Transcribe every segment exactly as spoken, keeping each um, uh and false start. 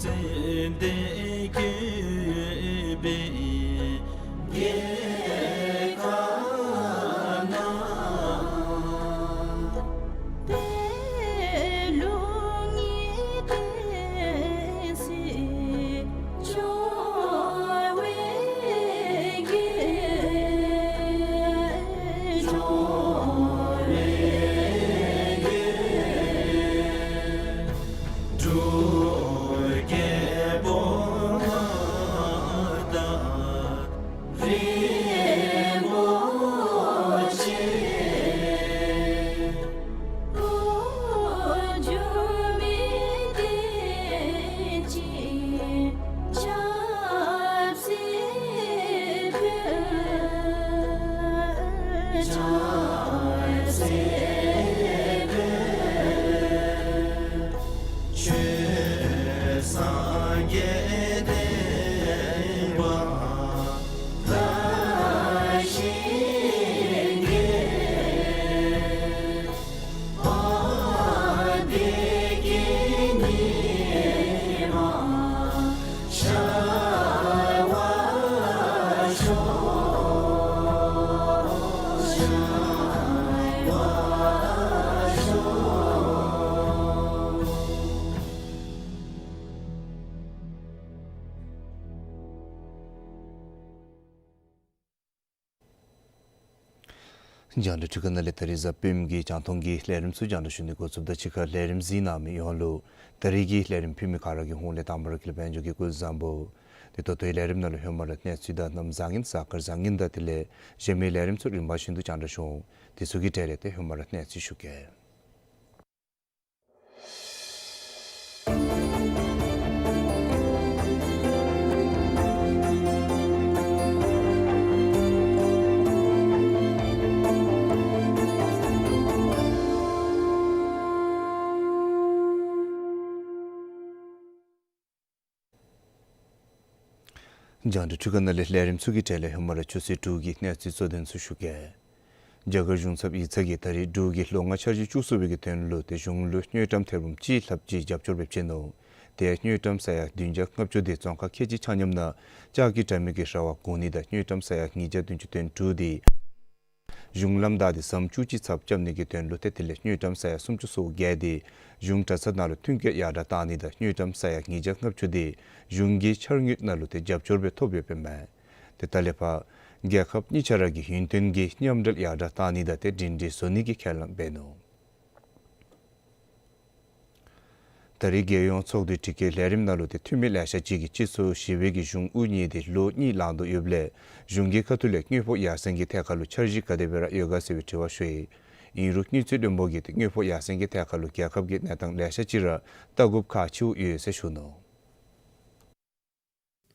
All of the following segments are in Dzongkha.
ཙན་དན་བཀོད་པའི་རྒྱལ་ཁབ་ན། དེ་ལུ་ངེས་ཏེ་སྲིད་འབྱོར་བའི་རྒྱལ། འབྱོར་བའི་རྒྱལ། འབྲུག་རྒྱལ་པོ་མངའ་བདག་རིན་པོ་ཆེ། འགོ་འཛུགས་མི་དེ་ཅིག་ཆབ་སྲིད་པའི། ཆབ་སྲིད་པའི། ཆོས་སངས་རྒྱས་བསྟན་པ་དར་ཞིང་རྒྱས། དཔལ་བདེ་སྐྱིད་ཉི་མ་ཤར་བར་ཤོག། ཤར་བར་ཤོག། རྒྱང་བསྒྲགས་འཕྲུལ་ཁང་ནང་ལས་ད་རིས་གཟའ་སྤེནམ་གི་རྒྱང་མཐོང་གི་ལས་རིམ་ཚུ་རྒྱང་བསྒྲགས་ཞུ་ནི་འགོ་བཙུགསཔ་ད་གཅིག་ཁར་ལས་རིམ་གཟིགས་གནང་མི་ཡོངས་ལུ་ད་རིས་ཀྱི་ལས་རིམ་ཕུལ་མི་ག་ར་གི་ཧོངས་ལས་དང་པ་ར་དགེ་ལེགས་དཔལ་འབྱོར་གྱིས་སྐུ་གཟུགས་བཟང་པོ། དེ་ད་ལྟོའི་ལས་རིམ་ནང་ལུ་ཧེ་མ་ར་གནས་ཚུལ་དང་གནམ་བཟང་ངན་གཟའ་སྐར་བཟང་ངན་དང་དེ་ལས་གཞན་མི་ལས་རིམ་ཚུ་རིམ་པ་བཞིན་དུ་རྒྱང་བསྒྲགས་ཞུ་འོང་། དེ་ཚུ་གི་གྲས་ལས་ཏེ་ཧེ་མ་ར་གནས་ཚུལ་ཞུ་གེ། རྒྱང་བསྒྲགས་འཕྲུལ་ཁང་ནང་ལས་ལས་རིམ་ཚུ་གི་གྲས་ལས་ཧེ་མ་ར་ཆུ་ཚོད་དྲུག་གི་གནས་ཚུལ་གཙོ་དོན་ཚུ་ཞུ་གེ། རྒྱ་གར་གཞུང་ཚབ་ཡིག་ཚང་གིས་ད་རིས་འབྲུག་གི་ལོ་ལྔ་འཆར་གཞི་བཅུ་གསོ་བའི་གི་དོན་ལུ་ཏེ་གཞུང་ལུ་དངུལ་ཀྲམ་ཐེར་འབུམ་གཅིག་ལྷགཔ་ཅིག་རྒྱབ་སྐྱོར་འབད་བྱིན་ནུག། དེ་དངུལ་ཀྲམ་ས་ཡ་བདུན་བརྒྱ་ལྔ་བཅུ་དེ་རྫོང་ཁག་ཁལ་གཅིག་ཆ་མཉམ་ནང་ལྕགས་ཀྱི་དྲ་མིག་གི་ར་བ་བསྒོར་ནི་དང་དངུལ་ཀྲམ་ས་ཡ་ཉིས་བརྒྱ་བདུན་ཅུ་དོན་དྲུག་དེ་གཞུང་ལམ་བདའ་སྟེ་ཟམ་བཅུ་གཅིག་ཚབ་རྐྱབ་ནི་གི་དོན་ལུ་ཏེ་དེ་ལས་དངུལ་ཀྲམ་ས་ཡ་སུམ་ཅུ་སོ་བརྒྱད་དེ་གཞུང་གྲྭ་ཚང་ནང་ལུ་མཐུན་རྐྱེན་ཡར་དྲག་གཏང་ནི་དང་དངུལ་ཀྲམ་ས་ཡ་ཉིས་བརྒྱ་ལྔ་བཅུ་དེ་གཞུང་གི་འཆར་དངུལ་ནང་ལུ་ཏེ་རྒྱབ་སྐྱོར་སྦེ་ཐོབ་ཡོདཔ་ཨིན་མས། ཏེ་ད་ལས་ཕར་རྒྱལ་ཁབ་གཉིས་ཆ་ར་གི་ཡུན་བརྟན་གྱི་མཉམ་འབྲེལ་ཡར་དྲག་གཏང་ནི་དང་ཏེ་སྒྲིང་སྒྲིང་བཟོ་ནི་གི་ཁས་བླངས་འབད་ནུག། ད་རིས་རྒྱལ་ཡོངས་ཚོགས་འདུའི་དྲི་བཀོད་ལས་རིམ་ནང་ལུ་ཏེ་འཐུས་མི་ལེ་ཤ་ཅིག་གིས་སྤྱི་ཚོགས་བཞི་པའི་གི་གཞུང་དབུ་བརྙེས་ཏེ་ལོ་གཉིས་ལང་དོ་ཡོདཔ་ལས་གཞུང་གི་ཁ་ཐུག་ལས་དངུལ་ཕོགས་ཡར་སེང་གི་ཐད་ཁར་ལུ་འཆར་གཞི་ག་དེ་སྦེ་ར་ཡོད་ག་ཟེར་བའི་དྲི་བ་ཞུ་ཡི། ཨིན་རུང་དངུལ་རྩིས་བློན་པོ་གིས་ཏེ་དངུལ་ཕོགས་ཡར་སེང་གི་ཐད་ཁར་ལུ་རྒྱལ་ཁབ་ཀྱི་གནས་སྟངས་ལེ་ཤ་ཅིག་ར་བལྟ་དགོཔ་ཁག་ཆེཝ་ཡོད་ཟེར་ཞུ་ནུག།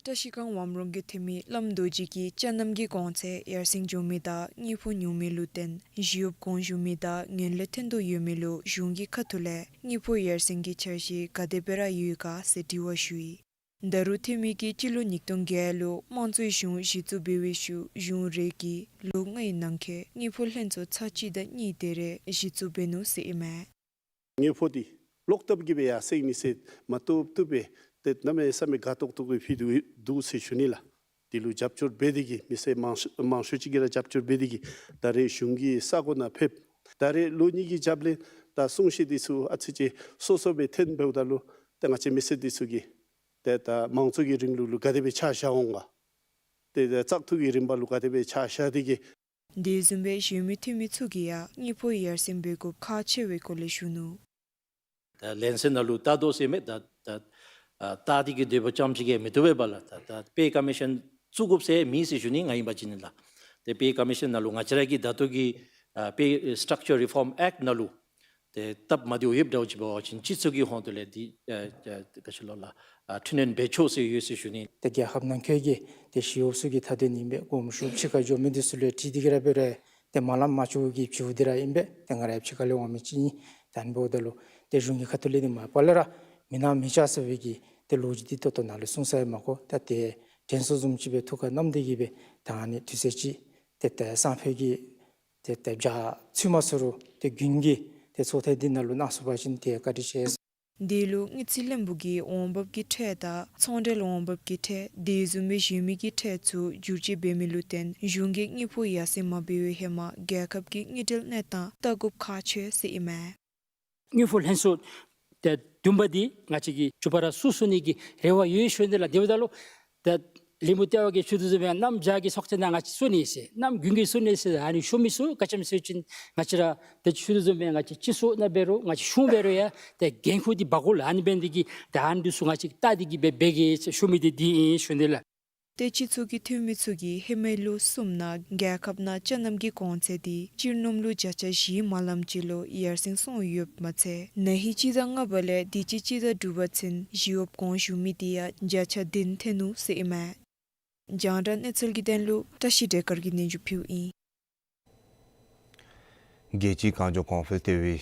བཀྲ་ཤིས་སྒང་ཝམ་རོང་གི་འཐུས་མི་བླམ་རྡོ་རྗེ་གིས་ཅ་ནམ་གྱི་གོང་ཚད་ཡར་སེང་འགྱོ་མི་དང་དངུལ་ཕོགས་ཉུང་མི་ལུ་བརྟེན་ཞི་གཡོགཔ་གོང་ཞུ་མི་དང་ངན་ལྷད་ཐོན་དོ་ཡོད་མི་ལུ་གཞུང་གི་ཁ་ཐུག་ལས་དངུལ་ཕོགས་ཡར་སེང་གི་འཆར་གཞི་ག་དེ་སྦེ་ར་ཡོད་ག་ཟེར་དྲི་བ་ཞུ་ཡི། ད་རུང་འཐུས་མི་གིས་སྤྱི་ལོ་ཉིས་སྟོང་བརྒྱད་ལུ་དམངས་གཙོའི་གཞུང་གཞི་བཙུགས་འབད་བའི་ཤུལ་གཞུང་རེ་གིས་ལོ་ལྔའི་ནང་འཁོད་དངུལ་ཕོགས་ལྷན་ཚོགས་ཚར་གཅིག་དང་གཉིས་དེ་རེ་གཞི་བཙུགས་འབད་ནུག་ཟེར་ཨིན་མས། དངུལ་ཕོགས་འདི་ལོག་ལྟབ་ཀྱིས་སྦེ་ཡར་སེང་ནི་ཟེར་མ་བཏུབ་བཏུབ་སྦེ་ཏེ་གནམ་མེད་ས་མེད་དགའ་ཏོག་ཏོ་སྦེ་ཕུལ་དོ་འདུག་ཟེར་ཞུ་ནི་ལགས། དེ་ལུ་རྒྱབ་སྐྱོར་འབད་དེ་གིས་མི་སེར་མང་ཤོས་མང་ཤོས་ཅིག་གིས་ར་རྒྱབ་སྐྱོར་འབད་དེ་གིས་ད་རེས་གཞུང་གི་ས་གོ་ནང་ཕེབས། ད་རེས་ལོ་གཉིས་ཀྱི་རྒྱབ་ལས་ད་གསུང་བཤད་འདི་ཚུ་ཨ་ཙི་ཅིག་སོ་སོ་སྦེ་འཐོན་འབདཝ་ད་ལུ་ཏེ་ང་བཅས་མི་སེར་འདི་ཚུ་གིས་ཏེ་ད་མང་གཙོ་གི་རིང་ལུགས་ལུ་ག་དེ་སྦེ་ཆ་བཞག་འོང་ག། ཏེ་ད་བཙག་འཐུ་གི་རིམ་པ་ལུ་ག་དེ་སྦེ་ཆ་བཞག་སྟེ་གིས། དེ་བཟུམ་སྦེ་གཞན་མི་འཐུས་མི་ཚུ་གིས་ཡང་དངུལ་ཕོགས་ཡར་སེང་འབད་དགོཔ་ཁག་ཆེ་བའི་སྐོར་ལས་ཞུ་ནུག། ད་ལན་གསལ་ནང་ལུ་བལྟ་དོ་ཟེར་མས། ད་ད་ཨ་བལྟ་སྟེ་གིས་སྡོད་པ་ཙམ་ཅིག་གིས་མི་བཏུབ་པས་ལགས། ད་ད་པེ་ཀོ་མི་ཤཱན་བཙུགས་དགོཔ་ཟེར་མེད་ཟེར་ཞུ་ནི། ང་ཨིན་པ་ཅིན་ལགས། ཏེ་པེ་ཀོ་མི་ཤཱན་ནང་ལུ་ང་བཅས་ར་གི་ད་ལྟོ་གི་ཨ་པེ་སི་ཊྲག་ཅར་རི་ཕོམ་ཨེཀཊ་ནང་ལུ་ཏེ་སྟབས་མ་བདེཝ་ཡོདཔ་འདྲཝ་ཅིག་འབད་བ་ཅིན་སྤྱི་ཚོགས་ཀྱི་ཧོངས་ཏོ་ལས་འདི་ཨ་ཨ་ག་ཅི་ལོ་ལགས། ཨ་འཕྲི་སྣོན་འབད་ཆོག་ཟེར་ཡོད་ཟེར་ཞུ་ནི། ཏེ་རྒྱལ་ཁབ་ནང་འཁོད་ཀྱི་ཏེ་ཞི་གཡོགཔ་ཚུ་གི་མཐའ་དོན་ཨིན་པས། དགོངསམ་ཞུ་ཕྱི་ཁར་འགྱོ་མི་འདི་ཚུ་ལུ་ཡང་དྲིས་ཏེ་གིས་ར་འབད་རུང་ཏེ་མ་ལངམ་མ་བྱུང་གི་བྱུངམ་འདི་ར་ཨིན་པས། ཏེ་ང་ར་ཡང་ཕྱི་ཁ་ལས་འོང་མི་ཅིག་ཨིན། ད་ཨ་ནི་འབདཝ་ད་ལུ་ཏེ་གཞུང་གི་ཁ་ཐུག་ལས་འདི་མ་པ་ལས་ར་མི་གནང་མི་བྱ་ཟེར་བའི་གི་ཏེ་ལོ་རྒྱུས་འདི་ད་ལྟོ་ནཱ་ལུ་གསུང་ས་ཡང་མ་དགོ། ད་ཏེ་དྲན་གསོ་བཟུམ་ཅིག་སྦེ་ཐུགས་ཁར་བསྣམས་ཏེ་གིས་སྦེ་ད་ཨ་ནི་དུས་ཚོད་ཅིག་ཏེ་ཏེ་སང་ཕོད་ཀྱི་ཏེ་ཏེ་བརྒྱ་ཚུན་མ་ཚུན་རུང་ཏེ་དགུན་གྱི་ཏེ་ཚོགས་ཐེངས་འདི་ནང་ལུ་གནང་ཚུགས་པ་ཅིན་ཏེ་བཀའ་དྲིན་ཆེ། དེ་ལུ་དངུལ་རྩིས་བློན་པོ་གིས་འོང་འབབ་ཀྱི་ཁྲལ་དང་ཚོང་འབྲེལ་འོང་འབབ་ཀྱི་ཁྲལ་དེ་བཟུམ་སྦེ་གཞན་མི་གི་ཁྲལ་ཚུ་བསྒྱུར་བཅོས་འབད་མི་ལུ་བརྟེན་གཞུང་གིས་དངུལ་ཕོགས་ཡར་སེང་མ་འབད་བའི་ཧེ་མ་རྒྱལ་ཁབ་ཀྱི་དངུལ་འབྲེལ་གནས་སྟངས་བལྟ་དགོཔ་ཁག་ཆེ་ཟེར་ཨིན་མས། དངུལ་ཕོགས་ལྷན་ཚོགས་ཏེ་བདུན་པ་འདི་ང་བཅས་ཀྱིས་མགྱོགས་པ་ར་ཚོགས་ཚུགས་ནི་གི་རེ་བ་ཡོད་ཞུ་ནི་ལགས། དེ་འབདཝ་ད་ལུ་ཏེ་ལས་མི་ལྟེ་བ་གིས་ཞུ་དོ་བཟུམ་སྦེ་གནམ་བྱཱར་གྱི་ཚོགས་ཐེངས་ནང་ང་བཅས་ཚོགས་ནི་ཟེར་གནམ་དགུན་གྱི་ཚོགས་ནི་ཟེར་ཨ་ནི་ཞུ་མི་ཚུ་ག་ཅི་སྨོ་ཟེར་བ་ཅིན་ང་བཅས་ར་ཏེ་ཞུ་དོ་བཟུམ་སྦེ་ང་བཅས་སྤྱི་ཚོགས་ནང་འབད་རུང་ང་བཅས་གཞུང་འབད་རུང་ཡང་ཏེ་འགན་ཁུར་འདི་འབག་དགོ་ལགས། ཨ་ནི་འབད་ནི་འདི་གིས་ཏེ་ཨ་ནི་འདི་ཚུ་ང་བཅས་བལྟ་སྟེ་གིས་འབད་འབད་གེ་ཟེར་ཞུ་མི་འདི་འདི་ཨིན་ཞུ་ནི་ལགས། ཏེ་སྤྱི་ཚོགས་ཀྱི་འཐུས་མི་ཚུ་གིས་ཧེ་མའི་ལོ་གསུམ་ནང་རྒྱལ་ཁབ་ནང་ཅ་ལནམ་གྱི་གོང་ཚད་འདི་སྤྱིར་སྣུམ་ལུ་བརྒྱ་ཆ་བཞིའི་མ་ལམ་ཅིག་ལུ་ཡར་སེང་སོང་ཡོདཔ་མ་ཚད་ན་ཧིང་སྤྱི་ཟླ་ལྔ་པ་ལས་དུས་ཅི་སྤྱི་ཟླ་དྲུག་པ་ཚུན་ཞི་གཡོགཔ་གོང་ཞུ་མི་འདི་ཡང་བརྒྱ་ཆ་བདུན་ཐོན་ནུག་ཟེར་ཨིན་མས། རྒྱང་བསྒྲགས་གནས་ཚུལ་གྱི་དོན་ལུ་བཀྲ་ཤིས་བདེ་དཀར་གྱིས་སྙན་ཞུ་ཕུལཝ་ཨིན། རྒྱལ་སྤྱིའི་གངས་ལྗོངས་གོང་འཕེལ་ལྟེ་བའི་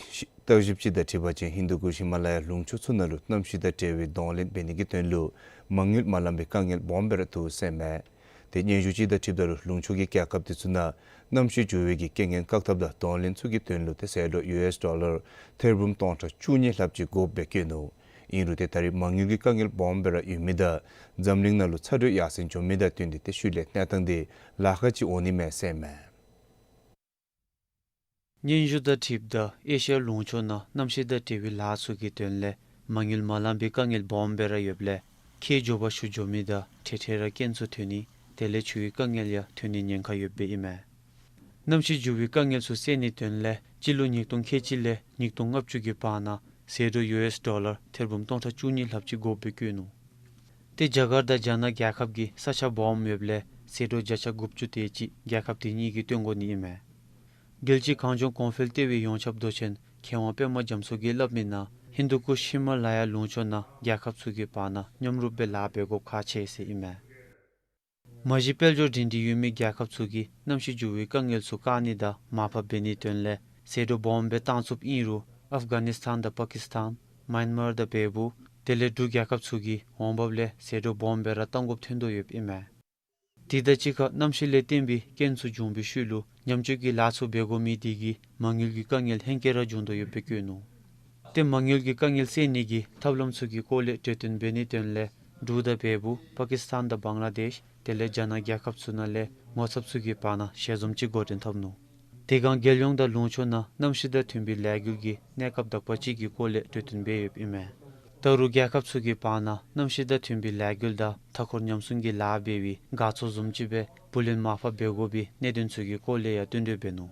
བརྟག་ཞིབ་ཅིག་དང་འཁྲིལ་བ་ཅིན་ཧིན་དུ་ཀུཤ་ཧི་མ་ལ་ཡ་ལུང་ཕྱོགས་ཚུ་ནང་ལུ་གནམ་གཤིས་དང་འབྲེལ་བའི་གདོང་ལེན་འབད་ནི་གི་དོན་ལུ་མ་དངུལ་མ་ལང་པའི་དཀའ་ངལ་སྦོམ་སྦེ་ར་འདུག་ཟེར་ཨིན་མས། ཏེ་སྙན་ཞུ་ཅིག་དང་འཁྲིལཝ་ད་ལུ་ལུང་ཕྱོགས་ཀྱི་རྒྱལ་ཁབ་དེ་ཚུ་ནང་གནམ་གཤིས་འགྱུར་བའི་གི་རྐྱེན་ངན་བཀག་ཐབས་དང་གདོང་ལེན་ཚུ་གི་དོན་ལུ་ཏེ་ཟད་འགྲོ་ཡུ་ཨེསི་ཌོ་ལར་ཐེར་འབུམ་སྟོང་ཕྲག་བཅུ་གཉིས་ལྷགཔ་ཅིག་དགོཔ་སྦེ་བཀོད་ནུག། ཨིན་རུང་ཏེ་ད་རེས་མ་དངུལ་གྱི་དཀའ་ངལ་སྦོམ་སྦེ་ར་ཡོད་མི་དང་འཛམ་གླིང་ནང་ལུ་ཚ་དྲོད་ཡར་སེང་འགྱོ་མི་དང་བསྟུན་ཏེ་ཏེ་ཤུལ་ལས་གནས་སྟངས་འདི་ལཱ་ཁག་ཅིག་འོང་ནི་མས་ཟེར་ཨིན་མས། སྙན་ཞུ་དང་འཁྲིལཝ་ད་ཨེ་ཤི་ཡ་ལུང་ཕྱོགས་ནང་གནམ་གཤིས་དང་འབྲེལ་བའི་ལཱ་ཚུ་གི་དོན་ལས་མ་དངུལ་མ་ལང་པའི་དཀའ་ངལ་སྦོམ་སྦེ་ར་ཡོདཔ་ལས་ཁེ་འབྱོར་པ་ཞུ་འགྱོ་མི་དང་འཕྲལ་འཕྲལ་ར་རྐྱེན་ཚུ་ཐོན་ནི་དེ་ལས་ཆུའི་དཀའ་ངལ་ཡང་ཐོན་ནི་ཉེན་ཁ་ཡོདཔ་སྦེ་ཨིན་མས། གནམ་གཤིས་འགྱུར་བའི་དཀའ་ངལ་ཚུ་སེལ་ནིའི་དོན་ལས་སྤྱི་ལོ་ཉིས་སྟོང་ཁལ་གཅིག་ལས་ཉིས་སྟོང་ལྔ་བཅུ་གི་བར་ན་ཟད་འགྲོ་ཡུ་ཨེསི་ཌོ་ལར་ཐེར་འབུམ་སྟོང་ཕྲག་བཅུ་གཉིས་ལྷགཔ་ཅིག་དགོཔ་སྦེ་བཀོད་ནུག། ཏེ་རྒྱ་གར་དང་རྒྱ་ནག་རྒྱལ་ཁབ་ཀྱི་ས་ཆ་སྦོམ་ཡོདཔ་ལས་ཟད་འགྲོ་བརྒྱ་ཆ་དགུ་བཅུ་དེ་ཅིག་རྒྱལ་ཁབ་དེ་གཉིས་ཀྱིས་བཏོན་དགོ་ནི་ཨིན་མས། རྒྱལ་སྤྱིའི་གངས་ལྗོངས་གོང་འཕེལ་ལྟེ་བའི་ཡོངས་ཁྱབ་མདོ་ཆེན་མཁས་དབང་པདྨ་རྒྱ་མཚོ་གིས་སླབ་མིའི་ནང་ཧིན་དུ་ཀུཤ་ཧི་མ་ལ་ཡ་ལུང་ཕྱོགས་ནང་རྒྱལ་ཁབ་ཚུ་གི་བར་ན་མཉམ་རུབ་སྦེ་ལཱ་འབད་དགོཔ་ཁག་ཆེ་ཟེར་ཨིན་མས། མ་གཞི་དཔལ་འབྱོར་སྒྲིང་སྒྲིང་ཡོད་མི་རྒྱལ་ཁབ་ཚུ་གིས་གནམ་གཤིས་འགྱུར་བའི་དཀའ་ངལ་ཚུ་བཀག་ནི་དང་མར་ཕབ་འབད་ནིའི་དོན་ལས་ཟད་འགྲོ་སྦོམ་སྦེ་བཏང་ཚུགསཔ་ཨིན་རུང་ཨབ་གྷ་ནིས་ཐཱན་དང་པ་ཀིས་ཐཱན་མཱན་མར་དང་བལ་པོ་དེ་ལས་འབྲུག་རྒྱལ་ཁབ་ཚུ་གི་འོང་འབབ་ལས་ཟད་འགྲོ་སྦོམ་སྦེ་ར་བཏང་དགོཔ་ཐོན་དོ་ཡོདཔ་ཨིན་མས། དེ་དང་གཅིག་ཁར་གནམ་གཤིས་ལས་བརྟེན་པའི་རྐྱེན་ཚུ་འབྱུང་བའི་ཤུལ་ལུ་ཉམས་བཅོས་ཀྱི་ལཱ་ཚུ་འབད་དགོ་མི་དེ་གིས་མ་དངུལ་གྱི་དཀའ་ངལ་ཧེང་སྐལ་ར་འབྱུང་དོ་ཡོདཔ་སྦེ་བཀོད་ནུག། ཏེ་མ་དངུལ་གྱི་དཀའ་ངལ་སེལ་ནི་གི་ཐབས་ལམ་ཚུ་གི་སྐོར་ལས་གྲོས་བསྟུན་འབད་ནིའི་དོན་ལས་འབྲུག་དང་བལ་པོ་པ་ཀིས་ཐཱན་དང་བང་ལ་དེཤ་དེ་ལས་རྒྱ་ནག་རྒྱལ་ཁབ་ཚུ་ནང་ལས་ངོ་ཚབ་ཚུ་གི་བར་ན་ཞལ་འཛོམས་ཅིག་འགོ་འདྲེན་འཐབ་ནུག། དེ་སྒང་རྒྱལ་ཡོངས་དང་ལུང་ཕྱོགས་ནང་གནམ་གཤིས་དང་མཐུན་པའི་ལས་འགུལ་གྱི་གནས་སྐབས་དག་པ་ཅིག་གི་སྐོར་ལས་གྲོས་བསྟུན་འབད་ཡོདཔ་ཨིན་མས། ད་རུང་རྒྱལ་ཁབ་ཚུ་གི་བར་ན་གནམ་གཤིས་དང་མཐུན་པའི་ལས་འགུལ་དང་མཐའ་འཁོར་ཉམས་སྲུང་གི་ལཱ་འབད་བའི་དགའ་ཚོར་བཟུམ་ཅིག་སྦེ་བུ་ལོན་མར་ཕབ་འབད་དགོ་པའི་གནད་དོན་ཚུ་གི་སྐོར་ལས་ཡང་བསྟུན་གྲོས་འབད་ནུག།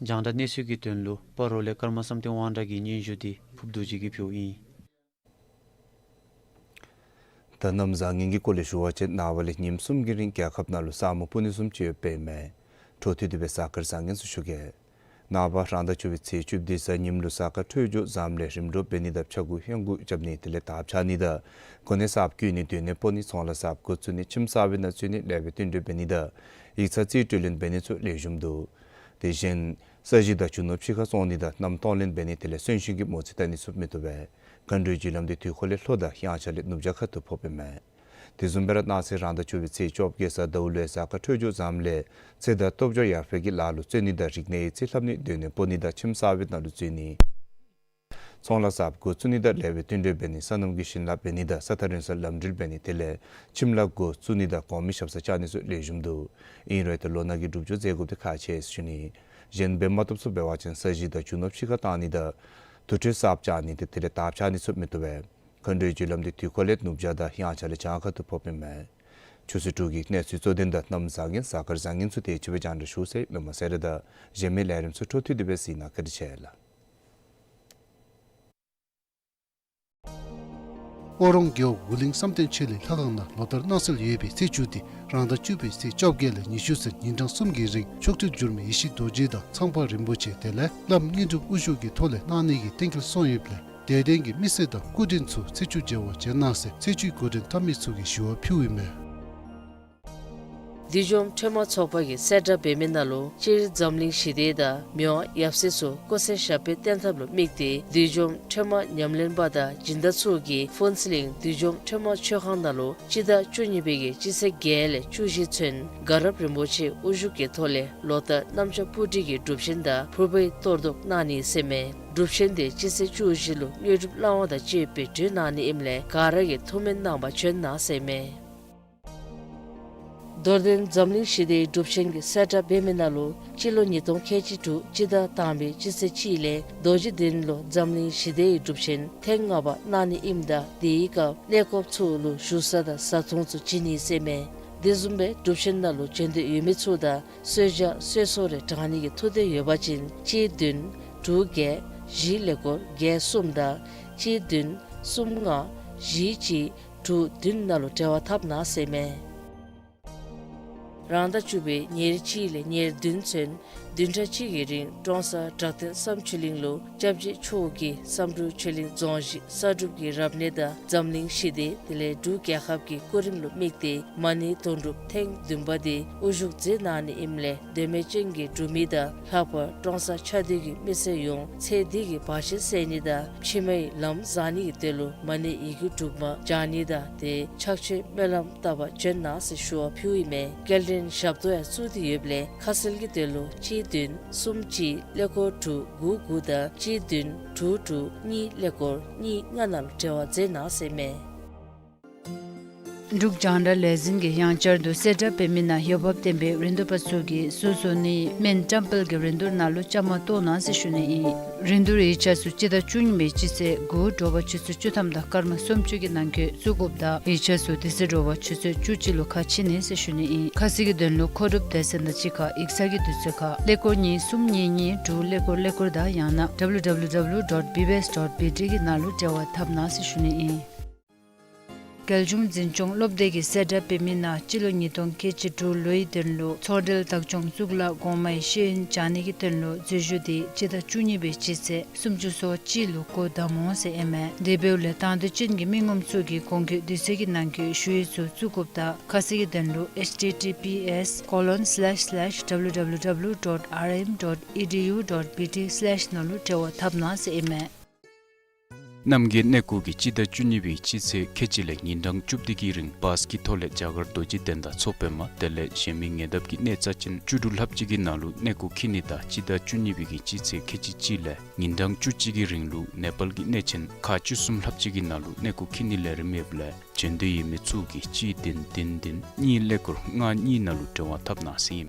རྒྱང་བསྒྲགས་གནས་ཚུལ་གྱི་དོན་ལུ་སྤ་རོ་ལས་ཀརྨ་བསམ་གཏན་དབང་གྲགས་ཀྱི་སྙན་ཞུ་འདི་ཕུརབ་རྡོ་རྗེ་གིས་ཕུལཝ་ཨིན། ད་གནམ་བཟང་ངན་གྱི་སྐོར་ལས་ཞུ་བ་ཅིན་ནངས་པ་ལས་ཉིནམ་གསུམ་གྱི་རིང་རྒྱལ་ཁབ་ནང་ལུ་ས་སྨུག་སྤུབ་ནི་བཟུམ་ཅིག་ཡོདཔ་ཨིན་མས། འཕྲོ་མཐུད་དེ་སྦེ་གཟའ་སྐར་བཟང་ངན་ཚུ་ཞུ་གེ། ནངས་པ་རང་ཟླ་བཅུ་པའི་ཚེས་བཅུ་བདུན་གཟའ་ཉིམ་ལུ་གཟའ་སྐར་འཕྲོད་སྦྱོར་བཟངམ་ལས་རིམ་གྲོ་འབད་ནི་དང་ཕྱྭ་འགུགས་ཧོནམ་འགུགས་རྐྱབ་ནི་དེ་ལས་དར་འཕྱར་ནི་དང་གོ་གནས་གསརཔ་བསྐོ་ནི་སྡོད་གནས་སྤོ་ནི་ཚོང་ལཱ་གསརཔ་འགོ་བཙུགས་ནི་ཁྱིམ་གསར་པའི་ནང་འཛུལ་ནི་ལེགས་པའི་བསྟུན་གྲོས་འབད་ནི་དང་ཡིག་ཚང་རྩིས་སྤྲོད་ལེན་འབད་ནི་ཚུ་ལེགས་ཤོམ་འདུག། དེ་བཞིན་ས་གཞི་དང་རྒྱུ་ནོར་ཕྱི་ཁར་བཙོང་ནི་དང་གནམ་གཏོང་ལེན་འབད་ནི་དེ་ལས་གསོན་གཤིན་གྱི་མོ་རྩིས་བལྟ་ནི་ཚུ་མི་བཏུབ་པས། མཁའ་འགྲོའི་རྒྱུ་ལམ་འདི་དུས་འཁོར་ལས་ལྷོ་དང་དབྱངས་འཆར་ལས་ནུབ་བྱང་ཁ་ཐུག་ཕོགཔ་ཨིན་མས། དེ་བཟུམ་སྦེ་ར་གནངས་ཚེ་རང་ཟླ་བཅུ་པའི་ཚེས་བཅོ་བརྒྱད་གཟའ་ཟླཝ་ལུ་ཡང་གཟའ་སྐར་འཕྲོད་སྦྱོར་བཟངམ་ལས་ཚེ་དང་སྟོབས་འབྱོར་ཡར་འཕེལ་གྱི་ལཱ་ལུ་རྩོལ་ནི་དང་རིག་གནས་ཡིག་རྩིས་ལྷབ་ནི་སྡོད་གནས་སྤོ་ནི་དང་ཁྱིམ་གསར་པའི་ནང་ལུ་འཛུལ་ནི། ཚོང་ལཱ་གསརཔ་འགོ་བཙུགས་ནི་དང་ལེགས་པའི་བསྟུན་གྲོས་འབད་ནི། སོ་ནམ་གྱི་ཞིང་ལཱ་འབད་ནི་དང་ས་ཐག་རིང་སར་ལམ་འགྲུལ་འབད་ནི་དེ་ལས་ཁྱིམ་ལཱ་འགོ་བཙུགས་ནི་དང་གོང་མའི་ཞབས་སར་བཅར་ནི་ཚུ་ལེགས་ཤོམ་འདུག། ཨིན་རུང་ཏེ་ལོ་ནག་གི་སྒྲུབ་སྦྱོར་མཛད་དགོཔ་འདི་ཁག་ཆེ་ཟེར་ཞུ་ནི། གཞན་འབད་མ་བཏུབ་ཚུ་འབད་བ་ཅིན་ས་གཞི་དང་རྒྱུ་ནོར་ཕྱི་ཁར་བཏང་ནི་དང་དུར་ཁྲོད་གསརཔ་བཅག་ནི་དེ་དེ་ལས་དར་འཕྱར་ནི་ཚུ་མི་བཏུབ་པས། མཁའ་འགྲོའི་རྒྱུ་ལམ་འདི་དུས་འཁོར་ལས་ནུབ་བྱང་དང་དབྱངས་འཆར་ལས་བྱང་ཁ་ཐུག་ཕོགཔ་ཨིན་མས། ཆུ་ཚོད་དྲུག་གི་གནས་ཚུལ་གཙོ་དོན་དང་གནམ་བཟང་ངན་གཟའ་སྐར་བཟང་ངན་ཚུ་དེ་ཅིག་སྦེ་རྒྱང་བསྒྲགས་ཞུ་ཚར་ཡི། མི་མང་གསན་རེ་དང་གཞན་མི་ལས་རིམ་ཚུ་འཕྲོ་མཐུད་དེ་སྦེ་གཟིགས་གནང་། བཀའ་དྲིན་ཆེ་ལགས། ཨོ་རོང་རྒེད་འོག་འུ་གླིང་བསམ་གཏན་ཆོས་གླིང་ལྷ་ཁང་ནང་ལོ་ལྟར་གནངས་ཚེ་ལུ་ཡོད་པའི་ཚེས་བཅུ་འདི་རང་ཟླ་བཅུ་པའི་ཚེས་བཅོ་བརྒྱད་ལས་ཉི་ཤུ་ཚུན་ཉིན་གྲངས་གསུམ་གྱི་རིང་མཆོག་སྤྲུལ་འགྱུར་མེད་ཡེ་ཤེས་རྡོ་རྗེ་དང་ཚངས་པ་རིན་པོ་ཆེ་དེ་ལས་བླམ་དངོས་གྲུབ་དབུ་བཞུགས་ཀྱི་ཐོག་ལས་གནང་ནི་གི་གཏན་འཁེལ་སོང་ཡོདཔ་ལས་དད་ལྡན་གྱི་མི་སེར་དང་སྐུ་མགྲོན་ཚུ་ཚེས་བཅུ་མཇལ་བར་བྱོན་གནང་ཟེར་ཚེས་བཅུའི་འགོ་འདྲེན་འཐབ་མི་ཚུ་གིས་ཞུ་བ་ཕུལཝ་ཨིན་མས། བསྡུས་འཇོམས་ཁྲོས་མ་ཚོགས་པ་གིས་གསལ་བསྒྲགས་འབད་མི་ནང་ལུ་སྤྱིར་འཛམ་གླིང་ཞི་བདེ་དང་མི་དབང་ཡབ་སྲས་ཚུ་སྐུ་ཚེ་ཞབས་པད་བརྟན་ཐབས་ལུ་དམིགས་ཏེ་བསྡུས་འཇོམས་ཁྲོས་མ་ཉམས་ལེན་པ་དང་སྦྱིན་བདག་ཚུ་གིས་ཕུན་ཚོགས་གླིང་བསྡུས་འཇོམས་ཁྲོས་མ་མཆོད་ཁང་ནང་ལུ་སྤྱི་ཟླ་བཅུ་གཉིས་པའི་གི་སྤྱི་ཚེས་བརྒྱད་ལས་བཅུ་བཞི་ཚུན་དགའ་རབ་རིན་པོ་ཆེ་དབུ་བཞུགས་ཀྱི་ཐོག་ལས་ལོ་ལྟར་གནམ་ལྕགས་སྤུ་གྲི་གི་སྒྲུབ་ཆེན་དང་ཕུར་བུའི་གཏོར་བཟློག་གནང་ནི་ཟེར་མས། སྒྲུབ་ཆེན་དེ་སྤྱི་ཚེས་བཅུ་བཞི་ལུ་དངོས་གྲུབ་བླ་དབང་དང་བཅས་པའི་གྲོལ་གནང་ནི་ཨིནམ་ལས་ག་ར་གིས་ཐུགས་སྨོན་གནང་བར་བྱོན་གནང་ཟེར་མས། རྡོར་གདན་འཛམ་གླིང་ཞི་བདེའི་སྒྲུབ་ཆེན་གྱི་གསལ་བསྒྲགས་འབད་མི་ནང་ལུ་སྤྱི་ལོ་ཉིས་སྟོང་ཁལ་གཅིག་དྲུག་སྤྱི་ཟླ་དང་པའི་སྤྱི་ཚེས་གཅིག་ལས་རྡོ་རྗེ་གདན་ལུ་འཛམ་གླིང་ཞི་བདེའི་སྒྲུབ་ཆེན་ཐེངས་ལྔ་པ་གནང་ནི་ཨིནམ་ད་དེའི་སྐབས་གནས་སྐོརཔ་ཚུ་ལུ་བཞུགས་ས་དང་བཟའ་འཐུང་ཚུ་བྱིན་ནི་ཟེར་མས། དེ་བཟུམ་སྦེ་སྒྲུབ་ཆེན་ནང་ལུ་བྱོན་འདོད་ཡོད་མི་ཚུ་དང་གསོལ་ཇ་གསོལ་ཚོགས་རེ་དྲང་ནི་གི་ཐུགས་འདོད་ཡོད་པ་ཅིན་གཅིག་བདུན་དྲུག་བརྒྱད་བཞི་ཀླད་ཀོར་བརྒྱད་གསུམ་དང་གཅིག་བདུན་གསུམ་ལྔ་བཞི་གཅིག་དྲུག་བདུན་ནང་ལུ་འབྲེལ་བ་འཐབ་གནང་ཟེར་མས། རང་ཟླ་བཅུ་པའི་ཉེར་གཅིག་ལས་ཉེར་བདུན་ཚུན་བདུན་ཕྲག་གཅིག་གི་རིང་ཀྲོང་གསར་བྲག་སྟེང་བསམ་ཆོས་གླིང་ལུ་སྐྱབས་རྗེ་མཆོག་གིས་བསམ་འགྲུབ་ཆོས་གླིང་རྫོང་གཞི་གསར་སྒྲུབ་ཀྱི་རབ་གནས་དང་འཛམ་གླིང་ཞི་བདེ་དེ་ལས་འབྲུག་རྒྱལ་ཁབ་ཀྱི་སྐུ་རིམ་ལུ་དམིགས་ཏེ་མ་ཎི་དོན་གྲུབ་ཐེངས་བདུན་པ་དེ་དབུ་བཞུགས་མཛད་གནང་ནི་ཨིནམ་ལས་འདོད་མོས་ཅན་གྱི་འབྲུག་མི་དང་ལྷག་པར་ཀྲོང་གསར་ཆགས་སྡོད་ཀྱི་མི་སེར་ཡོངས་ཚེ་འདི་གི་བར་ཆད་སེལ་ནི་དང་ཕྱི་མའི་ལམ་བཟང་ནི་གི་དོན་ལུ་མ་ཎི་ཡི་གུ་དྲུག་མ་བགྱང་ནི་དང་དེ་ཕྱག་མཆོད་སྨོན་ལམ་བཏབ་པར་བྱོན་གནང་ཟེར་ཞུ་བ་ཕུལཝ་ཨིན་མས། སྐྱེལ་འདྲེན་ཞབས་ཏོག་ཡང་བཙུགས་ཏེ་ཡོདཔ་ལས་ཁ་གསལ་གྱི་དོན་ལུ་གཅིག་བདུན་གསུམ་གཅིག་ཀླད་ཀོར་དྲུག་དགུ་དགུ་དང་གཅིག་བདུན་དྲུག་དྲུག་གཉིས་ཀླད་ཀོར་གཉིས་ལྔ་ནང་ལུ་འབྲེལ་བ་མཛད་གནང་ཟེར་མས། འབྲུག་རྒྱང་བསྒྲགས་ལས་འཛིན་གྱིས་ཡང་བསྐྱར་དུ་གསལ་བསྒྲགས་འབད་མི་ནང་འོས་འབབ་ལྡན་པའི་རིན་བསྡུར་པ་ཚུ་གིས་སོ་སོ་ནི་སྨན་བཀྲམ་སྤེལ་གྱི་རིན་བསྡུར་ནང་ལུ་བཅའ་མར་གཏོགས་གནང་ཟེར་ཞུ་ནི་ཨིན། རིན་བསྡུར་ཡིག་ཆ་ཚུ་སྤྱི་ཟླ་བཅུ་གཉིས་པའི་སྤྱི་ཚེས་དགུ་དྲོ་པ་ཆུ་ཚོད་བཅུ་ཐམ་དང་སྐར་མ་སུམ་ཅུ་གི་ནང་འཁོད་བཙུགས་དགོཔ་ད་ཡིག་ཆ་ཚུ་དེ་ཚེ་དྲོ་པ་ཆུ་ཚོད་བཅུ་གཅིག་ལུ་ཁ་ཕྱེ་ནི་ཟེར་ཞུ་ནི་ཨིན། ཁ་གསལ་གྱི་དོན་ལུ་མཁོ་སྒྲུབ་སྡེ་ཚན་དང་གཅིག་ཁར་ཡིག་ཚང་གི་དུས་ཚོད་ཁར་ཀླད་ཀོར་གཉིས་གསུམ་གཉིས་གཉིས་དྲུག་ཀླད་ཀོར་ཀླད་ཀོར་དང་ཡང་ན་W W W dot B B S dot B T གི་ནང་ལུ་འབྲེལ་བ་འཐབ་གནང་ཟེར་ཞུ་ནི་ཨིན། རྒྱལ་གཞུང་འཛིན་སྐྱོང་སློབ་སྡེ་གིས་གསལ་བསྒྲགས་འབད་མི་ནང་སྤྱི་ལོ་ཉིས་སྟོང་ཁལ་གཅིག་དྲུག་ལོའི་དོན་ལུ་ཚོགས་འབྲེལ་བདག་སྐྱོང་གཙུག་ལག་གོང་མའི་ཤེས་ཡོན་སྦྱང་ནི་གི་དོན་ལུ་འཛུལ་ཞུགས་དེ་སྤྱི་ཟླ་བཅུ་གཉིས་པའི་སྤྱི་ཚེས་སུམ་ཅུ་སོ་གཅིག་ལུ་འགོ་བདམས་འོང་ཟེར་ཨིན་མས། དེ་འབདཝ་ལས་དང་འདོད་ཅན་གྱི་མི་ངོམ་ཚུ་གིས་གོང་འཁོད་དུས་ཚོད་ཀྱི་ནང་འཁོད་ཞུ་ཡིག་ཚུ་བཙུགས་དགོཔ་ད་ཁ་གསལ་གྱི་དོན་ལུ H T T P S colon slash slash W W W dot R M dot E D U dot B T slash ནང་ལུ་འབྲེལ་བ་འཐབ་གནང་ཟེར་ཨིན་མས། རྣམ་རྒྱལ་གནས་སྐོར་གྱིས་སྤྱི་ཟླ་བཅུ་གཉིས་པའི་སྤྱི་ཚེས་ཁལ་གཅིག་ལས་ཉིན་གྲངས་བཅུ་བདུན་གྱི་རིང་བཱས་ཀྱི་ཐོག་ལས་རྒྱ་གར་རྡོ་རྗེ་གདན་དང་མཚོ་པདྨ་དེ་ལས་གཞན་མི་ཉེ་འདབས་ཀྱི་གནས་རྩ་ཅན་བཅུ་དྲུག་ལྷགཔ་ཅིག་གི་ནང་ལུ་གནས་སྐོར་འཁྱིད་ནི་དང་སྤྱི་ཟླ་བཅུ་གཉིས་པའི་གི་སྤྱི་ཚེས་ཁལ་གཅིག་གཅིག་ལས་ཉིན་གྲངས་བཅུ་གཅིག་གི་རིང་ལུ་ནེ་པཱལ་གྱི་གནས་ཆེན་ཁག་བཅུ་གསུམ་ལྷགཔ་ཅིག་གི་ནང་ལུ་གནས་སྐོར་འཁྱིད་ནིའི་ལས་རིམ་ཡོདཔ་ལས་བྱོན་འདོད་ཡོད་མི་ཚུ་གིས་གཅིག་བདུན་བདུན་བདུན་གཉིས་ཀླད་ཀོར་ལྔ་གཉིས་ནང་ལུ་འབྲེལ་བ་འཐབ་གནང་ཟེར་ཨིན།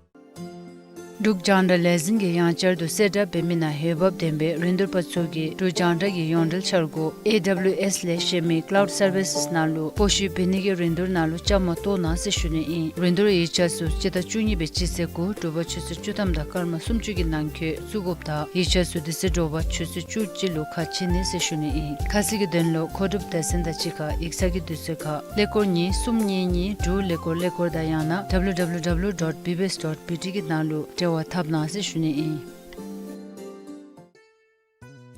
འབྲུག་རྒྱང་བསྒྲགས་ལས་འཛིན་གྱིས་ཡང་བསྐྱར་དུ་གསལ་བསྒྲགས་འབད་མི་ནང་འོས་འབབ་ལྡན་པའི་རིན་བསྡུར་པ་ཚུ་གིས་འབྲུག་རྒྱང་བསྒྲགས་ཀྱི་ཡོངས་འབྲེལ་འཆར་སྒོ་A W S ལས་གཞན་མི་Cloud Services ནང་ལུ་སྤོ་བཤུད་འབད་ནི་གི་རིན་བསྡུར་ནང་ལུ་བཅའ་མར་གཏོགས་གནང་ཟེར་ཞུ་ནི་ཨིན། རིན་བསྡུར་ཡིག་ཆ་ཚུ་སྤྱི་ཟླ་བཅུ་གཉིས་པའི་སྤྱི་ཚེས་དགུ་དྲོ་པ་ཆུ་ཚོད་བཅུ་ཐམ་དང་སྐར་མ་སུམ་ཅུ་གི་ནང་འཁོད་བཙུགས་དགོཔ་ད་ཡིག་ཆ་ཚུ་དེ་ཚེ་དྲོ་པ་ཆུ་ཚོད་བཅུ་གཅིག་ལུ་ཁ་ཕྱེ་ནི་ཟེར་ཞུ་ནི་ཨིན། ཁ་གསལ་གྱི་དོན་ལུ་མཁོ་སྒྲུབ་སྡེ་ཚན་དང་གཅིག་ཁར་ཡིག་ཚང་གི་དུས་ཚོད་ཁར་ཀླད་ཀོར་གཉིས་གསུམ་གཉིས་གཉིས་དྲུག་ཀླད་ཀོར་ཀླད་ཀོར་དང་ཡང་ན་W W W dot B B S dot B T གི་ནང་ལུ་འབྲེལ་བ་འཐབ་གནང་ཟེར་ཞུ་ནི་ཨིན།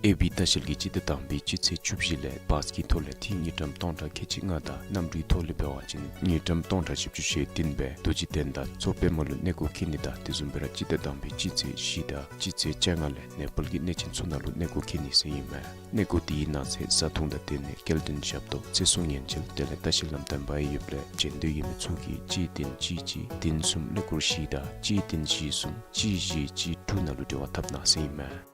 ཨེ་བི་ལྟ་བཤལ་གྱིས་སྤྱི་ཟླ་དང་པའི་སྤྱི་ཚེས་བཅུ་བཞི་ལས་བཱས་ཀྱི་ཐོག་ལས་ཏེ་དངུལ་ཀྲམ་སྟོང་ཕྲག་ཁལ་གཅིག་ལྔ་དང་གནམ་གྲུའི་ཐོག་ལས་འབད་བ་ཅིན་དངུལ་ཀྲམ་སྟོང་ཕྲག་བཞི་བཅུ་ཞེ་བདུན་སྦེ་རྡོ་རྗེ་གདན་དང་མཚོ་པདྨ་ལུ་གནས་སྐོར་འཁྱིད་ནི་དང་དེ་བཟུམ་སྦེ་ར་སྤྱི་ཟླ་དང་པའི་སྤྱི་ཚེས་བཞི་དང་སྤྱི་ཚེས་བཅོ་ལྔ་ལས་ནེ་པཱལ་གྱི་གནས་ཆེན་ཚུ་ནང་ལུ་གནས་སྐོར་འཁྱིད་ནི་ཟེར་ཨིན་མས། གནས་སྐོར་དེའི་ནང་གསེས་བཟའ་འཐུང་དང་དེ་ལས་སྐྱེལ་འདྲེན་ཞབས་ཏོག་ཚེ་སྲོག་ཉེན་བཅོལ་དེ་ལས་ལྟ་བཤལ་ལམ་སྟོན་པ་ཡོདཔ་ལས་བྱོན་འདོད་ཡོད་མི་ཚུ་གིས་གཅིག་བདུན་གཅིག་གཅིག་བདུན་གསུམ་ཀླད་ཀོར་བཞི་དང་གཅིག་བདུན་བཞི་གསུམ་གཅིག་བཞི་གཅིག་དྲུག་ནང་ལུ་འབྲེལ་བ་འཐབ་གནང་ཟེར་ཨིན་མས།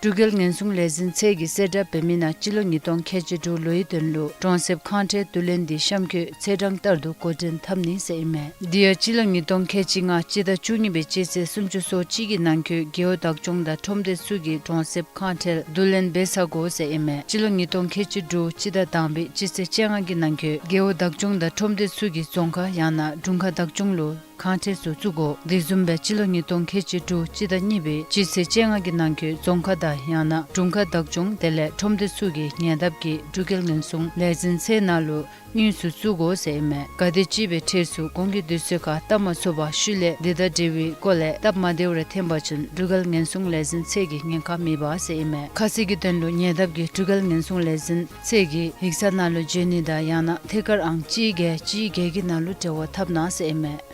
འབྲུག་རྒྱལ་ཉེན་སྲུང་ལས་འཛིན་ཚད་ཀྱིས་གསལ་བསྒྲགས་འབད་མི་ནང་སྤྱི་ལོ་ཉིས་སྟོང་ཁལ་གཅིག་དྲུག་ལོའི་དོན་ལུ་གྲོང་གསེབ་ཁང་ཁྲལ་བསྡུ་ལེན་འདི་གཤམ་འཁོད་ཚེས་གྲངས་ལྟར་དུ་འགོ་འདྲེན་འཐབ་ནི་ཟེར་ཨིན་མས། དེ་ཡང་སྤྱི་ལོ་ཉིས་སྟོང་ཁལ་གཅིག་ལྔ་སྤྱི་ཟླ་བཅུ་གཉིས་པའི་སྤྱི་ཚེས་སུམ་ཅུ་སོ་གཅིག་གི་ནང་འཁོད་རྒེད་འོག་བདག་སྐྱོང་དང་ཁྲོམ་སྡེ་ཚུ་གིས་གྲོང་གསེབ་ཁང་ཁྲལ་བསྡུ་ལེན་འབད་ཚར་དགོ་ཟེར་ཨིན་མས། སྤྱི་ལོ་ཉིས་སྟོང་ཁལ་གཅིག་དྲུག་སྤྱི་ཟླ་དང་པའི་སྤྱི་ཚེས་བཅོ་ལྔ་གི་ནང་འཁོད་རྒེད་འོག་བདག་སྐྱོང་དང་ཁྲོམ་སྡེ་ཚུ་གིས་རྫོང་ཁག་ཡང་ན་དྲུང་ཁག་བདག་སྐྱོང་ལུ་ ཁང་ཁྲལ་ཚུ་བཙུགས་དགོ། དེ་བཟུམ་སྦེ་སྤྱི་ལོ་ཉིས་སྟོང་ཁལ་གཅིག་དྲུག་སྤྱི་ཟླ་གཉིས་པའི་སྤྱི་ཚེས་བཅོ་ལྔ་གི་ནང་འཁོད་རྫོང་ཁག་དང་ཡང་ན་དྲུང་ཁག་བདག་སྐྱོང་དེ་ལས་ཁྲོམ་སྡེ་ཚུ་གིས་ཉེ་འདབས་ཀྱི་འབྲུག་རྒྱལ་ངན་སྲུང་ལས་འཛིན་ཚད་ནང་ལུ་དངུལ་ཚུ་བཙུགས་དགོ་ཟེར་ཨིན་མས། ག་དེ་ཅིག་སྦེ་ཁྲལ་ཚུ་གོང་གི་དུས་ཚོད་ཁར་བཏབ་མ་ཚུགས་པར་ཤུལ་ལས་དེ་དང་འབྲེལ་བའི་སྐོར་ལས་སྟབས་མ་བདེཝ་རེ་ཐོན་པ་ཅིན་འབྲུག་རྒྱལ་ངན་སྲུང་ལས་འཛིན་ཚད་ཀྱིས་ཉེན་ཁ་མི་འབག་ཟེར་ཨིན་མས། ཁ་གསལ་གྱི་དོན་ལུ་ཉེ་འདབས་ཀྱི་འབྲུག་རྒྱལ་ངན་སྲུང་ལས་འཛིན་ཚད་ཀྱི་ཡིག་ཚང་ནང་ལུ་འབྱོན་ནི་དང་ཡང་ན་ཐད་ཀར་ཨང་གཅིག་བརྒྱད་གཅིག་བརྒྱད་ཀྱི་ནང་ལུ་འབྲེལ་བ་འཐབ་གནང་ཟེར་ཨིན་མས།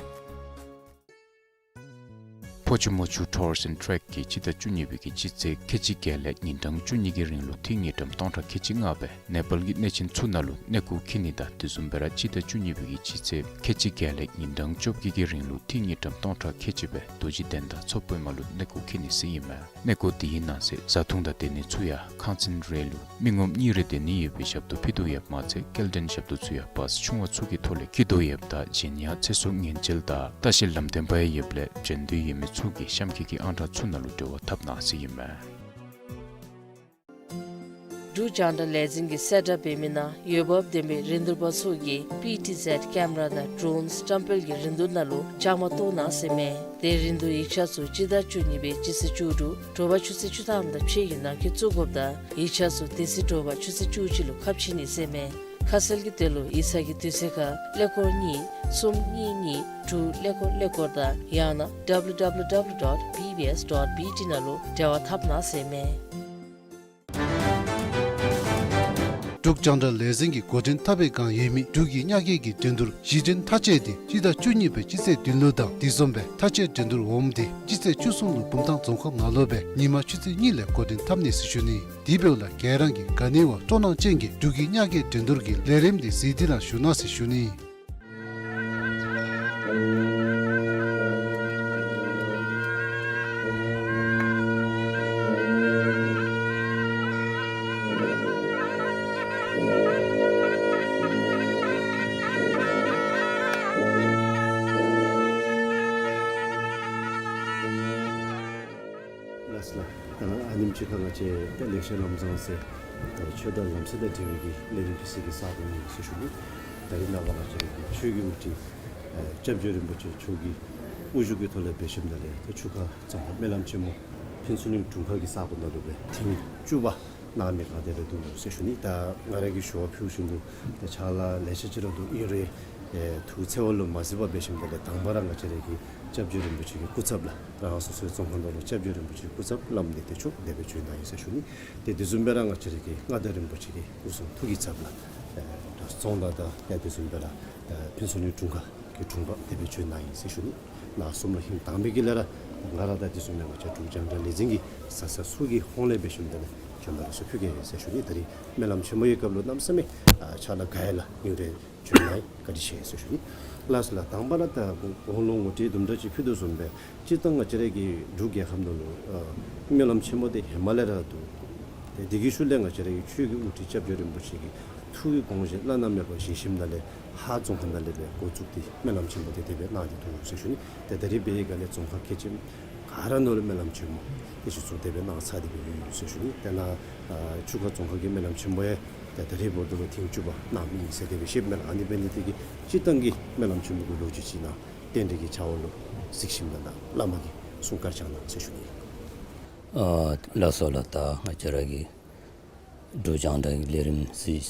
ཕོ་ཆུ་མོ་ཆུ་ཊུར་སི་ཨེནཌ་ཊེཀ་གིས་སྤྱི་ཟླ་བཅུ་གཉིས་པའི་གི་སྤྱི་ཚེས་ཁལ་གཅིག་བརྒྱད་ལས་ཉིན་གྲངས་བཅུ་གཉིས་ཀྱི་རིང་ལུ་ཏི་རུ་དངུལ་ཀྲམ་སྟོང་ཕྲག་ཁལ་གཅིག་ལྔ་སྦེ་ནེ་པཱལ་གྱི་གནས་ཆེན་ཚུ་ནང་ལུ་གནས་སྐོར་འཁྱིད་ནི་དང་དེ་བཟུམ་སྦེ་ར་སྤྱི་ཟླ་བཅུ་གཉིས་པའི་གི་སྤྱི་ཚེས་ཁལ་གཅིག་བརྒྱད་ལས་ཉིན་གྲངས་བཅོ་བརྒྱད་ཀྱི་རིང་ལུ་ཏི་རུ་དངུལ་ཀྲམ་སྟོང་ཕྲག་ཁལ་གཅིག་སྦེ་རྡོ་རྗེ་གདན་དང་མཚོ་པདྨ་ལུ་གནས་སྐོར་འཁྱིད་ནི་ཟེར་ཨིན་མས། གནས་སྐོར་དེའི་ནང་གསེས་བཟའ་འཐུང་དང་སྡོད་ནི་ཚུ་ཡང་ཁང་ཚན་རེ་ལུ་མི་ངོམ་གཉིས་རེ་སྡོད་ནི་ཡོད་པའི་ཞབས་ཏོག་ཕུལ་དོ་ཡོདཔ་མ་ཚད་སྐྱེལ་འདྲེན་ཞབས་ཏོག་ཚུ་ཡང་བཱསི་ཆུང་བ་ཚུ་གི་ཐོག་ལས་འཁྱིད་དོ་ཡོདཔ་ད་གཞན་ཡང་ཚེ་སྲོག་ཉེན་བཅོལ་དང་ལྟ་བཤལ་ལམ་སྟོན་པ་ཡང་ཡོདཔ་ལས་འབྱོན་འདོད་ཡོད་མི་ཚུ་གིས་གཤམ་འཁོད་ཀྱི་ཨང་གྲངས་ཚུ་ནང་ལུ་འབྲེལ་བ་འཐབ་གནང་ཟེར་ཨིན་མས། འབྲུག་རྒྱང་བསྒྲགས་ལས་འཛིན་གྱིས་གསལ་བསྒྲགས་འབད་མི་ནང་འོས་འབབ་ལྡན་པའི་རིན་བསྡུར་པ་ཚུ་གིས་པི་ཊི་ཟེཌ་ཀེམ་ར་དང་ཌྲོན་བཀྲམ་སྤེལ་གྱི་རིན་བསྡུར་ནང་ལུ་བཅའ་མར་གཏོགས་གནང་ཟེར་ཨིན་མས། དེ་རིན་བསྡུར་ཡིག་ཆ་ཚུ་སྤྱི་ཟླ་བཅུ་གཉིས་པའི་སྤྱི་ཚེས་བཅུ་དྲུག་དྲོ་པ་ཆུ་ཚོད་བཅུ་ཐམ་དང་ཕྱེད་ཀྱི་ནང་འཁོད་བཙུགས་དགོཔ་དང་ཡིག་ཆ་ཚུ་དེ་ཚེ་དྲོ་པ་ཆུ་ཚོད་བཅུ་གཅིག་ལུ་ཁ་ཕྱེ་ནི་ཟེར་ཨིན་མས། ཁ་གསལ་གྱི་དོན་ལུ་ཡིག་ཚང་གི་དུས་ཚོད་ཁར་ཀླད་ཀོར་གཉིས་གསུམ་གཉིས་གཉིས་དྲུག་ཀླད་ཀོར་ཀླད་ཀོར་དང་ཡང་ན་ཌབ་ལུ་ཌབ་ལུ་ཌབ་ལུ་ཌོཊ་བི་བི་ཨེསི་ཌོཊ་བི་ཊི་ནང་ལུ་འབྲེལ་བ་འཐབ་གནང་ཟེར་ཨིན་མས། འབྲུག་རྒྱང་བསྒྲགས་ལས་འཛིན་གྱིས་འགོ་འདྲེན་འཐབ་པའི་སྒང་ཡོད་མི་འབྲུག་གི་གཉའ་སྐྱེགས་ཀྱི་འགྲན་བསྡུར་གཞི་འགྲན་མཐའ་དཔྱད་དེ་སྤྱི་ཟླ་བཅུ་གཉིས་པའི་སྤྱི་ཚེས་བདུན་ལུ་དང་དེ་བཟུམ་སྦེ་མཐའ་དཔྱད་འགྲན་བསྡུར་འོགམ་དེ་སྤྱི་ཚེས་བཅུ་གསུམ་ལུ་བུམ་ཐང་རྫོང་ཁག་ནང་ལུ་སྦེ་ཉིན་མ་ཆུ་ཚོད་གཉིས་ལས་འགོ་འདྲེན་འཐབ་ནི་ཟེར་ཞུ་ནི། དེ་འབདཝ་ལས་ག་ར་གིས་ག་ནི་བ་སྤྲོ་སྣང་ཅན་གྱི་འབྲུག་གི་གཉའ་སྐྱེགས་འགྲན་བསྡུར་གྱི་ལས་རིམ་དེ་གཟིགས་ཏེ་གནང་ཞུ་གནང་ཟེར་ཞུ་ནི། ལགས་སོ་ལགས། ད་ཨ་ནེམ་ཅིག་ཁར་ང་བཅས་ཏེ་ལེགས་བཤད་ལམ་བཟང་ཟེར་ད་ཆོས་དང་ལམ་སྲོལ་དང་འབྲེལ་བའི་གི་ལས་རིམ་ཕུལ་སའི་གི་ས་གོ་ཨིན་ཟེར་ཞུ་ནི། ད་རིས་ནངས་པ་ང་བཅས་ར་གི་ཆོས་ཀྱི་དབུ་ཁྲིད་ཨེ་སྐྱབས་རྗེ་རིན་པོ་ཆེ་མཆོག་གི་དབུ་བཞུགས་ཀྱི་ཐོག་ལས་འབད་ཞིནམ་ལས་ཏེ་ཆུ་ཁ་རྫོང་ཁག་སྨོན་ལམ་ཆེན་མོ་ཕུན་ཚོགས་གླིང་དྲུང་ཁག་གི་ས་གོ་ནང་ལུ་སྦེ་ཐེངས་བཅུ་པ་གནང་མི་ག་དེ་སྦེ་འདུག་ཟེར་ཞུ་ནི། ད་ང་ར་གིས་ཞུ་བ་ཕུལ་བཞིན་དུ་ད་ཕྱག་ལཱ་ལེ་ཤ་ཅིག་ར་འདུག། ཨིན་རུང་ཨེ་ཐུགས་འཚེར་བ་ལུ་མ་གཟིགས་པར་འབད་ཞིནམ་ལས་དང་པ་ར་ང་བཅས་ར་གི་སྐྱབས་རྗེ་རིན་པོ་ཆེ་གི་སྐུ་ཚབ་ལགས་རང་སོ་སོའི་རྫོང་ཁག་ནང་ལུ་སྐྱབས་རྗེ་རིན་པོ་ཆེ་གི་སྐུ་ཚབ་བླམ་འདི་ཏེ་མཆོག་དེ་སྦེ་བྱོན་གནང་ཡི་ཟེར་ཞུ་ནི། ཏེ་དེ་བཟུམ་སྦེ་ར་ང་བཅས་ར་གི་མངའ་བདག་རིན་པོ་ཆེ་གི་སྐུ་གསུང་ཐུགས་ཀྱི་ཚབ་ལགས་ཨེ་རྫོང་བདག་དང་ཡང་དེ་བཟུམ་སྦེ་ར་ཨེ་ཕུན་ཚོགས་གླིང་དྲུང་ཁག་གི་དྲུང་པ་དེ་སྦེ་བྱོན་གནང་ཡི་ཟེར་ཞུ་ནི། ནཱ་གསུམ་ལུ་ཧིང་དྭངས་མའི་དཀྱིལ་ལས་ར་ང་ར་དང་དེ་བཟུམ་སྦེ་ང་བཅས་འབྲུག་རྒྱང་བསྒྲགས་ལས་འཛིན་གྱི་བཟའ་ཚང་ཚུ་གི་ཧོངས་ལས་འབད་ཞིནམ་ལས་བྱོན་པ་ལེགས་སོ་ཕུལ་གེ་ཟེར་ཞུ་ནི། ད་རིས་སྨོན་ལམ་ཆེན་མོའི་སྐབས་ལུ་གནམ་མེད་ས་མེད་ཨ་ཕྱག་ལཱ་དཀའ་ཡ་ལགས། ཨིན་རུང་བྱོན་གནང་ཡི། བཀའ་དྲིན་ཆེ་ཟེར་ཞུ་ནི། ལགས་སོ་ལགས། དང་པ་ར་ད་དགུང་ལོ་ངོ་སྤྲོད་དུམ་གྲ་ཅིག་ཕུལ་དོ་བཟུམ་སྦེ་སྤྱིར་བཏང་ང་བཅས་ར་གི་འབྲུག་རྒྱལ་ཁབ་ནང་ལུ་ཨ་སྨོན་ལམ་ཆེན་མོ་དེ་ཧེ་མ་ལས་ར་འདུག། ཏེ་དེ་གི་ཤུལ་ལས་ང་བཅས་ར་གི་ཆོས་ཀྱི་དབུ་ཁྲིད་སྐྱབས་རྗེ་རིན་པོ་ཆེ་གི་ཐུགས་ཀྱི་དགོངས་བཞེད་བླ་ན་མེད་པ་བཞེས་ཞིནམ་ལས་ཧཱ་རྫོང་ཁག་ནང་ལས་སྦེ་འགོ་བཙུགས་ཏེ་སྨོན་ལམ་ཆེན་མོ་དེ་དེ་སྦེ་གནང་སྟེ་འདུག་ཟེར་ཞུ་ནི། ཏེ་ད་རིས་འབད་བའི་སྒང་ལས་རྫོང་ཁག་ཁལ་གཅིག་ག་ར་ནང་ལུ་སྨོན་ལམ་ཆེན་མོ་དེ་ཅིག་བཙུགས་ཏེ་སྦེ་གནང་ཚར་ཏེ་སྦེ་ཡོད་ཟེར་ཞུ་ནི། ཏེ་ནཱ་ཨ་ཆུ་ཁ་རྫོང་ཁག་གི་སྨོན་ལམ་ཆེན་མོ་ཡང་ཏེ་ད་རིས་བར་དུ་ལུ་ཐེངས་བཅུ་པ་གནང་མི་ཨིན་ཟེར་དེ་སྦེ་བཤདཔ་མས་ལགས། ཨ་ནི་འབད་ནི་དེ་གིས་སྤྱིར་བཏང་གི་སྨོན་ལམ་ཆེན་མོ་གི་ལོ་རྒྱུས་ཅིག་ནཱ་རྟེན་འབྲེལ་གྱི་བྱ་བ་ལུ་གཟིགས་ཞིནམ་ལས་ནཱ་བླ་མ་གིས་གསུང་བཀའ་བཅག་གནང་ཟེར་ཞུ་ནི། ཨ་ལགས་སོ་ལགས། ད་ང་བཅས་ར་གི་འབྲུག་རྒྱང་བསྒྲགས་ཀྱི་ལས་རིམ་གཟིགས་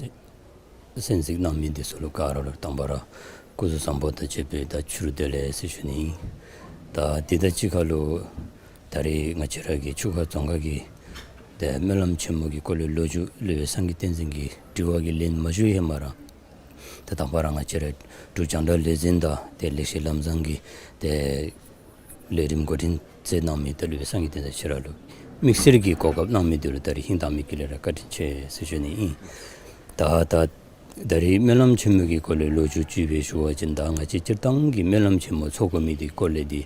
གསན་གཟིགས་གནང་མི་འདི་ཚུ་ལུ་ག་ར་ལུ་དང་པ་ར་སྐུ་གཟུགས་བཟང་པོ་དང་བཅས་པའི་ད་ཕྱི་རུ་བདེ་ལེགས་ཟེར་ཞུ་ནི་ཨིན། ད་དེ་དང་གཅིག་ཁར་ལུ་ད་རིས་ང་བཅས་ར་གི་ཆུ་ཁ་རྫོང་ཁག་གི་ཏེ་སྨོན་ལམ་ཆེན་མོ་གི་སྐོར་ལས་ལོ་རྒྱུས་སློབ་དཔོན་སངས་རྒྱས་བསྟན་འཛིན་གྱིས་དྲི་བ་གི་ལན་མ་ཞུ་ཧེ་མ་ར་ཏེ་དང་པ་ར་ང་བཅས་ར་འབྲུག་རྒྱང་བསྒྲགས་ལས་འཛིན་དང་ཏེ་ལེགས་བཤད་ལམ་བཟང་གི་ཏེ་ལས་རིམ་འགོ་འདྲེན་མཛད་གནང་མི་ཏེ་སློབ་དཔོན་སངས་རྒྱས་བསྟན་འཛིན་ཁྱོད་ར་ལུ་དམིགས་བསལ་གྱི་གོ་སྐབས་གནང་མི་འདི་ལུ་ད་རིས་ཧིང་དྭངས་མའི་དཀྱིལ་ལས་ར་བཀའ་དྲིན་ཆེ་ཟེར་ཞུ་ནི་ཨིན། ད་ད་ད་རིས་སྨོན་ལམ་ཆེན་མོ་གི་སྐོར་ལས་ལོ་རྒྱུས་ཅིག་སྦེ་ཞུ་བ་ཅིན་ད་ང་བཅས་སྤྱིར་བཏང་གི་སྨོན་ལམ་ཆེན་མོ་ཚོགས་དགོ་མི་འདི་སྐོར་ལས་འདི་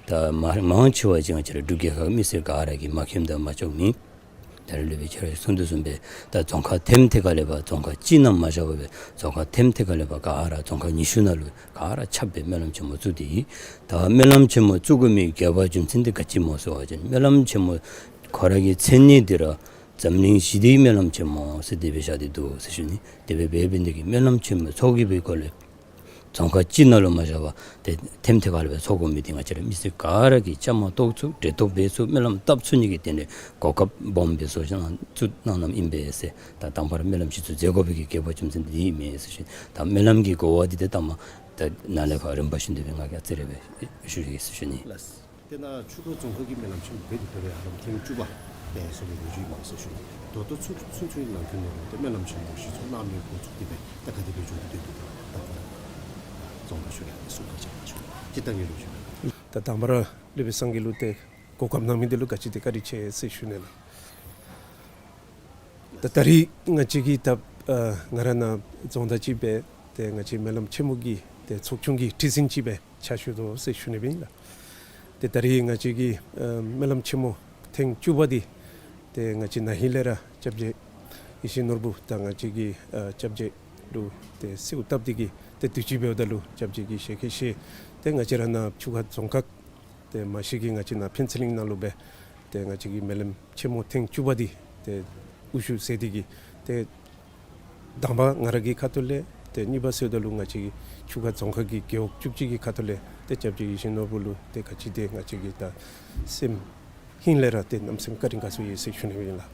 ད་མ་མང་ཆེ་བ་ཅིག་ང་བཅས་ར་འབྲུག་རྒྱལ་ཁབ་མི་སེར་ག་ར་གིས་མ་མཁྱེནམ་དང་མ་ཆོག་མེད། ད་རིས་སློབ་དཔོན་ཁྱོད་ར་གསུང་དོ་བཟུམ་སྦེ་ད་རྫོང་ཁག་ཐེམ་ཐད་ཁ་ལས་ཕར་རྫོང་ཁག་གཅིག་ནང་མ་བཞག་པར་སྦེ་རྫོང་ཁག་ཐེམ་ཐད་ཁ་ལས་ཕར་ག་ར་རྫོང་ཁག་ཉི་ཤུ་ནང་ལུ་ག་ར་ཁྱབ་སྦེ་སྨོན་ལམ་ཆེན་མོ་བཙུགས་ཏེ་ཡོད། ད་སྨོན་ལམ་ཆེན་མོ་བཙུགས་དགོ་མི་དགོས་པ་རྒྱུ་མཚན་འདི་ག་ཅི་སྨོ་ཟེར་བ་ཅིན་སྨོན་ལམ་ཆེན་མོ་ཁོ་ར་གི་མཚན་ཉིད་འདི་ར་འཛམ་གླིང་ཞི་བདེའི་སྨོན་ལམ་ཆེན་མོ་ཟེར་དེ་སྦེ་བཞག་སྟེ་འདུག་ཟེར་ཞུ་ནི། དེ་སྦེ་འབད་འབད་ནི་དེ་གིས་སྨོན་ལམ་ཆེན་མོ་ཚོགས་དགོ་པའི་སྐོར་ལས་ རྫོང་ཁག་གཅིག་ནང་ལུ་མ་བཞག་པར་ཏེ་ཐེམ་ཐེ་ཁ་ལུ་སྦེ་ཚོགས་དགོ་མི་འདི་ང་བཅས་ར་མི་སེར་ག་ར་གིས་བཅའ་མར་གཏོགས་ཚུགས་འབྲེལ་གཏོགས་འབད་ཚུགས་སྨོན་ལམ་བཏབ་ཚུགས་ནི་གི་དོན་ལས་གོ་སྐབས་སྦོམ་སྦེ་བཟོ་བཞག་གནང་བཙུགས་གནང་གནངམ་ཨིན་པས་ཟེར། ད་དང་པ་ར་སྨོན་ལམ་ཞུ་ཚུགས་མཛད་དགོ་པའི་གི་དགོས་པ་རྒྱུ་མཚན་འདི་ཨིན་མས་ཟེར་ཞུ། ད་སྨོན་ལམ་གྱི་གོ་བ་འདི་ཏེ་ད་མ་ད་ནཱ་ལས་ཕར་རིམ་པ་བཞིན་དུ་སྦེ་ང་གིས་ཨ་ཙི་རེ་སྦེ་ཞུ་ཡི་ཟེར་ཞུ་ནི། ལགས། དེ་ནང་ཆུ་ཁ་རྫོང་ཁག་གི་སྨོན་ལམ་ཆེན་མོ་འབད་དེ་ད་རེས་ཧ་ལམ་ཐེངས་བཅུ་པ་དེ་སོང་བའི་ལོ་རྒྱུས་ཨིན་མས་ཟེར་ཞུ་ནི། ད་ལྟོ་ཚུན་ཚོད་ནང་འཁོད་ནང་ལུ་ཏེ་སྨོན་ལམ་ཆེན་མོ་གཞི་བཙུགས་གནང་མི་འགོ་བཙུགས་ཏེ་སྦེ་ད་ག་དེ་སྦེ་འགྱོ་སྟེ་འདུག། ད་ད་ལྟོ་རྫོང་བདག་མཆོག་གིས་གསུང་བཀའ་རྒྱ་ཆེ་ཞུ་ནི། སྤྱིར་བཏང་གི་ལོ་རྒྱུས། ད་དང་པ་ར་སློབ་དཔོན་སངས་རྒྱས་ལུ་ཏེ་གོ་སྐབས་གནང་མི་འདི་ལུ་ག་ཅི་དེ་བཀའ་དྲིན་ཆེ་ཟེར་ཞུ་ནི་ལགས། ད་ད་རིས་ང་བཅས་ཀྱིས་ད་ཨ་ང་ར་ནཱ་རྫོང་བདག་ཅིག་སྦེ་ཏེ་ང་བཅས་སྨོན་ལམ་ཆེན་མོ་གི་ཏེ་ཚོགས་ཆུང་གི་ཁྲི་འཛིན་ཅིག་སྦེ་ཕྱག་ཞུ་དོ་ཟེར་ཞུ་ནི་སྦེ་ཨིན་ལགས། ཏེ་ད་རིས་ང་བཅས་ཀྱི་ཨ་སྨོན་ལམ་ཆེན་མོ་ཐེངས་བཅུ་པ་འདི་ཏེ་ང་བཅས་ན་ཧིང་ལས་ར་སྐྱབས་རྗེ་ཡིད་བཞིན་ནོར་བུ་དང་ང་བཅས་ཀྱི་ཨ་སྐྱབས་རྗེ་ལུ་ཏེ་གསོལཝ་བཏབ་སྟེ་གིས་ཏེ་དུས་ཅི་འབདཝ་ད་ལུ་སྐྱབས་རྗེ་གིས་ཞལ་བཀོད་བཞེས་ཏེ་ང་བཅས་ར་ནཱ་ཆུ་ཁ་རྫོང་ཁག་ཏེ་མ་གཞི་གིས་ང་བཅས་ནཱ་ཕུན་ཚོགས་གླིང་ནང་ལུ་སྦེ་ཏེ་ང་བཅས་ཀྱི་སྨོན་ལམ་ཆེན་མོ་ཐེངས་བཅུ་པ་འདི་ཏེ་དབུ་བཞུགས་མཛད་དེ་གིས་ཏེ་དང་པ་ང་ར་གི་ཁ་ཐུག་ལས་ཏེ་གཉིས་པ་ཟེརཝ་ད་ལུ་ང་བཅས་ཀྱི་ཆུ་ཁ་རྫོང་ཁག་གི་རྒེད་འོག་བཅུ་གཅིག་གི་ཁ་ཐུག་ལས་ཏེ་སྐྱབས་རྗེ་ཡིད་བཞིན་ནོར་བུ་ལུ་ཏེ་ག་ཅི་དེ་ང་བཅས་ཀྱིས་ད་སེམས་ཧིང་ལས་ར་ཏེ་གནམ་མེད་ས་མེད་བཀའ་དྲིན་དགའ་ཚོར་ཡོད་ཟེར་ཞུ་ནི་ཨིན་ལགས།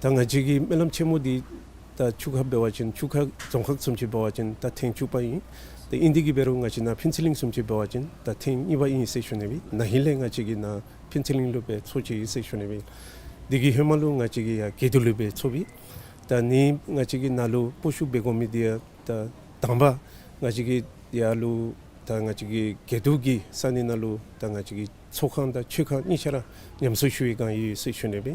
ད་ང་བཅས་ཀྱི་སྨོན་ལམ་ཆེན་མོ་འདི་ད་ཆུ་ཁ་འབད་བ་ཅིན་ཆུ་ཁ་རྫོང་ཁག་བཟུམ་ཅིག་འབད་བ་ཅིན་ད་ཐེངས་བཅུ་པ་ཨིན། ཏེ་ཨིན་དེ་གིས་འབད་རུང་ང་བཅས་ནཱ་ཕུན་ཚོགས་གླིང་བཟུམ་ཅིག་འབད་བ་ཅིན་ད་ཐེངས་གཉིས་པ་ཨིན་ཟེར་ཞུ་ནི་ཨིན། ན་ཧིང་ལས་ང་བཅས་ཀྱིས་ནཱ་ཕུན་ཚོགས་གླིང་ལུ་སྦེ་ཚོགས་ཅི་ཨིན་ཟེར་ཞུ་ནི་ཨིན། དེ་གི་ཧེ་མ་ལུ་ང་བཅས་ཀྱིས་ཡར་དགེ་འདུན་ལུ་སྦེ་ཚོགས་པས། ད་ནི་ང་བཅས་ཀྱིས་ནཱ་ལུ་སྤོ་བཤུད་འབད་དགོ་མི་འདི་ཡང་ད་དང་པ་ང་བཅས་ཀྱིས་ཡར་ལུ་ད་ང་བཅས་ཀྱི་དགེ་འདུན་གྱི་ས་གནས་ནང་ལུ་ད་ང་བཅས་ཀྱི་ཚོགས་ཁང་དང་ཆོས་ཁང་གཉིས་ཆ་ར་ཉམས་གསོ་ཞུ་བའི་བསྒང་ཡོད་ཟེར་ཞུ་ནི་སྦེ།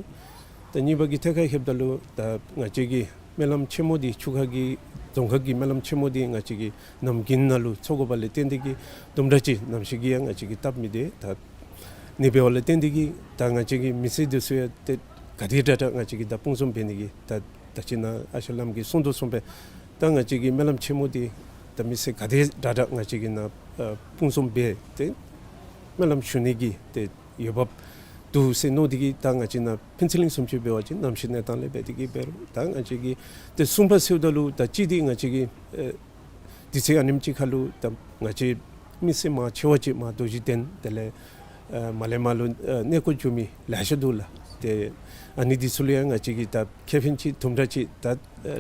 ད་གཉིས་པ་གི་ཐད་ཁར་ལྷོདཔ་ད་ལུ་ད་ང་བཅས་ཀྱི་སྨོན་ལམ་ཆེན་མོ་འདི་ཆུ་ཁ་གི་རྫོང་ཁག་གི་སྨོན་ལམ་ཆེན་མོ་འདི་ང་བཅས་ཀྱི་གནམ་དགུན་ནང་ལུ་ཚོགས་དགོཔ་ལས་བརྟེན་ཏེ་གིས་དུམ་གྲ་ཅིག་གནམ་གཤིས་ཀྱིས་ཡང་ང་བཅས་ཀྱི་སྟབས་མི་བདེ། ད་ནི་འབདཝ་ལས་བརྟེན་ཏེ་གིས་ད་ང་བཅས་ཀྱི་མི་སེར་འདི་ཚུ་ཡང་ཏེ་ག་དེ་དྲག་དྲག་ང་བཅས་ཀྱིས་ད་དཔུང་འཛོམས་འབད་ནི་གི་ད་ད་ཅི་ནཱ་ཨ་ཞང་བླམ་གིས་གསུང་དོ་བཟུམ་སྦེ་ད་ང་བཅས་ཀྱི་སྨོན་ལམ་ཆེན་མོ་འདི་ད་མི་སེར་ག་དེ་དྲག་དྲག་ང་བཅས་ཀྱིས་ནཱ་ཨ་དཔུང་འཛོམས་འབད་དེ་སྨོན་ལམ་ཞུ་ནི་གི་ཏེ་འོས་འབབ་འདུག་ཟེར་མནོ་སྟེ་གིས་ད་ང་བཅས་ནཱ་ཕུན་ཚོགས་གླིང་བཟུམ་ཅིག་འབད་བ་ཅིན་གནམ་གཤིས་གནས་སྟངས་ལས་འབད་དེ་གིས་འབད་རུང་ད་ང་བཅས་ཀྱིས་ཏེ་གསུམ་པ་ཟེརཝ་ད་ལུ་ད་གཅིག་འདི་ང་བཅས་ཀྱིས་ཨེ་དུས་ཚོད་ཨ་ནེམ་ཅིག་ཁར་ལུ་ད་ང་བཅས་མི་སེར་མང་ཆེ་བ་ཅིག་མར་རྡོ་རྗེ་གདན་དེ་ལས་ཨ་མར་ལས་མར་ལུ་ཨ་གནས་སྐོར་འགྱོ་མི་ལེ་ཤ་འདུག་ལགས། ཏེ་ཨ་ནི་འདི་ཚུ་ལུ་ཡང་ང་བཅས་ཀྱིས་ད་ཁེ་ཕན་ཅིག་དུམ་གྲ་ཅིག་ད་ཨ་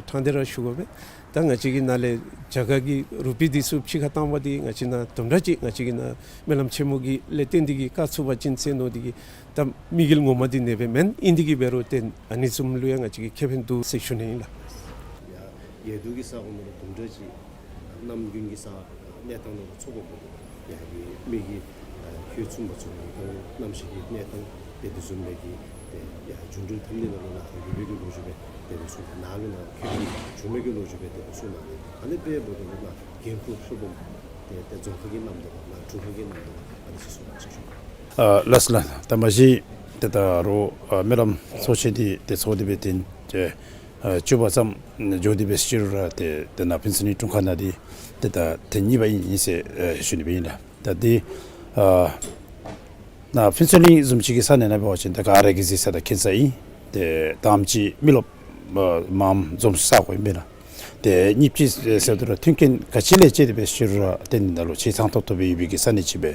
ཕྲང་སྟེ་ར་ཞུ་དགོ་པས། ད་ང་བཅས་ཀྱིས་ནཱ་ལས་རྒྱ་གར་གྱི་རུ་པི་འདི་ཚུ་ཕྱི་ཁར་བཏང་བ་འདི་ང་བཅས་ནཱ་དུམ་གྲ་ཅིག་ང་བཅས་ཀྱིས་ནཱ་སྨོན་ལམ་ཆེན་མོ་གི་ལས་བརྟེན་ཏེ་གིས་བཀག་ཚུགས་པ་ཅིན་ཟེར་མནོ་སྟེ་གིས་ད་དམིགས་ཡུལ་ངོ་མ་འདི་ཨ་ནི་སྦེ་མེན། ཨིན་དེ་གིས་འབད་རུང་ཏེ་ཨ་ནི་བཟུམ་ལུ་ཡང་ང་བཅས་ཀྱིས་ཁེ་ཕན་འདུག་ཟེར་ཞུ་ནི་ཨིན་ལགས། ཡར་ཡར་འདུག་གི་ས་གོ་ནང་ལུ་དུམ་གྲ་ཅིག་གནམ་དགུན་གྱི་ས་གནས་སྟངས་ནང་ལུ་ཚོགས་དགོཔ་འདུག། ཡར་གྱི་མི་གི་ཨ་ཁྱོད་གསུངས་པ་བཟུམ་སྦེ་གནམ་གཤིས་ཀྱི་གནས་སྟངས་དེ་དེ་བཟུམ་སྦེ་གིས་ཏེ་ཡར་འགྲུལ་འཕྲིན་འཐབ་ནི་ནང་ལུ་ནཱ་ཡོད་པའི་གི་ལོ་རྒྱུས་སྦེ་དེ་སྦེ་གསུངས། ནཱ་ལུ་ནཱ་ཁྱོད་ཀྱིས་བྱུང་མི་གི་ལོ་རྒྱུས་སྦེ་དེ་སྦེ་གསུངས་གནང་ནི། ཨ་ནི་སྦེ་འབདཝ་ད་ལུ་ནཱ་འགན་ཁུར་ཧྲིལ་བུམ་ཏེ་ཏེ་རྫོང་ཁག་གིས་གནངམ་ད་ནཱ་དྲུང་ཁག་གིས་གནངམ་ད་ཨ་ནི་ཅིག་གསུང་གནང་ཟེར་ཞུ། ཨ་ལགས་སོ་ལགས། ད་མ་གཞི་ཏེ་ད་རུང་ཨ་སྨོན་ལམ་ཚོགས་ཆེན་འདི་ཏེ་ཚོགས་ཏེ་སྦེ་ཏེ་ཨ་བཅུ་པ་ཙམ་འགྱོ་སྟེ་འབད་ཞུ་རུང་ར་ཏེ་ཏེ་ནཱ་ཕུན་ཚོགས་གླིང་དྲུང་ཁག་ནང་འདི་ཏེ་ད་ཐེངས་གཉིས་པ་ཨིན་ཟེར་ཨ་ཞུ་ནི་སྦེ་ཨིན་ལགས། ད་འདི་ཨ་ནཱ་ཕུན་ཚོགས་གླིང་བཟུམ་ཅིག་གི་ས་གནས་ནང་འབད་བ་ཅིན་ད་ག་ར་གིས་གཟིགས་ས་དང་མཁྱེན་ས་ཨིན། ཏེ་དང་པ་ཅིག་མི་རློབས་ཨ་མངམ་འཛོམས་ས་གོ་ཨིན་པས་ལགས། ཏེ་གཉིས་པ་ཅིག་ཟེརཝ་ད་ལུ་མཐུན་རྐྱེན་ག་ཅི་ལས་བཅད་དེ་འབད་ཞུ་རུང་ར་ཏེ་ནཱ་ལུ་ཆ་ཚང་ཏོག་ཏོ་སྦེ་ཡོད་པའི་གི་ས་གནས་ཅིག་སྦེ།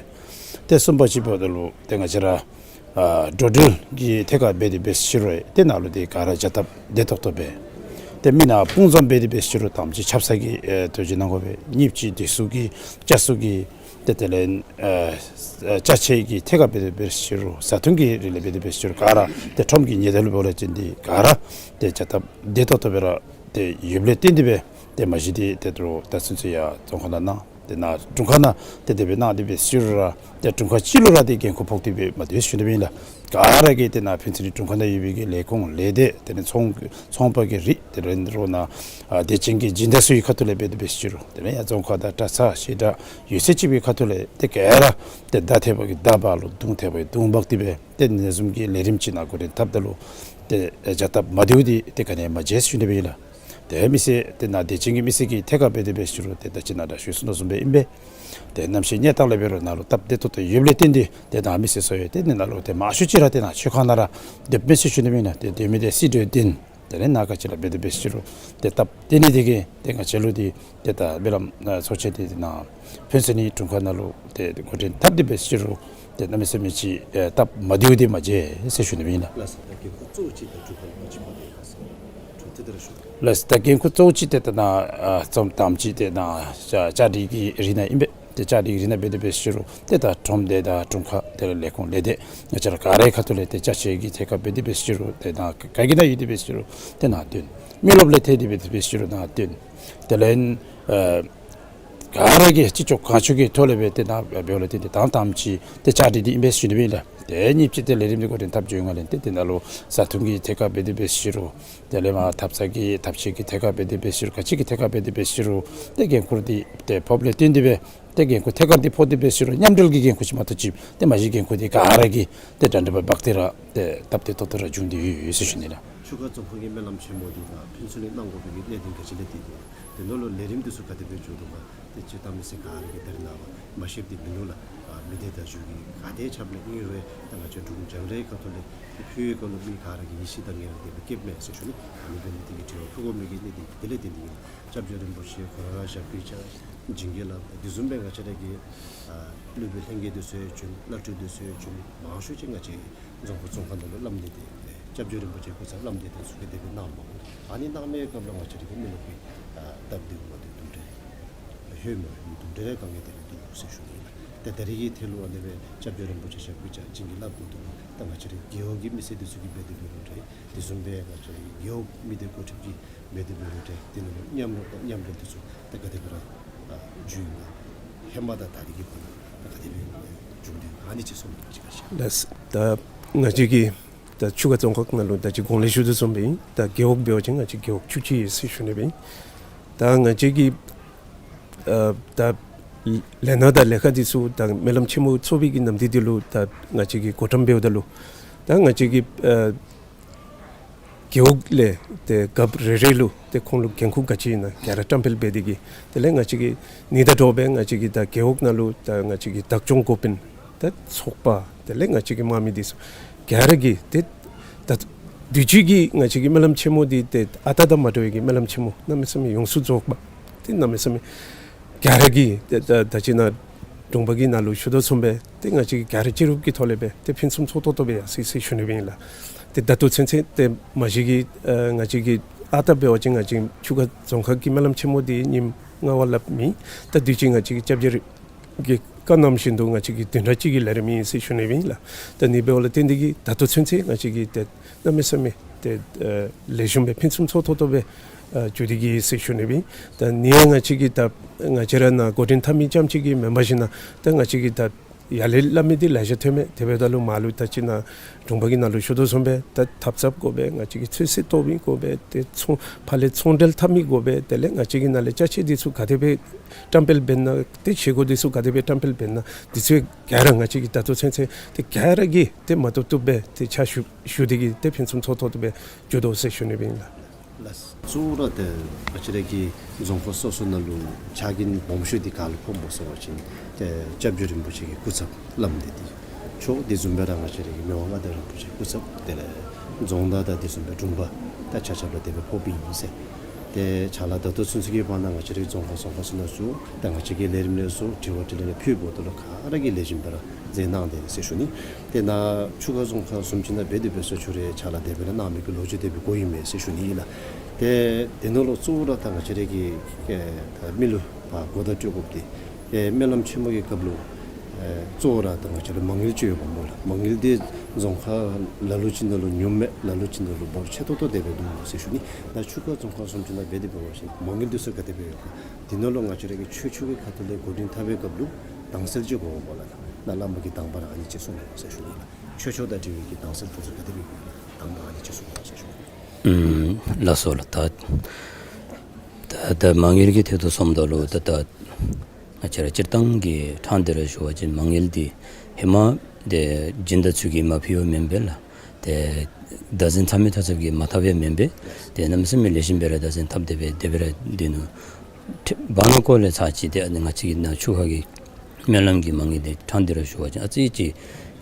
ཏེ་གསུམ་པ་ཅིག་འབདཝ་ད་ལུ་ཏེ་ང་བཅས་ར་ཨ་འགྲོ་འགྲུལ་གྱི་ཐད་ཁར་འབད་དེ་འབད་ཞུ་རུང་ཏེ་ནཱ་ལུ་ཏེ་ག་ར་བྱ་སྟབས་བདེ་ཏོག་ཏོ་སྦེ། ཏེ་མི་ནཱ་དཔུང་འཛོམས་འབད་དེ་འབད་ཞུ་རུང་དང་པ་ཅིག་ཆབ་གསང་གི་ཨེ་དོན་ཆེན་གནང་དགོ་པས། གཉིས་པ་ཅིག་དེ་ཚུ་གི་ལྕགས་ཚུ་གི་ཏེ་དེ་ལས་ཨ་ཨ་ཅ་ཆས་ཀྱི་ཐད་ཁར་འབད་དེ་འབད་ཞུ་རུང་བཟའ་འཐུང་གི་རིགས་ལས་འབད་དེ་འབད་ཞུ་རུང་ག་ར་ཏེ་ཁྲོམ་གྱི་ཉེ་འདབས་ལུ་འབད་བ་ཅིན་འདི་ག་ར་ཏེ་བྱ་སྟབས་བདེ་ཏོག་ཏོ་སྦེ་ར་ཏེ་ཡོདཔ་ལས་བརྟེན་ཏེ་སྦེ་ཏེ་མ་གཞི་འདི་ཏེ་ད་རུང་ད་ཚུན་ཚོད་ཡར་རྫོང་ཁག་ནང་གནང་ཏེ་ནཱ་དྲུང་ཁག་ནང་ཏེ་དེ་སྦེ་གནང་སྟེ་འབད་ཞུ་རུང་ར་ཏེ་དྲུང་ཁག་གཅིག་ལུ་ར་ཏེ་འགན་ཁུར་ཕོག་སྟེ་སྦེ་མ་སྡོད་ཞུ་ནི་སྦེ་ཨིན་ལགས། ག་ར་གིས་ཏེ་ནཱ་ཕུན་ཚོགས་གླིང་དྲུང་ཁག་ནང་ཡོད་པའི་གི་ལས་ཁུངས་ལས་སྡེ་དེ་ལས་ཚོང་ཚོང་པ་གི་རིགས་དེ་ལས་རོགས་ནཱ་ཨ་དད་ཅན་གྱི་སྦྱིན་བདག་ཚུ་གི་ཁ་ཐུག་ལས་འབད་དེ་འབད་ཞུ་རུང་དེ་ལས་ཡར་རྫོང་ཁག་དང་གྲྭ་ཚང་བཤད་གྲྭ་ཡོད་ཚད་ཅིག་གི་ཁ་ཐུག་ལས་ཏེ་ག་ར་ཏེ་མདའ་ཐེབས་པ་གིས་མདའ་འབག་ལོ་མདུང་ཐེབས་པ་གིས་མདུང་འབག་སྟེ་སྦེ་ཏེ་ཨ་ནི་བཟུམ་གྱི་ལས་རིམ་ཅིག་ནཱ་འགོ་འདྲེན་འཐབ་ད་ལུ་ཏེ་ཨེ་བྱ་སྟབས་མ་བདེཝ་འདི་ཏེ་ག་ནི་ཡང་མ་མཇལ་ཞུ་ནི་སྦེ་ཨིན་ལགས། ཏེ་མི་སེར་ཏེ་ནཱ་དད་ཅན་གྱི་མི་སེར་གྱི་ཐད་ཁར་འབད་དེ་འབད་ཞུ་རུང་ཏེ་ད་ཅི་ནཱ་ད་ཞུ་སོང་དོ་བཟུམ་སྦེ་ཨིན་པས། ཏེ་གནམ་གཤིས་གནས་སྟངས་ལས་འབད་རུང་ནཱ་ལུ་སྟབས་བདེ་ཏོག་ཏོ་ཡོདཔ་ལས་བརྟེན་ཏེ་ཏེ་ད་མི་སེར་ཚུ་ཡང་ཏེ་ནཱ་ལུ་ཏེ་མང་ཤོས་ཅིག་ར་ཏེ་ནཱ་ཆོས་ཁང་ནང་ར་སྡོདཔ་མས་ཟེར་ཞུ་ནི་སྦེ་ཨིན་ལགས། ཏེ་སྡོད་མི་འདི་སྲིད་གྲོས་འདི་ དེ་ལས་ནཱ་ག་ཅི་ར་འབད་དེ་འབད་ཞུ་རུང་ཏེ་སྟབས་བདེ་ནི་དེ་གིས་ཏེ་ང་བཅས་ལུ་འདི་ཏེ་ད་སྨོན་ལམ་ཨ་ཚོགས་ཆེན་འདི་ནཱ་ཕུན་ཚོགས་གླིང་དྲུང་ཁག་ནང་ལུ་ཏེ་འགོ་འདྲེན་འཐབ་སྟེ་འབད་ཞུ་རུང་ཏེ་གནམ་མེད་ས་མེད་ཅིག་ཨེ་སྟབས་མ་བདེཝ་འདི་མ་མཇལ་ཟེར་ཞུ་ནི་ཨིན་ལགས། ལགས་སོ། ད་འགན་ཁུར་གཙོ་བོ་ཅིག་ད་དྲུང་ཁག་ལུ་ཅིག་མ་འདི་ལགས་སོ། དྲུང་འདི་ད་ར་ཞུ། ལགས་སོ། ད་འགན་ཁུར་གཙོ་བོ་ཅིག་ཏེ་ད་ནཱ་ཨ་ཙམ་དང་ཅིག་ཏེ་ནཱ་བཅའ་བཅའ་སྒྲིག་གི་རིགས་ནང་ཨིན་པས། ཏེ་བཅའ་སྒྲིག་རིགས་ནང་འབད་དེ་འབད་ཞུ་རུང་ཏེ་ད་ཁྲོམ་སྡེ་དང་དྲུང་ཁག་དེ་ལས་ལས་ཁུངས་ལས་སྡེ་ང་བཅས་ར་ག་རའི་ཁ་ཐུག་ལས་ཏེ་ཅ་ཆས་ཀྱི་ཐད་ཁར་འབད་དེ་འབད་ཞུ་རུང་ཏེ་ནཱ་ག་གི་ནང་ཡོད་དེ་འབད་ཞུ་རུང་ཏེ་ནཱ་བཏོན། མི་རློབས་ལས་ཐད་དེ་འབད་དེ་འབད་ཞུ་རུང་ནཱ་བཏོན། དེ་ལས་ཨ་ག་ར་གིས་ཅི་ལྕོགས་གང་ལྕོགས་ཀྱི་ཐོག་ལས་འབད་དེ་ནཱ་འབདཝ་ལས་ཏེ་ཏེ་དང་དང་ཅིག་ཏེ་བཅའ་སྒྲིག་འདི་ཨིན་པས་ཞུ་ནི་ཨིན་ལགས། ཏེ་གཉིས་ཅིག་ཏེ་ལས་རིམ་འདི་འགོ་འདྲེན་འཐབ་འགྱོ་ཡི་ནང་ལས་ཏེ་ཏེ་ནཱ་ལུ་བཟའ་འཐུང་གི་ཐད་ཁར་འབད་དེ་འབད་ཞུ་རུང་དེ་ལས་མར་ཐབ་ཚང་གི་ཐབ་ཆས་ཀྱི་ཐད་ཁར་འབད་དེ་འབད་ཞུ་རུང་ག་ཅི་གི་ཐད་ཁར་འབད་དེ་འབད་ཞུ་རུང་ཏེ་འགན་ཁུར་འདི་ཏེ་ཕོགཔ་ལས་བརྟེན་ཏེ་འབད་ཏེ་འགན་ཁུར་ཐད་ཀར་འདི་ཕོག་སྟེ་འབད་ཞུ་རུང་མཉམ་འབྲེལ་གྱི་འགན་ཁུར་ཅིག་མ་གཏོགས་ཅིག་ཏེ་མ་གཞི་འགན་ཁུར་འདི་ག་ར་གིས་ཏེ་འདྲ་འདྲ་འབག་སྟེ་ར་ཏེ་སྟབས་བདེ་ཏོག་ཏོ་ར་བྱུང་སྟེ་ཡོད་ཡོད་ཟེར་ཞུ་ནི་ལགས། ཆུ་ཁ་རྫོང་ཁག་གི་སྨོན་ལམ་ཆེན་མོ་འདི་ནཱ་ཕུན་ཚོགས་གླིང་གནང་དགོ་པའི་གི་གནད་དོན་ག་ཅི་ལས་བརྟེན་ཏེ་དེ་ནང་ལུ་ལས་རིམ་འདི་ཚུ་ག་དེ་སྦེ་འགྱོ་དོ་ག་ཏེ་ཅིག་གནམ་མེད་ས་མེད་ག་ར་གིས་ད་རེས་ནངས་པ་མ་ཤེསཔ་འདི་མིན་འདུག་ལགས། ཨ་མི་སྡེ་བརྡ་བརྒྱུད་ཀྱི་ག་དེ་ཁྱབ་ལས་ཨིན་རུང་ད་ང་བཅས་འབྲུག་རྒྱང་བསྒྲགས་ཁ་ཐུག་ལས་ཕུལ་བའི་སྐབས་ལུ་མི་ག་ར་གིས་ཡིད་ཆེས་དང་ངེས་པ་དེ་སྦེ་བསྐྱེདཔ་མས་ཟེར་ཞུ་ནི། ཨ་ནི་འབད་ནི་དེ་གིས་དྲི་བ་ཕུལ་དགོ་མི་གི་གནད་དོན་དེ་ལས་བརྟེན་ཏེ་ཨིན། སྐྱབས་རྗེ་རིན་པོ་ཆེ་ཁོ་ར་ཞབས་ཀྱིས་བཅགས་བྱིན་གྱིས་བརླབས་དེ་བཟུམ་སྦེ་ང་བཅས་ར་གི་ཨ་སློབ་དཔོན་ལྷན་རྒྱས་འདི་ཚུ་ཡང་བྱོན། བླ་སྤྲུལ་འདི་ཚུ་ཡང་བྱོན། མང་ཤོས་ཅིག་ང་བཅས་རྫོང་ཁག་རྫོང་ཁག་ནང་ལུ་བླམ་འདི་ཏེ་སྐྱབས་རྗེ་རིན་པོ་ཆེ་སྐུ་ཚབ་བླམ་འདི་ཏེ་ཚུ་གིས་དེ་སྦེ་གནངམ་མས། ཨ་ནི་གནང་མིའི་སྐབས་ལུ་ང་བཅས་ར་གི་མི་རློབས་ཀྱི་ཨ་སྟབས་བདེཝ་མ་བདེཝ་དུམ་གྲ་ཧེ་མ་ཧེ་དུམ་གྲ་རེ་དཀའ་ངལ་དེ་སྦེ་འདུག་ཟེར་ཞུ་ནི་ཨིན་ལགས། ཏེ་ད་རེས་ཀྱི་ཐད་ལུ་ཨ་ནི་སྦེ་སྐྱབས་རྗེ་རིན་པོ་ཆེ་ཞབས་ཀྱིས་བཅགས་བྱིན་གྱིས་བརླབས་གོ་དོ་ད་ང་བཅས་ར་རྒེད་འོག་གི་མི་སེར་འདི་ཚུ་གིས་འབད་དེ་འབད་རུང་འདྲ། དེ་བཟུམ་སྦེ་ང་བཅས་ར་རྒེད་འོག་མི་སྡེ་འགོ་ཁྲིདཔ་གིས་འབད་དེ་འབད་རུང་འདྲ། དེ་ནང་ལུ་མཉམ་རོགས་དང་མཉམ་འབྲེལ་འདི་ཚུ་ད་ག་དེ་སྦེ་ར་ཨ་འགྱོ་ཡི་ག། ཧེ་མ་དང་ད་རེས་ཀྱི་བར་ན་ད་ག་དེ་སྦེ་འགྱོ་དོ་ཨ་ནི་ཅིག་གསུང་ནི་ཅིག་ག་ཅི། ལགས། ད་ང་བཅས་ཀྱི་ད་ཆུ་ཁ་རྫོང་ཁག་ནང་ལུ་ད་ཅི་གོང་ལས་ཞུ་དོ་བཟུམ་སྦེ་ཨིན། ད་རྒེད་འོག་འབད་བ་ཅིན་ང་བཅས་རྒེད་འོག་བཅུ་གཅིག་ཡོད་ཟེར་ཞུ་ནི་སྦེ་ཨིན། ད་ང་བཅས་ཀྱི་ཨ་ད་ལས་སྣ་དང་ལས་ཀ་འདི་ཚུ་ད་སྨོན་ལམ་ཆེན་མོ་ཚོགས་པའི་གི་ནམ་དུས་འདི་ལུ་ད་ང་བཅས་ཀྱིས་གོ་རིམ་འབདཝ་ད་ལུ་ད་ང་བཅས་ཀྱི་ཨ་རྒེད་འོག་ལས་ཏེ་རྒཔོ་རེ་རེ་ལུ་ཏེ་ཁོང་ལུ་འགན་ཁུར་ག་ཅི་ཨིན་ན་ག་ར་བཀྲམ་སྤེལ་འབད་དེ་གིས་དེ་ལས་ང་བཅས་ཀྱིས་ནི་ད་དྲོ་སྦེ་ང་བཅས་ཀྱི་ད་རྒེད་འོག་ནང་ལུ་ད་ང་བཅས་ཀྱི་བདག་སྐྱོང་འགོ་དཔོན་ད་ཚོགས་པ་དེ་ལས་ང་བཅས་ཀྱི་དམངས་མི་འདི་ཚུ་ག་ར་གིས་ཏེ་ད་དུས་ཅི་གི་ང་བཅས་ཀྱི་སྨོན་ལམ་ཆེན་མོ་འདི་ཏེ་ཨ་རྟག་དང་མ་འདྲ་བའི་གི་སྨོན་ལམ་ཆེན་མོ་གནམ་མེད་ས་མེད་ཡོངས་སུ་རྫོགས་པ་ཏེ་གནམ་མེད་ས་མེད་ག་ར་གིས་ཏེ་ད་ད་ཅི་ནཱ་དྲུང་པ་གིས་ནཱ་ལུ་ཞུ་དོ་བཟུམ་སྦེ་ཏེ་ང་བཅས་ཀྱིས་ག་ར་སྤྱི་རུབ་ཀྱི་ཐོག་ལས་སྦེ་ཏེ་ཕུན་སུམ་ཚོགས་ཏོག་ཏོ་སྦེ་ཡར་སོ་ཡི་ཟེར་ཞུ་ནི་སྦེ་ཨིན་ལགས། ཏེ་ད་ལྟོ་ཚུན་ཚོད་ཏེ་མ་གཞི་གི་ཨ་ང་བཅས་ཀྱི་ཨ་རྟག་འབད་བ་ཅིན་ང་བཅས་ཆུ་ཁ་རྫོང་ཁག་གི་སྨོན་ལམ་ཆེན་མོ་འདི་ཉིནམ་ལྔ་པ་སླབ་མི་ད་དུས་ཅི་ང་བཅས་ཀྱི་སྐྱབས་རྗེ་རི་གི་བཀའ་གནང་བཞིན་དུ་ང་བཅས་ཀྱི་བདུན་ཕྲག་གཅིག་གི་ལས་རིམ་ཨིན་ཟེར་ཞུ་ནི་སྦེ་ཨིན་ལགས། ད་ནི་འབདཝ་ལས་བརྟེན་ཏེ་གིས་ད་ལྟོ་ཚུན་ཚོད་ང་བཅས་ཀྱིས་ཏེ་གནམ་མེད་ས་མེད་ཏེ་ཨ་ལེགས་ཤོམ་སྦེ་ཕུན་སུམ་ཚོགས་ཏོག་ཏོ་སྦེ་ཨ་འགྱོ་སྟེ་གིས་ཟེར་ཞུ་ནི་སྦེ་ཨིན། ད་ནི་ཡང་ང་བཅས་ཀྱིས་ད་ང་བཅས་ར་ནཱ་འགོ་འདྲེན་འཐབ་མི་རྐྱངམ་ཅིག་གིས་མེན་པར་ཞིན་ན་ད་ང་བཅས་ཀྱིས་ད་ཡར་ལས་སླབ་མི་འདི་ལེ་ཤ་ཐོན་མས། དེ་འབདཝ་ད་ལུ་མར་ལུ་ད་ཅི་ནཱ་དྲུང་པ་གིས་ནཱ་ལུ་ཞུ་དོ་བཟུམ་སྦེ་ད་ཐབ་ཚངཔ་དགོ་པས། ང་བཅས་ཀྱིས་ཚོད་བསྲེ་གཏོགས་མི་དགོ་པས། ཏེ་ཚོང་ཕར་ལས་ཚོང་འབྲེལ་འཐབ་མི་དགོ་པས། དེ་ལས་ང་བཅས་ཀྱིས་ནཱ་ལས་ཅ་ཆས་འདི་ཚུ་ག་དེ་སྦེ་བཀྲམ་སྤེལ་འབད་ན་ཏེ་བྱེད་སྒོ་འདི་ཚུ་ག་དེ་སྦེ་བཀྲམ་སྤེལ་འབད་ན་འདི་ཚུ་ག་ར་ང་བཅས་ཀྱིས་ད་ལྟོ་ཚུན་ཚོད་ཏེ་ག་ར་གིས་ཏེ་མ་བཏུབ་བཏུབ་སྦེ་ཏེ་ཕྱག་ཞུ་ཞུ་སྟེ་གིས་ཏེ་ཕུན་སུམ་ཚོགས་ཏོག་ཏོ་སྦེ་འགྱོ་དོ་ཟེར་ཞུ་ནི་སྦེ་ཨིན་ལགས། ལགས། གཙོ་བོ་ར་ཏེ་ང་བཅས་ར་གི་རྫོང་ཁག་སོ་སོ་ནང་ལུ་ཕྱག་འགན་སྦོམ་ཤོས་འདི་ག་ལུ་ཕོགཔ་སྨོ་ཟེར་བ་ཅིན་ཏེ་སྐྱབས་རྗེ་རིན་པོ་ཆེ་གི་སྐུ་ཚབ་བླམ་འདི་ཏེ་ཆོག། དེ་བཟུམ་སྦེ་ར་ང་བཅས་ར་གི་མི་དབང་མངའ་བདག་རིན་པོ་ཆེ་སྐུ་ཚབ་དེ་ལས་རྫོང་བདག་དང་དེ་བཟུམ་སྦེ་དྲུང་པ་ད་ཆ་ཁྱབ་ར་དེ་སྦེ་ཕོགཔ་ཨིན་ཟེར། ཏེ་ཕྱག་ལཱ་ད་ལྟོ་ཚུན་ཚོད་ཀྱི་བར་ན་ང་བཅས་ར་གི་རྫོང་ཁག་རྫོང་ཁག་སོ་སོ་ནང་ཚུ་ད་ང་བཅས་ཀྱི་ལས་རིམ་ལས་སོ་དྲི་བ་དྲིས་ལན་ལས་ཕུལ་འབདཝ་ད་ལུ་ག་ར་གིས་ལེགས་ཤོམ་སྦེ་ར་མཛད་གནང་སྟེ་ཟེར་ཞུ་ནི། ཏེ་ནཱ་ཆུ་ཁ་རྫོང་ཁག་བཟུམ་ཅིག་ནང་འབད་དེ་འབད་ས་ཆུ་རེ་ཕྱག་ལཱ་དེ་སྦེ་ར་གནང་མི་གི་ལོ་རྒྱུས་དེ་སྦེ་གོ་ཡི་མས་ཟེར་ཞུ་ནི་ཨིན་ལགས། ཏེ་དེ་ནང་ལུ་གཙོ་བོ་ར་ད་ང་བཅས་ར་གི་ཨེ་ད་མི་ལུ་ཕར་གོ་བརྡ་སྤྲོད་དགོཔ་འདི་ཨེ་སྨོན་ལམ་ཆེན་མོ་གི་སྐབས་ལུ་ཨེ་གཙོ་བོ་ར་ད་ང་བཅས་ལུ་མ་དངུལ་ཅིག་ཡོདཔ་སྨོ་ལགས། མ་དངུལ་འདི་རྫོང་ཁག་ལ་ལུ་ཅིག་ནང་ལུ་ཉུངམ་མས། ལ་ལུ་ཅིག་ནང་ལུ་འབོར་ཆེ་ཏོག་ཏོ་དེ་སྦེ་འདུག་ཟེར་ཞུ་ནི། ད་ཆུ་ཁ་རྫོང་ཁག་བཟུམ་ཅིག་ནང་འབད་དེ་འབད་བ་ཅིན་མ་དངུལ་འདི་ཚུ་ག་དེ་སྦེ་ཡོད་ག། དེ་ནང་ལུ་ང་བཅས་ར་གི་ཆོས་ཕྱོགས་ཀྱི་ཁ་ཐུག་ལས་འགོ་འདྲེན་འཐབ་པའི་སྐབས་ལུ་དྭངས་གསལ་ཅིག་དགོ་པས་ལགས། ནཱ་བླམ་གིས་དང་པ་ར་ཨ་ནི་ཅིག་གསུང་གནང་ཟེར་ཞུ་ནི་ལགས། ཆོས་ཕྱོགས་དང་འབྲེལ་བའི་གི་དྭངས་གསལ་འདི་ཚུ་ག་དེ་སྦེ་ཡོད་ག། དང་པ་ཨ་ནི་ཅིག་གསུང་གནང་ཟེར་ཞུ་ནི། ཨུམ་ལགས་སོ་ལགས། ད་ད་ད་མ་དངུལ་གྱི་ཐད་དུ་སོངམ་ད་ལུ་ད་ད་ང་བཅས་ར་སྤྱིར་བཏང་གི་ཕྲང་སྟེ་ར་ཞུ་བ་ཅིན་མ་དངུལ་འདི་ཧེ་མ་ཏེ་སྦྱིན་བདག་ཚུ་གིས་མ་ཕུལ་བ་མེན་པས་ལགས། ཏེ་བདག་འཛིན་འཐབ་མི་ཐ་ཚབ་ཀྱིས་མ་འཐབ་པས་མེན་པས། ཏེ་གནམ་མེད་ས་མེད་ལེགས་ཤོམ་སྦེ་ར་བདག་འཛིན་འཐབ་སྟེ་སྦེ་དེ་སྦེ་ར་སྡོད་ནུག། ཏེ་བར་ན་ཀོ་ལས་ཚར་ཅིག་ཏེ་ཨ་ནི་ང་བཅས་ཀྱི་ནཱ་ཆུ་ཁ་གི་སྨོན་ལམ་གྱི་མ་དངུལ་འདི་ཕྲང་སྟེ་ར་ཞུ་བ་ཅིན་ཨ་ཙི་ཅིག་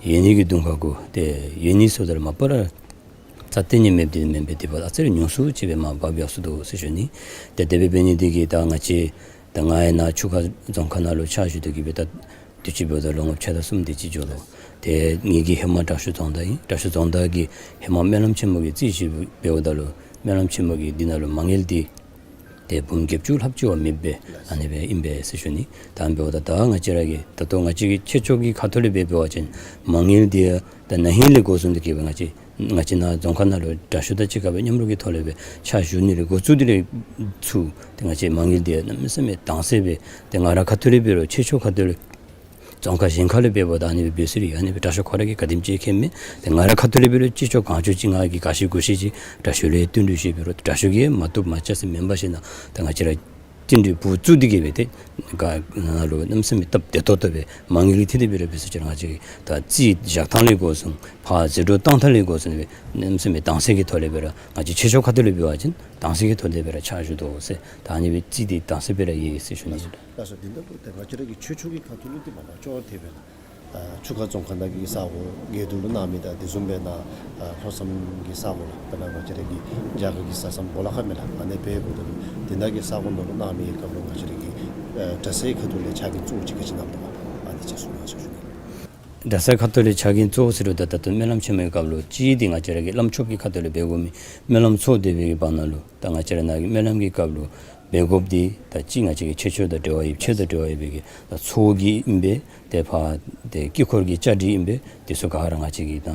ཡོད་ནི་གི་དུང་ཁ་གུ་ཏེ་ཡོད་ནི་ཟེརཝ་ད་ར་མ་པ་ར་ རྩ་གཏན་ནས་མེདཔ་དེ་མེན་པས། དེ་འབདཝ་ད་ཨ་ཙི་རེ་ཉུང་སུ་ཅིག་སྦེ་མར་བབས་ཡར་སོ་དོ་ཟེར་ཞུ་ནི། ཏེ་དེ་སྦེ་འབད་ནི་དེ་གིས་ད་ང་བཅས་ད་ང་ཡང་ནཱ་ཆུ་ཁ་རྫོང་ཁག་ནང་ལུ་ཕྱག་ཞུ་སྟེ་གིས་སྦེ་ད་དུས་ཅི་འབདཝ་ད་ལོ་ངོ་ཕྱེད་དང་གསུམ་དེ་ཅིག་འགྱོ་དོ། ཏེ་ངེ་གི་ཧེ་མ་དྲག་ཤོས་རྫོང་བདག་ཨིན། དྲག་ཤོས་རྫོང་བདག་གིས་ཧེ་མ་སྨོན་ལམ་ཆེན་མོ་གི་རྩིས་ཅིག་འབདཝ་ད་ལུ་སྨོན་ལམ་ཆེན་མོ་གི་འདི་ནང་ལུ་མ་དངུལ་འདི་ཏེ་འབུམ་བརྒྱད་ཅུ་ལྷགཔ་ཅིག་བ་མེདཔ་སྦེ་ཨ་ནི་སྦེ་ཨིན་པས་ཟེར་ཞུ་ནི། ད་འབདཝ་ད་ད་ང་བཅས་ར་གི་ད་ལྟོ་ང་བཅས་ཀྱི་ཆེ་མཆོག་གི་ཁ་ཐུག་ལས་འབད་འབད་བ་ཅིན་མ་དངུལ་འདི་ད་ན་ཧིང་ལས་འགོ་བཟུང་སྟེ་གིས་སྦེ་ང་བཅས་ང་བཅས་ནཱ་རྫོང་ཁག་ནང་ལུ་དྲག་ཤོས་དང་གཅིག་ཁར་སྦེ་མཉམ་རོགས་ཀྱི་ཐོག་ལས་སྦེ་ཕྱག་ཞུ་ནི་ལས་འགོ་བཙུགས་ཏེ་ལས་ཚུར་ཏེ་ང་བཅས་མ་དངུལ་འདི་གནམ་མེད་ས་མེད་དྭངས་གསལ་སྦེ་ཏེ་ང་ར་ཁ་ཐུག་ལས་འབད་རུང་ཆེ་མཆོག་ཁ་ཐུག་ལས་རྫོང་ཁག་གཞན་ཁ་ལུ་འབད་འབདཝ་ད་ཨ་ནི་སྦེ་འབད་ཟེར་རུང་ཨ་ནི་སྦེ་དྲག་ཤོས་ཁོ་ར་གིས་ག་དེམ་ཅིག་མཁྱེན་མས། ཏེ་ང་ར་ཁ་ཐུག་ལས་འབད་རུང་ཅི་ལྕོགས་གང་ལྕོགས་ཅིག་ང་གིས་ག་ཤེས་དགོ་ཤེས་ཅིག་དྲག་ཤོས་ལུ་བསྟུན་གྲོས་ཞུ་འབད་རུང་དྲག་ཤོས་ཀྱིས་མ་བཏུབ་མ་བྱ་ཟེར་མེན་པར་ཞིན་ན་ད་ང་བཅས་ར་བསྟུན་གྲོས་འབད་བཙུགས་ཏེ་གིས་སྦེ་ཏེ་ག་ནང་ལུ་གནམ་མེད་ས་མེད་སྟབས་བདེ་ཏོག་ཏོ་སྦེ་མ་དངུལ་གྱི་ཐད་དེ་འབད་རུང་འབད་ཟེར་ཅི་རུང་ང་བཅས་ཀྱི་ད་རྩིས་བཞག་ཐངས་ལས་འགོ་བཟུང་ཕར་ཟད་འགྲོ་བཏང་ཐངས་ལས་འགོ་བཟུང་སྦེ་གནམ་མེད་ས་མེད་དྭངས་གསལ་གྱི་ཐོག་ལས་འབད་རུང་ང་བཅས་ཆེ་མཆོག་ཁ་ཐུག་ལས་འབད་བ་ཅིན་དྭངས་གསལ་གྱི་ཐོག་ལས་འབད་རུང་ཕྱག་ཞུ་དོ་ཟེར་ད་ཨ་ནི་སྦེ་རྩིས་འདི་དྭངས་གསལ་སྦེ་ར་ཡོད་ཟེར་ཞུ་ནི། ལགས་སོ། དེ་འབདཝ་ད་ང་བཅས་ར་གི་ཆེ་མཆོག་གི་ཁ་ཐུག་ལུ་འདི་མ་པ་ཅོག་འཐདཔ་སྦེ་ལགས། ཨ་ཆུ་ཁ་རྫོང་ཁག་ནང་གི་ས་གོ་དགེ་འདུན་ལུ་གནང་མི་དང་དེ་བཟུམ་སྦེ་ནཱ་ཨ་ལྷོ་མཚམས་ཀྱི་ས་གོ་ལགས། དཔེར་ན་ང་བཅས་ར་གི་རྒྱ་གར་གྱི་ས་མཚམས་སྦོ་ལོགས་ཁ་མས་ལགས། ཨ་ནི་སྦེ་འབདཝ་ད་ལུ་དེ་ནང་གི་ས་གོ་ནང་ལུ་གནང་མི་གི་སྐབས་ལུ་ང་བཅས་ར་གི་ཨ་གྲྭ་སའི་ཁ་ཐུག་ལས་ཕྱག་འགན་གཙོ་བོ་ཅིག་ག་ཅི་གནངམ་ད་ཨ་ནི་ཅིག་གསུང་གནང་ཟེར་ཞུ་ནི། གྲྭ་སའི་ཁ་ཐུག་ལས་ཕྱག་འགན་གཙོ་བོ་ཟེར་རུང་ད་ད་ལྟོ་སྨོན་ལམ་ཆེན་མོའི་སྐབས་ལུ་གཅིག་འདི་ང་བཅས་ར་གི་བླམ་ཆོསཔ་གི་ཁ་ཐུག་ལས་འབད་དགོ་མི་སྨོན་ལམ་ཚོགས་སྡེ་འབད་བའི་བར་ན་ལུ་ད་ང་བཅས་ར་ནཱ་གི་སྨོན་ལམ་གྱི་སྐབས་ལུ་འབད་དགོཔ་འདི་ད་གཅིག་ང་བཅས་ཀྱི་ཆོས་ཕྱོགས་དང་འབྲེལ་བ་ཡོད་ཆོས་དང་འབྲེལ་བ་ཡོད་པའི་གི་ད་ཚོགས་ཀྱི་ཨིན་པས། ཏེ་ཕར་ཏེ་དཀྱིལ་འཁོར་གྱི་བཅའ་སྒྲིག་ཨིན་པས། དེ་ཚུ་ག་ར་ང་བཅས་ཀྱི་ད་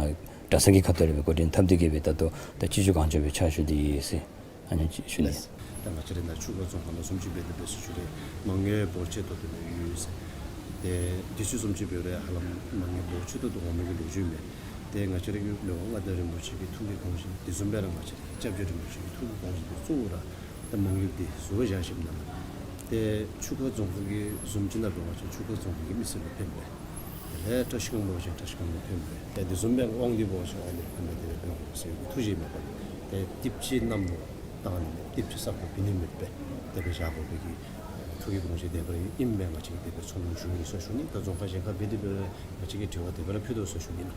གྲྭ་ས་གི་ཁ་ཐུག་ལས་འབད་འགོ་འདྲེན་འཐབ་སྟེ་གིས་སྦེ་ད་ལྟོ་ད་ཅི་ལྕོགས་གང་ལྕོགས་སྦེ་ཕྱག་ཞུ་སྟེ་ཡོད་ཟེར་ཨ་ནི་ཅིག་ཞུ་ནི། ད་ང་བཅས་ར་ནཱ་ཆུ་ཁ་རྫོང་ཁག་ནང་བཟུམ་ཅིག་འབད་དེ་འབད་ཟེར་ཞུ་རུང་མ་དངུལ་འབོར་ཆེ་ཏོག་ཏོ་སྦེ་ཡོད་ཟེར། ཏེ་དུས་ཚོད་བཟུམ་ཅིག་འབད་རུང་ཧ་ལམ་མ་དངུལ་འབོར་ཆེ་ཏོག་ཏོ་འོང་མི་གི་ལོ་རྒྱུས་མས། ཏེ་ང་བཅས་ར་གི་མི་དབང་མངའ་བདག་རིན་པོ་ཆེ་གི་ཐུགས་ཀྱི་དགོངས་བཞེད་དེ་བཟུམ་སྦེ་ར་ང་བཅས་ར་གི་སྐྱབས་རྗེ་རིན་པོ་ཆེ་གི་ཐུགས་ཀྱི་དགོངས་བཞེད་དེ་གཙོ་བོ་ར་ད་མ་དངུལ་འདི་བཟོ་བཞག་ཞིནམ་ལས་ཏེ་ཆུ་ཁ་རྫོང་ཁག་གི་བཟུམ་ཅིག་ནང་འབད་བ་ཅིན་ཆུ་ཁ་རྫོང་ཁག་གི་མི་སེར་ལུ་ཕན་པས། དེ་ལས་བཀྲ་ཤིས་སྒང་འབད་བ་ཅིན་བཀྲ་ཤིས་སྒང་ལུ་ཕན་པས། ཏེ་དེ་བཟུམ་སྦེ་དབང་འདུས་འབད་བ་ཅིན་དབང་འདུས་ལུ་ཕན་པས། དེ་སྦེ་ཕན་དགོ་ཟེར་བའི་ཐུགས་བཞེད་མེད་པར་ཏེ་ཏིབ་ཅིག་གནམ་ལོ་བཏང་ནི་མེད། ཏིབ་ཅིག་ས་གོ་བུད་ནི་མེད་པས། དེ་སྦེ་བཞག་དགོ་པའི་གི་ཐུགས་ཀྱི་དགོངས་བཞེད་དེ་སྦེ་ར་ཨིནམ་སྦེ་ང་བཅས་ཀྱིས་དེ་སྦེ་ཚོགས་འདུ་ཞུ་ཡི་ཟེར་ཞུ་ནི། ད་རྫོང་ཁག་གཞན་ཁར་འབད་དེ་འབད་རུང་ང་བཅས་ཀྱིས་དྲི་བ་དེ་སྦེ་ར་ཕུལ་དོ་ཟེར་ཞུ་ནི་ལགས།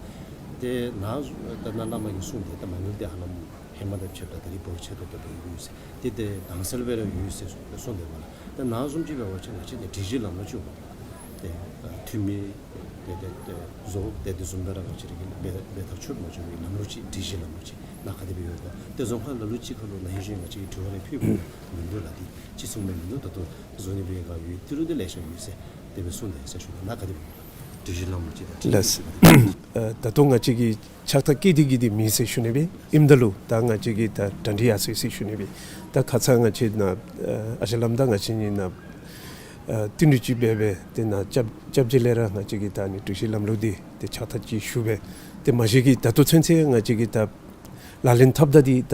ཏེ་ནཱ་ད་ནཱ་བླ་མ་གིས་གསུངས་ཏེ་ད་མ་དངུལ་འདི་ཧ་ལམ་ཧེ་མ་དང་ཕྱདཔ་ད་ད་རིས་འབོར་ཆེ་ཏོག་ཏོ་སྦེ་ཡོད་ཟེར། ཏེ་ཏེ་དྭངས་གསལ་སྦེ་ར་ཡོད་ཟེར་གསུངས་ཏེ་འབདཝ་ལས་ད་ནཱ་བཟུམ་ཅིག་འབད་བ་ཅིན་ང་བཅས་ནི་སྒྲིག་གཞི་ལམ་ལུགས་ཅིག་འོང་། ཏེ་ཨ་འཐུས་མི་ཏེ་ཏེ་ཏེ་བཟོ་ཏེ་དེ་བཟུམ་སྦེ་ར་ང་བཅས་ར་གིས་འབད་འབད་ཐག་ཆོད་མ་ཆོད་པའི་ལམ་ལུགས་ཅིག་སྒྲིག་གཞི་ལམ་ལུགས་ཅིག་ནཱ་ག་དེ་སྦེ་ཡོད་ག། ཏེ་རྫོང་ཁག་ལ་ལུ་ཅིག་ཁར་ལུ་ནཱ་ཧེ་ཤུལ་ང་བཅས་ཀྱིས་དྲི་བ་རེ་ཕུལ་དགོཔ་མིན་འདུག་ལགས། འདི་ཅིག་གསུངས་མི་མིན་འདུག། ད་ལྟོ་བཟོ་ནི་འབད་ག་ཡོད། ཏི་རུ་འདི་ལེ་ཤ་ཡོད་ཟེར་དེ་སྦེ་གསུངས་ཏེ་ཟེར་ཞུ་ནི། ནཱ་ག་དེ་སྦེ་སྒྲིག་གཞི་ལམ་ལུགས་ཅིག་དང་ལགས། ཨ་ད་ལྟོ་ང་བཅས་ཀྱིས་ཕྱག་རྟགས་བཀལ་ཏེ་གིས་འདི་མེད་ཟེར་ཞུ་ནི་སྦེ་ཨིནམ་ད་ལུ་ད་ང་བཅས་ཀྱིས་ད་གྲ་སྒྲིག་ཡར་སོ་ཡི་ཟེར་ཞུ་ནི་སྦེ། ད་ཁ་ཙ་ང་བཅས་ནཱ་ཨ་ཨ་ཞང་བླམ་དང་ང་བཅས་གཉིས་ནཱ་ཨ་བསྟུན་གྲོས་ཅིག་འབད་སྦེ་ཏེ་ནཱ་སྐྱབས་སྐྱབས་རྗེ་ལས་ར་ང་བཅས་ཀྱིས་ད་ཨ་ནི་སྒྲིག་གཞི་ལམ་ལུགས་འདི་ཏེ་ཕྱག་རྟགས་ཅིག་ཞུ་སྦེ་ཏེ་མ་གཞི་གིས་ད་ལྟོ་ཚུན་ཚོད་ང་བཅས་ཀྱིས་ད་ལག་ལེན་འཐབ་ད་འདི་ད་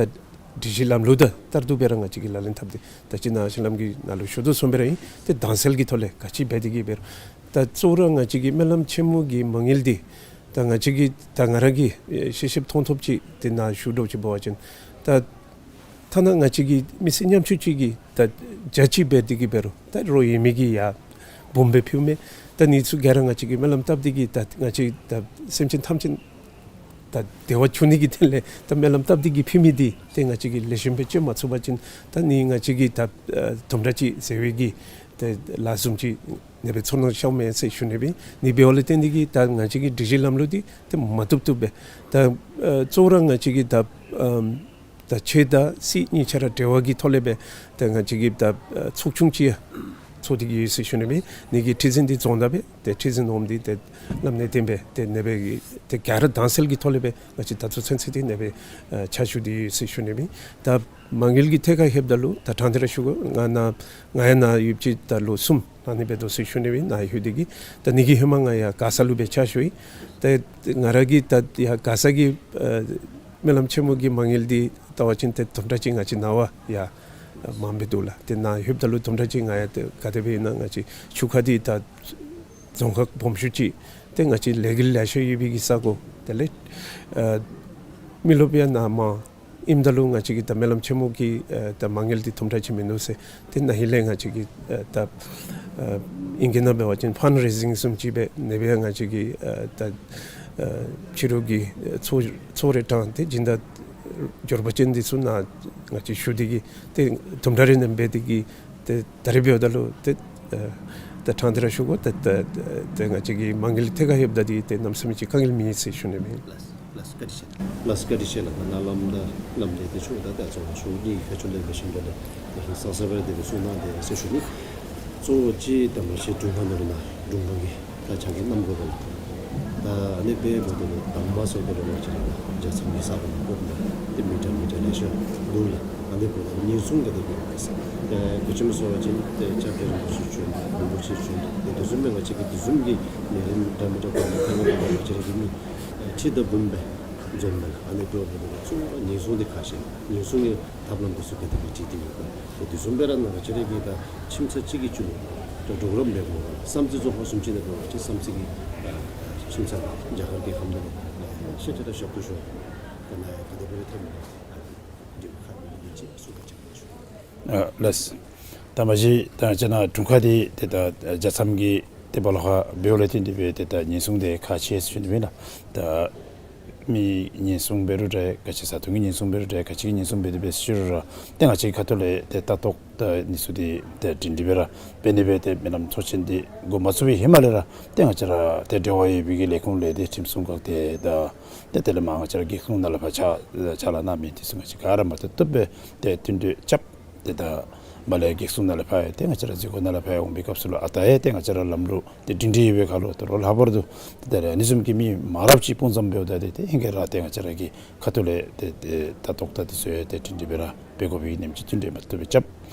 སྒྲིག་གཞི་ལམ་ལུགས་དང་ལྟར་དུ་སྦེ་ར་ང་བཅས་ཀྱིས་ལག་ལེན་འཐབ་སྟེ་ད་ཅི་ནཱ་ཨ་ཞང་བླམ་གྱིས་ནཱ་ལུ་ཞུ་དོ་བཟུམ་སྦེ་ར་ཨིན། ཏེ་དྭངས་གསལ་གྱི་ཐོག་ལས་ག་ཅི་འབད་དེ་གིས་འབད་རུང་ད་གཙོ་བོ་ར་ང་བཅས་ཀྱི་སྨོན་ལམ་ཆེན་མོ་གི་མ་དངུལ་འདི་ད་ང་བཅས་ཀྱིས་ད་ང་ར་གིས་ཨེ་ཤེས་ཤེསཔ་མཐོང་ཐོབ་ཅིག་ཏེ་ནཱ་ཞུ་དོ་ཅིག་འབད་བ་ཅིན་ད་ཐ་ན་ང་བཅས་ཀྱི་མི་སེར་ཉམ་ཆུང་ཅིག་གིས་ད་བརྒྱ་ཅིག་འབད་དེ་གིས་འབད་རུང་ད་རོགས་ཡོད་མི་གིས་ཡར་འབུམ་སྦེ་ཕུལཝ་མས། ད་ཨ་ནི་ཚུ་ག་ར་ང་བཅས་ཀྱིས་སྨོན་ལམ་བཏབ་སྟེ་གིས་ད་ང་བཅས་ད་སེམས་ཅན་ཐམས་ཅད་ད་བདེ་བ་འབྱུང་ནི་གི་དོན་ལས་ད་སྨོན་ལམ་བཏབ་སྟེ་གིས་ཕུལ་མི་འདི་ཏེ་ང་བཅས་ཀྱིས་ལེགས་ཤོམ་སྦེ་སྤྱོད་མ་ཚུགས་པ་ཅིན་ད་ཨ་ནི་ང་བཅས་ཀྱིས་ད་ཨ་དུམ་གྲ་ཅིག་ཟད་པའི་གི་ཏེ་ལཱ་བཟུམ་ཅིག་ཨ་ནི་སྦེ་ཚོར་སྣང་ཤརཝ་མས་ཟེར་ཞུ་ནི་སྦེ། ཨ་ནི་འབདཝ་ལས་བརྟེན་ཏེ་གིས་ད་ང་བཅས་ཀྱི་སྒྲིག་གཞི་ལམ་ལུགས་འདི་ཏེ་མ་བཏུབ་བཏུབ་སྦེ་ད་ཨ་གཙོ་བོ་ར་ང་བཅས་ཀྱིས་ད་ཨམ་ད་ཆོས་དང་སྲིད་གཉིས་ཆ་ར་འབྲེལ་བ་གི་ཐོག་ལས་སྦེ་ཏེ་ང་བཅས་ཀྱིས་ད་ཨ་ཚོགས་ཆུང་ཅིག་ཡང་ཚོགས་ཏེ་གིས་ཡོད་ཟེར་ཞུ་ནི་སྦེ། ཨ་ནི་གི་ཁྲི་འཛིན་འདི་རྫོང་བདག་སྦེ་ཏེ་ཁྲི་འཛིན་འོགམ་འདི་ཏེ་བླམ་གནས་བརྟན་སྦེ་ཏེ་ཨ་ནི་སྦེ་གི་ཏེ་ག་ར་དྭངས་གསལ་གྱི་ཐོག་ལས་སྦེ་ང་བཅས་ད་ལྟོ་ཚུན་ཚོད་འདི་ཨ་ནི་སྦེ་ཨ་ཕྱག་ཞུ་སྟེ་ཡོད་ཟེར་ཞུ་ནི་སྦེ། ད་མ་དངུལ་གྱི་ཐད་ཁར་ལྷོདཔ་ད་ལུ་ད་དྲང་སྟེ་ར་ཞུ་དགོ། ང་ནཱ་ང་ཡང་ནཱ་ཡོདཔ་ཅིག་ད་ལོ་གསུམ་ཨ་ནི་སྦེ་འདུག་ཟེར་ཞུ་ནི་སྦེ། ནཱ་ལྷོད་དེ་གིས་ད་ཨ་ནི་གི་ཧེ་མ་ང་ཡར་མགར་ས་ལུ་སྦེ་ཕྱག་ཞུ་ཡི། ཏེ་ང་ར་གིས་ད་ཡར་མགར་ས་གི་ཨ་སྨོན་ལམ་ཆེན་མོ་གི་མ་དངུལ་འདི་བལྟ་བ་ཅིན་ཏེ་དུམ་གྲ་ཅིག་ང་བཅས་ནཱ་བ་ཡར་མངམ་སྦེ་འདུག་ལགས། ཏེ་ནཱ་ལྷོདཔ་ད་ལུ་དུམ་གྲ་ཅིག་ང་ཡང་ཏེ་ག་དེ་སྦེ་ཨིན་ན་ང་བཅས་ཆུ་ཁ་འདི་ད་རྫོང་ཁག་སྦོམ་ཤོས་ཅིག་ཏེ་ང་བཅས་ལས་འགུལ་ལེ་ཤ་ཡོད་པའི་གི་ས་གོ་དེ་ལས་ཨ་མི་རློབས་ཡང་ནཱ་མང་ཨིནམ་ད་ལུ་ང་བཅས་ཀྱིས་ད་སྨོན་ལམ་ཆེན་མོ་གི་ཨ་ད་མ་དངུལ་འདི་དུམ་གྲ་ཅིག་མིན་འདུག་ཟེར། ཏེ་ནཱ་ཧིང་ལས་ང་བཅས་ཀྱིས་ཨ་ད་ཨ་ཨིང་སྐད་ནང་འབད་བ་ཅིན་ཕཱན་རེ་ཟིང་བཟུམ་ཅིག་སྦེ་ཨ་ནི་སྦེ་ང་བཅས་ཀྱིས་ཨ་ད་ཨ་ཕྱི་རུ་གི་ཨ་ཚོགས་ཚོགས་རེ་དྲངས་ཏེ་སྦྱིན་བདག་ འབྱོར་པ་ཅན་འདི་ཚུ་ནང་ང་བཅས་ཞུ་སྟེ་གིས་ཏེ་དུམ་གྲ་རེ་ནང་འབད་དེ་གིས་ཏེ་ད་རེས་འབདཝ་ད་ལུ་ཏེ་ཨ་ད་ཕྲང་སྟེ་ར་ཞུ་དགོ། ཏེ་ད་ཏེ་ང་བཅས་ཀྱི་མ་དངུལ་ཐད་ཁར་ལྷོདཔ་ད་འདི་ཏེ་གནམ་མེད་ས་མེད་ཅིག་དཀའ་ངལ་མེད་ཟེར་ཞུ་ནི་ཨིན། ལགས་ལགས་བཀའ་དྲིན་ཆེ། ལགས་བཀའ་དྲིན་ཆེ་ལགས། ད་ནཱ་བླམ་དང་བླམ་འདི་ཏེ་ཆོས་ད་ད་ཚོགས་ཆོས་གཉིས་ཀྱི་ཁ་ཐུག་ལས་འབད་ཞིནམ་ད་ལས་ཏེ་ཧིང་སངས་ས་སྦེ་ར་དེ་སྦེ་གསུང་གནང་སྟེ་ཟེར་ཞུ་ནི། གཙོ་བོ་ཅིག་ད་མ་གཞི་དྲུང་ཁག་ནང་ལུ་ནཱ་དྲུང་འཕར་གྱི་ད་ཕྱག་ལཱ་གནང་དགོཔ་ལས། ད་ཨ་ནི་འབདཝ་ད་ལུ་དང་པ་སོང་ད་ལུ་ང་བཅས་ར་རྒྱལ་མཚམས་ཀྱི་ས་གོ་ནང་འགོ་དཔོན་ཏེ་མི་འདྲ་མི་འདྲ་ལེ་ཤ་འདུག་ལགས། ཨ་ནི་འབདཝ་ད་ཉེན་སྲུང་ག་དེ་སྦེ་ཡོད་ག་ཟེར། ཏེ་ག་ཅི་སྨོ་ཟེར་བ་ཅིན་ཏེ་སྐྱབས་རྗེ་རིན་པོ་ཆེ་བྱོན་རིན་པོ་ཆེ་བྱོན་ཏེ་དེ་བཟུམ་སྦེ་ང་བཅས་ཀྱི་དེ་བཟུམ་གྱི་ལས་རིམ་འདྲ་མི་འདྲ་འགོ་དཔོན་ཁ་ནང་ལུ་ང་བཅས་ར་གི་མི་ཁྲི་དང་འབུམ་སྦེ་འཛོམས་མས་ལགས། ཨ་ནི་འབདཝ་ད་ལུ་གཙོ་བོ་ཉེན་སྲུང་འདི་ཁག་ཆེ། ཉེན་སྲུང་གི་ཐབས་ལམ་འདི་ཚུ་ག་དེ་སྦེ་སྒྲིག་སྟེ་ཡོད་ག། ཏེ་དེ་བཟུམ་སྦེ་ར་ནཱ་ང་བཅས་ར་གི་ད་ཁྱིམ་ཚང་གཅིག་གི་རྒྱུད་ལུ་ད་གྲོགས་རམ་འབད་དགོ་པ་ལགས། བསམ་རྩེ་རྫོང་ཁག་བཟུམ་ཅིག་ནང་འབད་བ་ཅིན་བསམ་རྩེ་གི་ཨ་ཁྱིམ་ཚང་རྒྱ་གར་གྱི་ཁམས་ནང་ལུ་ཤེས་ཏེ་ར་ཞབས་ཏོག་ཞུ་ད་ནཱ་ཡང་ག་དེ་སྦེ་ར་ཐོན་མི་ཨ་འདི་ཁག་མི་ཨིན་ཅིག་གསུང་བ་ཅིན་ཞུ། ཨ་ལགས། ད་མ་གཞི་ད་ང་བཅས་ནཱ་དྲུང་ཁག་འདི་ཏེ་ད་རྒྱལ་མཚམས་ཀྱི་ཏེ་སྦོ་ལོགས་ཁར་འབདཝ་ལས་བརྟེན་ཏེ་སྦེ་ཏེ་ད་ཉེན་སྲུང་འདི་ཁག་ཆེ་ཟེར་ཞུ་ནི་ཨིན་ལགས། ད་མི་ཉེན་སྲུང་འབད་རུང་འདྲ་ག་ཅི་བཟའ་འཐུང་གི་ཉེན་སྲུང་འབད་རུང་འདྲ་ག་ཅི་གི་ཉེན་སྲུང་འབད་དེ་སྦེ་ཞུ་རུང་ར་ཏེ་ང་བཅས་ཀྱི་ཁ་ཐུག་ལས་ཏེ་ལྟ་རྟོག་ད་ཨ་ནི་ཚུ་འདི་ཏེ་སྒྲིང་སྒྲི་སྦེ་ར་འབད་ནི་སྦེ་ཏེ་མི་ལམ་ཚོགས་ཆེན་འདི་འགོ་མ་བཙུགས་པའི་ཧེ་མ་ལས་ར་ཏེ་ང་བཅས་ར་ཏེ་འབྲེལ་བ་ཡོད་པའི་གི་ལས་ཁུངས་ལས་ཏེ་ཁྲིམས་སྲུང་འགག་སྡེ་དང་ཏེ་དེ་ལས་མར་ང་བཅས་ར་རྒེད་ཁུངས་ནང་ལས་ཕར་ཕྱག་ཕྱག་ལཱ་གནང་མི་འདི་ཚུ་ང་བཅས་ག་ར་མ་བཏུབ་བཏུབ་སྦེ་ཏེ་མཐུན་འབྲེལ་རྐྱབ། ཏེ་ད་མར་ལས་རྒེད་སྲུང་ནང་ལས་ཕར་ཡང་ཏེ་ང་བཅས་ར་འཛུལ་སྒོ་ནང་ལས་ཕར་ཡང་འོང་པའི་སྐབས་སུ་ལུ་ཨ་རྟག་ཡང་ཏེ་ང་བཅས་ར་ལམ་ལུགས་འདི་སྒྲིང་སྒྲི་ཡོད་པའི་ཁར་ལུ་ད་རུང་ལྷག་པར་དུ་ཏེ་ད་རེས་ཨ་ནི་བཟུམ་གྱི་མི་མང་རབས་ཅིག་དཔུང་འཛོམས་འབདཝ་ད་ཏེ་ཏེ་ཨིན་ག་ར་ཏེ་ང་བཅས་ར་གི་ཁ་ཐུག་ལས་ཏེ་ཏེ་ལྟ་རྟོག་ད་འདི་ཚུ་ཡང་ཏེ་སྒྲིང་སྒྲི་སྦེ་ར་འབད་དགོ་པའི་ནེམ་ཅིག་མཐུན་འབྲེལ་མ་བཏུབ་སྦེ་རྐྱབ།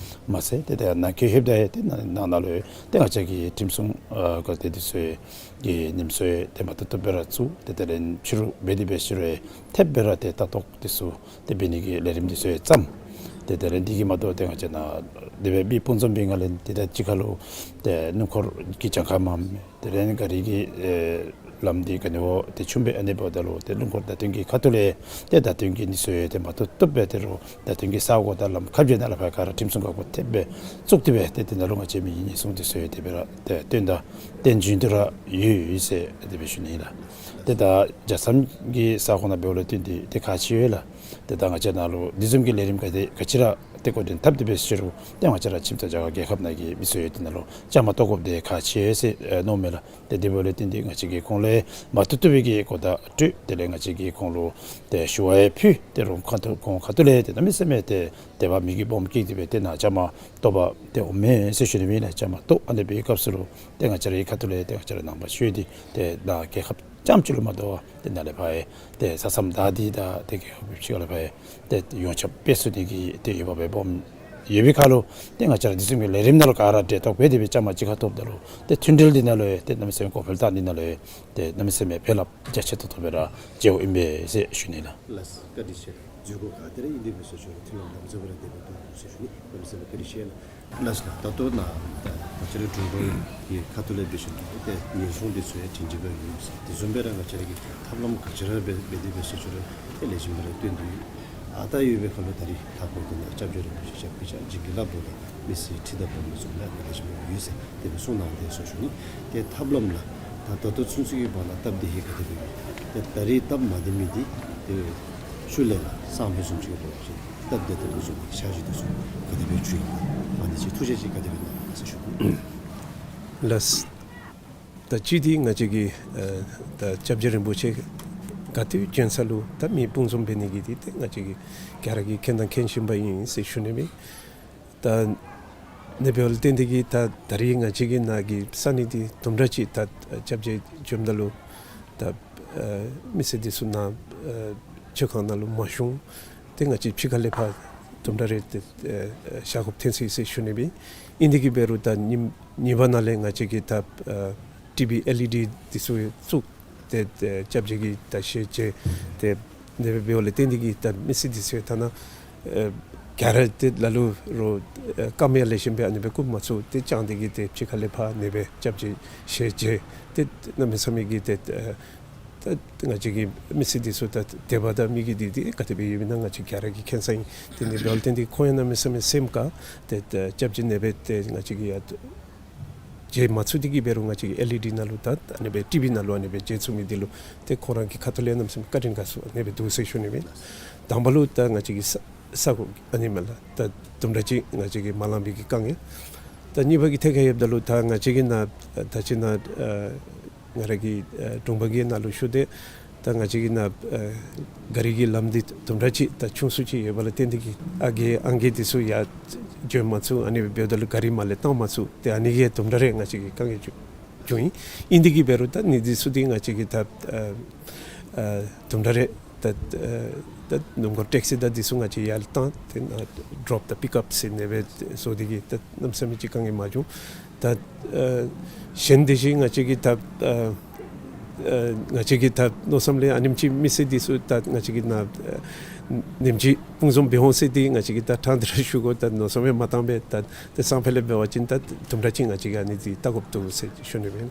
མ་ཚད་ཏེ་ད་ནང་འཁོད་ལྷོདཔ་ད་ཡང་ཏེ་ནང་ནང་ན་ལུ་ཡང་ཏེ་ང་བཅས་ཀྱི་ཁྲིམས་སྲུང་ཨ་འགག་སྡེ་འདི་ཚུ་ཡང་གི་ཉེན་སྲུང་ཡང་ཏེ་མ་བཏུབ་བཏུབ་སྦེ་ར་བཙུགས། ཏེ་དེ་ལས་ཕྱི་རུ་འབད་དེ་འབད་ཕྱི་རུ་ཡང་ཐེབས་སྦེ་ར་ཏེ་ལྟ་རྟོག་འདི་ཚུ་ཏེ་འབད་ནི་གི་ལས་རིམ་འདི་ཚུ་ཡང་བརྩམས། ཏེ་དེ་ལས་འདི་གིས་མ་དོ་ཏེ་ང་བཅས་ནཱ་དེ་སྦེ་མི་དཔུང་འཛོམས་འབད་བའི་སྒང་ལས་ཏེ་ད་གཅིག་ཁར་ལུ་ཏེ་སྣུམ་འཁོར་གྱི་གྱངས་ཁ་མངམ་དེ་ལས་ག་རི་གི་ཨེ་ལམ་འདི་ག་ནི་བ་ཏེ་ཆུང་པས། ཨ་ནི་འབདཝ་ད་ལུ་ཏེ་སྣུམ་འཁོར་བརྡ་སྟོན་གྱི་ཁ་ཐུག་ལས་ཏེ་བརྡ་སྟོན་གྱི་ནི་ཚུ་ཡང་ཏེ་མ་བཏུབ་བཏུབ་སྦེ་ཏེ་རུང་བརྡ་སྟོན་གྱི་ས་གོ་དང་ལམ་ཁ་བརྒྱད་ནང་ལས་ཕར་ག་ར་ཁྲིམས་སྲུང་འགག་པ་ཐེབས་སྦེ་བཙུགས་ཏེ་སྦེ་ཏེ་དེ་ནང་ལུ་ང་བཅས་མི་ཉེན་སྲུང་འདི་ཚུ་ཡང་དེ་སྦེ་ར་ཏེ་སྟོན་ད་བསྟན་བྱོན་དེ་ར་ཡོད་ཡོད་ཟེར་དེ་སྦེ་ཞུ་ནི་ཨིན་ལགས། ཏེ་ད་རྒྱལ་མཚམས་ཀྱི་ས་ཁོངས་ནང་འབདཝ་ལས་བརྟེན་ཏེ་ཏེ་ཁག་ཆེ་ཡོད་ལགས། ཏེ་ད་ང་བཅས་ནཱ་ལུ་འདི་བཟུམ་གྱི་ལས་རིམ་ག་དེ་ག་ཅི་ར་ཏེ་འགོ་འདྲེན་འཐབ་སྟེ་འབད་ཞུ་རུང་ཏེ་ང་བཅས་ར་ཁྱིམ་ཚང་རྒྱ་གར་རྒྱལ་ཁབ་ནང་གི་མི་ཚུ་ཡང་དེ་ནང་ལུ་བཅའ་མར་གཏོགས་དགོཔ་འདི་ཁག་ཆེ་ཟེར་ཨེ་མནོཝ་མས་ལགས། ཏེ་དེ་འབདཝ་ལས་བརྟེན་ཏེ་ང་བཅས་ཀྱིས་ཁོང་ལས་མ་བཏུབ་བཏུབ་པའི་གི་གོ་བརྡ་སྤྲོད། དེ་ལས་ང་བཅས་ཀྱིས་ཁོང་ལུ་ཏེ་ཞུ་བ་ཡང་ཕུལ། ཏེ་རུང་ཁ་ཐུག་ཁོང་ཁ་ཐུག་ལས་ཏེ་གནམ་མེད་ས་མེད་ཏེ་དད་པ་མོས་གུས་སྦོམ་བསྐྱེད་དེ་སྦེ་ཏེ་ནཱ་བཅའ་མར་གཏོགས་པར་ཏེ་འོང་མས་ཟེར་ཞུ་ནི་ཨིན་ལགས། བཅའ་མར་གཏོགས། ཨ་ནི་འབད་བའི་སྐབས་སུ་ལུ་ཏེ་ང་བཅས་རའི་ཁ་ཐུག་ལས་ཏེ་ང་བཅས་ར་ནང་པ་ཆོས་འདི་ཏེ་ནཱ་རྒྱལ་ཁབ་རྐྱངམ་ཅིག་ལུ་མ་དོ་བར་ཏེ་ནཱ་ལས་ཕར་ཡང་ཏེ་ས་མཚམས་དག་སྟེ་ད་ཏེ་རྒྱལ་ཁབ་ཕྱི་ཁ་ལས་ཕར་ཡང་ཏེ་ཡོངས་ཁྱབ་སྤེལ་ཚུགས་ནི་གི་ཏེ་འོས་འབབ་སྦོམ་ཡོད་པའི་ཁར་ལུ་ཏེ་ང་བཅས་ར་འདི་བཟུམ་གྱི་ལས་རིམ་ནང་ལུ་ག་ར་གྲལ་གཏོགས་འབད་དེ་སྦེ་བཅའ་མར་གཅིག་ཁར་གཏོགསཔ་ད་ལུ་ཏེ་མཐུན་སྒྲིལ་འདི་ནང་ལུ་ཡང་ཏེ་གནམ་མེད་ས་མེད་གོང་འཕེལ་བཏང་ནི་ནང་ལུ་ཡང་ཏེ་གནམ་མེད་ས་མེད་ཕན་རླབས་རྒྱ་ཆེ་ཏོག་ཏོ་སྦེ་ར་འགྱོཝ་ཨིན་པས་ཟེར་ཞུ་ནི་ལགས། ལགས་སོ། བཀའ་དྲིན་ཆེ། འཛུལ་སྒོ་ག་དེ་ར་ཨིན་དེ་སྦེ་ཟེར་ཞུ་རུང་མཐུན་ལམ་ལམ་འཛོལ་བ་ར་དེ་སྦེ་འདུག་ཟེར་ཞུ་ནི། གནམ་མེད་ས་མེད་བཀའ་དྲིན་ཆེ་ལགས། ལགས་སོ་ལགས། ད་ལྟོ་ནཱ་ད་ང་བཅས་ར་དྲུང་འཕར་གྱི་ཁ་ཐུག་ལས་འབད་ཞིནམ་ད་ཏེ་ཉེན་སྲུང་འདི་ཚུ་ཡང་སྒྲིང་སྒྲི་སྦེ་ཡོད་ཟེར། དེ་བཟུམ་སྦེ་ར་ང་བཅས་ར་གིས་ཐབས་ལམ་ག་ཅི་ར་འབད་འབད་དེ་སྦེ་ཟེར་ཞུ་རུང་ཏེ་ལེགས་ཤོམ་སྦེ་ར་སྟོན་དོ་ཡོད། ཨ་རྟག་ཡོད་པའི་ཁར་ལུ་ད་རིས་ལྷག་པར་དུ་ནཱ་སྐྱབས་རྗེ་རིན་པོ་ཆེ་ཞབས་ཀྱིས་བཅགས་བྱིན་གྱིས་བརླབས་འབདཝ་ད་མི་སེར་ཁྲི་དང་འབུམ་ལུ་བཟུམ་ལས་ལེགས་ཤོམ་སྦེ་ཡོད་ཟེར་དེ་སྦེ་གསུངས་གནང་སྟེ་ཟེར་ཞུ་ནི། ཏེ་ཐབས་ལམ་ལགས། ད་ད་ལྟོ་ཚུན་ཚོད་ཀྱི་བར་ན་སྟབས་བདེ་ཧེ་ག་དེ་སྦེ་ཡོད། ཏེ་ད་རིས་སྟབས་མ་བདེ་མི་འདི་ཏེ་ཤུལ་ལས་ལགས་སང་ཕོད་བཟུམ་ཅིག་ལུ་ཅིག་སྟབས་བདེ་ཏོག་ཏོ་བཟུམ་གྱི་ཤར་གཞི་འདི་ཚུ་ག་དེ་སྦེ་བྱུང་ཡི་ག། ཨ་ནི་ཅིག་ཐུགས་བཞེད་ཅིག་ག་དེ་སྦེ་གནང་ཟེར་ཞུ་ནི། ལགས། ད་གཅིག་འདི་ང་བཅས་ཀྱི་ཨ་ད་སྐྱབས་རྗེ་རིན་པོ་ཆེ་ག་ཏེ་བྱོན་ས་ལུ་ད་མི་དཔུང་འཛོམས་འབད་ནི་གི་འདི་ཏེ་ང་བཅས་ཀྱིས་ག་ར་གིས་མཁྱེན་དང་མཁྱེན་བཞིན་པ་ཨིན་ཟེར་ཞུ་ནི་མས། ད་ཨ་ནི་འབདཝ་ལས་བརྟེན་ཏེ་གིས་ད་ད་རིས་ང་བཅས་ཀྱི་ནཱ་གི་ས་གནས་འདི་དུམ་གྲ་ཅིག་ད་སྐྱབས་རྗེ་བྱོནམ་ད་ལུ་ད་ཨ་མི་སེར་འདི་ཚུ་ནཱ་ཨ་ཆོས་ཁང་ནང་ལུ་མ་ཤོང་། ཏེ་ང་བཅས་ཕྱི་ཁ་ལས་ཕར་དུམ་གྲ་རེ་ཏེ་ཨ་བཞག་དགོཔ་ཐོན་སོ་ཡི་ཟེར་ཞུ་ནི་མས། ཨིན་དེ་གིས་འབད་རུང་ད་ཉིནམ་གཉིས་པ་ནང་ལས་ང་བཅས་ཀྱིས་ད་ཨ་ཊི་བི་ཨེལ་ཨི་ཌི་འདི་ཚུ་བཙུགས། ཏེ་ཏེ་སྐྱབས་རྗེ་གི་ད་ཞལ་མཇལ་ཏེ་དེ་སྦེ་འབདཝ་ལས་བརྟེན་ཏེ་གིས་ད་མི་སེར་འདི་ཚུ་ཐ་ན་ཨེ་ག་ར་ཏེ་ལ་ལུ་རོགས་ཨེ་རྐངམ་ཡང་ལེགས་ཤོམ་སྦེ་ཨ་ནི་སྦེ་བཀུག་མ་ཚུགས། ཏེ་དཔྱང་སྟེ་གིས་ཏེ་ཕྱི་ཁ་ལས་ཕར་ཨ་ནི་སྦེ་སྐྱབས་རྗེ་ཞལ་མཇལ་ཏེ་གནམ་མེད་ས་མེད་ཀྱི་ཏེ་ཨེ་ད་ང་བཅས་ཀྱི་མི་སེར་འདི་ཚུ་ད་དད་པ་དང་མོས་གུས་འདི་ཏེ་ག་དེ་སྦེ་ཡོདཔ་ཨིན་ན་ང་བཅས་ག་ར་གིས་མཁྱེན་ས་ཨིན། ཏེ་ཨ་ནི་འབདཝ་ལས་བརྟེན་ཏེ་ཁོང་ཡང་གནམ་མེད་ས་མེད་སེམས་དགའ། ཏེ་ད་སྐྱབས་རྗེ་ཨ་ནི་སྦེ་ཏེ་ང་བཅས་ཀྱིས་ཡང་མཇལ་མ་ཚུགས་ཏེ་གིས་འབད་རུང་ང་བཅས་ཀྱི་ཨེལ་ཨི་ཌི་ནང་ལུ་ད་ཨ་ནི་སྦེ་ཊི་བི་ནང་ལུ་ཨ་ནི་སྦེ་མཇལ་ཚུགས་མི་འདི་ལུ་ཏེ་ཁོང་ར་གི་ཁ་ཐུག་ལས་གནམ་མེད་ས་མེད་བཀའ་དྲིན་དགའ་ཚོར་ཨ་ནི་སྦེ་འདུག་ཟེར་ཞུ་ནི་མས། དང་པ་ལུ་ད་ང་བཅས་ཀྱི་ས་ས་གོ་ཨ་ནི་མེན་ལགས། ད་དུམ་གྲ་ཅིག་ང་བཅས་ཀྱིས་མ་ལང་པའི་གི་དཀའ་ངལ། ད་གཉིས་པ་གི་ཐད་ཁར་ཡོདཔ་ད་ལུ་ད་ང་བཅས་ཀྱི་ནཱ་ད་ཅི་ནཱ་ཨ་ང་ར་གི་ཨ་དྲུང་པ་གི་ནང་ལུ་ཞུ་སྟེ། ད་ང་བཅས་ཀྱི་ནཱ་ཨ་གཱ་རི་གི་ལམ་འདི་དུམ་གྲ་ཅིག་ད་ཆུང་སུ་ཅིག་ཡོད་པ་ལུ་བརྟེན་ཏེ་གིས་ཨ་རྒས་ཨང་རྒས་འདི་ཚུ་ཡར་བྱོན་མ་ཚུགས། ཨ་ནི་འབདཝ་ད་ལུ་གཱ་རི་མར་ལས་བཏང་མ་ཚུགས། ཏེ་ཨ་ནི་གིས་དུམ་གྲ་རེ་ང་བཅས་ཀྱི་དཀའ་ངལ་བྱུང་བྱུང་ཡི། ཨིན་དེ་གིས་འབད་རུང་ད་ཨ་ནི་འདི་ཚུ་འདི་ང་བཅས་ཀྱིས་ད་ཨ་ཨ་དུམ་གྲ་རེ་ད་ཨ་ད་སྣུམ་འཁོར་ཊེག་སི་ད་འདི་ཚུ་ང་བཅས་ཡར་ལས་བཏང་། ཏེ་ནཱ་ཌོབ་དང་པིཀ་ཨཔ་ཟེར་ཨ་ནི་སྦེ་བཟོ་སྟེ་གིས་ད་གནམ་མེད་ས་མེད་ཅིག་དཀའ་ངལ་མ་བྱུང་། ད་ཨ་གཞན་དེ་བཞིན་ང་བཅས་ཀྱིས་ད་ཨ་ཨ་ང་བཅས་ཀྱིས་ད་མནོ་བསམ་ལས་ཨ་ནེམ་ཅིག་མི་སེར་འདི་ཚུ་ད་ང་བཅས་ཀྱིས་ནཱ་ཨ་ནེམ་ཅིག་དཔུང་འཛོམས་འབད་འོང་ཟེར་ཏེ་ང་བཅས་ཀྱིས་ད་ཕྲང་སྟེ་ར་ཞུ་དགོ། ད་མནོ་བསམ་ཡང་མ་བཏང་པས། ད་ཏེ་སང་ཕོད་ལས་འབད་བ་ཅིན་ད་དུམ་གྲ་ཅིག་ང་བཅས་ཀྱིས་ཨ་ནི་འདི་བལྟ་དགོཔ་འདུག་ཟེར་ཞུ་ནི་ཨིན།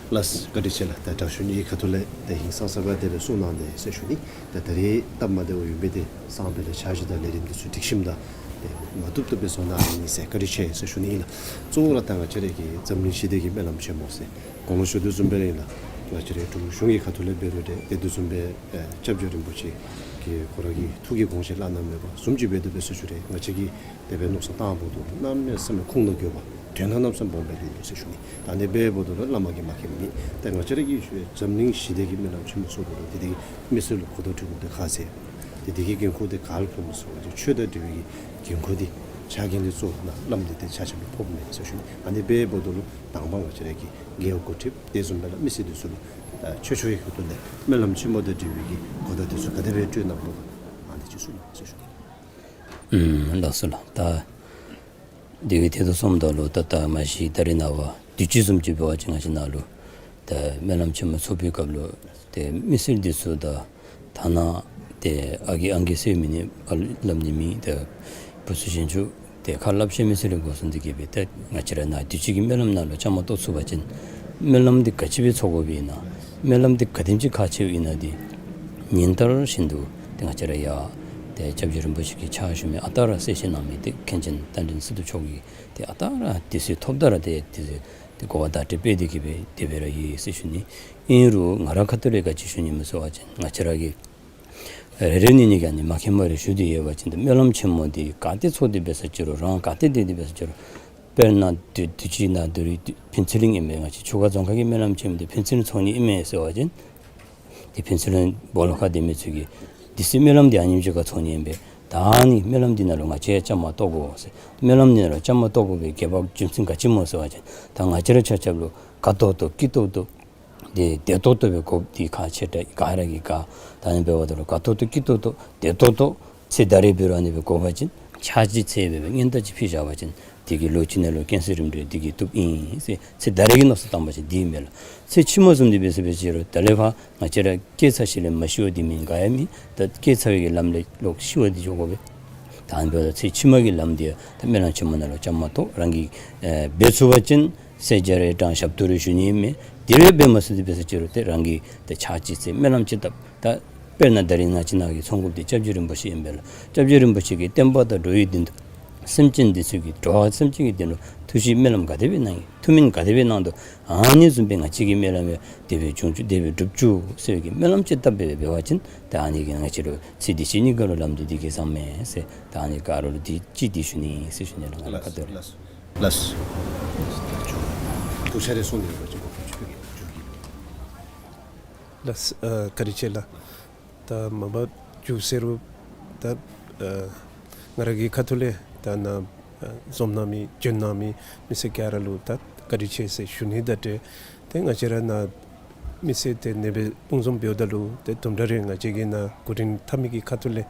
ལགས་བཀའ་དྲིན་ཆེ་ལགས། ད་དྲག་ཤོས་གཉིས་ཁ་ཐུག་ལས་ད་ཧིང་སངས་ས་སྦེ་དེ་སྦེ་གསུངས་གནང་སྟེ་ཟེར་ཞུ་ནི། ད་ད་རེས་སྟབས་མ་བདེཝ་ཨིན་པས། ཏེ་སང་ཕོད་ལས་འཆར་གཞི་དང་ལས་རིམ་འདི་ཚུ་སྒྲིག་ཞིནམ་དང་ཏེ་མ་བཏུབ་བཏུབ་སྦེ་བཟོ་གནང་ནི་ཟེར་བཀའ་དྲིན་ཆེ་ཟེར་ཞུ་ནི་ཨིན་ལགས། གཙོ་བོ་ར་ད་ང་བཅས་ར་གི་འཛམ་གླིང་ཞི་བདེ་གི་སྨོན་ལམ་ཆེན་མོ་ཟེར་གོང་ལུ་ཞུ་དོ་བཟུམ་སྦེ་ར་ཨིན་ལགས། ང་བཅས་རའི་འབྲུག་གཞུང་གི་ཁ་ཐུག་ལས་འབད་རུང་ཏེ་དེ་དོ་བཟུམ་སྦེ་ཨེ་སྐྱབས་རྗེ་རིན་པོ་ཆེ་གིས་ཁོ་ར་གི་ཐུགས་ཀྱི་དགོངས་བཞེད་བླ་ན་མེད་པ་བཟུམ་ཅིག་འབད་དེ་འབད་ཟེར་ཞུ་རུང་ང་བཅས་ཀྱིས་དེ་སྦེ་མནོ་བསམ་བཏང་འབདཝ་ད་གནམ་མེད་ས་མེད་ཁུངས་དང་དགོས་པ་དོན་དག་གནམ་མེད་ས་མེད་སྦོམ་སྦེ་ལུས་ཡོད་ཟེར་ཞུ་ནི། ད་ཨ་ནི་འབདཝ་ད་ལུ་བླ་མ་གིས་མ་མཁྱེནམ་མེད། ད་ང་བཅས་ར་གི་འཛམ་གླིང་ཞི་བདེ་གི་སྨོན་ལམ་ཆེན་མོ་ཚུ་འབདཝ་ད་ལུ་དེ་དེ་མི་སེར་ལུ་གོ་བརྡ་སྤྲོད་དགོཔ་དེ་ཁག་ཆེ། དེ་དེ་གི་འགན་ཁུར་དེ་ག་ལུ་ཕོགཔ་སྨོ་ཟེར་བ་ཅིན་ཆོས་དང་འབྲེལ་བའི་གི་འགན་ཁུར་དེ་ཕྱག་འགན་དེ་གཙོ་བོ་ནཱ་བླམ་འདི་ཏེ་ཕྱག་ཕྱིད་ལུ་ཕོགཔ་མས་ཟེར་ཞུ་ནི། ཨ་ནི་འབདཝ་ད་ལུ་དང་པ་ང་བཅས་ར་གི་རྒེད་འོག་འགོ་ཁྲིདཔ་དེ་བཟུམ་སྦེ་ར་མི་སེར་འདི་ཚུ་ལུ་ཨ་ཆོས་ཕྱོགས་ཀྱི་ཁ་ཐུག་ལས་སྨོན་ལམ་ཆེན་མོ་དང་འབྲེལ་བའི་གི་གོ་བརྡ་དེ་ཚུ་ག་དེ་སྦེ་སྤྲོད་གནང་དགོ་ག་ཨ་ནི་ཅིག་གསུང་གནང་ཟེར་ཞུ་ནི། ཨུམ་ལགས་སོ་ལགས། ད་དེ་གི་ཐད་དུ་སོངམ་ད་ལུ་ད་ད་མ་གཞི་ད་རེས་ནངས་པ་དུས་ཅི་བཟུམ་ཅིག་འབད་བ་ཅིན་ང་བཅས་ནཱ་ལུ་ད་སྨོན་ལམ་ཆེན་མོ་ཚོགས་པའི་སྐབས་ལུ་ཏེ་མི་སེར་འདི་ཚུ་དང་ཐ་ན་ཏེ་ཨ་རྒས་ཨང་རྒས་ཟེར་མི་ནི་ཨ་ལུ་སླབ་ནི་མེད། ཏེ་བུ་ཚུ་གཞོན་ཚུ་ཏེ་ཁ་སླབ་ཤེས་མི་ཚུ་ལས་འགོ་བཟུང་སྟེ་གིས་སྦེ་ཏེ་ང་བཅས་ར་ནཱ་དུས་ཅི་གི་སྨོན་ལམ་ནང་ལུ་བཅའ་མར་གཏོགས་ཚུགས་པ་ཅིན་སྨོན་ལམ་འདི་ག་ཅི་སྦེ་ཚོགས་དགོཔ་ཨིན་ན་སྨོན་ལམ་འདི་ག་དེམ་ཅིག་ཁག་ཆེཝ་ཨིན་ན་འདི་ཉིན་ལྟར་བཞིན་དུ་ཏེ་ང་བཅས་ར་ཡར་ཏེ་སྐྱབས་རྗེ་རིན་པོ་ཆེ་གི་ཕྱག་ཞུ་མི་ཨ་རྟག་ར་གསལ་བཤད་གནང་མི་ཏེ་མཁན་ཆེན་རྟ་མགྲིན་སི་ཏུ་མཆོག་གིས་ཏེ་ཨ་རྟག་ར་དུས་ཚོད་ཐོབ་ད་ར་ཏེ་དུས་ཚོད་ཏེ་གོ་བ་བརྡ་སྤྲོད་འབད་དེ་གིས་སྦེ་དེ་སྦེ་ར་ཡོད་ཟེར་ཞུ་ནི། ཨིན་རུང་ང་ར་ཁ་ཐུག་ལས་ག་ཅི་ཞུ་ནི་སྨོ་ཟེར་བ་ཅིན་ང་བཅས་ར་གི་རེ་རེ་གཉིས་གཉིས་ཀྱིས་ཨ་ནི་མ་མཁྱེན་པར་ཞུ་སྟེ་ཡོད་པ་ཅིན་ཏེ་སྨོན་ལམ་ཆེན་མོ་འདི་ག་ཏེ་ཚོགས་ཏེ་འབད་ས་ཅི་རུང་རང་ག་ཏེ་སྡོད་དེ་འབད་ས་ཅི་རུང་དཔེར་ན་དུས་དུས་ཅི་ནཱ་ད་རེས་ཕུན་ཚོགས་གླིང་ཨིན་པས། ང་བཅས་ཆུ་སྒང་རྫོང་ཁག་གི་སྨོན་ལམ་ཆེན་མོ་འདི་ཕུན་ཚོགས་གླིང་ཨིན་མས་ཟེར་བ་ཅིན་ཏེ་ཕུན་ཚོགས་གླིང་སྦོ་ལོགས་ཁར་སྡོད་མི་ཚུ་གིས་དུས་ཅི་སྨོན་ལམ་འདི་ཨ་ནེམ་ཅིག་ཁར་ཚོགས་ནི་ཨིན་པས། ད་ཨ་ནི་སྨོན་ལམ་འདི་ནང་ལུ་ང་བཅས་ཡང་བཅའ་མར་གཏོགས་དགོ་ཟེར། སྨོན་ལམ་འདི་ནང་ལུ་བཅའ་མར་གཏོགས་དགོ་པའི་དགོས་པ་རྒྱུ་མཚན་ག་ཅི་སྨོ་ཟེར་བ་ཅིན་ད་ང་བཅས་ར་ཆ་ཁྱབ་ལུ་དགའ་ཏོག་ཏོ་སྐྱིད་ཏོག་ཏོ་ཏེ་བདེ་ཏོག་ཏོ་སྦེ་དགོཔ་འདི་ཁག་ཆེ་དྲགས། ག་ར་གིས་དགའ། ད་ཨ་ནི་འབདཝ་ད་ལུ་དགའ་ཏོག་ཏོ་སྐྱིད་ཏོག་ཏོ་བདེ་ཏོག་ཏོ་ཚེ་ད་རེས་འབད་རུང་ཨ་ནི་སྦེ་དགོ་པ་ཅིན་ཕྱག་ཕྱིད་ཚེ་འབད་བའི་སྔོན་བརྡ་ཅིག་ཕུལ་བཞག་པ་ཅིན་དེ་གིས་ལོ་གཅིག་ནང་ལུ་རྐྱེན་སེལ་རིམ་གྲོ་འདི་གིས་བཏུབ་ཨིན་ཟེར་ཚེ་ད་རེས་ཀྱི་མནོ་བསམ་བཏང་པ་ཅིན་འདི་ཨིན་མས་ལགས། ཚེ་ཕྱི་མ་བཟུམ་འདི་འབད་ས་འབད་ཅི་རུང་ད་ལས་ཕར་ང་བཅས་ར་སྐྱེས་ཚར་ཞིནམ་ལས་མ་ཤི་བ་འདི་མེན་ག་ཡང་མེད། ད་སྐྱེས་ཚར་བའི་གི་ལམ་ལས་ལོག་ཤི་བ་འདི་འགྱོ་དགོ་པས། ད་ཨ་ནི་འབདཝ་ད་ཚེ་ཕྱི་མ་གི་ལམ་འདི་ད་སྨོན་ལམ་ཆེན་མོ་ནང་ལུ་བཅའ་མར་གཏོགས། རང་གིས་ཨེ་འབད་ཚུགས་པ་ཅིན་གསོལ་ཇ་རེ་དྲང་ཞབས་ཏོག་རེ་ཞུ་ནི་ཨིན་མས། དེ་རེ་འབད་མ་ཚུགས་ཏེ་འབད་ས་ཅི་རུང་ཏེ་རང་གིས་ཏེ་ཕྱག་ཕྱིད་ཚེ་སྨོན་ལམ་ཅིག་བཏབ། ད་དཔེར་ན་ད་རིས་ནཱ་ཅི་ནཱ་གི་ཚོགས་འགོཔ་འདི་སྐྱབས་རྗེ་རིན་པོ་ཆེ་ཨིན་པས་ལགས། སྐྱབས་རྗེ་རིན་པོ་ཆེ་གིས་བསྟན་པ་དང་འགྲོ་བའི་དོན་དུ་སེམས་ཅན་འདི་ཚུ་གི་འགྲོ་བ་སེམས་ཅན་གྱི་དོན་ལུ་ཐུགས་བཞེད་སྨོན་ལམ་ག་དེ་སྦེ་གནང་ཡི། ཐུགས་སྨོན་ག་དེ་སྦེ་གནང་དོ། ཨ་ནི་བཟུམ་སྦེ་ང་བཅས་ཀྱིས་སྨོན་ལམ་ཡང་དེ་སྦེ་བྱུང་བཅུག་དེ་སྦེ་འགྲུབ་བཅུག་ཟེར་བའི་གི་སྨོན་ལམ་ཅིག་བཏབ་སྦེ་འབད་བ་ཅིན་ད་ཨ་ནི་གིས་ང་བཅས་ལུ་ཚེ་འདི་ཕྱི་གཉིས་ཀ་ལུ་ལམ་འདི་དེ་གིས་བཟང་མས་ཟེར། ད་ཨ་ནི་ག་ར་ལུ་འདི་ཅིག་འདི་ཞུ་ནི་ཟེར་ཞུ་ནི་ལགས། ང་ལགས་ཁ་ཐུག་ལས། ལགས། ཐུགས་ཆ་རེ་གསུངས་ཏེ་ཡོད་པ་ཅིན་གོ་སྐབས་ཅིག་ཕུལ་གེ། ལགས། ཨ་བཀའ་དྲིན་ཆེ་ལགས། ད་མ་པ་མཇུག་ཟེར་རུང་ད་ཨ་ང་ར་གི་ཁ་ཐུག་ལས་ད་ནཱ་ཨ་འཛོམས་གནང་མི་བྱོན་གནང་མི་མི་སེར་ག་ར་ལུ་ད་བཀའ་དྲིན་ཆེ་ཟེར་ཞུ་ནི་དང་འབྲེལ་ཏེ་ང་བཅས་ར་ནཱ་མི་སེར་ཏེ་ཨ་ནི་སྦེ་དཔུང་འཛོམས་འབདཝ་ད་ལུ་ཏེ་དུམ་གྲ་རེ་ང་བཅས་ཀྱིས་ནཱ་གོ་སྒྲིག་འཐབ་མི་གི་ཁ་ཐུག་ལས་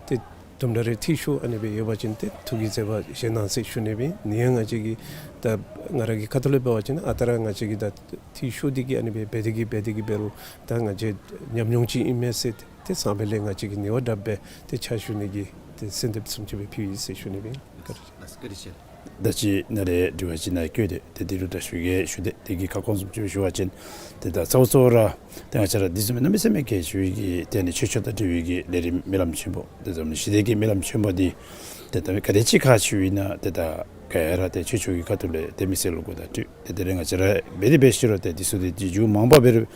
ཏེ་དུམ་གྲ་རེ་འཐུས་ཤོར་ཨ་ནི་སྦེ་ཡོད་པ་ཅིན་ཏེ་ཐུགས་ཀྱི་བརྩེ་བ་བཞེས་གནང་ཟེར་ཞུ་ནི་ཨིན། ཨ་ནི་ཡང་ང་བཅས་ཀྱིས་ད་ང་ར་གི་ཁ་ཐུག་ལས་འབད་བ་ཅིན་ཨ་རྟག་ར་ང་བཅས་ཀྱིས་ད་འཐུས་ཤོར་ཏེ་གིས་ཨ་ནི་སྦེ་འབད་དེ་གིས་འབད་དེ་གིས་འབད་རུང་ད་ང་བཅས་ཉམས་མྱོང་ཅིག་ཨིན་མས་ཟེར་ཏེ་སང་ཕོད་ལས་ང་བཅས་ཀྱིས་ནི་བ་དྲགཔ་སྦེ་ཏེ་ཕྱག་ཞུ་ནི་གི་ཏེ་གསོལ་འདེབས་བཟུམ་ཅིག་སྦེ་ཕུལ་ཡི་ཟེར་ཞུ་ནི་ཨིན། བཀའ་དྲིན་ཆེ། ད་ཅི་ནཱ་ལས་དྲི་བ་ཅིག་ནཱ་བཀོད་དེ་ཏེ་འདི་ལུ་དྲག་ཤོས་ཀྱིས་ཞུ་སྟེ་དེ་གི་ཁ་སྐོང་བཟུམ་ཅིག་སྦེ་ཞུ་བ་ཅིན་ཏེ་ད་གཙོ་བོ་གཙོ་བོ་ར་ཏེ་ང་བཅས་ར་འདི་བཟུམ་མའི་གནམ་མེད་ས་མེད་གལ་ཆེ་བའི་གི་ཏེ་ཨ་ནི་ཆོས་ཕྱོགས་དང་འབྲེལ་བའི་གི་ལས་རིམ་སྨོན་ལམ་ཆེན་མོ་ཏེ་འཛམ་གླིང་ཞི་བདེ་གི་སྨོན་ལམ་ཆེན་མོ་འདི་ཏེ་ད་ག་དེ་ཅིག་ཁག་ཆེཝ་ཨིན་ན་ཏེ་ད་ག་ར་ཏེ་ཆོས་ཕྱོགས་ཀྱི་ཁ་ཐུག་ལས་ཏེ་མི་སེར་ལུ་གོ་བརྡ་སྤྲོད། ཏེ་དེ་རེ་ང་བཅས་ར་འབད་དེ་འབད་ཤི་རུང་ཏེ་འདི་ཚུ་ཏེ་ཏེ་མཇུག་མ་འབད་རུང་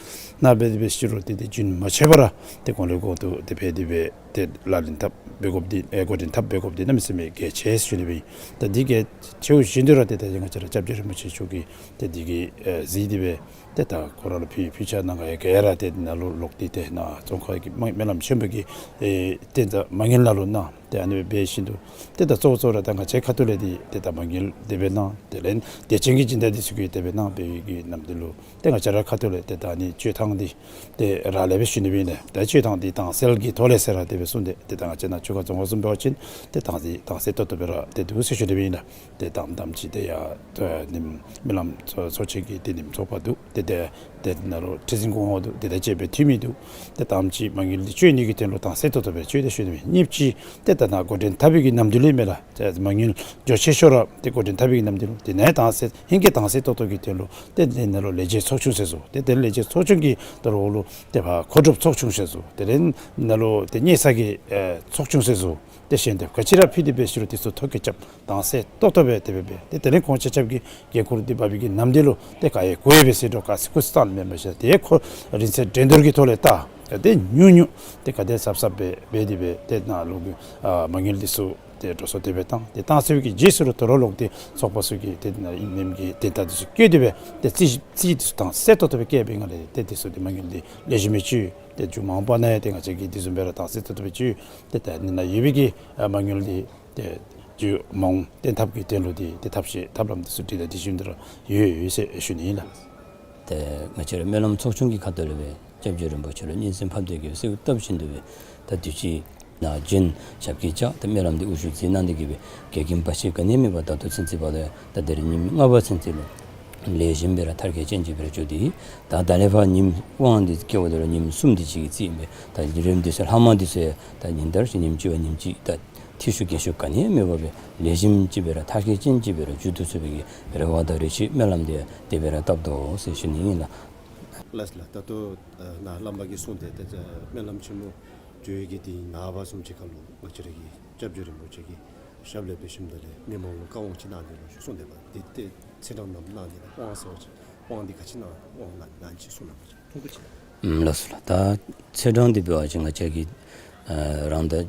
ནཱ་འབད་དེ་འབད་ཤི་རུང་ཏེ་ཏེ་རྒྱུན་མ་ཆད་པར་ར་ཏེ་གོང་ལས་གོང་དུ་ཏེ་འབད་དེ་འབད་ ཏེ་ལག་ལེན་འཐབ་འབད་དགོཔ་འདི་ཨེ་འགོ་འདྲེན་འཐབ་འབད་དགོཔ་འདི་གནམ་མེད་ས་མེད་གལ་ཆེ་ཟེར་ཞུ་ནི་སྦེ་ཨིན། ད་འདི་གལ་ཆེཝ་བཞིན་དུ་ར་ཏེ་ད་ང་བཅས་ར་སྐྱབས་རྗེ་རིན་པོ་ཆེ་མཆོག་གིས་ཏེ་འདི་གི་ཨེ་གཟིགས་ཏེ་སྦེ་ཏེ་ད་ཁོ་ར་ལུ་ཕུལ་ཕུལ་ཆ་གནང་ག་ཡང་ག་ཡང་ར་ཏེ་ནཱ་ལུ་ལོག་སྟེ་ཏེ་ནཱ་ཙོང་ཁ་གི་སྨོན་ལམ་ཆེན་པོ་གི་ཨེ་རྟེན་རྩ་མ་དངུལ་ནང་ལུ་གནང་། ཏེ་ཨ་ནི་སྦེ་འབད་བཞིན་དུ་ཏེ་ད་གཙོ་བོ་གཙོ་བོ་ར་ད་ང་བཅས་ཁ་ཐུག་ལས་འདི་ཏེ་ད་མ་དངུལ་དེ་སྦེ་གནང་། དེ་ལས་དད་ཅན་གྱི་སྦྱིན་བདག་འདི་ཚུ་གིས་དེ་སྦེ་གནང་འབད་བའི་གི་ནམ་དུས་ལུ་ཏེ་ང་བཅས་ར་ཁ་ཐུག་ལས་ཏེ་ད་ཨ་ནི་སྤྱོད་ཐངས་འདི་ཏེ་རག་ལས་པས་ཞུ་ནི་སྦེ་ཨིན། ཏེ་སྤྱོད་ཐངས་འདི་དྭངས་གསལ་གྱི་ཐོག་ལས་ཟེར་ར་དེ་སྦེ་གསུངས་ཏེ་ཏེ་ད་ང་བཅས་ནཱ་ཆུ་ཁ་རྫོང་ཁག་བཟུམ་འབད་བ་ཅིན་ཏེ་དྭངས་གསལ་དྭངས་གསལ་ཏོག་ཏོ་སྦེ་ར་ཏེ་འདུག་ཟེར་ཞུ་ནི་སྦེ་ཨིན། ཏེ་དང་དང་ཅིག་ཏེ་ཡ་ཏེ་སྨོན་ལམ་ཚོགས་ཚོགས་ཆེན་གྱི་ཏེ་ཉིནམ་ཚོགས་པ་འདུག། ཏེ་ཏེ་ཏེ་ནཱ་ལུ་ཁྲི་འཛིན་གོང་འོག་འདུག། ཏེ་དང་བཅས་པའི་འཐུས་མི་འདུག། ཏེ་དང་ཅིག་མ་དངུལ་འདི་སྤྱོད་ནི་གི་དོན་ལུ་དྭངས་གསལ་ཏོག་ཏོ་སྦེ་སྤྱོད་དེ་ཞུ་ནི་སྦེ་ཨིན། གཉིས་པ་ཅིག་ཏེ་ད་ནཱ་འགོ་འདྲེན་འཐབ་པའི་གི་ནམ་དུས་ལུ་མས་ལགས། ཏེ་མ་དངུལ་འགྱོ་ཆེ་ཤོས་ར་ཏེ་འགོ་འདྲེན་འཐབ་པའི་གི་ནམ་དུས་ལུ་ཏེ་ནཱ་དྭངས་གསལ་ཧིང་གི་དྭངས་གསལ་ཏོག་ཏོ་གི་དོན་ལུ་ཏེ་ཏེ་ནཱ་ལུ་ལས་བྱེད་ཚོགས་ཆུང་ཟེར་སོ། ཏེ་ཏེ་ལས་བྱེད་ཚོགས་ཆུང་གི་ད་རུང་ལུ་ཏེ་ཕར་མཁོ་སྒྲུབ་ཚོགས་ཆུང་ཟེར་སོ། དེ་ལས་ནཱ་ལུ་ཏེ་གཉེར་ས་གི་ཨེ་ཚོགས་ཆུང་ཟེར་སོ། ཏེ་གཞན་ཏེ་ག་ཅི་ར་ཕུལ་ཏེ་འབད་ཞུ་རུང་དེ་ཚུ་ཐོ་བཀོད་རྐྱབ་དྭངས་གསལ་ཏོག་ཏོ་སྦེ་དེ་སྦེ་འབད། ཏེ་དེ་ལས་ཁོང་ཆ་ཁྱབ་ཀྱིས་འགན་ཁུར་འདི་འབག་པའི་གི་ནམ་དུས་ལུ་ཏེ་ག་ཡང་གུ་ཡངས་སྦེ་ཟེར་འགྱོ་ག་ཟེར་ཁུ་སི་ཐང་མེན་པར་ཞུ། ཏེ་ཁོ་རིན་ཚད་འགྲན་བསྡུར་གྱི་ཐོག་ལས་ལྟ་ག་དེ་ཉུང་ཉུང་ཏེ་ག་དེ་ཟབ་ཟབ་སྦེ་འབད་དེ་སྦེ་ཏེ་ནཱ་ལུ་གི་ཨ་མ་དངུལ་འདི་ཚུ་ཏེ་འགྲོ་སོང་དེ་སྦེ་བཏང་། ཏེ་བཏང་ཚར་བའི་གི་རྗེས་སུ་ར་དོ་རུང་ལོག་སྟེ་ཚོགས་པ་ཚུ་གིས་ཏེ་ནཱ་ཨིན་མེན་གྱི་དོན་དག་འདི་ཚུ་བཀོད་དེ་སྦེ་ཏེ་རྩིས་རྩིས་འདི་ཚུ་དྭངས་གསལ་ཏོག་ཏོ་སྦེ་བཀོད་པའི་ངང་ལས་ཏེ་འདི་ཚུ་ཏེ་མ་དངུལ་འདི་ལེགས་ཤོམ་སྦེ་སྤྱོད། ཏེ་མཇུག་མ་འོངས་པ་ནང་ཡང་ཏེ་ང་བཅས་ཀྱིས་འདི་བཟུམ་སྦེ་ར་དྭངས་གསལ་ཏོག་ཏོ་སྦེ་སྤྱོད། ཏེ་ད་ཨ་ནི་ནང་ཡོད་པའི་གི་ཨ་མ་དངུལ་འདི་ཏེ་མཇུག་མ་འོངས་བརྟན་ཐབས་ཀྱི་དོན་ལུ་འདི་ཏེ་ཐབས་ཤེས་ཐབས་ལམ་འདི་ཚུ་སྒྲིག་དང་སྒྲིག་ཞིནམ་འདི་ར་ཡོད་ཡོད་ཟེར་ཞུ་ནི་ཨིན་ལགས། ཏེ་ང་བཅས་ར་སྨོན་ལམ་ཚོགས་ཆུང་གི་ཁ་ཐུག་ལས་སྦེ་སྐྱབས་རྗེ་རིན་པོ་ཆེ་ལུ་སྙན་སེང་ཕབ་སྟེ་གི་གསོལཝ་བཏབ་བཞིན་དུ་སྦེ་ད་དུས་ཅི་ནཱ་རྒྱུན་ཞབས་ཀྱིས་བཅགས་ཏེ་སྨོན་ལམ་འདི་དབུ་བཞུགས་མཛད་གནང་སྟེ་གི་སྦེ་འགལ་རྐྱེན་བར་ཆད་ག་ནི་ཡང་མེད་པར་ད་ལྟོ་ཚུན་ཚོད་བར་དུ་ད་དེ་རིང་ཉིནམ་ལྔ་པ་ཚུན་ཚོད་ལུ་ལེགས་ཤོམ་སྦེ་ར་མཐར་འཁྱོལ་ཅན་ཅིག་སྦེ་ར་འགྱོ་སྟེ་ད་ད་ལས་ཕར་ཉིནམ་དབང་འདི་བསྐྱལཝ་ད་ལུ་ཉིནམ་གསུམ་འདི་ཅིག་གི་རྩིས་ཨིན་པས། ད་རིམ་འདི་ཚུ་ལྷག་མ་འདི་ཚུ་ཡང་ད་ཉིན་ལྟར་བཞིན་ཉིནམ་གཅིག་བ་ཉིནམ་གཅིག་ད་འཐུས་ཤོར་འགལ་ཤོར་ག་ནི་ཡང་མེད་པར་སྦེ་ལེགས་ཤོམ་ཅིག་སྦེ་ར་མཐར་འཁྱོལ་ཅན་ཅིག་སྦེ་ར་མཇུག་བསྡུ་ཚུགས་པའི་གི་རེ་བ་དང་རེ་ཆེ་སྨོན་ལམ་འདི་དེ་སྦེ་ར་བཏབ་དོ་ཟེར་ཞུ་ནི་ཨིན་ལགས། ལགས་ལགས། ད་ལྟོ་ནཱ་བླམ་པ་གིས་གསུངས་ཏེ་ད་སྨོན་ལམ་ཆེན་མོ་གྲོལ་བའི་གི་དེ་ནངས་པ་བཟུམ་ཅིག་ཁར་ལུ་ང་བཅས་ར་གི་སྐྱབས་རྗེ་རིན་པོ་ཆེ་གི་ཞབས་ལས་འབད་ཞིནམ་ད་ལས་མི་མང་ལུ་བཀའ་དབང་ཅིག་གནང་ནི་ལུ་ཞུ་གསུངས་ཏེ་པ་འདི་ཏེ་ཚེས་གྲངས་ནམ་གནང་ནི་ལགས། དབང་ཟེར་བ་ཅིན་དབང་འདི་ག་ཅི་གནང་དབང་གནང་ནི་ཅིག་གསུང་གནང་བ་ཅིན་ཐུང་ཀུ་ཅིག། ཨམ་ལགས་སོ་ལགས། ད་ཚེས་གྲངས་འདི་འབད་བ་ཅིན་ང་བཅས་ཀྱི་ཨ་རང་ཟླ་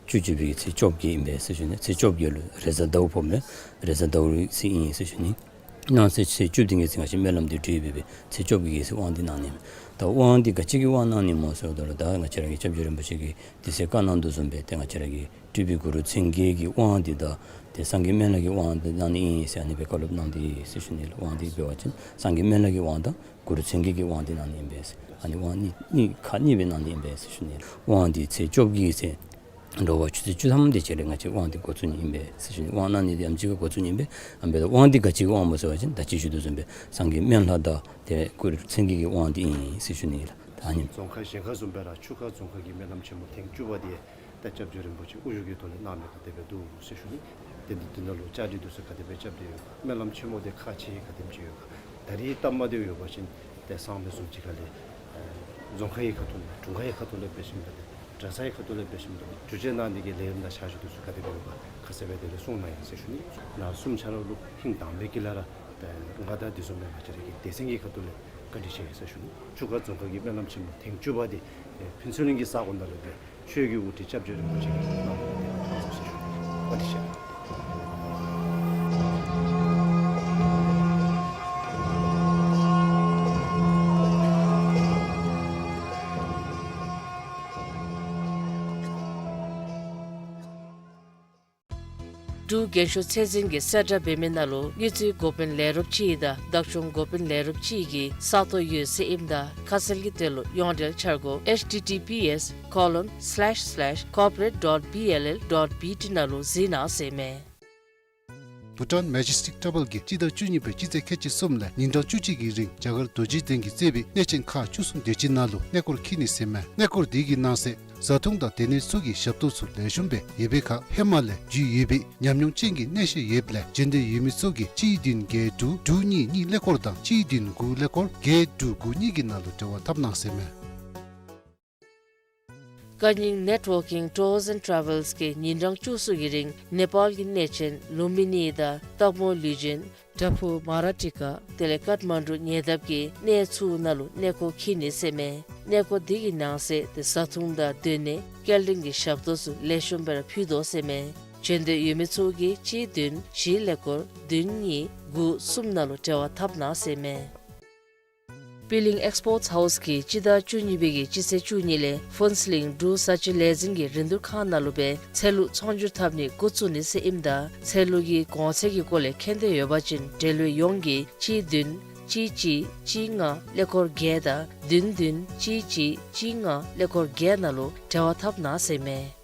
བཅུ་གཅིག་པའི་ཚེས་བཅོ་བརྒྱད་ཨིན་པས་ཟེར་ཞུ་ནི། ཚེས་བཅོ་བརྒྱད་ལུ་རེས་གཟའ་ཟླཝ་ཕོགཔ་མས། རེས་གཟའ་ཟླཝ་རེ་ཚེས་ཨིན་ཟེར་ཞུ་ནི། གནངས་ཚེ་ཚེས་བཅུ་བདུན་གྱི་ཚེ་ང་བཅས་སྨོན་ལམ་འདི་གྲོལ་བའི་སྦེ་ཚེས་བཅོ་བརྒྱད་ཀྱི་ཚེ་དབང་འདི་གནང་ནི་མས། ད་དབང་འདི་ག་ཅི་གི་དབང་གནང་ནི་སྨོ་ཟེརཝ་ད་ལུ་ད་ང་བཅས་ར་གི་སྐྱབས་རྗེ་རིན་པོ་ཆེ་གིས་དེ་ཚེ་བཀའ་གནང་དོ་བཟུམ་སྦེ་ཏེ་ང་བཅས་ར་གི་སྤྲུལ་པའི་གུ་རུ་མཚན་བརྒྱད་ཀྱི་དབང་འདི་དང་ཏེ་སངས་རྒྱས་སྨན་བླ་གི་དབང་འདི་གནང་ནི་ཨིན་ཟེར་ཨ་ནི་སྦེ་བཀའ་སློབ་གནང་སྟེ་ཟེར་ཞུ་ནི་ལགས། དབང་འདི་འབད་བ་ཅིན་སངས་རྒྱས་སྨན་བླ་གི་དབང་དང་གུ་རུ་མཚན་བརྒྱད་ཀྱི་དབང་འདི་གནང་ནི་ཨིན་པས་ཟེར། ཨ་ནི་དབང་གཉིས་གཉིས་ཁག་གཉིས་སྦེ་གནང་ནི་ཨིན་པས་ཟེར་ཞུ་ནི་ལགས། དབང་འདི་ཚེས་བཅོ་བརྒྱད་ཀྱི་ཚེ་དྲོ་པ་ཆུ་ཚོད་བཅུ་ཐམ་དེ་ཅིག་ལས་ང་བཅས་དབང་འདི་འགོ་བཙུགས་ནི་ཨིན་པས་ཟེར་ཞུ་ནི། དབང་གནང་ནི་འདི་ཡང་ཅིག་ཁར་འགོ་བཙུགས་ནི་ཨིན་པས། ཨ་འབདཝ་ད་དབང་འདི་ག་ཅི་གི་དབང་སྨོ་ཟེར་བ་ཅིན་ད་ཅི་ཞུ་དོ་བཟུམ་སྦེ་སངས་རྒྱས་སྨན་བླ་དང་ཏེ་གུ་རུ་མཚན་བརྒྱད་ཀྱི་དབང་འདི་ཨིན་ཟེར་ཞུ་ནི་ལགས། ད་ཨ་ནི་རྫོང་ཁག་གཞན་ཁར་བཟུམ་སྦེ་ར་ཆུ་ཁ་རྫོང་ཁག་གི་སྨོན་ལམ་ཆེན་མོ་ཐེངས་བཅུ་པ་འདི་ད་སྐྱབས་རྗེ་རིན་པོ་ཆེ་དབུ་བཞུགས་ཀྱི་ཐོག་ལས་གནང་མི་ག་དེ་སྦེ་འདུག་ཟེར་ཞུ་ནི། ཏེ་འདི་འདི་ནང་ལུ་བཅའ་སྒྲིག་འདི་ཚུ་ག་དེ་སྦེ་རྐྱབ་སྟེ་ཡོད་ག། སྨོན་ལམ་ཆེན་མོ་འདི་ཁག་ཆེ་ག་དེམ་ཅིག་ཡོད་ག། ད་རེས་སྟབས་མ་བདེཝ་ཡོད་པ་ཅིན་ཏེ་སང་ཕོད་བཟུམ་ཅིག་ཁ་ལས་ཨེ་རྫོང་ཁག་གི་ཁ་ཐུག་ལས་དྲུང་ཁག་གི་ཁ་ཐུག་ལས་འབད་ཞིནམ་ད་ཏེ་གྲྭ་ཚང་གི་ཁ་ཐུག་ལས་འབད་ཞིནམ་ད་ཏེ་གྲོས་ཆོད་གནང་ནི་གི་ལས་རིམ་དང་ཕྱག་ཞུ་འདི་ཚུ་ག་དེ་སྦེ་ཡོད་ག་ཁ་གསལ་སྦེ་དེ་ལས་གསུང་གནང་ཡི་ཟེར་ཞུ་ནི། ནཱ་གསུམ་ཆ་ར་ལུ་ཧིང་དྭངས་པའི་དཀྱིལ་ལས་ར་ཏེ་མངའ་བདག་འདི་ཚུ་མེན་ང་བཅས་ར་གི་སྡེ་ཚན་གྱི་ཁ་ཐུག་ལས་བཀའ་དྲིན་ཆེ་ཟེར་ཞུ་ནི། ཆུ་ཁ་རྫོང་ཁག་གི་སྨོན་ལམ་ཆེན་མོ་ཐེངས་བཅུ་པ་འདི་ཨེ་ཕུན་ཚོགས་གླིང་གི་ས་གོ་ནང་ལུ་ཏེ་ཆོས་ཀྱི་དབུ་ཁྲིད་སྐྱབས་རྗེ་རིན་པོ་ཆེ་གིས་གནང་ཡི་ཟེར་ཞུ་ནི། བཀའ་དྲིན་ཆེ། འབྲུག་རྒྱང་ཤོག་ཚད་འཛིན་གྱི་གསལ་བསྒྲགས་འབད་མི་ནང་ལུ་དངུལ་རྩིས་འགོ་དཔོན་ལས་རོགསཔ་ཅིག་དང་བདག་སྐྱོང་འགོ་དཔོན་ལས་རོགསཔ་ཅིག་གི་ས་སྟོང་ཡོད་ཟེར་ཨིནམ་ད་ཁ་གསལ་གྱི་དོན་ལུ་ཡོངས་འབྲེལ་འཆར་སྒོ་H T T P S colon slash slash corporate dot B L L dot B T ནང་ལུ་གཟིགས་གནང་ཟེར་མས། Bhutan Majestic Travel གྱིས་སྤྱི་ཟླ་བཅུ་གཉིས་པའི་སྤྱི་ཚེས་ཁལ་གཅིག་གསུམ་ལས་ཉིན་གྲངས་བཅུ་གཅིག་གི་རིང་རྒྱ་གར་རྡོ་རྗེ་གདན་གྱིས་གཙོས་པའི་གནས་ཆེན་ཁག་བཅུ་གསུམ་དེ་ཅིག་ནང་ལུ་གནས་སྐོར་འཁྱིད་ནི་ཟེར་མས། གནས་སྐོར་འདི་གི་ནང་གསེས་བཟའ་འཐུང་དང་སྡོད་གནས་ཚུ་གི་ཞབས་ཏོག་ཚུ་ལེགས་ཤོམ་སྦེ་ཡོད་པའི་ཁར་ཧེ་མ་ལས་རྒྱུས་ཡོད་པའི་ཉམས་མྱོང་ཅན་གྱི་གནས་བཤད་ཡོདཔ་ལས་རྗེས་དྲན་ཡོད་མི་ཚུ་གིས་གཅིག་བདུན་བརྒྱད་དྲུག་དྲུག་གཉིས་གཉིས་ཀླད་ཀོར་དང་གཅིག་བདུན་དགུ་ཀླད་ཀོར་བརྒྱད་དྲུག་དགུ་གཉིས་ཀྱི་ནང་ལུ་འབྲེལ་བ་འཐབ་གནང་ཟེར་མས། ཀ་ཉིང་Networking Tours and Travels གིས་ཉིན་གྲངས་བཅུ་གསུམ་གྱི་རིང་ནེ་པཱལ་གྱི་གནས་ཆེན་ལུམ་བི་ནི་དང་སྟག་མོ་ལུས་སྦྱིན་བྲག་ཕུག་མ་ར་ཊི་ཀ་དེ་ལས་ཀཏ་མན་ཌུ་ཉེ་འདབས་ཀྱི་གནས་ཚུ་ནང་ལུ་གནས་སྐོར་འཁྱིད་ནི་ཟེར་མས། གནས་སྐོར་འདི་གི་ནང་གསེས་ཏེ་བཟའ་འཐུང་དང་སྡོད་གནས་ སྐྱེལ་འདྲེན་གྱི་ཞབས་ཏོག་ཚུ་ལེགས་ཤོམ་སྦེ་ར་ཕུལ་དོ་ཟེར་མས། བྱོན་འདོད་ཡོད་མི་ཚུ་གིས་གཅིག་བདུན་བཞི་ཀླད་ཀོར་བདུན་གཉིས་དགུ་གསུམ་ནང་ལུ་འབྲེལ་བ་འཐབ་གནང་ཟེར་མས། སྤི་གླིང་ཨེགསི་པོརཊ་ཧའུསི་གིས་སྤྱི་ཟླ་བཅུ་གཉིས་པའི་གི་སྤྱི་ཚེས་བཅུ་གཉིས་ལས་ཕུན་ཚོགས་གླིང་འབྲུག་བཟའ་སྤྱོད་ལས་འཛིན་གྱི་རིན་བསྡུར་ཁང་ནང་ལུ་སྦེ་ཚལ་ལུ་ཚོང་སྒྱུར་འཐབ་ནི་འགོ་བཙུགས་ནི་ཟེར་ཨིནམ་ད་ཚལ་ལུ་གི་གོང་ཚད་ཀྱི་སྐོར་ལས་མཁྱེན་འདོད་ཡོད་པ་ཅིན་འབྲེལ་ཡོད་ཡོངས་ཀྱིས་གཅིག་བདུན་གཅིག་གཅིག་གཅིག་ལྔ་ཀླད་ཀོར་བརྒྱད་དང་བདུན་བདུན་གཅིག་གཅིག་གཅིག་ལྔ་ཀླད་ཀོར་བརྒྱད་ནང་ལུ་འབྲེལ་བ་འཐབ་གནང་ཟེར་མས།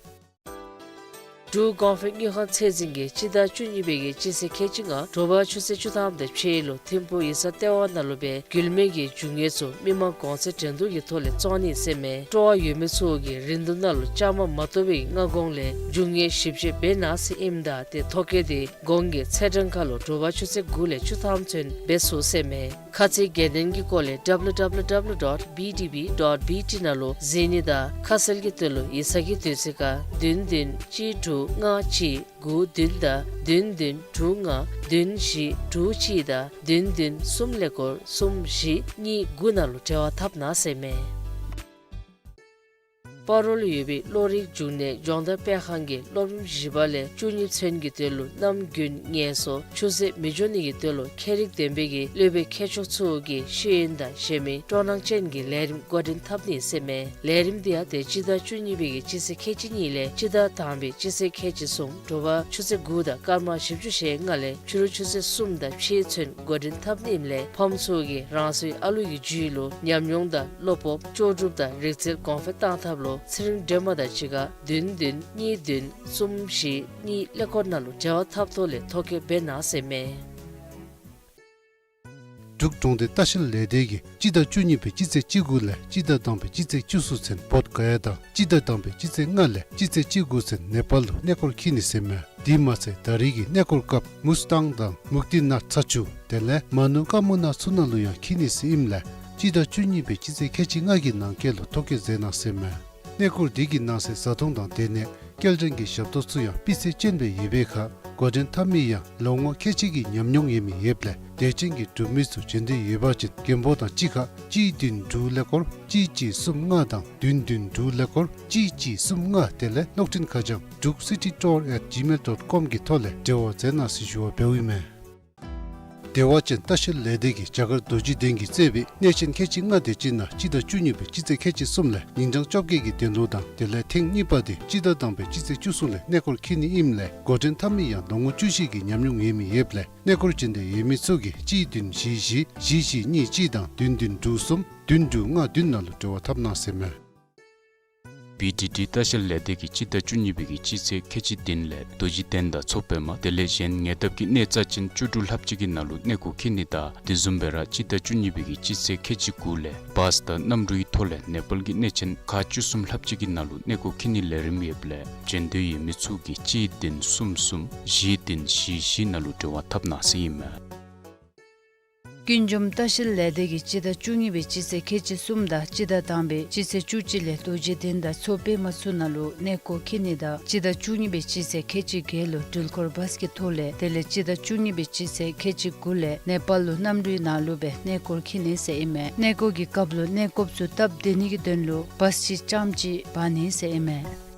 འབྲུག་གོང་འཕེལ་དངུལ་ཁང་ཚད་འཛིན་གྱིས་སྤྱི་ཟླ་བཅུ་གཉིས་པའི་གི་སྤྱི་ཚེས་ཁལ་གཅིག་ལྔ་དྲོ་པ་ཆུ་ཚོད་བཅུ་ཐམ་དང་ཕྱེད་ལུ་ཐིམ་ཕུག་ཡིག་ཚང་ལྟེ་བ་ནང་ལུ་སྦེ་རྒྱུད་སྨད་ཀྱི་རྒྱུ་དངོས་ཚུ་མི་མང་གོང་ཚད་འགྲན་བསྡུར་གྱི་ཐོག་ལས་བཙོང་ནི་ཟེར་མས། སྤྲོ་བ་ཡོད་མི་ཚུ་གིས་རིན་བསྡུར་ནང་ལུ་བཅའ་མར་མ་གཏོགས་པའི་སྔ་གོང་ལས་རྒྱུ་དངོས་ཞིབ་དཔྱད་འབད་གནང་ཟེར་ཨིནམ་ད་ཏེ་ཐོ་བཀོད་དེ་གོང་གི་ཚེས་གྲངས་ཁར་ལུ་དྲོ་པ་ཆུ་ཚོད་དགུ་ལས་བཅུ་ཐམ་ཚུན་འབད་ཚུགས་ཟེར་མས། ཁ་ཚིག་གལ་ཏེ་གི་སྐོར་ལས་W W W dot B D B dot B T ནང་ལུ་གཟིགས་ནི་དང་ཁ་གསལ་གྱི་དོན་ལུ་ཡིག་ཚང་གི་དུས་ཚོད་ཁར་བདུན་བདུན་གཅིག་དྲུག་ལྔ་གཅིག་དགུ་བདུན་དང་བདུན་བདུན་དྲུག་ལྔ་བདུན་བཞི་དྲུག་གཅིག་དང་བདུན་བདུན་གསུམ་ཀླད་ཀོར་གསུམ་བཞི་གཉིས་དགུ་ནང་ལུ་འབྲེལ་བ་འཐབ་གནང་ཟེར་མས། སྤ་རོ་ལུ་ཡོད་པའི་བློ་རིག་འབྱུང་གནས་སྦྱོང་བརྡར་སྤེལ་ཁང་གིས་སློབ་རིམ་བཞི་པ་ལས་བཅུ་གཉིས་ཚུན་གྱི་དོན་ལུ་གནམ་དགུན་ངལ་གསོ་ཆུ་ཚོད་མི་འགྱོ་ནི་གི་དོན་ལུ་ཁྱད་རིག་ལྡན་པའི་གི་སློབ་དཔོན་མཁས་མཆོག་ཚུ་གིས་ཤེས་ཡོན་དང་གཞན་མི་སྤྲོ་སྣང་ཅན་གྱི་ལས་རིམ་འགོ་འདྲེན་འཐབ་ནི་ཟེར་མས། ལས་རིམ་དེ་ཡང་ཏེ་སྤྱི་ཟླ་བཅུ་གཉིས་པའི་གི་སྤྱི་ཚེས་ཁལ་གཅིག་གཉིས་ལས་སྤྱི་ཟླ་དང་པའི་སྤྱི་ཚེས་ཁལ་གཅིག་གསུམ་དྲོ་པ་ཆུ་ཚོད་དགུ་དང་སྐར་མ་བཞི་བཅུ་ཞེ་ལྔ་ལས་ཕྱི་རུ་ཆུ་ཚོད་གསུམ་དང་ཕྱེད་ཚུན་འགོ་འདྲེན་འཐབ་ནི་ཨིནམ་ལས་ཕམ་ཚུ་གིས་རང་སོའི་ཨ་ལུ་གི་རྒྱུད་ལུ་ཉམས་མྱོང་དང་བློ་སྤོབས་ལྕོགས་གྲུབ་དང་རིག་རྩལ་གོང་འཕེལ་གཏང་ཐབས་ལུ་ཚེ་རིང་སྒྲོལ་མ་དང་གཅིག་ཁར་བདུན་བདུན་གཉིས་བདུན་གསུམ་བཞི་གཉིས་ཀླད་ཀོར་ནང་ལུ་འབྲེལ་བ་འཐབ་ཐོག་ལས་ཐོ་བཀོད་འབད་གནང་ཟེར་མས། འབྲུག་གྲོང་སྡེ་ལྟ་བཤལ་ལས་སྡེ་གིས་སྤྱི་ཟླ་བཅུ་གཉིས་པའི་སྤྱི་ཚེས་བཅུ་དགུ་ལས་སྤྱི་ཟླ་དང་པའི་སྤྱི་ཚེས་བཅུ་གསུམ་ཚུན་བོདྷ་ག་ཡ་དང་སྤྱི་ཟླ་དང་པའི་སྤྱི་ཚེས་ལྔ་ལས་སྤྱི་ཚེས་བཅུ་དགུ་ཚུན་ནེ་པཱལ་ལུ་གནས་སྐོར་འཁྱིད་ནི་ཟེར་མས། དེ་མ་ཚད་ད་རེས་ཀྱི་གནས་སྐོར་སྐབས་མུས་ཏང་དང་མུག་ཏི་ནཱཐ་ཚ་ཆུ་དེ་ལས་མ་ནུ་ཀ་མུ་ན་ཚུ་ནང་ལུ་ཡང་འཁྱིད་ནི་ཟེར་ཨིནམ་ལས་སྤྱི་ཟླ་བཅུ་གཉིས་པའི་སྤྱི་ཚེས་ཁལ་གཅིག་ལྔ་གི་ནང་འཁོད་ལུ་ཐོ་བཀོད་མཛད་གནང་ཟེར་མས། གནས་སྐོར་དེ་གི་ནང་གསེས་བཟའ་འཐུང་དང་སྡོད་གནས་སྐྱེལ་འདྲེན་གྱི་ཞབས་ཏོག་ཚུ་ཡང་སྤུས་ཚད་ཅན་སྦེ་ཡོད་པའི་ཁར་འགོ་འདྲེན་འཐབ་མི་ཡང་ལོ་ངོ་ཁལ་གཅིག་གི་ཉམས་མྱོང་ཡོད་མི་ཡོདཔ་ལས་དད་ཅན་གྱི་འབྲུག་མི་ཚུ་བྱོན་འདོད་ཡོད་པ་ཅིན་མགོན་པོ་དང་གཅིག་ཁར་གཅིག་བདུན་དྲུག་ཀླད་ཀོར་གཅིག་གཅིག་གསུམ་ལྔ་དང་བདུན་བདུན་དྲུག་ཀླད་ཀོར་གཅིག་གཅིག་གསུམ་ལྔ་དེ་ལས་གློག་འཕྲིན་ཁ་བྱང་druk city tour at gmail dot com གི་ཐོག་ལས་འབྲེལ་བ་མཛད་གནང་ཟེར་ཞུ་བ་འབདཝ་ཨིན་མས། བདེ་བ་ཅན་ལྟ་བཤལ་ལས་སྡེ་གིས་རྒྱ་གར་རྡོ་རྗེ་གདན་གྱིས་གཙོས་པའི་གནས་ཆེན་ཁལ་གཅིག་ལྔ་དེ་ཅིག་ནང་སྤྱི་ཟླ་བཅུ་གཉིས་པའི་སྤྱི་ཚེས་ཁལ་གཅིག་གསུམ་ལས་ཉིན་གྲངས་བཅོ་བརྒྱད་ཀྱི་གདན་ལོ་དང་དེ་ལས་ཐེངས་གཉིས་པ་དེ་སྤྱི་ཟླ་དང་པའི་སྤྱི་ཚེས་བཅུ་གསུམ་ལས་གནས་སྐོར་འཁྱིད་ནི་ཨིནམ་ལས་འགོ་འདྲེན་འཐབ་མི་ཡང་ལོ་ངོ་བཅུ་བཞི་གི་ཉམས་མྱོང་ཡོད་མི་ཡོདཔ་ལས་གནས་སྐོར་བྱོན་འདོད་ཡོད་མི་ཚུ་གིས་གཅིག་བདུན་བཞི་བཞི་བཞི་བཞི་གཉིས་གཅིག་དང་བདུན་བདུན་དྲུག་གསུམ་བདུན་དྲུག་ལྔ་བདུན་ནང་ལུ་འབྲེལ་བ་འཐབ་གནང་ཟེར་མས། བི་ཊི་ཊི་ལྟ་བཤལ་ལས་སྡེ་གིས་སྤྱི་ཟླ་བཅུ་གཉིས་པའི་གི་སྤྱི་ཚེས་ཁལ་གཅིག་བདུན་ལས་རྡོ་རྗེ་གདན་དང་མཚོ་པདྨ་དེ་ལས་གཞན་ཉེ་འདབས་ཀྱི་གནས་རྩ་ཅན་བཅུ་དྲུག་ལྷགཔ་ཅིག་གི་ནང་ལུ་གནས་སྐོར་འཁྱིད་ནི་དང་དེ་བཟུམ་སྦེ་ར་སྤྱི་ཟླ་བཅུ་གཉིས་པའི་གི་སྤྱི་ཚེས་ཁལ་གཅིག་དགུ་ལས་བཱས་དང་གནམ་གྲུའི་ཐོག་ལས་ནེ་པཱལ་གྱི་གནས་ཆེན་ཁག་བཅུ་གསུམ་ལྷགཔ་ཅིག་གི་ནང་ལུ་གནས་སྐོར་འཁྱིད་ནིའི་ལས་རིམ་ཡོདཔ་ལས་བྱོན་འདོད་ཡོད་མི་ཚུ་གིས་གཅིག་བདུན་གསུམ་གསུམ་བཞི་བདུན་བཞི་བཞི་ནང་ལུ་འབྲེལ་བ་འཐབ་གནང་ཟེར་ཨིན་མས། ཀུན་འབྱུང་ལྟ་བཤལ་ལས་སྡེ་གིས་སྤྱི་ཟླ་བཅུ་གཉིས་པའི་སྤྱི་ཚེས་ཁལ་གཅིག་གསུམ་དང་སྤྱི་ཟླ་དང་པའི་སྤྱི་ཚེས་བཅུ་གཅིག་ལས་རྡོ་རྗེ་གདན་དང་མཚོ་པདྨ་ཚུ་ནང་ལུ་གནས་སྐོར་འཁྱིད་ནི་དང་སྤྱི་ཟླ་བཅུ་གཉིས་པའི་སྤྱི་ཚེས་ཁལ་གཅིག་བརྒྱད་ལུ་འགྲུལ་འཁོར་བཱས་ཀྱི་ཐོག་ལས་དེ་ལས་སྤྱི་ཟླ་བཅུ་གཉིས་པའི་སྤྱི་ཚེས་ཁལ་གཅིག་དགུ་ལས་ནེ་པཱལ་ལུ་གནམ་གྲུའི་ནང་ལུ་སྦེ་གནས་སྐོར་འཁྱིད་ནི་ཟེར་ཨིན་མས། གནས་སྐོར་གྱི་སྐབས་ལུ་གནས་སྐོརཔ་ཚུ་སྟབས་བདེ་ནི་གི་དོན་ལུ་བཱས་ཅིག་རྐྱངམ་ཅིག་འབག་ནི་ཟེར་ཨིན་མས།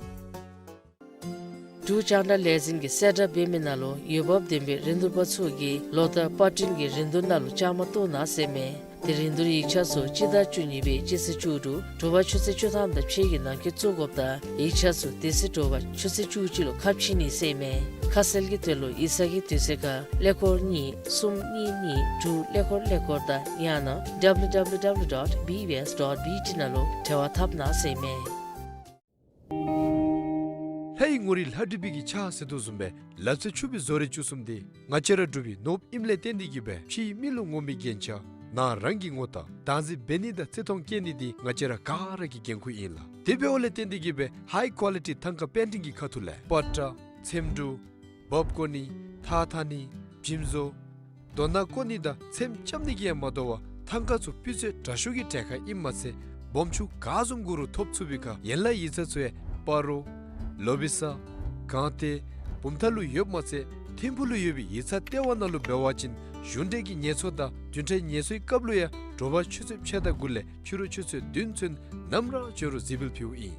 འབྲུག་རྒྱང་བསྒྲགས་ལས་འཛིན་གྱིས་གསལ་བསྒྲགས་འབད་མི་ནང་ལུ་འོས་འབབ་ལྡན་པའི་རིན་བསྡུར་པ་ཚུ་གིས་ལོ་ལྟར་པར་སྐྲུན་གྱི་རིན་བསྡུར་ནང་ལུ་བཅའ་མར་གཏོགས་གནང་ཟེར་མས། ཏེ་རིན་བསྡུར་ཡིག་ཆ་ཚུ་སྤྱི་ཟླ་བཅུ་གཉིས་པའི་སྤྱི་ཚེས་བཅུ་དྲུག་དྲོ་པ་ཆུ་ཚོད་བཅུ་ཐམ་དང་ཕྱེད་ཀྱི་ནང་འཁོད་བཙུགས་དགོཔ་དང་ཡིག་ཆ་ཚུ་དེ་ཚེ་དྲོ་པ་ཆུ་ཚོད་བཅུ་གཅིག་ལུ་ཁ་ཕྱེ་ནི་ཟེར་མས། ཁ་གསལ་གྱི་དོན་ལུ་ཡིག་ཚང་གི་དུས་ཚོད་ཁར་ཀླད་ཀོར་གཉིས་གསུམ་གཉིས་གཉིས་དྲུག་ཀླད་ཀོར་ཀླད་ཀོར་དང་ཡང་ན་W W W dot B B S dot B T ནང་ལུ་འབྲེལ་བ་འཐབ་གནང་ཟེར་མས། ལྷའི་ངོ་རིས་ལྷ་བྲིས་པའི་གི་ཕྱག་ཟེར་དོ་བཟུམ་སྦེ་ལབ་ཙེ་ཕྱུག་པའི་བཟོ་རིག་བཅུ་གསུམ་འདི་ང་བཅས་ར་འབྲུག་པའི་ནོར་བུ་ཨིནམ་ལས་བརྟེན་ཏེ་གིས་སྦེ་ཕྱིའི་མི་ལུ་ངོམ་པའི་རྒྱན་ཆ་ནང་རང་གི་ངོ་རྟགས་བདག་འཛིན་འབད་ནི་དང་བརྩི་མཐོང་བསྐྱེད་ནི་འདི་ང་བཅས་ར་ག་ར་གི་འགན་ཁུར་ཨིན་ལགས། དེ་འབདཝ་ལས་བརྟེན་ཏེ་གིས་སྦེ་ཧའི་ཀོ་ལི་ཊི་ཐང་ཀ་པེན་ཊིང་གི་ཁ་ཐུག་ལས་པ་ཏྲ་ཚེམ་དྲུབ་འབག་བཀོ་ནི་ཐགས་འཐག་ནི་བྱིམ་བཟོ་རྡོ་ནག་བརྐོ་ནི་དང་ཚེམ་རྐྱབ་ནི་གིས་ཡང་མ་དོ་བར་ཐང་ཀ་ཚུ་སྤུས་ཚད་དྲག་ཤོས་ཀྱི་གྲལ་ཁར་ཨིནམ་མ་ཚད་སྦོམ་ཆུང་ག་བཟུམ་དགོ་རུང་ཐོབ་ཚུགས་པའི་ཁར་ཡན་ལག་ཡིག་ཚང་ཚུ་ཡང་སྤ་རོ་ལོ་བི་ས་སྒང་སྟེང་བུམ་ཐང་ལུ་ཡོདཔ་མ་ཚད་ཐིམ་ཕུག་ལུ་ཡོད་པའི་ཡིག་ཚང་ལྟེ་བ་ནང་ལུ་འབད་བ་ཅིན་གཞུང་འབྲེལ་གྱི་ངལ་གསོ་དང་བདུན་ཕྲག་ངལ་གསོའི་སྐབས་ལུ་ཡང་དྲོ་པ་ཆུ་ཚོད་ཕྱེད་དང་དགུ་ལས་ཕྱི་རུ་ཆུ་ཚོད་བདུན་ཚུན་ནམ་ར་འབྱོན་རུང་གཟིགས་འབུལ་ཕུལཝ་ཨིན།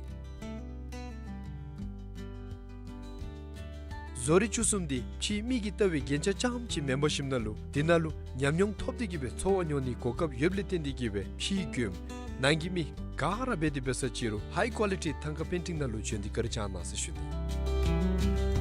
བཟོ་རིག་བཅུ་གསུམ་འདི་ཕྱིའི་མིག་གིས་བལྟ་བའི་རྒྱན་ཆ་རྐྱངམ་ཅིག་མེན་པར་ཞིནམ་ལས་འདི་ནང་ལུ་ཉམས་མྱོང་ཐོབ་སྟེ་གི་སྦེ་འཚོ་བ་མྱོང་ནིའི་གོ་སྐབས་ཡོདཔ་ལས་བརྟེན་ཏེ་གི་སྦེ་ཕྱིའི་མགྱོནམ་ནང་གི་མི་ག་ར་འབད་དེ་འབད་ས་ཅིག་རུང་ཧའི་ཀོ་ལི་ཊི་ཐང་ཀ་པེན་ཊིང་ནང་ལུ་བྱོན་ཏེ་བཀའ་དྲིན་བསྐྱང་གནང་ཟེར་ཞུ་ནི།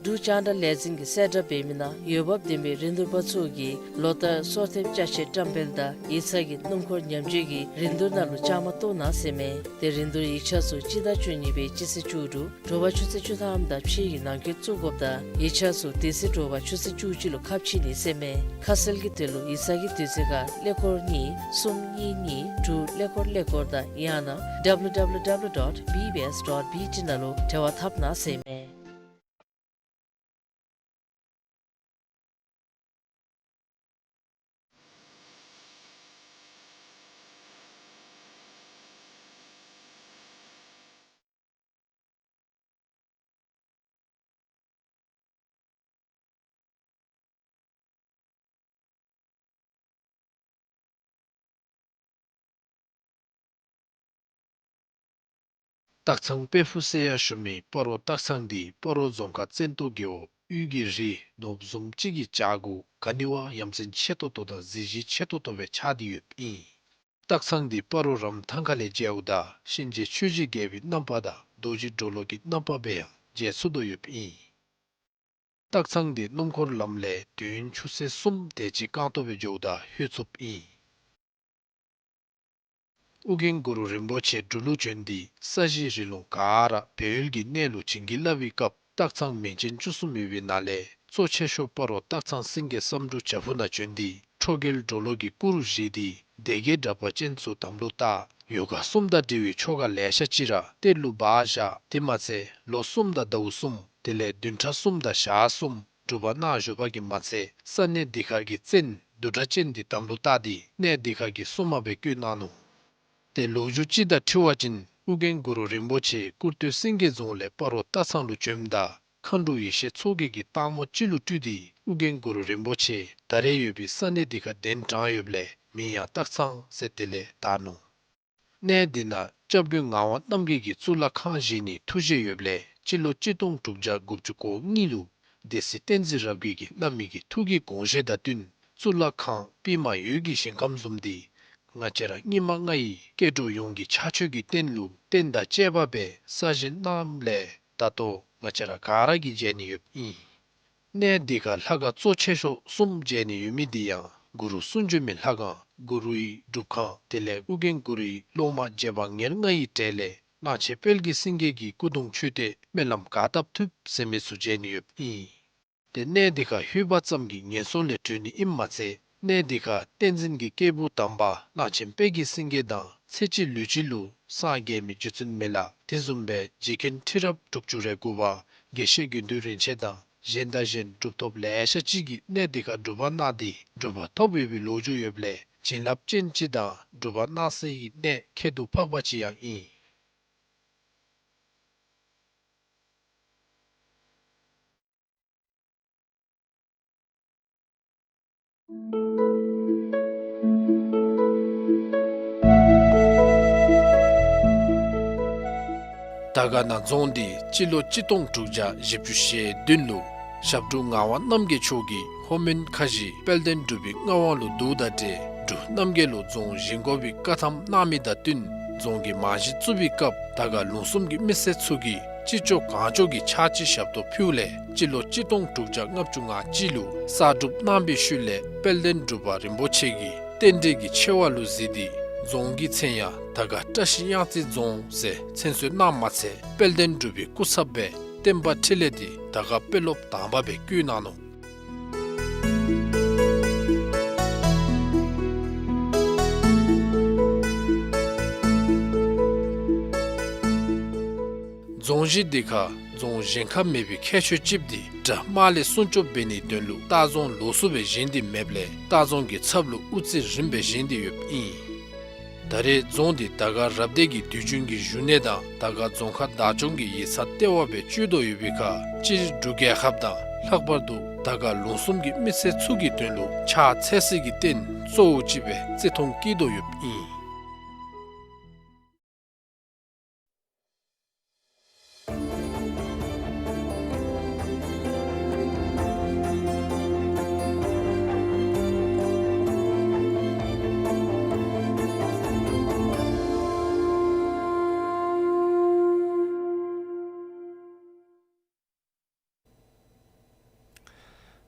འབྲུག་རྒྱང་བསྒྲགས་ལས་འཛིན་གྱིས་གསལ་བསྒྲགས་འབད་མི་ནང་འོས་འབབ་ལྡན་པའི་རིན་བསྡུར་པ་ཚུ་གིས་ལོ་ལྟར་གསོལ་སྟོན་ཅ་ཆས་བཀྲམ་སྤེལ་དང་ཡིག་ཚང་གི་སྣུམ་འཁོར་ཉམས་བཅོས་ཀྱི་རིན་བསྡུར་ནང་ལུ་བཅའ་མར་གཏོགས་གནང་ཟེར་མས། ཏེ་རིན་བསྡུར་ཡིག་ཆ་ཚུ་སྤྱི་ཟླ་བཅུ་གཉིས་པའི་སྤྱི་ཚེས་བཅུ་དྲུག་དྲོ་པ་ཆུ་ཚོད་བཅུ་ཐམ་དང་ཕྱེད་ཀྱི་ནང་འཁོད་བཙུགས་དགོཔ་དང་ཡིག་ཆ་ཚུ་དེ་ཚེ་དྲོ་པ་ཆུ་ཚོད་བཅུ་གཅིག་ལུ་ཁ་ཕྱེ་ནི་ཟེར་མས། ཁ་གསལ་གྱི་དོན་ལུ་ཡིག་ཚང་གི་དུས་ཚོད་ཁར་ཀླད་ཀོར་གཉིས་གསུམ་གཉིས་གཉིས་དྲུག་ཀླད་ཀོར་ཀླད་ཀོར་དང་ཡང་ན་W W W dot B B S dot B T ནང་ལུ་འབྲེལ་བ་འཐབ་གནང་ཟེར་མས། སྟག་ཚང་དཔལ་ཕུག་ཟེར་ཡང་ཞུ་མི་སྤ་རོ་སྟག་ཚང་འདི་སྤ་རོ་རྫོང་ཁག་བཙན་ཏོ་རྒེད་འོག་དབུས་ཀྱི་རི་ནོར་བུ་བཟུམ་ཅིག་གི་བྱག་གུ་ག་ནི་བ་ཡ་མཚན་ཆེ་ཏོག་ཏོ་དང་གཟི་བརྗིད་ཆེ་ཏོག་ཏོ་སྦེ་ཆགས་ཏེ་ཡོདཔ་ཨིན། སྟག་ཚང་འདི་སྤ་རོ་རམ་ཐང་ཁ་ལས་མཇལཝ་ད་གཤིན་རྗེ་ཆོས་ཀྱི་རྒྱལ་པོའི་རྣམ་པ་དང་རྡོ་རྗེ་གྲོ་ལོད་ཀྱི་རྣམ་པ་སྦེ་ཡང་མཇལ་ཚུགས་དོ་ཡོདཔ་ཨིན། སྟག་ཚང་འདི་སྣུམ་འཁོར་ལམ་ལས་དུས་ཡུན་ཆུ་ཚོད་གསུམ་དེ་ཅིག་རྐང་སྟོང་སྦེ་འགྱོཝ་ད་ལྷོད་ཚུགསཔ་ཨིན། ཨོ་རྒྱན་གུ་རུ་རིན་པོ་ཆེ་འབྲུག་ལུ་བྱོན་ཏེ་ས་གཞི་རི་ལུང་ག་ར་སྦས་ཡུལ་གྱི་གནས་ལུ་བྱིན་གྱིས་བརླབས་པའི་སྐབས་སྟག་ཚང་མིང་ཅན་བཅུ་གསུམ་ཡོད་པའི་ནང་ལས་གཙོ་ཆེ་ཤོས་སྤ་རོ་སྟག་ཚང་སེང་གེ་བསམ་འགྲུབ་བྱག་ཕུག་ནང་བྱོན་ཏེ་ཁྲོ་རྒྱལ་གྲོ་ལོད་ཀྱི་སྐུ་རུ་བཞེངས་ཏེ་སྡེ་བརྒྱད་དྲེགས་པ་ཅན་ཚུ་དམ་ལུ་བཏགས། ཡོ་ག་གསུམ་དང་འབྲེལ་བའི་ཆོ་ག་ལེ་ཤ་ཅིག་ར་གཏེར་ལུ་སྦ་བཞག། དེ་མ་ཚད་ལོ་གསུམ་དང་ཟླཝ་གསུམ་དེ་ལས་བདུན་ཕྲག་གསུམ་དང་ཞག་གསུམ་སྒྲུབ་པ་གནང་བཞུགས་པ་གིས་མ་ཚད་ས་གནས་འདི་ཁར་གྱི་བཙན་བདུད་དྲེགས་ཅན་འདི་དམ་ལུ་བཏགས་ཏེ་གནས་འདི་ཁར་གྱི་སྲུང་མ་སྦེ་བསྐོས་གནང་ནུག། ཏེ་ལོ་རྒྱུས་ཅིག་དང་འཁྲིལ་བ་ཅིན་ཨོ་རྒྱན་གུ་རུ་རིན་པོ་ཆེ་ཀུར་སྟོད་སེང་གེ་རྫོང་ལས་སྤ་རོ་སྟག་ཚང་ལུ་བྱོནམ་ད་མཁའ་འགྲོ་ཡེ་ཤེས་མཚོ་རྒྱལ་གྱིས་སྟག་མོ་ཅིག་ལུ་སྤྲུལ་ཏེ་ཨོ་རྒྱན་གུ་རུ་རིན་པོ་ཆེ་ད་རེས་ཡོད་པའི་ས་གནས་འདི་ཁར་གདན་དྲངས་ཡོདཔ་ལས་མིང་ཡང་སྟག་ཚང་ཟེར་དེ་ལས་བཏགས་ནུག། གནས་འདི་ནང་སྐྱབས་མགོན་ངག་དབང་རྣམ་རྒྱལ་གྱིས་གཙུག་ལག་ཁང་བཞེངས་ནིའི་ཐུགས་བཞེད་ཡོདཔ་ལས་སྤྱི་ལོ་གཅིག་སྟོང་དྲུག་བརྒྱ་དགུ་བཅུ་གོ་གཉིས་ལུ་སྡེ་སྲིད་བསྟན་འཛིན་རབ་རྒྱས་ཀྱི་བླ་མའི་གི་ཐུགས་ཀྱི་དགོངས་བཞེད་དང་བསྟུན་གཙུག་ལག་ཁང་པདྨ་འོད་ཀྱི་ཞིང་ཁམས་བཟུམ་འདི་ང་བཅས་ར་སྙིགས་མ་ལྔ་ཡི་སྐྱེ་འགྲོ་ཡོངས་ཀྱི་ཕྱག་མཆོད་ཀྱི་རྟེན་ལུ་རྟེན་དང་བཅས་པ་སྦེ་གསར་བཞེངས་གནངམ་ལས་ད་ལྟོ་ང་བཅས་ར་ག་ར་གིས་མཇལ་ནི་ཡོདཔ་ཨིན། གནས་འདི་ཁར་ལྷ་ཁང་གཙོ་ཆེ་ཤོས་གསུམ་མཇལ་ནི་ཡོད་མི་འདི་ཡང་གུ་རུ་གསུང་བྱོན་མའི་ལྷ་ཁང་གུ་རུའི་སྒྲུབ་ཁང་དེ་ལས་ཨོ་རྒྱན་གུ་རུའི་སློབ་མ་རྗེ་འབངས་ཉེར་ལྔ་ཡི་གྲས་ལས་གླང་ཆེན་དཔལ་གྱི་སེང་གེ་གི་སྐུ་གདུང་མཆོད་རྟེན་སྨོན་ལམ་ག་བཏབ་ཐུབ་ཟེར་མི་ཚུ་མཇལ་ནི་ཡོདཔ་ཨིན། ཏེ་གནས་འདི་ཁར་ལྷོད་པ་ཙམ་གྱིས་ངན་སོང་ལས་གྲོལ་ནི་ཨིནམ་མ་ཚད་གནས་འདི་ཁར་བསྟན་འཛིན་གྱི་སྐྱེས་བུ་དམ་པ་གླང་ཆེན་དཔལ་གྱི་སེང་གེ་དང་ཚེ་གཅིག་ལུས་གཅིག་ལུ་སངས་རྒྱས་མི་རྗེ་བཙུན་མི་ལ་དེ་བཟུམ་སྦེ་རྗེ་མཁན་ཁྲི་རབས་དྲུག་ཅུ་རེ་དགུ་པ་དགེ་བཤེས་དགེ་འདུན་རིན་ཆེན་དང་གཞན་དང་གཞན་གྲུབ་ཐོབ་ལེ་ཤ་ཅིག་གིས་གནས་འདི་ཁར་སྒྲུབ་པ་གནང་སྟེ་གྲུབ་པ་ཐོབ་ཡོད་པའི་ལོ་རྒྱུས་ཡོདཔ་ལས་བྱིན་རླབས་ཅན་ཅིག་དང་སྒྲུབ་པ་གནང་སའི་གནས་ཁྱད་དུ་འཕགས་པ་ཅིག་ཡང་ཨིན། དར་དཀར་ན་རྫོང་འདི་སྤྱི་ལོ་གཅིག་སྟོང་དྲུག་བརྒྱ་བཞི་བཅུ་ཞེ་བདུན་ལུ་ཞབས་དྲུང་ངག་དབང་རྣམ་རྒྱལ་མཆོག་གིས་ལྷོ་མོན་ཁ་བཞི་དཔལ་ལྡན་འབྲུག་པའི་མངའ་དབང་ལུ་བསྡུཝ་དང་འབྲེལ་འབྲུག་རྣམ་རྒྱལ་ལུ་རྫོང་བཞེངས་དགོ་པའི་བཀའ་ཐམ་གནང་མི་དང་བསྟུན་རྫོང་གི་རྨང་གཞི་བཙུགས་པའི་སྐབས་དར་དཀར་ལུང་གསུམ་གྱི་མི་སེར་ཚུ་གིས་ཅི་ལྕོགས་གང་ལྕོགས་ཀྱིས་ཕྱག་ཕྱི་ཞབས་ཏོག་ཕུལཝ་ལས་སྤྱི་ལོ་གཅིག་སྟོང་དྲུག་བརྒྱ་ལྔ་བཅུ་ང་གཅིག་ལུ་གསར་སྒྲུབ་གནང་བའི་ཤུལ་ལས་དཔལ་ལྡན་འབྲུག་པ་རིན་པོ་ཆེ་གིས་རྟེན་འབྲེལ་གྱི་ཆེ་བ་ལུ་གཟིགས་ཏེ་རྫོང་གི་མཚན་ཡང་དར་དཀར་བཀྲ་ཤིས་གཡང་རྩེ་རྫོང་ཟེར་མཚན་གསོལ་གནངམ་མ་ཚད་དཔལ་ལྡན་འབྲུག་པའི་སྐུ་ཚབ་སྦེ་བསྟན་པ་འཕྲིན་ལས་འདི་དར་དཀར་དཔོན་སློབ་དང་པ་སྦེ་བསྐོས་གནང་ནུག། རྫོང་གཞི་འདི་ཁར་རྫོང་གཞན་ཁར་མེད་པའི་ཁྱད་ཆོས་ཅིག་འདི་དགྲ་དམག་ལས་སྲུང་སྐྱོབ་འབད་ནིའི་དོན་ལུ་སྟག་རྫོང་ལོགས་སུ་སྦེ་བཞེངས་ཏེ་མེདཔ་ལས་སྟག་རྫོང་གི་ཚབ་ལུ་དབུ་རྩེ་རིམ་སྦེ་བཞེངས་ཏེ་ཡོདཔ་ཨིན། ད་རེས་རྫོང་འདི་དར་དཀར་རབ་སྡེ་གི་དུས་རྒྱུན་གྱི་བཞུགས་གནས་དང་དར་དཀར་རྫོང་ཁག་བདག་སྐྱོང་གི་ཡིག་ཚང་ལྟེ་བ་སྦེ་སྤྱོད་དོ་ཡོད་པའི་ཁར་སྤྱིར་འབྲུག་རྒྱལ་ཁབ་དང་ལྷག་པར་དུ་དར་དཀར་ལུང་གསུམ་གྱི་མི་སེར་ཚུ་གི་དོན་ལུ་ཕྱག་འཚལ་སའི་གི་རྟེན་གཙོ་བོ་ཅིག་སྦེ་བརྩི་མཐོང་བསྐྱེད་དོ་ཡོདཔ་ཨིན།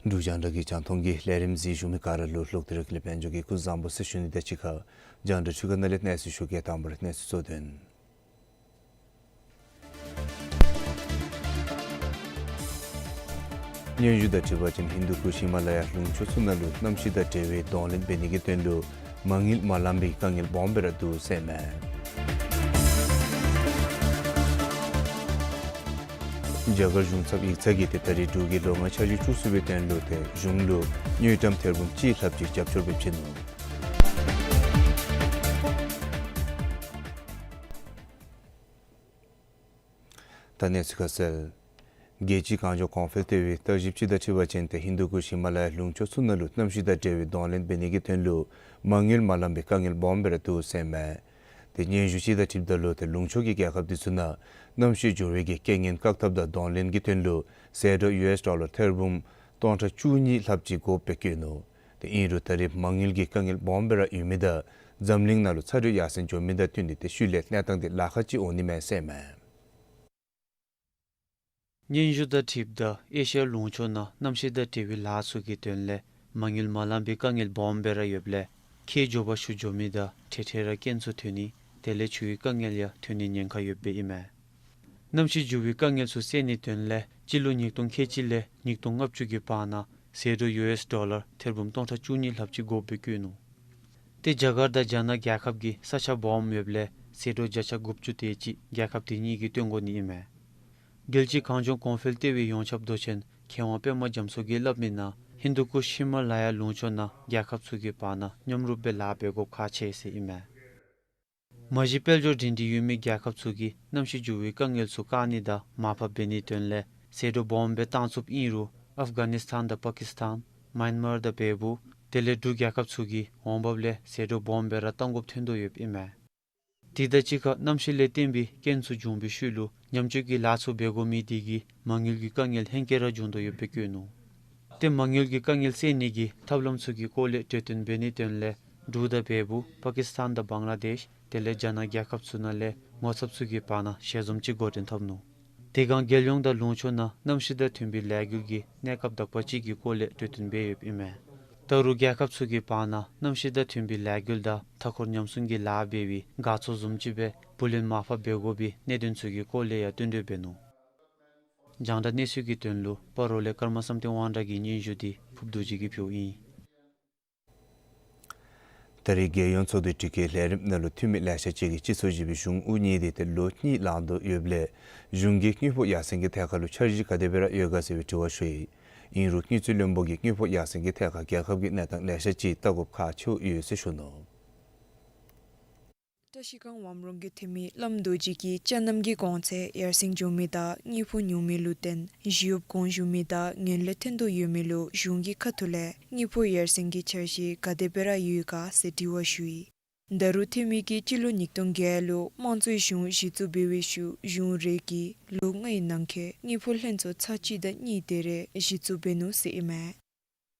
འབྲུག་རྒྱང་བསྒྲགས་ཀྱི་རྒྱང་མཐོང་གི་ལས་རིམ་གཟིགས་བཞུགས་མི་ག་ར་ལུ་ལྷག་སྟེ་ར་ཀུན་ལེགས་དཔལ་འབྱོར་གྱིས་སྐུ་གཟུགས་བཟང་པོ་ཟེར་ཞུ་ནི་དང་གཅིག་ཁར་རྒྱང་བསྒྲགས་འཕྲུལ་ཁང་ནང་ལས་གནས་ཚུལ་ཞུ་གེ། དང་པ་ར་གནས་ཚུལ་གཙོ་དོན། སྙན་ཞུ་དང་འཁྲིལ་བ་ཅིན་ཧིན་དུ་ཀུཤ་ཧི་མ་ལ་ཡ་ལུང་ཕྱོགས་ཚུ་ནང་ལུ་གནམ་གཤིས་དང་འབྲེལ་བའི་གདོང་ལེན་འབད་ནི་གི་དོན་ལུ་མ་དངུལ་མ་ལང་པའི་དཀའ་ངལ་སྦོམ་སྦེ་ར་འདུག་ཟེར་ཨིན་མས། རྒྱ་གར་གཞུང་ཚབ་ཡིག་ཚང་གིས་ཏེ་ད་རིས་འབྲུག་གི་ལོ་ལྔའི་འཆར་གཞི་བཅུ་གསུམ་པའི་དོན་ལུ་ཏེ་གཞུང་ལུ་དངུལ་ཀྲམ་ཐེར་འབུམ་གཅིག་ལྷགཔ་ཅིག་རྒྱབ་སྐྱོར་འབད་བྱིན་ནུག། ད་གནས་ཚུལ་ཁ་གསལ། རྒྱལ་སྤྱིའི་གངས་ལྗོངས་གོང་འཕེལ་ལྟེ་བའི་བརྟག་ཞིབ་ཅིག་དང་འཁྲིལ་བ་ཅིན་ཏེ་ཧིན་དུ་ཀུཤ་ཧི་མ་ལ་ཡ་ལུང་ཕྱོགས་ཚུ་ནང་ལུ་གནམ་གཤིས་དང་འབྲེལ་བའི་གདོང་ལེན་འབད་ནི་གི་དོན་ལུ་མ་དངུལ་མ་ལང་པའི་དཀའ་ངལ་སྦོམ་སྦེ་ར་འདུག་ཟེར་ཨིན་མས། ཏེ་སྙན་ཞུ་ཅིག་དང་འཁྲིལཝ་ད་ལུ་ཏེ་ལུང་ཕྱོགས་ཀྱི་རྒྱལ་ཁབ་འདི་ཚུ་ནང་གནམ་གཤིས་འགྱུར་བའི་གི་རྐྱེན་ངན་བཀག་ཐབས་དང་གདོང་ལེན་གྱི་དོན་ལུ་ཟད་འགྲོ་ཡུ་ཨེསི་ཌོ་ལར་ཐེར་འབུམ་སྟོང་ཕྲག་བཅུ་གཉིས་ལྷགཔ་ཅིག་དགོཔ་སྦེ་བཀོད་ནུག། ཏེ་ཨིན་རུང་ད་རིས་མ་དངུལ་གྱི་དཀའ་ངལ་སྦོམ་སྦེ་ར་ཡོད་མི་དང་འཛམ་གླིང་ནང་ལུ་ཚ་དྲོད་ཡར་སེང་འགྱོ་མི་དང་བསྟུན་ཏེ་ཏེ་ཤུལ་ལས་གནས་སྟངས་འདི་ལཱ་ཁག་ཅིག་འོང་ནི་མས་ཟེར་ཨིན་མས། སྙན་ཞུ་དང་འཁྲིལཝ་ད་ཨེ་ཤི་ཡ་ལུང་ཕྱོགས་ནང་གནམ་གཤིས་དང་འབྲེལ་བའི་ལཱ་ཚུ་གི་དོན་ལས་མ་དངུལ་མ་ལང་པའི་དཀའ་ངལ་སྦོམ་སྦེ་ར་ཡོདཔ་ལས་ཁེ་འབྱོར་པ་ཞུ་འགྱོ་མི་དང་འཕྲལ་འཕྲལ་ར་རྐྱེན་ཚུ་ཐོན་ནི་དེ་ལས་ཆུའི་དཀའ་ངལ་ཡང་ཐོན་ནིའི་ཉེན་ཁ་ཡོདཔ་སྦེ་ཨིན་མས། གནམ་གཤིས་འགྱུར་བའི་དཀའ་ངལ་ཚུ་སེལ་ནིའི་དོན་ལས་སྤྱི་ལོ་ཉིས་སྟོང་ཁལ་གཅིག་ལས་ཉིས་སྟོང་ལྔ་བཅུ་གི་བར་ན་ཟད་འགྲོ་ཡུ་ཨེསི་ཌོ་ལར་ཐེར་འབུམ་སྟོང་ཕྲག་བཅུ་གཉིས་ལྷགཔ་ཅིག་དགོཔ་སྦེ་བཀོད་ནུག། ཏེ་རྒྱ་གར་དང་རྒྱ་ནག་རྒྱལ་ཁབ་ཀྱི་ས་ཆ་སྦོམ་ཡོདཔ་ལས་ཟད་འགྲོ་བརྒྱ་ཆ་དགུ་བཅུ་དེ་ཅིག་རྒྱལ་ཁབ་དེ་གཉིས་ཀྱིས་བཏོན་དགོ་ནི་ཨིན་མས། རྒྱལ་སྤྱིའི་གངས་ལྗོངས་གོང་འཕེལ་ལྟེ་བའི་ཡོངས་ཁྱབ་མདོ་ཆེན་མཁས་དབང་པདྨ་རྒྱ་མཚོ་གིས་སླབ་མི་ནང་ཧིན་དུ་ཀུཤ་ཧི་མ་ལ་ཡ་ལུང་ཕྱོགས་ནང་རྒྱལ་ཁབ་ཚུ་གི་བར་ན་མཉམ་རུབ་སྦེ་ལཱ་འབད་དགོཔ་ཁག་ཆེ་ཟེར་ཨིན་མས། མ་གཞི་དཔལ་འབྱོར་སྒྲིང་སྒྲིང་ཡོད་མི་རྒྱལ་ཁབ་ཚུ་གིས་གནམ་གཤིས་འགྱུར་བའི་དཀའ་ངལ་ཚུ་བཀག་ནི་དང་མར་ཕབ་འབད་ནིའི་དོན་ལས་ཟད་འགྲོ་སྦོམ་སྦེ་བཏང་ཚུགསཔ་ཨིན་རུང་ཨབ་གྷ་ནིས་ཐཱན་དང་པ་ཀིས་ཐཱན་མཱན་མར་དང་བལ་པོ་དེ་ལས་འབྲུག་རྒྱལ་ཁབ་ཚུ་གི་འོང་འབབ་ལས་ཟད་འགྲོ་སྦོམ་སྦེ་ར་བཏང་དགོཔ་ཐོན་དོ་ཡོདཔ་ཨིན་མས། དེ་དང་གཅིག་ཁར་གནམ་གཤིས་ལས་བརྟེན་པའི་རྐྱེན་ཚུ་འབྱུང་བའི་ཤུལ་ལུ་ཉམས་བཅོས་ཀྱི་ལཱ་ཚུ་འབད་དགོ་མི་དེ་གིས་མ་དངུལ་གྱི་དཀའ་ངལ་ཧེང་སྐལ་ར་འབྱུང་དོ་ཡོདཔ་སྦེ་བཀོད་ནུག། ཏེ་མ་དངུལ་གྱི་དཀའ་ངལ་སེལ་ནི་གི་ཐབས་ལམ་ཚུ་གི་སྐོར་ལས་གྲོས་བསྟུན་འབད་ནིའི་དོན་ལས་འབྲུག་དང་བལ་པོ་པ་ཀིས་ཐཱན་དང་བང་ལ་དེཤ་དེ་ལས་རྒྱ་ནག་རྒྱལ་ཁབ་ཚུ་ནང་ལས་ངོ་ཚབ་ཚུ་གི་བར་ན་ཞལ་འཛོམས་ཅིག་འགོ་འདྲེན་འཐབ་ནུག། དེ་སྒང་རྒྱལ་ཡོངས་དང་ལུང་ཕྱོགས་ནང་གནམ་གཤིས་དང་མཐུན་པའི་ལས་འགུལ་གྱི་གནས་སྐབས་དག་པ་ཅིག་གི་སྐོར་ལས་གྲོས་བསྟུན་འབད་ཡོདཔ་ཨིན་མས། ད་རུང་རྒྱལ་ཁབ་ཚུ་གི་བར་ན་གནམ་གཤིས་དང་མཐུན་པའི་ལས་འགུལ་དང་མཐའ་འཁོར་ཉམས་སྲུང་གི་ལཱ་འབད་བའི་དགའ་ཚོར་བཟུམ་ཅིག་སྦེ་བུ་ལོན་མར་ཕབ་འབད་དགོ་པའི་གནད་དོན་ཚུ་གི་སྐོར་ལས་ཡང་བསྟུན་གྲོས་འབད་ནུག། རྒྱང་བསྒྲགས་གནས་ཚུལ་གྱི་དོན་ལུ་སྤ་རོ་ལས་ཀརྨ་བསམ་གཏན་དབང་གྲགས་ཀྱི་སྙན་ཞུ་འདི་ཕུབ་རྡོ་རྗེ་གིས་ཕུལཝ་ཨིན། ད་རེས་རྒྱལ་ཡོངས་ཚོགས་འདུའི་དྲི་བཀོད་ལས་རིམ་ནང་ལུ་འཐུས་མི་ལེ་ཤ་ཅིག་གིས་སྤྱི་ཚོགས་བཞི་པའི་གཞུང་དབུ་བརྙེས་ཏེ་ཏེ་ལོ་གཉིས་ལང་དོ་ཡོདཔ་ལས་གཞུང་གིས་དངུལ་ཕོགས་ཡར་སེང་གི་ཐད་ཁར་ལུ་འཆར་གཞི་ག་དེ་སྦེ་ར་ཡོད་ག་ཟེར་བའི་དྲི་བ་ཞུ་ཡི། ཨིན་རུང་དངུལ་རྩིས་བློན་པོ་གིས་དངུལ་ཕོགས་ཡར་སེང་གི་ཐད་ཁར་རྒྱལ་ཁབ་ཀྱི་གནས་སྟངས་ལེ་ཤ་ཅིག་བལྟ་དགོཔ་ཁག་ཆེཝ་ཡོད་ཟེར་ཞུ་ནུག། བཀྲ་ཤིས་སྒང་ཝམ་རོང་གི་འཐུས་མི་བླམ་རྡོ་རྗེ་གིས་ཅ་རྣམ་གྱི་གོང་ཚད་ཡར་སེང་འགྱོ་མི་དང་དངུལ་ཕོགས་ཉུང་མི་ལུ་བརྟེན་ཞི་གཡོགཔ་གོང་ཞུ་མི་དང་ངན་ལྷད་ཐོན་དོ་ཡོད་མི་ལུ་གཞུང་གི་ཁ་ཐུག་ལས་དངུལ་ཕོགས་ཡར་སེང་གི་འཆར་གཞི་ག་དེ་སྦེ་ར་ཡོད་ག་ཟེར་དྲི་བ་ཞུ་ཡི། ད་རུང་འཐུས་མི་གིས་སྤྱི་ལོ་ཉིས་སྟོང་བརྒྱད་ལུ་དམངས་གཙོའི་གཞུང་གཞི་བཙུགས་འབད་བའི་ཤུལ་གཞུང་རེ་གིས་ལོ་ལྔའི་ནང་འཁོད་དངུལ་ཕོགས་ལྷན་ཚོགས་ཚར་གཅིག་དང་གཉིས་དེ་རེ་གཞི་བཙུགས་འབད་ནུག་ཟེར་ཨིན་མས།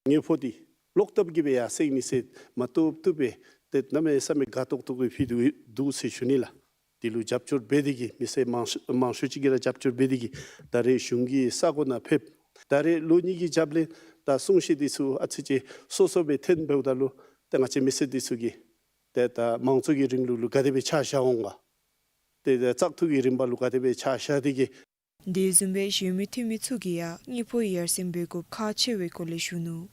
དངུལ་ཕོགས་འདི་ལོག་ལྟབ་ཀྱིས་སྦེ་ཡར་སེང་ནི་ཟེར་མ་བཏུབ་བཏུབ་སྦེ་ཏེ་གནམ་མེད་ས་མེད་དགའ་ཏོག་ཏོ་སྦེ་ཕུལ་དོ་འདུག་ཟེར་ཞུ་ནི་ལགས། དེ་ལུ་རྒྱབ་སྐྱོར་འབད་དེ་གིས་མི་སེར་མང་ཤོས་མང་ཤོས་ཅིག་གིས་ར་རྒྱབ་སྐྱོར་འབད་དེ་གིས་ད་རེས་གཞུང་གི་ས་གོ་ནང་ཕེབས། ད་རེས་ལོ་གཉིས་ཀྱི་རྒྱབ་ལས་ད་གསུང་བཤད་འདི་ཚུ་ཨ་ཙི་ཅིག་སོ་སོ་སྦེ་འཐེན་འབདཝ་ད་ལུ་ཏེ་ང་བཅས་མི་སེར་འདི་ཚུ་གིས་ཏེ་ད་མང་གཙོ་གི་རིང་ལུགས་ལུ་ག་དེ་སྦེ་ཆ་བཞག་འོང་ག། ཏེ་ད་བཙག་འཐུ་གི་རིམ་པ་ལུ་ག་དེ་སྦེ་ཆ་བཞག་སྟེ་གིས། དེ་བཟུམ་སྦེ་གཞན་མི་འཐུས་མི་ཚུ་གིས་ཡང་དངུལ་ཕོགས་ཡར་སེང་འབད་དགོཔ་ཁག་ཆེ་བའི་སྐོར་ལས་ཞུ་ནུག།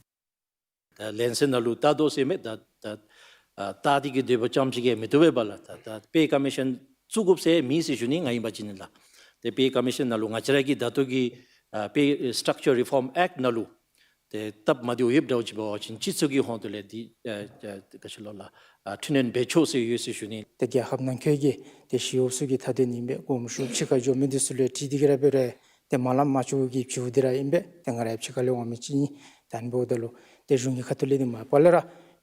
ད་ལན་གསལ་ནང་ལུ་བལྟ་དོ་ཟེར་མས། ད་ད་ཨ་བལྟ་སྟེ་གིས་སྡོད་པ་ཙམ་ཅིག་གིས་མི་བཏུབ་པས་པ་ལགས། ད་ད་པེ་ཀོ་མི་ཤཱན་བཙུགས་དགོཔ་ཟེར་མེད་ཟེར་ཞུ་ནི། ང་ཨིན་པ་ཅིན་ལགས། ཏེ་པེ་ཀོ་མི་ཤཱན་ནང་ལུ་ང་བཅས་ར་གི་ད་ལྟོ་གི་ཨ་པེ་སི་ཊྲག་ཅར་རི་ཕོམ་ཨེཀཊ་ནང་ལུ་ཏེ་སྟབས་མ་བདེཝ་ཡོདཔ་འདྲཝ་ཅིག་འབད་བ་ཅིན་སྤྱི་ཚོགས་ཀྱི་ཧོངས་ཏོ་ལས་འདི་ཨ་ཨ་ག་ཅི་ལོ་ལགས། ཨ་འཕྲི་སྣོན་འབད་ཆོག་ཟེར་ཡོད་ཟེར་ཞུ་ནི། ཏེ་རྒྱལ་ཁབ་ནང་འཁོད་ཀྱི་ཏེ་ཞི་གཡོགཔ་ཚུ་གི་མཐའ་དོན་ཨིན་པས། དགོངསམ་ཞུ་ཕྱི་ཁར་འགྱོ་མི་འདི་ཚུ་ལུ་ཡང་དྲིས་ཏེ་གིས་ར་འབད་རུང་ཏེ་མ་ལངམ་མ་བཅུག་གི་ཕྱིར་འདི་ར་ཨིན་པས། ཏེ་ང་ར་ཡང་ཕྱི་ཁ་ལས་འོང་མི་ཅིག་ཨིན། ད་ཨ་ནི་འབདཝ་ད་ལུ་ཏེ་གཞུང་གི་ཁ་ཐུག་ལས་འདི་མ་པ་ལས་ར་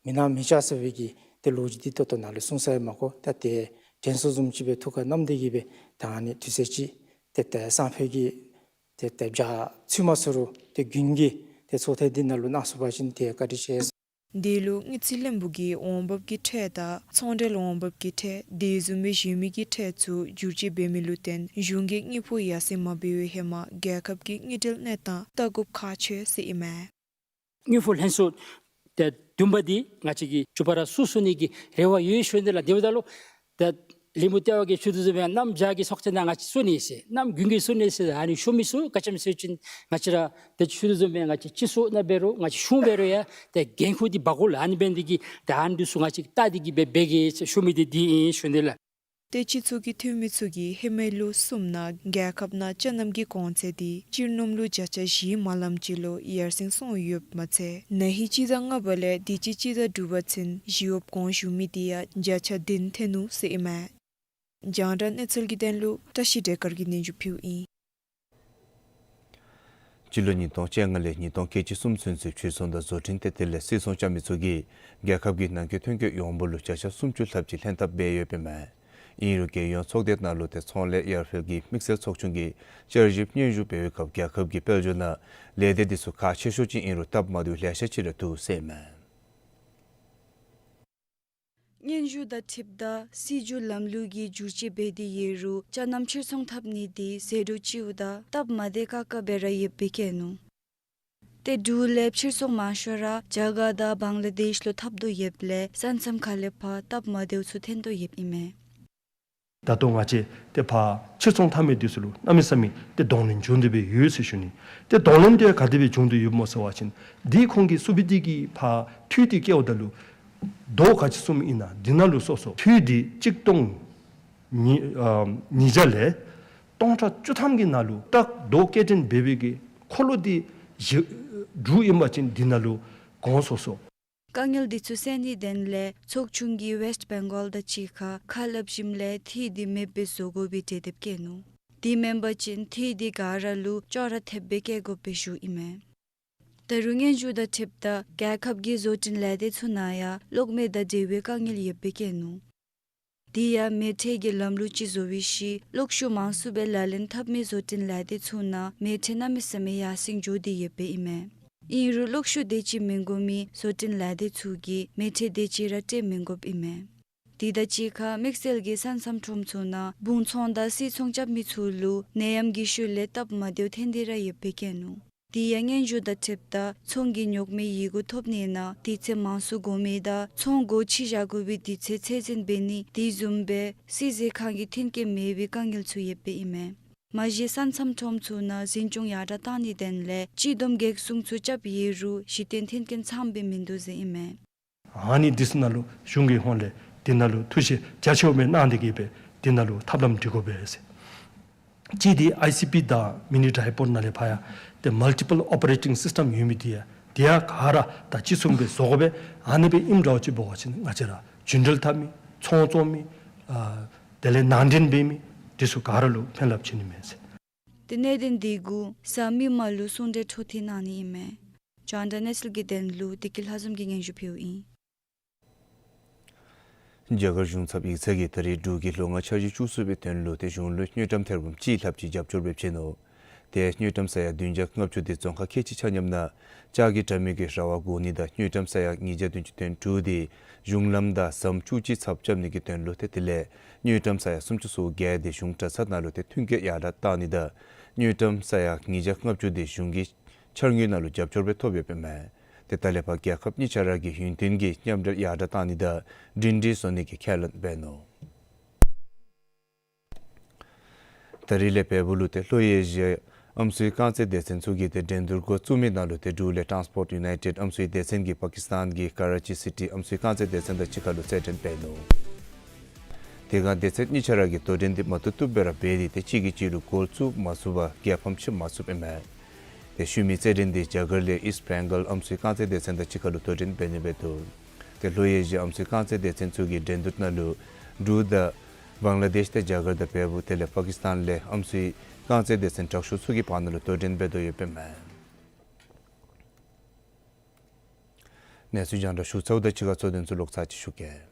མི་གནང་མི་བྱ་ཟེར་བའི་གི་ཏེ་ལོ་རྒྱུས་འདི་ད་ལྟོ་ནཱ་ལུ་གསུངས་ས་ཡང་མ་གོ། ད་ཏེ་དྲན་གསོ་བཟུམ་ཅིག་སྦེ་ཐུགས་ཁར་བསྣམས་ཏེ་གིས་སྦེ་ད་ཨ་ནི་དུས་ཚོད་ཅིག་ཏེ་ཏེ་སང་ཕོད་ཀྱི་ཏེ་ཏེ་བརྒྱ་ཚུན་མ་ཚུན་རུང་ཏེ་དགུན་གྱི་ཏེ་ཚོགས་ཐེངས་འདི་ནང་ལུ་གནང་ཚུགས་པ་ཅིན་ཏེ་བཀའ་དྲིན་ཆེ། དེ་ལུ་དངུལ་རྩིས་བློན་པོ་གིས་འོང་འབབ་ཀྱི་ཁྲལ་དང་ཚོང་འབྲེལ་འོང་འབབ་ཀྱི་ཁྲལ་དེ་བཟུམ་སྦེ་གཞན་མི་གི་ཁྲལ་ཚུ་བསྒྱུར་བཅོས་འབད་མི་ལུ་བརྟེན་གཞུང་གིས་དངུལ་ཕོགས་ཡར་སེང་མ་འབད་བའི་ཧེ་མ་རྒྱལ་ཁབ་ཀྱི་དངུལ་འབྲེལ་གནས་སྟངས་བལྟ་དགོཔ་ཁག་ཆེ་ཟེར་ཨིན་མས། དངུལ་ཕོགས་ལྷན་ཚོགས་ཏེ་བདུན་པ་འདི་ང་བཅས་ཀྱིས་མཇུག་པ་ར་བསུ་བསུ་ནི་གི་རེ་བ་ཡོད་ཞུ་ནི་ལགས། དེ་འབདཝ་ད་ལུ་ད་ལས་མི་ལྟེ་བ་གིས་ཞུ་དོ་བཟུམ་སྦེ་གནམ་བྱཱར་གྱི་ཚོགས་ཆེན་ནང་ང་བཅས་བསུ་ནི་ཟེར། གནམ་དགུན་གྱི་བསུ་ནི་ཟེར། ཨ་ནི་ཞུ་མི་ཚུ་ག་ཅི་སྨོ་ཟེར་བ་ཅིན་ང་བཅས་ར་ཏེ་ཞུ་དོ་བཟུམ་སྦེ་ང་བཅས་སྤྱི་ཚོགས་ནང་འབད་རུང་ང་བཅས་གཞུང་འབད་རུང་ཡང་ཏེ་འགན་ཁུར་འདི་འབག་དགོ་ལགས། ཨ་ནི་འབད་ནི་འདི་གིས་ཏེ་ཨ་ནི་འདི་ཚུ་ང་བཅས་ཀྱིས་བལྟ་སྟེ་གིས་འབད་འབད་གེ་ཟེར་ཞུ་མི་འདི་འདི་ཨིན་ཞུ་ནི་ལགས། ཏེ་སྤྱི་ཚོགས་ཀྱི་འཐུས་མི་ཚུ་གིས་ཧེ་མའི་ལོ་གསུམ་ནང་རྒྱལ་ཁབ་ནང་ཅ་རྣམ་གྱི་གོང་ཚད་འདི་སྤྱིར་སྣུམ་ལུད་བརྒྱ་ཆ་བཞིའི་མ་ལམ་ཅིག་ལུ་ཡར་སེང་སོང་ཡོདཔ་མ་ཚད་ན་ཧིང་སྤྱི་ཟླ་ལྔ་པ་ལས་དུས་ཅི་སྤྱི་ཟླ་དྲུག་པ་ཚུན་ཞི་གཡོགཔ་གོང་ཞུ་མི་འདི་ཡང་བརྒྱ་ཆ་བདུན་ཐོན་ནུག་ཟེར་ཨིན་མས། རྒྱང་བསྒྲགས་གནས་ཚུལ་གྱི་དོན་ལུ་བཀྲ་ཤིས་བདེ་དཀར་གྱིས་སྙན་ཞུ་ཕུལཝ་ཨིན། སྤྱི་ལོ་ཉིས་སྟོང་བཅོ་ལྔ་ལས་ཉིས་སྟོང་ཁལ་གཅིག་གསུམ་ཚུན་ཚོད་ཕྱིར་ཚོང་དང་བཟོ་སྐྲུན་ཏེ་དེ་ལས་སིལ་ཚོང་རྐྱབ་མི་ཚུ་གིས་རྒྱལ་ཁབ་ཀྱི་ནང་འཁོད་ཐོན་སྐྱེད་ཡོངས་འབོར་ལུ་བརྒྱ་ཆ་སུམ་ཅུ་ལྷགཔ་ཅིག་ལྷན་ཐབས་འབད་ཡོདཔ་ཨིན་མས། ཨིན་རུང་རྒྱལ་ཡོངས་ཚོགས་སྡེ་ནང་ལུ་ཏེ་ཚོང་ལས་གཡར་འཕེལ་གྱི་དམིགས་བསལ་ཚོགས་ཆུང་གིས་བསྐྱར་ཞིབ་སྙན་ཞུ་འབད་བའི་སྐབས་རྒྱལ་ཁབ་ཀྱི་དཔལ་འབྱོར་ནང་ལས་སྡེ་འདི་ཚུ་ཁག་ཆེ་ཤོས་ཅིག་ཨིན་རུང་སྟབས་མ་བདེཝ་ལེ་ཤ་ཅིག་ར་འདུག་ཟེར་ཨིན་མས། སྙན་ཞུ་དང་འཁྲིལཝ་ད་སྲིད་བྱུས་ལམ་ལུགས་ཀྱི་བསྒྱུར་བཅོས་འབད་དེ་ཡོད་རུང་ཅ་རྣམ་ཕྱིར་ཚོང་འཐབ་ནི་འདི་ཟད་འགྲོ་ལྕིཝ་ད་སྟབས་མ་བདེ་ཁག་ཁ་སྦེ་ར་ཡོདཔ་སྦེ་བཀོད་ནུག། ཏེ་འབྲུག་ལས་ཕྱིར་ཚོང་མང་ཤོས་ར་རྒྱ་གར་དང་བང་ལ་དེཤ་ལུ་འཐབ་དོ་ཡོདཔ་ལས་ས་མཚམས་ཁ་ལས་ཕར་སྟབས་མ་བདེཝ་ཚུ་ཐོན་དོ་ཡོདཔ་ཨིན་མས། ད་ལྟོ་ང་བཅས་ཏེ་ཕར་ཕྱིར་ཚོང་འཐབ་མི་འདི་ཚུ་ལུ་གནམ་མེད་ས་མེད་ཏེ་གདོང་ལེན་བྱུང་སྟེ་སྦེ་ཡོད་ཟེར་ཞུ་ནི། ཏེ་གདོང་ལེན་དེ་ག་དེ་སྦེ་བྱུང་སྟེ་ཡོདཔ་སྨོ་ཟེར་བ་ཅིན་འདི་ཁོང་གིས་སུ་བི་ཏི་གི་ཕར་འཐུས་འདི་བཀལཝ་ད་ལུ་རྡོ་ག་ཅི་བཙུགསཔ་ཨིན་ན་འདི་ནང་ལུ་སོ་སོ་འཐུས་འདི་གཅིག་སྟོང་ཉིས་ཨ་ཉིས་བརྒྱ་ལས་སྟོང་ཕྲག་བཅུ་ཐམ་གྱི་ནང་ལུ་ཏག་རྡོ་སྐྱེལ་འདྲེན་འབད་བའི་གི་འཁོར་ལོ་འདི་བཞི་དྲུག་ཨིན་པ་ཅིན་འདི་ནང་ལུ་གོང་སོ་སོ། དཀའ་ངལ་འདི་ཚུ་སེལ་ནིའི་དོན་ལས་ཚོགས་ཆུང་གིས་ཝེསཊ་བེང་གོལ་དང་གཅིག་ཁར་ཁ་སླབ་ཞིནམ་ལས་འཐུས་འདི་མེདཔ་སྦེ་བཟོ་དགོ་པའི་གྲོས་འདེབས་བཀོད་ནུག། དེ་མེན་པ་ཅིན་འཐུས་འདི་ག་ར་ལུ་ཅོག་ར་འཐདཔ་སྦེ་བཀལ་དགོཔ་སྦེ་ཞུཝ་ཨིན་མས། ད་རུང་སྙན་ཞུ་དང་འཁྲིལཝ་ད་རྒྱལ་ཁབ་ཀྱི་བཟོ་སྐྲུན་ལས་སྡེ་ཚུ་ནང་ཡང་གློག་མེ་དང་འབྲེལ་བའི་དཀའ་ངལ་ཡོདཔ་སྦེ་བཀོད་ནུག། དེ་ཡང་མེ་འཕྲོད་ཀྱི་ལམ་ལུགས་ཅིག་བཟོ་བའི་ཤུལ་གློག་ཤུགས་མང་སུ་སྦེ་ལག་ལེན་འཐབ་མི་བཟོ་སྐྲུན་ལས་སྡེ་ཚུ་ནང་མེ་འཕྲོད་གནམ་མེད་ས་མེད་ཡར་སེང་འགྱོ་སྟེ་ཡོདཔ་ཨིན་མས། ཨིན་རུང་གློག་ཤུགས་དེ་ཅིག་མི་དགོ་མི་བཟོ་སྐྲུན་ལས་སྡེ་ཚུ་གིས་མེ་འཕྲོད་དེ་ཅིག་ར་སྤྲོད་མི་དགོཔ་ཨིན་མས། དེ་དང་གཅིག་ཁར་དམིགས་བསལ་གྱི་ས་མཚམས་ཁྲོམ་ཚུ་ནང་སྦུང་ཚོང་དང་སིལ་ཚོང་རྐྱབ་མི་ཚུ་ལུ་ནད་ཡམས་ཀྱི་ཤུལ་ལས་སྟབས་མ་བདེཝ་ཐོན་ཏེ་ར་ཡོདཔ་སྦེ་བཀོད་ནུག། དེ་ཡང་སྙན་ཞུ་དང་འཁྲིལཝ་ད་ཚོང་གི་ཉོག་མེད་ཡི་གུ་ཐོབ་ནི་ནང་དུས་ཚོད་མང་སུ་དགོ་མི་དང་ཚོང་སྒོ་ཕྱེ་བཞག་དགོ་པའི་དུས་ཚོད་ཚད་འཛིན་འབད་ནི་དེ་བཟུམ་སྦེ་སིལ་ཟས་ཁང་གི་མཐུན་རྐྱེན་མེད་པའི་དཀའ་ངལ་ཚུ་ཡོདཔ་ཨིན་མས། མ་གཞི་ས་མཚམས་ཁྲོམ་ཚུ་ནང་འཛིན་སྐྱོང་ཡར་དྲག་བཏང་ནིའི་དོན་ལས་སྤྱི་བསྡོམས་འགག་སྲུང་ཚུ་རྐྱབ་ཡོད་རུང་གཞི་རྟེན་མཐུན་རྐྱེན་ཚངམ་སྦེ་མིན་འདུག་ཟེར་ཨིན་མས། ཨ་ནི་འདི་ཚུ་ནང་ལུ་གཞུང་གི་ཧོངས་ལས་འདི་ནང་ལུ་ཐུགས་བཞེད་རྒྱ་ཆེཝ་སྦེ་གནང་སྟེ་གིས་སྦེ་འདི་ནང་ལུ་ཐབས་ལམ་སྒྲིག་དགོ་པས་ཟེར། གཅིག་འདི་ཨའི་སི་པི་དང་མི་ནི་ཌའི་པོལ་ནང་ལས་ཕར་ཡང་ཏེ་མལ་ཊི་པལ་ཨོ་པ་རེ་ཊིང་སིསི་ཊམ་ཡོད་མི་འདི་ཡང་འདི་ཡང་ག་ར་ད་ཅི་གསུངས་པའི་བཟོ་དགོ་པས། ཨ་ནི་སྦེ་ཨིནམ་འདྲཝ་ཅིག་འབད་བ་ཅིན་ང་བཅས་ར་རྒྱུན་འགྲུལ་འཐབ་མི་ཚོང་བཙོང་མི་ཨ་དེ་ལས་ནང་འདྲེན་འབད་མི་འདི་ཚུ་ག་ར་ལུ་ཕན་རླབས་ཆེ་ནི་མས་ཟེར། ཏེ་གནད་དོན་འདི་གུ་གཟའ་མིག་དམར་ལུ་གསུང་གྲོས་འཕྲོ་མཐུད་གནང་ནི་ཨིན་མས། རྒྱང་བསྒྲགས་གནས་ཚུལ་གྱི་དོན་ལུ་བདེ་སྐྱིད་ལྷ་འཛོམས་ཀྱིས་སྙན་ཞུ་ཕུལཝ་ཨིན། རྒྱ་གར་གཞུང་ཚབ་ཡིག་ཚང་གིས་ད་རིས་འབྲུག་གི་ལོ་ལྔ་འཆར་གཞི་བཅུ་གསུམ་པའི་དོན་ལུ་ཏེ་གཞུང་ལུ་དངུལ་ཀྲམ་ཐེར་འབུམ་གཅིག་ལྷགཔ་ཅིག་རྒྱབ་སྐྱོར་འབད་བྱིན་ནུག། ཏེ་དངུལ་ཀྲམ་ས་ཡ་བདུན་བརྒྱ་ལྔ་བཅུ་དེ་རྫོང་ཁག་ཁལ་གཅིག་ཆ་མཉམ་ནང་ལྕགས་ཀྱི་དྲ་མིག་གི་ར་བ་བསྒོར་ནི་དང་དངུལ་ཀྲམ་ས་ཡ་ཉིས་བརྒྱ་བདུན་ཅུ་དོན་དྲུག་དེ་གཞུང་ལམ་དང་ཟམ་བཅུ་གཅིག་ཚབ་རྐྱབ་ནི་གི་དོན་ལུ་ཏེ་དེ་ལས་དངུལ་ཀྲམ་ས་ཡ་སུམ་ཅུ་སོ་བརྒྱད་དེ་གཞུང་གྲྭ་ཚང་ནང་ལུ་ཏེ་མཐུན་རྐྱེན་ཡར་དྲག་བཏང་ནི་དང་དངུལ་ཀྲམ་ས་ཡ་ཉིས་བརྒྱ་ལྔ་བཅུ་དེ་གཞུང་གི་འཆར་དངུལ་ནང་ལུ་རྒྱབ་སྐྱོར་སྦེ་ཐོབ་ཡོདཔ་ཨིན་མས། ཏེ་ད་ལས་ཕར་རྒྱལ་ཁབ་གཉིས་ཆ་ར་གི་ཡུན་བརྟན་གྱི་མཉམ་འབྲེལ་ཡར་དྲག་བཏང་ནི་དང་སྒྲིང་སྒྲིང་བཟོ་ནི་གི་ཁས་ལེན་འབད་ནུག། ད་རིས་ལས་བལ་པོ་ལུ་ཏེ་ལྷོ་ཨེ་ཤི་ཡ་ཨམ་སྲུའི་རྐང་རྩེད་སྡེ་ཚན་ཚུ་གིས་ཏེ་འགྲན་བསྡུར་འགོ་བཙུགས་མི་ནང་ལུ་ཏེ་འབྲུག་ལས་ཊཱནསི་པོརཊ་ཡུ་ནའི་ཊེཌ་ཨམ་སྲུའི་སྡེ་ཚན་གྱིས་པ་ཀིསི་ཏཱན་གྱི་ཀ་ར་ཅི་སི་ཊི་ཨམ་སྲུའི་རྐང་རྩེད་སྡེ་ཚན་དང་གཅིག་ཁར་ལུ་རྩེད་འགྲན་འབད་ནུག། དེ་སྒང་སྡེ་ཚན་གཉིས་ཆ་ར་གིས་དོ་འགྲན་འདི་མ་བཏུབ་བཏུབ་སྦེ་ར་འབད་དེ་ཏེ་གཅིག་གིས་གཅིག་ལུ་གོལ་བཙུགས་མ་ཚུགས་པར་རྒྱལ་ཕམ་ཕྱེ་མ་ཚུགསཔ་ཨིན་མས། ཏེ་ཤུལ་མའི་རྩེད་འགྲན་འདི་རྒྱ་གར་ལས་ཨིསཊ་བེང་གཱལ་ཨམ་སྲུའི་རྐང་རྩེད་སྡེ་ཚན་དང་གཅིག་ཁར་ལུ་དོ་འགྲན་འབད་ནི་འབད་དོ། ཏེ་ལྷོ་ཨེ་ཤི་ཡ་ཨམ་སྲུའི་རྐང་རྩེད་སྡེ་ཚན་ཚུ་གིས་འགྲན་བསྡུར་ནང་ལུ་འབྲུག་དང་བང་ལ་དེཤ་དང་རྒྱ་གར་དང་བལ་པོ་དེ་ལས་པ་ཀིསི་ཏཱན་ལས་ཨམ་སྲུའི་རྐང་རྩེད་སྡེ་ཚན་དྲག་ཤོས་ཚུ་གི་བར་ན་ལུ་དོ་འགྲན་འབད་དོ་ཡོདཔ་ཨིན་མས། གནས་ཚུལ་རྒྱང་བསྒྲགས་ཞུ་ཚརཝ་དང་གཅིག་ཁར་གཙོ་དོན་ཚུ་ལོག་ཚར་ཅིག་ཞུ་གེ།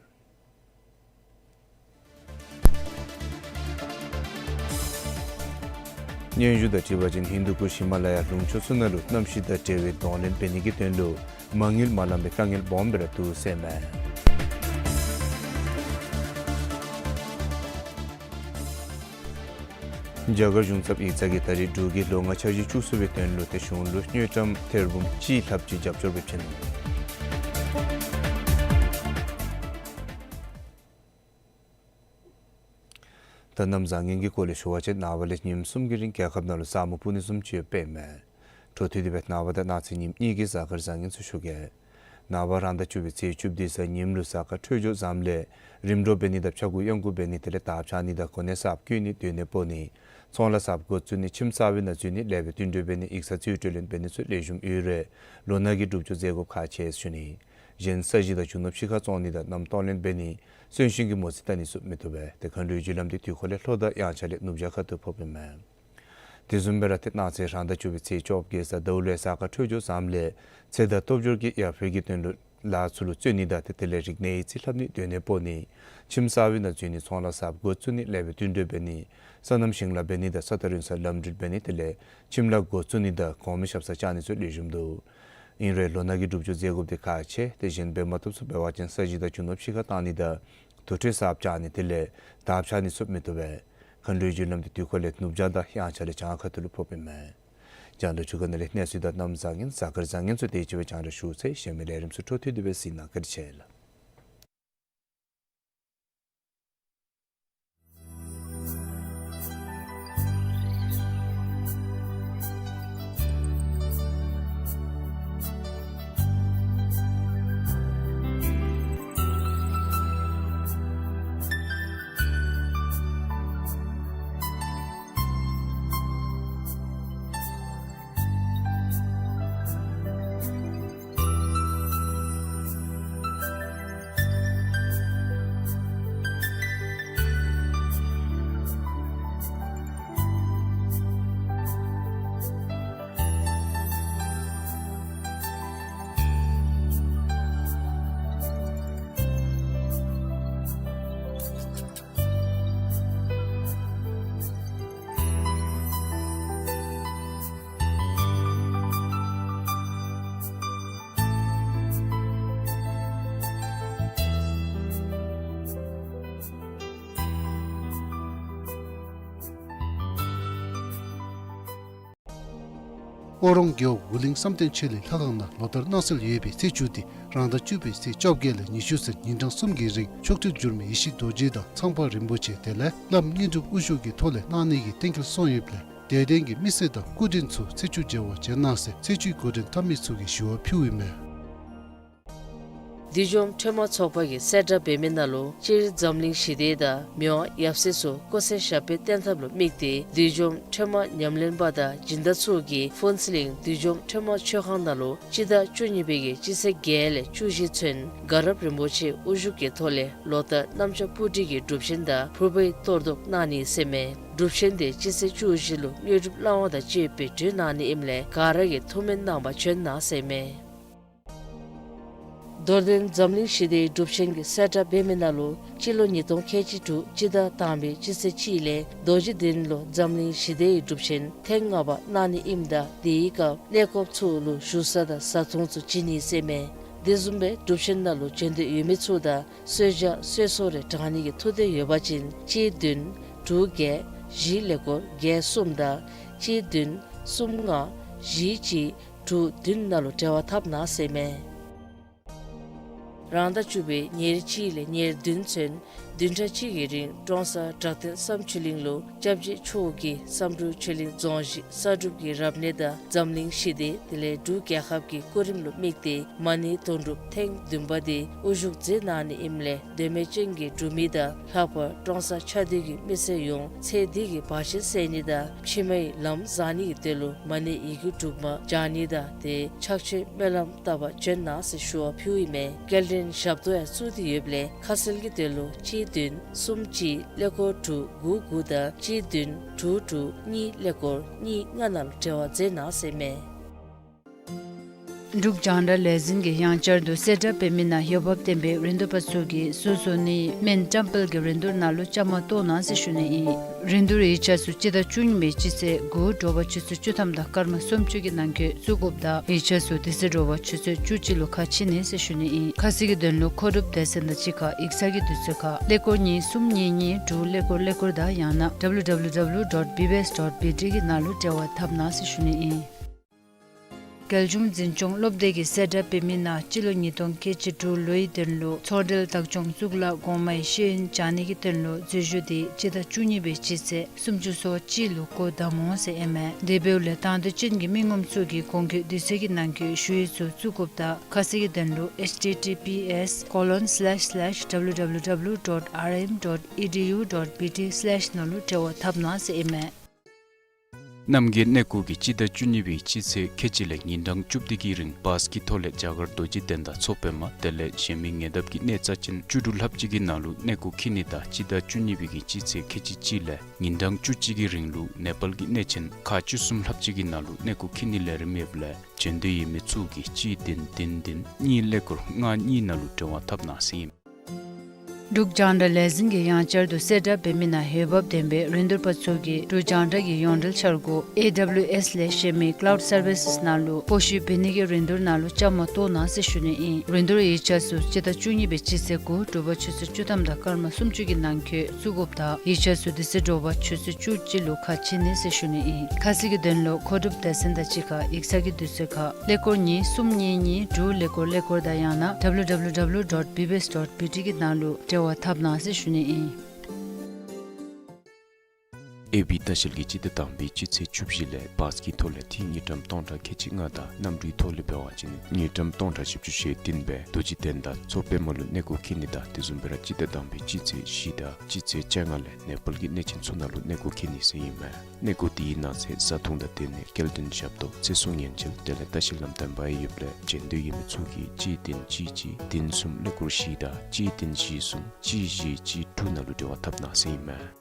སྙན་ཞུ་དང་འཁྲིལ་བ་ཅིན་ཧིན་དུ་ཀུཤ་ཧི་མ་ལ་ཡ་ལུང་ཕྱོགས་ཚུ་ནང་ལུ་གནམ་གཤིས་དང་འབྲེལ་བའི་གདོང་ལེན་འབད་ནི་གི་དོན་ལུ་མ་དངུལ་མ་ལང་པའི་དཀའ་ངལ་སྦོམ་སྦེ་ར་འདུག་ཟེར་ཨིན་མས། རྒྱ་གར་གཞུང་ཚབ་ཡིག་ཚང་གིས་ད་རིས་འབྲུག་གི་ལོ་ལྔ་འཆར་གཞི་བཅུ་གསོ་བའི་དོན་ལུ་ཏེ་གཞུང་ལུ་དངུལ་ཀྲམ་ཐེར་འབུམ་གཅིག་ལྷགཔ་ཅིག་རྒྱབ་སྐྱོར་འབད་བྱིན་ནུག། ད་གནམ་བཟང་ངན་གྱི་སྐོར་ལས་ཞུ་བ་ཅིན་ནངས་པ་ལས་ཉིནམ་གསུམ་གྱི་རིང་རྒྱལ་ཁབ་ནང་ལུ་ས་སྨུག་སྤུབ་ནི་བཟུམ་ཅིག་ཡོདཔ་ཨིན་མས། འཕྲོ་མཐུད་དེ་སྦེ་ནངས་པ་དང་གནངས་ཚེ་ཉིནམ་གཉིས་ཀྱི་གཟའ་སྐར་བཟང་ངན་ཚུ་ཞུ་གེ། ནངས་པ་རང་ཟླ་བཅུ་པའི་ཚེས་བཅུ་བདུན་གཟའ་ཉིམ་ལུ་གཟའ་སྐར་འཕྲོད་སྦྱོར་བཟངམ་ལས་རིམ་གྲོ་འབད་ནི་དང་ཕྱྭ་འགུགས་གཡང་འགུགས་འབད་ནི་དེ་ལས་དར་འཕྱར་ནི་དང་གོ་གནས་གསརཔ་བསྐོ་ནི་སྡོད་གནས་སྤོ་ནི་ཚོང་ལཱ་གསརཔ་འགོ་བཙུགས་ནི་ཁྱིམ་གསར་པའི་ནང་འཛུལ་ནི་ལེགས་པའི་བསྟུན་གྲོས་འབད་ནི་ཡིག་ཚང་རྩིས་སྤྲོད་ལེན་འབད་ནི་ཚུ་ལེགས་ཤོམ་ཡོད་རུང་ལོ་ནག་གི་སྒྲུབ་སྦྱོར་མཛད་དགོཔ་ཁག་ཆེ་ཟེར་ཞུ་ནི། གཞན་ས་གཞི་དང་རྒྱུ་ནོར་ཕྱི་ཁར་བཙོང་ནི་དང་གནམ་གཏོར་ལེན་འབད་ནི་གསོན་གཤིན་གྱི་མོ་རྩིས་བལྟ་ནི་ཚུ་མི་བཏུབ་པས། ཏེ་མཁའ་འགྲོའི་རྒྱུ་ལམ་འདི་དུས་འཁོར་ལས་ལྷོ་དང་དབྱངས་འཆར་ལས་ནུབ་བྱང་ཁ་ཐུག་ཕོགཔ་ཨིན་མས། དེ་བཟུམ་སྦེ་ར་ཏེ་གནངས་ཚེ་རང་ཟླ་བཅུ་པའི་ཚེས་བཅོ་བརྒྱད་གཟའ་ཟླཝ་ལུ་གཟའ་སྐར་འཕྲོད་སྦྱོར་བཟངམ་ལས་ཚེ་དང་སྟོབས་འབྱོར་གྱི་ཡར་འཕེལ་གྱི་དོན་ལུ་ལཱ་ཚུ་ལུ་བརྩོན་ནི་དང་ཏེ་དེ་ལས་རིག་གནས་ཡིག་རྩིས་ལྷབ་ནི་སྡོད་གནས་སྤོ་ནི་ཁྱིམ་གསར་པའི་ནང་འཛུལ་ནི་ཚོང་ལཱ་གསརཔ་འགོ་བཙུགས་ནི་ལེགས་པའི་བསྟུན་གྲོས་འབད་ནི་སོ་ནམ་ཞིང་ལཱ་འབད་ནི་དང་ས་ཐག་རིང་སར་ལམ་འགྲུལ་འབད་ནི་དེ་ལས་ཁྱིམ་ལཱ་འགོ་བཙུགས་ནི་དང་གོང་མའི་ཞབས་སར་བཅར་ནི་ཚུ་ལེགས་ཤོམ་འདུག། ཨིན་རུང་ལོ་ནག་གི་སྒྲུབ་སྦྱོར་མཛད་དགོཔ་འདི་ཁག་ཆེ། ཏེ་གཞན་འབད་མ་བཏུབ་ཚུ་འབད་བ་ཅིན་ས་གཞི་དང་རྒྱུ་ནོར་ཕྱི་ཁར་བཏང་ནི་དང་དུར་ཁྲོད་གསརཔ་བཅག་ནི་དེ་ལས་དར་འཕྱར་ནི་ཚུ་མི་བཏུབ་པས། མཁའ་འགྲོའི་རྒྱུ་ལམ་འདི་དུས་འཁོར་ལས་ནུབ་བྱང་དང་དབྱངས་འཆར་ལས་བྱང་ཁ་ཐུག་ལུ་ཕོགཔ་ཨིན་མས། རྒྱང་བསྒྲགས་ཚུ་གི་ནང་ལས་གནས་ཚུལ་དང་གནམ་བཟང་ངན་གཟའ་སྐར་བཟང་ངན་ཚུ་དེ་ཅིག་སྦེ་རྒྱང་བསྒྲགས་ཞུ་ཚར་ཡི། གཞན་མི་ལས་རིམ་ཚུ་འཕྲོ་མཐུད་དེ་སྦེ་གཟིགས་གནང་། བཀའ་དྲིན་ཆེ་ལགས། ཨོ་རོང་རྒེད་འོག་འུ་གླིང་བསམ་གཏན་ཆོས་གླིང་ལྷ་ཁང་ནང་ལོ་ལྟར་གནངས་ཚེ་ཡོད་པའི་ཚེས་བཅུ་སྟེ་རང་ཟླ་བཅུ་པའི་ཚེས་བཅོ་བརྒྱད་ལས་ཉི་ཤུ་ཚུན་ཉིན་གྲངས་གསུམ་གྱི་རིང་མཆོག་སྤྲུལ་འགྱུར་མེད་ཡེ་ཤེས་རྡོ་རྗེ་དང་ཚངས་པ་རིན་པོ་ཆེ་དེ་ལས་བླམ་དངོས་གྲུབ་དབུ་བཞུགས་ཀྱི་ཐོག་ལས་གནང་ནི་གི་གཏན་འཁེལ་སོང་ཡོདཔ་ལས་དད་ལྡན་གྱི་མི་སེར་དང་སྐུ་མགྲོན་ཚུ་ཚེས་བཅུ་མཇལ་བར་བྱོན་གནང་ཟེར་ཚེས་བཅུའི་འགོ་འདྲེན་འཐབ་མི་ཚུ་གིས་ཞུ་བ་ཕུལཝ་ཨིན་མས། བདུད་འཇོམས་ཁྲོས་མ་ཚོགས་པ་གིས་གསལ་བསྒྲགས་འབད་མི་ནང་ལུ་སྤྱིར་འཛམ་གླིང་ཞི་བདེ་དང་མི་དབང་ཡབ་སྲས་ཚུ་སྐུ་ཚེ་ཞབས་པད་བརྟན་ཐབས་ལུ་དམིགས་ཏེ་བདུད་འཇོམས་ཁྲོས་མ་ཉམས་ལེན་པ་དང་སྦྱིན་བདག་ཚུ་གིས་ཕུན་ཚོགས་གླིང་བདུད་འཇོམས་ཁྲོས་མ་ཆོས་ཁང་ནང་ལུ་སྤྱི་ཟླ་བཅུ་གཉིས་པའི་གི་སྤྱི་ཚེས་བརྒྱད་ལས་བཅུ་བཞི་ཚུན་དགའ་རབ་རིན་པོ་ཆེ་དབུ་བཞུགས་ཀྱི་ཐོག་ལས་ལོ་ལྟར་གནམ་ལྕགས་སྤུ་གྲི་གི་སྒྲུབ་ཆེན་དང་ཕུར་པའི་གཏོར་བཟློག་གནང་ནི་ཟེར་མས། སྒྲུབ་ཆེན་དེ་སྤྱི་ཚེས་བཅུ་བཞི་ལུ་དངོས་གྲུབ་བླ་མ་དང་བཅས་པའི་གྲོལ་གནང་ནི་ཨིནམ་ལས་ག་ར་གིས་ཐུགས་སྨོན་གནང་བར་བྱོན་གནང་ཟེར་མས། རྡོར་གདན་འཛམ་གླིང་ཞི་བདེའི་སྒྲུབ་ཆེན་གྱི་གསལ་བསྒྲགས་འབད་མི་ནང་ལུ་སྤྱི་ལོ་ཉིས་སྟོང་ཁལ་གཅིག་དྲུག་སྤྱི་ཟླ་དང་པའི་སྤྱི་ཚེས་གཅིག་ལས་རྡོ་རྗེ་གདན་ལུ་འཛམ་གླིང་ཞི་བདེའི་སྒྲུབ་ཆེན་ཐེངས་ལྔ་པ་གནང་ནི་ཨིནམ་ད་དེའི་སྐབས་གནས་སྐོརཔ་ཚུ་ལུ་བཞུགས་ས་དང་བཟའ་འཐུང་ཚུ་བྱིན་ནི་ཟེར་མས། དེ་བཟུམ་སྦེ་སྒྲུབ་ཆེན་ནང་ལུ་བྱོན་འདོད་ཡོད་མི་ཚུ་དང་གསོལ་ཇ་གསོལ་གསོལ་རེ་དྲང་ནི་གི་ཐུགས་འདོད་ཡོད་པ་ཅིན་གཅིག་བདུན་དྲུག་བརྒྱད་བཞི་ཀླད་ཀོར་བརྒྱད་གསུམ་དང་གཅིག་བདུན་གསུམ་ལྔ་བཞི་གཅིག་དྲུག་བདུན་ནང་ལུ་འབྲེལ་བ་འཐབ་གནང་ཟེར་མས། རང་ཟླ་བཅུ་པའི་ཉེར་གཅིག་ལས་ཉེར་བདུན་ཚུན་བདུན་ཕྲག་གཅིག་གི་རིང་ཀྲོང་གསར་བྲག་སྟེང་བསམ་ཆོས་གླིང་ལུ་སྐྱབས་རྗེ་མཆོག་གིས་བསམ་གྲུབ་ཆོས་གླིང་རྫོང་གཞི་གསར་སྒྲུབ་ཀྱི་རབ་གནས་དང་འཛམ་གླིང་ཞི་བདེ་དེ་ལས་འབྲུག་རྒྱལ་ཁབ་ཀྱི་སྐུ་རིམ་ལུ་དམིགས་ཏེ་མ་ཎི་དོན་གྲུབ་ཐེངས་བདུན་པ་དེ་དབུ་བཞུགས་མཛད་གནང་ནི་ཨིནམ་ལས་འདོད་མོས་ཅན་གྱི་འབྲུག་མི་དང་ལྷག་པར་ཀྲོང་གསར་ཆགས་འདུས་ཀྱི་མི་སེར་ཡོངས་ཚེ་འདི་གི་བར་ཆད་སེལ་ནི་དང་ཕྱི་མའི་ལམ་བཟང་ནི་གི་དོན་ལུ་མ་ཎི་ཡི་གུ་དྲུག་མ་བགྱང་ནི་དང་དེ་ཕྱག་མཆོད་སྨོན་ལམ་བཏབ་པར་བྱོན་གནང་ཟེར་ཞུ་བ་ཕུལཝ་ཨིན་མས། སྐྱེལ་འདྲེན་ཞབས་ཏོག་ཡང་བཙུགས་ཏེ་ཡོདཔ་ལས་ཁ་གསལ་གྱི་དོན་ལུ་གཅིག་བདུན་གསུམ་གཅིག་ཀླད་ཀོར་དྲུག་དགུ་དགུ་དང་གཅིག་བདུན་དྲུག་དྲུག་གཉིས་ཀླད་ཀོར་གཉིས་ལྔ་ནང་ལུ་འབྲེལ་བ་མཛད་གནང་ཟེར་མས། འབྲུག་རྒྱང་བསྒྲགས་ལས་འཛིན་གྱིས་ཡང་བསྐྱར་དུ་གསལ་བསྒྲགས་འབད་མི་ནང་འོས་འབབ་ལྡན་པའི་རིན་བསྡུར་པ་ཚུ་གིས་སོ་སོ་ནི་སྨན་བཀྲམ་སྤེལ་གྱི་རིན་བསྡུར་ནང་ལུ་བཅའ་མར་གཏོགས་གནང་ཟེར་ཞུ་ནི་ཨིན། རིན་བསྡུར་ཡིག་ཆ་ཚུ་སྤྱི་ཟླ་བཅུ་གཉིས་པའི་སྤྱི་ཚེས་དགུ་དྲོ་པ་ཆུ་ཚོད་བཅུ་ཐམ་དང་སྐར་མ་སུམ་ཅུ་གི་ནང་འཁོད་བཙུགས་དགོཔ་དང་ཡིག་ཆ་ཚུ་དེ་ཚེ་དྲོ་པ་ཆུ་ཚོད་བཅུ་གཅིག་ལུ་ཁ་ཕྱེ་ནི་ཟེར་ཞུ་ནི་ཨིན། ཁ་གསལ་གྱི་དོན་ལུ་མཁོ་སྒྲུབ་སྡེ་ཚན་དང་གཅིག་ཁར་ཡིག་ཚང་གི་དུས་ཚོད་ཁར་ཀླད་ཀོར་གཉིས་གསུམ་གཉིས་གཉིས་དྲུག་ཀླད་ཀོར་ཀླད་ཀོར་དང་ཡང་ན་W W W dot B B S dot B T གི་ནང་ལུ་འབྲེལ་བ་འཐབ་གནང་ཟེར་ཞུ་ནི་ཨིན། རྒྱལ་གཞུང་འཛིན་སྐྱོང་སློབ་སྡེ་གིས་གསལ་བསྒྲགས་འབད་མི་ནང་སྤྱི་ལོ་ཉིས་སྟོང་ཁལ་གཅིག་དྲུག་ལོའི་དོན་ལུ་ཚོང་འབྲེལ་བདག་སྐྱོང་གཙུག་ལག་གོང་མའི་ཤེས་ཡོན་སྦྱང་ནི་གི་དོན་ལུ་འཛུལ་ཞུགས་འདི་སྤྱི་ཟླ་བཅུ་གཉིས་པའི་སྤྱི་ཚེས་སུམ་ཅུ་སོ་གཅིག་ལུ་འགོ་བདམ་འོང་ཟེར་ཨིན་མས། དེ་འབདཝ་ལས་དང་འདོད་ཅན་གྱི་མི་ངོམ་ཚུ་གིས་གོང་འཁོད་དུས་ཚོད་ཀྱི་ནང་འཁོད་ཞུ་ཡིག་ཚུ་བཙུགས་དགོཔ་དང་ཁ་གསལ་གྱི་དོན་ལུ H T T P S colon slash slash W W W dot R M dot E D U dot B T slash ནང་ལུ་འབྲེལ་བ་འཐབ་གནང་ཟེར་ཨིན་མས། རྣམ་རྒྱལ་གནས་སྐོར་གྱིས་སྤྱི་ཟླ་བཅུ་གཉིས་པའི་སྤྱི་ཚེས་ཁལ་གཅིག་ལས་ཉིན་གྲངས་བཅུ་བདུན་གྱི་རིང་བཱས་ཀྱི་ཐོག་ལས་རྒྱ་གར་རྡོ་རྗེ་གདན་དང་མཚོ་པདྨ་དེ་ལས་གཞན་མི་ཉེ་འདབས་ཀྱི་གནས་རྩ་ཅན་བཅུ་དྲུག་ལྷགཔ་ཅིག་གི་ནང་ལུ་གནས་སྐོར་འཁྱིད་ནི་དང་སྤྱི་ཟླ་བཅུ་གཉིས་པའི་གི་སྤྱི་ཚེས་ཁལ་གཅིག་གཅིག་ལས་ཉིན་གྲངས་བཅུ་གཅིག་གི་རིང་ལུ་ནེ་པཱལ་གྱི་གནས་ཆེན་ཁག་བཅུ་གསུམ་ལྷགཔ་ཅིག་གི་ནང་ལུ་གནས་སྐོར་འཁྱིད་ནི་ལས་རིམ་ཡོདཔ་ལས་འབྱོན་འདོད་ཡོད་མི་ཚུ་གིས་གཅིག་བདུན་བདུན་བདུན་གཉིས་ཀླད་ཀོར་ལྔ་གཉིས་ནང་ལུ་འབྲེལ་བ་འཐབ་གནང་ཟེར་ཨིན། འབྲུག་རྒྱང་བསྒྲགས་ལས་འཛིན་གྱིས་ཡང་བསྐྱར་དུ་གསལ་བསྒྲགས་འབད་མི་ནང་འོས་འབབ་ལྡན་པའི་རིན་བསྡུར་པ་ཚུ་གིས་འབྲུག་རྒྱང་བསྒྲགས་ཀྱི་ཡོངས་འབྲེལ་འཆར་སྒོ་A W S ལས་གཞན་མི་Cloud Services ནང་ལུ་སྤོ་བཤུད་འབད་ནི་གི་རིན་བསྡུར་ནང་ལུ་བཅའ་མར་གཏོགས་གནང་ཟེར་ཞུ་ནི་ཨིན། རིན་བསྡུར་ཡིག་ཆ་ཚུ་སྤྱི་ཟླ་བཅུ་གཉིས་པའི་སྤྱི་ཚེས་དགུ་དྲོ་པ་ཆུ་ཚོད་བཅུ་ཐམ་དང་སྐར་མ་སུམ་ཅུ་གི་ནང་འཁོད་བཙུགས་དགོཔ་དང་ཡིག་ཆ་ཚུ་དེ་ཚེ་དྲོ་པ་ཆུ་ཚོད་བཅུ་གཅིག་ལུ་ཁ་ཕྱེ་ནི་ཟེར་ཞུ་ནི་ཨིན། ཁ་གསལ་གྱི་དོན་ལུ་མཁོ་སྒྲུབ་སྡེ་ཚན་དང་གཅིག་ཁར་ཡིག་ཚང་གི་དུས་ཚོད་ཁར་ཀླད་ཀོར་གཉིས་གསུམ་གཉིས་གཉིས་དྲུག་ཀླད་ཀོར་ཀླད་ཀོར་དང་ཡང་ན W W W dot B B S dot B T གི་ནང་ལུ་འབྲེལ་བ་འཐབ་གནང་ཟེར་ཞུ་ནི་ཨིན། ཨེ་བི་ལྟ་བཤལ་གྱིས་སྤྱི་ཟླ་དང་པའི་སྤྱི་ཚེས་བཅུ་བཞི་ལས་བཱས་ཀྱི་ཐོག་ལས་ཐིག་དངུལ་ཀྲམ་སྟོང་ཕྲག་ཁལ་གཅིག་ལྔ་དང་གནམ་གྲུའི་ཐོག་ལས་འབད་བ་ཅིན་དངུལ་ཀྲམ་སྟོང་ཕྲག་བཞི་བཅུ་ཞེ་བདུན་སྦེ་རྡོ་རྗེ་གདན་དང་མཚོ་པདྨ་ལུ་གནས་སྐོར་འཁྱིད་ནི་དང་དེ་བཟུམ་སྦེ་ར་སྤྱི་ཟླ་དང་པའི་སྤྱི་ཚེས་བཞི་དང་སྤྱི་ཚེས་བཅོ་ལྔ་ལས་ནེ་པཱལ་གྱི་གནས་ཆེན་ཚུ་ནང་ལུ་གནས་སྐོར་འཁྱིད་ནི་ཟེར་ཨིན་མས། གནས་སྐོར་དེའི་ནང་གསེས་བཟའ་འཐུང་དང་སྡོད་གནས་སྐྱེལ་འདྲེན་ཞབས་ཏོག་ཚེ་སྲོག་ཉེན་བཅོལ་དེ་ལས་ལྟ་བཤལ་ལམ་སྟོན་པ་ཡོདཔ་ལས་འབྱོན་འདོད་ཡོད་མི་ཚུ་གིས་གཅིག་བདུན་གཅིག་གཅིག་བདུན་གསུམ་ཀླད་ཀོར་བཞི་དང་གཅིག་བདུན་བཞི་གསུམ་གཅིག་བཞི་གཅིག་དྲུག་ནང་ལུ་འབྲེལ་བ་འཐབ་གནང་ཟེར་ཨིན་མས།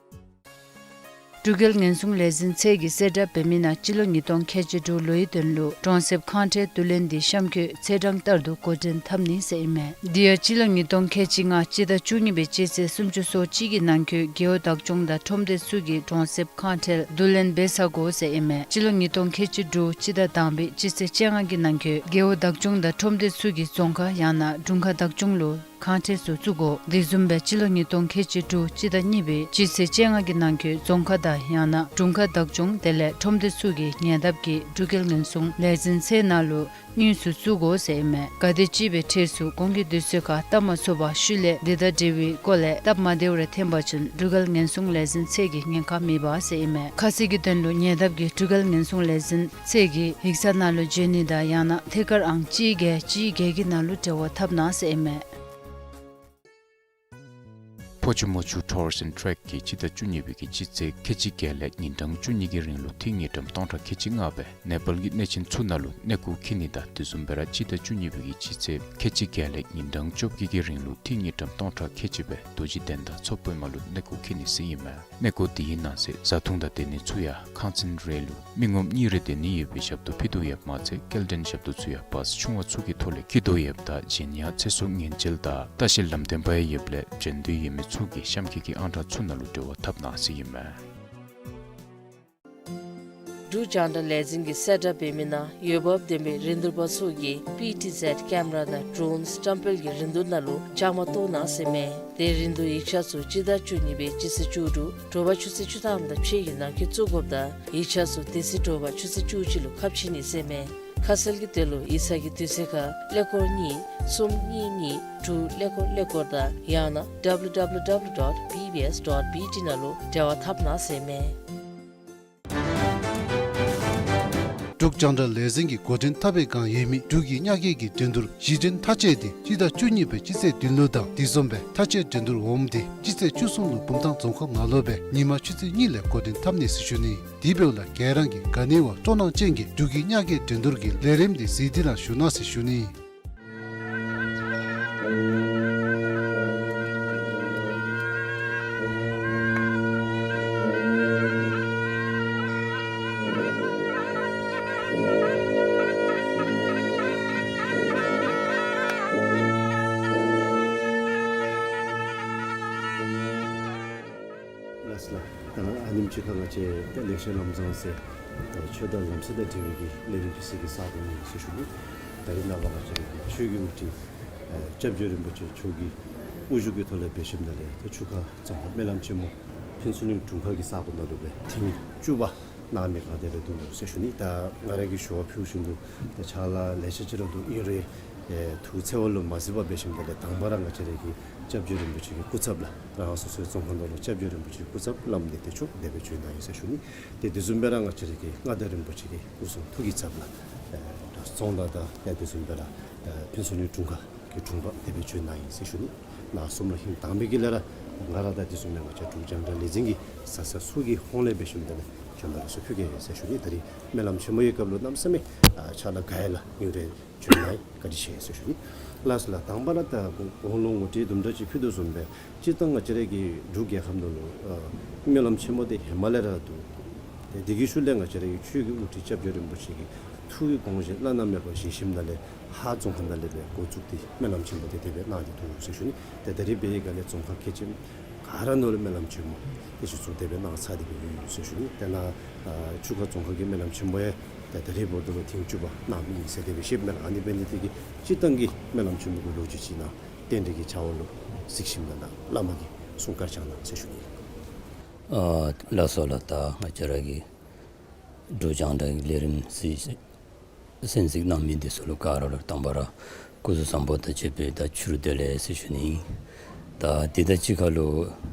འབྲུག་རྒྱལ་ཉེན་སྲུང་ལས་འཛིན་ཚད་ཀྱིས་གསལ་བསྒྲགས་འབད་མི་ནང་སྤྱི་ལོ་ཉིས་སྟོང་ཁལ་གཅིག་དྲུག་ལོའི་དོན་ལུ་གྲོང་གསེབ་ཁང་ཁྲལ་བསྡུ་ལེན་འདི་གཤམ་འཁོད་ཚེས་གྲངས་ལྟར་དུ་འགོ་འདྲེན་འཐབ་ནི་ཟེར་ཨིན་མས། དེ་ཡང་སྤྱི་ལོ་ཉིས་སྟོང་ཁལ་གཅིག་ལྔ་སྤྱི་ཟླ་བཅུ་གཉིས་པའི་སྤྱི་ཚེས་སུམ་ཅུ་སོ་གཅིག་གི་ནང་འཁོད་རྒེད་འོག་བདག་སྐྱོང་དང་ཁྲོམ་སྡེ་ཚུ་གིས་གྲོང་གསེབ་ཁང་ཁྲལ་བསྡུ་ལེན་འབད་ཚར་དགོ་ཟེར་ཨིན་མས། སྤྱི་ལོ་ཉིས་སྟོང་ཁལ་གཅིག་དྲུག་སྤྱི་ཟླ་དང་པའི་སྤྱི་ཚེས་བཅོ་ལྔ་གི་ནང་འཁོད་རྒེད་འོག་བདག་སྐྱོང་དང་ཁྲོམ་སྡེ་ཚུ་གིས་རྫོང་ཁག་ཡང་ན་དྲུང་ཁག་བདག་སྐྱོང་ལུ་ཁང་ཁྲལ་ཚུ་བཙུགས་དགོ། དེ་བཟུམ་སྦེ་སྤྱི་ལོ་ཉིས་སྟོང་ཁལ་གཅིག་དྲུག་སྤྱི་ཟླ་གཉིས་པའི་སྤྱི་ཚེས་བཅོ་ལྔ་གི་ནང་འཁོད་རྫོང་ཁག་དང་ཡང་ན་དྲུང་ཁག་བདག་སྐྱོང་དེ་ལས་ཁྲོམ་སྡེ་ཚུ་གིས་ཉེ་འདབས་ཀྱི་འབྲུག་རྒྱལ་ཉེན་སྲུང་ལས་འཛིན་ཚད་ནང་ལུ་དངུལ་ཚུ་བཙུགས་དགོ་ཟེར་ཨིན་མས། ག་དེམ་ཅིག་སྦེ་ཁྲལ་ཚུ་གོང་གི་དུས་ཚོད་ཁར་བཏབ་མ་ཚུགས་པར་ཤུལ་ལས་དེ་དང་འབྲེལ་བའི་སྐོར་ལས་སྟབས་མ་བདེཝ་རེ་ཐོན་པ་ཅིན་འབྲུག་རྒྱལ་ཉེན་སྲུང་ལས་འཛིན་ཚད་ཀྱིས་ཉེན་ཁ་མེད་པ་ཟེར་ཨིན་མས། ཁ་གསལ་གྱི་དོན་ལུ་ཉེ་འདབས་ཀྱི་འབྲུག་རྒྱལ་ཉེན་སྲུང་ལས་འཛིན་ཚད་ཀྱི་ཡིག་ཚང་ནང་ལུ་འབྱོན་ནི་དང་ཡང་ན་ཐད་ཀར་ཨང་གཅིག་བརྒྱད་གཅིག་བརྒྱད་ཀྱི་ནང་ལུ་འབྲེལ་བ་འཐབ་གནང་ཟེར་ཨིན་མས། ཕོ་ཆུ་མོ་ཆུ་Tours and Trek གིས་སྤྱི་ཟླ་བཅུ་གཉིས་པའི་གི་སྤྱི་ཚེས་ཁལ་གཅིག་བརྒྱད་ལས་ཉིན་གྲངས་བཅུ་གཉིས་ཀྱི་རིང་ལུ་ཐིག་དངུལ་ཀྲམ་སྟོང་ཕྲག་ཁལ་གཅིག་ལྔ་སྦེ་ནེ་པཱལ་གྱི་གནས་ཆེན་ཚུ་ནང་ལུ་གནས་སྐོར་འཁྱིད་ནི་དང་དེ་བཟུམ་སྦེ་ར་སྤྱི་ཟླ་བཅུ་གཉིས་པའི་གི་སྤྱི་ཚེས་ཁལ་གཅིག་བརྒྱད་ལས་ཉིན་གྲངས་བཅོ་བརྒྱད་ཀྱི་རིང་ལུ་ཐིག་དངུལ་ཀྲམ་སྟོང་ཕྲག་ཁལ་གཅིག་སྦེ་རྡོ་རྗེ་གདན་དང་མཚོ་པདྨ་ལུ་གནས་སྐོར་འཁྱིད་ནི་ཟེར་ཨིན་མས། གནས་སྐོར་དེའི་ནང་གསེས་བཟའ་འཐུང་དང་སྡོད་གནས་ཚུ་ཡང་ཁང་ཚན་རེ་ལུ་མི་ངོམ་གཉིས་རེ་སྡོད་ནི་ཡོད་པའི་ཞབས་ཏོག་ཕུལ་དོ་ཡོདཔ་མ་ཚད་སྐྱེལ་འདྲེན་ཞབས་ཏོག་ཚུ་ཡང་བཱས་ཆུང་བ་ཚུ་གི་ཐོག་ལས་འཁྱིད་དོ་ཡོདཔ་ད་གཞན་ཡང་ཚེ་སྲོག་ཉེན་བཅོལ་དང་ལྟ་བཤལ་ལམ་སྟོན་པ་ཡང་ཡོདཔ་ལས་འབྱོན་འདོད་ཡོད་མི་ཚུ་གིས་གཤམ་འཁོད་ཀྱི་ཨང་གྲངས་ཚུ་ནང་ལུ་འབྲེལ་བ་འཐབ་གནང་ཟེར་ཨིན་མས། འབྲུག་རྒྱང་བསྒྲགས་ལས་འཛིན་གྱིས་གསལ་བསྒྲགས་འབད་མི་ནང་འོས་འབབ་ལྡན་པའི་རིན་བསྡུར་པ་ཚུ་གིས་པི་ཊི་ཟེཌ་ཀེམ་ར་དང་ཌྲོནསི་བཀྲམ་སྤེལ་གྱི་རིན་བསྡུར་ནང་ལུ་བཅའ་མར་གཏོགས་གནང་ཟེར་ཨིན་མས། དེ་རིན་བསྡུར་ཡིག་ཆ་ཚུ་སྤྱི་ཟླ་བཅུ་གཉིས་པའི་སྤྱི་ཚེས་བཅུ་དྲུག་དྲོ་པ་ཆུ་ཚོད་བཅུ་ཐམ་དང་ཕྱེད་ཀྱི་ནང་འཁོད་བཙུགས་དགོཔ་དང་ཡིག་ཆ་ཚུ་དེ་ཚེ་དྲོ་པ་ཆུ་ཚོད་བཅུ་གཅིག་ལུ་ཁ་ཕྱེ་ནི་ཟེར་ཨིན་མས། ཁ་གསལ་གྱི་དོན་ལུ་ཡིག་ཚང་གི་དུས་ཚོད་ཁར་ཀླད་ཀོར་གཉིས་གསུམ་གཉིས་གཉིས་དྲུག་ཀླད་ཀོར་ཀླད་ཀོར་དང་ཡང་ན་W W W dot B B S dot B T ནང་ལུ་འབྲེལ་བ་འཐབ་གནང་ཟེར་ཨིན་མས། འབྲུག་རྒྱང་བསྒྲགས་ལས་འཛིན་གྱིས་འགོ་འདྲེན་འཐབ་པའི་བསྒང་ཡོད་མི་འབྲུག་གི་གཉའ་སྐྱེལ་གྱི་འགྲན་བསྡུར་གཞི་འགྲན་མཐའ་དཔྱད་དེ་སྤྱི་ཟླ་བཅུ་གཉིས་པའི་སྤྱི་ཚེས་བདུན་ལུ་དང་དེ་བཟུམ་སྦེ་མཐའ་དཔྱད་འགྲན་བསྡུར་འོགམ་དེ་སྤྱི་ཚེས་བཅུ་གསུམ་ལུ་བུམ་ཐང་རྫོང་ཁག་ནང་ལུ་སྦེ་ཉིན་མ་ཆུ་ཚོད་གཉིས་ལས་འགོ་འདྲེན་འཐབ་ནི་ཟེར་ཞུ་ནི། དེ་འབདཝ་ལས་ག་ར་གིས་ག་ནི་བ་སྤྲོ་སྣང་ཅན་གྱི་འབྲུག་གི་གཉའ་སྐྱེལ་འགྲན་བསྡུར་གྱི་ལས་རིམ་དེ་གཟིགས་ཏེ་ར་བཞུགས་གནང་ཟེར་ཞུ་ནི། ཉིནམ་གཅིག་ཁར་ང་བཅས་ད་ལེགས་བཤད་ལམ་བཟང་ཟེར་ད་ཆོས་དང་ལམ་སྲོལ་དང་འབྲེལ་བའི་གི་ལས་རིམ་ཕུལ་སའི་གི་ས་གོ་ཨིན་ཟེར་ཞུ་ནི། ད་རེས་ནངས་པ་ང་བཅས་ར་གི་ཆོས་ཀྱི་དབུ་ཁྲིད་ཨེ་སྐྱབས་རྗེ་རིན་པོ་ཆེ་མཆོག་གི་དབུ་བཞུགས་ཀྱི་ཐོག་ལས་འབད་ཞིནམ་ལས་ད་ཆུ་ཁ་རྫོང་ཁག་སྨོན་ལམ་ཆེན་མོ་ཕུན་ཚོགས་གླིང་དྲུང་ཁག་གི་ས་གོ་ནང་ལུ་སྦེ་ཐེངས་བཅུ་པ་གནང་མི་ག་དེ་སྦེ་འདུག་ཟེར་ཞུ་ནི། ད་ང་ར་གིས་ཞུ་བ་ཕུལ་བཞིན་དུ་ད་ཕྱག་ལཱ་ལེ་ཤ་ཅིག་ར་འདུག། ཨིན་རུང་ཨེ་ཐུགས་འཚེར་བ་ལུ་མ་གཟིགས་པར་འབད་ཞིནམ་ལས་དང་པ་ར་ང་བཅས་ར་གི་སྐྱབས་རྗེ་རིན་པོ་ཆེ་གི་སྐུ་ཚབ་ལགས་རང་སོ་སོའི་རྫོང་ཁག་ནང་ལུ་སྐྱབས་རྗེ་རིན་པོ་ཆེ་གི་སྐུ་ཚབ་བླམ་འདི་དེ་མཆོག་དེ་སྦེ་བྱོན་གནང་ཡི་ཟེར་ཞུ་ནི། ཏེ་དེ་བཟུམ་སྦེ་ར་ང་བཅས་ར་གི་མངའ་བདག་རིན་པོ་ཆེ་གི་སྐུ་གསུང་ཐུགས་ཀྱི་ཚབ་ལགས་ཨེ་ད་རྫོང་བདག་དང་ཡང་དེ་བཟུམ་སྦེ་ར་ཨེ་ཕུན་ཚོགས་གླིང་དྲུང་ཁག་གི་དྲུང་པ་དེ་སྦེ་བྱོན་གནང་ཡི་ཟེར་ཞུ་ནི། ནཱ་གསུམ་ལུ་ཧིང་དྭངས་པའི་གི་ལས་ར་ང་ར་དང་དེ་བཟུམ་སྦེ་ང་བཅས་འབྲུག་རྒྱང་བསྒྲགས་ལས་འཛིན་གྱི་ས་ས་ཚུ་གི་ཧོངས་ལས་འབད་ཞིནམ་ལས་བྱོན་པ་ལེགས་སོ་ཕུལ་གེ་ཟེར་ཞུ་ནི། ད་རེས་སྨོན་ལམ་ཆེན་མོ་གི་སྐབས་ལུ་གནམ་མེད་ས་མེད་ཨ་ཕྱག་ལཱ་ག་ཡ་ལ་ཨིན་རུང་བྱོན་གནང་ཡི། བཀའ་དྲིན་ཆེ་ཟེར་ཞུ་ནི། ལགས་སོ་ལགས། དང་པ་ར་ད་དགུང་ལོ་ངོ་སྤྲོད་དུམ་གྲ་ཅིག་ཕུལ་དོ་བཟུམ་སྦེ་སྤྱིར་བཏང་ང་བཅས་ར་གི་འབྲུག་རྒྱལ་ཁབ་ནང་ལུ་ཨ་སྨོན་ལམ་ཆེན་མོ་འདི་ཧེ་མ་ལས་ར་འདུག། ཏེ་དེ་གི་ཤུལ་ལས་ང་བཅས་ར་གི་ཆོས་ཀྱི་དབུ་ཁྲིད་སྐྱབས་རྗེ་རིན་པོ་ཆེ་གི་ཐུགས་ཀྱི་དགོངས་བཞེད་བླ་ན་མེད་པ་བཞེས་ཞིནམ་ལས་ཧཱ་རྫོང་ཁག་ནང་ལས་སྦེ་འགོ་བཙུགས་ཏེ་སྨོན་ལམ་ཆེན་མོ་འདི་དེ་སྦེ་གནང་སྟེ་འདུག་ཟེར་ཞུ་ནི། ཏེ་ད་རེས་འབད་བའི་སྒང་ལས་རྫོང་ཁག་ཁལ་གཅིག་ག་ར་ནང་ལུ་སྨོན་ལམ་ཆེན་མོ་དེ་ཅིག་ཚུ་དེ་སྦེ་གནང་ཚར་ཏེ་སྦེ་ཡོད་ཟེར་ཞུ་ནི། ཏེ་ནཱ་ཨ་ཆུ་ཁ་རྫོང་ཁག་གི་སྨོན་ལམ་ཆེན་མོ་ཡང་ཏེ་ད་རེས་འབདཝ་ད་ལུ་ཐེངས་བཅུ་པ་གནང་མི་ཨིན་ཟེར་དེ་སྦེ་བཤདཔ་མས་ལགས། ཨ་ནི་འབད་ནི་དེ་གིས་སྤྱིར་བཏང་གི་སྨོན་ལམ་ཆེན་མོ་གི་ལོ་རྒྱུས་ཅིག་ནཱ་རྟེན་འབྲེལ་གྱི་བྱ་བ་ལུ་གཟིགས་ཞིནམ་ལས་ནཱ་བླ་མ་གིས་གསུང་བཀའ་བཅང་གནང་ཟེར་ཞུ་ནི། ཨ་ལགས་སོ་ལགས། ད་ང་བཅས་ར་གི་འབྲུག་རྒྱང་བསྒྲགས་ཀྱི་ལས་རིམ་གཟིགས་གསན་གཟིགས་གནང་མི་འདི་ཚུ་ལུ་ག་ར་ལུ་དང་པ་ར་སྐུ་གཟུགས་བཟང་པོ་དང་བཅས་པའི་ད་ཕྱི་རུ་བདེ་ལེགས་ཟེར་ཞུ་ནི། ད་དེ་དང་གཅིག་ཁར་ལུ་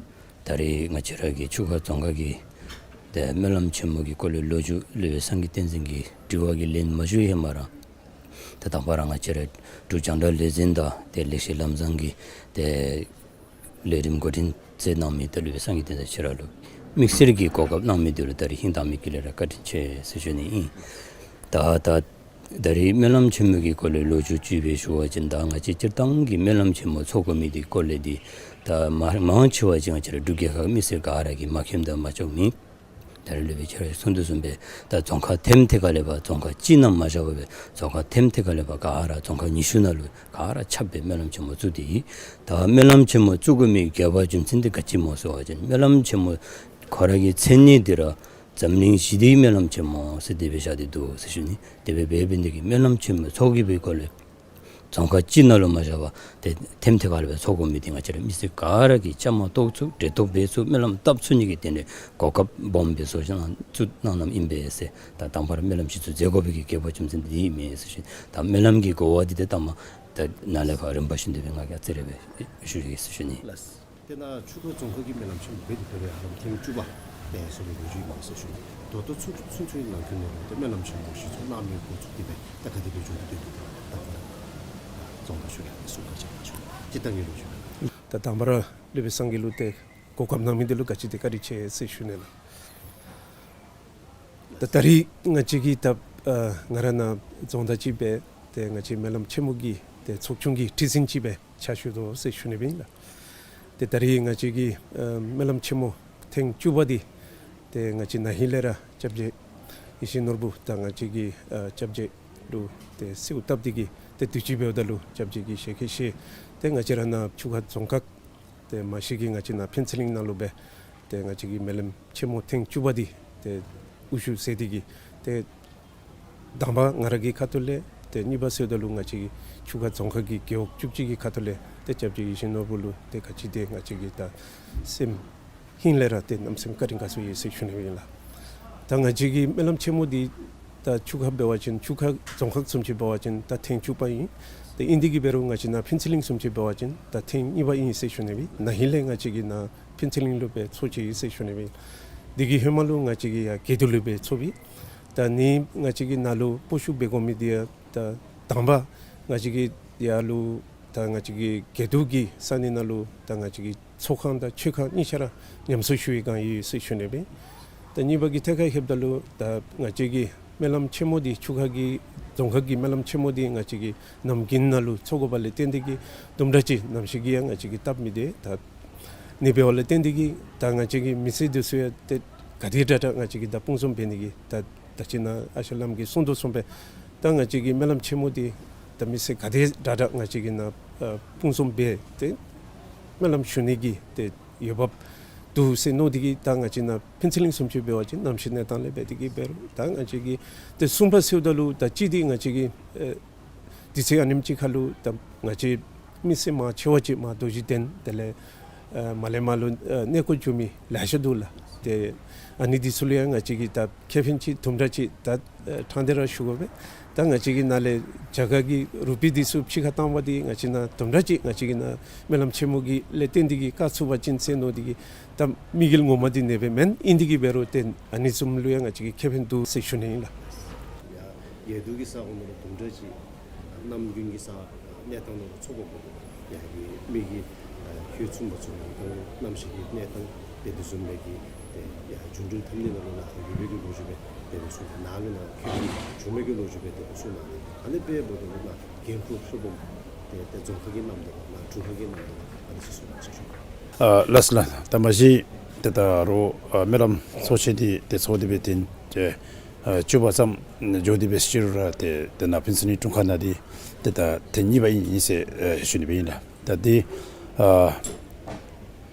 ད་རེས་ང་བཅས་ར་གི་ཆུ་ཁ་རྫོང་ཁག་གི་ཏེ་སྨོན་ལམ་ཆེན་མོ་གི་སྐོར་ལས་ལོ་རྒྱུས་སློབ་དཔོན་སངས་རྒྱས་བསྟན་འཛིན་གྱིས་དྲི་བ་གི་ལན་མ་ཞུ་ཧེ་མ་ར་ད་དང་པ་ར་ང་བཅས་ར་འབྲུག་རྒྱང་བསྒྲགས་ལས་འཛིན་དང་ཏེ་ལེགས་བཤད་ལམ་བཟང་གི་ཏེ་ལས་རིམ་འགོ་འདྲེན་མཛད་གནང་མི་ཏེ་སློབ་དཔོན་སངས་རྒྱས་བསྟན་འཛིན་ཁྱོད་ར་ལུ་དམིགས་བསལ་གྱི་གོ་སྐབས་གནང་མི་འདི་ལུ་ད་རེས་ཧིང་དྭངས་མའི་དཀྱིལ་ལས་ར་བཀའ་དྲིན་ཆེ་ཟེར་ཞུ་ནི་ཨིན། ད་ད་ད་རེས་སྨོན་ལམ་ཆེན་མོ་གི་སྐོར་ལས་ལོ་རྒྱུས་ཅིག་སྦེ་ཞུ་བ་ཅིན་ད་ང་བཅས་སྤྱིར་བཏང་གི་སྨོན་ལམ་ཆེན་མོ་ཚོགས་དགོ་མི་འདི་སྐོར་ལས་འདི་ད་མ་མང་ཆེ་བ་ཅིག་ང་བཅས་ར་འབྲུག་རྒྱལ་ཁབ་མི་སེར་ག་ར་གིས་མ་མཁྱེནམ་དང་མ་ཆོགཔ་མེད། ད་རེས་སློབ་དཔོན་ཁྱོད་ར་གིས་གསུང་དོ་བཟུམ་སྦེ་ད་རྫོང་ཁག་ཐེམ་ཐད་ཁ་ལས་ཕར་རྫོང་ཁག་གཅིག་ནང་མ་བཞག་པར་སྦེ་རྫོང་ཁག་ཐེམ་ཐད་ཁ་ལས་ཕར་ག་ར་རྫོང་ཁག་ཉི་ཤུ་ནང་ལུ་ག་ར་ཁྱབ་སྦེ་སྨོན་ལམ་ཆེན་མོ་བཙུགས་ཏེ་ཡོད། ད་སྨོན་ལམ་ཆེན་མོ་བཙུགས་དགོ་མི་དགོས་པ་རྒྱུ་མཚན་འདི་ག་ཅི་སྨོ་ཟེར་བ་ཅིན་སྨོན་ལམ་ཆེན་མོ་ཁོ་ར་གི་མཚན་ཉིད་འདི་ར་འཛམ་གླིང་ཞི་བདེའི་སྨོན་ལམ་ཆེན་མོ་ཟེར་དེ་སྦེ་བཞག་སྟེ་འདུག་ཟེར་ཞུ་ནི། དེ་སྦེ་འབད་འབད་ནི་དེ་གིས་སྨོན་ལམ་ཆེན་མོ་ཚོགས་དགོ་པའི་སྐོར་ལས་རྫོང་ཁག་གཅིག་ནང་ལུ་མ་བཞག་པར་ཏེ་ཐེམ་ཐད་ཁ་ལས་ཕར་ཚོགས་དགོ་མི་འདི་ང་བཅས་ར་མི་སེར་ག་ར་གིས་བཅའ་མར་གཏོགས་ཚུགས་འབྲེལ་གཏོགས་འབད་ཚུགས་སྨོན་ལམ་བཏབ་ཚུགས་ནི་གི་དོན་ལས་གོ་སྐབས་སྦོམ་སྦེ་བཟོ་བཞག་གནང་བཙུགས་གནང་གནངམ་ཨིན་པས་ཟེར། ད་དང་པ་ར་སྨོན་ལམ་ཅིག་ཚུ་མཛད་དགོ་པའི་གི་དགོས་པ་རྒྱུ་མཚན་འདི་ཨིན་མས་ཟེར་ཞུ་ནི། ད་སྨོན་ལམ་གྱི་གོ་བ་འདི་ཏེ་ད་མ་ད་ནཱ་ལས་ཕར་རིམ་པ་བཞིན་དུ་སྦེ་ང་གིས་ཨ་ཙི་རེ་སྦེ་ཞུ་ཡི་ཟེར་ཞུ་ནི། ལགས། དེ་ནཱ་ཆུ་ཁ་རྫོང་ཁག་གི་སྨོན་ལམ་ཆེན་མོ་འབད་དེ་འབད་བའི་ཧ་ལམ་ཐེངས་བཅུ་པ་ཨེ་སོང་བའི་ལོ་རྒྱུས་ཨིན་ཟེར་ཞུ་ནི། ད་ལྟོ་ཚུན་ཚོད་ཀྱི་ནང་འཁོད་ནང་ལུ་ཏེ་སྨོན་ལམ་ཆེན་མོ་གཞི་བཙུགས་གནང་མི་འགོ་བཙུགས་ཏེ་སྦེ་ད་ག་དེ་སྦེ་འགྱོ་དོ་འདུག། ད་ཁོ་ར་རྫོང་བདག་ཁྱོད་ར་གསུང་བཀའ་ཅིག་ཞུ། སྤྱིར་བཏང་གི་ལོ་རྒྱུས་ལགས། ད་དང་པ་ར་སློབ་དཔོན་སངས་རྒྱས་ལུ་ཏེ་གོ་སྐབས་གནང་མི་འདི་ལུ་ག་ཅི་དེ་བཀའ་དྲིན་ཆེ་ཟེར་ཞུ་ནི་ལགས། ད་ད་རེས་ང་བཅས་ཀྱི་ད་ཨ་ང་ར་ནཱ་རྫོང་བདག་ཅིག་སྦེ་ཏེ་ང་བཅས་སྨོན་ལམ་ཆེན་མོ་གི་ཏེ་ཚོགས་ཆུང་གི་ཁྲི་འཛིན་ཅིག་སྦེ་ཕྱག་ཞུ་དོ་ཟེར་ཞུ་ནི་སྦེ་ཨིན་ལགས། ཏེ་ད་རེས་ང་བཅས་ཀྱི་ཨ་སྨོན་ལམ་ཆེན་མོ་ཐེངས་བཅུ་པ་འདི་ཏེ་ང་བཅས་ན་ཧིང་ལས་ར་སྐྱབས་རྗེ་ཡིད་བཞིན་ནོར་བུ་དང་ང་བཅས་ཀྱི་ཨ་སྐྱབས་རྗེ་ལུ་ཏེ་གསོལཝ་བཏབ་སྟེ་གི་ཏེ་དུས་ཅི་འབདཝ་ད་ལུ་སྐྱབས་རྗེ་གིས་ཞལ་བཀོད་བཞེས་ཏེ་ང་བཅས་ར་ནཱ་ཆུ་ཁ་རྫོང་ཁག་ཏེ་མ་གཞི་གིས་ང་བཅས་ནཱ་ཕུན་ཚོགས་གླིང་ནང་ལུ་སྦེ་ཏེ་ང་བཅས་ཀྱི་སྨོན་ལམ་ཆེན་མོ་ཐེངས་བཅུ་པ་འདི་ཏེ་དབུ་བཞུགས་མཛད་དེ་གི་ཏེ་དང་པ་ང་ར་གི་ཁ་ཐུག་ལས་ཏེ་གཉིས་པ་ཟེརཝ་ད་ལུ་ང་བཅས་ཀྱི་ཆུ་ཁ་རྫོང་ཁག་གི་རྒེད་འོག་བཅུ་གཅིག་གི་ཁ་ཐུག་ལས་ཏེ་སྐྱབས་རྗེ་ཡིད་བཞིན་ནོར་བུ་ལུ་ཏེ་ག་ཅི་དེ་ང་བཅས་ཀྱི་ད་སེམས་ཧིང་ལས་ར་ཏེ་གནམ་མེད་ས་མེད་བཀའ་དྲིན་དགའ་ཚོར་ཡོད་ཟེར་ཞུ་ནི་ཨིན་ལགས། ད་ང་བཅས་ཀྱི་སྨོན་ལམ་ཆེན་མོ་འདི་ད་ཆུ་ཁ་འབད་བ་ཅིན་ཆུ་ཁ་རྫོང་ཁག་བཟུམ་ཅིག་འབད་བ་ཅིན་ད་ཐེངས་བཅུ་པ་ཨིན། ཏེ་ཨིན་དེ་གི་འབད་རུང་ང་བཅས་ནཱ་ཕུན་ཚོགས་གླིང་བཟུམ་ཅིག་འབད་བ་ཅིན་ད་ཐེངས་གཉིས་པ་ཨིན་ཟེར་ཞུ་ནི་སྦེ། ན་ཧིང་ལས་ང་བཅས་ཀྱིས་ནཱ་ཕུན་ཚོགས་གླིང་ལུ་སྦེ་ཚོགས་ཅི་ཟེར་ཞུ་ནི་སྦེ། དེ་གི་ཧེ་མ་ལུ་ང་བཅས་ཀྱིས་ཡར་དགེ་འདུན་ལུ་སྦེ་ཚོགསཔ་ཨིན། ད་ནི་ང་བཅས་ཀྱིས་ནཱ་ལུ་སྤོ་བཤུད་འབད་དགོ་མི་འདི་ཡང་ད་དང་པ་ང་བཅས་ཀྱིས་ཡར་ལུ་ད་ང་བཅས་ཀྱི་དགེ་འདུན་གྱི་ས་གནས་ནང་ལུ་ད་ང་བཅས་ཀྱི་ཚོགས་ཁང་དང་མཆོད་ཁང་གཉིས་ཆ་ར་ཉམས་གསོ་ཞུ་བའི་བསྒང་ཡོད་ཟེར་ཞུ་ནི་སྦེ། ད་གཉིས་པ་གི་ཐད་ཁར་ལྷོདཔ་ད་ལུ་ད་ང་བཅས་ཀྱི་སྨོན་ལམ་ཆེན་མོ་འདི་ཆུ་ཁ་གི་རྫོང་ཁག་གི་སྨོན་ལམ་ཆེན་མོ་འདི་ང་བཅས་ཀྱིས་ནམ་དགུན་ནང་ལུ་ཚོགས་དགོཔ་ལས་བརྟེན་ཏེ་གི་དུམ་གྲ་ཅིག་གནམ་གཤིས་ཀྱིས་ཡང་ང་བཅས་ཀྱིས་སྟབས་མི་བདེ། ད་ནི་འབདཝ་ལས་བརྟེན་ཏེ་གི་ད་ང་བཅས་ཀྱི་མི་སེར་འདི་ཚུ་ཡང་ཏེ་ག་དེ་དྲག་དྲག་ང་བཅས་ཀྱིས་ད་སྤུངས་རྩོམ་འབད་ནི་གི་ད་ད་ཅི་ནཱ་ཨ་ཞང་བླམ་གིས་གསུང་དོ་བཟུམ་སྦེ་ད་ང་བཅས་ཀྱི་སྨོན་ལམ་ཆེན་མོ་འདི་ད་མི་སེར་ག་དེ་དྲག་དྲག་ང་བཅས་ཀྱིས་ནཱ་ཨ་སྤུངས་རྩོམ་འབད་དེ་སྨོན་ལམ་ཞུ་ནི་གི་ཏེ་འོས་འབབ་ འདུག་ཟེར་མནོ་སྟེ་གིས་ད་ང་བཅས་ནཱ་ཕུན་ཚོགས་གླིང་བཟུམ་ཅིག་འབད་བ་ཅིན་གནམ་གཤིས་གནས་སྟངས་ལས་འབད་དེ་གིས་འབད་རུང་ད་ང་བཅས་ཀྱིས་ཏེ་གསུམ་པ་ཟེརཝ་ད་ལུ་ད་གཅིག་འདི་ང་བཅས་ཀྱིས་ཨེ་དུས་ཚོད་ཨ་ནེམ་ཅིག་ཁར་ལུ་ད་ང་བཅས་མི་སེར་མང་ཆེ་བ་ཅིག་མར་རྡོ་རྗེ་གདན་དེ་ལས་ཨེ་མར་ལས་མར་ལུ་ཨེ་གནས་སྐོར་འགྱོ་མི་ལེ་ཤ་འདུག་ལགས། ཏེ་ཨ་ནི་འདི་ཚུ་ལུ་ཡང་ང་བཅས་ཀྱིས་ད་ཁེ་ཕན་ཅིག་དུམ་གྲ་ཅིག་ད་ཨེ་ཕྲང་སྟེ་ར་ཞུ་དགོ་པས། ད་ང་བཅས་ཀྱིས་ནཱ་ལས་རྒྱ་གར་གྱི་རུ་པི་འདི་ཚུ་ཕྱི་ཁར་བཏང་བ་འདི་ང་བཅས་ནཱ་དུམ་གྲ་ཅིག་ང་བཅས་ཀྱིས་ནཱ་སྨོན་ལམ་ཆེན་མོ་གི་ལས་བརྟེན་ཏེ་གིས་བཀག་ཚུགས་པ་ཅིན་ཟེར་མནོ་སྟེ་གིས་ད་དམིགས་ཡུལ་ངོ་མ་འདི་ཨ་ནི་སྦེ་མེན། ཨིན་ཏེ་གིས་འབད་རུང་ཏེ་ཨ་ནི་བཟུམ་ལུ་ཡང་ང་བཅས་ཀྱིས་ཁེ་ཕན་འདུག་ཟེར་ཞུ་ནི་ཨིན་ལགས། ཡ་ཡ་དུས་ཀྱི་ས་གོ་ནང་ལུ་དུམ་གྲ་ཅིག་གནམ་དགུན་གྱི་ས་གནས་སྟངས་ནང་ལུ་ཚོགས་པ་འབདཝ་ད་ཡ་གི་མི་གི་ཨ་ཧོད་ཚུགས་མ་ཚུགས་ནང་དང་གནམ་གཤིས་ཀྱི་གནས་སྟངས་དེ་དེ་བཟུམ་མའི་གི་ཏེ་ཡ་འགྱུར་འགྲོས་འཐབ་ནི་ནང་ལུ་ནཱ་ཡོད་པའི་གི་ལོ་རྒྱུས་སྦེ་དེ་སྦེ་གསུངས། ནཱ་ལུ་ནཱ་ཁྱོད་ཀྱིས་བྱུང་མི་གི་ལོ་རྒྱུས་སྦེ་དེ་སྦེ་གསུངས་གནང་ནི། ཨ་ནི་སྦེ་འབདཝ་ད་ལུ་ནཱ་འགན་ཁུར་ཕྱུགཔོ་ཏེ་ཏེ་རྫོང་ཁག་གི་ནང་འདི་ལུ་ནཱ་དྲུང་ཁག་གི་ནང་འདི་ལུ་ཨ་ནི་ཚུ་གསུངས་གནང་ཟེར་ཞུ། ཨ་ལགས་སོ་ལགས། ད་མ་གཞི་ཏེ་ད་རུང་ཨ་སྨོན་ལམ་ཚོགས་ཆེན་འདི་ཏེ་ཚོགས་ཏེ་སྦེ་ཏེ་ཨེ་བཅུ་པ་ཙམ་འགྱོ་སྟེ་སྦེ་ཞུ་རུང་ར་ཏེ་ཏེ་ནཱ་ཕུན་ཚོགས་གླིང་དྲུང་ཁག་ནང་འདི་ཏེ་ད་ཐེངས་གཉིས་པ་ཨིན་ཨིན་ཟེར་ཨེ་ཞུ་ནི་སྦེ་ཨིན་ལགས། ད་འདི་ཨ་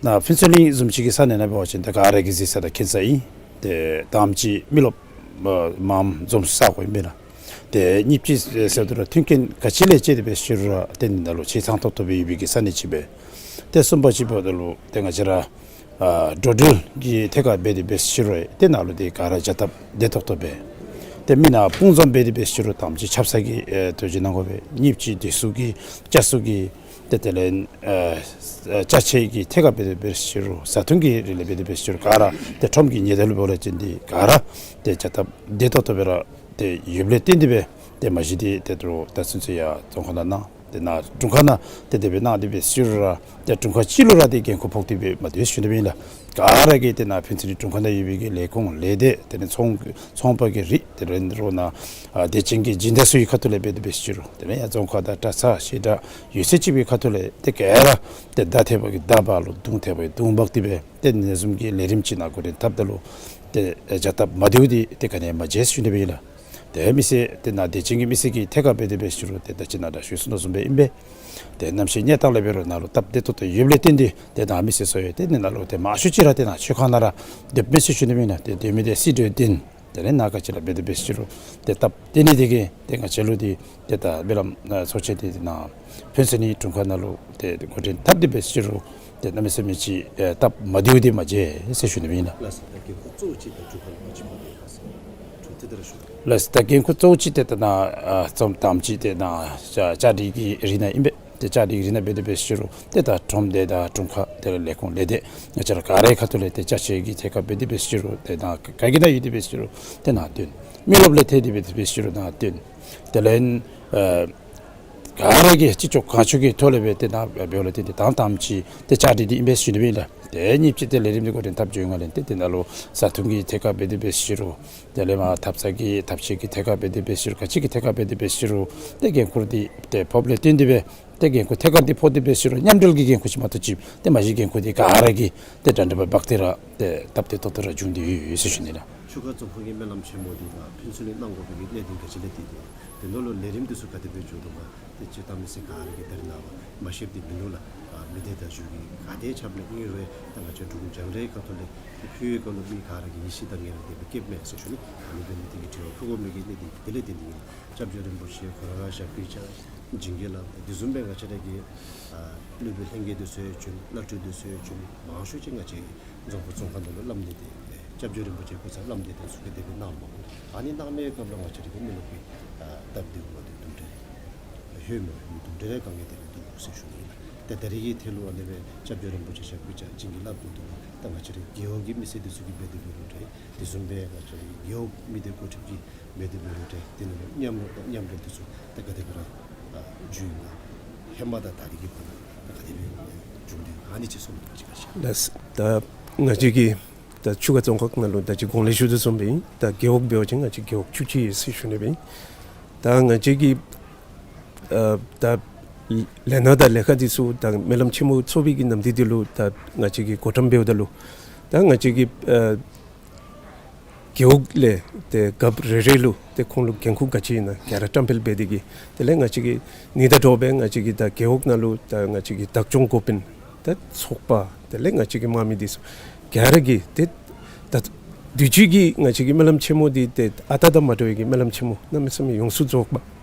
ནཱ་ཕུན་ཚོགས་གླིང་བཟུམ་ཅིག་གི་ས་གནས་ནང་འབད་བ་ཅིན་ད་ག་ར་གིས་གཟིགས་ས་དང་མཁྱེན་ས་ཨིན། ཏེ་དང་པ་ཅིག་མི་རློབས་ཨ་མངམ་འཛོམས་ས་གོ་ཨིན་པས་ལགས། ཏེ་གཉིས་པ་ཅིག་ཟེརཝ་ད་རུང་མཐུན་རྐྱེན་ག་ཅི་ལས་བཅད་དེ་སྦེ་ཞུ་རུང་ར་ཏེ་ནཱ་ལུ་ཆེ་ཚང་ཏོག་ཏོ་སྦེ་ཡོད་པའི་གི་ས་གནས་ཅིག་སྦེ། ཏེ་གསུམ་པ་ཅིག་འབདཝ་ད་ལུ་ཏེ་ང་བཅས་ར་ཨ་འགྲོ་འགྲུལ་གྱི་ཐད་ཁར་འབད་དེ་སྦེ་ཞུ་རུང་ཏེ་ནཱ་ལུ་ཏེ་ག་ར་བྱ་སྟབས་བདེ་ཏོག་ཏོ་སྦེ། ཏེ་མི་ནཱ་སྤུངས་འཛོམས་འབད་དེ་སྦེ་ཞུ་རུང་དང་པ་ཅིག་ཆབ་གསང་གི་ཨེ་དོན་ཅིག་གནང་དགོ་པས། གཉིས་པ་ཅིག་སྡོད་ས་གི་བཅའ་ས་གི་ཏེ་དེ་ལས་ཨེ་ཨེ་ཅ་ཆས་ཀྱི་ཐད་ཁར་འབད་དེ་སྦེ་ཞུ་རུང་བཟའ་འཐུང་གི་རིགས་ལས་འབད་དེ་སྦེ་ཞུ་རུང་ག་ར་ཏེ་ཁྲོམ་གྱི་ཉེ་འདབས་ལུ་འབད་རུང་ཅིག་འདི་ག་ར་ཏེ་བྱ་སྟབས་བདེ་ཏོག་ཏོ་སྦེ་ར་ཏེ་ཡོདཔ་ལས་བརྟེན་ཏེ་སྦེ་ཏེ་མ་གཞི་འདི་ཏེ་ད་རུང་ད་ཚུན་ཚོད་ཡར་རྫོང་ཁག་ནང་གནང་ཏེ་ནཱ་དྲུང་ཁག་ནང་ཏེ་དེ་སྦེ་གནང་སྟེ་སྦེ་ཞུ་རུང་ར་ཏེ་དྲུང་ཁག་གཅིག་ལུ་ར་ཏེ་འགན་ཁུར་ཕོག་སྟེ་སྦེ་མ་སྡོད་ཟེར་ཞུ་ནི་སྦེ་ཨིན་ལགས། ག་ར་གིས་ཏེ་ནཱ་ཕུན་ཚོགས་གླིང་དྲུང་ཁག་ནང་ཡོད་པའི་གི་ལས་ཁུངས་ལས་སྡེ་དེ་ལས་ཚོང་ཚོང་པ་གི་རིགས་དེ་ལས་རོགས་ནཱ་ཨ་དད་ཅན་གྱི་སྦྱིན་བདག་ཚུ་གི་ཁ་ཐུག་ལས་འབད་དེ་སྦེ་ཞུ་རུང་དེ་ལས་ཡར་རྫོང་ཁག་དང་གྲྭ་ཚང་བཤད་གྲྭ་ཡོད་ཚད་ཅིག་གི་ཁ་ཐུག་ལས་ཏེ་ག་ར་ཏེ་མདའ་ཐེབས་པ་གིས་མདའ་འབག་ལོ་མདུང་ཐེབས་པ་གིས་མདུང་འབག་སྟེ་སྦེ་ཏེ་ཨ་ནི་བཟུམ་གྱི་ལས་རིམ་ཅིག་ནཱ་འགོ་འདྲེན་འཐབ་ད་ལུ་ཏེ་ཨེ་བྱ་སྟབས་མ་བདེཝ་འདི་ཏེ་ག་ནི་ཡང་མ་མཇལ་ཟེར་ཞུ་ནི་སྦེ་ཨིན་ལགས། ཏེ་མི་སེར་ཏེ་ནཱ་དད་ཅན་གྱི་མི་སེར་གྱི་ཐད་ཁར་འབད་དེ་སྦེ་ཞུ་རུང་ཏེ་ད་ཅི་ནཱ་ད་ཞུ་ཚར་དོ་བཟུམ་སྦེ་ཨིན་པས། ཏེ་གནམ་གཤིས་གནས་སྟངས་ལས་འབད་རུང་ནཱ་ལུ་སྟབས་བདེ་ཏོག་ཏོ་ཡོདཔ་ལས་བརྟེན་ཏེ་ཏེ་ནཱ་མི་སེར་ཚུ་ཡང་ཏེ་ནཱ་ལུ་ཏེ་མང་ཤོས་ཅིག་ར་ཏེ་ནཱ་ཆོས་ཁང་ནང་ར་སྡོདཔ་མས་ཟེར་ཞུ་ནི་སྦེ་ཨིན་ལགས། ཏེ་སྡོད་མི་འདི་སྲིད་གྲོས་སྡིངས་དེ་ལས་ནཱ་ག་ཅི་ར་འབད་དེ་སྦེ་ཞུ་རུང་ཏེ་སྟབས་བདེ་ནི་དེ་གིས་ཏེ་ང་བཅས་ལུ་འདི་ཏེ་ད་སྨོན་ལམ་ཨ་ཚོགས་ཆེན་འདི་ཏེ་ནཱ་ཕུན་ཚོགས་གླིང་དྲུང་ཁག་ནང་ལུ་ཏེ་འགོ་འདྲེན་འཐབ་སྟེ་སྦེ་ཞུ་རུང་ཏེ་གནམ་མེད་ས་མེད་ཅིག་ཨེ་སྟབས་མ་བདེཝ་འདི་མ་མཇལ་ཟེར་ཞུ་ནི་སྦེ་ཨིན་ལགས། ལགས་སོ། ད་འགན་ཁུར་གཙོ་བོ་ཅིག་ད་དྲུང་ཁག་ལུ་ག་ཅི་ཕོག་ནི་ཨིན་ན་ཟེར་དྲུང་ཐད་དེ་ར་ཞུ། ལགས་སོ། ད་འགན་ཁུར་གཙོ་བོ་ཅིག་ཏེ་ད་ནཱ་ཨ་ཙམ་དང་པ་ཅིག་ཏེ་ནཱ་བཅའ་བཅའ་སྒྲིག་གི་རིགས་ནང་ཨིན་པས། ཏེ་བཅའ་སྒྲིག་རིགས་ནང་འབད་དེ་སྦེ་ཞུ་རུང་ཏེ་ད་ཁྲོམ་སྡེ་དང་དྲུང་ཁག་དེ་ལས་ལས་ཁུངས་ལས་སྡེ་ང་བཅས་ར་ག་རའི་ཁ་ཐུག་ལས་ཏེ་ཅ་ཆས་ཀྱི་ཐད་ཁར་འབད་དེ་སྦེ་ཞུ་རུང་ཏེ་ནཱ་ག་གི་ནང་ཡོད་དེ་སྦེ་ཞུ་རུང་ཏེ་ནཱ་བཏོན། མི་རློབས་ལས་ཐད་དེ་འབད་དེ་སྦེ་ཞུ་རུང་ནཱ་བཏོན། དེ་ལས་ཨ་ག་ར་གིས་ཅི་ལྕོགས་གང་ལྕོགས་ཀྱི་ཐོག་ལས་སྦེ་ཏེ་ནཱ་འབདཝ་ལས་ཏེ་ཏེ་དང་དང་པ་ཅིག་ཏེ་བཅའ་སྒྲིག་འདི་ཨིན་པས་ཟེར་ཞུ་ནི་སྦེ་ཨིན་ལགས། ཏེ་གཉིས་པ་ཅིག་ཏེ་ལས་རིམ་འདི་འགོ་འདྲེན་འཐབ་འགྱོ་བའི་སྒང་ལས་ཏེ་ཏེ་ནཱ་ལུ་བཟའ་འཐུང་གི་ཐད་ཁར་འབད་དེ་སྦེ་ཞུ་རུང་དེ་ལས་མར་ཐབ་ཚང་གི་ཐབ་ཆས་ཀྱི་ཐད་ཁར་འབད་དེ་སྦེ་ཞུ་རུང་ག་ཅི་གི་ཐད་ཁར་འབད་དེ་སྦེ་ཞུ་རུང་ཏེ་འགན་ཁུར་འདི་ཏེ་ཕོགཔ་ལས་བརྟེན་ཏེ་སྦེ་ཏེ་འགན་ཁུར་ཐད་ཀར་འདི་ཕོག་སྟེ་སྦེ་ཞུ་རུང་མཉམ་འབྲེལ་གྱི་འགན་ཁུར་ཅིག་མ་གཏོགས་ཅིག་ཏེ་མ་གཞི་འགན་ཁུར་འདི་ག་ར་གིས་ཏེ་འདྲ་འདྲ་སྦེ་འབག་སྟེ་ར་ཏེ་སྟབས་བདེ་ཏོག་ཏོ་ར་བྱུང་སྟེ་ཡོད་ཡོད་ཟེར་ཞུ་ནི་ལགས། ཆུ་ཁ་རྫོང་ཁག་གི་སྨོན་ལམ་ཆེན་མོ་འདི་ནཱ་ཕུན་ཚོགས་གླིང་གནང་དགོ་པའི་གནད་དོན་ག་ཅི་ལས་བརྟེན་ཏེ་དེ་ནང་ལུ་ལས་རིམ་འདི་ཚུ་ག་དེ་སྦེ་འགྱོ་དོ་ག་ཏེ་སྤྱིར་བཏང་མི་སེར་ག་ར་གིས་ད་རེས་ནངས་པ་མ་ཤེསཔ་འདི་མིན་འདུག་ལགས། ཨ་མི་སྡེ་བརྡ་བརྒྱུད་ཀྱི་ག་དེ་ཁྱབ་ནི་ཨིན་རུང་ད་ང་བཅས་འབྲུག་རྒྱང་བསྒྲགས་ཁ་ཐུག་ལས་ཏེ་ཕུལ་བའི་སྐབས་ལུ་མི་ག་ར་གིས་ཡིད་ཆེས་དང་ངེས་ལེགས་དེ་སྦེ་སྐྱེདཔ་མས་ཟེར་ཞུ་ནི། ཨ་ནི་འབད་ནི་དེ་གིས་དྲི་བ་ཕུལ་དགོ་མི་གི་གནད་དོན་འདི་དེ་ལས་བརྟེན་ཏེ་ཨིན། སྐྱབས་རྗེ་རིན་པོ་ཆེ་ཁོ་ར་ཞབས་པད་བཀྲ་ཤིས་བྱིན་གྱིས་བརླབས་དེ་བཟུམ་སྦེ་ང་བཅས་ར་གི་ཨ་སློབ་དཔོན་ལྷན་རྒྱས་འདི་ཚུ་ཡང་བྱོན། བླ་སྤྲུལ་འདི་ཚུ་ཡང་བྱོན། མང་ཤོས་ཅིག་ང་བཅས་རྫོང་ཁག་རྫོང་ཁག་ནང་ལུ་བླམ་འདི་ཏེ་སྐྱབས་རྗེ་རིན་པོ་ཆེ་སྐུ་ཚ་བླམ་འདི་ཏེ་ཚུ་གིས་དེ་སྦེ་གནངམ་མས། ཨ་ནི་གནང་མིའི་སྐབས་ལུ་ང་བཅས་ར་གི་མི་རློབས་ཀྱི་ཨ་སྟབས་བདེཝ་མ་བདེཝ་དུམ་གྲ་རེ་ལྷོད་མི་ལྷོད་དུམ་གྲ་རེ་དཀའ་ངལ་དེ་སྦེ་འདུག་ཟེར་ཞུ་ནི་ཨིན་ལགས། ཏེ་ད་རེས་ཀྱི་ཐད་ལུ་ཨ་ནི་སྦེ་སྐྱབས་རྗེ་རིན་པོ་ཆེ་ཞབས་པད་བཀྲ་ཤིས་བྱིན་གྱིས་བརླབས་འབདཝ་ད་ལུ་ད་ང་བཅས་ར་རྒེད་འོག་གི་མི་སེར་འདི་ཚུ་གིས་འབད་དེ་འབད་རུང་འདྲ། དེ་བཟུམ་སྦེ་ང་བཅས་ར་རྒེད་འོག་མི་སྡེ་འགོ་ཁྲིདཔ་གིས་འབད་དེ་འབད་རུང་འདྲ། དེ་ནང་ལུ་མཉམ་རོགས་དང་མཉམ་འབྲེལ་འདི་ཚུ་ད་ག་དེ་སྦེ་ར་ཨ་བྱུང་ཡི་ན། ཧེ་མ་དང་ད་རེས་ཀྱི་བར་ན་ད་ག་དེ་སྦེ་བྱུང་དེ་ཨ་ནི་ཅིག་གསུང་ནི་ཅིག་ག་ཅི། ལགས། ད་ང་བཅས་ཀྱི་ད་ཆུ་ཁ་རྫོང་ཁག་ནང་ལུ་ད་ཅི་གོང་ལས་ཞུ་དོ་བཟུམ་སྦེ་ཨིན། ད་རྒེད་འོག་འབད་བ་ཅིན་ང་བཅས་རྒེད་འོག་བཅུ་གཅིག་ཡོད་ཟེར་ཞུ་ནི་སྦེ་ཨིན། ད་ང་བཅས་ཀྱི་ཨ་ད་ལས་སྣ་དང་ལས་ཀ་འདི་ཚུ་ད་སྨོན་ལམ་ཆེན་མོ་ཚོགས་པའི་གི་ནམ་དུས་འདི་ལུ་ད་ང་བཅས་ཀྱིས་འགོ་འདྲེན་འབདཝ་ད་ལུ་ད་ང་བཅས་ཀྱི་ཨ་རྒེད་འོག་ལས་ཏེ་རྒཔོ་རེ་རེ་ལུ་ཏེ་ཁོང་ལུ་འགན་ཁུར་ག་ཅི་ཨིན་ན་ག་ར་བཀྲམ་སྤེལ་འབད་དེ་གིས་དེ་ལས་ང་བཅས་ཀྱིས་ཨ་ནི་དང་འདྲཝ་སྦེ་ང་བཅས་ཀྱི་ད་རྒེད་འོག་ནང་ལུ་ད་ང་བཅས་ཀྱི་བདག་སྐྱོང་འགོ་དཔོན་ད་ཚོགས་པ་དེ་ལས་ང་བཅས་ཀྱི་དམངས་མི་འདི་ཚུ་ ག་ར་གིས་ཏེ་ད་དུས་ཅི་གི་ང་བཅས་ཀྱི་སྨོན་ལམ་ཆེན་མོ་འདི་ཏེ་ཨ་རྟག་དང་མ་འདྲ་བའི་གི་སྨོན་ལམ་ཆེན་མོ་གནམ་མེད་ས་མེད་ཡོངས་སུ་རྫོགས་པ་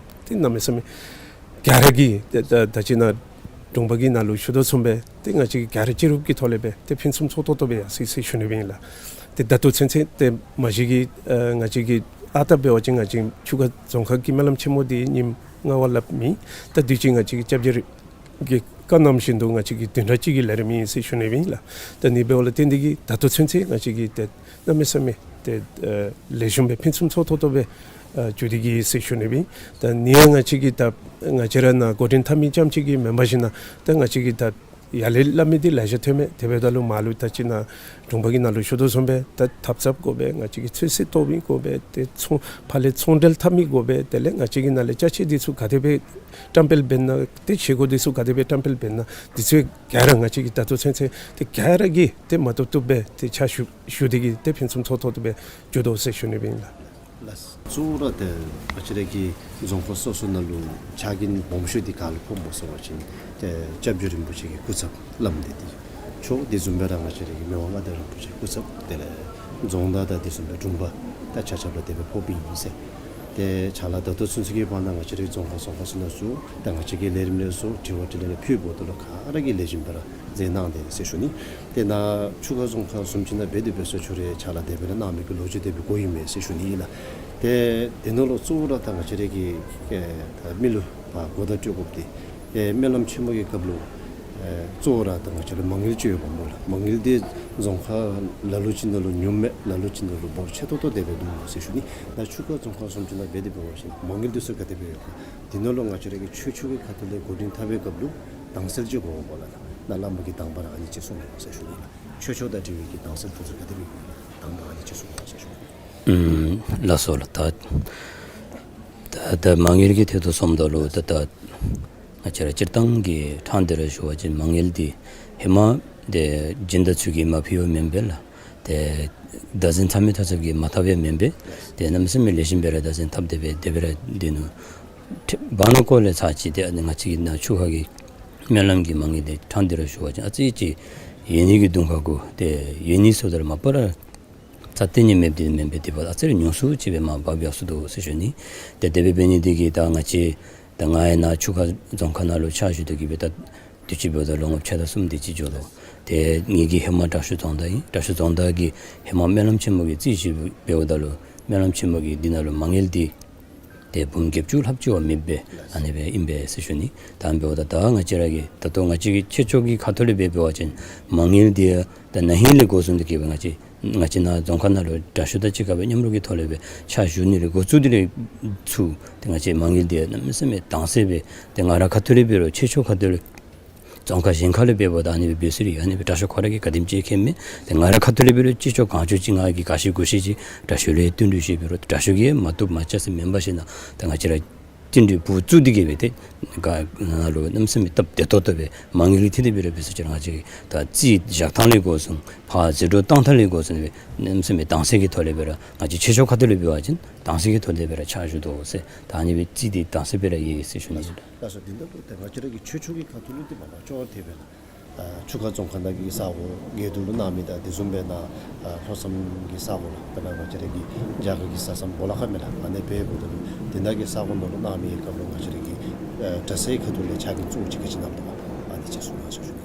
ཏེ་གནམ་མེད་ས་མེད་ག་ར་གིས་ཏེ་ད་ད་ཅི་ན་དྲུང་པ་གི་ནང་ལུ་ཞུ་དོ་བཟུམ་སྦེ་ཏེ་ང་བཅས་ཀྱིས་ག་ར་སྤྱི་རུབ་ཀྱི་ཐོག་ལས་སྦེ་ཏེ་ཕུན་སུམ་ཚོགས་ཏོག་ཏོ་སྦེ་ཡར་སོ་ཡི་ཟེར་ཞུ་ནི་སྦེ་ཨིན་ལགས། ཏེ་ད་ལྟོ་ཚུན་ཚོད་ཏེ་མ་གཞི་གི་ཨ་ང་བཅས་ཀྱི་ཨ་རྟག་འབད་བ་ཅིན་ང་བཅས་ཆུ་ཁ་རྫོང་ཁག་གི་སྨོན་ལམ་ཆེན་མོ་འདི་ཉིནམ་ལྔ་པ་སླབ་མི་ད་དུས་ཅི་ང་བཅས་ཀྱི་སྐྱབས་རྗེ་རིན་གྱི་བཀའ་གནང་བཞིན་དུ་ང་བཅས་ཀྱི་བདུན་ཕྲག་གཅིག་གི་ལས་རིམ་ཨིན་ཟེར་ཞུ་ནི་སྦེ་ཨིན་ལགས། ད་ནི་འབདཝ་ལས་བརྟེན་ཏེ་གིས་ད་ལྟོ་ཚུན་ཚོད་ང་བཅས་ཀྱིས་ཏེ་གནམ་མེད་ས་མེད་ཏེ་ཨ་ལེགས་ཤོམ་སྦེ་ཕུན་སུམ་ཚོགས་ཏོག་ཏོ་སྦེ་ཨ་འགྱོ་སྟེ་གིས་ཟེར་ཞུ་ནི་སྦེ་ཨིན། ད་ནི་ཡང་ང་བཅས་ཀྱིས་ད་ང་བཅས་ར་ནཱ་འགོ་འདྲེན་འཐབ་མི་རྐྱངམ་ཅིག་གིས་མེན་པར་ཞིན་ན་ད་ང་བཅས་ཀྱིས་ད་ཡར་ལས་སླབ་མི་འདི་ལེ་ཤ་ཐོན་མས། དེ་འབདཝ་ད་ལུ་མར་ལུ་ད་ཅི་ན་དྲུང་པ་གི་ནང་ལུ་ཞུ་དོ་བཟུམ་སྦེ་ད་ཐབ་ཚངཔ་དགོ་པས། ང་བཅས་ཀྱིས་ཚོད་བསྲེ་གཏོགས་མི་དགོ་པས། ཏེ་ཚོང་ཕར་ལས་ཚོང་འབྲེལ་འཐབ་མི་དགོ་པས། དེ་ལས་ང་བཅས་ཀྱི་ནང་ལས་ཅ་ཆས་འདི་ཚུ་ག་དེ་སྦེ་བཀྲམ་སྤེལ་འབད་ན་ཏེ་བྱེད་སྒོ་འདི་ཚུ་ག་དེ་སྦེ་བཀྲམ་སྤེལ་འབད་ན་འདི་ཚུ་ག་ར་ང་བཅས་ཀྱིས་ད་ལྟོ་ཚུན་ཚོད་ཏེ་ག་ར་གིས་ཏེ་མ་བཏུབ་བཏུབ་སྦེ་ཏེ་ཕྱག་ཞུ་ཞུ་སྟེ་གིས་ཏེ་ཕུན་སུམ་ཚོགས་ཏོག་ཏོ་སྦེ་འགྱོ་དོ་ཟེར་ཞུ་ནི་སྦེ་ཨིན་ལགས། ལགས། གཙོ་བོ་ར་ཏེ་ང་བཅས་ར་གི་རྫོང་ཁག་སོ་སོ་ནང་ལུ་ཕྱག་འགན་སྦོམ་ཤོས་འདི་ག་ལུ་ཕོགཔ་སྨོ་ཟེར་བ་ཅིན་ཏེ་སྐྱབས་རྗེ་རིན་པོ་ཆེ་གི་སྐུ་ཚབ་བླམ་སྡེ་འདི་ཆོག། དེ་བཟུམ་སྦེ་ར་ང་བཅས་ར་གི་མི་དབང་མངའ་བདག་རིན་པོ་ཆེ་སྐུ་ཚབ་དེ་ལས་རྫོང་བདག་དང་དེ་བཟུམ་སྦེ་དྲུང་པ་ད་ཆ་ཁྱབ་ར་དེ་སྦེ་ཕོགཔ་ཨིན་ཟེར། ཏེ་ཕྱག་ལཱ་ད་ལྟོ་ཚུན་ཚོད་ཀྱི་བར་ན་ང་བཅས་ར་རྫོང་ཁག་རྫོང་ཁག་སོ་སོ་ནང་ལུ་ད་ང་བཅས་ཀྱི་ལས་རིམ་ལས་སོ་དྲི་བ་དྲིས་ལན་ཕུལ་འབདཝ་ད་ལུ་ག་ར་གིས་ལེགས་ཤོམ་སྦེ་ར་མཛད་གནང་སྟེ་ཟེར་ཞུ་ནི། ཏེ་ནཱ་ཆུ་ཁ་རྫོང་ཁག་བཟུམ་ཅིག་ནང་འབད་དེ་འབད་ས་ཆུ་རེ་ཕྱག་ལཱ་དེ་སྦེ་ར་གནང་མི་གི་ལོ་རྒྱུས་དེ་སྦེ་གོ་ཡི་མས་ཟེར་ཞུ་ནི་ཨིན་ལགས། ཏེ་དེ་ནང་ལུ་གཙོ་བོ་ར་ད་ང་བཅས་ར་གི་ཨེ་ད་མི་ལུ་ཕར་གོ་བརྡ་སྤྲོད་དགོཔ་འདི་ཏེ་སྨོན་ལམ་ཆེན་མོ་གི་སྐབས་ལུ་ཨེ་གཙོ་བོ་ར་ད་ང་བཅས་ལུ་མ་དངུལ་ཅིག་ཡོདཔ་སྨོ་ལགས། མ་དངུལ་འདི་རྫོང་ཁག་ལ་ལུ་ཅིག་ནང་ལུ་ཉུངམ་མས། ལ་ལུ་ཅིག་ནང་ལུ་འབོར་ཆེ་ཏོག་ཏོ་དེ་སྦེ་འདུག་ཟེར་ཞུ་ནི། ད་ཆུ་ཁ་རྫོང་ཁག་བཟུམ་ཅིག་ནང་འབད་དེ་འབད་བ་ཅིན་མ་དངུལ་འདི་ཚུ་ག་དེ་སྦེ་ཡོད་ག། དེ་ནང་ལུ་ང་བཅས་ར་གི་ཆོས་ཕྱོགས་ཀྱི་ཁ་ཐུག་ལས་འགོ་འདྲེན་འཐབ་པའི་སྐབས་ལུ་དྭངས་གསལ་ཅིག་དགོ་པས་ལགས། ནཱ་བླམ་གིས་དང་པ་ར་ཨ་ནི་ཅིག་གསུངས་ཡི་ཟེར་ཞུ་ནི་ལགས། ཆོས་ཕྱོགས་དང་འབྲེལ་བའི་གི་དྭངས་གསལ་དེ་ཚུ་ག་དེ་སྦེ་ཡོད་ག། དང་པ་ཨ་ནི་ཅིག་གསུངས་ཡི་ཟེར་ཞུ་ནི། ཨུམ་ལགས་སོ་ལགས། ད་ད་ད་མ་དངུལ་གྱི་ཐད་དུ་སོངམ་ད་ལུ་ད་ད་ང་བཅས་ར་སྤྱིར་བཏང་གི་ཕྲང་སྟེ་ར་ཞུ་བ་ཅིན་མ་དངུལ་འདི་ཧེ་མ་ཏེ་སྦྱིན་བདག་ཚུ་གིས་མ་ཕུལ་བ་མེན་པས་ལགས། ཏེ་བདག་འཛིན་འཐབ་མི་ཐ་ཚབ་ཀྱིས་མ་འཐབ་པས་མེན་པས། ཏེ་གནམ་མེད་ས་མེད་ལེགས་ཤོམ་སྦེ་ར་བདག་འཛིན་འཐབ་སྟེ་སྦེ་དེ་སྦེ་ར་སྡོད་ནུག། ཏེ་བར་ན་ཀོ་ལས་ཚར་ཅིག་ཏེ་ཨ་ནི་ང་བཅས་ཀྱི་ནཱ་ཆུ་ཁ་གི་སྨོན་ལམ་གྱི་མ་དངུལ་འདི་ཕྲང་སྟེ་ར་ཞུ་བ་ཅིན་ཨ་ཙི་ཅིག་ཡོད་ནི་གི་དུང་ཁ་གུ་ཏེ་ཡོད་ནི་ཚུ་ད་ར་མ་པ་ར་རྩ་གཏན་ནི་མེདཔ་འདི་མེན་པས། དེ་འབདཝ་ཨ་ཙི་རེ་ཉུང་སུ་ཅིག་སྦེ་མར་འབབ་ཡར་སོ་དོ་ཟེར་ཞུ་ནི། ཏེ་དེ་སྦེ་འབད་ནི་འདི་གིས་ད་ང་བཅས་ད་ང་ཡང་ནཱ་ཆུ་ཁ་རྫོང་ཁག་ནང་ལུ་ཕྱག་ཞུ་སྟེ་གིས་སྦེ་ད་དུས་ཅི་འབདཝ་ད་ལོ་ངོ་ཕྱེད་དང་གསུམ་དེ་ཅིག་འགྱོ་དོ། ཏེ་ངེ་གི་ཧེ་མ་དྲག་ཤོས་རྫོང་བདག་ཨིན། དྲག་ཤོས་རྫོང་བདག་གིས་ཧེ་མ་སྨོན་ལམ་ཆེན་མོ་གི་རྩིས་ཅིག་འབདཝ་ད་ལུ་སྨོན་ལམ་ཆེན་མོ་གི་འདི་ནང་ལུ་མ་དངུལ་འདི་ཏེ་འབུམ་བརྒྱད་ཅུ་ལྷགཔ་ཅིག་བ་མེད་པས། ཨ་ནི་སྦེ་ཨིན་པས་ཟེར་ཞུ་ནི། ད་འབདཝ་ད་ད་ང་བཅས་ར་གི་ད་ལྟོ་ང་བཅས་ཀྱི་ཆོས་ཕྱོགས་ཀྱི་ཁ་ཐུག་ལས་འབད་འབད་བ་ཅིན་མ་དངུལ་འདི་ད་ན་ཧིང་ལས་འགོ་བཟུང་སྟེ་གིས་སྦེ་ང་བཅས་ང་བཅས་ནཱ་རྫོང་ཁག་ནང་ལུ་དྲག་ཤོས་དང་གཅིག་ཁར་སྦེ་མཉམ་རོགས་ཀྱི་ཐོག་ལས་སྦེ་ཕྱག་ཞུ་ནི་ལས་འགོ་བཙུགས་ཏེ་ལས་ཚུར་ཏེ་ང་བཅས་མ་དངུལ་འདི་གནམ་མེད་ས་མེད་དྭངས་གསལ་སྦེ་ཏེ་ང་ར་ཁ་ཐུག་ལས་འབད་རུང་ཆོས་ཕྱོགས་ཁ་ཐུག་ལས་རྫོང་ཁག་གཞན་ཁ་ལས་འབདཝ་ད་ཨ་ནི་སྦེ་འབད་ཟེར་ཨ་ནི་སྦེ་དྲག་ཤོས་ཁོ་ར་གིས་ག་དེམ་ཅིག་མཁྱེན་མས། ཏེ་ང་ར་ཁ་ཐུག་ལས་འབད་རུང་ཅི་ལྕོགས་གང་ལྕོགས་ཅིག་ང་གིས་ག་ཤེས་གུ་ཤེས་ཅིག་དྲག་ཤོས་ལུ་བསྟུན་ཏེ་ཞུ་འབད་རུང་དྲག་ཤོས་ཀྱིས་མ་བཏུབ་མ་བྱས་ཟེར་མེན་པར་ཞིན་ན་ད་ང་བཅས་ར་བསྟུན་ཏེ་འབུ་བཙུགས་ཏེ་གིས་སྦེ་ཏེ་ག་ནཱ་ལུ་གནམ་མེད་ས་མེད་སྟབས་བདེ་ཏོག་ཏོ་སྦེ་མ་དངུལ་ལུ་ཐད་དེ་འབད་རུང་འབད་ཟེར་ཅིག་ང་བཅས་ད་རྩིས་བཞག་ཐངས་ལས་འགོ་བཟུང་ཕར་ཟད་འགྲོ་བཏང་ཐངས་ལས་འགོ་བཟུང་སྦེ་གནམ་མེད་ས་མེད་དྭངས་གསལ་གྱི་ཐོག་ལས་འབད་རུང་ང་བཅས་ཆོས་ཕྱོགས་ཁ་ཐུག་ལས་འབད་བ་ཅིན་དྭངས་གསལ་གྱི་ཐོག་ལས་འབད་རུང་ཕྱག་ཞུ་དོ་ཟེར་ད་ཨ་ནི་སྦེ་རྩིས་འདི་དྭངས་གསལ་སྦེ་ར་ཡོད་ཟེར་ཞུ་ནི། ལགས་སོ། དེ་འདྲ་ལུ་ད་ང་བཅས་ར་གི་ཆོས་ཕྱོགས་ཀྱི་ཁ་ཐུག་ལུ་འདི་མ་པ་ཅོག་འཐདཔ་སྦེ་ལགས། ཨ་ཆུ་ཁ་རྫོང་ཁག་ནང་གི་ས་གོ་དགེ་འདུན་ལུ་གནང་མི་དང་དེ་བཟུམ་སྦེ་ནཱ་ཨ་ལྷོ་མཚམས་ཀྱི་ས་གོ་ལགས། དཔེར་ན་ང་བཅས་ར་གི་རྒྱ་གར་གྱི་ས་མཚམས་སྦོ་ལོགས་ཁ་མས་ལགས། ཨ་ནི་འབདཝ་ད་ལུ་དེ་ནང་གི་ས་གོ་ནང་ལུ་གནང་མི་གི་སྐབས་ལུ་ང་བཅས་ར་གི་ཨ་གྲྭ་ཚང་གི་ཁ་ཐུག་ལས་ཕྱག་འགན་གཙོ་བོ་ཅིག་ག་ཅི་གནངམ་འདུག་ག། ཨ་ནི་ཅིག་གསུང་གནང་ཟེར་ཞུ་ནི།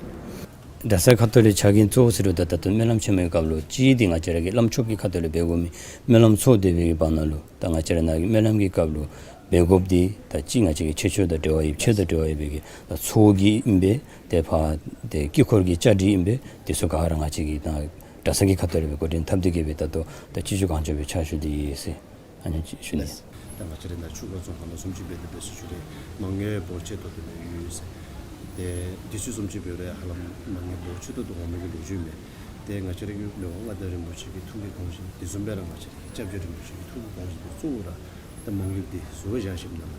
གྲྭ་ཚང་ཁ་ཐུག་ལས་ཕྱག་འགན་གཙོ་བོ་ཟེར་རུང་ད་ད་ལྟོ་སྨོན་ལམ་ཆེན་མོའི་སྐབས་ལུ་གཅིག་འདི་ང་བཅས་ར་གི་བླམ་ཆོསཔ་གི་ཁ་ཐུག་ལས་འབད་དགོ་མི་སྨོན་ལམ་ཚོགས་སྡེ་སྦེ་གི་བར་ན་ལུ་ད་ང་བཅས་ར་ནཱ་གི་སྨོན་ལམ་གྱི་སྐབས་ལུ་འབད་དགོཔ་འདི་ད་གཅིག་ང་བཅས་ཀྱི་ཆོས་ཕྱོགས་དང་འབྲེལ་བ་ཡོད་ཆོས་དང་འབྲེལ་བ་ཡོད་པའི་གི་ད་ཚོགས་ཀྱི་ཨིན་པས། ཏེ་ཕར་ཏེ་དཀྱིལ་འཁོར་གྱི་བཅའ་སྒྲིག་ཨིན་པས། དེ་ཚུ་ག་ར་ང་བཅས་ཀྱིས་ད་གྲྭ་ཚང་གི་ཁ་ཐུག་ལས་སྦེ་འགོ་འདྲེན་འཐབ་སྟེ་གིས་སྦེ་ད་ལྟོ་ད་ཅི་ལྕོགས་གང་ལྕོགས་སྦེ་ཕྱག་ཞུ་སྟེ་ཡོད་ཟེར་ཨ་ནི་ཅིག་ཞུ་ནི། ལགས། ད་ང་བཅས་ར་ནཱ་ཆུ་ཁ་རྫོང་ཁག་ནང་བཟུམ་ཅིག་འབད་དེ་འབད་ས་ཆུ་རེ་མ་དངུལ་འབོར་ཆེ་ཏོག་ཏོ་སྦེ་ཡོད་ཟེར། ཏེ་དུས་ཚོད་བཟུམ་ཅིག་འབད་རུང་ཧ་ལམ་མ་དངུལ་འབོར་ཆེ་ཏོག་ཏོ་འོང་མི་གི་ལོ་རྒྱུས་མས། ཏེ་ང་བཅས་ར་གི་མི་དབང་མངའ་བདག་རིན་པོ་ཆེ་གི་ཐུགས་ཀྱི་དགོངས་བཞེད་དེ་བཟུམ་སྦེ་ར་ང་བཅས་ར་གི་སྐྱབས་རྗེ་རིན་པོ་ཆེ་གི་ཐུགས་ཀྱི་དགོངས་བཞེད་དེ་གཙོ་བོ་ར་ཏེ་མ་དངུལ་འདི་བཟོ་བཞག་ཞིནམ་ལས་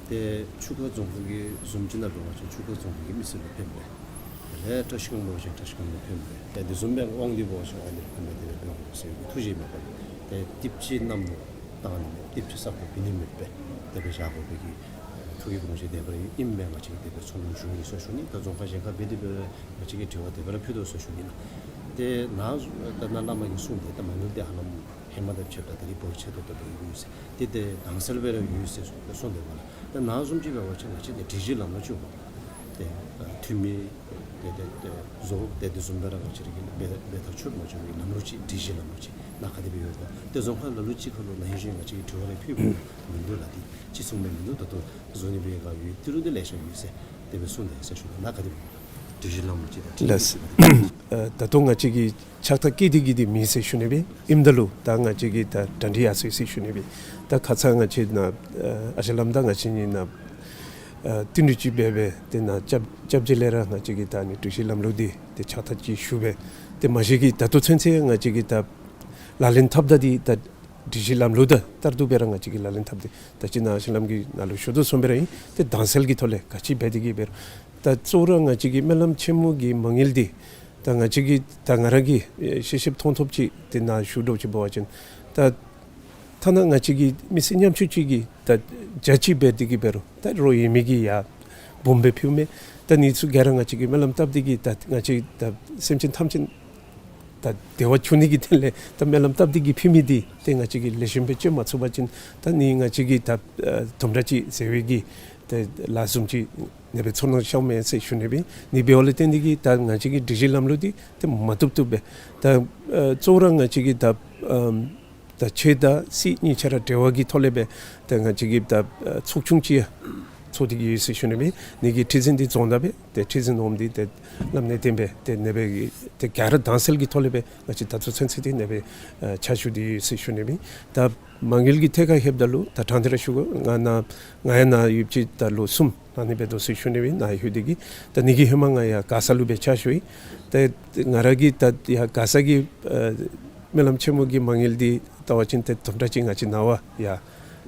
ཏེ་ཆུ་ཁ་རྫོང་ཁག་གི་བཟུམ་ཅིག་ནང་འབད་བ་ཅིན་ཆུ་ཁ་རྫོང་ཁག་གི་མི་སེར་ལུ་ཕན་པས། དེ་ལས་བཀྲ་ཤིས་སྒང་འབད་བ་ཅིན་བཀྲ་ཤིས་སྒང་ལུ་ཕན་པས། ཏེ་དེ་བཟུམ་སྦེ་དབང་འདུས་འབད་བ་ཅིན་དབང་འདུས་ལུ་ཕན་པས། དེ་སྦེ་འབད་འོང་ཟེར་བའི་ཐུགས་བཞེད་མེད་པར་ཏེ་ཏིབ་ཅིག་གནམ་ལུ་བཏང་ནི་མེད། ཏིབ་ཅིག་ས་སྒོ་བི་ནི་མེད་པས། དེ་སྦེ་བཞག་དགོ་པའི་གི་ཐུགས་ཀྱི་དགོངས་བཞེད་དེ་སྦེ་ར་ཨིན་མས། ང་བཅས་ཀྱིས་དེ་སྦེ་ཚོར་སྣང་བྱུང་ཡི་ཟེར་ཞུ་ནི། ད་རྫོང་ཁག་གཞན་ཁར་འབད་དེ་འབད་རུང་ང་བཅས་ཀྱིས་དྲི་བ་དེ་སྦེ་ར་ཕུལ་དོ་ཟེར་ཞུ་ནི་ལགས། ཏེ་ནཱ་ད་ནཱ་བླ་མ་གིས་གསུངས་ཏེ་ད་མ་དངུལ་འདི་ཧ་ལམ་ཧེ་མ་དང་ཕྱདཔ་ད་ད་རིས་འབོར་ཆེ་ཏོག་ཏོ་སྦེ་ཡོད་ཟེར། ཏེ་ཏེ་དྭངས་གསལ་སྦེ་ར་ཡོད་ཟེར་གསུངས་ཏེ་འབདཝ་ལས། ད་ནཱ་བཟུམ་ཅིག་འབད་བ་ཅིན་ང་བཅས་ཏེ་སྒྲིག་གཞི་ལམ་ལུགས་ཅིག་འོང་། ཏེ་འཐུས་མི་ཏེ་ཏེ་ཏེ་བཟོ་ཏེ་དེ་བཟུམ་སྦེ་ར་ང་བཅས་ར་གིས་འབད་འབད་ཐག་ཆོད་མ་ཆོད་པའི་ལམ་ལུགས་ཅིག་སྒྲིག་གཞི་ལམ་ལུགས་ཅིག་ནཱ་ག་དེ་སྦེ་ཡོད་ག། ཏེ་རྫོང་ཁག་ལ་ལུ་ཅིག་ཁར་ལུ་ན་ཧིང་གཞེས་ང་བཅས་ཀྱིས་དྲི་བ་རེ་ཕུལ་མི་འདུག་ལགས། ཏེ་ཅིག་གསུངས་མི་མིན་འདུག། ད་ལྟོ་བཟོ་ནི་སྦེ་ག་ཡོད་ཏི་རུ་འདི་ལེ་ཤ་ཡོད་ཟེར་དེ་སྦེ་གསུངས་ཏེ་ཟེར་ཞུ་ནི། ནཱ་ག་དེ་སྦེ་སྒྲིག་གཞི་ལམ་ལུགས་ཅིག་དང་ལགས། ཨ་ད་ལྟོ་ང་བཅས་ཀྱིས་ཕྱག་རྟགས་བཀོད་དེ་གི་འདི་མེད་ཟེར་ཞུ་ནི་སྦེ། ཨིནམ་ད་ལུ་ད་ང་བཅས་ཀྱིས་ད་གྲ་སྒྲིག་ཡར་སོ་ཡི་ཟེར་ཞུ་ནི་སྦེ། ད་ཁ་ཙ་ང་བཅས་ནཱ་ཨ་ཨ་ཞང་བླམ་དང་ང་བཅས་གཉིས་ནཱ་ཨ་བསྟུན་གྲོས་ཅིག་འབད་སྦེ་ཏེ་ནཱ་སྐྱབས་སྐྱབས་རྗེ་ལས་ར་ང་བཅས་ཀྱིས་ད་ཨ་ནི་སྒྲིག་གཞི་ལམ་ལུགས་འདི་ཏེ་ཕྱག་རྟགས་ཅིག་ཞུ་སྦེ། ཏེ་མ་གཞི་གིས་ད་ལྟོ་ཚུན་ཚོད་ང་བཅས་ཀྱིས་ད་ལག་ལེན་འཐབ་ད་འདི་ད་སྒྲིག་གཞི་ལམ་ལུགས་དང་ལྟར་དུ་སྦེ་ར་ང་བཅས་ཀྱིས་ལག་ལེན་འཐབ་སྟེ། ད་ཅི་ནཱ་ཨ་ཞང་བླམ་གྱིས་ནཱ་ལུ་ཞུ་དོ་བཟུམ་སྦེ་ར་ཨིན། ཏེ་དྭངས་གསལ་གྱི་ཐོག་ལས་ག་ཅི་འབད་དེ་གི་འབད་རུང་། ད་གཙོ་བོ་ར་ང་བཅས་ཀྱི་སྨོན་ལམ་ཆེན་མོ་གི་མ་དངུལ་འདི་ད་ང་བཅས་ཀྱིས་ད་ང་ར་གིས་ཨེ་ཤེས་ཤེསཔ་མཐོང་ཐོབ་ཅིག་ཏེ་ནཱ་ཞུ་དོ་ཅིག་འབད་བ་ཅིན། ད་ཐ་ན་ང་བཅས་ཀྱི་མི་སེར་ཉམ་ཆུང་ཅིག་གིས་ད་བརྒྱ་ཅིག་འབད་དེ་གི་འབད་རུང་ད་རོགས་ཡོད་མི་གིས་ཡར་འབུམ་སྦེ་ཕུལཝ་མས། ད་ཨ་ནི་ཚུ་ག་ར་ང་བཅས་ཀྱིས་སྨོན་ལམ་བཏབ་སྟེ་གི་ད་ང་བཅས་ད་སེམས་ཅན་ཐམས་ཅད་ད་བདེ་བ་འབྱུང་ནི་གི་དོན་ལས་ད་སྨོན་ལམ་བཏབ་སྟེ་གི་ཕུལ་མི་འདི་ཏེ་ང་བཅས་ཀྱིས་ལེགས་ཤོམ་སྦེ་སྤྱོད་མ་ཚུགས་པ་ཅིན་ད་ཨ་ནི་ང་བཅས་ཀྱིས་ད་ཨ་དུམ་གྲ་ཅིག་ཟད་པའི་གི་ཏེ་ལཱ་བཟུམ་ཅིག་ཨ་ནེ་སྦེ་ཚོར་སྣང་ཤརཝ་མས་ཟེར་ཞུ་ནི་སྦེ། ཨ་ནི་འབདཝ་ལས་བརྟེན་ཏེ་གི་ད་ང་བཅས་ཀྱི་སྒྲིག་གཞི་ལམ་ལུགས་འདི་ཏེ་མ་བཏུབ་བཏུབ་སྦེ་ད་ཨ་གཙོ་བོ་ར་ང་བཅས་ཀྱིས་ད་ཨམ་ད་ཆོས་དང་སྲིད་གཉིས་ཆ་ར་འབྲེལ་བ་གི་ཐོག་ལས་སྦེ་ད་ང་བཅས་ཀྱིས་ད་ཨ་ཚོགས་ཆུང་ཅིག་ཡང་ཚོགས་ཏེ་གི་ཡོད་ཟེར་ཞུ་ནི་སྦེ། ཨ་ནི་གི་ཁྲི་འཛིན་འདི་རྫོང་བདག་སྦེ་ཏེ་ཁྲི་འཛིན་འོགམ་འདི་ཏེ་བླམ་གནས་བརྟན་སྦེ་ཏེ་ཨ་ནེ་སྦེ་གི་ཏེ་ག་ར་དྭངས་གསལ་གྱི་ཐོག་ལས་སྦེ་ང་བཅས་ད་ལྟོ་ཚུན་ཚོད་འདི་ཨ་ནེ་སྦེ་ཨ་ཕྱག་ཞུ་སྟེ་ཡོད་ཟེར་ཞུ་ནི་སྦེ། ད་མ་དངུལ་གྱི་ཐད་ཁར་ལྷོདཔ་ད་ལུ་ད་དྲང་སྟེ་ར་ཞུ་དགོ། ང་ནཱ་ང་ཡང་ནཱ་ཡོདཔ་ཅིག་ད་ལོ་གསུམ་ཨ་ནེ་འབད་དོ་ཟེར་ཞུ་ནི་སྦེ་ནཱ་ལྷོད་དེ་གི། ད་ཨ་ནི་གི་ཧེ་མ་ང་ཡར་མགར་ས་ལུ་སྦེ་ཕྱག་ཞུ་ཡི། ད་ང་ར་གིས་ད་ཡར་མགར་ས་གི་ཨ་སྨོན་ལམ་ཆེན་མོ་གི་མ་དངུལ་འདི་བལྟ་བ་ཅིན་ཏེ་དུམ་གྲ་ཅིག་ང་བཅས་ནངས་པ་ཡར་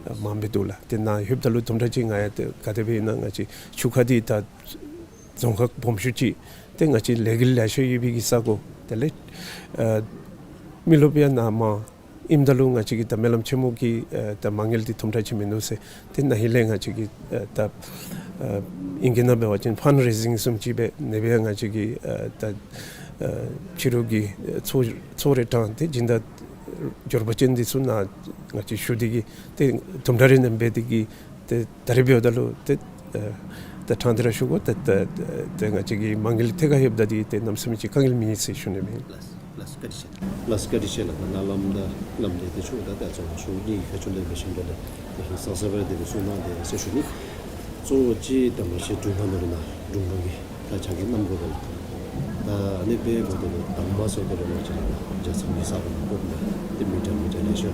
མངམ་སྦེ་འདུག་ལགས། ཏེ་ནཱ་ལྷོདཔ་ད་ལུ་དུམ་གྲ་ཅིག་ང་ཡང་ཏེ་ག་དེ་སྦེ་ཨིན་ན་ང་བཅས་ཆུ་ཁ་འདི་ད་རྫོང་ཁག་སྦོམ་ཤོས་ཅིག་ཏེ་ང་བཅས་ལས་འགུལ་ལེ་ཤ་ཡོད་པའི་གི་ས་གོ། དེ་ལས་ཨ་མི་རློབས་ཡང་ནཱ་མང་། ཨིནམ་ད་ལུ་ང་བཅས་ཀྱིས་ད་སྨོན་ལམ་ཆེན་མོ་གི་ཨ་ད་མ་དངུལ་འདི་དུམ་གྲ་ཅིག་མིན་འདུག་ཟེར། ཏེ་ནཱ་ཧེ་ལས་ང་བཅས་ཀྱིས་ཨ་ད་ཨ་ཨིང་སྐད་ནང་འབད་བ་ཅིན་ཕཱན་རེ་ཟིང་བཟུམ་ཅིག་སྦེ་ཨ་ནེ་སྦེ་ང་བཅས་ཀྱིས་ཨ་ད་ཨ་ཕྱི་རུ་གི་ཨ་ཚོགས་ཚོགས་རེ་དྲངས་ཏེ་སྦྱིན་བདག་འབྱོར་པ་ཅན་འདི་ཚུ་ནཱ་ང་བཅས་ཞུ་སྟེ་གི་ཏེ་དུམ་གྲ་རེ་ཨ་ནེམ་འབད་དེ་གི་ཏེ་ད་རེས་འབདཝ་ད་ལུ་ཏེ་ཨ་ད་དྲང་སྟེ་ར་ཞུ་དགོ། ད་ད་ད་ང་བཅས་ཀྱི་མ་དངུལ་ཐད་ཁར་ལྷོདཔ་ད་འདི་ཏེ་གནམ་མེད་ས་མེད་ཅིག་དཀའ་ངལ་མེད་ཟེར་ཞུ་ནི་མས། ལགས་ལགས་བཀའ་དྲིན་ཆེ། ལགས་བཀའ་དྲིན་ཆེ་ལགས། ད་ནཱ་བླམ་དང་བླམ་འདི་ཏེ་ཆུང་ད་ཏེ་ཚོགས་ཆུང་གཉིས་ཁ་ཆུང་ད་འབད་ཞིནམ་ད་ལས་ཏེ་ཧིང་སངས་ས་སྦེ་ར་དེ་སྦེ་གསུང་གནང་སྟེ་ཟེར་ཞུ་ནི། གཙོ་བོ་ཅིག་ད་མ་གཞི་དྲུང་ཁག་ནང་ལུ་ནཱ་དྲུང་འཕར་གྱི་ད་ཕྱག་གི་གནང་དགོ་པས་ལགས། ད་ཨ་ནི་འབདཝ་ད་ལུ་དང་པ་སོང་ད་ལུ་ང་བཅས་ར་རྒྱལ་མཚམས་ཀྱི་ས་གོ་ནང་ཁོ་ན་ཏེ་མི་འདྲ་མི་འདྲ་ལེ་ཤ་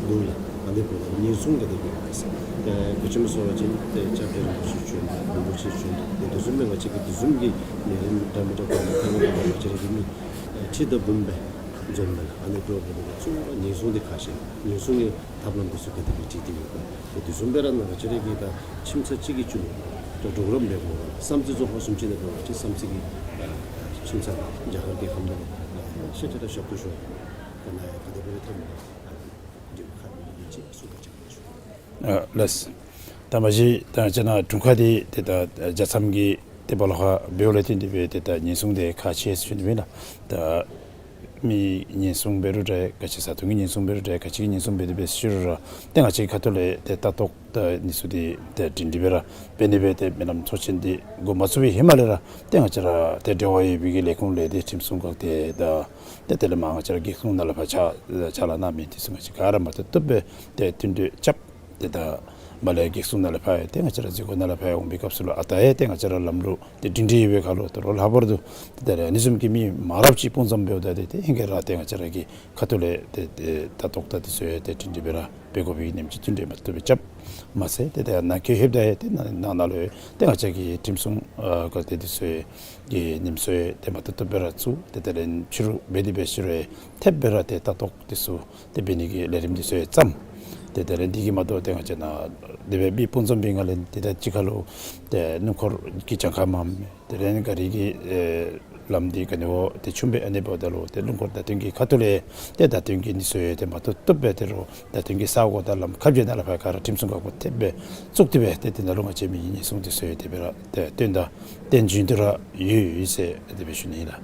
འདུག་ལགས། ཨ་ནི་འབདཝ་ད་ཉེན་སྲུང་ག་དེ་སྦེ་ཡོད་ག་ཟེར། ཏེ་ག་ཅི་སྨོ་ཟེར་བ་ཅིན་ཏེ་སྐྱབས་རྗེ་རིན་པོ་ཆེ་བྱོན་རིན་པོ་ཆེ་བྱོན་ཏེ་དེ་བཟུམ་སྦེ་ང་བཅས་ཀྱི་དེ་བཟུམ་གྱི་ལས་རིམ་འདྲ་མི་འདྲ་འགོ་མ་བཙུགས་པར་ང་བཅས་ར་གི་མི་ཁྲི་དང་འབུམ་སྦེ་འཛོམས་ནི་ལགས། ཨ་ནི་འབདཝ་ད་ལུ་གཙོ་བོ་ཉེན་སྲུང་འདི་ཁག་ཆེ། ཉེན་སྲུང་གི་ཐབས་ལམ་འདི་ཚུ་ག་དེ་སྦེ་སྒྲིག་སྟེ་ཡོད་ག། ཏེ་དེ་བཟུམ་སྦེ་ར་ནཱ་ང་བཅས་ར་གི་ད་ཁྱིམ་ཚང་གཅིག་གི་ཅུ་ལུ་ད་གྲོགས་རམ་འབད་དགོ་པས་ལགས། བསམ་རྩེ་རྫོང་ཁག་བཟུམ་ཅིག་ནང་འབད་བ་ཅིན་བསམ་རྩེ་གི་ཨ་ཁྱིམ་ཚང་དང་རྒྱ་གར་གྱི་ཁམས་ནང་ལགས་ཤེས་བྱ་དང་ཞབས་ཏོག་ཞུ་བ་ད་ནཱ་ཡང་ག་དེ་སྦེ་ཐོན་མི་ཨ་ནི་འདི་ཁག་མི་ཅིག་གསུང་བ་ཅིག་ཞུ། ཨ་ལགས། ད་མ་གཞི་ད་ང་བཅས་ནཱ་དྲུང་ཁག་འདི་ཏེ་ད་རྒྱལ་མཚམས་ཀྱི་ཏེ་སྦོ་ལོགས་ཁར་འབདཝ་ལས་བརྟེན་ཏེ་སྦེ་ཏེ་ད་ཉེན་སྲུང་འདི་ཁག་ཆེ་ཟེར་ཞུ་ནི་མས་ལགས། ད་མི་ཉེན་སྲུང་འབད་རུང་འདྲ་ག་ཅི་བཟའ་འཐུང་གི་ཉེན་སྲུང་འབད་རུང་འདྲ་ག་ཅི་གི་ཉེན་སྲུང་འབད་དེ་སྦེ་ཞུ་རུང་ར་ཏེ་ང་བཅས་ཀྱི་ཁ་ཐུག་ལས་ཏེ་ལྟ་རྟོག་ད་ཨ་ནི་ཚུ་འདི་ཏེ་སྒྲིང་སྒྲི་སྦེ་ར་འབད་ནི་སྦེ་ཏེ་སྨོན་ལམ་ཚོགས་ཆེན་འདི་འགོ་མ་བཙུགས་པའི་ཧེ་མ་ལས་ར་ཏེ་ང་བཅས་ར་ཏེ་འབྲེལ་བ་ཡོད་པའི་གི་ལས་ཁུངས་ལས་ཏེ་ཁྲིམས་སྲུང་འགག་སྡེ་དང་ཏེ་དེ་ལས་མར་ང་བཅས་ར་རྒེད་འོག་ནང་ལས་ཕར་ཕྱག་ཕྱག་ལཱ་གནང་མི་འདི་ཚུ་ང་བཅས་ག་ར་མ་བཏུབ་བཏུབ་སྦེ་ཏེ་མཐུན་གྲོས་རྐྱབ། ཏེ་ད་མར་ལས་རྒེད་འོག་ནང་ལས་ཕར་ཡང་ཏེ་ང་བཅས་ར་འཛིན་སྐྱོང་ནང་ལས་ཕར་ཡང་འོང་པའི་སྐབས་སུ་ལུ་ཨ་རྟག་ཡང་ཏེ་ང་བཅས་ར་ལམ་ལུགས་ཏེ་སྒྲིང་སྒྲི་ཡོད་པའི་ཁར་ལུ་ད་རུང་ལྷག་པར་དུ་ཏེ་ད་རེས་ཨ་ནི་བཟུམ་གྱི་མི་མང་རབས་ཅིག་སྤུངས་འཛོམས་འབདཝ་ད་ཏེ་ཏེ་ཧེང་སྐལ་ར་ཏེ་ང་བཅས་ར་གི་ཁ་ཐུག་ལས་ཏེ་ཏེ་ལྟ་རྟོག་ད་འདི་ཚུ་ཡང་ཏེ་སྒྲིང་སྒྲི་སྦེ་ར་འབད་དགོ་པའི་ཉིནམ་ཅིག་མཐུན་གྲོས་མ་བཏུབ་སྦེ་རྐྱབ་མ་ཚད་ཏེ་ད་ནང་འཁོད་ལྷོདཔ་ད་ཡང་ཏེ་ནང་ནང་ན་ལུ་ཡང་ཏེ་ང་བཅས་ཀྱི་ཁྲིམས་སྲུང་ཨ་འགག་སྡེ་འདི་ཚུ་ཡང་གི་ཉེན་སྲུང་ཡང་ཏེ་མ་བཏུབ་བཏུབ་སྦེ་ར་བཙུགས། ཏེ་དེ་ལས་ཕྱི་རུ་འབད་དེ་འབད་ཕྱི་རུ་ཡང་ཐེབས་སྦེ་ར་ཏེ་ལྟ་རྟོག་འདི་ཚུ་ཏེ་འབད་ནི་གི་ལས་རིམ་འདི་ཚུ་ཡང་བརྩམས། ཏེ་དེ་ལས་འདི་གིས་མ་དོ་ཏེ་ང་བཅས་ནཱ་དེ་སྦེ་མི་སྤུངས་འཛོམས་འབད་བའི་སྒང་ལས་ཏེ་ད་གཅིག་ཁར་ལུ་ཏེ་སྣུམ་འཁོར་གྱི་གྱངས་ཁ་མངམ་མས། དེ་ལས་ག་རི་གི་ཨེ་ ལམ་འདི་ག་ནི་བ་ཏེ་ཆུང་སྦེ་ཨ་ནི་འབདཝ་ད་ལུ་ཏེ་ལུང་དཀར་བརྡ་སྟོན་གྱི་ཁ་ཐུག་ལས་ཏེ་བརྡ་སྟོན་གྱི་ནི་ཚུ་ཡང་ཏེ་མ་བཏུབ་བཏུབ་སྦེ་ཏེ་རུང་བརྡ་སྟོན་གྱི་ས་གོ་དང་ལམ་ཁ་བརྒྱད་ནང་ལས་ཕར་ག་ར་ཁྲིམས་སྲུང་འགག་པ་ཐེབས་སྦེ་བཙུགས་ཏེ་སྦེ་ཏེ་དེ་ནང་ལུ་ང་བཅས་མི་ཉེན་སྲུང་འདི་ཚུ་ཡང་དེ་སྦེ་ར་ཏེ་སྟོན་ད་སྟོན་བྱིན་དོ་ར་ཡོད་ཡོད་ཟེར་དེ་སྦེ་ཞུ་ནི་ལགས།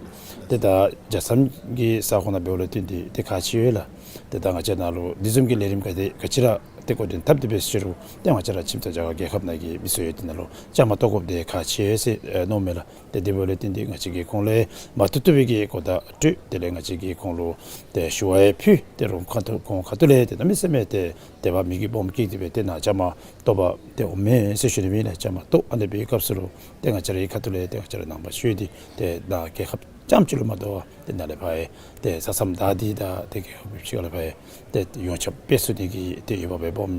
ཏེ་ད་རྒྱ་མཚམས་ཀྱི་ས་ཁོངས་ནང་འབདཝ་ལས་བརྟེན་ཏེ་ཏེ་ག་ཅི་ཡོད་ལགས། ཏེ་ད་ང་བཅས་ནང་ལུ་འདི་བཟུམ་གྱི་ལས་རིམ་ག་དེ་ག་ཅི་ར་ཏེ་འགོ་འདྲེན་འཐབ་སྟེ་འབད་ཟེར་རུང་ཏེ་ང་བཅས་ར་ཁྱིམ་ཚང་རྒྱ་གར་རྒྱལ་ཁབ་ནང་གི་མི་ཚུ་ཡང་དེ་ནང་ལུ་བཅའ་མར་གཏོགས་དགོཔ་དེ་ག་ཅི་ཡོད་ཟེར་མནོཝ་མས་ལགས། ཏེ་དེ་འབདཝ་ལས་བརྟེན་ཏེ་ང་བཅས་ཀྱིས་ཁོང་ལུ་མ་བཏུབ་བཏུབ་པའི་གི་གོ་བརྡ་སྤྲོད། དེ་ལས་ང་བཅས་ཀྱིས་ཁོང་ལུ་ཏེ་ཞུ་བ་ཡང་ཕུལ། ཏེ་རུང་ཁ་ཐུག་ཁོང་ཁ་ཐུག་ལས་ཏེ་གནམ་མེད་ས་མེད་ཏེ་དད་པ་མོས་གུས་སྦོམ་བསྐྱེད་དེ་སྦེ་ཏེ་ནཱ་བཅའ་མར་གཏོགས་པར་ཏེ་འོང་མས་ཟེར་ཞུ་ནི་ཨིན་ལགས། བཅའ་མར་གཏོགས་ཨ་ནི་སྦེ་སྐབས་སུ་ལུ་ཏེ་ང་བཅས་རའི་ཁ་ཐུག་ལས་ཏེ་ང་བཅས་ར་ནང་པ་ཆོས་འདི་ཏེ་ནཱ་རྒྱལ་ཁབ་རྐྱངམ་ཅིག་ལུ་མ་དོ་བར་ཏེ་ནཱ་ལས་ཕར་ཡང་ཏེ་ས་མཚམས་བདའ་སྟེ་ད་ཏེ་རྒྱལ་ཁབ་ཕྱི་ཁ་ལས་ཕར་ཡང་ཏེ་ཡོངས་ཁྱབ་སྤེལ་ཚུགས་ནི་གི་ཏེ་འོས་འབབ་སྦོམ་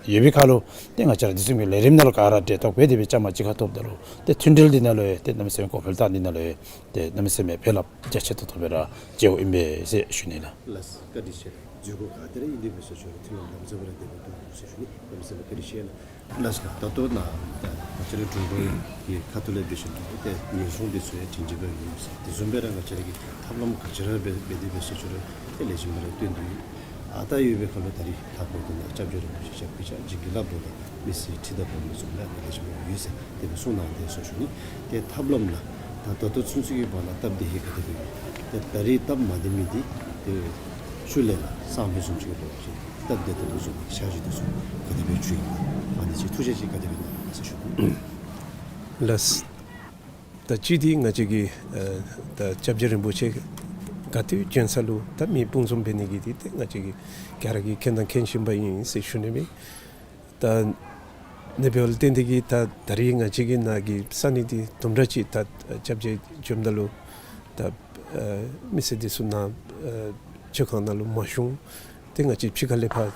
ཡོད་པའི་ཁར་ལུ་ཏེ་ང་བཅས་ར་འདི་ཚུ་གི་ལས་རིམ་ནང་ལུ་ག་ར་གྲལ་གཏོགས་འབད་དེ་སྦེ་བཅའ་མར་གཅིག་ཁར་གཏོགསཔ་ད་ལུ་ཏེ་མཐུན་སྒྲིལ་འདི་ནང་ལུ་ཡང་ཏེ་གནམ་མེད་ས་མེད་གོང་འཕེལ་བཏང་ནི་ནང་ལུ་ཡང་ཏེ་གནམ་མེད་ས་མེད་ཕན་རླབས་རྒྱ་ཆེ་ཏོག་ཏོ་སྦེ་ར་མཇལཝ་ཨིན་པས་ཟེར་ཞུ་ནི་ལགས། ལགས་སོ། བཀའ་དྲིན་ཆེ། འཛུལ་སྒོ་ག་ཏེ་ར་ཨིན་དེ་འབད་ཟེར་ཞུ་རུང་མཐུན་ལམ་ལམ་འཛོལ་བ་ར་དེ་སྦེ་འདུག་ཟེར་ཞུ་ནི། གནམ་མེད་ས་མེད་བཀའ་དྲིན་ཆེ་ལགས། ལགས་སོ། ད་ལྟོ་ནཱ་ད་ང་བཅས་རའི་དྲུང་འཕར་གྱི་ཁ་ཐུག་ལས་འབད་ཞིནམ་ཏེ་ཉེན་སྲུང་འདི་ཚུ་ཡང་བྱིན་ཅི་འབད་ཡོད་ཟེར། དེ་བཟུམ་སྦེ་ར་ང་བཅས་ར་གི་ཐབས་ལམ་ག་ཅི་ར་འབད་འབད་དེ་འབད་ཟེར་ཞུ་རུང་ཏེ་ལེགས་ཤོམ་སྦེ་ར་སྟོན་དོ་ཡོད། ཨ་རྟག་ཡོད་པའི་ཁར་ལུ་ད་རིས་ལྷག་པར་དུ་ནཱ་སྐྱབས་རྗེ་རིན་པོ་ཆེ་ཞབས་སྐྱེལ་བྱིན་གྱིས་བརླབས་དོ་ལགས། མི་སེར་ཁྲི་དང་བུ་མོ་ཚུ་ལུ་ཡང་ལེགས་ཤོམ་སྦེ་ཡོད་ཟེར་དེ་སྦེ་གསུངས་གནང་སྟེ་ཟེར་ཞུ་ནི། ཏེ་ཐབས་ལམ་ལགས། ད་ད་ལྟོ་ཚུན་ཚོད་ཀྱི་བར་ན་སྟབས་བདེ་ཧེ་ག་དེ་སྦེ་ཡོད། ཏེ་ད་རིས་སྟབས་མ་བདེ་མི་འདི་ཏེ་ཤུལ་ལས་ལགས་སང་ཕོད་བཟུམ་ཅིག་ལུ་ཅིག་སྟབས་བདེ་ཏོག་ཏོ་བཟོ་ནི་འཆར་གཞི་འདི་ཚུ་ག་དེ་སྦེ་བྱུང་ཡི་ལགས། ཨ་ནི་ཅིག་ཐུགས་བཞེད་ཅིག་ག་དེ་སྦེ་གནང་ཡི་ཟེར་ཞུ་ནི། ལགས། ད་ཅི་འདི་ང་བཅས་ཀྱིས་ཨ་ད་སྐྱབས་རྗེ་རིན་པོ་ཆེ་ག་ཏེ་བྱོན་ས་ལུ་ད་མི་དཔུང་འཛོམས་འབད་ནི་གི་འདི་ཏེ་ང་བཅས་ཀྱིས་ག་ར་གིས་མཁྱེན་དང་མཁྱེན་བཞིན་པ་ཨིན་ཟེར་ཞུ་ནི་མས། ད་ཨ་ནི་འབདཝ་ལས་བརྟེན་ཏེ་གིས་ད་ད་རིས་ང་བཅས་ཀྱི་ནཱ་གི་ས་གནས་འདི་དུམ་གྲ་ཅིག་ད་སྐྱབས་རྗེ་བྱོནམ་ད་ལུ་ད་ཨ་མི་སེར་འདི་ཚུ་ནཱ་ཨ་མཆོད་ཁང་ནང་ལུ་མ་ཞུ། ཏེ་ང་བཅས་ཕྱི་ཁ་ལས་ཕར་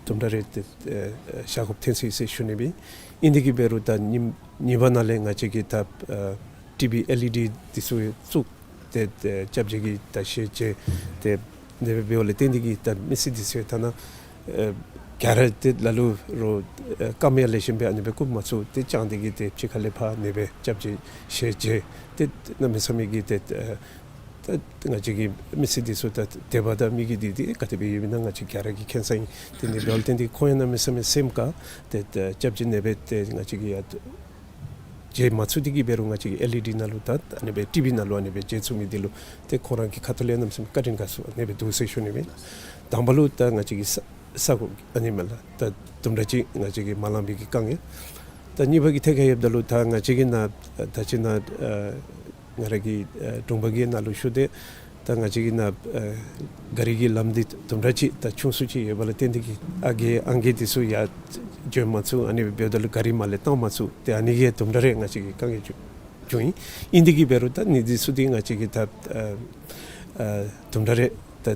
དུམ་གྲ་རེ་ཏེ་ཨ་བཞག་དགོཔ་ཐོན་སོ་ཡི་ཟེར་ཞུ་ནི་སྦེ། ཨིན་དེ་གིས་འབད་རུང་ད་ཉིནམ་གཉིས་པ་ནང་ལས་ང་བཅས་ཀྱིས་ད་ཨ་ཊི་བི་ཨེལ་ཨི་ཌི་འདི་ཚུ་བཙུགས། ཏེ་ཏེ་སྐྱབས་རྗེ་གི་ད་ཞལ་མཇལ་ཏེ་དེ་སྦེ་འབདཝ་ལས་བརྟེན་ཏེ་གིས་ད་མི་སེར་འདི་ཚུ་ཐ་ན་ཨ་ག་ར་ཏེ་ལ་ལུ་རོགས་ཨ་རྐངམ་ཡང་ལེགས་ཤོམ་སྦེ་ཨ་ནི་སྦེ་བཀུག་མ་ཚུགས། ཏེ་བཅར་ཏེ་གིས་ཏེ་ཕྱི་ཁ་ལས་ཕར་ཨ་ནི་སྦེ་སྐྱབས་རྗེ་ཞལ་མཇལ་ཏེ་གནམ་མེད་ས་མེད་ཀྱི་ཏེ་ཨ་ད་ང་བཅས་ཀྱི་མི་སེར་འདི་ཚུ་ད་དད་པ་དང་མོས་གུས་འདི་ཏེ་ག་དེ་སྦེ་ཡོདཔ་ཨིན་ན་ང་བཅས་ག་ར་གིས་མཁྱེན་ས་ཨིན། དེ་ནི་འབདཝ་ལས་བརྟེན་ཏེ་ཁོང་ཡང་གནམ་མེད་ས་མེད་སེམས་དགའ། ཏེ་ད་སྐྱབས་རྗེ་ཨ་ནི་སྦེ་ཏེ་ང་བཅས་ཀྱིས་ཡ་མཇལ་མ་ཚུགས་ཏེ་གིས་འབད་རུང་ང་བཅས་ཀྱིས་ཨེལ་ཨི་ཌི་ནང་ལུ་ད་ཨ་ནི་སྦེ་ཊི་བི་ནང་ལུ་ཨ་ནི་སྦེ་མཇལ་ཚུགས་མི་འདི་ལུ་ཏེ་ཁོང་ར་གི་ཁ་ཐུག་ལས་གནམ་མེད་ས་མེད་བཀའ་དྲིན་དགའ་ཚོར་ཨ་ནི་སྦེ་འདུག་ཟེར་ཞུ་ནི་མས། དང་པ་ལུ་ད་ང་བཅས་ཀྱི་ས་ས་གོ་ཨ་ནི་མས་ལགས། ད་དུམ་གྲ་ཅིག་ང་བཅས་ཀྱིས་མ་ལང་པའི་གི་དཀའ་ངལ། ད་གཉིས་པ་གི་ཐད་ཁར་ཡོདཔ་ད་ལུ་ད་ང་བཅས་ཀྱི་ནཱ་ད་ཅི་ནཱ་ཨ་ང་ར་གི་ཨ་དྲུང་འཕར་གྱི་ནང་ལུ་ཞུ་སྟེ་ད་ང་བཅས་ཀྱི་ནཱ་ཨ་ག་རི་གི་ལམ་འདི་དུམ་གྲ་ཅིག་ད་ཆུང་སུ་ཅིག་ཡོད་པ་ལས་བརྟེན་ཏེ་གིས་ཨ་རྒས་ཨང་རྒས་འདི་ཚུ་ཡར་བྱོན་མ་ཚུགས། ཨ་ནི་འབདཝ་ད་ལུ་ག་རི་མར་ལས་བཏང་མ་ཚུགས། ཏེ་ཨ་ནི་གིས་དུམ་གྲ་རེ་ང་བཅས་ཀྱི་དཀའ་ངལ་བྱུང་བྱུང་ཡི། ཨིན་དེ་གིས་འབད་རུང་ད་ཨ་ནི་འདི་ཚུ་འདི་ང་བཅས་ཀྱིས་ད་ཨ་ཨ་དུམ་གྲ་རེ་ད་ཨ་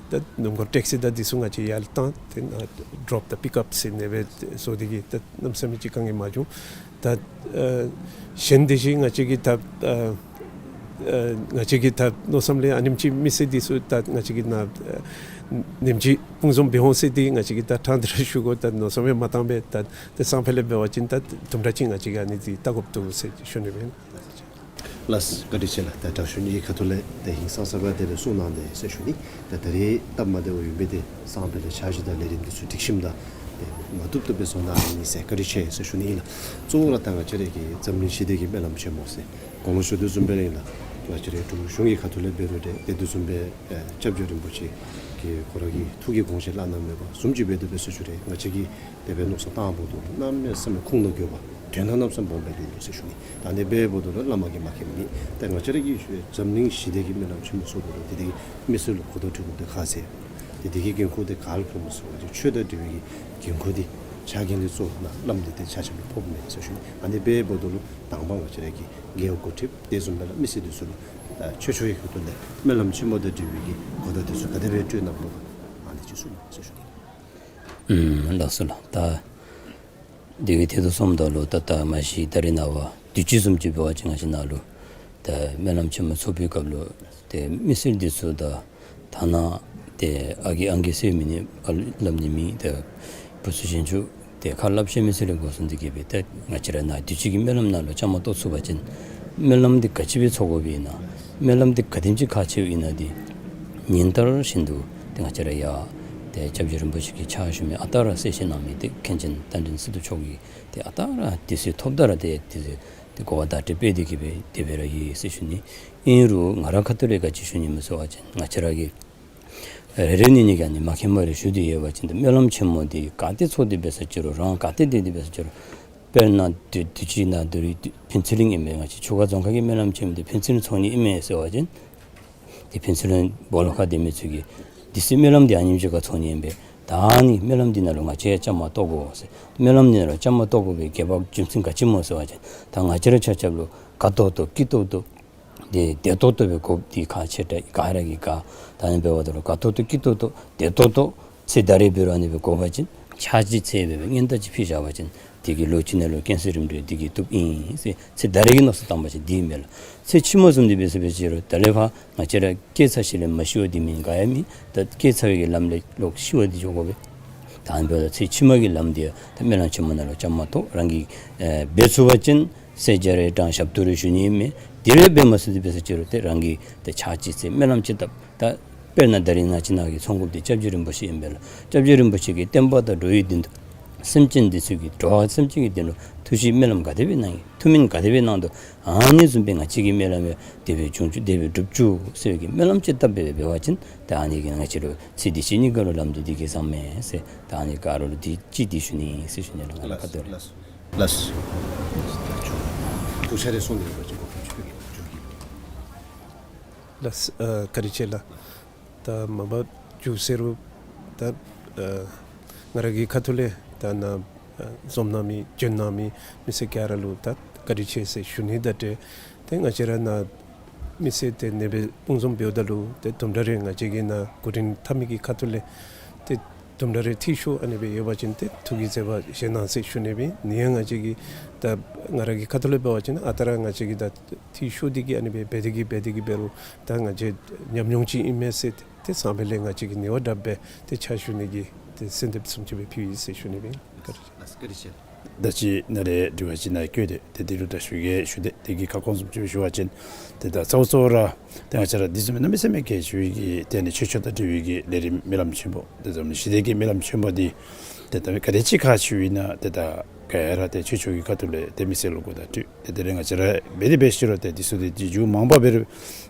ད་སྣུམ་འཁོར་ཊེག་སི་ད་འདི་ཚུ་ང་བཅས་ཡར་བཏང་སྟེ་ནཱ་ཌོབ་དང་པིཀ་ཨཔ་ཟེར་ཨ་ནི་སྦེ་བཟོ་སྟེ་གིས་ད་གནམ་མེད་ས་མེད་ཅིག་དཀའ་ངལ་མ་བྱུང་། ད་ཨ་གཞན་དེ་བཞིན་ང་བཅས་ཀྱིས་ད་ཨ་ཨ་ང་བཅས་ཀྱིས་ད་མནོ་བསམ་ལས་ཨ་ནེམ་ཅིག་མི་སེར་འདི་ཚུ་ད་ང་བཅས་ཀྱིས་ནཱ་ཨ་ནེམ་ཅིག་དཔུང་འཛོམས་འབད་འོང་ཟེར་ཏེ་ང་བཅས་ཀྱིས་ད་ཕྲང་སྟེ་ར་ཞུ་དགོ། ད་མནོ་བསམ་ཡང་མ་བཏང་པས། ད་ཏེ་སང་ཕོད་ལས་འབད་བ་ཅིན་ད་དུམ་གྲ་ཅིག་ང་བཅས་ཀྱིས་ཨ་ནི་འདི་བལྟ་དགོཔ་འདུག་ཟེར་ཞུ་ནི་མས། ལགས་བཀའ་དྲིན་ཆེ་ལགས། ད་དྲག་ཤོས་གཉིས་ཀྱི་ཁ་ཐུག་ལས་ཏེ་ཧིང་སངས་ས་སྦེ་དེ་སྦེ་གསུངས་གནང་དེས་ཟེར་ཞུ་ནི། ད་ད་རེས་སྟབས་མ་བདེཝ་ཡོད་པས། ཏེ་སང་ཕོད་ལས་འཆར་གཞི་དང་ལས་རིམ་འདི་ཚུ་སྒྲིག་ཞིནམ་ད་ཏེ་མ་བཏུབ་བཏུབ་སྦེ་བཟོ་གནང་ནི་ཟེར་བཀའ་དྲིན་ཆེ་ཟེར་ཞུ་ནི་ཨིན་ལགས། གཙོ་བོ་ར་ད་ང་བཅས་ར་གི་འཛམ་གླིང་ཞི་བདེ་གི་སྨོན་ལམ་ཆེན་མོ་ཟེར་གོང་ལུ་ཞུ་དོ་བཟུམ་སྦེ་ར་ཨིན་ལགས། ང་བཅས་ར་འབྲུག་གཞུང་གི་ཁ་ཐུག་ལས་འབད་རུང་ཏེ་དེ་བཟུམ་སྦེ་ཨེ་སྐྱབས་རྗེ་རིན་པོ་ཆེ་གིས་ཁོ་ར་གི་ཐུགས་ཀྱི་དགོངས་བཞེད་བླ་ན་མེད་པ་བཟུམ་ཅིག་འབད་དེ་འབད་ཟེར་ཞུ་རུང་ང་བཅས་ཀྱིས་དེ་སྦེ་མནོ་བསམ་བཏང་འབདཝ་ད་གནམ་མེད་ས་མེད་ཁུངས་དང་དགོས་པ་དོན་དག་གནམ་མེད་ས་མེད་སྦོམ་སྦེ་ལུས་འདུག་ཟེར་ཞུ་ནི། ད་ཨ་ནི་སྦེ་འབདཝ་ད་ལུ་བླ་མ་གིས་མ་མཁྱེན་མི་ད་ང་བཅས་ར་གི་འཛམ་གླིང་ཞི་བདེ་གི་སྨོན་ལམ་ཆེན་མོ་ཚོགས་འབདཝ་ད་ཏེ་དེ་གིས་མི་སེར་ལུ་གོ་བརྡ་སྤྲོད་དགོཔ་དེ་ཁག་ཆེ། ཏེ་དེ་གི་འགན་ཁུར་དེ་ག་ལུ་ཕོགཔ་སྨོ་ཟེར་བ་ཅིན་ཆོས་དང་འབྲེལ་བའི་གི་འགན་ཁུར་དེ་ཕྱག་འགན་དེ་གཙོ་བོ་ནཱ་བླམ་འདི་ཏེ་ཆ་ཁྱབ་ལུ་ཕོགཔ་མས་ཟེར་ཞུ་ནི། ཨ་ནི་སྦེ་འབདཝ་ད་ལུ་དང་པ་ང་བཅས་ར་གི་རྒེད་འོག་འགོ་ཁྲིདཔ་དེ་བཟུམ་སྦེ་ར་མི་སེར་འདི་ཚུ་ལུ་ད་ཆོས་ཕྱོགས་ཀྱི་ཁ་ཐུག་ལས་སྨོན་ལམ་ཆེན་མོ་དང་འབྲེལ་བའི་གི་གོ་བརྡ་འདི་ཚུ་ག་དེ་སྦེ་སྤྲོད་གནང་དགོ་ག་ཨ་ནི་ཅིག་གསུངས་གནང་ཟེར་ཞུ་ནི། ཨུམ་ལགས་སོ་ལགས། ད་དེ་གི་ཐད་དུ་སོངམ་ད་ལུ་ད་ད་མ་གཞི་ད་རེས་ནངས་པ་དུས་ཅི་བཟུམ་ཅིག་འབད་བ་ཅིན་ང་བཅས་ནཱ་ལུ་ད་སྨོན་ལམ་ཆེན་མོ་ཚོགས་པའི་སྐབས་ལུ་ཏེ་མི་སེར་འདི་ཚུ་ད་ཐ་ན་ཏེ་ཨ་རྒས་ཨང་རྒས་ཟེར་མི་ནི་ཨ་སླབ་ནི་མེད། ཏེ་བུ་ཚུ་གཞོན་ཚུ་ཏེ་ཁ་སླབ་ཤེས་མི་ཚུ་ལས་འགོ་བཟུང་སྟེ་གིས་སྦེ་ཏེ་ང་བཅས་ར་ནཱ་དུས་ཅི་གི་སྨོན་ལམ་ནང་ལུ་བཅའ་མར་གཏོགས་ཚུགས་པ་ཅིན་ སྨོན་ལམ་འདི་ག་ཅི་སྦེ་ཚོགས་དགོཔ་ཨིན་ན། སྨོན་ལམ་འདི་ག་དེམ་ཅིག་ཁག་ཆེཝ་ཨིན་ན་འདི་ཉིན་ལྟར་བཞིན་དུ་ཏེ་ང་བཅས་ར་ཡ་ཏེ་སྐྱབས་རྗེ་རིན་པོ་ཆེ་གི་ཕྱག་ཞུ་མི་ཨ་རྟག་ར་གསལ་བཤད་གནང་མི་ཏེ་མཁན་ཆེན་རྟ་མགྲིན་སི་ཏུ་མཆོག་གིས་ཏེ་ཨ་རྟག་ར་དུས་ཚོད་ཐོབ་ད་ར་ཏེ་དུས་ཚོད་ཏེ་གོ་བ་བརྡ་སྤྲོད་འབད་དེ་གི་སྦེ་དེ་སྦེ་ར་ཡོད་ཟེར་ཞུ་ནི། ཨིན་རུང་ང་ར་ཁ་ཐུག་ལས་ག་ཅི་ཞུ་ནི་སྨོ་ཟེར་བ་ཅིན་ང་བཅས་ར་གིས་རེ་རེ་གཉིས་གཉིས་ཀྱིས་ཨ་ནི་མ་མཁྱེན་པ་རེ་ཞུ་སྟེ་ཡོད་པ་ཅིན་ཏེ་སྨོན་ལམ་ཆེན་མོ་འདི་ག་ཏེ་ཚོགས་ཏེ་འབད་ས་ཅི་རུང་རང་ག་ཏེ་སྡོད་དེ་འབད་ས་ཅི་རུང་དཔེར་ན་དུས་དུས་ཅི་ནཱ་དེ་རིང་ཕུན་ཚོགས་གླིང་ཨིན་མས། ང་བཅས་ཆུ་ཁ་རྫོང་ཁག་གི་སྨོན་ལམ་ཆེན་མོ་འདི་ཕུན་ཚོགས་གླིང་ཚོགས་ནི་ཨིན་མས་ཟེར་བ་ཅིན་ཏེ་ཕུན་ཚོགས་གླིང་སྦོ་ལོགས་ཁར་སྡོད་མི་ཚུ་གིས་དུས་ཚོད་སྨོན་ལམ་འདི་ཨ་ནེམ་ཅིག་ཁར་ཚོགས་ནི་ཨིན་པས། ད་ཨ་ནི་སྨོན་ལམ་འདི་ནང་ལུ་ང་བཅས་ཡང་བཅའ་མར་གཏོགས་དགོ་ཟེར། སྨོན་ལམ་འདི་ནང་ལུ་བཅའ་མར་གཏོགས་དགོ་པའི་དགོས་པ་རྒྱུ་མཚན་ག་ཅི་སྨོ་ཟེར་བ་ཅིན་ད་ང་བཅས་ར་ཆ་ཁྱབ་ལུ་དགའ་ཏོག་ཏོ་སྐྱིད་ཏོག་ཏོ་ཏེ་བདེ་ཏོག་ཏོ་སྦེ་དགོཔ་འདི་ཁག་ཆེ་དྲགས། ག་ར་གིས་དགའ། ད་ཨ་ནི་འབདཝ་ད་ལུ་དགའ་ཏོག་ཏོ་སྐྱིད་ཏོག་ཏོ་བདེ་ཏོག་ཏོ་ཚེ་ད་རེས་འབད་རུང་ཨ་ནི་སྦེ་དགོ་པ་ཅིན་ཕྱག་ཅིག་འཚལ་སྦེ་སྦེ་སྔོན་བརྡ་ཅིག་ཕུལ་བཞག་པ་ཅིན་དེ་གིས་ལོ་གཅིག་ནང་ལུ་ཀེན་སར་རིམས་ནད་འདི་གིས་བཏུབ་ཨིན་ཟེར་ཚེ་ད་རེས་ཀྱི་མནོ་བསམ་བཏང་པ་ཅིན་འདི་ཨིན་མས་ལགས། ཚེ་ཕྱི་མ་བཟུམ་འདི་འབད་ཟེར་བ་ཅིན་རུང་ད་ལས་ཕར་ང་བཅས་ར་སྐྱེས་ཚར་ཞིནམ་ལས་མ་ཤི་བ་འདི་མེན། ག་ཡང་མེད། ད་སྐྱེས་ཚར་བའི་གི་ལམ་ལས་ལོག་ཤི་བ་འདི་འགྱོ་དགོ་པས། ད་ཨ་ནི་འབདཝ་ད་ཚེ་ཕྱི་མ་གི་ལམ་འདི་ད་སྨོན་ལམ་ཆེན་མོ་ནང་ལུ་བཅའ་མར་གཏོགས། རང་གིས་ཨེ་འབད་ཚུགས་པ་ཅིན་ཟས་བརྒྱ་རེ་དྲང་ཞབས་ཏོག་རེ་ཞུ་ནི་ཨིན་མས། དེ་རེ་འབད་མ་ཚུགས་ཏེ་འབད་ས་ཅི་རུང་ཏེ་རང་གིས་ཏེ་ཕྱག་ཅིག་འཚལ་སྨོན་ལམ་ཅིག་བཏབ། ད་དཔེར་ན་ད་རིས་ནཱ་ཅིག་ནཱ་གི་ཚོགས་དགོཔ་འདི་སྐྱབས་རྗེ་རིན་པོ་ཆེ་ཨིན་པས་ལགས། སྐྱབས་རྗེ་རིན་པོ་ཆེ་གིས་བསྟན་པ་དང་འགྲོ་བའི་དོན་དུ་སེམས་ཅན་འདི་ཚུ་གི་འགྲོ་བ་སེམས་ཅན་གྱི་དོན་ལུ་ཐུགས་བཞེད་སྨོན་ལམ་ག་དེ་སྦེ་གནང་ཡི། ཐུགས་སྨོན་ག་དེ་སྦེ་གནང་འདུག། ཨ་ནི་བཟུམ་སྦེ་ང་བཅས་ཀྱི་སྨོན་ལམ་ཡང་དེ་སྦེ་འབྱུང་བཅུག། དེ་སྦེ་འགྲུབ་བཅུག་ཟེར་བའི་གི་སྨོན་ལམ་ཅིག་བཏབ་སྦེ་འབད་བ་ཅིན་ད་ཨ་ནི་གིས་ང་བཅས་ལུ་ཚེ་འདི་ཕྱི་གཉིས་ཀ་ལུ་ལམ་འདི་དེ་གིས་བཟང་མས་ཟེར། ད་ཨ་ནི་ག་ར་ལུ་འདི་ཅིག་འདི་ཞུ་ནི་ཨིན་ཟེར་ཞུ་ནི་ལགས། ང་ལགས་ཁ་ཐུག་ལས། ལགས། ཐུགས་ཆ་རེ་གསུངས་ཏེ་ཡོད་པ་ཅིན་གོ་སྐབས་ཅིག་ཕུལ་གེ། ལགས། ཨ་བཀའ་དྲིན་ཆེ་ལགས། ད་མ་པ་མཇུག་ཟེར་རུང་ད་ཨ་ང་ར་གི་ཁ་ཐུག་ལས་ད་ནཱ་ཨ་འཛོམས་གནང་མི་བྱོན་གནང་མི་མི་སེར་ག་ར་ལུ་ད་བཀའ་དྲིན་ཆེ་ཟེར་ཞུ་ནི་དང་འབྲེལ་ཏེ་ང་བཅས་ར་ནཱ་མི་སེར་ཏེ་ཨ་ནི་སྦེ་དཔུང་འཛོམས་འབདཝ་ད་ལུ་ཏེ་དུམ་གྲ་རེ་ང་བཅས་ཀྱིས་ནཱ་འགོ་འདྲེན་འཐབ་མི་གི་ཁ་ཐུག་ལས་ཏེ་དུམ་གྲ་རེ་འཐུས་ཤོར་ཨ་ནི་སྦེ་ཡོད་པ་ཅིན་ཏེ་ཐུགས་ཀྱི་བརྩེ་བ་བཞེས་གནང་ཟེར་ཞུ་ནི་སྦེ་ཨིན། ཡང་ང་བཅས་ཀྱིས་ད་ང་ར་གི་ཁ་ཐུག་ལས་འབད་བ་ཅིན་ཨ་རྟག་ར་ང་བཅས་ཀྱིས་ད་འཐུས་ཤོར་འདི་གིས་ཨ་ནི་སྦེ་འབད་དེ་གིས་འབད་དེ་གིས་འབད་རུང་ད་ང་བཅས་ཉམས་མྱོང་ཅིག་ཨིན་མས་ཟེར་ཏེ་བསམ་པ་ལས་ང་བཅས་ཀྱིས་ནི་བ་དྲགཔ་སྦེ་ཏེ་ཕྱག་ཞུ་ནི་གི་ཏེ་གསོལ་འདེབས་བཟུམ་ཅིག་སྦེ་ཕུལ་ཡི་ཟེར་ཞུ་ནི་སྦེ་ཨིན། བཀའ་དྲིན་ཆེ། ད་ཅི་ནཱ་ལས་དྲི་བ་ཅིག་ནཱ་བཀོད་དེ་ཏེ་འདི་ལུ་དྲག་ཤོས་ཅིག་ཞུ་སྟེ་དེ་གི་ཁ་སྐོང་བཟུམ་ཅིག་ཞུ་བ་ཅིན་ཏེ་ད་གཙོ་བོ་གཙོ་བོ་ར་ཏེ་ང་བཅས་ར་འདི་བཟུམ་མའི་གནམ་མེད་ས་མེད་གལ་ཆེ་བའི་གི་ཏེ་ཨ་ནི་ཆོས་ཕྱོགས་དང་འབྲེལ་བའི་གི་ལས་རིམ་སྨོན་ལམ་ཆེན་མོ་ཏེ་འཛོམས་ནི་ཞི་བདེ་གི་སྨོན་ལམ་ཆེན་མོ་འདི་ཏེ་ད་ག་དེ་ཅིག་ཁག་ཆེཝ་ཨིན་ན་ཏེ་ད་ག་ཡ་ར་ཏེ་ཆོས་ཕྱོགས་ཀྱི་ཁ་ཐུག་ལས་ཏེ་མི་སེར་ལུ་གོ་བརྡ་སྤྲོད། ཏེ་དེ་ལས་ང་བཅས་ར་འབད་དེ་འབད་ཞི་རུང་ཏེ་འདི་ཚུ་ཏེ་རྗེས་འཇུག་མང་པོ་འབད་རུང་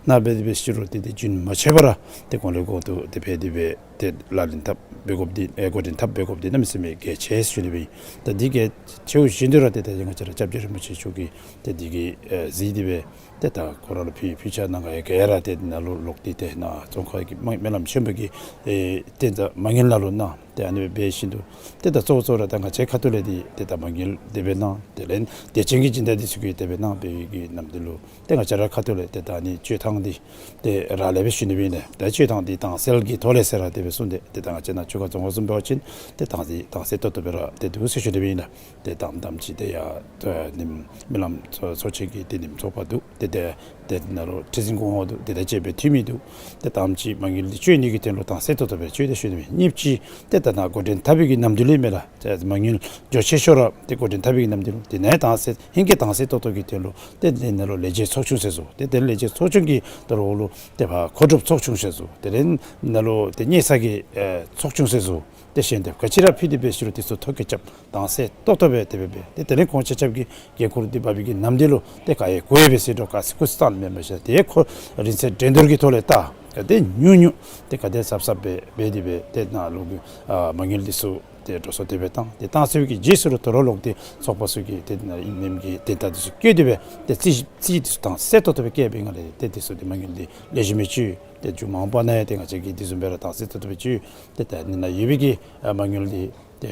ནཱ་འབད་དེ་འབད་ཞི་རུང་ཏེ་ཏེ་རྒྱུན་མ་ཆད་པར་ར་ཏེ་གོང་ལས་གོང་དུ་ཏེ་འཕེལ་ཏེ་སྦེ་ཏེ་ལག་ལེན་འཐབ་འབད་དགོཔ་འདི་ཨེ་འགོ་འདྲེན་འཐབ་འབད་དགོཔ་འདི་གནམ་མེད་ས་མེད་གལ་ཆེ་ཟེར་ཞུ་ནི་སྦེ་ཨིན། ད་འདི་གལ་ཆེཝ་བཞིན་དུ་ར་ཏེ་ད་ང་བཅས་ར་སྐྱབས་རྗེ་རིན་པོ་ཆེ་མཆོག་གིས་ཏེ་འདི་གི་ཨེ་གཟིགས་ཏེ་སྦེ་ཏེ་ད་ཁོ་ར་ལུ་ཕུལ་ཕུལ་ཕྱག་གནང་ག་ཡ་ག་ཡ་ར་ཏེ་ནཱ་ལུ་ལོག་སྟེ་ཏེ་ནཱ་ཙོང་ཁ་གི་སྨོན་སྨོན་ལམ་ཆེན་པོ་གི་ཨེ་ཏེ་ད་མ་དངུལ་ནང་ལུ་གནང་། ཏེ་ཨ་ནི་སྦེ་འབད་བཞིན་དུ་ཏེ་ད་གཙོ་བོ་གཙོ་བོ་ར་ད་ང་བཅས་ཁ་ཐུག་ལས་འདི་ཏེ་ད་མ་དངུལ་དེ་སྦེ་གནང་། དེ་ལས་དད་ཅན་གྱི་སྦྱིན་བདག་འདི་ཚུ་གིས་དེ་སྦེ་གནང་སྦེ་གི་ནམ་འདི་ལུ་ཏེ་ང་བཅས་ར་ཁ་ཐུག་ལས་ཏེ་ད་ཨ་ནི་བཅོས་ཐངས་འདི་ཏེ་རག་ལས་སྦེ་ཞུ་ནི་སྦེ་ཨིན་ལགས། ད་བཅོས་ཐངས་འདི་དྭངས་གསལ་གྱི་ཐོག་ལས་ཟེར་ར་དེ་སྦེ་གསུངས་ཏེ་ཏེ་ད་ང་བཅས་ནཱ་ཆུ་ཁ་རྫོང་ཁག་བཟུམ་འབད་བ་ཅིན་ཏེ་དྭངས་གསལ་དྭངས་གསལ་ཏོག་ཏོ་སྦེ་ར་ཏེ་འདུག་ཟེར་ཞུ་ནི་སྦེ་ཨིན་ལགས། ཏེ་དང་དང་ཅིག་ཏེ་ཡ་ཏེ་ཨ་ནེམ་སྨོན་ལམ་ཚོགས་ཚོགས་ཆེན་གྱི་ཏེ་ཨ་ནེམ་ཚོགས་པ་འདུག། ཏེ་ཏེ་ཏེ་ནཱ་ལུ་ཁྲི་འཛིན་གོང་འོག་འདུག། ཏེ་ད་བཅས་པའི་འཐུས་མི་འདུག། ཏེ་དང་ཅིག་མ་དངུལ་འདི་བཅོ་ནི་གི་དོན་ལུ་དྭངས་གསལ་ཏོག་ཏོ་སྦེ་བཅོ་སྟེ་ཞུ་ནི་སྦེ་ཨིན། གཉིས་པ་ཅིག་ཏེ་ད་ནཱ་འགོ་འདྲེན་འཐབ་པའི་གི་ནམ་དུས་ལུ་མས་ལགས། ཏེ་མ་དངུལ་འགྱོ་ཆེ་ཤོས་ར་ཏེ་འགོ་འདྲེན་འཐབ་པའི་གི་ནམ་དུས་ལུ་ཏེ་ནཱ་དྭངས་གསལ་ཧིང་གི་དྭངས་གསལ་ཏོག་ཏོ་གི་དོན་ལུ་ཏེ་ཏེ་ནཱ་ལུ་ལས་བྱེད་ཚོགས་ཆུང་ཟེར་སོ། ཏེ་ཏེ་ལས་བྱེད་ཚོགས་ཆུང་གི་དོ་རུང་ལུ་ཏེ་ཕར་མཁོ་སྒྲུབ་ཚོགས་ཆུང་ཟེར་སོ། དེ་ལས་ནཱ་ལུ་ཏེ་གཉེར་ས་གི་ཨེ་ཚོགས་ཆུང་ཟེར་སོ། ཏེ་གཞན་ཏེ་ག་ཅི་ར་ཕུལ་ཏེ་འབད་ཞི་རུང་དེ་ཚུ་ཐོ་བཀོད་རྐྱབ་དྭངས་གསལ་ཏོག་ཏོ་སྦེ་དེ་སྦེ་འབད། ཏེ་དེ་ལས་ཁོང་ཆ་ཁྱབ་ཀྱིས་འགན་ཁུར་འདི་འབག་པའི་གི་ནམ་དུས་ལུ་ཏེ་ག་ཡེ་དགོ་ཡེ་སྦེ་ཟེར་འགྲོ་ག་ཟེར་ཁུ་སི་བཏང་མེན་པར་ཤ་ཏེ་ཁོ་རིན་ཚད་འགྲན་བསྡུར་གྱི་ཐོག་ལས་ལྟ། ག་དེ་ཉུང་ཉུང་ཏེ་ག་དེ་ཟབ་ཟབ་སྦེ་འབད་དེ་སྦེ་ཏེ་ནཱ་ལུ་གི་ཨ་མ་དངུལ་འདི་ཚུ་ཏེ་འགྲོ་སོང་དེ་སྦེ་བཏང་། ཏེ་བཏང་ཚར་བའི་གི་རྗེས་སུ་ར་དོ་རུང་ལོག་སྟེ་ཚོགས་པ་ཚུ་གིས་ཏེ་ནཱ་ཨིན་ནེམ་གྱི་དོན་དག་འདི་ཚུ་བཀོད་དེ་སྦེ་ཏེ་རྩིས་རྩིས་འདི་ཚུ་དྭངས་གསལ་ཏོག་ཏོ་སྦེ་བཀོད་པའི་ངང་ལས་ཏེ་འདི་ཚུ་ཏེ་མ་དངུལ་འདི་ལེགས་ཤོམ་སྦེ་བཅོས། ཏེ་མཇུག་མ་འབད་ན་ཡང་ཏེ་ང་བཅས་ཀྱིས་འདི་བཟུམ་སྦེ་ར་དྭངས་གསལ་ཏོག་ཏོ་སྦེ་བཅོས། ཏེ་ད་ཨ་ནི་ནང་ཡོད་པའི་གི་ཨ་མ་དངུལ་འདི་ཏེ་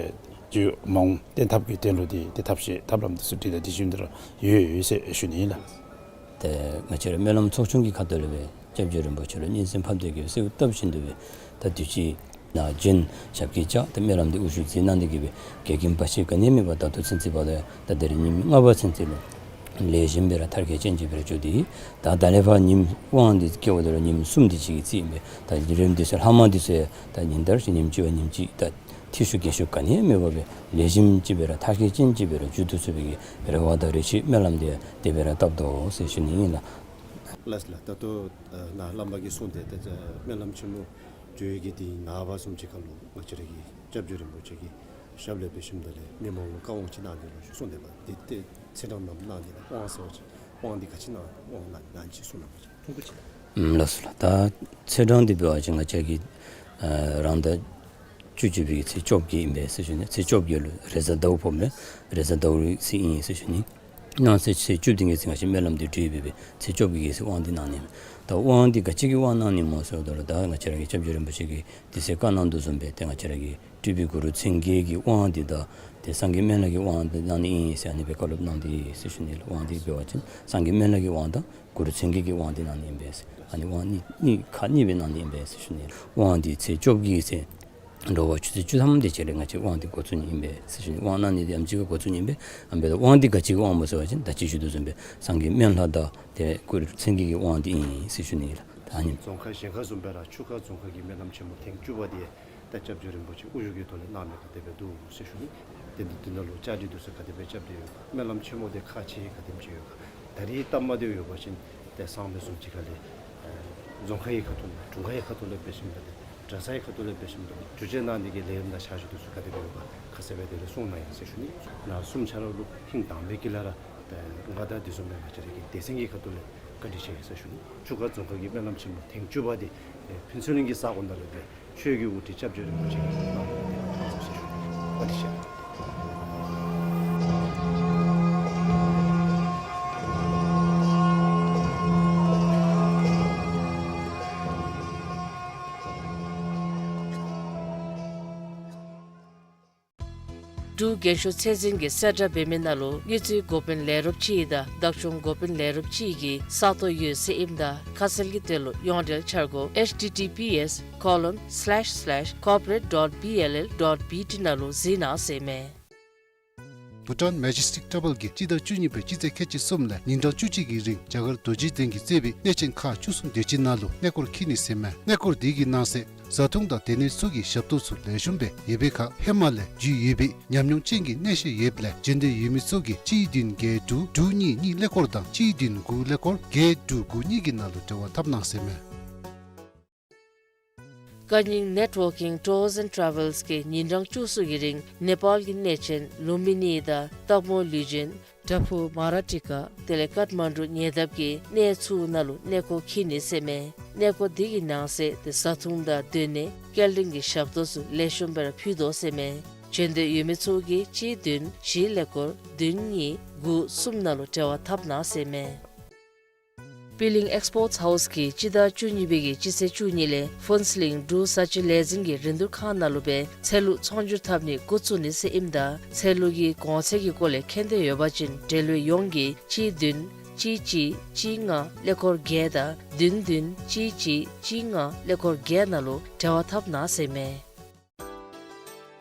མཇུག་མ་འོང་སྟོན་ཐབས་ཀྱི་དོན་ལུ་འདི་ཏེ་ཐབས་ཤེས་ཐབས་ལམ་འདི་ཚུ་སྒྲིག་སྟེ་འདི་བཟུམ་འདི་ར་ཡོད་ཡོད་ཟེར་ཞུ་ནི་ཨིན་ལགས། ཏེ་ང་བཅས་ར་སྨོན་ལམ་ཚོགས་ཆུང་གི་ཁ་ཐུག་ལས་སྦེ་སྐྱབས་རྗེ་རིན་པོ་ཆེ་ལུ་སྙན་སེང་ཕབ་སྟེ་གི་སྦེ་གསོལཝ་བཏབ་བཞིན་དུ་སྦེ་ད་དུས་ཅི་ནཱ་བྱོན་ཞབས་སྐྱེལ་བཅར་ཏེ་སྨོན་ལམ་འདི་དབུ་བཞུགས་མཛད་གནང་སྟེ་གི་སྦེ་དགེ་རྒན་འབའ་ཞིག་ག་ནི་མེད་པར་ད་ལྟོ་ཚུན་ཚོད་བར་དུ་ད་དེ་རིང་ཉིནམ་ལྔ་པ་ཚུན་ཚོད་ལུ་ལེགས་ཤོམ་སྦེ་ར་མཐར་འཁྱོལ་ཅན་ཅིག་སྦེ་ར་འགྱོ་སྟེ་ད་ད་ལས་ཕར་ཉིནམ་དབང་འདི་བསྐྱལཝ་ད་ལུ་ཉིནམ་གསུམ་འདི་ཅིག་གི་རྩིས་ཨིན་པས། ད་རིམ་འདི་ཚུ་ལྷག་མ་འདི་ཚུ་ཡང་ད་ཉིན་ལྟར་བཞིན་ཉིནམ་གཅིག་བ་ཉིནམ་གཅིག་ད་ ཐོན་ཤུགས་རྒྱས་ཤུགས་ག་ནི་ཡང་མེད་པར་སྦེ་ལེགས་ཤོམ་ཅིག་སྦེ་ར་མཐར་འཁྱོལ་ཅན་ཅིག་སྦེ་ར་འགྱོ་ཚུགས་པའི་གི་རེ་བ་དང་རེ་ཆེ་སྨོན་ལམ་འདི་དེ་སྦེ་ར་བཏབ་དོ་ཟེར་ཞུ་ནི་ཨིན་ལགས། ལགས་ལགས། ད་ལྟོ་ནཱ་བླམ་པ་གིས་གསུངས་ཏེ་ད་སྨོན་ལམ་ཆེན་མོ་འགྱོ་ཡི་གི་དེ་ནངས་པ་བཟུམ་ཅིག་ཁར་ལུ་ང་བཅས་ར་གི་སྐྱབས་རྗེ་རིན་པོ་ཆེ་གི་ཞབས་ལས་འབད་ཞིནམ་ད་ལས་མི་མང་ལུ་བཀའ་དབང་ཅིག་གནང་ནི་ལོ་ཞུ་གསུངས་ཏེ་འབདཝ་ད་དེ་ཚེས་གྲངས་ནམ་གནང་ནི་ལགས། དབང་ཟེར་བ་ཅིན་དབང་འདི་ག་ཅི་གནང་དབང་གནང་ནི་ཅིག་གསུངས་གནང་བ་ཅིན་ཐུང་ཀུ་ཅིག། ཨམ་ལགས་སོ་ལགས། ད་ཚེས་གྲངས་འདི་འབད་བ་ཅིན་ང་བཅས་ཀྱི་ཨ་རང་ཟླ་བཅུ་གཅིག་པའི་ཚེས་བཅོ་བརྒྱད་ཨིན་པས་ཟེར་ཞུ་ནི། ཚེས་བཅོ་བརྒྱད་ལུ་རེས་གཟའ་ཟླཝ་ཕོགཔ་མས། རེས་གཟའ་ཟླཝ་རེ་ཟེར་ཨིན་ཟེར་ཞུ་ནི། གནངས་ཚེ་ཚེས་བཅུ་བདུན་གྱི་ཚེ་ང་བཅས་སྨོན་ལམ་འདི་གྲོལ་བའི་སྦེ་ཚེས་བཅོ་བརྒྱད་ཀྱི་ཚེ་དབང་འདི་གནང་ནི་མས། ད་དབང་འདི་ག་ཅི་གི་དབང་གནང་ནི་སྨོ་ཟེར་བ་ཅིན་ད་ང་བཅས་ར་གི་སྐྱབས་རྗེ་རིན་པོ་ཆེ་གིས་དེ་ཚེ་བཀའ་གནང་དོ་བཟུམ་སྦེ་ཏེ་ང་བཅས་ར་གི་སྤྲུལ་པའི་གུ་རུ་མཚན་བརྒྱད་ཀྱི་དབང་འདི་དང་ཏེ་སངས་རྒྱས་སྨན་བླ་གི་དབང་འདི་གནང་ནི་ཨིན་ཟེར་ཨ་ནི་སྦེ་བཀའ་སློབ་གནང་སྟེ་ཟེར་ཞུ་ནི་ལགས། དབང་འདི་འབད་བ་ཅིན་སངས་རྒྱས་སྨན་བླ་གི་དབང་དང་གུ་རུ་མཚན་བརྒྱད་ཀྱི་དབང་འདི་གནང་ནི་ཨིན་པས་ཟེར། ཨ་ནི་དབང་གཉིས་གཉིས་ཁག་གཉིས་སྦེ་གནང་ནི་ཨིན་པས་ཟེར་ཞུ་ནི་ལགས། དབང་འདི་ཚེས་བཅོ་བརྒྱད་ཀྱི་ཚེ་དྲོ་པ་ཆུ་ཚོད་བཅུ་ཐམ་དེ་ཅིག་ལས་ང་བཅས་དབང་འདི་འགོ་བཙུགས་ནི་ཨིན་པས་ཟེར་ཞུ་ནི། དབང་གནང་ནི་འདི་ཨེམ་ཅིག་ཁར་འགོ་བཙུགས་ནི་ཨིན་པས། ཨ་འབདཝ་ད་དབང་འདི་ག་ཅི་གི་དབང་སྨོ་ཟེར་བ་ཅིན་ད་ཅི་ཞུ་དོ་བཟུམ་སྦེ་སངས་རྒྱས་སྨན་བླ་དང་ཏེ་གུ་རུ་མཚན་བརྒྱད་ཀྱི་དབང་འདི་ཨིན་ཟེར་ཞུ་ནི་ལགས། ད་ཨ་ནི་རྫོང་ཁག་གཞན་ཁག་བཟུམ་སྦེ་ར་ཆུ་ཁ་རྫོང་ཁག་གི་སྨོན་ལམ་ཆེན་མོ་ཐེངས་བཅུ་པ་འདི་ད་སྐྱབས་རྗེ་རིན་པོ་ཆེ་དབུ་བཞུགས་ཀྱི་ཐོག་ལས་གནང་མི་ག་དེ་སྦེ་འདུག་ཟེར་ཞུ་ནི། དེ་འདི་འདི་ནང་ལུ་བཅའ་སྒྲིག་འདི་ཚུ་ག་དེ་སྦེ་རྐྱབ་སྟེ་ཡོད་ག། སྨོན་ལམ་ཆེན་མོ་འདི་ཁག་ཆེ་ག་དེམ་ཅིག་ཡོད་ག། ད་རེས་སྟབས་མ་བདེཝ་ཡོད་པ་ཅིན་ཏེ་སང་ཕོད་བཟུམ་ཅིག་ཁར་ལས་ཨེ་རྫོང་ཁག་གི་ཁ་ཐུག་ལས་དྲུང་ཁག་གི་ཁ་ཐུག་ལས་འབད་ཞིནམ་ད་ལས་གྲྭ་ཚང་གི་ཁ་ཐུག་ལས་འབད་ཞིནམ་ད་ལས་བསྒྱུར་བཅོས་གནང་ནི་གི་ལས་རིམ་དང་བྱ་སྤྱོད་འདི་ཚུ་ག་དེ་སྦེ་ཡོད་ག་ཁ་གསལ་སྦེ་དེ་ལས་གསུང་གནང་ཡི་ཟེར་ཞུ་ནི། ནཱ་གསུམ་ཆ་ར་ལུ་ཧིང་དྭངས་པའི་དཀྱིལ་ལས་ར་ཏེ་མངའ་བདག་འདི་ཚུ་མེན་ང་བཅས་ར་གི་སྡེ་ཚན་གྱི་ཁ་ཐུག་ལས་བཀའ་དྲིན་ཆེ་ཟེར་ཞུ་ནི། ཆུ་ཁ་རྫོང་ཁག་གི་སྨོན་ལམ་ཆེན་མོ་ཐེངས་བཅུ་པ་འདི་ཨེ་ཕུན་ཚོགས་གླིང་གི་ས་གོ་ནང་ལུ་ཏེ་ཆོས་ཀྱི་དབུ་ཁྲིད་སྐྱབས་རྗེ་རིན་པོ་ཆེ་གིས་གནང་ཡི་ཟེར་ཞུ་ནི། བཀའ་དྲིན་ཆེ། འབྲུག་རྒྱན་ཤོག་ཚད་འཛིན་གྱིས་གསལ་བསྒྲགས་འབད་མི་ནང་ལུ་དངུལ་རྩིས་འགོ་དཔོན་ལས་རོགསཔ་ཅིག་དང་བདག་སྐྱོང་འགོ་དཔོན་ལས་རོགསཔ་ཅིག་གི་ས་སྟོང་ཡོད་ཟེར་ཨིནམ་ད་ཁ་གསལ་གྱི་དོན་ལུ་ཡོངས་འབྲེལ་འཆར་སྒོ་H T T P S colon slash slash corporate dot B L L dot B T ནང་ལུ་གཟིགས་གནང་ཟེར་མས། བྷུ་ཊཱན་མེ་ཇེ་སི་ཊིག་ཊ་རེ་ཝེ་གིས་སྤྱི་ཟླ་བཅུ་གཉིས་པའི་སྤྱི་ཚེས་ཁལ་གཅིག་གསུམ་ལས་ཉིན་གྲངས་བཅུ་གཅིག་གི་རིང་རྒྱ་གར་རྡོ་རྗེ་གདན་གྱིས་གཙོས་པའི་གནས་ཆེན་ཁག་བཅུ་གསུམ་དེ་ཅིག་ནང་ལུ་གནས་སྐོར་འཁྱིད་ནི་ཟེར་མས། གནས་སྐོར་འདི་གི་ནང་གསེས་བཟའ་འཐུང་དང་སྡོད་གནས་ཚུ་གི་ཞབས་ཏོག་ཚུ་ལེགས་ཤོམ་སྦེ་ཡོད་པའི་ཁར་ཧེ་མ་ལས་རྒྱུས་ཡོད་པའི་ཉམས་མྱོང་ཅན་གྱི་གནས་བཤད་ཡོདཔ་ལས་བྱོན་འདོད་ཡོད་མི་ཚུ་གིས་གཅིག་བདུན་བརྒྱད་དྲུག་དྲུག་གཉིས་གཉིས་ཀླད་ཀོར་དང་གཅིག་བདུན་དགུ་ཀླད་ཀོར་བརྒྱད་དྲུག་དགུ་གཉིས་ཀྱི་ནང་ལུ་འབྲེལ་བ་འཐབ་གནང་ཟེར་མས། ཀ་ཉིང་ནེཊ་ཝར་ཀིང་ཊུར་སི་ཨེནཌ་ཊ་རེ་ཝེལ་སི་གིས་ཉིན་གྲངས་བཅུ་གསུམ་གྱི་རིང་ནེ་པཱལ་གྱི་གནས་ཆེན་ལུམ་བི་ནི་དང་སྟག་མོ་ལུས་སྦྱིན་བྲག་ཕུག་མ་ར་ཊི་ཀ་དེ་ལས་ཀཊ་མན་ཌུ་ཉེ་འདབས་ཀྱི་གནས་ཚུ་ནང་ལུ་གནས་སྐོར་འཁྱིད་ནི་ཟེར་མས། གནས་སྐོར་འདི་གི་ནང་གསེས་ཏེ་བཟའ་འཐུང་དང་སྡོད་གནས་སྐྱེལ་འདྲེན་གྱི་ཞབས་ཏོག་ཚུ་ལེགས་ཤོམ་སྦེ་ར་ཕུལ་དོ་ཟེར་མས། བྱོན་འདོད་ཡོད་མི་ཚུ་གིས་གཅིག་བདུན་བཞི་ཀླད་ཀོར་བདུན་གཉིས་དགུ་གསུམ་ནང་ལུ་འབྲེལ་བ་འཐབ་གནང་ཟེར་མས། པི་ལིང་ཨེགསི་པོརཊ་ཧའུསི་གིས་སྤྱི་ཟླ་བཅུ་གཉིས་པའི་གི་སྤྱི་ཚེས་བཅུ་གཉིས་ལས་ཕུན་ཚོགས་གླིང་འབྲུག་བཟའ་སྤྱོད་ལས་འཛིན་གྱི་རིན་བསྡུར་ཁང་ནང་ལུ་སྦེ་ཚལ་ལུ་ཚོང་སྒྱུར་འཐབ་ནི་འགོ་བཙུགས་ནི་ཟེར་ཨིནམ་ད་ཚལ་ལུ་གི་གོང་ཚད་ཀྱི་སྐོར་ལས་མཁྱེན་འདོད་ཡོད་པ་ཅིན་འབྲེལ་ཡོད་ཡོངས་ཀྱིས་གཅིག་བདུན་གཅིག་གཅིག་གཅིག་ལྔ་ཀླད་ཀོར་བརྒྱད་དང་བདུན་བདུན་གཅིག་གཅིག་གཅིག་ལྔ་ཀླད་ཀོར་བརྒྱད་ནང་ལུ་འབྲེལ་བ་འཐབ་གནང་ཟེར་མས།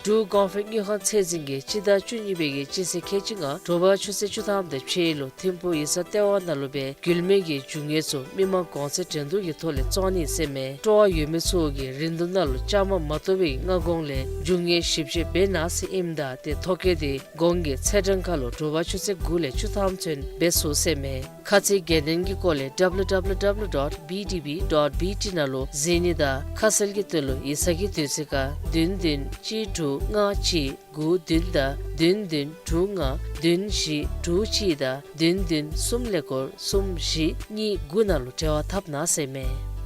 འབྲུག་གོང་འཕེལ་དངུལ་ཁང་ཚད་འཛིན་གྱིས་སྤྱི་ཟླ་བཅུ་གཉིས་པའི་གི་སྤྱི་ཚེས་ཁལ་གཅིག་ལྔ་དྲོ་པ་ཆུ་ཚོད་བཅུ་ཐམ་དང་ཕྱེད་ལུ་ཐིམ་ཕུག་ཡིག་ཚང་ལྟེ་བ་ནང་ལུ་སྦེ་རྒྱུས་མེད་ཀྱི་རྒྱུ་དངོས་ཚུ་མི་མང་གོང་ཚད་འགྲན་བསྡུར་གྱི་ཐོག་ལས་བཙོང་ནི་ཟེར་མས། སྤྲོ་བ་ཡོད་མི་ཚུ་གིས་རིན་བསྡུར་ནང་ལུ་བཅའ་མར་མ་གཏོགས་པའི་སྔ་གོང་ལས་རྒྱུ་དངོས་ཞིབ་དཔྱད་འབད་གནང་ཟེར་ཨིནམ་ད་ཏེ་ཐོ་བཀོད་དེ་གོང་གི་ཚེས་གྲངས་ཁར་ལུ་དྲོ་པ་ཆུ་ཚོད་དགུ་ལས་བཅུ་ཐམ་ཚུན་འབད་ཚུགས་ཟེར་མས། ཁ་ཚིག་འགན་ལེན་གྱི་སྐོར་ལས་W W W dot B D B dot B T ནང་ལུ་གཟིགས་ནི་དང་ཁ་གསལ་གྱི་དོན་ལུ་ཡིག་ཚང་གི་དུས་ཚོད་ཁར་བདུན་བདུན་གཅིག་དྲུག་ལྔ་གཅིག་དགུ་བདུན་དང་བདུན་བདུན་དྲུག་ལྔ་བདུན་བཞི་དྲུག་གཅིག་དང་བདུན་བདུན་གསུམ་ཀླད་ཀོར་གསུམ་བཞི་གཉིས་དགུ་ནང་ལུ་འབྲེལ་བ་འཐབ་གནང་ཟེར་མས།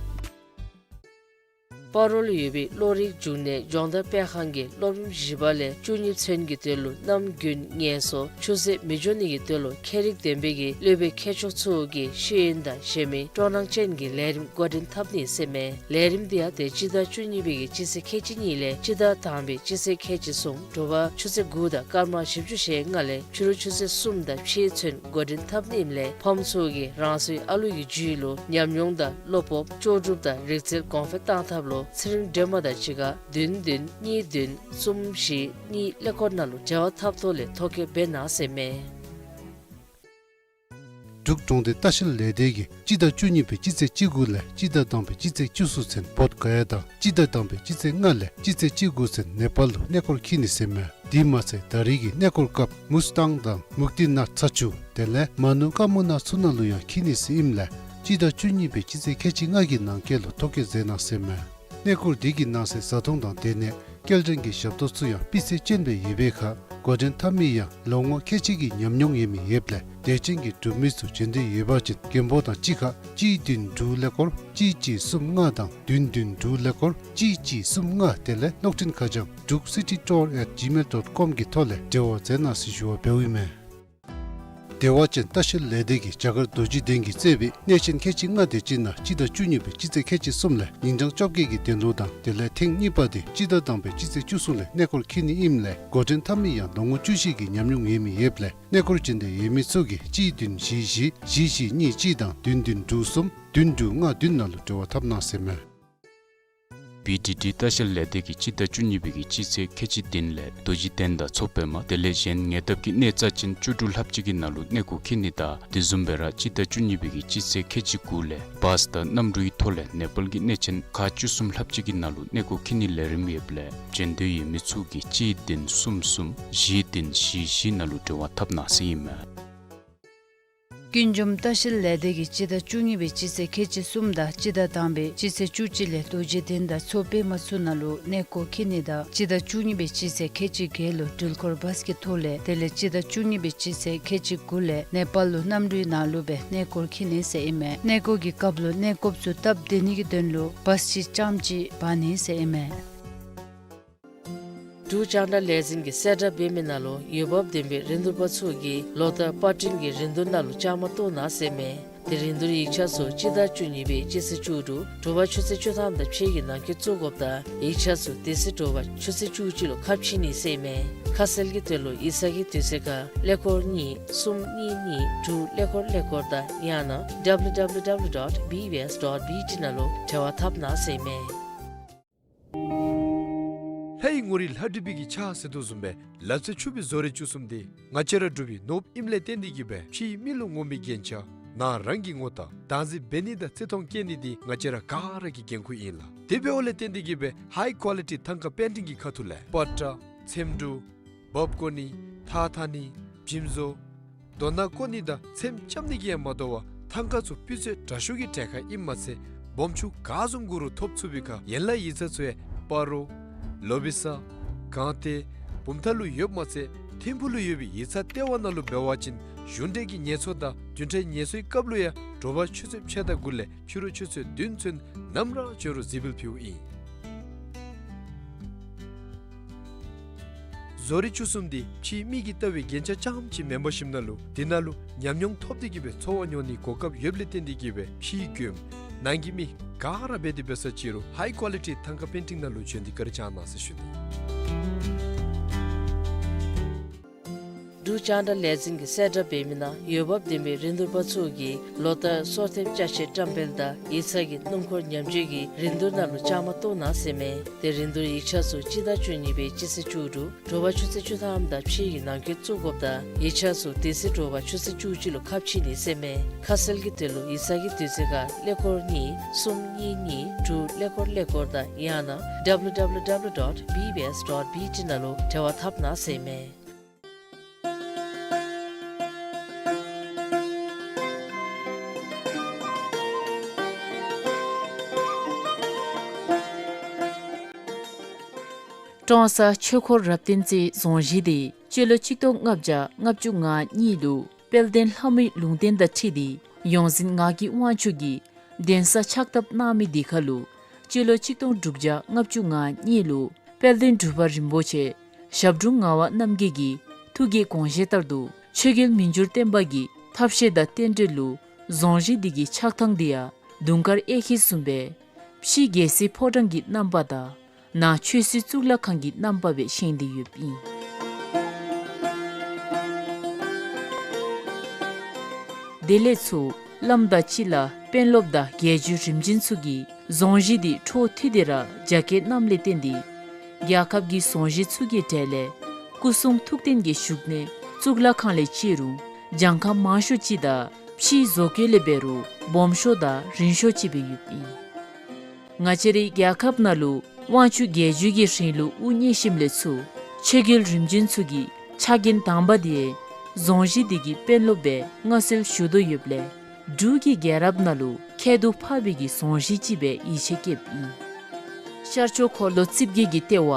སྤ་རོ་ལུ་ཡོད་པའི་བློ་རིག་འབྱུང་གནས་སྦྱོང་བརྡར་སྤེལ་ཁང་གིས་སློབ་རིམ་བཞི་པ་ལས་བཅུ་གཉིས་ཚུན་གྱི་དོན་ལུ་གནམ་དགུན་ངལ་གསོ་ཆུ་ཚོད་མི་འགྱོ་ནི་གི་དོན་ལུ་ཁྱད་རིག་ལྡན་པའི་གི་སློབ་དཔོན་མཁས་མཆོག་ཚུ་གིས་ཤེས་ཡོན་དང་གཞན་མི་སྤྲོ་སྣང་ཅན་གྱི་ལས་རིམ་འགོ་འདྲེན་འཐབ་ནི་ཟེར་མས། ལས་རིམ་འདི་ཡང་ཏེ་སྤྱི་ཟླ་བཅུ་གཉིས་པའི་གི་སྤྱི་ཚེས་ཁལ་གཅིག་གཉིས་ལས་སྤྱི་ཟླ་དང་པའི་སྤྱི་ཚེས་ཁལ་གཅིག་གསུམ་དྲོ་པ་ཆུ་ཚོད་དགུ་དང་སྐར་མ་བཞི་བཅུ་ཞེ་ལྔ་ལས་ཕྱི་རུ་ཆུ་ཚོད་གསུམ་དང་ཕྱེད་ཚུན་འགོ་འདྲེན་འཐབ་ནི་ཨིནམ་ལས་ཕམ་ཚུ་གིས་རང་སོའི་ཨ་ལུ་གི་རྒྱུད་ལུ་ཉམས་མྱོང་དང་བློ་སྤོབས་ལྕོགས་གྲུབ་དང་རིག་རྩལ་གོང་འཕེལ་གཏང་ཐབས་ལུ་ཚེ་རིང་སྒྲོལ་མ་དང་གཅིག་ཁར་བདུན་བདུན་གཉིས་བདུན་གསུམ་བཞི་གཉིས་ཀླད་ཀོར་ནང་ལུ་འབྲེལ་བ་འཐབ་ཐོག་ལས་ཐོ་བཀོད་འབད་གནང་ཟེར་མས། འབྲུག་གྲོང་སྡེ་ལྟ་བཤལ་ལས་སྡེ་གིས་སྤྱི་ཟླ་བཅུ་གཉིས་པའི་སྤྱི་ཚེས་བཅུ་དགུ་ལས་སྤྱི་ཟླ་དང་པའི་སྤྱི་ཚེས་བཅུ་གསུམ་ཚུན་བོདྷ་ག་ཡ་དང་སྤྱི་ཟླ་དང་པའི་སྤྱི་ཚེས་ལྔ་ལས་སྤྱི་ཚེས་བཅུ་དགུ་ཚུན་ནེ་པཱལ་ལུ་གནས་སྐོར་འཁྱིད་ནི་ཟེར་མས། དེ་མ་ཚད་ད་རེས་ཀྱི་གནས་སྐོར་སྐབས་མུས་ཏང་དང་མུག་ཏི་ནཱཐ་ཚ་ཆུ་དེ་ལས་མ་ནུ་ཀ་མུ་ན་ཚུ་ནང་ལུ་ཡང་འཁྱིད་ནི་ཟེར་ཨིནམ་ལས་སྤྱི་ཟླ་བཅུ་གཉིས་པའི་སྤྱི་ཚེས་ཁལ་གཅིག་ལྔ་གི་ནང་འཁོད་ལུ་ཐོ་བཀོད་མཛད་གནང་ཟེར་མས། གནས་སྐོར་དེ་གི་ནང་གསེས་བཟའ་འཐུང་དང་སྡོད་གནས་སྐྱེལ་འདྲེན་གྱི་ཞབས་ཏོག་ཚུ་ཡང་སྤུས་ཚད་ཅན་སྦེ་ཡོད་པའི་ཁར་འགོ་འདྲེན་འཐབ་མི་ཡང་ལོ་ངོ་ཁལ་གཅིག་གི་ཉམས་མྱོང་ཡོད་མི་ཡོདཔ་ལས་དད་ཅན་གྱི་འབྲུག་མི་ཚུ་བྱོན་འདོད་ཡོད་པ་ཅིན་མགོན་པོ་དང་གཅིག་ཁར་གཅིག་བདུན་དྲུག་ཀླད་ཀོར་གཅིག་གཅིག་གསུམ་ལྔ་དང་བདུན་བདུན་དྲུག་ཀླད་ཀོར་གཅིག་གཅིག་གསུམ་ལྔ་དེ་ལས་གློག་འཕྲིན་ཁ་བྱང་druk city tour at gmail dot com གི་ཐོག་ལས་འབྲེལ་བ་མཛད་གནང་ཟེར་ཞུ་བ་འབདཝ་ཨིན་མས། བདེ་བ་ཅན་ལྟ་བཤལ་ལས་སྡེ་གིས་རྒྱ་གར་རྡོ་རྗེ་གདན་གྱིས་གཙོས་པའི་གནས་ཆེན་ཁལ་གཅིག་ལྔ་དེ་ཅིག་ནང་སྤྱི་ཟླ་བཅུ་གཉིས་པའི་སྤྱི་ཚེས་ཁལ་གཅིག་གསུམ་ལས་ཉིན་གྲངས་བཅོ་བརྒྱད་ཀྱི་གདན་ལུང་དང་དེ་ལས་ཐེངས་གཉིས་པ་དེ་སྤྱི་ཟླ་དང་པའི་སྤྱི་ཚེས་བཅུ་གསུམ་ལས་གནས་སྐོར་འཁྱིད་ནི་ཨིནམ་ལས་འགོ་འདྲེན་འཐབ་མི་ཡང་ལོ་ངོ་བཅུ་བཞི་གི་ཉམས་མྱོང་ཡོད་མི་ཡོདཔ་ལས་གནས་སྐོར་བྱོན་འདོད་ཡོད་མི་ཚུ་གིས་གཅིག་བདུན་བཞི་བཞི་བཞི་བཞི་གཉིས་གཅིག་དང་བདུན་བདུན་དྲུག་གསུམ་བདུན་དྲུག་ལྔ་བདུན་ནང་ལུ་འབྲེལ་བ་འཐབ་གནང་ཟེར་མས། བི་ཌི་ཌི་ལྟ་བཤལ་ལས་སྡེ་གིས་སྤྱི་ཟླ་བཅུ་གཉིས་པའི་གི་སྤྱི་ཚེས་ཁལ་གཅིག་བདུན་ལས་རྡོ་རྗེ་གདན་དང་མཚོ་པདྨ་དེ་ལས་གཞན་ཉེ་འདབས་ཀྱི་གནས་རྩ་ཅན་བཅུ་དྲུག་ལྷགཔ་ཅིག་གི་ནང་ལུ་གནས་སྐོར་འཁྱིད་ནི་དང་དེ་བཟུམ་སྦེ་ར་སྤྱི་ཟླ་བཅུ་གཉིས་པའི་གི་སྤྱི་ཚེས་ཁལ་གཅིག་དགུ་ལས་བཱས་དང་གནམ་གྲུའི་ཐོག་ལས་ནེ་པཱལ་གྱི་གནས་ཆེན་ཁག་བཅུ་གསུམ་ལྷགཔ་ཅིག་གི་ནང་ལུ་གནས་སྐོར་འཁྱིད་ནི་ལས་རིམ་ཡོདཔ་ལས་བྱོན་འདོད་ཡོད་མི་ཚུ་གིས་གཅིག་བདུན་གསུམ་གསུམ་བཞི་བདུན་བཞི་བཞི་ནང་ལུ་འབྲེལ་བ་འཐབ་གནང་ཟེར་ཨིན་མས། ཀུན་འབྱུང་ལྟ་བཤལ་ལས་སྡེ་གིས་སྤྱི་ཟླ་བཅུ་གཉིས་པའི་སྤྱི་ཚེས་ཁལ་གཅིག་གསུམ་དང་སྤྱི་ཟླ་དང་པའི་སྤྱི་ཚེས་བཅུ་གཅིག་ལས་རྡོ་རྗེ་གདན་དང་མཚོ་པདྨ་ཚུ་ནང་ལུ་གནས་སྐོར་འཁྱིད་ནི་དང་སྤྱི་ཟླ་བཅུ་གཉིས་པའི་སྤྱི་ཚེས་ཁལ་གཅིག་བརྒྱད་ལུ་འགྲུལ་འཁོར་བཱས་ཀྱི་ཐོག་ལས་དེ་ལས་སྤྱི་ཟླ་བཅུ་གཉིས་པའི་སྤྱི་ཚེས་ཁལ་གཅིག་དགུ་ལས་ནེ་པཱལ་ལུ་གནམ་གྲུའི་ནང་ལུ་སྦེ་གནས་སྐོར་འཁྱིད་ནི་ཟེར་ཨིན་མས། གནས་སྐོར་གྱི་སྐབས་ལུ་གནས་སྐོརཔ་ཚུ་སྟབས་བདེ་ནི་གི་དོན་ལུ་བཱས་ཅིག་རྐྱངམ་ཅིག་འབག་ནི་ཟེར་ཨིན་མས། འབྲུག་རྒྱང་བསྒྲགས་ལས་འཛིན་གྱིས་གསལ་བསྒྲགས་འབད་མི་ནང་ལུ་འོས་འབབ་ལྡན་པའི་རིན་བསྡུར་པ་ཚུ་གིས་ལོ་ལྟར་པར་སྐྲུན་གྱི་རིན་བསྡུར་ནང་ལུ་བཅའ་མར་གཏོགས་གནང་ཟེར་མས། དེ་རིན་བསྡུར་ཡིག་ཆ་ཚུ་སྤྱི་ཟླ་བཅུ་གཉིས་པའི་སྤྱི་ཚེས་བཅུ་དྲུག་དྲོ་པ་ཆུ་ཚོད་བཅུ་ཐམ་དང་ཕྱེད་ཀྱི་ནང་འཁོད་བཙུགས་དགོཔ་དང་ཡིག་ཆ་ཚུ་དེ་ཚེ་དྲོ་པ་ཆུ་ཚོད་བཅུ་གཅིག་ལུ་ཁ་ཕྱེ་ནི་ཟེར་མས། ཁ་གསལ་གྱི་དོན་ལུ་ཡིག་ཚང་གི་དུས་ཚོད་ཁར་ཀླད་ཀོར་གཉིས་གསུམ་གཉིས་གཉིས་དྲུག་ཀླད་ཀོར་ཀླད་ཀོར་དང་ཡང་ན་www dot bbs dot bt ནང་ལུ་འབྲེལ་བ་འཐབ་གནང་ཟེར་མས། ལྷའི་ངོ་རིས་ལྷ་བྲིས་པའི་གི་ཕྱག་ཟེར་དོ་བཟུམ་སྦེ་ལག་རྩལ་ཕྱུག་པའི་བཟོ་རིག་བཅུ་གསུམ་འདི་ང་བཅས་ར་འབྲུག་པའི་ནོར་བུ་ཨིནམ་ལས་བརྟེན་ཏེ་གིས་སྦེ་ཕྱིའི་མི་ལུ་ངོམ་པའི་རྒྱན་ཆ་ནང་རང་གི་ངོ་རྟགས་བདག་འཛིན་འབད་ནི་དང་བརྩི་མཐོང་བསྐྱེད་ནི་འདི་ང་བཅས་ར་ག་ར་གི་འགན་ཁུར་ཨིན་ལགས། དེ་འབདཝ་ལས་བརྟེན་ཏེ་གིས་སྦེ་ཧའི་ཀོ་ལི་ཊི་ཐང་ཀ་པེན་ཊིང་གི་ཁ་ཐུག་ལས་པ་ཏྲ་ཚེམ་དྲུབ་འབག་བཀོ་ནི་ཐགས་འཐག་ནི་འཇིམ་བཟོ་རྡོ་ནང་བཀོ་ནི་དང་ཚེམ་རྐྱབ་ནི་གིས་ཡང་མ་དོ་བར་ཐང་ཀ་ཚུ་སྤུས་ཚད་དྲག་ཤོས་ཀྱི་གྲལ་ཁར་ཨིནམ་མ་ཚད་སྦོམ་ཆུང་ག་བཟུམ་དགོ་རུང་ཐོབ་ཚུགས་པའི་ཁར་ཡན་ལག་ཡིག་ཚང་ཚུ་ཡང་སྤ་རོ་ལོ་བི་ས་སྒང་སྟེང་བུམ་ཐང་ལུ་ཡོདཔ་མ་ཚད་ཐིམ་ཕུག་ལུ་ཡོད་པའི་ཡིག་ཚང་ལྟེ་བ་ནང་ལུ་འབད་བ་ཅིན་གཞུང་འབྲེལ་གྱི་ཉེས་ཚབས་དང་བདུན་ཕྲག་ཉེས་གསོག་གི་སྐབས་ལུ་ཡང་དྲོ་པ་ཆུ་ཚོད་ཕྱེད་དང་དགུ་ལས་ཕྱི་རུ་ཆུ་ཚོད་བདུན་ཚུན་ནམ་ར་འབྱོན་རུང་གཟིགས་འབུལ་ཕུལཝ་ཨིན། བཟོ་རིག་བཅུ་གསུམ་འདི་ཕྱིའི་མི་གིས་ལྟ་བའི་རྒྱན་ཆ་རྐྱངམ་ཅིག་མེན་པར་ཞིནམ་ལས་དེ་ནང་ལུ་ཉམས་མྱོང་ཐོབ་སྟེ་གིས་སྦེ་འཚོ་བ་མྱོང་ནིའི་གོ་སྐབས་ཡོདཔ་ལས་བརྟེན་ཏེ་གིས་སྦེ་ཕྱིའི་མགྱོནམ་ནང་གི་མི་ག་ར་འབད་དེ་འབད་ས་ཅིག་རུང་ཧའི་ཀོ་ལི་ཊི་ཐང་ཀ་པེན་ཊིང་ནང་ལུ་བྱོན་ཏེ་བཀའ་དྲིན་བསྐྱང་གནང་ཟེར་ཞུ་ནི། འབྲུག་རྒྱང་བསྒྲགས་ལས་འཛིན་གྱིས་གསལ་བསྒྲགས་འབད་མི་ནང་འོས་འབབ་ལྡན་པའི་རིན་བསྡུར་པ་ཚུ་གིས་ལོ་ལྟར་སོར་ཐེབས་ཅ་ཆས་བཀྲམ་སྤེལ་དང་ཡིག་ཚང་གི་སྣུམ་འཁོར་ཉམས་བཅོས་ཀྱི་རིན་བསྡུར་ནང་ལུ་བཅའ་མར་གཏོགས་གནང་ཟེར་མས། དེ་རིན་བསྡུར་ཡིག་ཆ་ཚུ་སྤྱི་ཟླ་བཅུ་གཉིས་པའི་སྤྱི་ཚེས་བཅུ་དྲུག་དྲོ་པ་ཆུ་ཚོད་བཅུ་ཐམ་དང་ཕྱེད་ཀྱི་ནང་འཁོད་བཙུགས་དགོཔ་དང་ཡིག་ཆ་ཚུ་དེ་ཚེ་དྲོ་པ་ཆུ་ཚོད་བཅུ་གཅིག་ལུ་ཁ་ཕྱེ་ནི་ཟེར་མས། ཁ་གསལ་གྱི་དོན་ལུ་ཡིག་ཚང་གི་དུས་ཚོད་ཁར་ཀླད་ཀོར་གཉིས་གསུམ་གཉིས་གཉིས་དྲུག་ཀླད་ཀོར་ཀླད་ཀོར་དང་ཡང་ན་www dot bbs dot bt ནང་ལུ་འབྲེལ་བ་འཐབ་གནང་ཟེར་མས། ཀྲོང་གསར་ཆོས་འཁོར་རབ་བརྟན་རྩེའི་རྫོང་གཞིས་འདི་སྤྱི་ལོ་ཆིག་སྟོང་ལྔ་བརྒྱ་ལྔ་བཅུ་ང་གཉིས་ལུ་དཔལ་ལྡན་ལྷ་མོའི་ལུང་བསྟན་དང་འཁྲིལ་ཏེ་ཡོངས་འཛིན་ངག་གི་དབང་ཕྱུག་གིས་གདན་ས་ཕྱག་བཏབ་གནང་མི་འདི་ཁར་ལུ་སྤྱི་ལོ་ཆིག་སྟོང་དྲུག་བརྒྱ་ལྔ་བཅུ་ང་གཉིས་ལུ་དཔལ་ལྡན་འབྲུག་པ་རིན་པོ་ཆེ་ཞབས་དྲུང་ངག་དབང་རྣམ་རྒྱལ་གྱི་ཐུགས་ཀྱི་དགོངས་བཞེད་ལྟར་དུ་ཆོས་རྒྱལ་མི་འགྱུར་བརྟན་པ་གི་ཐབས་ཤེས་དང་རྟེན་འབྲེལ་ལུ་རྫོང་གཞིས་འདི་གི་ཆགས་ཐངས་འདི་ཡང་དུང་དཀར་གཡས་འཁྱིལ་བཟུམ་སྦེ་ཕྱི་རྒྱལ་སྲིད་ཕོ་བྲང་གི་རྣམ་པ་དང་ནང་ཆོས་སྲིད་གཙུག་ལག་ཁང་གི་རྣམ་པ་སྦེ་བཞེངས་ཏེ་ཡོདཔ་ཨིན། དེ་ལས་ཚུར་བླམ་དང་སྤྱི་བླ་དཔོན་སློབ་དང་རྒྱལ་བརྒྱུད་རིམ་བྱོན་ཚུ་གིས་རྫོང་གཞིས་འདི་འཕྲོ་མཐུད་དེ་ར་རྒྱ་སྐྱེད་གནངམ་ལས་བརྟེན་ཏེ་རྒྱལ་ཁབ་ཀྱི་རྫོང་གཞིས་ཚུ་གི་གྲས་ལས་སྐུ་གསུང་ཐུགས་རྟེན་གྱི་བཞུགས་གནས་གཙུག་ལག་ཁང་ལས་བཅད་རུང་གྱངས་ཁ་མང་ཤོས་ཅིག་དང་ ཕྱིའི་བཟོ་བཀོད་ལས་འབད་རུང་སྦོམ་ཤོས་དང་རིང་ཤོས་ཅིག་སྦེ་ཡོདཔ་ཨིན། ང་བཅས་རའི་རྒྱལ་ཁབ་ནང་ལུ་དབང་ཕྱུག་རྒྱལ་བརྒྱུད་ཀྱི་རིང་ལུགས་དབུ་བརྙེས་ཞིནམ་ལས་ཚུར་ཆོས་རྒྱལ་རིམ་བྱོན་ཚུ་གིས་ཕྱག་འགན་དང་པ་དེ་རྫོང་གཞི་དེ་གི་དཔོན་སློབ་སྦེ་མངའ་གསོལ་ཞུ་དོ་ཡོདཔ་ལས་འབྲུག་གི་རྒྱལ་རབས་ནང་ལུ་ཁྱད་དུ་འཕགས་པའི་གི་རྫོང་གཞི་ཅིག་སྦེ་ཡིད་ཆེས་བསྐྱེདཔ་ཨིན། ཤར་ཕྱོགས་འཁོར་ལོ་རྩིབས་བརྒྱད་ཀྱི་ལྟེ་བ་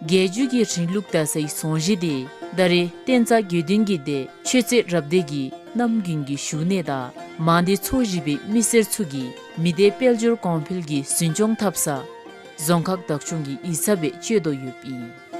རྒྱལ་བརྒྱུད་ཀྱི་རིང་ལུགས་དར་སའི་རྫོང་གཞི་དེ་ད་རེས་བསྟན་རྩ་དགེ་འདུན་གྱི་སྡེ་ཆོས་རྩེ་རབ་སྡེ་གི་རྣམ་རྒྱུན་གྱི་བཞུགས་གནས་དང་མང་སྡེ་ཚོ་བཞི་པའི་མི་སེར་ཚུ་གིས་མི་སྡེ་དཔལ་འབྱོར་གོང་འཕེལ་གྱི་འཛིན་སྐྱོང་འཐབ་ས་རྫོང་ཁག་བདག་སྐྱོང་གི་ཡིག་ཚང་སྦེ་སྤྱོད་དོ་ཡོདཔ་ཨིན།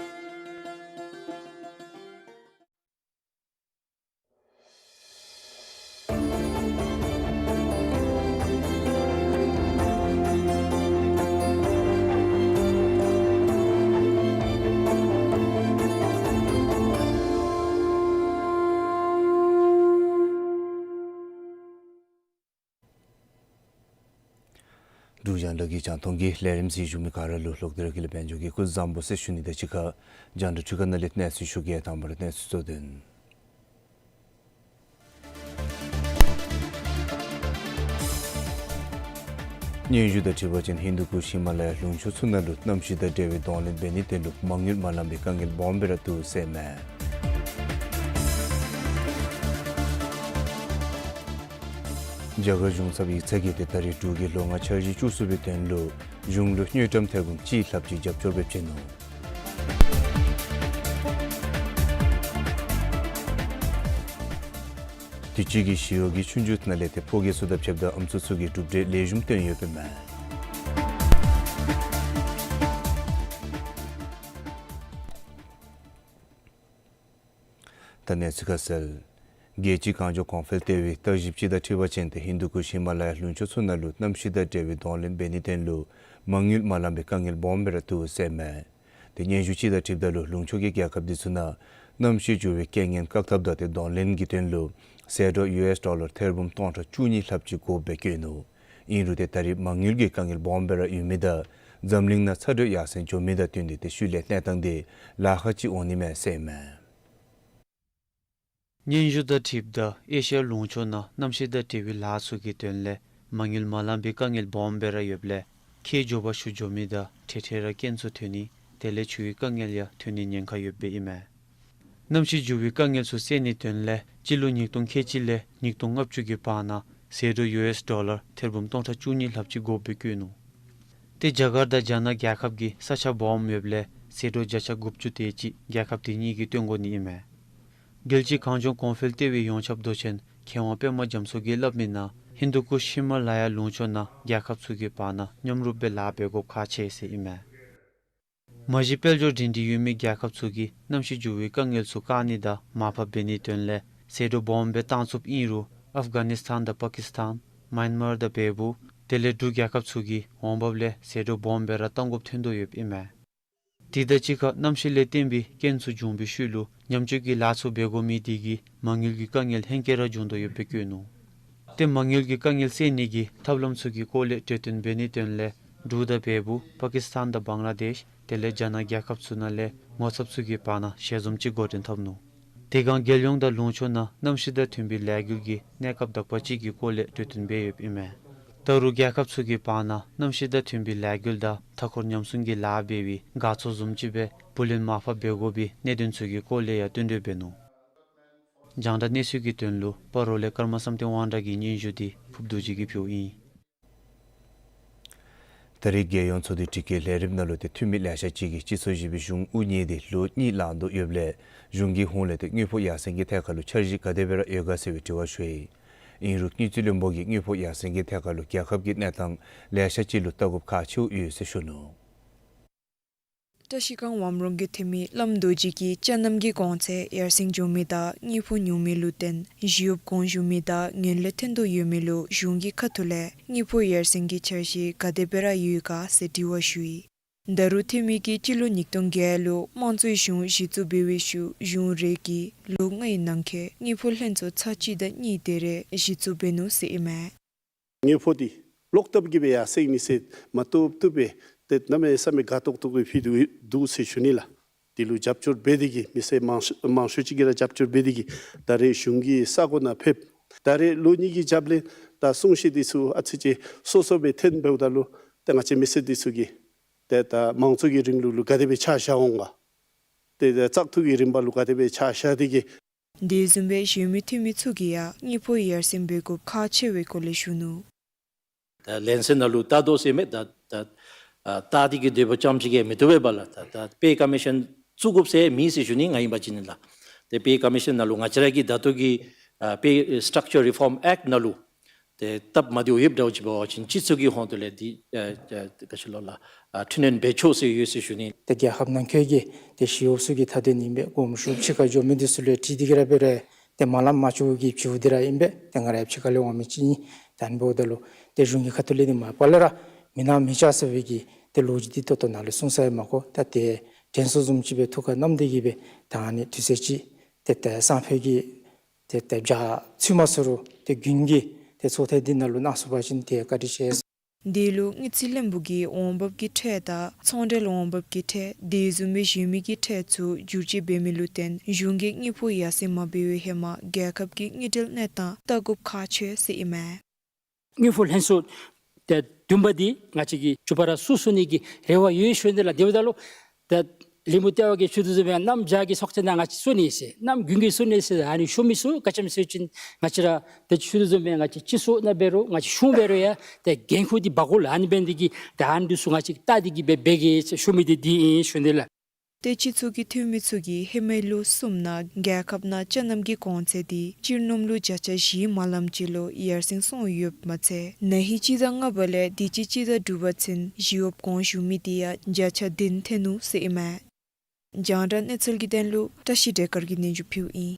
འབྲུག་རྒྱང་བསྒྲགས་ཀྱི་རྒྱང་མཐོང་གི་ལས་རིམ་གཟིགས་བཞུགས་མི་ག་ར་ལུ་ལོག་སྟེ་ར་དགེ་ལེགས་དཔལ་འབྱོར་གྱིས་སྐུ་གཟུགས་བཟང་པོ་ཟེར་ཞུ་ནི་དང་གཅིག་ཁར་རྒྱང་བསྒྲགས་འཕྲུལ་ཁང་ནང་ལས་གནས་ཚུལ་ཞུ་གེ། དང་པ་ར་གནས་ཚུལ་གཙོ་དོན། སྙན་ཞུ་དང་འཁྲིལ་བ་ཅིན་ཧིན་དུ་ཀུཤ་ཧི་མ་ལ་ཡ་ལུང་ཕྱོགས་ཚུ་ནང་ལུ་གནམ་གཤིས་དང་འབྲེལ་བའི་གདོང་ལེན་འབད་ནིའི་དོན་ལུ་མ་དངུལ་མ་ལང་པའི་དཀའ་ངལ་སྦོམ་སྦེ་ར་འདུག་ཟེར་མས། རྒྱ་གར་གཞུང་ཚབ་ཡིག་ཚང་གིས་ཏེ་ད་རེས་འབྲུག་གི་ལོ་ལྔ་འཆར་གཞི་བཅུ་གསུམ་པའི་དོན་ལུ་གཞུང་ལུ་དངུལ་ཀྲམ་ཐེར་འབུམ་གཅིག་ལྷགཔ་ཅིག་རྒྱབ་སྐྱོར་འབད་བྱིན་ནུག། དུས་ཅི་གི་ཞི་གཡོག་གི་ཆོས་རྒྱུགས་ནང་ལས་ཏེ་ཕོ་སྐྱེས་ཚུ་དང་ཕྱདཔ་ད་ཨམ་སྲུ་ཚུ་གིས་གྲུབ་འབྲས་ལེགས་ཤོམ་བཏོན་ཡོདཔ་ཨིན་མས། ད་གནས་ཚུལ་ཁ་གསལ། རྒྱལ་སྤྱིའི་གངས་ལྗོངས་གོང་འཕེལ་ལྟེ་བའི་བརྟག་ཞིབ་ཅིག་དང་འཁྲིལ་བ་ཅིན་ཏེ་ཧིན་དུ་ཀུཤ་ཧི་མ་ལ་ཡ་ལུང་ཕྱོགས་ཚུ་ནང་ལུ་གནམ་གཤིས་དང་འབྲེལ་བའི་གདོང་ལེན་འབད་ནིའི་དོན་ལུ་མ་དངུལ་མ་ལང་པའི་དཀའ་ངལ་སྦོམ་སྦེ་ར་འདུག་ཟེར་མས། ཏེ་སྙན་ཞུ་ཅིག་དང་འཁྲིལཝ་ད་ལུ་ལུང་ཕྱོགས་ཀྱི་རྒྱལ་ཁབ་འདི་ཚུ་ནང་གནམ་གཤིས་འགྱུར་བའི་རྐྱེན་ངན་བཀག་ཐབས་དང་ཏེ་གདོང་ལེན་གྱི་དོན་ལུ་ཟད་འགྲོ་ཡུ་ཨེསི་ཌོ་ལར་ཐེར་འབུམ་སྟོང་ཕྲག་བཅུ་གཉིས་ལྷགཔ་ཅིག་དགོཔ་སྦེ་བཀོད་ནུག། ཨིན་རུང་ཏེ་ད་རེས་མ་དངུལ་གྱི་དཀའ་ངལ་སྦོམ་སྦེ་ར་ཡོད་མི་དང་འཛམ་གླིང་ནང་ཚ་དྲོད་ཡར་སེང་འགྱོ་མི་དང་བསྟུན་ཏེ་ཏེ་ཤུལ་ལས་གནས་སྟངས་འདི་ལཱ་ཁག་ཅིག་འོང་ནི་མས་ཟེར་མས། སྙན་ཞུ་དང་འཁྲིལཝ་ད་ཨེ་ཤི་ཡ་ལུང་ཕྱོགས་ནང་གནམ་གཤིས་དང་འབྲེལ་བའི་ལཱ་ཚུ་གི་དོན་ལས་མ་དངུལ་མ་ལང་པའི་དཀའ་ངལ་སྦོམ་སྦེ་ར་ཡོདཔ་ལས་ཁྱེགས་འགྱོ་བ་ཤུགས་འགྱོ་མི་དང་འཕྲལ་འཕྲལ་ར་རྐྱེན་ཚུ་ཐོན་ནི་དེ་ལས་ཆུའི་དཀའ་ངལ་ཡང་ཐོན་ནིའི་ཉེན་ཁ་ཡོདཔ་སྦེ་ཨིན་མས། གནམ་གཤིས་འགྱུར་བའི་དཀའ་ངལ་ཚུ་སེལ་ནིའི་དོན་ལས་སྤྱི་ལོ་ཉིས་སྟོང་ཁལ་གཅིག་ལས་ཉིས་སྟོང་ལྔ་བཅུ་གི་བར་ན་ཟད་འགྲོ་ཡུ་ཨེསི་ཌོ་ལར་ཐེར་འབུམ་སྟོང་ཕྲག་བཅུ་གཉིས་ལྷགཔ་ཅིག་དགོཔ་སྦེ་བཀོད་ནུག། ཏེ་རྒྱ་གར་དང་རྒྱ་ནག་རྒྱལ་ཁབ་ཀྱི་ས་ཆ་སྦོམ་ཡོདཔ་ལས་ཟད་འགྲོ་བརྒྱ་ཆ་དགུ་བཅུ་དེ་ཅིག་རྒྱལ་ཁབ་དེ་གཉིས་ཀྱིས་བཏོན་དགོ་ནི་ཨིན་མས། རྒྱལ་སྤྱིའི་གངས་ལྗོངས་གོང་འཕེལ་ལྟེ་བའི་ཡོངས་ཁྱབ་མདོ་ཆེན་མཁས་དབང་པདྨ་རྒྱ་མཚོ་གིས་སླབ་མི་ནང་ཧིན་དུ་ཀུཤ་ཧི་མ་ལ་ཡ་ལུང་ཕྱོགས་ནང་རྒྱལ་ཁབ་ཚུ་གི་བར་ན་མཉམ་རུབ་སྦེ་ལཱ་འབད་དགོཔ་ཁག་ཆེ་ཟེར་ཨིན་མས། མ་གཞི་དཔལ་འབྱོར་སྒྲིང་སྒྲིང་ཡོད་མི་རྒྱལ་ཁབ་ཚུ་གིས་གནམ་གཤིས་འགྱུར་བའི་དཀའ་ངལ་ཚུ་བཀག་ནི་དང་མར་ཕབ་འབད་ནིའི་དོན་ལས་ཟད་འགྲོ་སྦོམ་སྦེ་བཏང་ཚུགསཔ་ཨིན་རུང་ཨཕ་གྷ་ནིས་ཐཱན་དང་པ་ཀིས་ཐཱན་མཱན་མར་དང་བལ་པོ་དེ་ལས་འབྲུག་རྒྱལ་ཁབ་ཚུ་གིས་འོང་འབབ་ལས་ཟད་འགྲོ་སྦོམ་སྦེ་ར་བཏང་དགོཔ་ཐོན་དོ་ཡོདཔ་ཨིན་མས། དེ་དང་གཅིག་ཁར་གནམ་གཤིས་ལས་བརྟེན་པའི་རྐྱེན་ཚུ་འབྱུང་བའི་ཤུལ་ལུ་ཉམས་བཅོས་ཀྱི་ལཱ་ཚུ་འབད་དགོ་མི་དེ་གིས་མ་དངུལ་གྱི་དཀའ་ངལ་ཧེང་སྐལ་ར་འབྱུང་དོ་ཡོདཔ་སྦེ་བཀོད་ནུག། ཏེ་མ་དངུལ་གྱི་དཀའ་ངལ་སེལ་ནི་གི་ཐབས་ལམ་ཚུ་གི་སྐོར་ལས་གྲོས་བསྟུན་འབད་ནིའི་དོན་ལས་འབྲུག་དང་བལ་པོ་པ་ཀིས་ཐཱན་དང་བང་ལ་དེཤ་དེ་ལས་རྒྱ་ནག་རྒྱལ་ཁབ་ཚུ་ནང་ལས་ངོ་ཚབ་ཚུ་གི་བར་ན་ཞལ་འཛོམས་ཅིག་འགོ་འདྲེན་འཐབ་ནུག། དེ་སྒང་རྒྱལ་ཡོངས་དང་ལུང་ཕྱོགས་ནང་གནམ་གཤིས་དང་མཐུན་པའི་ལས་འགུལ་གྱི་གནས་སྐབས་དག་པ་ཅིག་གི་སྐོར་ལས་གྲོས་བསྟུན་འབད་ཡོདཔ་ཨིན་མས། ད་རུང་རྒྱལ་ཁབ་ཚུ་གི་བར་ན་གནམ་གཤིས་དང་མཐུན་པའི་ལས་འགུལ་དང་མཐའ་འཁོར་ཉམས་སྲུང་གི་ལཱ་འབད་བའི་དགའ་ཚོར་བཟུམ་ཅིག་སྦེ་བུ་ལོན་མར་ཕབ་འབད་དགོ་པའི་གནད་དོན་ཚུ་གི་སྐོར་ལས་ཡང་བསྟུན་གྲོས་འབད་ནུག། རྒྱང་བསྒྲགས་གནས་ཚུལ་གྱི་དོན་ལུ་སྤ་རོ་ལས་ཀརྨ་བསམ་གཏན་དབང་གྲགས་ཀྱི་སྙན་ཞུ་འདི་ཕུབ་རྡོ་རྗེ་གིས་ཕུལཝ་ཨིན། ད་རེས་རྒྱལ་ཡོངས་ཚོགས་འདུའི་དྲི་བཀོད་ལས་རིམ་ནང་ལུ་ཏེ་འཐུས་མི་ལེ་ཤ་ཅིག་གིས་སྤྱི་ཚོགས་བཞི་པའི་གཞུང་དབུ་བརྙེས་ཏེ་ལོ་གཉིས་ལང་དོ་ཡོདཔ་ལས་གཞུང་གི་ཧོངས་ལས་ཏེ་དངུལ་ཕོགས་ཡར་སེང་གི་ཐད་ཁར་ལུ་འཆར་གཞི་ག་དེ་སྦེ་ར་ཡོད་ག་ཟེར་བའི་དྲི་བ་ཞུ་ཡི། ཨིན་རུང་དངུལ་རྩིས་བློན་པོ་གིས་དངུལ་ཕོགས་ཡར་སེང་གི་ཐད་ཁར་ལུ་རྒྱལ་ཁབ་ཀྱི་གནས་སྟངས་ལེ་ཤ་ཅིག་ལུ་ལྟ་དགོཔ་ཁག་ཆེཝ་ཡོད་ཟེར་ཞུ་ནུག། བཀྲ་ཤིས་སྒང་ཝམ་རོང་གི་འཐུས་མི་བླམ་རྡོ་རྗེ་གིས་ཅ་རྣམ་གྱི་གོང་ཚད་ཡར་སེང་འགྱོ་མི་དང་དངུལ་ཕོགས་ཉུང་མི་ལུ་བརྟེན་ཞི་གཡོགཔ་གོང་ཞུ་མི་དང་ངན་ལྷད་ཐོན་དོ་ཡོད་མི་ལུ་གཞུང་གི་ཁ་ཐུག་ལས་དངུལ་ཕོགས་ཡར་སེང་གི་འཆར་གཞི་ག་དེ་སྦེ་ར་ཡོད་ག་ཟེར་དྲི་བ་ཞུ་ཡི། ད་རུང་འཐུས་མི་གིས་སྤྱི་ལོ་ཉིས་སྟོང་བརྒྱད་ལུ་དམངས་གཙོའི་གཞུང་གཞི་བཙུགས་འབད་བའི་ཤུལ་གཞུང་རེ་གིས་ལོ་ལྔའི་ནང་འཁོད་དངུལ་ཕོགས་ལྷན་ཚོགས་ཚར་གཅིག་དང་གཉིས་དེ་རེ་གཞི་བཙུགས་འབད་ནུག་ཟེར་ཨིན་མས། དངུལ་ཕོགས་འདི་ལོག་ལྟབ་ཀྱིས་སྦེ་ཡར་སེང་ནི་ཟེར་མ་བཏུབ་བཏུབ་སྦེ་ཏེ་གནམ་མེད་ས་མེད་དགའ་ཏོག་ཏོ་སྦེ་ཕུལ་དོ་འདུག་ཟེར་ཞུ་ནི་ལགས། དེ་ལུ་རྒྱབ་སྐྱོར་འབད་དེ་གིས་མི་སེར་མང་ཤོས་མང་ཤོས་ཅིག་གིས་ར་རྒྱབ་སྐྱོར་འབད་དེ་གིས་ད་རེས་གཞུང་གི་ས་གོ་ནང་ཕེབས། ད་རེས་ལོ་གཉིས་ཀྱི་རྒྱབ་ལས་ད་གསུང་བཤད་འདི་ཚུ་ཨ་ཙི་ཅིག་སོ་སོ་སྦེ་འཐོན་འབདཝ་ད་ལུ་ཏེ་ང་བཅས་མི་སེར་འདི་ཚུ་གིས་ཏེ་ད་མང་གཙོ་གི་རིང་ལུགས་ལུ་ག་དེ་སྦེ་ཆ་བཞག་འོང་ག། ཏེ་ད་བཙག་འཐུ་གི་རིམ་པ་ལུ་ག་དེ་སྦེ་ཆ་བཞག་སྟེ་གིས། དེ་བཟུམ་སྦེ་གཞོན་མི་འཐུས་མི་ཚུ་གིས་ཡང་དངུལ་ཕོགས་ཡར་སེང་འབད་དགོཔ་ཁག་ཆེ་བའི་སྐོར་ལས་ཞུ་ནུག། ད་ལན་གསལ་ནང་ལུ་ལྟ་དོ་ཟེར་མས། ད་ད་ཨ་ལྟ་སྟེ་གིས་སྡོད་པ་ཙམ་ཅིག་གིས་མི་བཏུབ་པས་ལགས། ད་ད་པེ་ཀོ་མི་ཤཱན་བཙུགས་དགོཔ་ཟེར་མེད་ཟེར་ཞུ་ནི། ང་ཨིན་པ་ཅིན་ལགས། ཏེ་པེ་ཀོ་མི་ཤཱན་ནང་ལུ་ང་བཅས་ར་གི་ད་ལྟོ་གི་ཨ་པེ་སི་ཊྲག་ཅར་རི་ཕོམ་ཨེཀཊ་ནང་ལུ་ཏེ་སྟབས་མ་བདེཝ་ཡོདཔ་འདྲཝ་ཅིག་འབད་བ་ཅིན་སྤྱི་ཚོགས་ཀྱི་ཧོངས་ཏོ་ལས་འདི་ཨ་ཨ་ག་ཅི་ལོ་ལགས། ཨ་འཕྲི་སྣོན་འབད་ཆོག་ཟེར་ཡོད་ཟེར་ཞུ་ནི། ཏེ་རྒྱལ་ཁབ་ནང་འཁོད་ཀྱི་ཏེ་ཞི་གཡོགཔ་ཚུ་གི་མཐའ་དོན་ཨིན་པས། དགོངས་ཞུ་ཕྱི་ཁར་འགྱོ་མི་འདི་ཚུ་ལུ་དྲི་སྟེ་གིས་ར་འབད་རུང་ཏེ་མ་ལངམ་མ་བྱུང་གི་བྱུང་སྟེ་ར་ཨིན་པས། ཏེ་ང་ར་ཕྱི་ཁ་ལས་འོང་མི་ཅིག་ཨིན། ད་ཨ་ནི་འབདཝ་ད་ལུ་ཏེ་གཞུང་གི་ཁ་ཐུག་ལས་ནི་མ་པ་ལས་ར་མི་ནང་མི་ཆ་ཟེར་བའི་གི་ཏེ་ལོ་རྒྱུས་འདི་ཏོག་ཏོ་ནང་ལུ་གསུངས་ས་ཡང་མ་གོ། ད་ཏེ་དྲན་གསོ་བཟུམ་ཅིག་སྦེ་ཐུགས་ཁར་བསྣམས་ཏེ་གིས་སྦེ་ད་ཨ་ནི་དུས་ཚོད་ཅིག་ཏེ་ཏེ་སང་ཕོད་ཀྱི་ཏེ་ཏེ་བྱཱར་ཚུད་མ་ཚུད་རུང་ཏེ་དགུན་གྱི་ཏེ་ཚོགས་ཐེངས་འདི་ནང་ལུ་གནང་ཚུགས་པ་ཅིན་ཏེ་བཀའ་དྲིན་ཆེ། དེ་ལུ་དངུལ་རྩིས་བློན་པོ་གིས་འོང་འབབ་ཀྱི་ཁྲལ་དང་ཚོང་འབྲེལ་འོང་འབབ་ཀྱི་ཁྲལ་དེ་བཟུམ་སྦེ་གཞོན་མི་གི་ཁྲལ་ཚུ་བསྒྱུར་བཅོས་འབད་མི་ལུ་བརྟེན་གཞུང་གིས་དངུལ་ཕོགས་ཡར་སེང་མ་འབད་བའི་ཧེ་མ་རྒྱལ་ཁབ་ཀྱི་དངུལ་འབྲེལ་གནས་སྟངས་བལྟ་དགོཔ་ཁག་ཆེ་ཟེར་ཨིན་མས། དངུལ་ཕོགས་ལྷན་ཚོགས་ཏེ་བདུན་པ་འདི་ང་བཅས་ཀྱིས་མཇུག་བསྡུ་ཚུགས་ནི་གི་རེ་བ་ཡོད་ཟེར་ཞུ་ནི་ལགས། དེ་འབདཝ་ད་ལུ་ད་ལས་མི་ལྟེ་བ་གིས་ཞུ་དོ་བཟུམ་སྦེ་གནམ་བྱཱར་གྱི་ཚོགས་ཐེངས་ནང་ང་བཅས་ཚུད་ནི་ཟེར་གནམ་དགུན་གྱི་ཚུད་ནི་ཟེར་ཨ་ནི་ཞུ་མི་ཚུགས། ག་ཅི་སྨོ་ཟེར་བ་ཅིན་ང་བཅས་ར་ཏེ་ཞུ་དོ་བཟུམ་སྦེ་ང་བཅས་སྤྱི་ཚོགས་ནང་འབད་རུང་ང་བཅས་གཞུང་འབད་རུང་ཡང་ཏེ་འགན་ཁུར་འདི་འབག་དགོ་ལགས། ཨ་ནི་འབད་ནི་འདི་གིས་ད་ཨ་ནི་འདི་ཚུ་ང་བཅས་བལྟ་སྟེ་གིས་འབད་འབད་གེ་ཟེར་ཞུ་མི་འདི་འདི་ཨིན་ཞུ་ནི་ལགས། ཏེ་སྤྱི་ཚོགས་ཀྱི་འཐུས་མི་ཚུ་གིས་ཧེ་མའི་ལོ་གསུམ་ནང་རྒྱལ་ཁབ་ནང་ཅ་ལྔ་གི་གོང་ཚད་འདི་སྤྱིར་སྣུམ་ལུ་བརྒྱ་ཆ་བཞི་མ་ལམ་ཅིག་ལུ་ཡར་སེང་སོང་ཡོདཔ་མ་ཚད་ན་ཧིང་སྤྱི་ཟླ་ལྔ་པ་ལས་དུས་ཅི་སྤྱི་ཟླ་དྲུག་པ་ཚུན་ཞི་གཡོགཔ་གོང་ཞུ་མི་འདི་ཡང་བརྒྱ་ཆ་བདུན་ཐོན་ནུག་ཟེར་ཨིན་མས། རྒྱང་བསྒྲགས་གནས་ཚུལ་གྱི་དོན་ལུ་བཀྲ་ཤིས་བདེ་དཀར་གྱིས་སྙན་ཞུ་ཕུལཝ་ཨིན།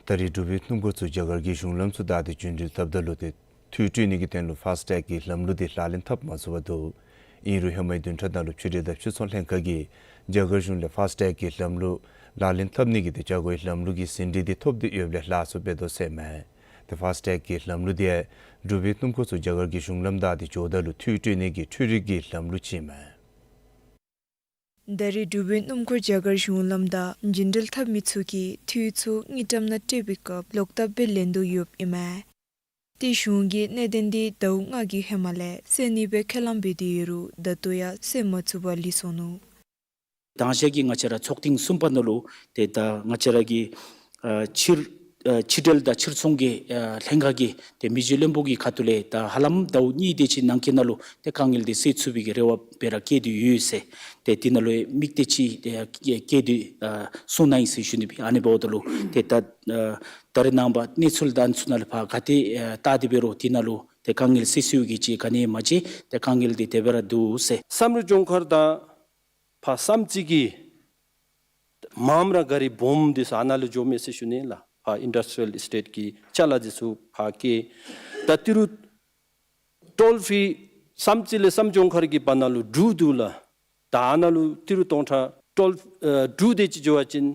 ད་རེས་འབྲུག་པའི་སྣུམ་འཁོར་ཚུ་རྒྱ་གར་གྱི་གཞུང་ལམ་ཚུ་བདའ་སྟེ་རྒྱུན་འགྲུལ་འཐབ་ད་ལུ་ཏེ་འཐུས་སྤྲོད་ནི་གི་དོན་ལུ་ཕཱསི་ཊེག་གི་ལམ་ལུགས་འདི་ལག་ལེན་འཐབ་མ་ཚུགས་པར་འདུག། ཨིན་རུང་ཧེ་མའི་བདུན་ཕྲག་ནང་ལུ་ཕྱི་འབྲེལ་དང་ཕྱི་ཚོང་ལྷན་ཁག་གིས་རྒྱ་གར་གཞུང་ལས་ཕཱསི་ཊེག་གི་ལམ་ལུགས་ལག་ལེན་འཐབ་ནི་གི་ཏེ་བྱ་སྒོའི་ལམ་ལུགས་ཀྱི་ཟིན་བྲིས་འདི་ཐོབ་སྟེ་ཡོདཔ་ལས་ལྷག་སུ་འབད་དོ་ཟེར་མས། ཏེ་ཕཱསི་ཊེག་གི་ལམ་ལུགས་འདི་འབྲུག་པའི་སྣུམ་འཁོར་ཚུ་རྒྱ་གར་གྱི་གཞུང་ལམ་བདའ་སྟེ་འགྱོཝ་ད་ལུ་འཐུས་སྤྲོད་ནི་གི་འཕྲུལ་རིག་གི་ལམ་ལུགས་ཅིག་མས། ད་རེས་འབྲུག་པའི་སྣུམ་འཁོར་རྒྱ་གར་གཞུང་ལམ་བདའ་རྒྱུན་འགྲུལ་འཐབ་མི་ཚུ་གིས་འཐུས་ཚུ་དངུལ་ཀྲམ་ནང་སྤྲོད་པའི་སྐབས་ལོག་བཏབ་སྦེ་ལེན་དོ་ཡོདཔ་ཨིན་མས། ཏེ་གཞུང་གིས་གནད་དོན་འདི་ཟླཝ་ལྔ་གི་ཧེ་མ་ལས་སེལ་ནི་སྦེ་ཁས་བླངས་འབད་དེ་ཡོད་རུང་ད་ལྟོ་ཡང་སེལ་མ་ཚུགས་པར་ལུས་སོ་ནུག། དང་ཞག་གི་ང་བཅས་ར་ཚོགས་ཐེངས་གསུམ་པ་ནང་ལུ་ཏེ་ད་ང་བཅས་ར་གི་ཨ་ཕྱིར་ཨ་ཕྱི་འབྲེལ་དང་ཕྱིར་ཚོང་གི་ཨ་ལྷན་ཁག་གིས་ཏེ་མི་རྗེ་བློན་པོ་གི་ཁ་ཐུག་ལས་ད་ཧ་ལམ་ཟླཝ་གཉིས་དེ་ཅིག་ནང་འཁོད་ནང་ལུ་ཏེ་དཀའ་ངལ་འདི་སེལ་ཚུགས་པའི་གི་རེ་བ་སྦེ་ར་བསྐྱེད་དེ་ཡོད་ཟེར། ཏེ་འདི་ནང་ལུ་དམིགས་གཏད་ཅིག་ཏེ་བསྐྱེད་དེ་ཨ་གསུངས་གནང་ཡི་ཟེར་ཞུ་ནི་སྦེ། ཨ་ནི་འབདཝ་ད་ལུ་ཏེ་ད་ཨ་ད་རེས་ནངས་པ་གནས་ཚུལ་དང་ཚུ་ནང་ལུ་ཕར་ག་ཏེ་ཨ་བལྟ་སྟེ་འབད་རུང་འདི་ནང་ལུ་ཏེ་དཀའ་ངལ་སེལ་ཚུགས་ཀྱི་ཅིག་ག་ནི་མ་མཇལ། ཏེ་དཀའ་ངལ་འདི་དེ་སྦེ་ར་འདུག་ཟེར། བསམ་རི་ལྗོངས་མཁར་དང་ཕར་བསམ་རྩེ་གི་མངམ་ར་ག་རི་སྦོམ་འདི་ཚུ་ཨ་ནཱ་ལུ་འགྱོ་མས་ཟེར་ཞུ་ནི་ལགས། ཕར་ཨིན་ཌསི་ཊི་རི་ཡལ་ཨི་སི་ཊེཊ་གི་ཅ་ལ་འདི་ཚུ་ཕར་སྐྱེལ། ད་ཏི་རུ་ཊོལ་ཕི་རི་བསམ་རྩེ་ལས་བསམ་ལྗོངས་མཁར་གྱི་བར་ན་ལུ་འབྲུག་འདུག་ལགས། ད་ཨ་ནཱ་ལུ་ཏི་རུ་སྟོང་ཕྲག་ཊོལ་ཨ་འབྲུག་དེ་ཅིག་འགྱོ་བ་ཅིན་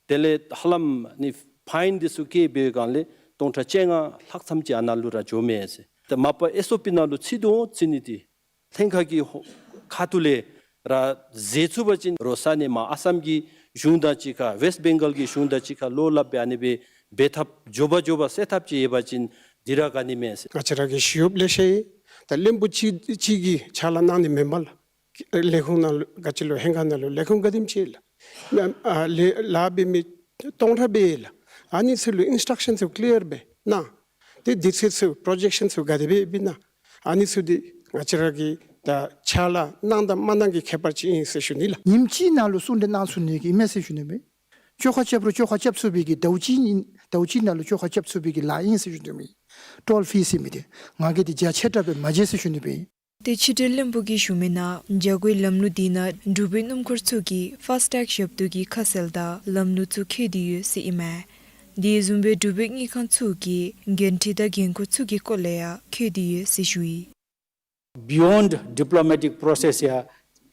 དེ་ལས་ཧ་ལམ་ནི་ཕའིན་འདི་ཚུ་བཀལ་བའི་སྒང་ལས་སྟོང་ཕྲག་བཅོ་ལྔ་ལྷག་ཙམ་ཅིག་ཨ་ནཱ་ལུ་ར་འགྱོ་མས་ཟེར། ད་མ་པ་ཨེསི་ཨོ་པི་ནང་ལུ་ཚུད་དོ་ཚུད་ནི་འདི་ལྷན་ཁག་གི་ཧོ་ཁ་ཐུག་ལས་ར་མཛད་ཚུགས་པ་ཅིན་རོགས་ས་གནས་མར་ཨ་སམ་གྱི་གཞུང་དང་གཅིག་ཁར་ཝེསཊ་བེང་གཱལ་གྱི་གཞུང་དང་གཅིག་ཁར་བློ་སླབ་སྦེ་ཨ་ནི་སྦེ་འབད་ཐབས་མགྱོགས་པ་མགྱོགས་པ་སེལ་ཐབས་ཅིག་ཡོད་པ་ཅིན་འདི་ར་ག་ནི་མས་ཟེར། ང་བཅས་ར་གི་ཞི་གཡོགཔ་ལེ་ཤ་ཡོད། ད་བློན་པོ་གཅིག་གཅིག་གིས་ཕྱག་ལཱ་གནང་ནི་མེན་པས་ལགས། ལས་ཁུངས་ནང་ལུ་ག་ཅི་ལུ་ཧེང་ག་ནང་ལུ་ལས་ཁུངས་ག་དེམ་ཅིག་ལགས། ཨ་ལས་ལཱ་འབད་མི་སྟོང་ཕྲག་སྦེ་ལགས། ཨ་ནི་ཚུ་ལུ་ཨིནསི་ཊག་ཤཱན་ཚུ་ཀི་ལི་ཡར་སྦེ་གནང་། ཏེ་དུས་ཚོད་ཚུ་པྲོ་ཇེཀ་ཤཱན་ཚུ་ག་དེ་སྦེ་འབད་ན། ཨ་ནི་ཚུ་འདི་ང་བཅས་ར་གི་ད་ཕྱག་ལཱ་གནང་དང་མ་གནང་གི་ཁྱད་པར་ཅིག་ཨིན་ཟེར་ཞུ་ནི་ལགས། ཉིནམ་གཅིག་ནང་ལུ་གསུང་གྲོས་གནང་ཚུགས་ནི་གི་ཨིན་མས་ཟེར་ཞུ་ནི་མས། བཅོ་ཁ་རྐྱབ་རུང་བཅོ་ཁ་རྐྱབ་ཚུགས་པའི་གི་ཟླཝ་གཅིག་ཉིནམ་ཟླཝ་གཅིག་ནང་ལུ་བཅོ་ཁ་རྐྱབ་ཚུགས་པའི་གི་ལཱ་ཨིན་ཟེར་ཞུ་ནི་མས། ཊོལ་ཕི་རི་ཟེར་མི་འདི་ང་གིས་འདི་རྒྱ་ཆེ་དྲགས་སྦེ་མ་མཇལ་ཟེར་ཞུ་ནི་མས། ཏེ་ཕྱི་འབྲེལ་བློན་པོ་གིས་ཞུ་མི་ནང་བྱ་སྒོའི་ལམ་ལུགས་འདི་ནང་འབྲུག་པའི་སྣུམ་འཁོར་ཚུ་གིས་ཕཱསི་ཊེག་ཞབས་ཏོག་གི་ཁ་གསལ་དང་ལམ་ལུགས་ཚུ་བཀོད་དེ་ཡོད་ཟེར་ཨིན་མས། དེ་བཟུམ་སྦེ་འབྲུག་པའི་དངུལ་ཁང་ཚུ་གི་འགན་འཁྲི་དང་འགན་ཁུར་ཚུ་གི་སྐོར་ལས་ཡང་བཀོད་དེ་ཡོད་ཟེར་ཞུ་ཡི། བི་ཡོནཌ་ཌི་པི་ལོ་མེ་ཊིག་པྲོ་སེསི་ཡང་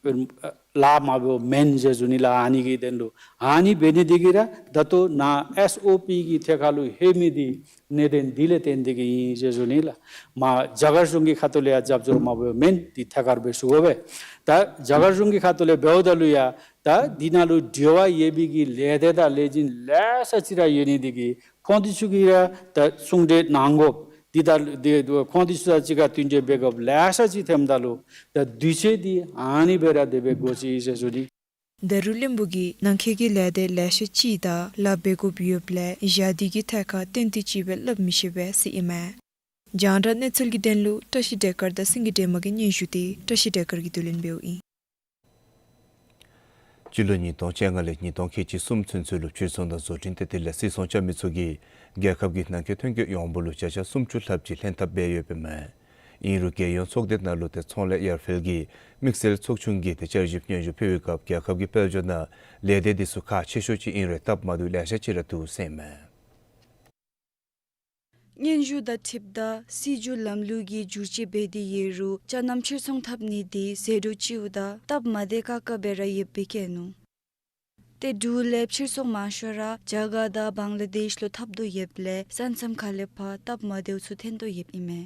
ལཱ་མ་འབདཝ་མེན་ཟེར་ཞུ་ནི་ལགས། ཨ་ནི་གི་དོན་ལུ་ཨ་ནི་འབད་ནི་འདི་གིས་ར་ད་ལྟོ་ནཱ་ཨེསི་ཨོ་པི་གི་ཐད་ཁར་ལུ་ལྷོད་མི་འདི་གནད་དོན་འདི་ལས་བརྟེན་ཏེ་གིས་ཨིན་ཟེར་ཞུ་ནི་ལགས། མ་རྒྱ་གར་གཞུང་གི་ཁ་ཐུག་ལས་ཡང་རྒྱབ་སྐྱོར་མ་འབདཝ་མེན། འདི་ཐད་ཀར་སྦེ་ཞུ་དགོ་པས། ད་རྒྱ་གར་གཞུང་གི་ཁ་ཐུག་ལས་འབདཝ་ད་ལུ་ཡང་ད་འདི་ནང་ལུ་འབྲེལ་བ་ཡོད་པའི་གི་ལས་སྡེ་དང་ལས་འཛིན་ལེ་ཤ་ཅིག་ར་ཡོད་ནི་འདི་གིས་ཁོང་འདི་ཚུ་གིས་ར་ད་གསུང་གྲོས་གནང་དགོཔ་འདི་ད་འདི་ཁོང་འདི་ཚུ་དང་གཅིག་ཁར་བསྟུན་གྲོས་འབད་དགོཔ་ལེ་ཤ་ཅིག་ཐོནམ་ད་ལུ་ད་དུས་ཚོད་འདི་ཨ་ནི་སྦེ་ར་དེ་སྦེ་འགོར་ཅི་ཟེར་ཞུ་ནི། ད་རུང་བློན་པོ་གིས་ནང་འཁོད་ཀྱི་ལས་སྡེ་ལེ་ཤ་ཅིག་དང་ལཱ་འབད་དགོཔ་ཡོདཔ་ལས་གཞན་འདི་གི་ཐད་ཁར་བསྟུན་ཏེ་ཅིག་སྦེ་སླབ་མི་ཤེས་པས་ཟེར་ཨིན་མས། རྒྱང་བསྒྲགས་གནས་ཚུལ་གྱི་དོན་ལུ་བཀྲ་ཤིས་བདེ་དཀར་དང་སེང་གེ་སྒྲོལ་མ་གི་སྙན་ཞུ་འདི་བཀྲ་ཤིས་བདེ་དཀར་གྱིས་བསྡུ་ལེན་འབདཝ་ཨིན། སྤྱི་ལོ་ཉིས་སྟོང་བཅོ་ལྔ་ལས་ཉིས་སྟོང་ཁལ་གཅིག་གསུམ་ཚུན་ཚོད་ལུ་ཕྱིར་ཚོང་དང་བཟོ་སྐྲུན་ཏེ་དེ་ལས་སིལ་ཚོང་རྐྱབ་མི་ཚུ་གིས་རྒྱལ་ཁབ་ཀྱི་ནང་འཁོད་ཐོན་སྐྱེད་ཡོངས་འབོར་ལུ་བརྒྱ་ཆ་སུམ་ཅུ་ལྷགཔ་ཅིག་ལྷན་ཐབས་འབད་ཡོདཔ་ཨིན་མས། ཨིན་རུང་རྒྱལ་ཡོངས་ཚོགས་སྡེ་ནང་ལུ་ཏེ་ཚོང་ལས་ཡར་འཕེལ་གྱི་དམིགས་བསལ་ཚོགས་ཆུང་གིས་ཏེ་བསྐྱར་ཞིབ་སྙན་ཞུ་ཕུལ་བའི་སྐབས་རྒྱལ་ཁབ་ཀྱི་དཔལ་འབྱོར་ནང་ལས་སྡེ་འདི་ཚུ་ཁག་ཆེ་ཤོས་ཅིག་ཨིན་རུང་སྟབས་མ་བདེཝ་ལེ་ཤ་ཅིག་ར་འདུག་ཟེར་ཨིན་མས། སྙན་ཞུ་དང་འཁྲིལཝ་ད་སྲིད་བྱུས་ལམ་ལུགས་ཀྱི་བསྒྱུར་བཅོས་འབད་དེ་ཡོད་རུང་ཅ་རྣམ་ཕྱིར་ཚོང་འཐབ་ནི་འདི་ཟད་འགྲོ་ཅིག་འབདཝ་ད་སྟབས་མ་བདེ་ཁག་ཁ་སྦེ་ར་ཡོདཔ་སྦེ་བཀོད་ནུག། ཏེ་འབྲུག་ལས་ཕྱིར་ཚོང་མང་ཤོས་ར་རྒྱ་གར་དང་བང་ལ་དེཤ་ལུ་འཐབ་དོ་ཡོདཔ་ལས་ས་མཚམས་ཁ་ལས་ཕར་སྟབས་མ་བདེཝ་ཚུ་ཐོན་དོ་ཡོདཔ་ཨིན་མས།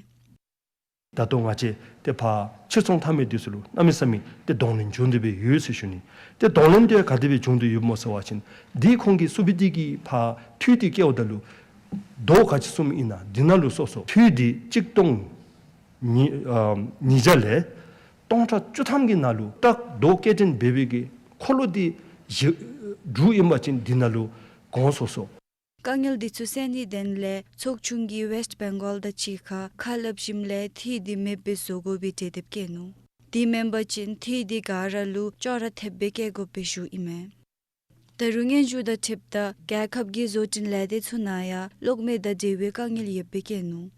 ད་ལྟོ་ང་བཅས་ཏེ་ཕར་ཕྱིར་ཚོང་འཐབ་མི་འདི་ཚུ་ལུ་གནམ་མེད་ས་མེད་ཏེ་གདོང་ལེན་བྱུང་སྟེ་སྦེ་ཡོད་ཟེར་ཞུ་ནི། ཏེ་གདོང་ལེན་དེ་ག་དེ་སྦེ་བྱུང་སྟེ་ཡོདཔ་སྨོ་ཟེར་བ་ཅིན་འདི་ཁོང་གིས་སུ་བི་དི་གི་ཕར་འཐུས་འདི་བཀལཝ་ད་ལུ་རྡོ་ག་ཅི་བཙུགས་མི་ཨིན་ན་འདི་ནང་ལུ་སོ་སོ་འཐུས་འདི་གཅིག་སྟོང་ཉིས་ཨ་ཉིས་བརྒྱ་ལས་སྟོང་ཕྲག་བཅུ་ཐམ་གྱི་ནང་ལུ་ཏེ་རྡོ་སྐྱེལ་འདྲེན་འབད་བའི་གི་འཁོར་ལོ་འདི་བཞི་དྲུག་ཨིན་པ་ཅིན་འདི་ནང་ལུ་གོང་སོ་སོ། དཀའ་ངལ་འདི་ཚུ་སེལ་ནིའི་དོན་ལས་ཚོགས་ཆུང་གིས་ཝེསཊ་བེང་གོལ་དང་གཅིག་ཁར་ཁ་སླབ་ཞིནམ་ལས་འཐུས་འདི་མེདཔ་སྦེ་བཟོ་དགོ་པའི་གྲོས་འདེབས་བཀོད་ནུག། དེ་མེན་པ་ཅིན་འཐུས་འདི་ག་ར་ལུ་ཅོག་ར་འཐདཔ་སྦེ་བཀལ་དགོཔ་སྦེ་ཞུཝ་ཨིན་མས། ད་རུང་སྙན་ཞུ་དང་འཁྲིལཝ་ད་རྒྱལ་ཁབ་ཀྱི་བཟོ་སྐྲུན་ལས་སྡེ་ཚུ་ནང་ཡང་གློག་མེ་དང་འབྲེལ་བའི་དཀའ་ངལ་ཡོདཔ་སྦེ་བཀོད་ནུག།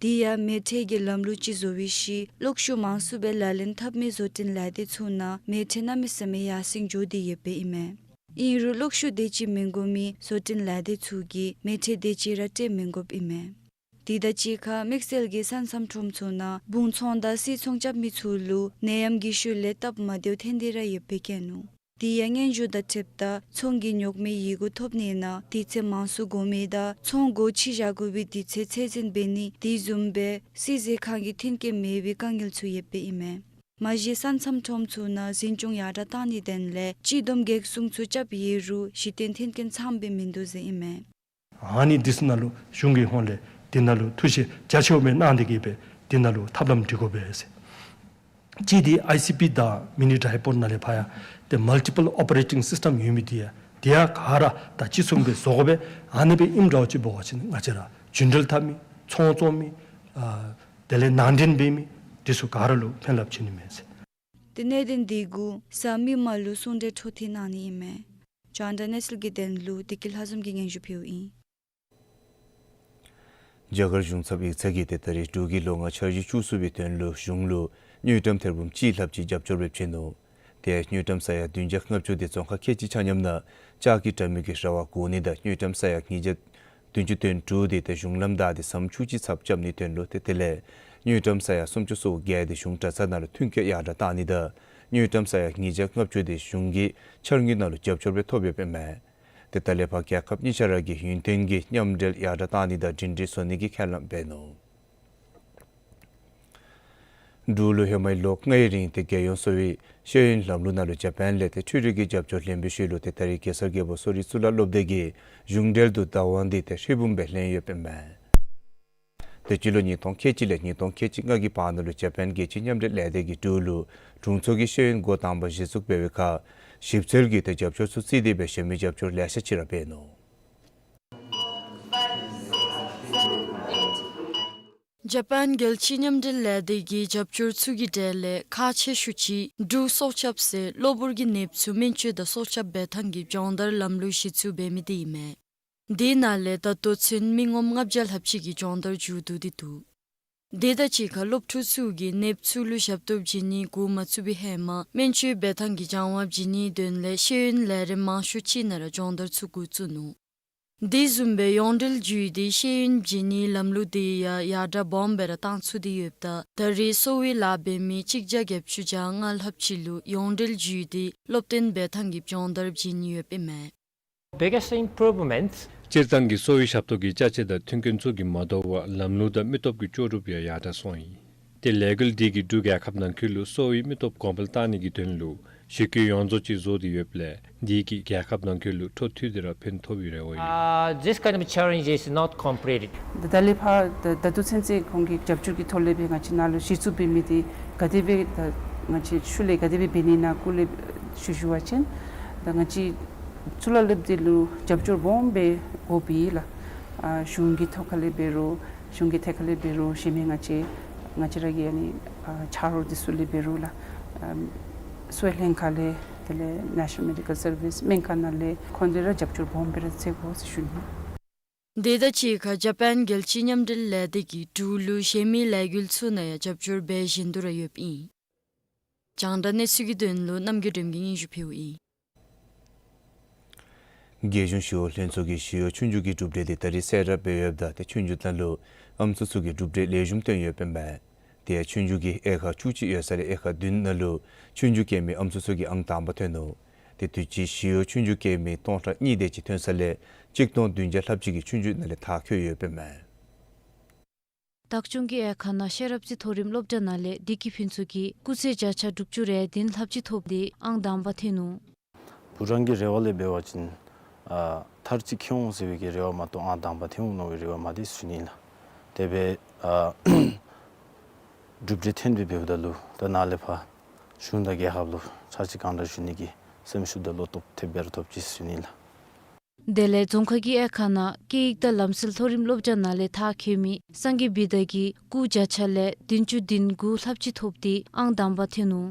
དེ་ཡང་མེ་འཕྲོད་ཀྱི་ལམ་ལུགས་ཅིག་བཟོ་བའི་ཤུལ་གློག་ཤུགས་མང་སུ་སྦེ་ལག་ལེན་འཐབ་མི་བཟོ་སྐྲུན་ལས་སྡེ་ཚུ་ནང་མེ་འཕྲོད་གནམ་མེད་ས་མེད་ཡར་སེང་འགྱོ་སྟེ་ཡོདཔ་ཨིན་མས། ཨིན་རུང་གློག་ཤུགས་དེ་ཅིག་མི་དགོ་མི་བཟོ་སྐྲུན་ལས་སྡེ་ཚུ་གིས་མེ་འཕྲོད་དེ་ཅིག་ར་སྤྲོད་མི་དགོཔ་ཨིན་མས། དེ་དང་གཅིག་ཁར་དམིགས་བསལ་གྱི་ས་མཚམས་ཁྲོམ་ཚུ་ནང་སྦུང་ཚོང་དང་སིལ་ཚོང་རྐྱབ་མི་ཚུ་ལུ་ནད་ཡམས་ཀྱི་ཤུལ་ལས་སྟབས་མ་བདེཝ་ཐོན་ཏེ་ར་ཡོདཔ་སྦེ་བཀོད་ནུག། དེ་ཡང་སྙན་ཞུ་དང་འཁྲིལཝ་ད་ཚོང་གི་ཉོག་མེད་ཡི་གུ་ཐོབ་ནི་ནང་དུས་ཚོད་མང་སུ་འགོར་མི་དང་ཚོང་སྒོ་ཕྱེ་བཞག་དགོ་པའི་དུས་ཚོད་ཚད་འཛིན་འབད་ནི་དེ་བཟུམ་སྦེ་སིལ་ཟས་ཁང་གི་མཐུན་རྐྱེན་མེད་པའི་དཀའ་ངལ་ཚུ་ཡོདཔ་ཨིན་མས། མ་གཞི་ས་མཚམས་ཁྲོམ་ཚུ་ནང་འཛིན་སྐྱོང་ཡར་དྲག་བཏང་ནིའི་དོན་ལས་སྤྱི་བསྡོམས་གེགས་སྲུང་ཚུ་རྐྱབ་ཡོད་རུང་གཞི་རྟེན་མཐུན་རྐྱེན་ཚངམ་སྦེ་མིན་འདུག་ཟེར་ཨིན་མས། ཨ་ནི་འདི་ཚུ་ནང་ལུ་གཞུང་གི་ཧོངས་ལས་འདི་ནང་ལུ་ཐུགས་བཞེད་རྒྱ་ཆེཝ་སྦེ་གནང་སྟེ་གིས་སྦེ་འདི་ནང་ལུ་ཐབས་ལམ་སྒྲིག་དགོ་པས་ཟེར། གཅིག་འདི་ཨའི་སི་པི་དང་མི་ནི་ཌའི་པོརཊ་ནང་ལས་ཕར་ཡང་ཏེ་མལ་ཊི་པལ་ཨོ་པ་རེ་ཊིང་སིསི་ཊེམ་ཡོད་མི་འདི་ཡང་འདི་ཡང་ག་ར་ད་གཅིག་མཚུངས་སྦེ་བཟོ་དགོ་པས། ཨ་ནི་སྦེ་ཨིནམ་འདྲཝ་ཅིག་འབད་བ་ཅིན་ང་བཅས་ར་རྒྱུན་འགྲུལ་འཐབ་མི་ཚོང་བཙོང་མི་ཨ་དེ་ལས་ནང་འདྲེན་འབད་མི་འདི་ཚུ་ག་ར་ལུ་ཕན་རླབས་ཆེ་ནི་མས་ཟེར། ཏེ་གནད་དོན་འདི་གུ་གཟའ་མིག་དམར་ལུ་གསུང་གྲོས་འཕྲོ་མཐུད་གནང་ནི་ཨིན་མས། རྒྱང་བསྒྲགས་གནས་ཚུལ་གྱི་དོན་ལུ་བདེ་སྐྱིད་ལྷ་འཛོམས་ཀྱིས་སྙན་ཞུ་ཕུལཝ་ཨིན། རྒྱ་གར་གཞུང་ཚབ་ཡིག་ཚང་གིས་ཏེ་ད་རིས་འབྲུག་གི་ལོ་ལྔ་འཆར་གཞི་བཅུ་གསུམ་པའི་དོན་ལུ་གཞུང་ལུ་དངུལ་ཀྲམ་ཐེར་འབུམ་གཅིག་ལྷགཔ་ཅིག་རྒྱབ་སྐྱོར་འབད་བྱིན་ནུག། ཏེ་དངུལ་ཀྲམ་ས་ཡ་བདུན་བརྒྱ་ལྔ་བཅུ་དེ་རྫོང་ཁག་ཁལ་གཅིག་ཆ་མཉམ་ནང་ལྕགས་ཀྱི་དྲ་མིག་གི་ར་བ་བསྒོར་ནི་དང་དངུལ་ཀྲམ་ས་ཡ་ཉིས་བརྒྱ་བདུན་ཅུ་དོན་དྲུག་དེ་ཏེ་གཞུང་ལམ་བདའ་སྟེ་ཟམ་ཆུང་ཅིག་ཚབ་རྐྱབ་ནིའི་དོན་ལུ་ཏེ་དེ་ལས་དངུལ་ཀྲམ་ས་ཡ་སུམ་ཅུ་སོ་བརྒྱད་དེ་གཞུང་གྲྭ་ཚང་ནང་ལུ་མཐུན་རྐྱེན་ཡར་དྲག་བཏང་ནི་དང་དངུལ་ཀྲམ་ས་ཡ་ཉིས་བརྒྱ་ལྔ་བཅུ་དེ་གཞུང་གི་འཆར་དངུལ་ནང་ལུ་རྒྱབ་སྐྱོར་སྦེ་ཐོབ་ཡོདཔ་ཨིན་མས། ཏེ་ད་ལས་ཕར་རྒྱལ་ཁབ་གཉིས་ཆ་ར་གི་ཡུན་བརྟན་གྱི་མཉམ་འབྲེལ་ཡར་དྲག་བཏང་ནི་དང་འགྲན་བསྡུར་བཟོ་ནི་གི་ཁས་བླངས་འབད་ནུག། འབྲུག་ལུ་ཧེ་མའི་ལོ་ལྔའི་རིང་ཏེ་རྒྱལ་ཡོངས་གསོ་བའི་ཤེས་ཡོན་ལམ་ལུགས་ནང་ལུ་ཇ་པཱན་ལས་ཏེ་འཕྲུལ་རིག་གི་རྒྱབ་སྐྱོར་ལེན་པའི་ཤུལ་ལུ་ཏེ་ད་རིས་གེ་སར་རྒྱལ་པོ་གསོ་རིག་གཙུག་ལག་སློབ་སྡེ་གིས་གཞུང་འབྲེལ་དུ་བདག་དབང་འདི་ཏེ་ཧྲིལ་བུམ་སྦེ་ལེན་ཡོདཔ་ཨིན་མས། ཏེ་སྤྱི་ལོ་ཉིས་སྟོང་ཁལ་གཅིག་ལས་ཉིས་སྟོང་ཁལ་གཅིག་ལྔ་གི་བར་ན་ལུ་ཇ་པཱན་རྒྱལ་སྤྱིའི་མཉམ་འབྲེལ་ལས་སྡེ་གིས་འབྲུག་ལུ་དྲུང་འཚོ་གི་ཤེས་ཡོན་འགོ་དང་པ་གཞི་བཙུགས་འབད་བའི་ཁར་ཞིབ་འཚོལ་གྱི་ཏེ་རྒྱབ་སྐྱོར་ཚུ་བརྩིས་ཏེ་སྦེ་གཞན་མི་རྒྱབ་སྐྱོར་ལེ་ཤ་ཅིག་ར་འབད་ནུག། ཇ་པཱན་རྒྱལ་སྤྱིའི་མཉམ་འབྲེལ་ལས་སྡེ་གི་རྒྱབ་སྐྱོར་ཚུ་གི་གྲས་ལས་ཁག་ཆེ་ཤོས་ཅིག་འབྲུག་སྲོག་སྐྱབས་ཟེར་གློ་བུར་གྱི་ནདཔ་ཚུ་སྨན་བཅོས་དང་སྲོག་སྐྱབས་འབད་ཐངས་ཀྱི་སྦྱོང་བརྡར་ལམ་ལུགས་གཞི་བཙུགས་འབད་མི་འདི་ཨིན་མས། དེ་ནང་ལས་ད་ལྟོ་ཚུན་མི་ངོམ་ལྔ་བརྒྱ་ལྷགཔ་ཅིག་གིས་སྦྱོང་བརྡར་མཇུག་བསྡུ་སྟེ་འདུག། དེ་དང་གཅིག་ཁར་སློབ་ཕྲུག་ཚུ་གིས་ནདཔ་ཚུ་ལུ་ཞབས་ཏོག་བྱིན་ནི་འགོ་མ་བཙུགས་པའི་ཧེ་མ་སྨན་བཅོས་འབད་ཐངས་ཀྱི་སྦྱང་བ་བྱིན་ནིའི་དོན་ལས་ཤེས་ཡོན་ལས་རིམ་མང་ཤོས་ཅིག་ནང་ར་སྦྱོང་བརྡར་ཚུ་འགོ་བཙུགས་ནུག། དེ་བཟུམ་སྦེ་ཡོངས་འབྲེལ་བརྒྱུད་དེ་ཤེས་ཡོན་བྱིན་ནིའི་ལམ་ལུགས་དེ་ཡང་ཡར་དྲག་སྦོམ་སྦེ་ར་བཏང་ཚུགས་ཏེ་ཡོདཔ་ད་ད་རེས་གསོ་བའི་ལཱ་འབད་མི་གཅིག་བརྒྱ་བརྒྱད་ཅུ་གྱ་ལྔ་ལྷགཔ་ཅིག་ལུ་ཡོངས་འབྲེལ་བརྒྱུད་དེ་སློབ་སྟོན་འབད་ཐངས་ཀྱི་སྦྱོང་བརྡར་བྱིན་ནི་ཡོདཔ་ཨིན་མས། Biggest improvement. སྤྱིར་བཏང་གི་གསོ་བའི་ཞབས་ཏོག་གི་ཅ་ཆས་དང་མཐུན་རྐྱེན་ཚུ་གི་མ་དོ་བར་ལམ་ལུགས་དང་མི་སྟོབས་ཀྱི་ལྕོགས་གྲུབ་ཡང་ཡར་དྲག་སོང་ཡི། ཏེ་ལས་འགུལ་འདི་གིས་འབྲུག་རྒྱལ་ཁབ་ནང་འཁོད་ལུ་གསོ་བའི་མི་སྟོབས་གོང་འཕེལ་གཏང་ནི་གི་དོན་ལུ་གཞི་བཀོད་ཡོངས་རྫོགས་ཅིག་བཟོ་སྟེ་ཡོདཔ་ལས་འདི་གིས་རྒྱལ་ཁབ་ནང་འཁོད་ལུ་འཕྲོ་མཐུད་དེ་ར་ཕན་ཐོགས་པའི་རེ་བ་ཡོད། Uh, this kind of challenge is not completed. ད་ད་ལས་ཕར་ད་ད་ལྟོ་ཚུན་ཚོད་ཁོང་གི་རྒྱབ་སྐྱོར་གྱི་ཐོག་ལས་སྦེ་ང་བཅས་ནཱ་ལུ་གཞི་བཙུགས་འབད་མི་འདི་ག་དེ་སྦེ་ད་ང་བཅས་ཤུལ་ལས་ག་དེ་སྦེ་འབད་ནི་ན་སྐོར་ལས་ཞུ་ཞུ་བ་ཅིན་ད་ང་བཅས་གཙུག་ལག་སློབ་སྡེ་ལུ་རྒྱབ་སྐྱོར་སྦོམ་སྦེ་དགོཔ་ཨིན་ལགས། ཨ་གཞུང་གི་ཐོག་ཁ་ལས་འབད་རུང་གཞུང་གི་ཐད་ཁ་ལས་འབད་རུང་གཞན་མི་ང་བཅས་ང་བཅས་ར་གི་ཨ་ནི་ཨ་ཆ་རོགས་འདི་ཚུ་ལས་འབད་རུང་ལགས། ཨམ་གསོ་བའི་ལྷན་ཁག་ལས་དེ་ལས་National Medical Service སྨན་ཁང་ནང་ལས་ཁོང་ཚུ་ར་རྒྱབ་སྐྱོར་སྦོམ་སྦེ་ར་མཛད་དགོ་ཟེར་ཞུ་ནི། དེ་དང་གཅིག་ཁར་ཇ་པཱན་རྒྱལ་སྤྱིའི་མཉམ་འབྲེལ་ལས་སྡེ་གིས་འབྲུག་ལུ་གཞན་མི་ལས་འགུལ་ཚུ་ནང་ཡང་རྒྱབ་སྐྱོར་འབད་བཞིན་དུ་ར་ཡོདཔ་ཨིན། རྒྱང་བསྒྲགས་གནས་ཚུལ་གྱི་དོན་ལུ་རྣམ་རྒྱལ་སྒྲོལམ་གྱིས་སྙན་ཞུ་ཕུལཝ་ཨིན། རྒྱལ་གཞུང་ཞི་གཡོག་ལྷན་ཚོགས་ཀྱིས་ཞི་གཡོག་ཆོས་རྒྱུགས་ཀྱི་གྲུབ་འབྲས་དེ་ད་རེས་གསལ་བསྒྲགས་འབད་ཡོདཔ་ད་ཏེ་ཆོས་རྒྱུགས་ནང་ལུ་ཨམ་སྲུ་ཚུ་གིས་གྲུབ་འབྲས་ལེགས་ཤོམ་བཏོན་ཡོདཔ་ཨིན་པས། དེ་ཡང་ཆོས་རྒྱུགས་ཀྱི་དབྱེ་ཁག་བཅུ་གཅིག་ཡོད་ས་ལས་དབྱེ་ཁག་བདུན་ནང་ལུ་ཆོས་རྒྱུགས་རྐྱབ་མི་ཨམ་སྲུ་ཚུ་གིས་ཨང་དང་པ་ཐོན་ནུག། དེ་དུས་ཅི་ཞི་གཡོག་ཆོས་རྒྱུགས་རྐྱབ་མི་སྟོང་ཕྲག་གཉིས་དེ་ཅིག་ཐོན་ས་ལས་གཅིག་སྟོང་བདུན་བརྒྱ་ལྷགཔ་ཅིག་གིས་ཆོས་རྒྱུགས་ནང་ལས་མཐར་འཁྱོལ་ཡོདཔ་ཨིན་པས། བདག་སྐྱོང་གི་དབྱེ་ཁག་ནང་ཤེས་རབ་རྩེ་མཐོ་རིམ་སློབ་གྲྭ་ནང་ལས་བདེ་སྐྱིད་ཕུན་ཚོགས་ཀྱིས་སྐུགས་ཚད་བརྒྱ་ཆ་དྲུག་ཅུ་རེ་བདུན་ལྷགཔ་ཅིག་ཐོབ་སྟེ་ཨང་དང་པ་ཐོན་ནུག། བུ་རང་གི་རེ་བ་ལས་འབད་བ་ཅིན་ཨ་མཐར་ཅིག་འཁྱོལ་འོང་ཟེར་བའི་གི་རེ་བ་མ་གཏོགས་ཨང་དང་པ་ཐོན་འོང་མནོ་བའི་རེ་བ་མ་འདི་ཞུ་ནི་ལགས། དེ་སྦེ་ཨ་གྲུབ་འབྲས་ཐོན་ཏེ་འབདཝ་ད་ལུ་ད་ནཱ་ལས་ཕར་གཞུང་དང་རྒྱལ་ཁབ་ལུ་ཚར་གཅིག་གང་དྲག་ཞུ་ནི་གི་སེམས་ཤུགས་དང་བློ་སྟོབས་ཐེབས་སྦེ་ར་ཐོབ་ཅི་ཟེར་ཞུ་ནི་ལགས། དེ་ལས་རྫོང་ཁ་གི་དབྱེ་ཁག་ནང་སྐད་ཡིག་དང་ལམ་སྲོལ་མཐོ་རིམ་སློབ་གྲྭ་ནང་ལས་མཐར་འཁྱོལ་མི་སངས་རྒྱས་བི་དྷ་གིས་སྐུགས་བརྒྱ་ཆ་ལས་བདུན་ཅུ་དོན་དགུ་ལྷགཔ་ཅིག་ཐོབ་སྟེ་ཨང་དང་པ་ཐོན་ནུག།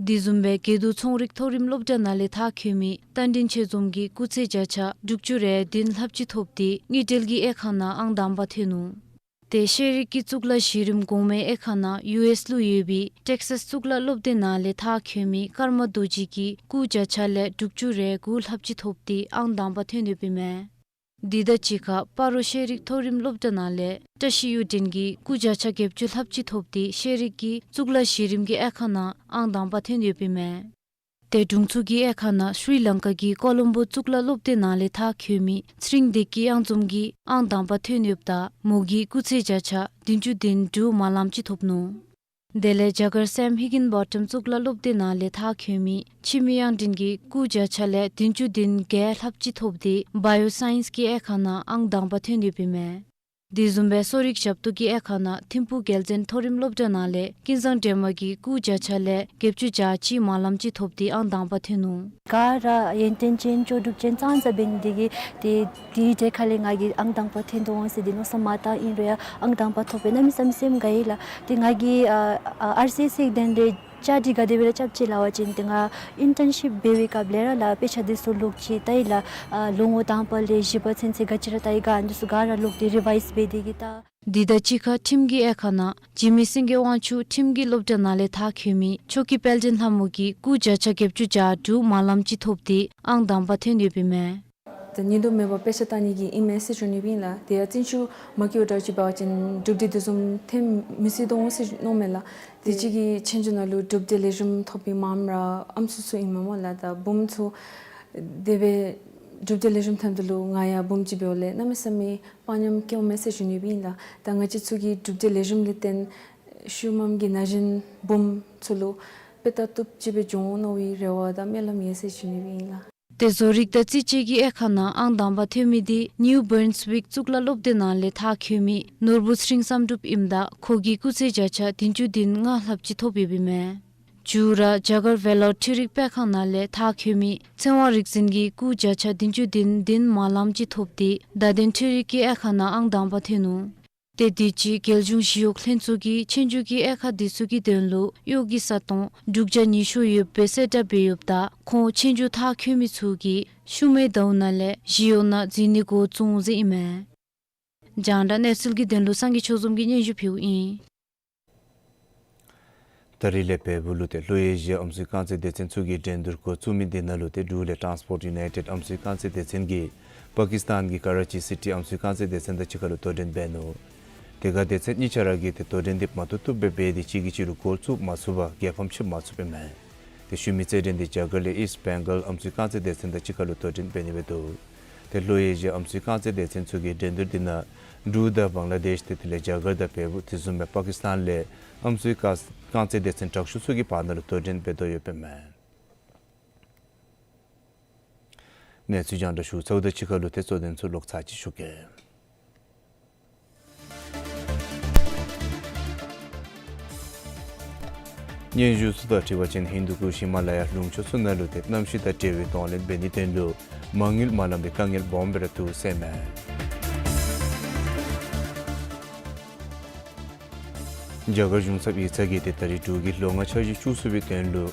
དེ་བཟུམ་སྦེ་དགེ་འདུན་ཚོང་རིག་མཐོ་རིམ་སློབ་གྲྭ་ནང་ལས་མཐར་འཁྱོལ་མི་རྟ་མགྲིན་ཆོས་འཛོམས་ཀྱིས་སྐུགས་ཚད་བརྒྱ་ཆ་དྲུག་ཅུ་རེ་བདུན་ལྷགཔ་ཅིག་ཐོབ་སྟེ་དངུལ་འབྲེལ་གྱི་དབྱེ་ཁག་ནང་ཨང་དང་པ་ཐོན་ནུག། དེ་ཤེས་རིག་གི་གཙུག་ལག་གཞི་རིམ་གོང་མའི་དབྱེ་ཁག་ནང་ཡུ་ཨེསི་ལུ་ཡོད་པའི་ཊེག་སཱས་གཙུག་ལག་སློབ་སྡེ་ནང་ལས་མཐར་འཁྱོལ་མི་ཀརྨ་རྡོ་རྗེ་གིས་སྐུགས་བརྒྱ་ཆ་ལས་དྲུག་ཅུ་རེ་དགུ་ལྷགཔ་ཅིག་ཐོབ་སྟེ་ཨང་དང་པ་ཐོན་ཡོདཔ་ཨིན་མས། དེ་དང་གཅིག་ཁར་སྤ་རོ་ཤེས་རིག་མཐོ་རིམ་སློབ་གྲྭ་ནང་ལས་བཀྲ་ཤིས་གཡུ་སྒྲོན་གྱིས་སྐུགས་བརྒྱ་ཆ་བརྒྱད་ཅུ་ལྷགཔ་ཅིག་ཐོབ་སྟེ་ཤེས་རིག་གི་གཙུག་ལག་གཞི་རིམ་གྱི་དབྱེ་ཁག་ནང་ཨང་དང་པ་ཐོན་ཡོདཔ་ཨིན་མས། དེ་དྲུང་འཚོ་གི་དབྱེ་ཁག་ནང་ཤྲི་ལང་ཀ་གི་ཀོ་ལོམ་པོ་གཙུག་ལག་སློབ་སྡེ་ནང་ལས་མཐར་འཁྱོལ་མི་ཚེ་རིང་བདེ་སྐྱིད་གཡང་འཛོམས་ཀྱིས་ཨང་དང་པ་ཐོན་ཡོདཔ་ད་མོ་གིས་སྐུགས་ཚད་བརྒྱ་ཆ་བདུན་ཅུ་དོན་དྲུག་མ་ལམ་ཅིག་ཐོབ་ནུག། དེ་ལས་རྒྱ་གར་སེམ་ཧིག་གིན་བོ་ཊམ་གཙུག་ལག་སློབ་སྡེ་ནང་ལས་མཐར་འཁྱོལ་མི་འཆི་མེད་གཡང་སྒྲོན་གྱིས་སྐུགས་བརྒྱ་ཆ་ལས་བདུན་ཅུ་དོན་བརྒྱད་ལྷགཔ་ཅིག་ཐོབ་སྟེ་བཱ་ཡོ་སའིནསི་གི་དབྱེ་ཁག་ནང་ཨང་དང་པ་ཐོན་ཡོདཔ་ཨིན་མས། དེ་བཟུམ་སྦེ་གསོ་རིག་ཞབས་ཏོག་གི་དབྱེ་ཁག་ནང་ཐིམ་ཕུག་རྒྱལ་བཙན་མཐོ་རིམ་སློབ་གྲྭ་ནང་ལས་ཀུན་བཟང་སྒྲོལ་མ་གིས་སྐུགས་བརྒྱ་ཆ་ལས་བརྒྱད་ཅུ་གྱ་གཅིག་མ་ལམ་ཅིག་ཐོབ་སྟེ་ཨང་དང་པ་ཐོན་ནུག། ག་ར་ཡོན་ཏན་ཅན་ལྕོགས་གྲུབ་ཅན་ཙང་ཙ་འབད་ནི་དེ་གིས་དེ་དེའི་གྲས་ཁ་ལས་ང་གིས་ཨང་དང་པ་ཐོན་དོ་འོང་ཟེར་དེ་མནོ་བསམ་མ་བཏང་། ཨིན་རུང་ཡང་ཨང་དང་པ་ཐོབ་པས་གནམ་མེད་ས་མེད་སེམས་དགའ་ཡི་ལགས། དེ་ང་གིས་ཨ་ཨ་ཨར་སི་ཨེས་སི་གི་དོན་ལས་བཅའ་སྒྲིག་ག་དེ་སྦེ་ར་རྐྱབ་ཅི་ལབ་པ་ཅིན་དེ་ང་ཨིན་ཊརན་ཤིཔ་འབད་བའི་སྐབས་ལས་ར་ལགས་དཔེ་ཆ་དེ་ཚུ་ཀློག་ཅི། ད་ཡི་ལགས་ཨ་ལོ་ངོ་དང་པ་ལས་བཞི་པ་ཚུན་ཚོད་ག་ཅི་ར་ད་ཡི་ག་འདི་ཚུ་ག་ར་ཀློག་སྟེ་རི་ཝའིཛ་འབད་དེ་གིས་ད། དེ་དང་གཅིག་ཁར་ཁྲིམས་ཀྱི་དབྱེ་ཁག་ནང་འཇིགས་མེད་སེང་གེ་དབང་ཕྱུག་ཁྲིམས་ཀྱི་སློབ་གྲྭ་ནང་ལས་མཐར་འཁྱོལ་མི་ཆོས་སྐྱིད་དཔལ་ལྡན་ལྷ་མོ་གིས་སྐུགས་བརྒྱ་ཆ་བརྒྱད་ཅུ་གྱ་དྲུག་མ་ལམ་ཅིག་ཐོབ་སྟེ་ཨང་དང་པ་ཐོན་ཡོདཔ་ཨིན་མས། ད་ཉིན་དུ་མེད་པར་དཔེ་ཆ་ལྟ་ནི་གི་ཨིན་མས་ཟེར་ཞུ་ནི་ཨིན་ལགས། དེ་ཡང་བཙན་བྱོལ་མ་སྐྱེ་བ་འདྲཝ་ཅིག་འབད་བ་ཅིན་གྲུབ་འབྲས་དེ་བཟུམ་ཐོན་མི་སྲིད་དོ་འོང་ཟེར་མནོཝ་མས་ལགས། དེ་ཅིག་གིས་ཆོས་རྒྱུགས་ནང་ལུ་གྲུབ་འབྲས་ལེགས་ཤོམ་ཐོབ་པའི་མངམ་ར་ཨམ་སྲུ་ཚུ་ཨིན་མས་སྨོ་ལགས། ད་བུམོ་ཚུ་དེ་སྦེ་གྲུབ་འབྲས་ལེགས་ཤོམ་ཐོནམ་ད་ལུ་ང་ཡང་བུམོ་ཅིག་འབདཝ་ལས་གནམ་མེད་ས་མེད་དཔའ་ཉམས་སྐྱེཝ་མས་ཟེར་ཞུ་ནི་ཨིན་ལགས། ད་ང་བཅས་ཚུ་གི་གྲུབ་འབྲས་ལེགས་ཤོམ་ལས་བརྟེན་ཤུལ་མམ་གྱི་ན་གཞོན་བུམོ་ཚུ་ལུ་དཔེ་ལྟ་བཏུབ་ཅིག་སྦེ་འགྱོ་འོང་མནོ་བའི་རེ་བ་དང་སྨོན་ལམ་ཡོད་ཟེར་ཞུ་ནི་ཨིན་ལགས། དེ་བཟོ་རིག་དང་རྩིས་དཔྱད་ཀྱི་དབྱེ་ཁག་ནང་ཨང་དང་པ་ཐོན་མི་དེ་ནིའུ་བཱརནསི་ཝིཀ་གཙུག་ལག་སློབ་སྡེ་ནང་ལས་མཐར་འཁྱོལ་མི་ནོར་བུ་ཚེ་རིང་བསམ་གྲུབ་ཨིནམ་ད་ཁོ་གིས་སྐུགས་ཚད་བརྒྱ་ཆ་བདུན་ཅུ་དོན་ལྔ་ལྷགཔ་ཅིག་ཐོབ་ཡོདཔ་ཨིན་མས། མཇུག་ར་རྒྱ་གར་ཝེ་ལོར་འཕྲུལ་རིག་སྤེལ་ཁང་ནང་ལས་མཐར་འཁྱོལ་མི་ཚེ་དབང་རིག་འཛིན་གྱིས་སྐུགས་བརྒྱ་ཆ་བདུན་ཅུ་དོན་བདུན་མ་ལམ་ཅིག་ཐོབ་སྟེ་བརྡ་དོན་འཕྲུལ་རིག་གི་དབྱེ་ཁག་ནང་ཨང་དང་པ་ཐོན་ནུག། དེ་དུས་ཅི་རྒྱལ་གཞུང་ཞི་གཡོག་ལྷན་ཚོགས་ཀྱིས་ཆོས་རྒྱུགས་ཀྱི་དབྱེ་ཁག་འདི་ཚུ་གི་དོན་ལུ་གཡོག་གི་ས་སྟོང་དྲུག་བརྒྱ་ཉི་ཤུ་ཡོདཔ་སྦེ་གསལ་བསྒྲགས་འབད་ཡོདཔ་ད་ཁོང་ཆོས་རྒྱུགས་མཐར་འཁྱོལ་མི་ཚུ་གིས་ཤུལ་མའི་ཟླཝ་ནང་ལས་ཞི་གཡོག་ནང་འཛུལ་ནི་འགོ་བཙུགས་འོང་ཟེར་ཨིན་མས། རྒྱང་བསྒྲགས་གནས་ཚུལ་གྱི་དོན་ལུ་སངས་རྒྱས་ཆོས་འཛོམས་ཀྱིས་སྙན་ཞུ་ཕུལཝ་ཨིན། ད་རིས་ལས་བལ་པོ་ལུ་ཏེ་ལྷོ་ཨེ་ཤི་ཡ་ཨམ་སྲུའི་རྐང་རྩེད་སྡེ་ཚན་ཚུ་གི་འགྲན་བསྡུར་འགོ་བཙུགས་མི་དེ་ནང་ལུ་ཏེ་འབྲུག་ལས་ཊཱནསི་པོརཊ་ཡུ་ནའི་ཊེཌ་ཨམ་སྲུའི་རྐང་རྩེད་སྡེ་ཚན་གྱིས་ པ་ཀིསི་ཐན་གྱི་ཀ་ར་ཅི་སི་ཊི་ཨམ་སྲུའི་རྐང་རྩེད་སྡེ་ཚན་དང་གཅིག་ཁར་ལུ་དོ་འགྲན་འབད་ནུག། དེ་ཁར་སྡེ་ཚན་གཉིས་ཆ་ར་གིས་ཏེ་དོ་འགྲན་འདི་མ་བཏུབ་བཏུབ་སྦེ་འབད་དེ་གཅིག་གིས་གཅིག་ལུ་གོལ་བཙུགས་མ་ཚུགས་པར་རྒྱལ་ཕམ་ཕྱེད་མ་ཚུགསཔ་ཨིན་མས། ཏེ་ཤུལ་མའི་རྩེད་འགྲན་འདི་རྒྱ་གར་ལས་ཨིསཊ་བེང་གཱལ་ཨམ་སྲུའི་རྐང་རྩེད་སྡེ་ཚན་དང་གཅིག་ཁར་ལུ་དོ་འགྲན་འབད་ནི་འབད་དོ། ཏེ་ལྷོ་ཨེ་ཤི་ཡ་ཨམ་སྲུའི་རྐང་རྩེད་སྡེ་ཚན་ཚུ་གིས་འགྲན་བསྡུར་འདི་ནང་འབྲུག་དང་བང་ལ་དེཤ་ཏེ་དེ་ལས་རྒྱ་གར་དང་བལ་པོ་དེ་བཟུམ་སྦེ་པ་ཀིསི་ཐན་ལས་ཨམ་སྲུའི་རྐང་རྩེད་སྡེ་ཚན་དྲག་ཤོས་ཚུ་གི་བར་ན་ལུ་དོ་འགྲན་འབད་དོ་ཡོདཔ་ཨིན་མས། གནས་ཚུལ་རྒྱང་བསྒྲགས་ཞུ་ཚརཝ་དང་གཅིག་ཁར་ལུ་ཏེ་གཙོ་དོན་ཚུ་ལོག་ཚར་ཅིག་ཞུ་གེ། སྙན་ཞུ་ཚུ་དང་དྲི་བ་ཅན་ཧིན་དུ་ཀུཤ་ཧི་མ་ལ་ཡ་ལུང་ཕྱོགས་ཚུ་ནང་ལུ་ཏེ་གནམ་གཤིས་དང་འབྲེལ་བའི་གདོང་ལེན་འབད་ནིའི་དོན་ལུ་མ་དངུལ་མ་ལང་པའི་དཀའ་ངལ་སྦོམ་སྦེ་ར་འདུག་ཟེར་ཨིན་མས། རྒྱ་གར་གཞུང་ཚབ་ཡིག་ཚང་གིས་ཏེ་ད་རིས་འབྲུག་གི་ལོ་ལྔ་འཆར་གཞི་བཅུ་གསུམ་པའི་དོན་ལུ་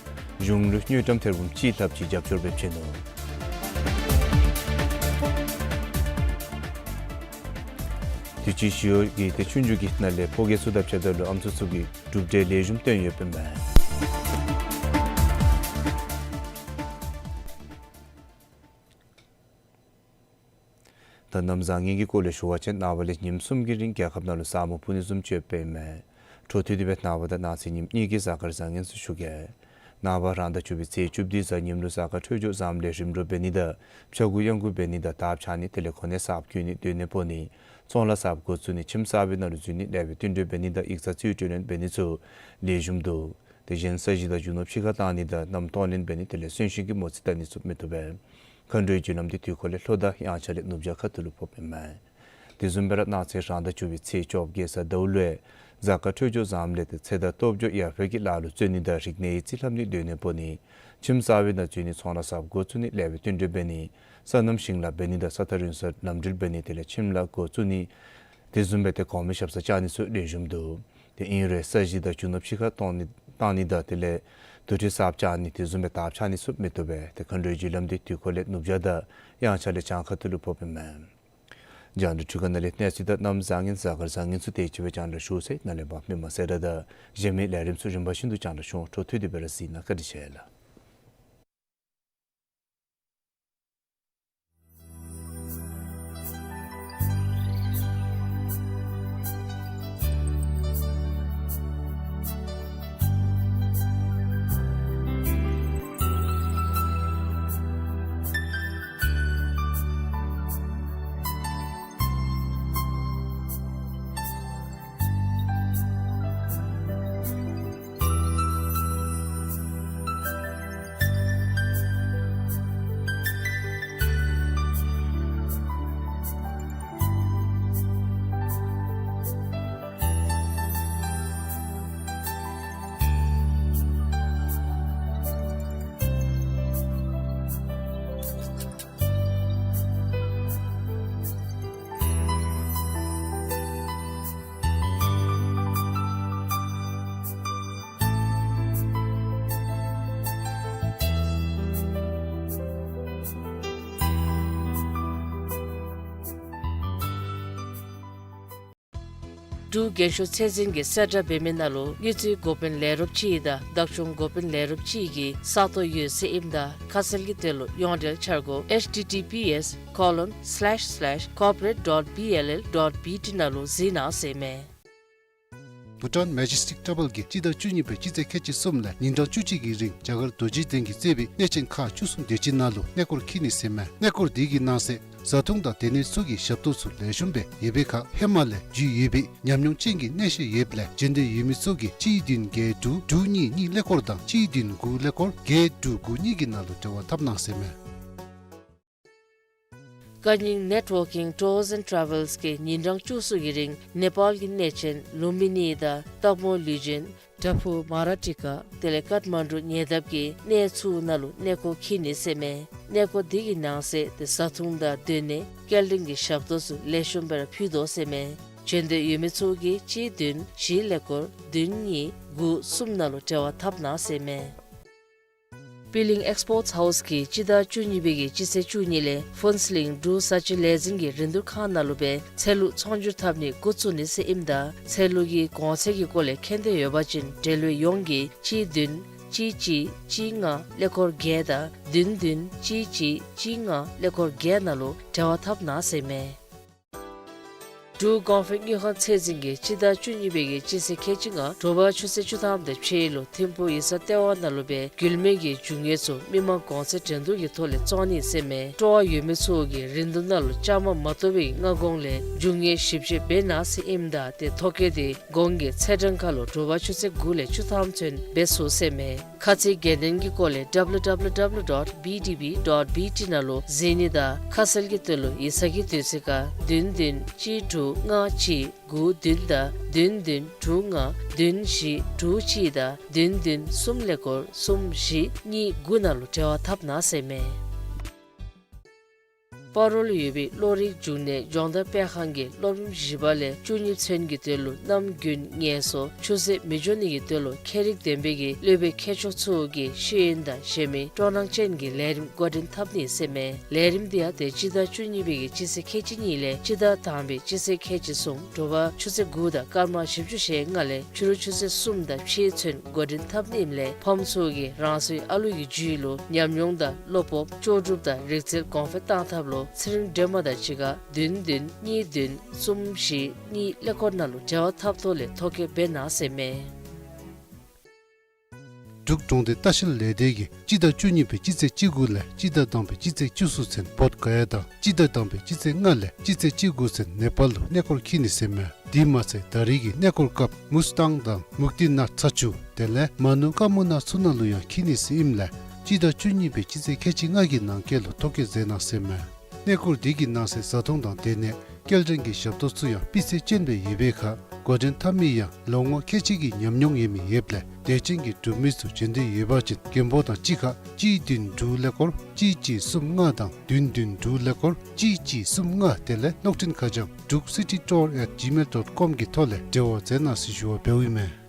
གཞུང་ལུ་དངུལ་ཀྲམ་ཐེར་འབུམ་གཅིག་ལྷགཔ་ཅིག་རྒྱབ་སྐྱོར་འབད་བྱིན་ནུག། དུས་ཅི་ཞི་གཡོག་གི་ཏེ་ཆུང་ཆུང་གི་ནང་ལས་ཕོ་སྐྱེས་ཚུ་དང་ཕྱདཔ་ད་ལུ་ཨམ་སྲུ་ཚུ་གིས་གྲུབ་འབྲས་ལེགས་ཤོམ་བཏོན་ཡོདཔ་ཨིན་མས། ད་གནམ་བཟང་ངན་གྱི་སྐོར་ལས་ཞུ་བ་ཅིན་ནངས་པ་ལས་ཉིནམ་གསུམ་གྱི་རིང་རྒྱལ་ཁབ་ནང་ལུ་ས་སྨུག་སྤུབ་ནི་བཟུམ་ཅིག་ཡོདཔ་ཨིན་མས། འཕྲོ་མཐུད་དེ་སྦེ་ནངས་པ་དང་གནངས་ཚེ་ཉིནམ་གཉིས་ཀྱི་གཟའ་སྐར་བཟང་ངན་ཚུ་ཞུ་གེ། ནངས་པ་རང་ཟླ་བཅུ་པའི་ཚེས་བཅུ་བདུན་གཟའ་ཉིམ་ལུ་གཟའ་སྐར་འཕྲོད་སྦྱོར་བཟངམ་ལས་རིམ་གྲོ་འབད་ནི་དང་ཕྱྭ་འགུགས་གཡང་འགུགས་འབད་ནི་དང་དར་འཕྱར་ནི་དེ་ལས་གོ་གནས་གསརཔ་བསྐོ་ནི་སྡོད་གནས་སྤོ་ནི་ཚོང་ལཱ་གསརཔ་འགོ་བཙུགས་ནི་ཁྱིམ་གསར་པའི་ནང་ལུ་འཛུལ་ནི་ལེགས་པའི་བསྟུན་གྲོས་འབད་ནི་དང་ཡིག་ཚང་རྩིས་སྤྲོད་ལེན་འབད་ནི་ཚུ་ལེགས་ཤོམ་འདུག། དེ་བཞིན་ས་གཞི་དང་རྒྱུ་ནོར་ཕྱི་ཁར་བཏང་ནི་དང་གནམ་གཏོར་ལེན་འབད་ནི་དེ་ལས་གསོན་གཤིན་གྱི་མོ་རྩིས་བལྟ་ནི་ཚུ་མི་བཏུབ་པས། མཁའ་འགྲོའི་རྒྱུ་ལམ་འདི་དུས་འཁོར་ལས་ལྷོ་དང་དབྱངས་འཆར་ལས་ནུབ་བྱང་ཁ་ཐུག་ལུ་ཕོགཔ་ཨིན་མས། དེ་བཟུམ་སྦེ་ར་གནངས་ཚེ་རང་ཟླ་བཅུ་པའི་ཚེས་བཅོ་བརྒྱད་གཟའ་ཟླཝ་ལུ་གཟའ་སྐར་འཕྲོད་སྦྱོར་བཟངམ་ལས་ཏེ་ཚེ་དང་སྟོབས་འབྱོར་ཡར་འཕེལ་གྱི་ལཱ་ལུ་བརྩོན་ནི་དང་རིག་གནས་ཡིག་རྩིས་ལྷབ་ནི་སྡོད་གནས་སྤོ་ནི་ཁྱིམ་གསར་པའི་ནང་འཛུལ་ནི་ཚོང་ལཱ་གསརཔ་འགོ་བཙུགས་ནི་ལེགས་པའི་བསྟུན་གྲོས་འབད་ནི་སོ་ནམ་ཞིང་ལཱ་འབད་ནི་དང་ས་ཐག་རིང་སར་ལམ་འགྲུལ་འབད་ནི་དེ་ལས་ཁྱིམ་ལཱ་འགོ་བཙུགས་ནི་དེ་བཟུམ་སྦེ་ཏེ་གོང་མའི་ཞབས་སར་བཅར་ནི་ཚུ་ལེགས་ཤོམ་འདུག། ཏེ་ཨིན་རུང་ས་གཞི་དང་རྒྱུ་ནོར་ཕྱི་ཁར་གཏོང་ནི་བཏང་ནི་དང་དེ་ལས་དུར་ཁྲོད་གསརཔ་བཅག་ནི་དེ་བཟུམ་སྦེ་དར་འཕྱར་ནི་ཚུ་མི་བཏུབ་པས། ཏེ་མཁའ་འགྲོའི་རྒྱུ་ལམ་འདི་དུས་འཁོར་ལས་ནུབ་བྱང་དང་དབྱངས་འཆར་ལས་བྱང་ཁ་ཐུག་ལུ་ཕོགཔ་ཨིན་མས། རྒྱང་བསྒྲགས་འཕྲུལ་ཁང་ནང་ལས་གནས་ཚུལ་དང་གནམ་བཟང་ངན་གཟའ་སྐར་བཟང་ངན་ཚུ་དེ་ཅིག་སྦེ་རྒྱང་བསྒྲགས་ཞུ་ཚར་ཡི། ནཱ་ལས་ཕར་མི་མང་སེར་སྒྲ་དང་གཞན་མི་ལས་རིམ་ཚུ་རིམ་པ་བཞིན་དུ་རྒྱང་བསྒྲགས་ཞུ་འོང་། འཕྲོ་མཐུད་དེ་སྦེ་ར་གཟིགས་གནང་། བཀའ་དྲིན་ཆེ་ལགས། འབྲུག་རྒན་ཤོས་ཚད་འཛིན་གྱིས་གསལ་བསྒྲགས་འབད་མི་ནང་ལུ་དངུལ་རྩིས་འགོ་དཔོན་ལས་རོགསཔ་གཅིག་དང་བདག་སྐྱོང་འགོ་དཔོན་ལས་རོགསཔ་གཅིག་གི་ས་སྟོང་ཡོད་ཟེར་ཨིནམ་ད་ཁ་གསལ་གྱི་དོན་ལུ་ཡོངས་འབྲེལ་འཆར་སྒོ་H T T P S colon slash slash corporate dot B L L dot B T ནང་ལུ་གཟིགས་གནང་ཟེར་ཨིན་མས། བྷུ་ཊཱན་མེ་ཇེ་སི་ཊིག་ཊ་བཱལ་གྱིས་སྤྱི་ཟླ་བཅུ་གཉིས་པའི་སྤྱི་ཚེས་ཁལ་གཅིག་གསུམ་ལས་ཉིན་གྲངས་བཅུ་གཅིག་གི་རིང་རྒྱ་གར་རྡོ་རྗེ་གདན་གྱིས་གཙོས་པའི་གནས་ཆེན་ཁག་བཅུ་གསུམ་དེ་ཅིག་ནང་ལུ་གནས་སྐོར་འཁྱིད་ནི་ཟེར་ཨིན་མས། གནས་སྐོར་དེ་གི་ནང་གསེས་བཟའ་འཐུང་དང་སྡོད་གནས་ཚུ་གི་ཞབས་ཏོག་ཚུ་ལེགས་ཤོམ་སྦེ་ཡོད་པའི་ཁར་ཧེ་མ་ལས་རྒྱུས་ཡོད་པའི་ཉམས་མྱོང་ཅན་གྱི་གནས་བཤད་ཡོདཔ་ལས་འབྱོན་འདོད་ཡོད་མི་ཚུ་གིས་གཅིག་བདུན་བརྒྱད་དྲུག་དྲུག་གཉིས་གཉིས་ཀླད་ཀོར་དང་གཅིག་བདུན་དགུ་ཀླད་ཀོར་བརྒྱད་དྲུག་དགུ་གཉིས་ཀྱི་ནང་ལུ་འབྲེལ་བ་འཐབ་གནང་ཟེར་ཨིན་མས། ཀ་ཉིང་ནེཊ་ཝར་ཀིང་ཊུརསི་ཨེནཌ་ཊ་རེ་ཝེལསི་གིས་ཉིན་གྲངས་བཅུ་གསུམ་གྱི་རིང་ནེ་པཱལ་གྱི་གནས་ཆེན་ལུམ་བི་ནི་དང་སྟག་མོ་ལུས་སྦྱིན་དྭ་ཕུ་མ་ར་ཊི་ཀ་དེ་ལས་ཀཊ་མན་ཌུ་ཉེ་འདབས་ཀྱི་གནས་ཚུ་ནང་ལུ་གནས་སྐོར་འཁྱིད་ནི་ཟེར་ཨིན་མས། གནས་སྐོར་དེ་གི་ནང་གསེས་ཏེ་བཟའ་འཐུང་དང་སྡོད་གནས་སྐྱེལ་འདྲེན་གྱི་ཞབས་ཏོག་ཚུ་ལེགས་ཤོམ་སྦེ་ར་ཕུལ་དོ་ཟེར་ཨིན་མས། འབྱོན་འདོད་ཡོད་མི་ཚུ་གིས་གཅིག་བདུན་བཞི་ཀླད་ཀོར་བདུན་གཉིས་དགུ་གསུམ་ནང་ལུ་འབྲེལ་བ་འཐབ་གནང་ཟེར་ཨིན་མས། པི་ལིང་ཨེགསི་པོརཊསི་ཧའུསི་གིས་སྤྱི་ཟླ་བཅུ་གཉིས་པའི་གི་སྤྱི་ཚེས་བཅུ་གཉིས་ལས་ཕུན་ཚོགས་གླིང་འབྲུག་བཟའ་སྤྱོད་ལས་འཛིན་གྱི་རིན་བསྡུར་ཁང་ནང་ལུ་སྦེ་ཚལ་ལུ་ཚོང་སྒྱུར་འཐབ་ནི་འགོ་བཙུགས་ནི་ཟེར་ཨིནམ་ད་ཚལ་ལུ་གི་གོང་ཚད་ཀྱི་སྐོར་ལས་མཁྱེན་འདོད་ཡོད་པ་ཅིན་འབྲེལ་ཡོད་ཡོངས་ཀྱིས་གཅིག་བདུན་ གཅིག་གཅིག་གཅིག་ལྔ་ཀླད་ཀོར་བརྒྱད་དང་བདུན་བདུན་གཅིག་གཅིག་གཅིག་ལྔ་ཀླད་ཀོར་བརྒྱད་ནང་ལུ་འབྲེལ་བ་འཐབ་གནང་ཟེར་མས། འབྲུག་གོང་འཕེལ་དངུལ་ཁང་ཚད་འཛིན་གྱིས་སྤྱི་ཟླ་བཅུ་གཉིས་པའི་གི་སྤྱི་ཚེས་ཁལ་གཅིག་ལྔ་དྲོ་པ་ཆུ་ཚོད་བཅུ་ཐམ་དང་ཕྱེད་ལུ་ཐིམ་ཕུག་ཡིག་ཚང་ལྟེ་བ་ནང་ལུ་སྦེ་རྒྱུད་སྨད་ཀྱི་རྒྱུ་དངོས་ཚུ་མི་མང་གོང་ཚད་འགྲན་བསྡུར་གྱི་ཐོག་ལས་བཙོང་ནི་ཟེར་མས། སྤྲོ་བ་ཡོད་མི་ཚུ་གིས་རིན་བསྡུར་ནང་ལུ་བཅའ་མར་མ་གཏོགས་པའི་སྔ་གོང་ལས་རྒྱུ་དངོས་ཞིབ་དཔྱད་འབད་གནང་ཟེར་ཨིནམ་ད་ཏེ་ཐོ་བཀོད་དེ་གོང་གི་ཚེས་གྲངས་ཁར་ལུ་དྲོ་པ་ཆུ་ཚོད་དགུ་ལས་བཅུ་ཐམ་ཚུན་འབད་ཚུགས་ཟེར་མས། ཁ་ཚིག་གྱེར་འདོན་གྱི་སྐོར་ལས་W W W dot B D B dot B T ནང་ལུ་གཟིགས་ནི་དང་ཁ་གསལ་གྱི་དོན་ལུ་ཡིག་ཚང་གི་དུས་ཚོད་ཁར་བདུན་བདུན་གཅིག་དྲུག་ལྔ་གཅིག་དགུ་བདུན་དང་བདུན་བདུན་དྲུག་ལྔ་བདུན་བཞི་དྲུག་གཅིག་དང་བདུན་བདུན་གསུམ་ཀླད་ཀོར་གསུམ་བཞི་གཉིས་དགུ་ནང་ལུ་འབྲེལ་བ་འཐབ་གནང་ཟེར་མས། སྤ་རོ་ལུ་ཡོད་པའི་བློ་རིག་འབྱུང་གནས་སྦྱོང་བརྡར་སྤེལ་ཁང་གིས་སློབ་རིམ་བཞི་པ་ལས་བཅུ་གཉིས་ཚུན་གྱི་དོན་ལུ་གནམ་དགུན་ངལ་གསོ་ཆུ་ཚོད་མི་འགྱོ་ནི་གི་དོན་ལུ་ཁྱད་རིག་ལྡན་པའི་གི་སློབ་དཔོན་མཁས་མཆོག་ཚུ་གི་ཤེས་ཡོན་དང་གཞན་མི་སྤྲོ་སྣང་ཅན་གྱི་ལས་རིམ་འགོ་འདྲེན་འཐབ་ནི་ཟེར་མས། ལས་རིམ་འདི་ཡང་ཏེ་སྤྱི་ཟླ་བཅུ་གཉིས་པའི་གི་སྤྱི་ཚེས་ཁལ་གཅིག་གཉིས་ལས་སྤྱི་ཟླ་དང་པའི་སྤྱི་ཚེས་ཁལ་གཅིག་གསུམ་དྲོ་པ་ཆུ་ཚོད་དགུ་དང་སྐར་མ་བཞི་བཅུ་ཞེ་ལྔ་ལས་ཕྱི་རུ་ཆུ་ཚོད་གསུམ་དང་ཕྱེད་ཚུན་འགོ་འདྲེན་འཐབ་ནི་ཨིནམ་ལས་ཕམ་ཚུ་གིས་རང་སོའི་ཨ་ལུ་གི་རྒྱུད་ལུ་ཉམས་མྱོང་དང་བློ་སྤོབས་ལྕོགས་གྲུབ་དང་རིག་རྩལ་གོང་འཕེལ་གཏང་ཐབས་ལུ་ཚེ་རིང་སྒྲོལ་མ་དང་གཅིག་ཁར་བདུན་བདུན་གཉིས་བདུན་གསུམ་བཞི་གཉིས་ཀླད་ཀོར་ནང་ལུ་འབྲེལ་བ་འཐབ་ཐོག་ལས་ཐོ་བཀོད་འབད་གནང་ཟེར་མས། འབྲུག་གྲོང་སྡེ་ལྟ་བཤལ་ལས་སྡེ་གིས་སྤྱི་ཟླ་བཅུ་གཉིས་པའི་སྤྱི་ཚེས་བཅུ་དགུ་ལས་སྤྱི་ཟླ་དང་པའི་སྤྱི་ཚེས་བཅུ་གསུམ་ཚུན་བོདྷ་ག་ཡ་དང་སྤྱི་ཟླ་དང་པའི་སྤྱི་ཚེས་ལྔ་ལས་སྤྱི་ཚེས་བཅུ་དགུ་ཚུན་ནེ་པཱལ་ལུ་གནས་སྐོར་འཁྱིད་ནི་ཟེར་མས། དེ་མ་ཚད་ད་རེས་ཀྱི་གནས་སྐོར་སྐབས་མུས་ཏང་དང་མུག་ཏི་ནཱཐ་ཚ་ཆུ་དེ་ལས་མ་ནུ་ཀ་མུ་ན་ཚུ་ནང་ལུ་ཡང་འཁྱིད་ནི་ཟེར་ཨིནམ་ལས་སྤྱི་ཟླ་བཅུ་གཉིས་པའི་སྤྱི་ཚེས་ཁལ་གཅིག་ལྔ་གི་ནང་འཁོད་ལུ་ཐོ་བཀོད་མཛད་གནང་ཟེར་མས། གནས་སྐོར་འདི་གི་ནང་གསེས་བཟའ་འཐུང་དང་སྡོད་གནས་སྐྱེལ་འདྲེན་གྱི་ཞབས་ཏོག་ཚུ་ཡང་སྤུས་ཚད་ཅན་སྦེ་ཡོད་པའི་ཁར་འགོ་འདྲེན་འཐབ་མི་ཡང་ལོ་ངོ་ཁལ་གཅིག་གི་ཉམས་མྱོང་ཡོད་མི་ཡོདཔ་ལས་དད་ཅན་གྱི་འབྲུག་མི་ཚུ་བྱོན་འདོད་ཡོད་པ་ཅིན་མགོན་པོ་དང་གཅིག་ཁར་གཅིག་བདུན་དྲུག་ཀླད་ཀོར་གཅིག་གཅིག་གསུམ་ལྔ་དང་བདུན་བདུན་དྲུག་ཀླད་ཀོར་གཅིག་གཅིག་གསུམ་ལྔ་དེ་ལས་གློག་འཕྲིན་ཁ་བྱང་druk city tour at gmail dot com གི་ཐོག་ལས་འབྲེལ་བ་མཛད་གནང་ཟེར་ཞུ་བ་འབདཝ་ཨིན་མས།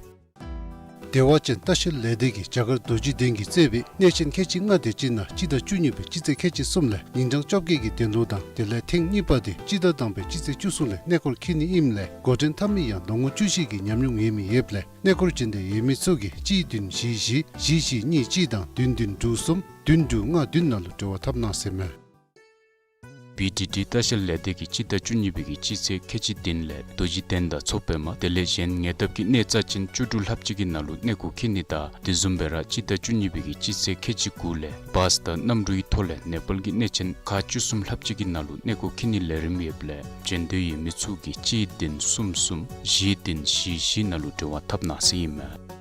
བདེ་བ་ཅན་ལྟ་བཤལ་ལས་སྡེ་གིས་རྒྱ་གར་རྡོ་རྗེ་གདན་གྱིས་གཙོས་པའི་གནས་ཆེན་ཁལ་གཅིག་ལྔ་དེ་ཅིག་ནང་སྤྱི་ཟླ་བཅུ་གཉིས་པའི་སྤྱི་ཚེས་ཁལ་གཅིག་གསུམ་ལས་ཉིན་གྲངས་བཅོ་བརྒྱད་ཀྱི་དོན་ལུ་དང་དེ་ལས་ཐེངས་གཉིས་པ་དེ་སྤྱི་ཟླ་དང་པའི་སྤྱི་ཚེས་བཅུ་གསུམ་ལས་གནས་སྐོར་འཁྱིད་ནི་ཨིནམ་ལས་འགོ་འདྲེན་འཐབ་མི་ཡང་ལོ་ངོ་བཅུ་བཞི་གི་ཉམས་མྱོང་ཡོད་མི་ཡོདཔ་ལས་གནས་སྐོར་བྱོན་འདོད་ཡོད་མི་ཚུ་གིས་གཅིག་བདུན་བཞི་བཞི་བཞི་བཞི་གཉིས་གཅིག་དང་བདུན་བདུན་དྲུག་གསུམ་བདུན་དྲུག་ལྔ་བདུན་ནང་ལུ་འབྲེལ་བ་འཐབ་གནང་ཟེར་མས། བི་ཌི་ཌི་ལྟ་བཤལ་ལས་སྡེ་གིས་སྤྱི་ཟླ་བཅུ་གཉིས་པའི་གི་སྤྱི་ཚེས་ཁལ་གཅིག་བདུན་ལས་རྡོ་རྗེ་གདན་དང་མཚོ་པདྨ་དེ་ལས་གཞན་ཉེ་འདབས་ཀྱི་གནས་རྩ་ཆེན་བཅུ་དྲུག་ལྷགཔ་ཅིག་གི་ནང་ལུ་གནས་སྐོར་འཁྱིད་ནི་དང་དེ་བཟུམ་སྦེ་ར་སྤྱི་ཟླ་བཅུ་གཉིས་པའི་གི་སྤྱི་ཚེས་ཁལ་གཅིག་དགུ་ལས་བཱས་དང་གནམ་གྲུའི་ཐོག་ལས་ནེ་པཱལ་གྱི་གནས་ཆེན་ཁག་བཅུ་གསུམ་ལྷགཔ་ཅིག་གི་ནང་ལུ་གནས་སྐོར་འཁྱིད་ནི་ལས་རིམ་ཡོདཔ་ལས་བྱོན་འདོད་ཡོད་མི་ཚུ་གིས་གཅིག་བདུན་གསུམ་གསུམ་བཞི་བདུན་བཞི་བཞི་ནང་ལུ་འབྲེལ་བ་འཐབ་གནང་ཟེར་ཨིན་མས།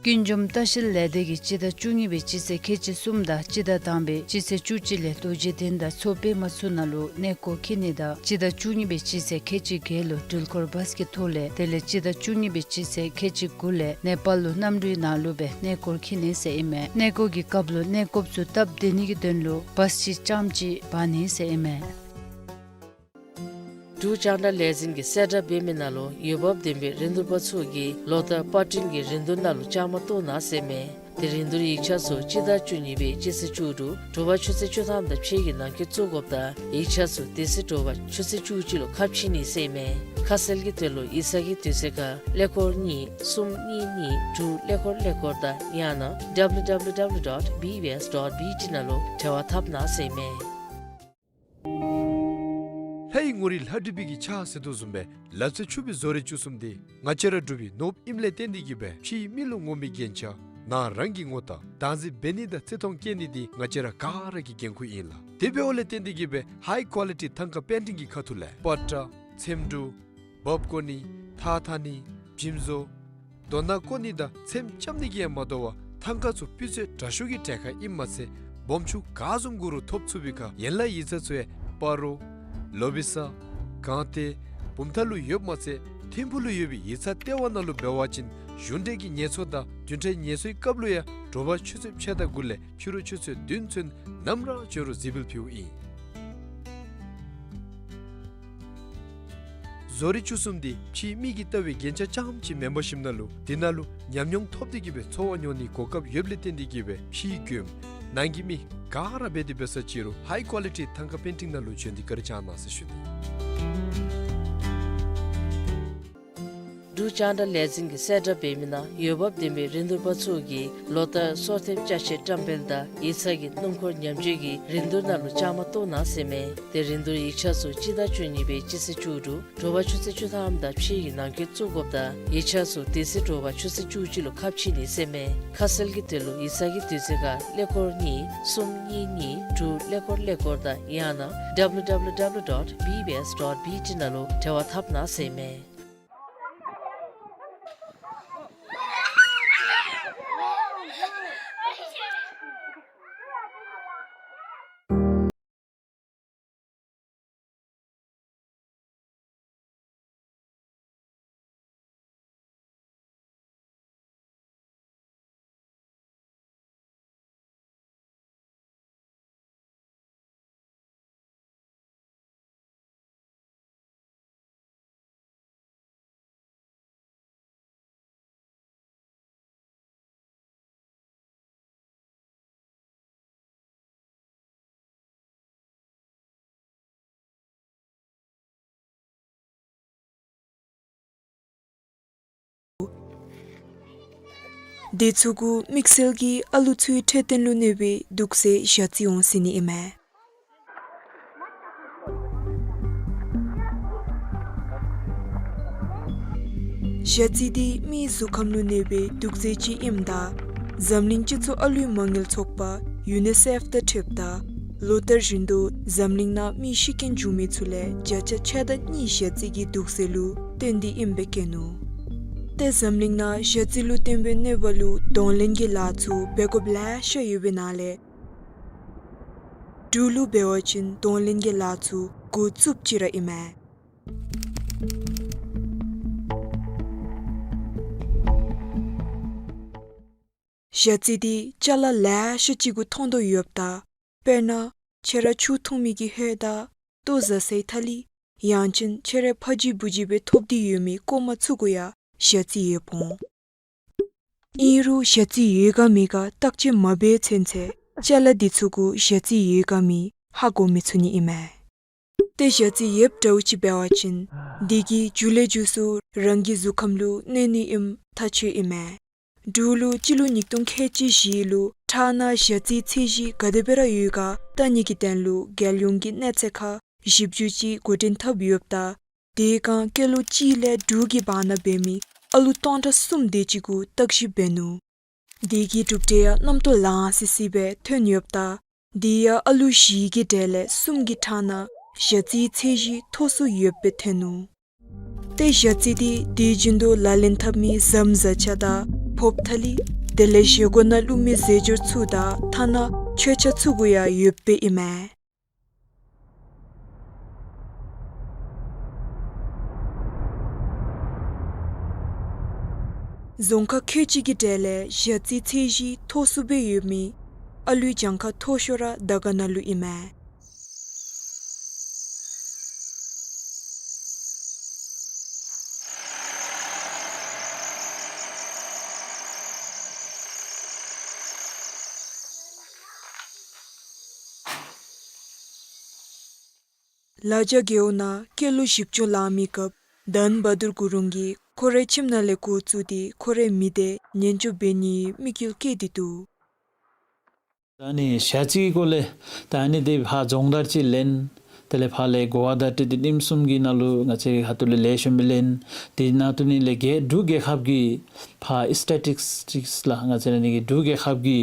ཀུན་འབྱུང་ལྟ་བཤལ་ལས་སྡེ་གིས་སྤྱི་ཟླ་བཅུ་གཉིས་པའི་སྤྱི་ཚེས་ཁལ་གཅིག་གསུམ་དང་སྤྱི་ཟླ་དང་པའི་སྤྱི་ཚེས་བཅུ་གཅིག་ལས་རྡོ་རྗེ་གདན་དང་མཚོ་པདྨ་ཚུ་ནང་ལུ་གནས་སྐོར་འཁྱིད་ནི་དང་སྤྱི་ཟླ་བཅུ་གཉིས་པའི་སྤྱི་ཚེས་ཁལ་གཅིག་བརྒྱད་ལུ་འགྲུལ་འཁོར་བཱས་ཀྱི་ཐོག་ལས་དེ་ལས་སྤྱི་ཟླ་བཅུ་གཉིས་པའི་སྤྱི་ཚེས་ཁལ་གཅིག་དགུ་ལས་ནེ་པཱལ་ལུ་གནམ་གྲུའི་ནང་ལུ་སྦེ་གནས་སྐོར་འཁྱིད་ནི་ཟེར་ཨིན་མས། གནས་སྐོར་གྱི་སྐབས་ལུ་གནས་སྐོརཔ་ཚུ་སྟབས་བདེ་ནི་གི་དོན་ལུ་བཱས་ཅིག་རྐྱངམ་ཅིག་འབག་ནི་ཟེར་ཨིན་མས། འབྲུག་རྒྱང་བསྒྲགས་ལས་འཛིན་གྱིས་གསལ་བསྒྲགས་འབད་མི་ནང་ལུ་འོས་འབབ་ལྡན་པའི་རིན་བསྡུར་པ་ཚུ་གིས་ལོ་ལྟར་པར་སྐྲུན་གྱི་རིན་བསྡུར་ནང་ལུ་བཅའ་མར་གཏོགས་གནང་ཟེར་མས། དེ་རིན་བསྡུར་ཡིག་ཆ་ཚུ་སྤྱི་ཟླ་བཅུ་གཉིས་པའི་སྤྱི་ཚེས་བཅུ་དྲུག་དྲོ་པ་ཆུ་ཚོད་བཅུ་ཐམ་དང་ཕྱེད་ཀྱི་ནང་འཁོད་བཙུགས་དགོཔ་དང་ཡིག་ཆ་ཚུ་དེ་ཚེ་དྲོ་པ་ཆུ་ཚོད་བཅུ་གཅིག་ལུ་ཁ་ཕྱེ་ནི་ཟེར་མས། ཁ་གསལ་གྱི་དོན་ལུ་ཡིག་ཚང་གི་དུས་ཚོད་ཁར་ཀླད་ཀོར་གཉིས་གསུམ་གཉིས་གཉིས་དྲུག་ཀླད་ཀོར་ཀླད་ཀོར་དང་ཡང་ན་W W W dot B B S dot B T ནང་ལུ་འབྲེལ་བ་འཐབ་གནང་ཟེར་མས། ལྷའི་ངོ་རིས་ལྷ་བྲིས་པའི་གི་ཕྱག་ཟེར་དོ་བཟུམ་སྦེ་ལག་རྩལ་ཕྱུག་པའི་བཟོ་རིག་བཅུ་གསུམ་འདི་ང་བཅས་ར་འབྲུག་པའི་ནོར་བུ་ཨིནམ་ལས་བརྟེན་ཏེ་གིས་སྦེ་ཕྱིའི་མི་ལུ་ངོམ་པའི་རྒྱན་ཆ་ནང་རང་གི་ངོ་རྟགས་བདག་འཛིན་འབད་ནི་དང་བརྩི་མཐོང་བསྐྱེད་ནི་འདི་ང་བཅས་ར་ག་ར་གི་འགན་ཁུར་ཨིན་ལགས། དེ་འབདཝ་ལས་བརྟེན་ཏེ་གིས་སྦེ་ཧའི་ཀོ་ལི་ཊི་ཐང་ཀ་པེན་ཊིང་གི་ཁ་ཐུག་ལས་པ་ཏྲ་ཚེམ་དྲུབ་འབག་བཀོ་ནི་ཐགས་འཐག་ནི་འཇིམ་བཟོ་རྡོ་ནང་བཀོ་ནི་དང་ཚེམ་རྐྱབ་ནི་གིས་ཡང་མ་དོ་བར་ཐང་ཀ་ཚུ་སྤུས་ཚད་དྲག་ཤོས་ཀྱི་གྲལ་ཁར་ཨིནམ་མ་ཚད་སྦོམ་ཆུང་ག་བཟུམ་དགོ་རུང་ཐོབ་ཚུགས་པའི་ཁར་ཡན་ལག་ཡིག་ཚང་ཚུ་ཡང་སྤ་རོ་ལོ་བི་ས་སྒང་སྟེང་བུམ་ཐང་ལུ་ཡོདཔ་མ་ཚད་ཐིམ་ཕུག་ལུ་ཡོད་པའི་ཡིག་ཚང་ལྟེ་བ་ནང་ལུ་འབད་བ་ཅིན་གཞུང་འབྲེལ་གྱི་ངལ་གསོ་དང་བདུན་ཕྲག་ངལ་གསོའི་སྐབས་ལུ་ཡང་དྲོ་པ་ཆུ་ཚོད་ཕྱེད་དང་དགུ་ལས་ཕྱི་རུ་ཆུ་ཚོད་བདུན་ཚུན་ནམ་ར་འབྱོན་རུང་གཟིགས་འབུལ་ཕུལཝ་ཨིན། བཟོ་རིག་བཅུ་གསུམ་འདི་ཕྱིའི་མི་གིས་ལྟ་བའི་རྒྱན་ཆ་རྐྱངམ་ཅིག་མེན་པར་ཞིནམ་ལས་དེ་ནང་ལུ་ཉམས་མྱོང་ཐོབ་སྟེ་གིས་སྦེ་འཚོ་བ་མྱོང་ནིའི་གོ་སྐབས་ཡོདཔ་ལས་བརྟེན་ཏེ་གིས་སྦེ་ཕྱིའི་མགྱོནམ་ནང་གི་མི་ག་ར་འབད་དེ་འབད་ས་ཅིག་རུང་ཧའི་ཀོ་ལི་ཊི་ཐང་ཀ་པེན་ཊིང་ནང་ལུ་བྱོན་ཏེ་བཀའ་དྲིན་བསྐྱང་གནང་ཟེར་ཞུ་ནི། འབྲུག་ལྕང་དྲ་ལས་འཛིན་གྱིས་གསལ་བསྒྲགས་འབད་མི་ནང་འོས་འབབ་ལྡན་པའི་རིན་བསྡུར་པ་ཚུ་གིས་ལོ་ལྟར་སོར་ཐེབས་ཅ་ཆས་བཀྲམ་སྤེལ་དང་ཡིག་ཚང་གི་སྣུམ་འཁོར་ཉམས་བཅོས་ཀྱི་རིན་བསྡུར་ནང་ལུ་བཅའ་མར་གཏོགས་གནང་ཟེར་མས། ཏེ་རིན་བསྡུར་ཡིག་ཆ་ཚུ་སྤྱི་ཟླ་བཅུ་གཉིས་པའི་སྤྱི་ཚེས་བཅུ་དྲུག་དྲོ་པ་ཆུ་ཚོད་བཅུ་ཐམ་དང་ཕྱེད་ཀྱི་ནང་འཁོད་བཙུགས་དགོཔ་དང་ཡིག་ཆ་ཚུ་དེ་ཚེ་དྲོ་པ་ཆུ་ཚོད་བཅུ་གཅིག་ལུ་ཁ་ཕྱེ་ནི་ཟེར་མས། ཁ་གསལ་གྱི་དོན་ལུ་ཡིག་ཚང་གི་དུས་ཚོད་ཁར་ཀླད་ཀོར་གཉིས་གསུམ་གཉིས་གཉིས་དྲུག་ཀླད་ཀོར་ཀླད་ཀོར་དང་ཡང་ན་W W W dot B B S dot B T ནང་ལུ་འབྲེལ་བ་འཐབ་གནང་ཟེར་མས། དེ་ཚུ་གུ་དམིགས་བསལ་གྱི་ཨ་ལུ་ཚུའི་འཕྲོད་བསྟེན་ལུ་གནོད་པའི་དུག་རྫས་ཞ་རྩི་འོང་ཟེར་ནི་ཨིན་མས། ཞ་རྩི་འདི་མིའི་གཟུགས་ཁམས་ལུ་གནོད་པའི་དུག་རྫས་ཅིག་ཨིནམ་ད་འཛམ་གླིང་སྤྱི་ཚོགས་ཨ་ལུའི་མ་དངུལ་ཚོགས་པ་ཡུ་ནི་སེཕ་དང་འཁྲིལཝ་ད་ལོ་ལྟར་བཞིན་དུ་འཛམ་གླིང་ནང་མི་ཤི་རྐྱེན་བྱུང་མི་ཚུ་ལས་བརྒྱ་ཆ་ཕྱེད་དང་གཉིས་ཞ་རྩི་གི་དུག་རྫས་ལུ་བརྟེན་ཏེ་ཨིནམ་སྦེ་བཀོད་ནུག། ཏེ་འཛམ་གླིང་ནང་ཞ་རྩི་ལུ་བརྟེན་པའི་གནོད་པ་ལུ་གདོང་ལེན་གྱི་ལཱ་ཚུ་འབད་དགོཔ་ལེ་ཤ་ཡོད་པའི་ནང་ལས་འབྲུག་ལུ་འབད་བ་ཅིན་གདོང་ལེན་གྱི་ལཱ་ཚུ་འགོ་བཙུགསཔ་ཅིག་ར་ཨིན་མས། ཞ་རྩི་འདི་ཅ་ལ་ལེ་ཤ་ཅིག་གུ་མཐོང་དོ་ཡོདཔ་ད་དཔེར་ན་ཁྱེད་ར་ཆུ་འཐུང་མི་གི་ཧོད་དང་ལྟོ་བཟའ་སའི་ཐ་ལི་ཡང་ཅིན་ཁྱེད་རའི་ཕ་ཇི་བུ་ཇི་སྦེ་ཐོབ་སྟེ་ཡོད་མི་ཀོ་མ་ཚུ་གུ་ཡང་ཞ་རྩི་ཡོདཔ་འོང་། ཨིན་རུང་ཞ་རྩི་ཡོད་ག་མེད་ག་བརྟག་དཔྱད་མ་འབད་ཚུན་ཚོད་ཅ་ལ་འདི་ཚུ་གུ་ཞ་རྩི་ཡོད་ག་མེད་ཧ་གོ་མི་ཚུགས་ནི་ཨིན་མས། ཏེ་ཞ་རྩི་ཡོདཔ་འདྲཝ་ཅིག་འབད་བ་ཅིན་དེ་གི་མཇུག་ལས་མཇུག་སུ་རང་གི་གཟུགས་ཁམས་ལུ་གནོད་ནི་ཨིནམ་ཐག་ཆོད་ཨིན་མས། འབྲུག་ལུ་སྤྱི་ལོ་ཉིས་སྟོང་ཁལ་གཅིག་བཞི་ལུ་ཁྲག་ནང་ཞ་རྩིའི་ཚད་གཞི་ག་དེ་སྦེ་ར་ཡོད་ག་བལྟ་ནི་གི་དོན་ལུ་རྒྱལ་ཡོངས་ཀྱི་གནས་ཚད་ཁར་ཞིབ་འཇུག་ཅིག་འགོ་འདྲེན་འཐབ་ཡོདཔ་ད་དེ་སྒང་སྐྱེས་ལོ་གཅིག་ལས་དྲུག་གི་བར་ན་འབད་མི་ཨ་ལུ་སྟོང་ཕྲག་གསུམ་དེ་ཅིག་གུ་བརྟག་ཞིབ་འབད་ནུག། དེ་གི་གྲུབ་འབྲས་ཡང་རྣམ་རྟོག་ལང་སི་སི་སྦེ་ཐོན་ཡོདཔ་ད་དེ་ཡང་ཨ་ལུ་བཞི་གི་གྲས་ལས་གསུམ་གྱི་ཁྲག་ནང་ཞ་རྩིའི་ཚད་གཞི་མཐོ་སུ་ཡོདཔ་སྦེ་ཐོན་ནུག། ཏེ་ཞ་རྩི་འདི་དུས་རྒྱུན་དུ་ལག་ལེན་འཐབ་མི་ཟམ་བཟའ་ཆས་དང་ཕོརཔ་ཐ་ལི་དེ་ལས་བཞེས་སྒོ་ནང་བླུག་མི་རྫས་སྦྱོར་ཚུ་དང་ཐ་ན་མཆོད་ཆས་ཚུ་གུ་ཡང་ཡོདཔ་སྦེ་ཨིན་མས། རྫོང་ཁག་ཁལ་གཅིག་གི་གྲས་ལས་ཞ་རྩིའི་ཚད་གཞི་མཐོ་སུ་སྦེ་ཡོད་མི་ཨ་ལུའི་གྱངས་ཁ་མཐོ་ཤོས་ར་དར་དཀར་ན་ལུ་ཨིན་མས། ལ་རྒྱ་རྒེད་འོག་ནང་སྐྱེས་ལོ་བཞི་བཅུ་ལང་མི་སྐབས་དྷན་བྷ་དུར་གུ་རུང་གིས་ཁོ་རའི་ཁྱིམ་ནང་ལས་འགོ་བཙུགས་ཏེ་ཁོ་རའི་མི་སྡེ་ཉེན་སྐྱོབ་འབད་ནིའི་དམིགས་ཡུལ་བསྐྱེད་དེ་འདུག། ད་ནི་ཞ་རྩི་གི་སྐོར་ལས་ད་ནི་དེ་ཕར་སྦྱོང་བརྡར་ཅིག་ལེན། དེ་ལས་ཕར་ལས་གོ་བ་བརྡ་སྤྲོད་དེ་ཉིནམ་གསུམ་གྱི་ནང་ལུ་ང་བཅས་ཁ་ཐུག་ལས་ལེགས་ཤོམ་སྦེ་ལེན། དེ་ནང་དུ་ནི་ལས་རྒྱལ་འབྲུག་རྒྱལ་ཁབ་ཀྱི་ཕར་སི་ཊེ་ཊིག་སི་ལགས་ང་བཅས་ར་ནི་གི་འབྲུག་རྒྱལ་ཁབ་ཀྱི་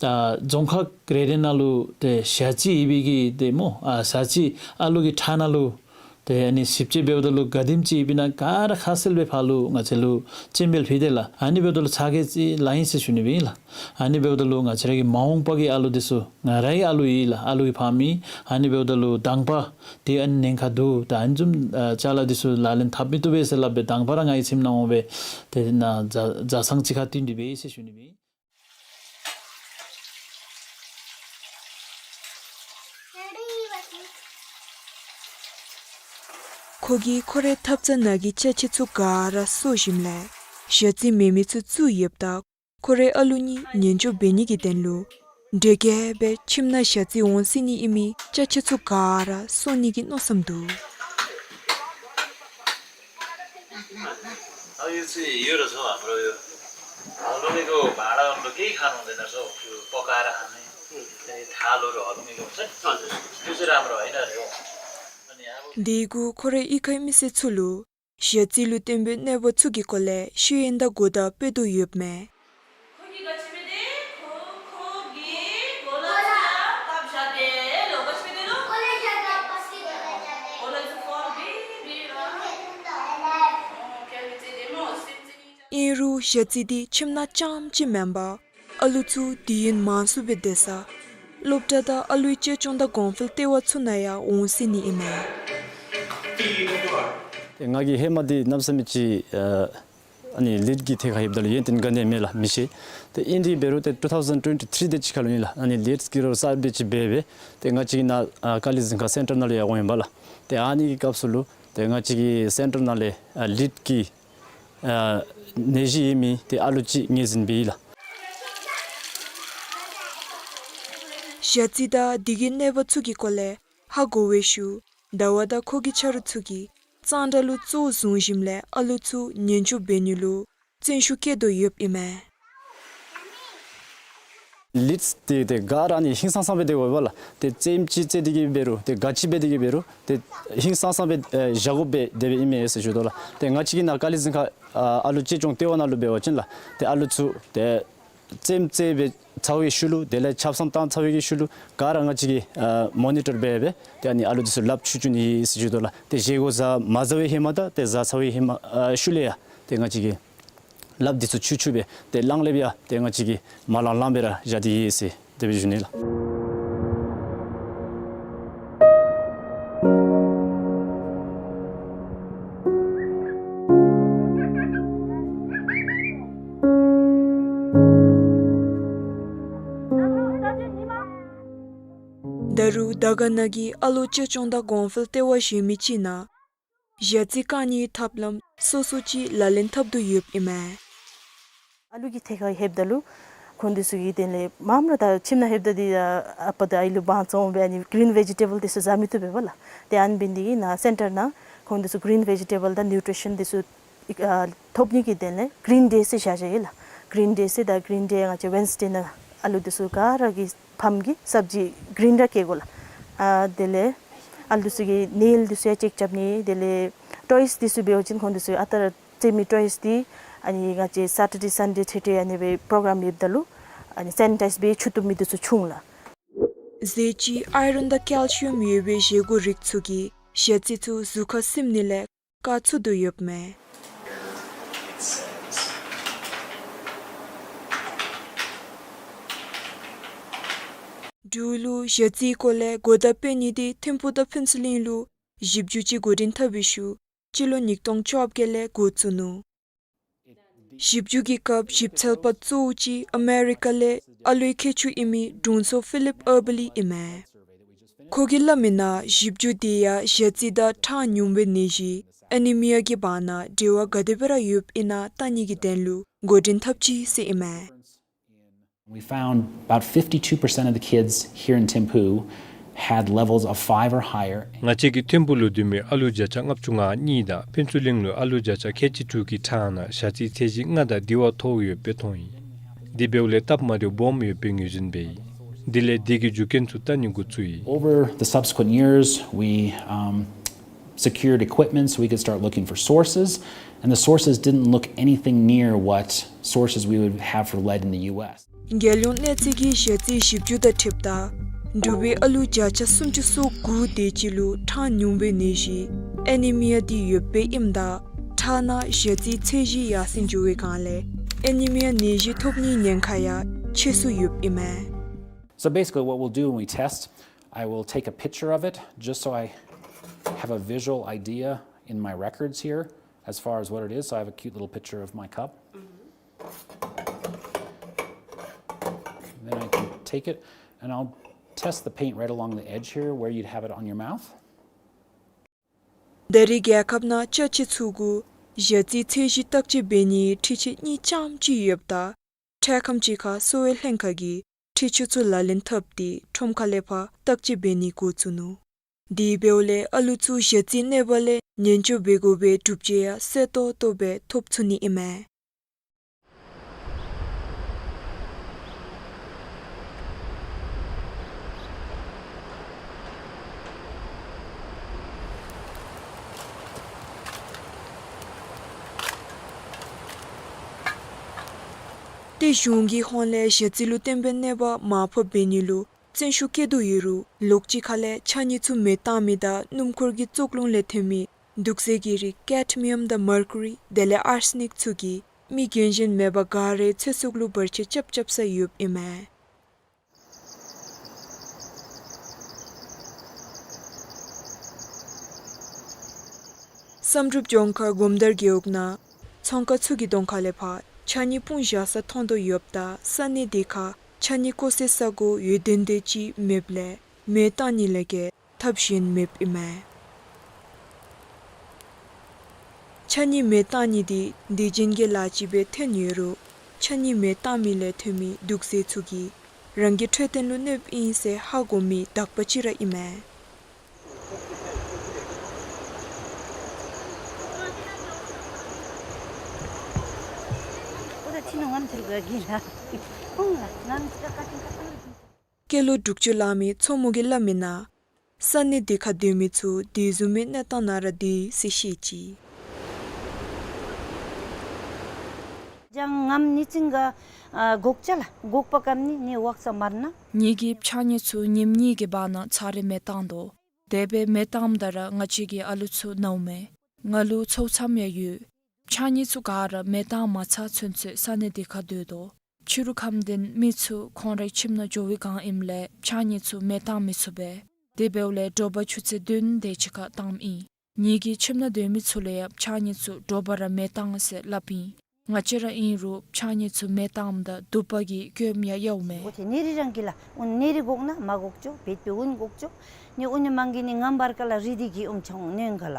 ད་རྫོང་ཁག་རེ་རེ་ནང་ལུ་ཏེ་ཞ་རྩི་ཡོད་པའི་གི་ཏེ་སྨོ་ཨ་ཞ་རྩི་ཨ་ལུ་གི་ཁྲག་ནང་ལུ་ཏེ་ཨ་ནི་ཞིབ་དཔྱད་འབདཝ་ད་ལུ་ག་དེམ་ཅིག་ཡོདཔ་ཨིན་ན་ག་ར་ཁ་གསལ་སྦེ་ཕར་ལུ་ང་བཅས་ལུ་སྤྱན་འབུལ་ཕུལ་ཏེ་ལགས། ཨ་ནི་འབདཝ་ད་ལུ་ཚ་གྱང་ཅིག་ལང་ཡི་ཟེར་ཞུ་ནི་སྦེ་ཨིན་ལགས། ཨ་ནི་འབདཝ་ད་ལུ་ང་བཅས་ར་གི་མ་འོངས་པ་གི་ཨ་ལུ་འདི་ཚུ་ང་རའི་ཨ་ལུ་ཨིན་ལགས། ཨ་ལུ་གི་ཕམ་ཨིན། ཨ་ནི་འབདཝ་ད་ལུ་དང་པ་ཏེ་ཨ་ནི་ཉེན་ཁ་འདུག། ད་ཨ་ནི་བཟུམ་ཨ་ཅ་ལ་འདི་ཚུ་ལག་ལེན་འཐབ་མི་བཏུབ་པས་ཟེར་སླབ་སྦེ་དང་པ་ར་ངེའི་ཁྱིམ་ནང་འོང་སྦེ་ཏེ་ནཱ་བཟའ་བཟའ་ཚང་གཅིག་ཁར་བསྟུན་ཏེ་འབད་ཡི་ཟེར་ཞུ་ནི་སྦེ་ཨིན། ཁོ་གིས་ཁོ་རའི་ཐབ་ཚང་ནང་གི་ཅ་ཆས་ཚུ་ག་ར་གསོ་ཞིནམ་ལས་ཞ་རྩི་མེད་མི་ཚུ་བཙུགས་ཡོདཔ་ད་ཁོ་རའི་ཨ་ལུ་གཉིས་ཉེན་སྐྱོབ་འབད་ནི་གི་དོན་ལུ་འདྲེ་རྒྱལ་སྦེ་ཁྱིམ་ནང་ཞ་རྩི་འོང་སྲིད་ནི་ཨིན་མི་ཅ་ཆས་ཚུ་ག་ར་གསོ་ནི་གི་མནོ་བསམ་འདུག། यो चाहिँ यो रहेछ हाम्रो यो हलुङ्गेको भाँडाहरू केही खानु हुँदैन रहेछ हौ, त्यो पकाएर खाने। त्यही थालहरू हलुङ्गेको हुन्छ नि, त्यो चाहिँ राम्रो होइन अरे हौ। अनि अब འདི་གུ་ཁོ་རའི་གཡུས་ཁའི་མི་སེར་ཚུ་ལུ་ཞ་རྩི་ལུ་བརྟེན་པའི་གནོད་པ་ཚུ་གི་སྐོར་ལས་ཤེས་ཡོན་དང་གོ་བརྡ་སྤེལ་དོ་ཡོདཔ་མས། ཨིན་རུང་ཞ་རྩི་འདི་ཁྱིམ་ནང་རྐྱངམ་ཅིག་མེན་པར་ཨ་ལུ་ཚུ་དུས་ཡུན་མང་སུ་སྦེ་སྡོད་ས་སློབ་གྲྭ་དང་ཨ་ལུའི་གཅེས་སྐྱོང་དང་གོང་འཕེལ་ལྟེ་བ་ཚུ་ནང་ཡང་འོང་སྲིད་ནི་ཨིན་མས། ཏེ་ང་གིས་ཧེ་མ་འདི་གནམ་མེད་ས་མེད་ཅིག་ཨ་ཨ་ནི་ལིཌ་ཀྱི་ཐད་ཁར་ལྷོདཔ་ད་ལུ་ཡོན་ཏན་ག་ནི་ཡང་མེད་ལགས། མི་ཤེས། ཏེ་ཨིན་རུང་འབད་རུང་ཏེ་two thousand twenty three དེ་ཅིག་ཁར་ལུ་ཨིན་ལགས། ཨ་ནི་ལིཌ་ཀྱི་རོགས་གསརཔ་དེ་ཅིག་འབད་སྦེ་ཏེ་ང་བཅས་ཀྱི་ནཱ་ཨ་དཀའ་ལས་གཟིགས་ཁང་སེན་ཊར་ནང་ལུ་ཡང་འོང་ཡི་པ་ལགས། ཏེ་ཨ་ནི་གི་སྐབས་སུ་ལུ་ཏེ་ང་བཅས་ཀྱི་སེན་ཊར་ནང་ལས་ཨ་ལིཌ་ཀྱི་ཨ་ནད་གཞི་ཡོད་མི་ཏེ་ཨ་ལུ་ཅིག་ངོས་འཛིན་འབད་ཡི་ལགས། ཞ་རྩི་དང་འདི་གི་གནོད་པ་ཚུ་གི་སྐོར་ལས་ཧ་གོ་བའི་ཤུལ་ཟླ་བ་དང་ཁོ་གི་ཆ་རོགས་ཚུ་གིས་གཙང་སྦྲ་ལུ་གཙོ་བོ་བཟུང་ཞིནམ་ལས་ཨ་ལུ་ཚུ་ཉེན་བཅོལ་འབད་ནི་ལུ་བརྩོན་ཤུགས་བསྐྱེད་དོ་ཡོདཔ་ཨིན་མས། ལིཌ་འདི་ཏེ་ག་ར་ཨ་ནི་ཧིང་སངས་སངས་སྦེ་སྡོད་དགོ་པས་ལགས། ཏེ་རྩེདམོ་ཅིག་རྩེ་སྟེ་གི་འབད་རུང་ཏེ་ག་ཅི་འབད་དེ་གི་འབད་རུང་ཏེ་ཧིང་སངས་སངས་སྦེ་ཨེ་བཞག་དགོཔ་སྦེ་དེ་སྦེ་ཨིན་མས་ཟེར་ཞུ་དོ་ལགས། ཏེ་ང་བཅས་ཀྱི་ནཱ་དཀའ་ལས་གཟིགས་ཁང་ཨ་ཨ་ལུ་གཅེས་སྐྱོང་ལྟེ་བ་ནང་ལུ་འབད་བ་ཅིན་ལགས། ཏེ་ཨ་ལུ་ཚུ་ཏེ་རྩེདམོ་རྩེ་སྦེ་ཚར་བའི་ཤུལ་ལུ་དེ་ལས་ཆབ་གསང་བཏང་ཚར་བའི་གི་ཤུལ་ལུ་ག་ར་ང་བཅས་ཀྱིས་ཨ་མོ་ནི་ཊར་འབད་སྦེ་ཏེ་ཨ་ནི་ཨ་ལུ་འདི་ཚུ་ལགཔ་འཁྱུ་འཁྱུ་ནི་ཨིན་ཟེར་ཞུ་དོ་ལགས། ཏེ་བཞེས་སྒོ་བཟའ་མ་བཟའ་བའི་ཧེ་མ་དང་ཏེ་བཟའ་ཚར་བའི་ཧེ་མ་ཨ་ཤུལ་ལས་ཡང་ཏེ་ང་བཅས་ཀྱིས་ལགཔ་འདི་ཚུ་འཁྱུ་འཁྱུ་སྦེ་ཏེ་གླང་ལེབ་ཡང་ཏེ་ང་བཅས་ཀྱིས་མ་ལང་ལང་སྦེ་ར་བཞག་སྟེ་ཡོད་ཟེར་དེ་སྦེ་ཞུ་ནི་ལགས། ད་རུང་དར་དཀར་ན་གི་ཨ་ལོ་གཅེས་སྐྱོང་དང་གོང་འཕེལ་ལྟེ་བ་གཞན་མི་ཅིག་ནང་ཞ་རྩི་བཀག་ནིའི་ཐབས་ལམ་སོ་སོ་ཅིག་ལག་ལེན་འཐབ་དོ་ཡོདཔ་ཨིན་མས། ཨ་ལུ་གི་ཐད་ཁར་ལྷོདཔ་ད་ལུ་ཁོང་འདི་ཚུ་གི་དོན་ལས་མངམ་ར་ད་ཁྱིམ་ནང་ལྷོདཔ་ད་འདི་ཨ་པ་དང་ཨའི་ལུ་དབང་བཙོང་སྦེ་ཨ་ནི་གི་རིན་ཝེ་ཇི་ཊེ་བཱལ་འདི་ཚུ་བཟའ་མི་བཏུབ་པས་པ་ལགས། ཏེ་ཨ་ནི་འབད་ནི་འདི་གིས་ནཱ་སེན་ཊར་ནང་ཁོང་འདི་ཚུ་གི་རིན་ཝེ་ཇི་ཊེ་བཱལ་དང་ནིའུ་ཊི་རི་ཤཱན་འདི་ཚུ་ཨ་ཐོབ་ནི་གི་དོན་ལས་གི་རིན་ཌེ་ཟེར་བཞག་བཞགཔ་ཨིན་ལགས། གི་རིན་ཌེ་ཟེར་ད་གི་རིན་ཌེ་ང་བཅས་ཝེན་སི་ཌེ་ནང་ཨ་ལུ་འདི་ཚུ་ག་ར་གི་ཕམ་གིས་སབ་ཇི་གི་རིན་ར་བཀལ་དགོ་ལགས། ཨ་དེ་ལས་ཨ་ལུ་འདི་ཚུ་གི་ནེལ་འདི་ཚུ་ཡང་ཅེཀ་རྐྱབ་ནི། དེ་ལས་ཊོའིས་འདི་ཚུ་འབད་བ་ཅིན་ཁོང་འདི་ཚུ་ཨ་རྟག་ར་རྩེད་མི་ཊོའིས་འདི་ཨ་ནི་ང་བཅས་སེ་ཊར་ཌེ་སན་ཌེ་ཐེ་ཐེ་ཨ་ནི་སྦེ་པོ་རོ་གརམ་ཡོདཔ་ད་ལུ་ཨ་ནི་སེ་ནི་ཊའིཛ་འབད་འཁྱུ་བཏུབ་མི་འདི་ཚུ་བྱུང་ལགས། ཟས་ཅིག་ཨའི་རོན་དང་ཀེལ་ཤི་ཡམ་ཡོད་པའི་བཞེས་སྒོ་རིགས་ཚུ་གིས་ཞ་རྩི་ཚུ་གཟུགས་ཁར་སིམ་ནི་ལས་བཀག་ཚུགས་དོ་ཡོདཔ་མས། འབྲུག་ལུ་ཞ་རྩིའི་སྐོར་ལས་གོ་བརྡ་སྤེལ་ནི་འདི་ཐིམ་ཕུག་དང་ཕུན་ཚོགས་གླིང་ལུ་ཞིབ་འཇུག་ཅིག་འགོ་འདྲེན་འཐབ་པའི་ཤུལ་སྤྱི་ལོ་ཉིས་སྟོང་བཅོ་བརྒྱད་ལས་འགོ་བཙུགས་ནུག། ཞིབ་འཇུག་གི་སྐབས་ཞིབ་འཚོལ་པ་གཙོ་བོ་ཅིག་ཨ་མེ་རི་ཀ་ལས་ཨ་ལོའི་མཁས་མཆོག་ཨིན་མི་དྲུང་འཚོ་ཕི་ལིབ་ཨར་བ་ལི་ཨིན་མས། ཁོ་གིས་སླབ་མིའི་ནང་ཞིབ་འཇུག་འདི་ཡང་ཞ་རྩི་དང་ཁྲག་ཉུང་བའི་ནད་གཞི་ཨེ་ནི་མི་ཡ་གི་བར་ན་འབྲེལ་བ་ག་དེ་སྦེ་ར་ཡོདཔ་ཨིན་ན་བལྟ་ནི་གི་དོན་ལུ་འགོ་འདྲེན་འཐབ་ཅི་ཟེར་ཨིན་མས། We found about fifty-two percent of the kids here in Thimphu had levels of five or higher. ང་བཅས་ཀྱི་ཐིམ་ཕུག་ལུ་སྡོད་མི་ཨ་ལུ་བརྒྱ་ཆ་ལྔ་བཅུ་ང་གཉིས་དང་ཕུན་ཚོགས་གླིང་ལུ་ཨ་ལུ་བརྒྱ་ཆ་ཁལ་གཅིག་དྲུག་གི་ཁྲག་ནང་ཞ་རྩིའི་ཚད་གཞི་ལྔ་དང་འདི་བ་མཐོ་ཡོདཔ་སྦེ་མཐོང་ཡི། འདི་འབདཝ་ལས་སྟབས་མ་བདེཝ་སྦོམ་ཡོདཔ་སྦེ་ངོས་འཛིན་འབད་ཡི། དེ་ལས་འདི་གི་རྒྱུ་རྐྱེན་ཚུ་བལྟ་ནི་འགོ་བཙུགས་ཡི། Over the subsequent years, we, um, secured equipment so we could start looking for sources, and the sources didn't look anything near what sources we would have for lead in the U S. རྒྱལ་ཡོངས་གནས་ཚད་ཀྱི་ཞ་རྩིའི་ཞིབ་འཇུག་དང་འཁྲིལཝ་ད་འབྲུག་པའི་ཨ་ལུ་བརྒྱ་ཆ་སུམ་ཅུ་སོ་དགུ་དེ་ཅིག་ལུ་ཁྲག་ཉུང་བའི་ནད་གཞི་ཨེ་ནི་མི་ཡ་འདི་ཡོདཔ་ཨིནམ་ད་ཁྲག་ནང་ཞ་རྩིའི་ཚད་གཞི་ཡར་སེང་འགྱོ་བའི་སྒང་ལས་ཨེ་ནི་མི་ཡ་ནད་གཞི་ཐོབ་ནིའི་ཉེན་ཁ་ཡང་ཆེ་སུ་ཡོདཔ་ཨིན་མས། So basically what we'll do when we test, I will take a picture of it just so I have a visual idea in my records here as far as what it is. So I have a cute little picture of my cup. Then I can take it and I'll test the paint right along the edge here where you'd have it on your mouth. ད་རེས་རྒྱལ་ཁབ་ནང་ཅ་ཆས་ཚུ་གུ་ཞ་རྩིའི་ཚད་གཞི་བརྟག་དཔྱད་འབད་ནིའི་འཕྲུལ་ཆས་གཉིས་ཙམ་ཅིག་ཡོདཔ་ད་འཕྲལ་ཁམས་ཅིག་ཁར་གསོ་བའི་ལྷན་ཁག་གིས་འཕྲུལ་ཆས་ཚུ་ལག་ལེན་འཐབ་སྟེ་ཁྲོམ་ཁ་ལས་ཕར་བརྟག་དཔྱད་འབད་ནི་འགོ་བཙུགས་ནུག། དེ་འབདཝ་ལས་ཨ་ལུ་ཚུ་ཞ་རྩིའི་གནོད་པ་ལས་ཉེན་བཅོལ་འབད་དགོ་པའི་སྒྲུབ་བྱེད་ཡང་གསལ་ཏོག་ཏོ་སྦེ་ཐོབ་ཚུགས་ནི་ཨིན་མས། ཏེ་གཞུང་གི་ཧོངས་ལས་ཞ་རྩི་ལུ་བརྟེན་པའི་གནོད་པ་མར་ཕབ་འབད་ནི་ལུ་བརྩོན་ཤུགས་བསྐྱེད་དོ་ཡོད་རུང་ལོགས་གཅིག་ཁ་ལས་ཕྱགས་སྙིགས་ཚུ་མེ་བཏང་མི་དང་སྣུམ་འཁོར་གྱི་བཙོག་རླུང་ལས་ཐོན་མི་དུག་རྫས་ཀྱི་རིགས་ཀེཌ་མི་ཡམ་དང་མར་ཀུ་རི་དེ་ལས་ཨར་སི་ནིཀ་ཚུ་གིས་མི་རྒན་གཞོན་མེད་པར་ག་རའི་ཚེ་སྲོག་ལུ་བར་ཆད་རྐྱབ་རྐྱབ་ས་ཡོདཔ་ཨིན་མས། བསམ་གྲུབ་ལྗོངས་མཁར་སྒོམ་དར་རྒེད་འོག་ནང་ཚོང་ཁང་ཚུ་གི་གདོང་ཁ་ལས་ཕར་ཕྱགས་སྙིགས་སྤུངས་བཞག་ས་མཐོང་དོ་ཡོདཔ་ད་ས་གནས་དེ་ཁར་ཕྱགས་སྙིགས་བཀོ་སའི་ས་གོ་ཡོད་དོན་དོན་ཅིག་མེདཔ་ལས་མེ་བཏང་ནི་ལས་བརྒལ་ཐབས་གཞན་མེདཔ་ཨིན་མས། ཕྱགས་སྙིགས་མེ་བཏང་ནི་འདི་སྡིག་ཅན་གྱི་ལཱ་ཅིག་སྦེ་ཐོན་ཡོད་རུང་ཕྱགས་སྙིགས་མེ་བཏང་མི་ལས་ཐོན་མི་དུག་རྫས་ཚུ་གིས་རང་གི་འཕྲོད་བསྟེན་ལུ་གནོདཔ་ཨིན་ཟེར་ཧ་གོ་མི་དག་པ་ཅིག་ར་ཨིན་མས། སྐྱེས་ལོ་དྲུག་ཅུ་ལང་མི་མཚོ་མོ་གིས་སླབ་མི་ནང་ས་གནས་དེ་ཁར་སྡོད་མི་ཚུ་དེ་བཟུམ་མའི་གནས་སྟངས་ནང་ར་སྡོད་ཡི་ཟེར་བཤད་ཅི། ལྗང་ངམ་ནི་ཙིང་ག་ཨ་གོག་ཅ་ལ་གོག་པ་ཀམ་ནི་ནི་ཝག་ས་མར་ན། ངེ་གི་ཕྱགས་སྙིགས་ཚུ་ཉིནམ་གཉིས་ཀྱི་བར་ན་ཚར་རེ་མེ་བཏང་དོ། དེ་སྦེ་མེ་བཏངམ་ད་ར་ང་བཅས་ཀྱི་ཨ་ལུ་ཚུ་ནཝ་མས། ང་ལུ་ཚོགས་མཚམས་ཡང་ཡོད། ཕྱགས་སྙིགས་ཚུ་ག་ར་མེ་བཏང་མ་ཚར་ཚུན་ཚོད་ས་གནས་དེ་ཁར་སྡོད་དོ། ཕྱི་རུ་ཁམས་ལྡན་མི་ཚུ་ཁོང་རའི་ཁྱིམ་ནང་འགྱོ་བའི་བསྒང་ཨིནམ་ལས་ཕྱགས་སྙིགས་ཚུ་མེ་བཏང་མི་ཚུགས་པས། དེ་འབདཝ་ལས་དྲོ་པ་ཆུ་ཚོད་བདུན་དེ་ཅིག་ཁར་བཏངམ་ཨིན། ངེ་གི་ཁྱིམ་ནང་སྡོད་མི་ཚུ་ལུ་ཡང་ཕྱགས་སྙིགས་ཚུ་དྲོ་པ་ར་མེ་བཏང་ཟེར་སླབ་ཨིན། ང་བཅས་ར་ཨིན་རུང་ཕྱགས་སྙིགས་ཚུ་མེ་བཏངམ་ད་དུ་པ་གིས་སྐྱོནམ་ཡང་ཡོདཔ་མས། འོ་ཏེ་ནེ་རི་རང་གི་ལ་འོ་ནེ་རི་གོག་ན་མ་གོག་ཅོ་བེད་པེ་འུན་གོག་ཅོ། ནི་འུན་ནི་མང་གི་ནི་ངམ་བར་ཀ་ལ་རི་དི་གི་ཨུམ་ཆང་ནོན་ག་ལ།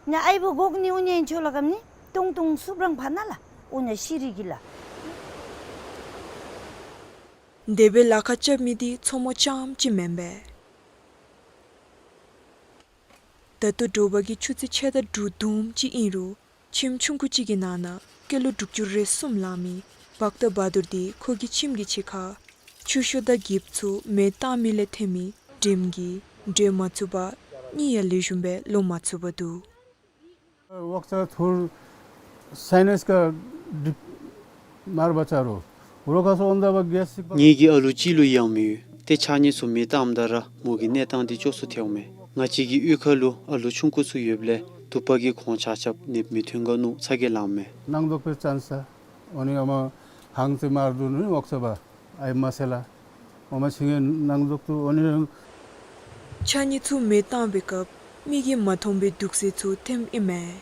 ནི་ཨའི་བུ་གོག་ནི་འུན་ནི་ཨིན་ཆོ་ལ་ཀམ་ནི་ཏུང་ཏུང་སུབ་རང་ཕ་ན་ལ་འུན་ནི་ཤི་རི་གི་ལ། དེ་སྦེ་ལཱ་ཁག་རྐྱབ་མི་འདི་མཚོ་མོ་རྐྱངམ་ཅིག་མེན་པས། ད་ལྟོ་དྲོ་པ་གི་ཆུ་ཚོད་ཕྱེད་དང་དྲུག་བརྡུངམ་ཅིག་ཨིན་རུང་ཁྱིམ་ཆུང་ཀུ་ཅིག་གི་ནང་ན་སྐྱེས་ལོ་དྲུག་ཅུ་རེ་གསུམ་ལང་མི་བཀྟ་བ་དུར་འདི་ཁོ་གི་ཁྱིམ་གྱི་ཕྱི་ཁར་ཆུ་ཤོག་དང་འགྱིབ་ཚུ་མེ་བཏང་མི་ལས་ཐོན་མི་དྲིམ་གྱིས་འགྲོལ་མ་ཚུགས་པར་གཉིད་ཡང་ལེགས་ཤོམ་སྦེ་ལོག་མ་ཚུགས་པར་འདུག། ཝག་ཚ་ཐུར་སའི་ནེས་ཀ་ཌིབ་མར་བ་ཆ་རོ། རོ་ཁ་སོ་འོན་ད་བ་གེས་སིག་པ། ངེ་གི་ཨ་ལུ་གཅིག་ལུ་ཡང་མི་ཡོད། ཏེ་ཕྱགས་སྙིགས་ཚུ་མེ་བཏངམ་ད་ར་མོ་གི་གནས་སྟངས་འདི་སྐྱོ་སུ་ཐལཝ་མས། ང་བཅས་ཀྱི་གཡུས་ཁ་ལུ་ཨ་ལུ་ཆུང་ཀུ་ཚུ་ཡོདཔ་ལས་དུ་པ་གིས་ཁོང་ཆ་ཁྱབ་ནདཔ་མི་ཐོན་ག་མནོ་ཚ་གྱང་ལངམ་མས། ནང་འཛོག་པའི་ཅན་ས་འོ་ནི་ཨ་མ་ཧང་ཚེ་མར་དུ་ནི་ཝག་ཚ་བ་ཨའི་མ་སེ་ལ། འོ་མ་ཤིང་ངེ་ནང་འཛོག་ཏུ་འོ་ནི། ཕྱགས་སྙིགས་ཚུ་མེ་བཏང་བའི་སྐབས་མིག་གིས་མ་མཐོང་བའི་དུག་རྫས་ཚུ་ཐོནམ་ཨིན་མས།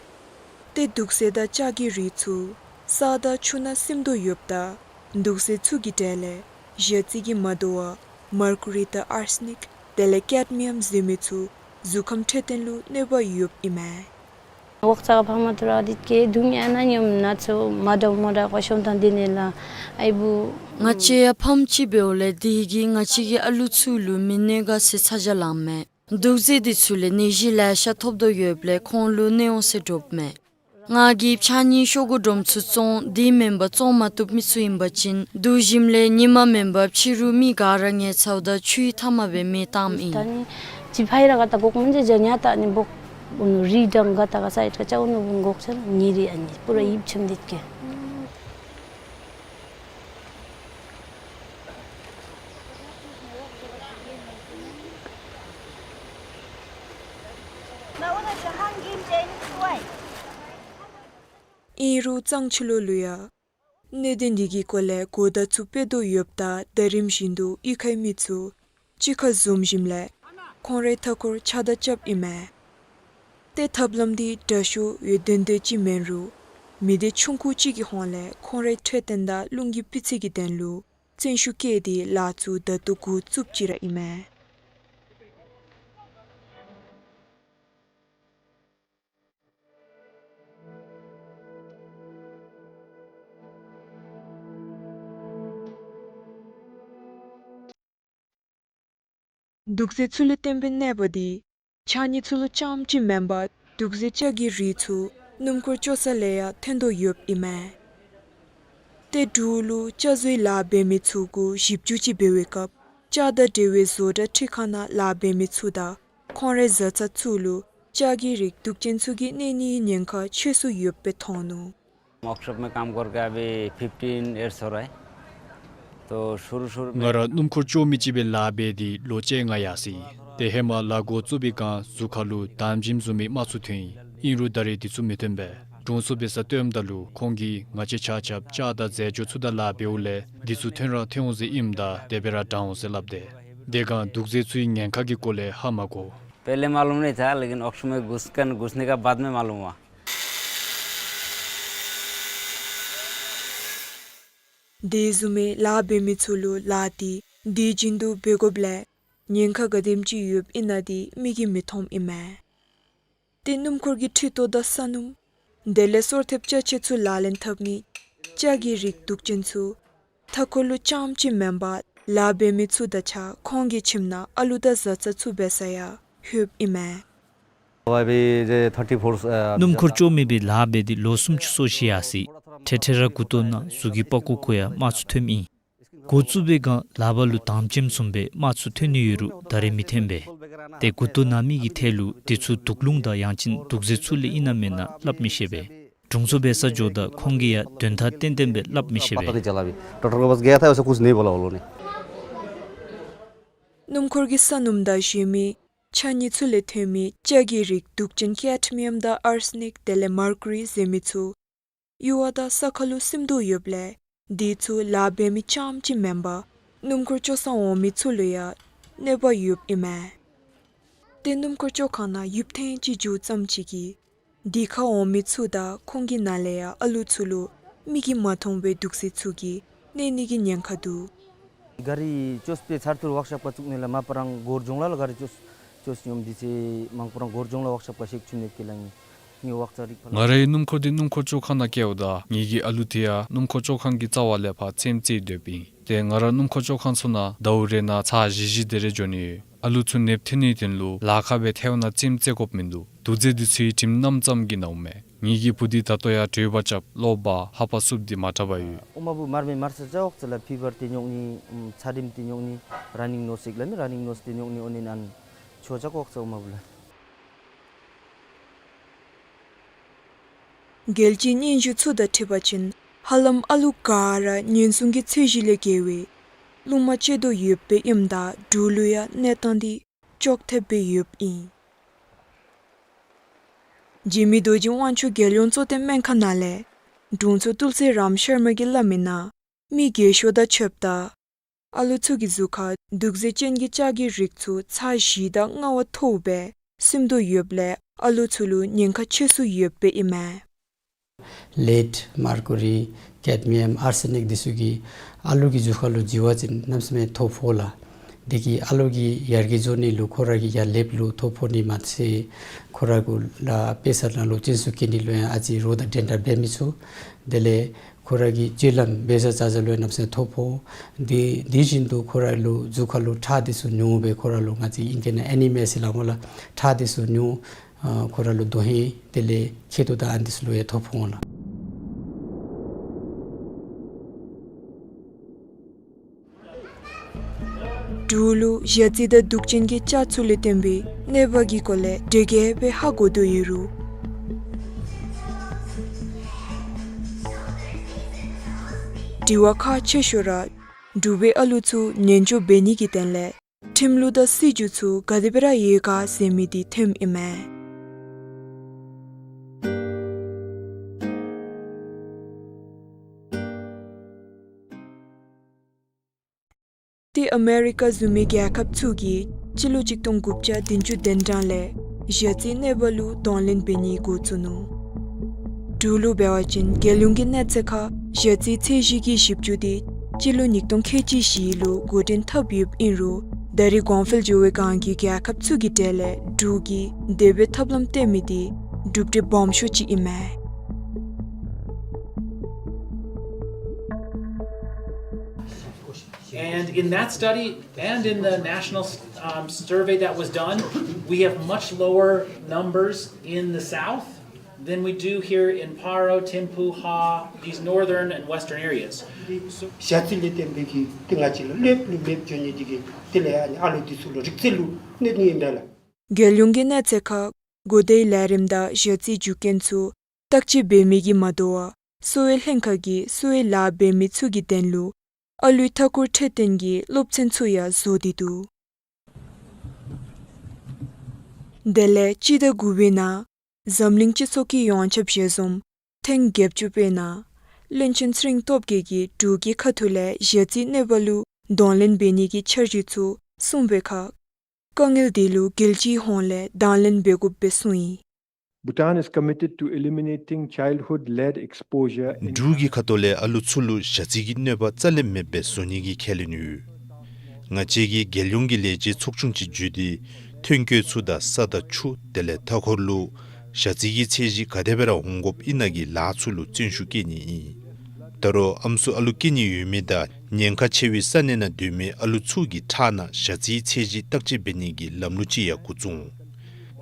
ཏེ་དུག་རྫས་དང་ལྕགས་ཀྱི་རིགས་ཚུ་ས་དང་ཆུ་ནང་སིམ་དོ་ཡོདཔ་ད་དུག་རྫས་ཚུ་གི་གྲས་ལས་ཞ་རྩི་གིས་མ་དོ་བར་མར་ཀུ་རི་དང་ཨར་སི་ནིཀ་དེ་ལས་ཀེཌ་མི་ཡམ་ཟེར་མི་ཚུ་གཟུགས་ཁམས་འཕྲོད་བསྟེན་ལུ་གནོད་པ་ཡོདཔ་ཨིན་མས། ཝག་ཚ་ཕམ་ཐུར་ཨ་དིད་ཀེ་དུང་ཡ་ན་ཉམ་ན་ཚོ་མ་དོ་མ་དོ་ཁོ་ཤོང་ཐང་དེ་ནེ་ལ་ཨའི་བུ། ང་བཅས་ཡང་ཕམ་ཅིག་འབདཝ་ལས་དེ་གིས་ང་བཅས་ཀྱི་ཨ་ལུ་ཚུ་ལུ་མི་གནོད་ག་ཟེར་ཚ་གྱང་ལངམ་མས། དུག་རྫས་འདི་ཚུ་ལས་ནད་གཞི་ལེ་ཤ་ཐོབ་དོ་ཡོདཔ་ལས་ཁོང་ལུ་གནོད་འོང་ཟེར་དྲོཔ་མས། ང་གིས་ཕྱགས་སྙིགས་ཤོག་གུ་སྒྲོམ་ཚུ་བཙོང་དེ་མེན་པར་བཙོང་མ་བཏུབ་མི་ཚུ་ཨིན་པ་ཅིན་དུག་ཞིམ་ལས་ཉི་མ་མེན་པར་ཕྱི་རུ་མི་ག་ར་ངལ་ཚཝ་ད་ཆུའི་མཐའ་མ་སྦེ་མེ་བཏངམ་ཨིན། ད་ནི་ཅི་ཕའི་ར་ག་ད་གོག་མན་ཇ་ཇ་ཉ་ད་ནི་བོག་འུ་ནུ་རི་དང་ག་ད་ག་སའི་ད་ཅ་འུ་ནུ་བུ་གོག་ཆ་ནི་རི་ཨ་ནི་པུ་ར་ཡིབ་ཆམ་དེད་ཀེ། ཨིན་རུང་གཙང་ཆུ་ལོག་ལུ་ཡང་གནད་དོན་འདི་གི་སྐོར་ལས་གོ་བརྡ་ཚུ་སྤེལ་དོ་ཡོདཔ་ད་ད་རིམ་བཞིན་དུ་གཡུས་ཁའི་མི་ཚུ་གཅིག་ཁར་འཛོམས་ཞིནམ་ལས་ཁོང་རའི་མཐའ་འཁོར་ཕྱག་བདར་རྐྱབ་ཨིན་མས། ཏེ་ཐབས་ལམ་འདི་དྲག་ཤོས་ཡོད་དོན་དོན་ཅིག་མེན་རུང་མི་སྡེ་ཆུང་ཀུ་ཅིག་གི་ཧོངས་ལས་ཁོང་རའི་འཕྲོད་བསྟེན་དང་རླུང་གི་སྤུས་ཚད་ཀྱི་དོན་ལུ་བརྩོན་ཤུགས་བསྐྱེད་དེ་ལཱ་ཚུ་ད་ལྟོ་འགོ་བཙུགསཔ་ཅིག་ར་ཨིན་མས། དུག་རྫས་ཚུ་ལས་བརྟེན་པའི་གནོད་པ་འདི་ ཕྱགས་སྙིགས་ཚུ་ལུ་རྐྱངམ་ཅིག་མེན་པར་དུག་རྫས་ལྕགས་ཀྱི་རིགས་ཚུ་སྣུམ་འཁོར་བཅོ་ས་ལས་ཡང་ཐོན་དོ་ཡོདཔ་ཨིན་མས། ཏེ་འབྲུག་ལུ་ལྕགས་བཟོའི་ལཱ་འབད་མི་ཚུ་གུ་ཞིབ་འཇུག་ཅིག་འབད་བའི་སྐབས་ལྕགས་དང་འབྲེལ་བའི་བཟོ་གྲྭ་ཁྲི་ཁང་ནང་ལཱ་འབད་མི་ཚུ་དང་ཁོང་རའི་བཟའ་ཚང་ཚུ་ལུ་ལྕགས་ཀྱི་རིགས་དུག་ཅན་ཚུ་གིས་གནོད་ནིའི་ཉེན་ཁ་ཆེ་སུ་ཡོདཔ་སྦེ་མཐོང་ནུག། वर्कशॉप में काम करके अभी fifteen years हो रहा है। तो शुरू शुरू में ང་ར་སྣུམ་འཁོར་བཅོ་མི་ཅིག་སྦེ་ལཱ་འབད་དེ་ལོ་བཅོ་ལྔ་ཡར་སོ་ཡི། ཏེ་ཧེ་མ་ལཱ་འགོ་བཙུགས་པའི་སྒང་གཟུགས་ཁ་ལུ་དམ་ཅིམ་བཟུམ་མའི་རྨ་ཚུ་ཐོན་ཡི། ཨིན་རུང་ད་རེས་འདི་ཚུ་མི་ཐོན་པས། དྲུང་འཚོ་འབད་སར་སྟོནམ་ད་ལུ་ཁོང་གིས་ང་བཅས་ཆ་ཁྱབ་ལྕགས་དང་རྫས་སྦྱོར་ཚུ་དང་ལཱ་འབདཝ་ལས་འདི་ཚུ་ཐོན་ར་ཐོན་འོང་ཟེར་ཨིནམ་ད་དེ་སྦེ་ར་དྲང་འོང་ཟེར་སླབ་སྟེ། དེ་སྒང་དུག་རྫས་ཚུའི་ཉེན་ཁ་གི་སྐོར་ལས་ཧ་མ་གོ། पहले मालूम नहीं था, लेकिन वर्कशॉप में घुसकर, घुसने का बाद में मालूम हुआ। དེ་བཟུམ་མའི་ལཱ་འབད་མི་ཚུ་ལུ་ལཱ་འདི་དུས་རྒྱུན་དུ་འབད་དགོཔ་ལས་ཉེན་ཁ་ག་དེམ་ཅིག་ཡོདཔ་ཨིན་ན་འདི་མིག་གིས་མི་མཐོངམ་ཨིན་མས། ཏེ་སྣུམ་འཁོར་གྱི་འཕྲུལ་ཐོག་དང་ས་སྣུམ་དེ་ལས་སོར་ཐེབས་ཅ་ཆས་ཚུ་ལག་ལེན་འཐབ་ནི་ལྕགས་ཀྱི་རིགས་དུག་ཅན་ཚུ་མཐའ་འཁོར་ལུ་རྐྱངམ་ཅིག་མེན་པར་ལཱ་འབད་མི་ཚུ་དང་གཅིག་ཁར་ཁོང་གི་ཁྱིམ་ནང་ཨ་ལུ་དང་བཟའ་ཚང་ཚུ་འབད་སར་ཡང་ལྷོདཔ་ཨིན་མས། अभी ये थर्टी फोर, अ, སྣུམ་འཁོར་བཅོ་མི་སྦེ་ལཱ་འབད་དེ་ལོ་སུམ་ཅུ་སོ་བཞི་ཡར་སོ་ཡི། འཕྲལ་འཕྲལ་ར་མགུ་ཏོ་ནང་གཟུགས་ཀྱི་པགས་ཀོ་གུ་ཡང་རྨ་ཚུ་ཐོནམ་ཨིན། འགོ་བཙུགས་པའི་སྒང་ལག་པ་ལུ་དམ་ཅིམ་བཟུམ་སྦེ་རྨ་ཚུ་ཐོན་ནི་ཡོད་རུང་ད་རེས་མི་ཐོན་པས། ཏེ་མགུ་ཏོ་ནང་མིག་གི་ཐད་ལུ་འདི་ཚུ་དུག་རླུང་དང་ཡང་ཅིན་དུག་རྫས་ཚུ་ལས་ཨིན་ན་མེན་ན་སླབ་མི་ཤེས་པས། དྲུང་འཚོ་འབད་སར་འགྱོཝ་ད་ཁོང་གིས་ཡང་དོན་དག་ཏན་ཏན་སྦེ་སླབ་མི་ཤེས་པས། पता नहीं चला अभी। डॉक्टर के पास गया था, वैसे कुछ नहीं बोला उन्होंने। སྣུམ་འཁོར་གྱི་ས་སྣུམ་དང་གཞན་མི་ཕྱགས་སྙིགས་ཚུ་ལས་ཐོན་མི་ལྕགས་ཀྱི་རིགས་དུག་ཅན་ཀེཌ་མི་ཡམ་དང་ཨར་སེ་ནིཀ་དེ་ལས་མར་ཀུ་རི་ཟེར་མི་ཚུ་གཡུར་བ་དང་ས་ཁ་ལུ་སིམ་དོ་ཡོདཔ་ལས་འདི་ཚུ་ལཱ་འབད་མི་རྐྱངམ་ཅིག་མེན་པར་སྣུམ་འཁོར་བཅོ་སར་འོང་མི་ཚུ་ལུ་ཡང་གནོད་པ་ཡོདཔ་ཨིན་མས། ཏེ་སྣུམ་འཁོར་བཅོ་ཁང་ནང་ཡུདཔ་ཐེངས་ཅིག་འགྱོ་ཙམ་ཅིག་གིས་འདི་ཁར་འོང་མི་ཚུ་དང་ཁོང་གི་ནང་ལས་ཡང་ཨ་ལུ་ཚུ་ལུ་མིག་གིས་མ་མཐོང་བའི་དུག་རྫས་ཚུ་གིས་གནོད་ནི་གི་ཉེན་ཁ་འདུག། गाडी चोस पे छारतुर वर्कशॉप का चुकने ला मापरांग गोर जोंगला ला गाडी चोस, चोस योम दिसे मांगपरांग गोर जोंगला वर्कशॉप का शेक चुने के लांगी। न्यू वर्क चारिक ང་རའི་སྣུམ་འཁོར་འདི་སྣུམ་འཁོར་བཅོ་ཁང་ནང་བསྐྱལཝ་ད་ངེ་གི་ཨ་ལུ་དེ་ཡང་སྣུམ་འཁོར་བཅོ་ཁང་གི་རྩ་བ་ལས་ཕར་རྩེདམོ་རྩེ་སྡོདཔ་ཨིན། ཏེ་ང་ར་སྣུམ་འཁོར་བཅོ་ཁང་ཚུ་ནང་ཟླཝ་རེ་ནང་ཚར་བཞི་བཞི་དེ་རེ་འགྱོ་ནི་ཡོད། ཨ་ལུ་ཚུ་ནདཔ་ཐོན་ནིའི་དོན་ལུ་ལཱ་ཁག་སྦེ་ཐལཝ་ནང་རྩེདམོ་རྩེ་དགོཔ་མིན་འདུག། དུག་རྫས་འདི་ཚུའི་དྲིམ་གནམ་ཙམ་གྱིས་ནཝ་མས། ངེ་གི་བུ་འདི་ད་ལྟོ་ཡང་དྲོད་འབར་རྐྱབ་གློ་བ་ཧ་པ་སུབ་སྟེ་མ་དྲག་པར་ཡོད། ཨོ་མ་བུ་མར་མེ་མར་ས་ཅ་འོག་ཚ་ལ་ཕི་བར་ཏེ་ཉོག་ནི། ཨམ་ཚ་དྲིམ་ཏེ་ཉོག་ནི། ར་ནིང་ནོས་ཟེར་སླབ་མི་ར་ནིང་ནོས་ཏེ་ཉོག་ནི། ཨོ་ནི་ཨན་ཆོས་ཅ་འོག་ཚ་ཨོ་མ་བུ་ལ། རྒྱལ་སྤྱིའི་སྙན་ཞུ་ཚུ་དང་འཁྲིལ་བ་ཅིན་ཧ་ལམ་ཨ་ལུ་ག་ར་ཉེན་སྲུང་གི་ཚད་གཞི་ལས་བརྒལ་བའི་རླུང་མ་བཅད་དོ་ཡོདཔ་སྦེ་ཨིནམ་ད་འབྲུག་ལུ་ཡང་གནས་སྟངས་འདི་ཅོག་འཐདཔ་སྦེ་ཡོདཔ་ཨིན། འཇིགས་མེད་རྡོ་རྗེ་དབང་ཕྱུག་རྒྱལ་ཡོངས་གཙོ་བསྟེན་སྨན་ཁང་ནང་ལས་དྲུང་འཚོ་ཏུལ་སི་རམ་ཤར་མ་གིས་སླབ་མི་ནང་མི་རྒས་ཤོས་དང་ཕྱདཔ་ད་ཨ་ལུ་ཚུ་གི་གཟུགས་ཁར་དུག་རྫས་ཅན་གྱི་ལྕགས་ཀྱི་རིགས་ཚུ་ཚར་བཞི་དང་ལྔ་བ་མཐོཝ་སྦེ་སིམ་དོ་ཡོདཔ་ལས་ཨ་ལུ་ཚུ་ལུ་ཉེན་ཁ་ཆེ་སུ་ཡོདཔ་སྦེ་ཨིན་མས། ལེཌ་མར་ཀུ་རི་ཀེཌ་མི་ཡམ་ཨར་སེ་ནིཀ་འདི་ཚུ་གིས་ཨ་ལུ་གི་གཟུགས་ཁ་ལུ་འཛུལ་བ་ཅིན་གནམ་མེད་ས་མེད་ཐོ་ཕོག་ལགས། དེ་གིས་ཨ་ལུ་གི་ཡར་རྒྱས་འགྱོ་ནི་ལུ་ཁོ་ར་གི་ཡར་ལེབ་ལུ་ཐོ་ཕོག་ནི་མ་ཚད་ཁོ་ར་གུ་ལཱ་འབད་ས་ནང་ལུ་ཅིན་སུ་སྐྱེ་ནི་ལུ་ཡང་ཨ་ཙི་རོགས་དང་འགྲན་ཟླ་འབད་མི་ཚུགས། དེ་ལས་ཁོ་ར་གི་སྤྱོད་ལམ་འབད་ས་བྱ་བྱ་ལུ་ཡང་གནམ་མེད་ས་མེད་ཐོ་ཕོག། དེ་དེ་བཞིན་དུ་ཁོ་ར་ལུ་གཟུགས་ཁ་ལུ་ཁྲག་འདི་ཚུ་ཉུང་སྦེ་ཁོ་ར་ལུ་ང་བཅས་ཨིང་སྐད་ནང་ཨེ་ནི་མི་ཡ་ཟེར་སླབ་སྨོ་ལགས། ཁྲག་འདི་ཚུ་ཉུང་། ཨ་ཁོ་ར་ལུ་དོན་ཧིང་དེ་ལས་མཁལ་རྡོག་དང་ཨ་ནི་འདི་ཚུ་ལུ་ཡང་ཐོ་ཕོག་འོང་ལགས། འབྲུག་ལུ་ཞ་རྩི་དང་དུག་ཅན་གྱི་ལྕགས་ཚུ་ལས་བརྟེན་པའི་གནོད་པ་གི་སྐོར་ལས་དྲི་བ་ཧ་གོ་དོ་ཡོད་རུང་དྲི་བ་ཁག་ཆེ་ཤོས་ར་འབྲུག་པའི་ཨ་ལུ་ཚུ་ཉེན་བཅོལ་འབད་ནི་གི་དོན་ལས་ཁྲིམས་ལུགས་དང་སྲིད་བྱུས་ཚུ་ག་དེ་སྦེ་ར་ཡོད་ག་ཟེར་མི་འདི་ཐོནམ་ཨིན་མས། ཏེ་ཨ་མེ་རི་ཀ་བཟུམ་མའི་རྒྱལ་ཁབ་ཚུ་གིས་སྤྱི་ལོ་གཅིག་སྟོང་དགུ་བརྒྱ་བདུན་ཅུ་དོན་གྲངས་ལས་ཞ་རྩིའི་གནོད་པ་ལུ་གདོང་ལེན་འབད་ནི་འགོ་བཙུགས་ནུག། འབྲུག་ལུ་འབད་བ་ཅིན་རྒྱལ་ཡོངས་ཀྱི་གནས་ཚད་ཁར་ཞ་རྩིའི་ཚད་གཞི་གི་ཞིབ་འཇུག་འདི་སྤྱི་ལོ་ཉིས་སྟོང་ཁལ་གཅིག་བཞི་ལུ་འགོ་འདྲེན་འཐབ་ཡོདཔ་ཨིན་རུང་ད་རེས་གོང་འཕེལ་འགྱོ་བའི་སྒང་གི་རྒྱལ་ཁབ་ཚུ་གི་གྲས་ལས་འབྲུག་གིས་དེ་སྦེ་ཐབས་ལམ་བཏོན་མི་འདི་གྲུབ་འབྲས་སྦོམ་ཤོས་ཅིག་ཨིན་མས། And in that study and in the national, uh, Um, survey that was done, we have much lower numbers in the south than we do here in Paro, Thimphu, Ha, these northern and western areas. ཞ་རྩི་ལས་བརྟེན་པའི་གི་ཏེ་ང་བཅས་ལུ་ལེབ་ལུ་མེདཔ་འགྱོ་ནི་འདི་གིས་དེ་ལས་ཨ་ནི་ཨ་ལུ་འདི་ཚུ་ལུ་རིག་རྩལ་ལུ་གནོད་ནི་ཨིན་པས་ལགས། རྒྱལ་ཡོངས་ཀྱི་གནས་ཚད་ཁར་གོ་བརྡའི་ལས་རིམ་དང་ཞ་རྩིའི་རྒྱུ་རྐྱེན་ཚུ་བརྟག་དཔྱད་འབད་མི་གིས་མ་དོ་བར་གསོ་བའི་ལྷན་ཁག་གིས་གསོ་བའི་ལཱ་འབད་མི་ཚུ་གི་དོན་ལུ་ཨ་ལུའི་མཐའ་འཁོར་འཕྲོད་བསྟེན་གྱི་སློབ་ཚན་ཚུ་ཡང་བཟོ་སྟེ་འདུག། དེ་ལས་སྤྱི་ཟླ་དགུ་པའི་ནང་འཛམ་གླིང་སྤྱི་ཚོགས་ཀྱི་ཡོངས་ཁྱབ་ཞལ་འཛོམས་ཐེངས་བརྒྱད་ཅུ་པའི་ནང་བློན་ཆེན་ཚེ་རིང་སྟོབས་རྒྱས་ཀྱིས་འབྲུག་གི་ཁ་ཐུག་ལས་ཞ་རྩིའི་གནོད་པ་ལུ་གདོང་ལེན་འབད་ནི་གི་འཆར་གཞི་ཚུ་གསུངས་པའི་ཁར་དཀའ་ངལ་དེ་ལུ་རྒྱལ་སྤྱིའི་ཧོངས་ལས་དང་ལེན་འབད་དགོཔ་སྦེ་གསུངས་ཡི། Bhutan is committed to eliminating childhood lead exposure in འབྲུག་གི་ཁ་ཐུག་ལས་ཨ་ལུ་ཚུ་ལུ་ཞ་རྩི་གི་གནོད་པ་རྩ་ལས་མེདཔ་སྦེ་བཟོ་ནི་གི་ཁས་ལེན་ཡོད། ང་བཅས་ཀྱིས་རྒྱལ་ཡོངས་ཀྱི་ལས་བྱེད་ཚོགས་ཆུང་ཅིག་བརྒྱུད་དེ་ཐོན་སྐྱེད་ཚུ་དང་ས་དང་ཆུ་དེ་ལས་མཐའ་འཁོར་ལུ་ཞ་རྩི་གི་ཚད་གཞི་ག་དེ་སྦེ་ར་འོང་དགོཔ་ཨིན་ན་གི་ལཱ་ཚུ་ལུ་བརྩོན་ཤུགས་བསྐྱེད་ནི་ཨིན། ད་རུང་ཨམ་སྲུ་ཨ་ལུ་སྐྱེ་ནི་ཡོད་མི་དང་ཉེན་ཁ་ཆེ་བའི་ས་གནས་ནང་སྡོད་མི་ཨ་ལུ་ཚུ་གི་ཕྲག་ནང་ཞ་རྩིའི་ཚད་གཞི་བརྟག་དཔྱད་འབད་ནི་གི་ལམ་ལུགས་ཅིག་ཡང་འགོ་བཙུགས།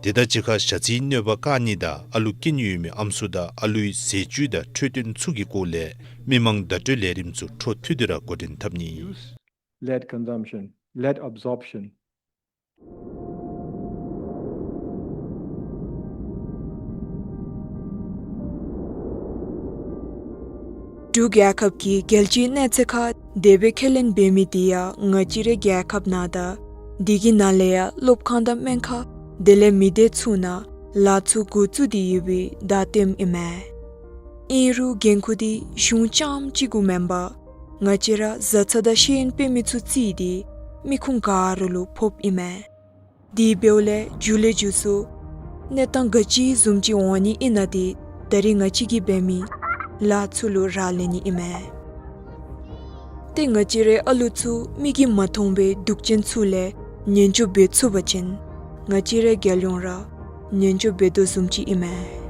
དེ་དང་གཅིག་ཁར་ཞ་རྩིའི་གནོད་པ་བཀག་ནི་དང་ཨ་ལུ་སྐྱེ་ནི་ཡོད་མི་ཨམ་སྲུ་དང་ཨ་ལུའི་ཟས་བཅུད་དང་འཕྲོད་བསྟེན་ཚུ་གི་སྐོར་ལས་མི་མང་བརྡ་སྤྲོད་ལས་རིམ་ཚུ་འཕྲོ་མཐུད་དེ་ར་འགོ་འདྲེན་འཐབ་ནི་ཨིན། Lead consumption, lead absorption. འབྲུག་རྒྱལ་ཁབ་ཀྱིས་རྒྱལ་སྤྱིའི་གནས་ཚད་ཁར་དེ་སྦེ་ཁས་ལེན་འབད་མི་དེ་ཡང་ང་བཅས་རའི་རྒྱལ་ཁབ་ནང་དང་དེ་གི་ནང་ལས་ཡང་སློབ་ཁང་དང་སྨན་ཁང་དེ་ལས་མི་སྡེ་ཚུ་ནང་ལཱ་ཚུ་འགོ་བཙུགས་ཏེ་ཡོད་པའི་བརྡ་སྟོནམ་ཨིན་མས། ཨིན་རུང་འགན་ཁུར་དེ་གཞུང་རྐྱངམ་གཅིག་གུ་མེན་པར་ང་བཅས་ར་བཟའ་ཚང་དང་ཤེས་ཡོན་སྤེལ་མི་ཚུ་བརྩིས་ཏེ་མི་ཁུངས་ག་ར་ལུ་ཕོགཔ་ཨིན་མས། དེ་འབདཝ་ལས་མཇུག་ལས་མཇུག་སུ་གནས་སྟངས་ག་ཅི་བཟུམ་ཅིག་འོང་ནི་ཨིན་ན་དེ་ད་རིས་ང་བཅས་ཀྱིས་འབད་མི་ལཱ་ཚུ་ལུ་རག་ལས་ནི་ཨིན་མས། ཏེ་ང་བཅས་རའི་ཨ་ལུ་ཚུ་མིག་གིས་མ་མཐོང་བའི་སྡུག་ཅན་ཚུ་ལས་ཉེན་བཅོལ་འབད་ཚུགས་པ་ཅིན་ང་བཅས་རའི་རྒྱལ་ཡོངས་ར་ཉེན་བཅོལ་འབད་དོ་བཟུམ་ཅིག་ཨིན་མས།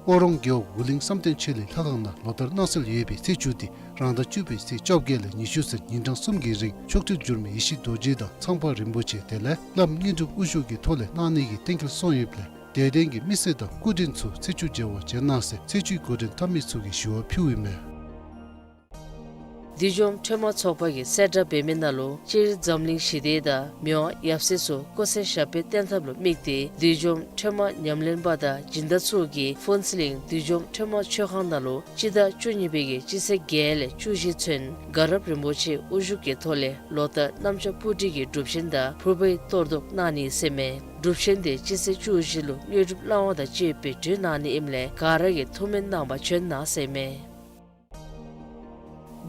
ཨོ་རོང་རྒེད་འོག་འུ་གླིང་བསམ་གཏན་ཆོས་གླིང་ལྷ་ཁང་ནང་ལོ་ལྟར་གནང་སྲོལ་ཡོད་པའི་ཚེས་བཅུ་དེ་རང་ཟླ་བཅུ་པའི་ཚེས་བཅོ་བརྒྱད་ལས་ཉི་ཤུ་ཚུན་ཉིན་གྲངས་གསུམ་གྱི་རིང་མཆོག་སྤྲུལ་འགྱུར་མེད་ཡེ་ཤེས་རྡོ་རྗེ་དང་ཚངས་པ་རིན་པོ་ཆེ་དེ་ལས་བླམ་དངོས་གྲུབ་དབུ་བཞུགས་ཀྱི་ཐོག་ལས་གནང་ནི་གི་གཏན་འཁེལ་སོང་ཡོདཔ་ལས་དད་ལྡན་གྱི་མི་སེར་དང་སྐུ་མགྲོན་ཚུ་ཚེས་བཅུ་མཇལ་བར་བྱོན་གནང་ཟེར་ཚེས་བཅུའི་འགོ་འདྲེན་འཐབ་མི་ཚུ་གིས་ཞུ་བ་ཕུལཝ་ཨིན་མས། བདུད་འཇོམས་ཁྲོས་མ་ཚོགས་པ་གིས་གསལ་བསྒྲགས་འབད་མི་ནང་ལུ་སྤྱིར་འཛམ་གླིང་ཞི་བདེ་དང་མི་དབང་ཡབ་སྲས་ཚུ་སྐུ་ཚེ་ཞབས་པད་བརྟན་ཐབས་ལུ་དམིགས་ཏེ་བདུད་འཇོམས་ཁྲོས་མ་ཉམས་ལེན་པ་དང་སྦྱིན་བདག་ཚུ་གིས་ཕུན་ཚོགས་གླིང་བདུད་འཇོམས་ཁྲོས་མ་མཆོད་ཁང་ནང་ལུ་སྤྱི་ཟླ་བཅུ་གཉིས་པའི་གི་སྤྱི་ཚེས་བརྒྱད་ལས་བཅུ་བཞི་ཚུན་དགའ་རབ་རིན་པོ་ཆེ་དབུ་བཞུགས་ཀྱི་ཐོག་ལས་ལོ་ལྟར་གནམ་ལྕགས་སྤུ་གྲི་གི་སྒྲུབ་ཆེན་དང་ཕུར་པའི་གཏོར་བཟློག་གནང་ནི་ཟེར་མས། སྒྲུབ་ཆེན་དེ་སྤྱི་ཚེས་བཅུ་བཞི་ལུ་དངོས་གྲུབ་བླང་བ་དང་བཅས་པའི་གྲོལ་གནང་ནི་ཨིནམ་ལས་ག་ར་གིས་ཐུགས་སྨོན་གནང་བར་བྱོན་གནང་ཟེར་མས།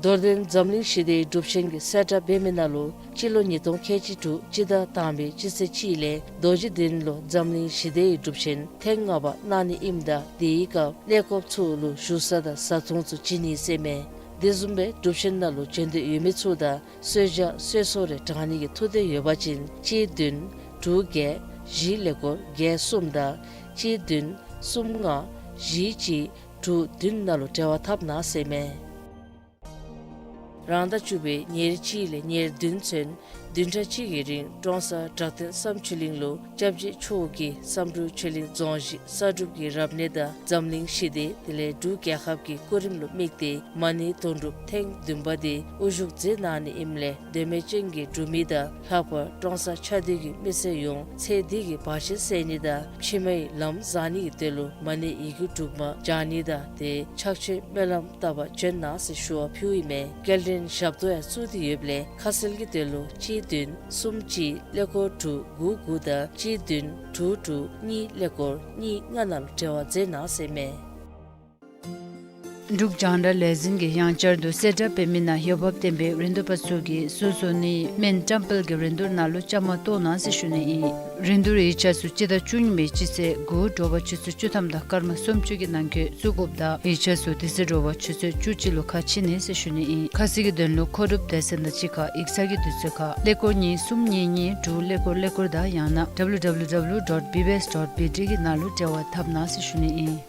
རྡོར་གདན་འཛམ་གླིང་ཞི་བདེའི་སྒྲུབ་ཆེན་གྱི་གསལ་བསྒྲགས་འབད་མི་ནང་ལུ་སྤྱི་ལོ་ཉིས་སྟོང་ཁལ་གཅིག་དྲུག་སྤྱི་ཟླ་དང་པའི་སྤྱི་ཚེས་གཅིག་ལས་རྡོ་རྗེ་གདན་ལུ་འཛམ་གླིང་ཞི་བདེའི་སྒྲུབ་ཆེན་ཐེངས་ལྔ་པ་གནང་ནི་ཨིནམ་ད་དེའི་སྐབས་གནས་སྐོརཔ་ཚུ་ལུ་བཞུགས་ས་དང་བཟའ་འཐུང་ཚུ་བྱིན་ནི་ཟེར་མས། དེ་བཟུམ་སྦེ་སྒྲུབ་ཆེན་ནང་ལུ་བྱོན་འདོད་ཡོད་མི་ཚུ་དང་གསོལ་ཇ་གསོལ་ཚོགས་རེ་དྲང་ནི་གི་ཐུགས་འདོད་ཡོད་པ་ཅིན་གཅིག་བདུན་དྲུག་བརྒྱད་བཞི་ཀླད་ཀོར་བརྒྱད་གསུམ་དང་གཅིག་བདུན་གསུམ་ལྔ་བཞི་གཅིག་དྲུག་བདུན་ནང་ལུ་འབྲེལ་བ་འཐབ་གནང་ཟེར་མས། རང་ཟླ་བཅུ་པའི་ཉེར་གཅིག་ལས་ཉེར་བདུན་ཚུན་བདུན་ཕྲག་གཅིག་གི་རིང་ཀྲོང་གསར་བྲག་སྟེང་བསམ་ཆོས་གླིང་ལུ་སྐྱབས་རྗེ་མཆོག་གིས་བསམ་གྲུབ་ཆོས་གླིང་རྫོང་གཞི་གསར་སྒྲུབ་ཀྱི་རབ་གནས་དང་འཛམ་གླིང་ཞི་བདེ་དེ་ལས་འབྲུག་རྒྱལ་ཁབ་ཀྱི་སྐུ་རིམ་ལུ་དམིགས་ཏེ་མ་ཎི་དོན་གྲུབ་ཐེངས་བདུན་པ་དེ་དབུ་བཞུགས་མཛད་གནང་ནི་ཨིནམ་ལས་དོན་མེད་ཅན་གྱི་འབྲུག་མི་དང་ལྷག་པར་ཀྲོང་གསར་ཆགས་སྡེ་གི་མི་སེར་ཡོངས་ཚེ་འདི་གི་བར་ཆད་སེལ་ནི་དང་ཕྱི་མའི་ལམ་བཟང་ནི་གི་དོན་ལུ་མ་ཎི་ཡི་གུ་དྲུག་མ་བགྱང་ནི་དང་དེ་ཕྱག་མཆོད་སྨོན་ལམ་བཏབ་པར་བྱོན་གནང་ཟེར་ཞུ་བ་ཕུལཝ་ཨིན་མས། སྐྱེལ་འདྲེན་ཞབས་ཏོག་ཡང་བཙུགས་ཏེ་ཡོདཔ་ལས་ཁ་གསལ་གྱི་དོན་ལུ་གཅིག་བདུན་གསུམ་གཅིག་ཀླད་ཀོར་དྲུག་དགུ་དགུ་དང་གཅིག་བདུན་དྲུག་དྲུག་གཉིས་ཀླད་ཀོར་གཉིས་ལྔ་ནང་ལུ་འབྲེལ་བ་མཛད་གནང་ཟེར་མས། འབྲུག་རྒྱང་བསྒྲགས་ལས་འཛིན་གྱིས་ཡང་བསྐྱར་དུ་གསལ་བསྒྲགས་འབད་མི་ནང་འོས་འབབ་ལྡན་པའི་རིན་བསྡུར་པ་ཚུ་གིས་སོ་སོ་ནི་སྨན་བཀྲམ་སྤེལ་གྱི་རིན་བསྡུར་ནང་ལུ་བཅའ་མར་གཏོགས་གནང་ཟེར་ཞུ་ནི་ཨིན། རིན་བསྡུར་ཡིག་ཆ་ཚུ་སྤྱི་ཟླ་བཅུ་གཉིས་པའི་སྤྱི་ཚེས་དགུ་དྲོ་པ་ཆུ་ཚོད་བཅུ་ཐམ་དང་སྐར་མ་སུམ་ཅུ་གི་ནང་འཁོད་བཙུགས་དགོཔ་དང་ཡིག་ཆ་ཚུ་དེ་ཚེ་དྲོ་པ་ཆུ་ཚོད་བཅུ་གཅིག་ལུ་ཁ་ཕྱེ་ནི་ཟེར་ཞུ་ནི་ཨིན། ཁ་གསལ་གྱི་དོན་ལུ་མཁོ་སྒྲུབ་སྡེ་ཚན་དང་གཅིག་ཁར་ཡིག་ཚང་གི་དུས་ཚོད་ཁར་ཀླད་ཀོར་གཉིས་གསུམ་གཉིས་གཉིས་དྲུག་ཀླད་ཀོར་ཀླད་ཀོར་དང་ཡང་ན་W W W dot B B S dot B T གི་ནང་ལུ་འབྲེལ་བ་འཐབ་གནང་ཟེར་ཞུ་ནི་ཨིན།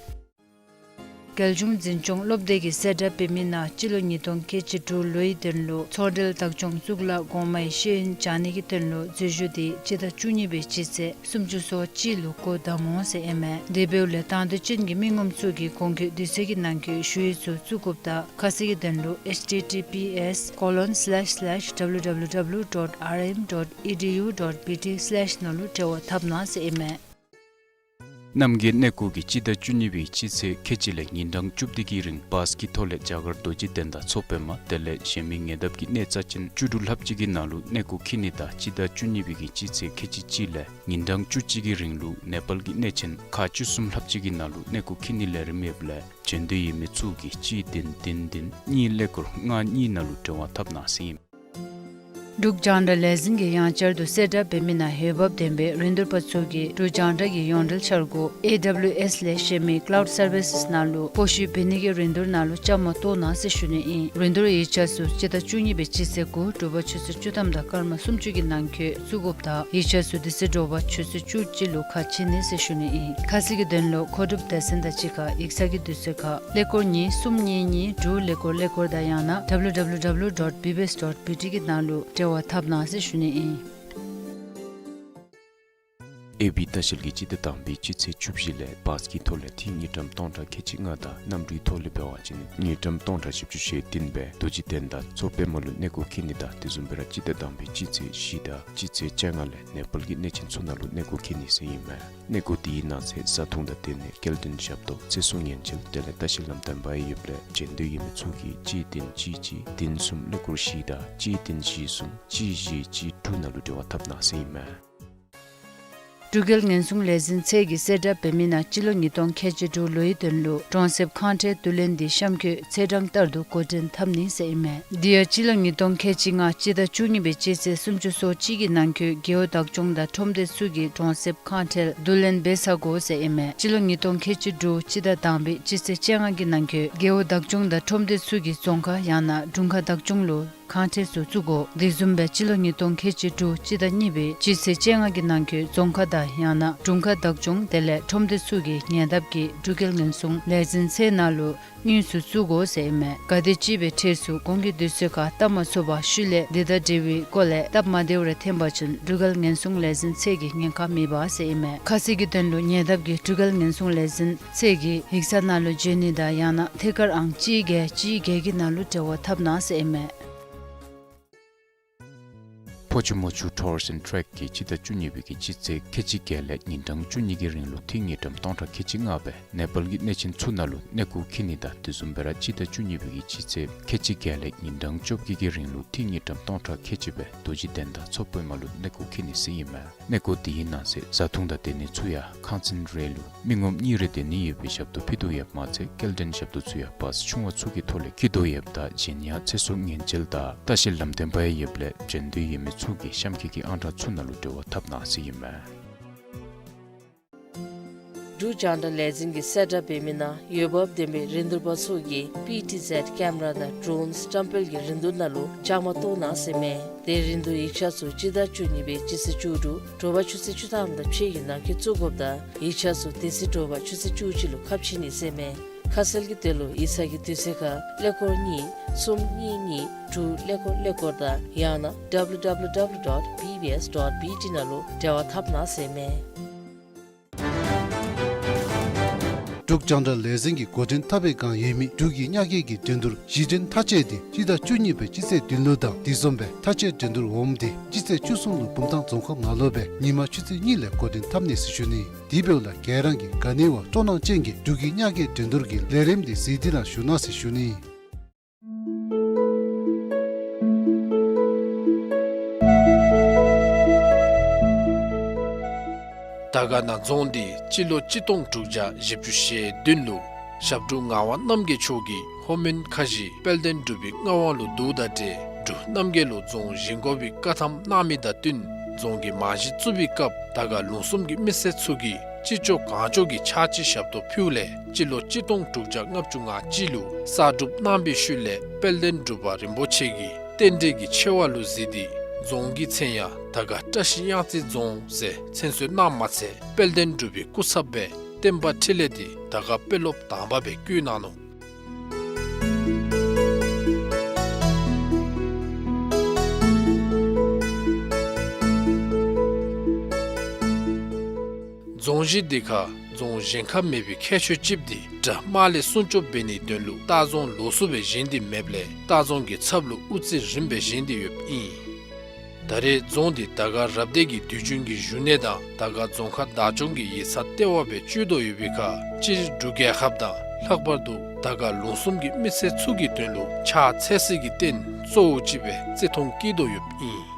རྒྱལ་གཞུང་འཛིན་སྐྱོང་སློབ་སྡེ་གིས་གསལ་བསྒྲགས་འབད་མི་ནང་སྤྱི་ལོ་ཉིས་སྟོང་ཁལ་གཅིག་དྲུག་ལོའི་དོན་ལུ་ཚོང་འབྲེལ་བདག་སྐྱོང་གཙུག་ལག་གོང་མའི་ཤེས་ཡོན་སྦྱང་ནི་གི་དོན་ལུ་འཛུལ་ཞུགས་འདི་སྤྱི་ཟླ་བཅུ་གཉིས་པའི་སྤྱི་ཚེས་སུམ་ཅུ་སོ་གཅིག་ལུ་འགོ་བདམ་འོང་ཟེར་ཨིན་མས། དེ་འབདཝ་ལས་དང་འདོད་ཅན་གྱི་མི་ངོམ་ཚུ་གིས་གོང་འཁོད་དུས་ཚོད་ཀྱི་ནང་འཁོད་ཞུ་ཡིག་ཚུ་བཙུགས་དགོཔ་དང་ཁ་གསལ་གྱི་དོན་ལུ H T T P S colon slash slash W W W dot R M dot E D U dot B T slash ནང་ལུ་འབྲེལ་བ་འཐབ་གནང་ཟེར་ཨིན་མས། རྣམ་རྒྱལ་གནས་སྐོར་གྱིས་སྤྱི་ཟླ་བཅུ་གཉིས་པའི་སྤྱི་ཚེས་ཁལ་གཅིག་ལས་ཉིན་གྲངས་བཅུ་བདུན་གྱི་རིང་བཱས་ཀྱི་ཐོག་ལས་རྒྱ་གར་རྡོ་རྗེ་གདན་དང་མཚོ་པདྨ་དེ་ལས་གཞན་མི་ཉེ་འདབས་ཀྱི་གནས་རྩ་ཅན་བཅུ་དྲུག་ལྷགཔ་ཅིག་གི་ནང་ལུ་གནས་སྐོར་འཁྱིད་ནི་དང་སྤྱི་ཟླ་བཅུ་གཉིས་པའི་གི་སྤྱི་ཚེས་ཁལ་གཅིག་གཅིག་ལས་ཉིན་གྲངས་བཅུ་གཅིག་གི་རིང་ལུ་ནེ་པཱལ་གྱི་གནས་ཆེན་ཁག་བཅུ་གསུམ་ལྷགཔ་ཅིག་གི་ནང་ལུ་གནས་སྐོར་འཁྱིད་ནི་ལས་རིམ་ཡོདཔ་ལས་འབྱོན་འདོད་ཡོད་མི་ཚུ་གིས་གཅིག་བདུན་བདུན་བདུན་གཉིས་ཀླད་ཀོར་ལྔ་གཉིས་ནང་ལུ་འབྲེལ་བ་འཐབ་གནང་ཟེར་ཨིན། འབྲུག་རྒྱང་བསྒྲགས་ལས་འཛིན་གྱིས་ཡང་བསྐྱར་དུ་གསལ་བསྒྲགས་འབད་མི་ནང་འོས་འབབ་ལྡན་པའི་རིན་བསྡུར་པ་ཚུ་གིས་འབྲུག་རྒྱང་བསྒྲགས་ཀྱི་ཡོངས་འབྲེལ་འཆར་སྒོ་A W S ལས་གཞན་མི་Cloud Services ནང་ལུ་སྤོ་བཤུད་འབད་ནི་གི་རིན་བསྡུར་ནང་ལུ་བཅའ་མར་གཏོགས་གནང་ཟེར་ཞུ་ནི་ཨིན། རིན་བསྡུར་ཡིག་ཆ་ཚུ་སྤྱི་ཟླ་བཅུ་གཉིས་པའི་སྤྱི་ཚེས་དགུ་དྲོ་པ་ཆུ་ཚོད་བཅུ་ཐམ་དང་སྐར་མ་སུམ་ཅུ་གི་ནང་འཁོད་བཙུགས་དགོཔ་དང་ཡིག་ཆ་ཚུ་དེ་ཚེ་དྲོ་པ་ཆུ་ཚོད་བཅུ་གཅིག་ལུ་ཁ་ཕྱེ་ནི་ཟེར་ཞུ་ནི་ཨིན། ཁ་གསལ་གྱི་དོན་ལུ་མཁོ་སྒྲུབ་སྡེ་ཚན་དང་གཅིག་ཁར་ཡིག་ཚང་གི་དུས་ཚོད་ཁར་ཀླད་ཀོར་གཉིས་གསུམ་གཉིས་གཉིས་དྲུག་ཀླད་ཀོར་ཀླད་ཀོར་དང་ཡང་ན W W W dot B B S dot B T གི་ནང་ལུ་འབྲེལ་བ་འཐབ་གནང་ཟེར་ཞུ་ནི་ཨིན། ཨེ་བི་ལྟ་བཤལ་གྱིས་སྤྱི་ཟླ་དང་པའི་སྤྱི་ཚེས་བཅུ་བཞི་ལས་བཱས་ཀྱི་ཐོག་ལས་ཐིག་དངུལ་ཀྲམ་སྟོང་ཕྲག་ཁལ་གཅིག་ལྔ་དང་གནམ་གྲུའི་ཐོག་ལས་འབད་བ་ཅིན་དངུལ་ཀྲམ་སྟོང་ཕྲག་བཞི་བཅུ་ཞེ་བདུན་སྦེ་རྡོ་རྗེ་གདན་དང་མཚོ་པདྨ་ལུ་གནས་སྐོར་འཁྱིད་ནི་དང་དེ་བཟུམ་སྦེ་ར་སྤྱི་ཟླ་དང་པའི་སྤྱི་ཚེས་བཞི་དང་སྤྱི་ཚེས་བཅོ་ལྔ་ལས་ནེ་པཱལ་གྱི་གནས་ཆེན་ཚུ་ནང་ལུ་གནས་སྐོར་འཁྱིད་ནི་ཟེར་ཨིན་མས། གནས་སྐོར་དེའི་ནང་གསེས་བཟའ་འཐུང་དང་སྡོད་གནས་སྐྱེལ་འདྲེན་ཞབས་ཏོག་ཚེ་སྲོག་ཉེན་བཅོལ་དེ་ལས་ལྟ་བཤལ་ལམ་སྟོན་པ་ཡོདཔ་ལས་འབྱོན་འདོད་ཡོད་མི་ཚུ་གིས་གཅིག་བདུན་གཅིག་གཅིག་བདུན་གསུམ་ཀླད་ཀོར་བཞི་དང་གཅིག་བདུན་བཞི་གསུམ་གཅིག་བཞི་གཅིག་དྲུག་ནང་ལུ་འབྲེལ་བ་འཐབ་གནང་ཟེར་ཨིན་མས། འབྲུག་རྒྱལ་ཉེན་སྲུང་ལས་འཛིན་ཚད་ཀྱིས་གསལ་བསྒྲགས་འབད་མི་ནང་སྤྱི་ལོ་ཉིས་སྟོང་ཁལ་གཅིག་དྲུག་ལོའི་དོན་ལུ་གྲོང་གསེབ་ཁང་ཁྲལ་བསྡུ་ལེན་འདི་གཤམ་འཁོད་ཚེས་གྲངས་ལྟར་དུ་འགོ་འདྲེན་འཐབ་ནི་ཟེར་ཨིན་མས། དེ་ཡང་སྤྱི་ལོ་ཉིས་སྟོང་ཁལ་གཅིག་ལྔ་སྤྱི་ཟླ་བཅུ་གཉིས་པའི་སྤྱི་ཚེས་སུམ་ཅུ་སོ་གཅིག་གི་ནང་འཁོད་རྒེད་འོག་བདག་སྐྱོང་དང་ཁྲོམ་སྡེ་ཚུ་གིས་གྲོང་གསེབ་ཁང་ཁྲལ་བསྡུ་ལེན་འབད་ཚར་དགོ་ཟེར་ཨིན་མས། སྤྱི་ལོ་ཉིས་སྟོང་ཁལ་གཅིག་དྲུག་སྤྱི་ཟླ་དང་པའི་སྤྱི་ཚེས་བཅོ་ལྔ་གི་ནང་འཁོད་རྒེད་འོག་བདག་སྐྱོང་དང་ཁྲོམ་སྡེ་ཚུ་གིས་རྫོང་ཁག་ཡང་ན་དྲུང་ཁག་བདག་སྐྱོང་ལུ་ཁང་ཁྲལ་ཚུ་བཙུགས་དགོ། དེ་བཟུམ་སྦེ་སྤྱི་ལོ་ཉིས་སྟོང་ཁལ་གཅིག་དྲུག་སྤྱི་ཟླ་གཉིས་པའི་སྤྱི་ཚེས་བཅོ་ལྔ་གི་ནང་འཁོད་རྫོང་ཁག་དང་ཡང་ན་དྲུང་ཁག་བདག་སྐྱོང་དེ་ལས་ཁྲོམ་སྡེ་ཚུ་གིས་ཉེ་འདབས་ཀྱི་འབྲུག་རྒྱལ་ཉེན་སྲུང་ལས་འཛིན་ཚད་ནང་ལུ་དངུལ་ཚུ་བཙུགས་དགོ་ཟེར་ཨིན་མས། ག་དེམ་ཅིག་སྦེ་ཁྲལ་ཚུ་གོང་གི་དུས་ཚོད་ཁར་བཏབ་མ་ཚུགས་པར་ཤུལ་ལས་དེ་དང་འབྲེལ་བའི་སྐོར་ལས་སྟབས་མ་བདེཝ་རེ་ཐོན་པ་ཅིན་འབྲུག་རྒྱལ་ཉེན་སྲུང་ལས་འཛིན་ཚད་ཀྱིས་ཉེན་ཁ་མེད་པ་ཟེར་ཨིན་མས། ཁ་གསལ་གྱི་དོན་ལུ་ཉེ་འདབས་ཀྱི་འབྲུག་རྒྱལ་ཉེན་སྲུང་ལས་འཛིན་ཚད་ཀྱི་ཡིག་ཚང་ནང་ལུ་འབྱོན་ནི་དང་ཡང་ན་ཐད་ཀར་ཨང་གཅིག་བརྒྱད་གཅིག་བརྒྱད་ཀྱི་ནང་ལུ་འབྲེལ་བ་འཐབ་གནང་ཟེར་ཨིན་མས། ཕོ་ཆུ་མོ་ཆུ་Tours and Trek གིས་སྤྱི་ཟླ་བཅུ་གཉིས་པའི་གི་སྤྱི་ཚེས་ཁལ་གཅིག་བརྒྱད་ལས་ཉིན་གྲངས་བཅུ་གཉིས་ཀྱི་རིང་ལུ་ཐིག་དངུལ་ཀྲམ་སྟོང་ཕྲག་ཁལ་གཅིག་ལྔ་སྦེ་ནེ་པཱལ་གྱི་གནས་ཆེན་ཚུ་ནང་ལུ་གནས་སྐོར་འཁྱིད་ནི་དང་དེ་བཟུམ་སྦེ་ར་སྤྱི་ཟླ་བཅུ་གཉིས་པའི་གི་སྤྱི་ཚེས་ཁལ་གཅིག་བརྒྱད་ལས་ཉིན་གྲངས་བཅོ་བརྒྱད་ཀྱི་རིང་ལུ་ཐིག་དངུལ་ཀྲམ་སྟོང་ཕྲག་ཁལ་གཅིག་སྦེ་རྡོ་རྗེ་གདན་དང་མཚོ་པདྨ་ལུ་གནས་སྐོར་འཁྱིད་ནི་ཟེར་ཨིན་མས། གནས་སྐོར་དེའི་ནང་གསེས་བཟའ་འཐུང་དང་སྡོད་གནས་ཚུ་ཡང་ཁང་ཚན་རེ་ལུ་མི་ངོམ་གཉིས་རེ་སྡོད་ནི་ཡོད་པའི་ཞབས་ཏོག་ཕུལ་དོ་ཡོདཔ་མ་ཚད་སྐྱེལ་འདྲེན་ཞབས་ཏོག་ཚུ་ཡང་བཱས་ཆུང་བ་ཚུ་གི་ཐོག་ལས་འཁྱིད་དོ་ཡོདཔ་ད་གཞན་ཡང་ཚེ་སྲོག་ཉེན་བཅོལ་དང་ལྟ་བཤལ་ལམ་སྟོན་པ་ཡང་ཡོདཔ་ལས་འབྱོན་འདོད་ཡོད་མི་ཚུ་གིས་གཤམ་འཁོད་ཀྱི་ཨང་གྲངས་ཚུ་ནང་ལུ་འབྲེལ་བ་འཐབ་གནང་ཟེར་ཨིན་མས། འབྲུག་རྒྱང་བསྒྲགས་ལས་འཛིན་གྱིས་གསལ་བསྒྲགས་འབད་མི་ནང་འོས་འབབ་ལྡན་པའི་རིན་བསྡུར་པ་ཚུ་གིས་པི་ཊི་ཟེཌ་ཀེམ་ར་དང་ཌྲོནསི་བཀྲམ་སྤེལ་གྱི་རིན་བསྡུར་ནང་ལུ་བཅའ་མར་གཏོགས་གནང་ཟེར་ཨིན་མས། དེ་རིན་བསྡུར་ཡིག་ཆ་ཚུ་སྤྱི་ཟླ་བཅུ་གཉིས་པའི་སྤྱི་ཚེས་བཅུ་དྲུག་དྲོ་པ་ཆུ་ཚོད་བཅུ་ཐམ་དང་ཕྱེད་ཀྱི་ནང་འཁོད་བཙུགས་དགོཔ་དང་ཡིག་ཆ་ཚུ་དེ་ཚེ་དྲོ་པ་ཆུ་ཚོད་བཅུ་གཅིག་ལུ་ཁ་ཕྱེ་ནི་ཟེར་ཨིན་མས། ཁ་གསལ་གྱི་དོན་ལུ་ཡིག་ཚང་གི་དུས་ཚོད་ཁར་ཀླད་ཀོར་གཉིས་གསུམ་གཉིས་གཉིས་དྲུག་ཀླད་ཀོར་ཀླད་ཀོར་དང་ཡང་ན་W W W dot B B S dot B T ནང་ལུ་འབྲེལ་བ་འཐབ་གནང་ཟེར་ཨིན་མས། འབྲུག་རྒྱང་བསྒྲགས་ལས་འཛིན་གྱིས་འགོ་འདྲེན་འཐབ་པའི་བསྒང་ཡོད་མི་འབྲུག་གི་གཉའ་སྐྱེལ་གྱི་འགྲན་བསྡུར་གཞི་འགྲན་མཐའ་དཔྱད་དེ་སྤྱི་ཟླ་བཅུ་གཉིས་པའི་སྤྱི་ཚེས་བདུན་ལུ་དང་དེ་བཟུམ་སྦེ་མཐའ་དཔྱད་འགྲན་བསྡུར་འོགམ་དེ་སྤྱི་ཚེས་བཅུ་གསུམ་ལུ་བུམ་ཐང་རྫོང་ཁག་ནང་ལུ་སྦེ་ཉིན་མ་ཆུ་ཚོད་གཉིས་ལས་འགོ་འདྲེན་འཐབ་ནི་ཟེར་ཞུ་ནི། དེ་འབདཝ་ལས་ག་ར་གིས་ག་ནི་བ་སྤྲོ་སྣང་ཅན་གྱིས་འབྲུག་གི་གཉའ་སྐྱེལ་འགྲན་བསྡུར་གྱི་ལས་རིམ་དེ་གཟིགས་ཏེ་ར་བཞུགས་གནང་ཟེར་ཞུ་ནི། དར་དཀར་ན་རྫོང་འདི་སྤྱི་ལོ་གཅིག་སྟོང་དྲུག་བརྒྱ་བཞི་བཅུ་ཞེ་བདུན་ལུ་ ཞབས་དྲུང་ངག་དབང་རྣམ་རྒྱལ་མཆོག་གིས་ཧོར་མོན་ཁ་བཞི་དཔལ་ལྡན་འབྲུག་པའི་མངའ་དབང་ལུ་བསྡུཝ་ད་ཏེ་འབྲུག་རྣམ་རྒྱལ་ལུ་རྫོང་བཞེངས་དགོ་པའི་བཀའ་ཐམ་གནང་མི་དང་བསྟུན་རྫོང་གི་རྨང་གཞི་བཙུགས་པའི་སྐབས་དར་དཀར་ལུང་གསུམ་གྱི་མི་སེར་ཚུ་གིས་ཅི་ལྕོགས་གང་ལྕོགས་ཀྱི་ཕྱག་ཕྱི་ཞབས་ཏོག་ཕུལཝ་ལས་སྤྱི་ལོ་གཅིག་སྟོང་དྲུག་བརྒྱ་ལྔ་བཅུ་ང་གཅིག་ལུ་གསར་སྒྲུབ་གནང་པའི་ཤུལ་ལས་དཔལ་ལྡན་འབྲུག་པ་རིན་པོ་ཆེ་གིས་རྟེན་འབྲེལ་གྱི་ཆེ་བ་ལུ་གཟིགས་ཏེ་རྫོང་གི་མཚན་ཡང་དར་དཀར་བཀྲ་ཤིས་གཡང་རྩེ་རྫོང་ཟེར་མཚན་གསོལ་གནངམ་མ་ཚད་དཔལ་ལྡན་འབྲུག་པའི་སྐུ་ཚབ་སྦེ་བསྟན་པ་འཕྲིན་ལས་འདི་དར་དཀར་དཔོན་སློབ་དང་པ་སྦེ་བསྐོས་གནང་ནུག། རྫོང་གཞི་འདི་ཁར་རྫོང་བཞེངས་ཁ་མེད་པའི་ཁྱད་ཆོས་ཅིག་འདི་དགྲ་དམག་ལས་སྲུང་སྐྱོབ་འབད་ནིའི་དོན་ལུ་ལྟ་རྫོང་ལོགས་སུ་སྦེ་བཞེངས་ཏེ་མེདཔ་ལས་ལྟ་རྫོང་གི་ཚབ་ལུ་དབུ་རྩེ་རིམ་སྦེ་བཞེངས་ཏེ་ཡོདཔ་ཨིན། ད་རེས་རྫོང་འདི་དར་དཀར་རབ་སྡེ་གི་དུས་རྒྱུན་གྱི་བཞུགས་གནས་དང་དར་དཀར་རྫོང་ཁག་བདག་སྐྱོང་གི་ཡིག་ཚང་ལྟེ་བ་སྦེ་སྤྱོད་དོ་ཡོད་པའི་ཁར་སྤྱིར་འབྲུག་རྒྱལ་ཁབ་དང་ལྷག་པར་དུ་དར་དཀར་ལུང་གསུམ་གྱི་མི་སེར་ཚུ་གི་དོན་ལུ་ཕྱག་འཚལ་སའི་རྟེན་གཙོ་བོ་ཅིག་སྦེ་བརྩི་མཐོང་བསྐྱེད་དོ་ཡོདཔ་ཨིན།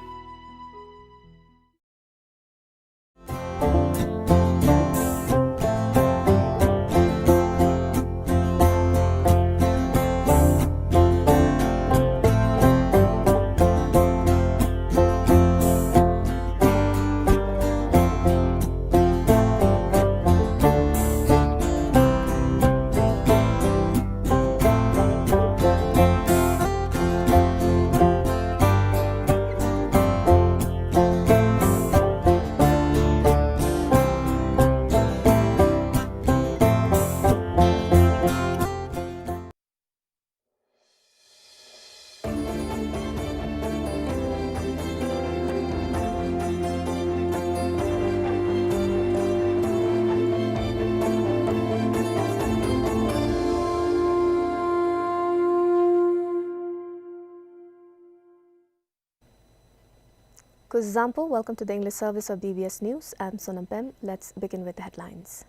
Kuzuzangpo, welcome to the English service of B B S News. I'm Sonam Pem. Let's begin with the headlines.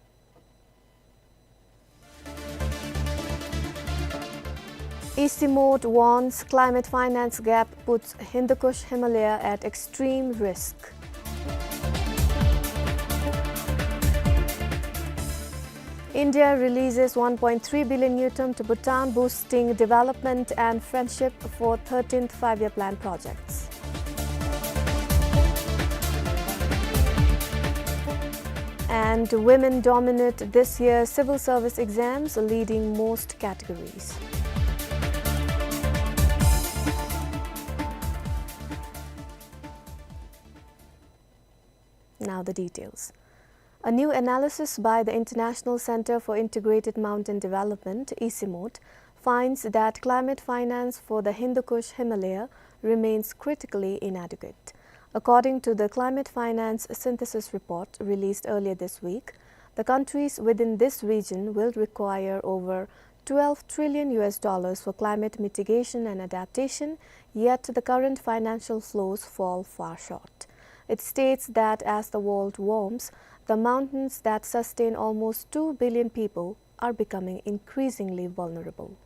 ECMOD warns climate finance gap puts Hindu Kush Himalaya at extreme risk. India releases one point three billion ngultrum to Bhutan, boosting development and friendship for thirteenth Five-Year Plan projects. And women dominate this year's civil service exams, leading most categories. Now the details. A new analysis by the International Center for Integrated Mountain Development, ECMOD, finds that climate finance for the Hindu Kush Himalaya remains critically inadequate. According to the Climate Finance Synthesis Report released earlier this week, the countries within this region will require over twelve trillion U S dollars for climate mitigation and adaptation, yet the current financial flows fall far short. It states that as the world warms, the mountains that sustain almost two billion people are becoming increasingly vulnerable.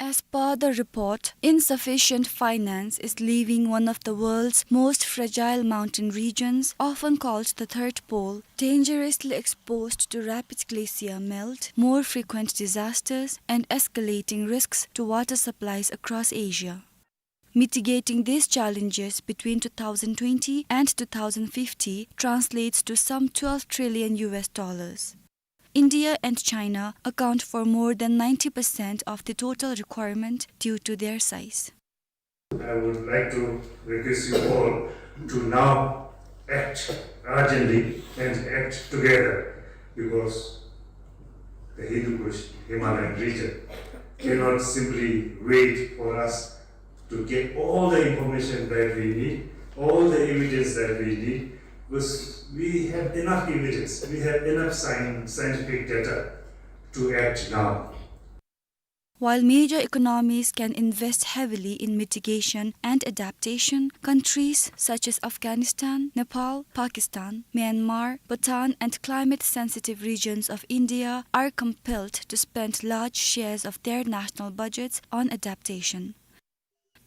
As per the report, insufficient finance is leaving one of the world's most fragile mountain regions, often called the Third Pole, dangerously exposed to rapid glacier melt, more frequent disasters, and escalating risks to water supplies across Asia. Mitigating these challenges between two thousand twenty and two thousand fifty translates to some twelve trillion U S dollars. India and China account for more than ninety percent of the total requirement due to their size. I would like to request you all to now act urgently and act together, because the Hindu Kush Himalayan region cannot simply wait for us to get all the information that we need, all the evidence that we need, because we have enough evidence, we have enough scien-, scientific data to act now. While major economies can invest heavily in mitigation and adaptation, countries such as Afghanistan, Nepal, Pakistan, Myanmar, Bhutan, and climate-sensitive regions of India are compelled to spend large shares of their national budgets on adaptation.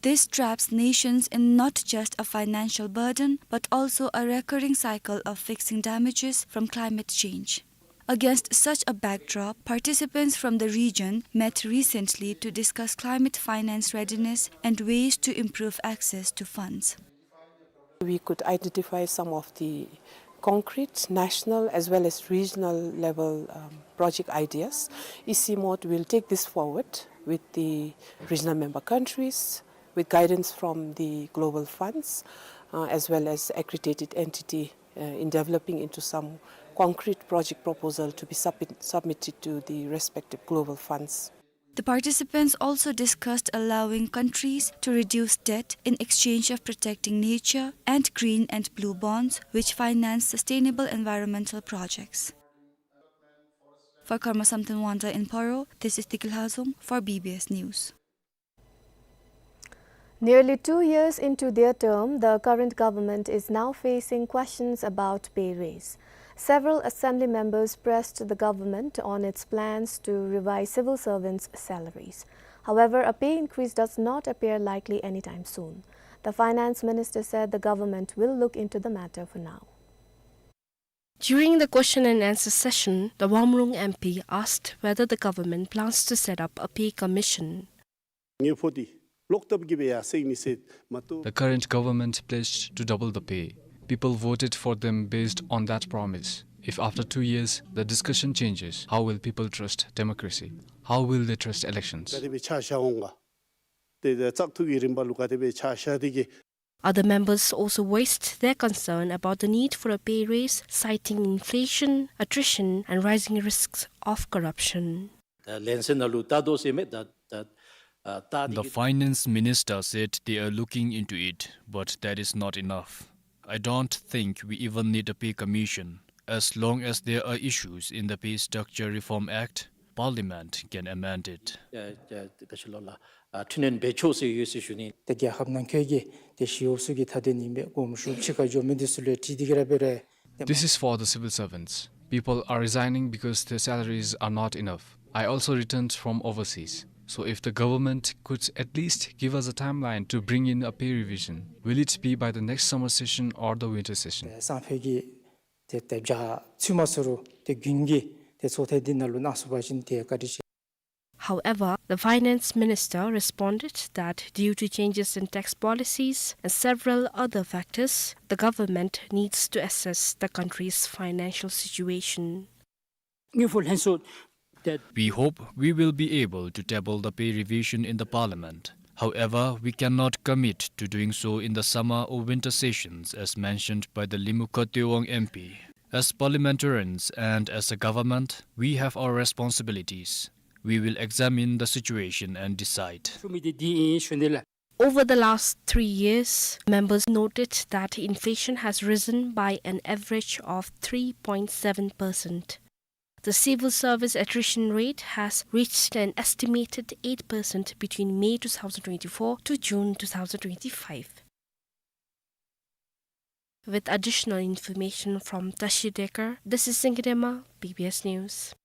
This traps nations in not just a financial burden, but also a recurring cycle of fixing damages from climate change. Against such a backdrop, participants from the region met recently to discuss climate finance readiness and ways to improve access to funds. We could identify some of the concrete national as well as regional level, um, project ideas. E C MOD will take this forward with the regional member countries, with guidance from the global funds, uh, as well as accredited entity, uh, in developing into some concrete project proposal to be submit-, submitted to the respective global funds. The participants also discussed allowing countries to reduce debt in exchange of protecting nature and green and blue bonds, which finance sustainable environmental projects. For Karma Samten Wangda in Paro, this is Tikil Hazoam for B B S News. Nearly two years into their term, the current government is now facing questions about pay raise. Several assembly members pressed the government on its plans to revise civil servants' salaries. However, a pay increase does not appear likely anytime soon. The finance minister said the government will look into the matter for now. During the question and answer session, the Wamrung M P asked whether the government plans to set up a pay commission. ངེས་པར་དུ་ལོག་བཏབ་གི་སྦེ་ཡར་སེང་ནི་ཟེར་མ་གཏོགས། The current government pledged to double the pay. People voted for them based on that promise. If after two years the discussion changes, how will people trust democracy? How will they trust elections? ག་དེ་སྦེ་ཆ་བཞག་འོང་ག། ཏེ་བཙག་འཐུ་གི་རིམ་པ་ལུ་ག་དེ་སྦེ་ཆ་བཞག་སྟེ་གི། Other members also voiced their concern about the need for a pay raise, citing inflation, attrition, and rising risks of corruption. ད་ལན་གསལ་ནང་ལུ་ལྟ་དོ་ཟེར་མས། ད་ད་ཨ་ད་འདི། The finance minister said they are looking into it, but that is not enough. I don't think we even need a pay commission. As long as there are issues in the Pay Structure Reform Act, Parliament can amend it. ཨ་ཨ་ག་ཅི་ལོ་ལགས། ཨ་འཕྲི་སྣོན་འབད་ཆོག་ཟེར་ཡོད་ཟེར་ཞུ་ནི། ཏེ་རྒྱལ་ཁབ་ནང་འཁོད་ཀྱི་ཏེ་ཞི་གཡོགཔ་ཚུ་གི་མཐའ་དོན་ཨིན་པས། དགོངསམ་ཞུ་ཕྱི་ཁར་འགྱོ་མི་འདི་ཚུ་ལུ་འཁྲིལ་ཏེ་གི་ར་འབད་རུང་། This is for the civil servants. People are resigning because their salaries are not enough. I also returned from overseas. So if the government could at least give us a timeline to bring in a pay revision, will it be by the next summer session or the winter session? སང་ཕོད་ཀྱི་ཏེ་ཏེ་བྱ་ཚུད་མ་ཚུད་རུང་ཏེ་དགུན་གྱི་ཏེ་ཚོགས་ཐེངས་འདི་ནང་ལུ་གནང་ཚུགས་པ་ཅིན་ཏེ་བཀའ་དྲིན་ཆེ། However, the finance minister responded that due to changes in tax policies and several other factors, the government needs to assess the country's financial situation. ངེས་པར་ལྷན་སོ་ཏེ། We hope we will be able to table the pay revision in the parliament. However, we cannot commit to doing so in the summer or winter sessions as mentioned by the Limuka Tewang M P. As parliamentarians and as a government, we have our responsibilities. We will examine the situation and decide. ཞུ་མི་འདི་འདི་ཨིན་ཞུ་ནི་ལགས། Over the last three years, members noted that inflation has risen by an average of three point seven percent. The civil service attrition rate has reached an estimated eight percent between May two thousand twenty-four to June two thousand twenty-five. With additional information from Tashi Dekar, this is Singirema, B B S News.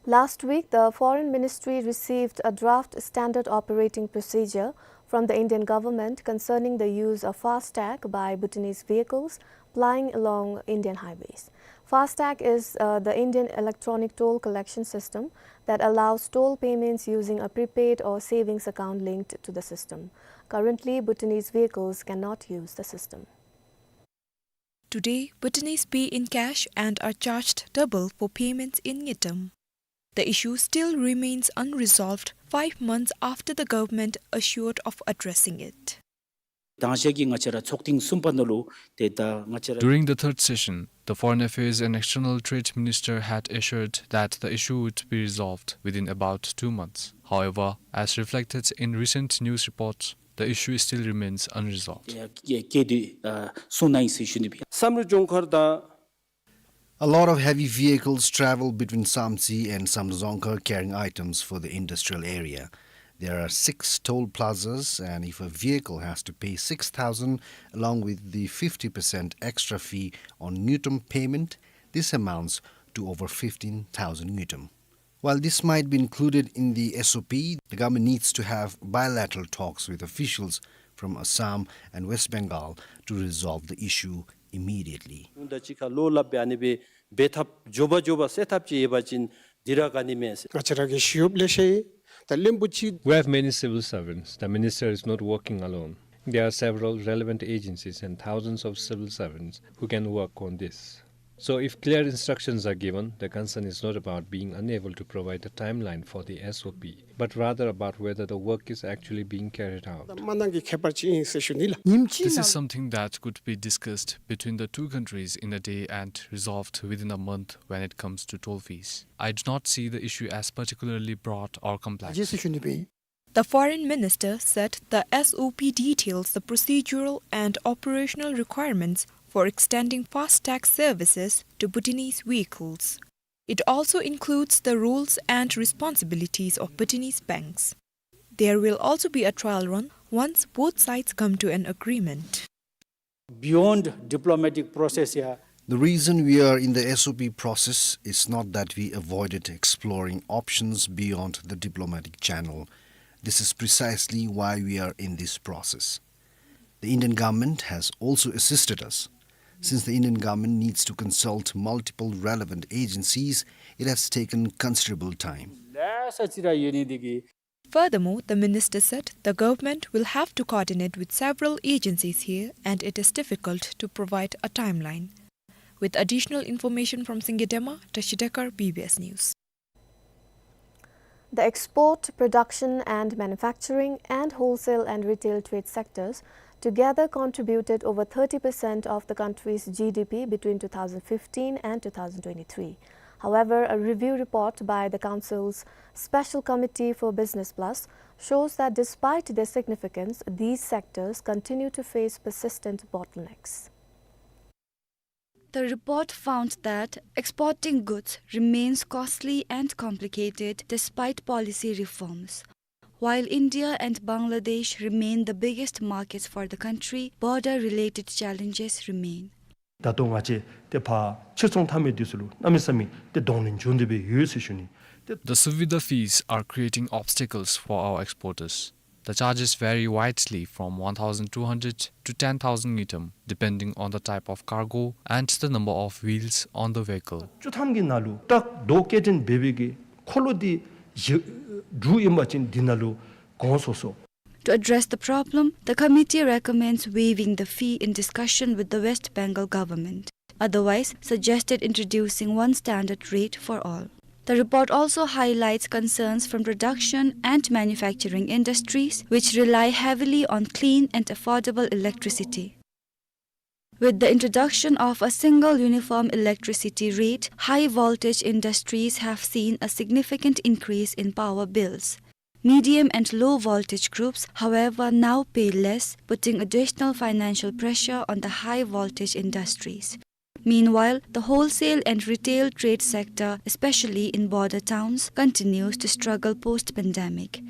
Last week, the Foreign Ministry received a draft standard operating procedure from the Indian government concerning the use of FASTag by Bhutanese vehicles plying along Indian highways. FASTag is, uh, the Indian electronic toll collection system that allows toll payments using a prepaid or savings account linked to the system. Currently, Bhutanese vehicles cannot use the system. Today, Bhutanese pay in cash and are charged double for payments in ngultrum. The issue still remains unresolved five months after the government assured of addressing it. དང་ཞག་གི་ང་བཅས་ར་ཚོགས་ཐེངས་གསུམ་པ་ནང་ལུ་ཏེ་ད་ང་བཅས་ར། During the third session, the Foreign Affairs and External Trade Minister had assured that the issue would be resolved within about two months. However, as reflected in recent news reports, the issue still remains unresolved. ཡ་ཡ་སྐད་དུ་ཨ་གསུངས་གནང་ཡི་ཟེར་ཞུ་ནི་སྦེ། བསམ་གྲུབ་ལྗོངས་མཁར་དང་། A lot of heavy vehicles travel between Samtse and Samdrup Dzongkhar carrying items for the industrial area. There are six toll plazas, and if a vehicle has to pay six thousand along with the fifty percent extra fee on ngultrum payment, this amounts to over fifteen thousand ngultrum. While this might be included in the S O P, the government needs to have bilateral talks with officials from Assam and West Bengal to resolve the issue immediately. ད་ཅི་ཁ་ལོ་ལ་སྦེ་ཨ་ནི་སྦེ་ འབད་ཐབས་མགྱོགས་པ་མགྱོགས་པ་སེལ་ཐབས་ཅིག་ཡོད་པ་ཅིན་འདི་ར་ག་ནི་མེད་ཟེར། ང་བཅས་ར་གི་ཞི་གཡོགཔ་ལེ་ཤ་ཡོད། ད་བློན་པོ་ཅིག We have many civil servants. The minister is not working alone. There are several relevant agencies and thousands of civil servants who can work on this. So if clear instructions are given, the concern is not about being unable to provide a timeline for the S O P, but rather about whether the work is actually being carried out. ད་མ་གནང་གི་ཁྱད་པར་ཅིག་ཨིན་ཟེར་ཞུ་ནི་ལགས། ཉིནམ་གཅིག་This is ནང་། Something that could be discussed between the two countries in a day and resolved within a month when it comes to toll fees. I do not see the issue as particularly broad or complex. རྗེས་སུ་ཞུ་ནི་སྦེ། The foreign minister said the S O P details the procedural and operational requirements for extending FASTag services to Bhutanese vehicles. It also includes the roles and responsibilities of Bhutanese banks. There will also be a trial run once both sides come to an agreement. Beyond diplomatic process here. The reason we are in the S O P process is not that we avoided exploring options beyond the diplomatic channel. This is precisely why we are in this process. The Indian government has also assisted us. Since the Indian government needs to consult multiple relevant agencies, it has taken considerable time. ལེ་ཤ་ཅིག་ར་ཡོད་ནི་འདི་གིས། Furthermore, the minister said the government will have to coordinate with several agencies here and it is difficult to provide a timeline. With additional information from Singye Dema, Tashi Dekar, B B S News. The export, production and manufacturing, and wholesale and retail trade sectors together contributed over thirty percent of the country's G D P between two thousand fifteen and two thousand twenty-three. However, a review report by the Council's Special Committee for Business Plus shows that despite their significance, these sectors continue to face persistent bottlenecks. The report found that exporting goods remains costly and complicated despite policy reforms. While India and Bangladesh remain the biggest markets for the country, border-related challenges remain. ད་ལྟོ་ང་བཅས་ཏེ་ཕར་ཕྱིར་ཚོང་འཐབ་མི་འདི་ཚུ་ལུ་གནམ་མེད་ས་མེད་ཏེ་གདོང་ལེན་འབྱུང་སྟེ་སྦེ་ཡོད་ཟེར་ཞུ་ནི། ཏེ། The Suvidha fees are creating obstacles for our exporters. The charges vary widely from one thousand two hundred to ten thousand ngultrum, depending on the type of cargo and the number of wheels on the vehicle. བཅུ་ཐམ་གྱི་ནང་ལུ་ཏག་རྡོ་སྐྱེལ་འདྲེན་འབད་བའི་གི་འཁོར་ལོ་འདི་བཞི་དྲུག་ཨིན་པ་ཅིན་འདི་ནང་ལུ་གོང་སོ་སོ། To address the problem, the committee recommends waiving the fee in discussion with the West Bengal government. Otherwise, suggested introducing one standard rate for all. The report also highlights concerns from production and manufacturing industries, which rely heavily on clean and affordable electricity. With the introduction of a single uniform electricity rate, high voltage industries have seen a significant increase in power bills. Medium and low voltage groups, however, now pay less, putting additional financial pressure on the high voltage industries. Meanwhile, the wholesale and retail trade sector, especially in border towns, continues to struggle post-pandemic.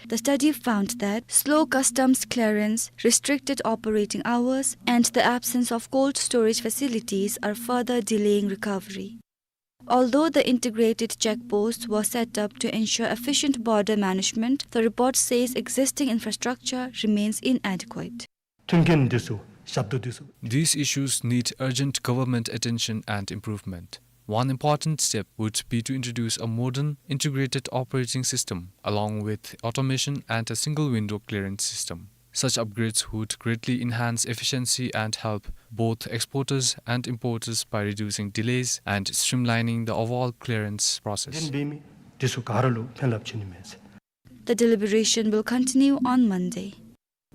The study found that slow customs clearance, restricted operating hours, and the absence of cold storage facilities are further delaying recovery. Although the integrated checkposts were set up to ensure efficient border management, the report says existing infrastructure remains inadequate. མཐུན་རྐྱེན་འདི་ཚུ་ཞབས་ཏོག་འདི་ཚུ། These issues need urgent government attention and improvement. One important step would be to introduce a modern, integrated operating system along with automation and a single window clearance system. Such upgrades would greatly enhance efficiency and help both exporters and importers by reducing delays and streamlining the overall clearance process. འདི་འབད་མི་འདི་ཚུ་ག་ར་ལུ་ཕན་རླབས་ཆེ་ནི་མས་ཟེར། The deliberation will continue on Monday.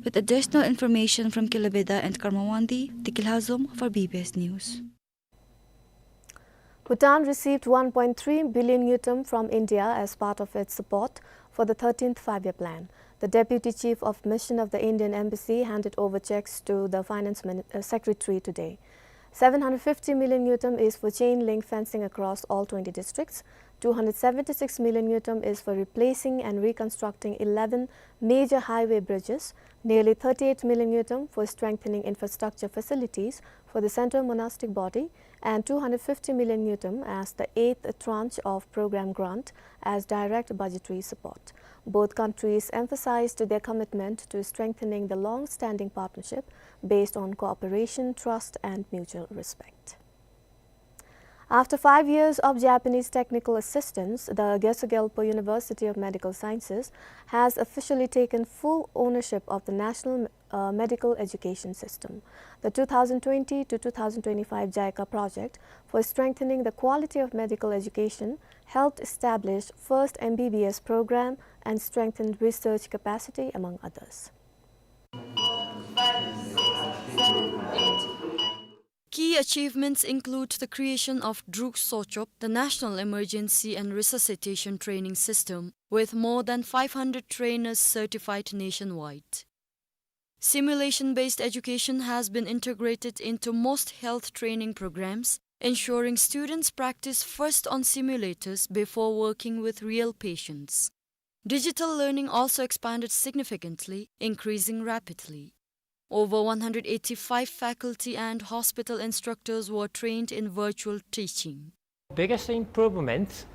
With additional information from Kilobeda and Karmawandi, Diki Lhazom for B B S News. Bhutan received one point three billion ngultrum from India as part of its support for the thirteenth Five-Year Plan. The Deputy Chief of Mission of the Indian Embassy handed over checks to the Finance Min-, uh, Secretary today. Seven hundred fifty million ngultrum is for chain link fencing across all twenty districts, two hundred seventy-six million ngultrum is for replacing and reconstructing eleven major highway bridges, nearly thirty-eight million ngultrum for strengthening infrastructure facilities for the central monastic body, and two hundred fifty million ngultrum as the eighth tranche of program grant as direct budgetary support. Both countries emphasized their commitment to strengthening the long-standing partnership based on cooperation, trust, and mutual respect. After five years of Japanese technical assistance, the Gyatso Gyalpo University of Medical Sciences has officially taken full ownership of the National, uh, Medical Education System. The two thousand twenty to two thousand twenty-five JICA project for strengthening the quality of medical education helped establish first M B B S program and strengthened research capacity, among others. Key achievements include the creation of Druk Sochop, the National Emergency and Resuscitation Training System, with more than five hundred trainers certified nationwide. Simulation-based education has been integrated into most health training programs, ensuring students practice first on simulators before working with real patients. Digital learning also expanded significantly, increasing rapidly. Over one hundred eighty-five faculty and hospital instructors were trained in virtual teaching. Biggest improvement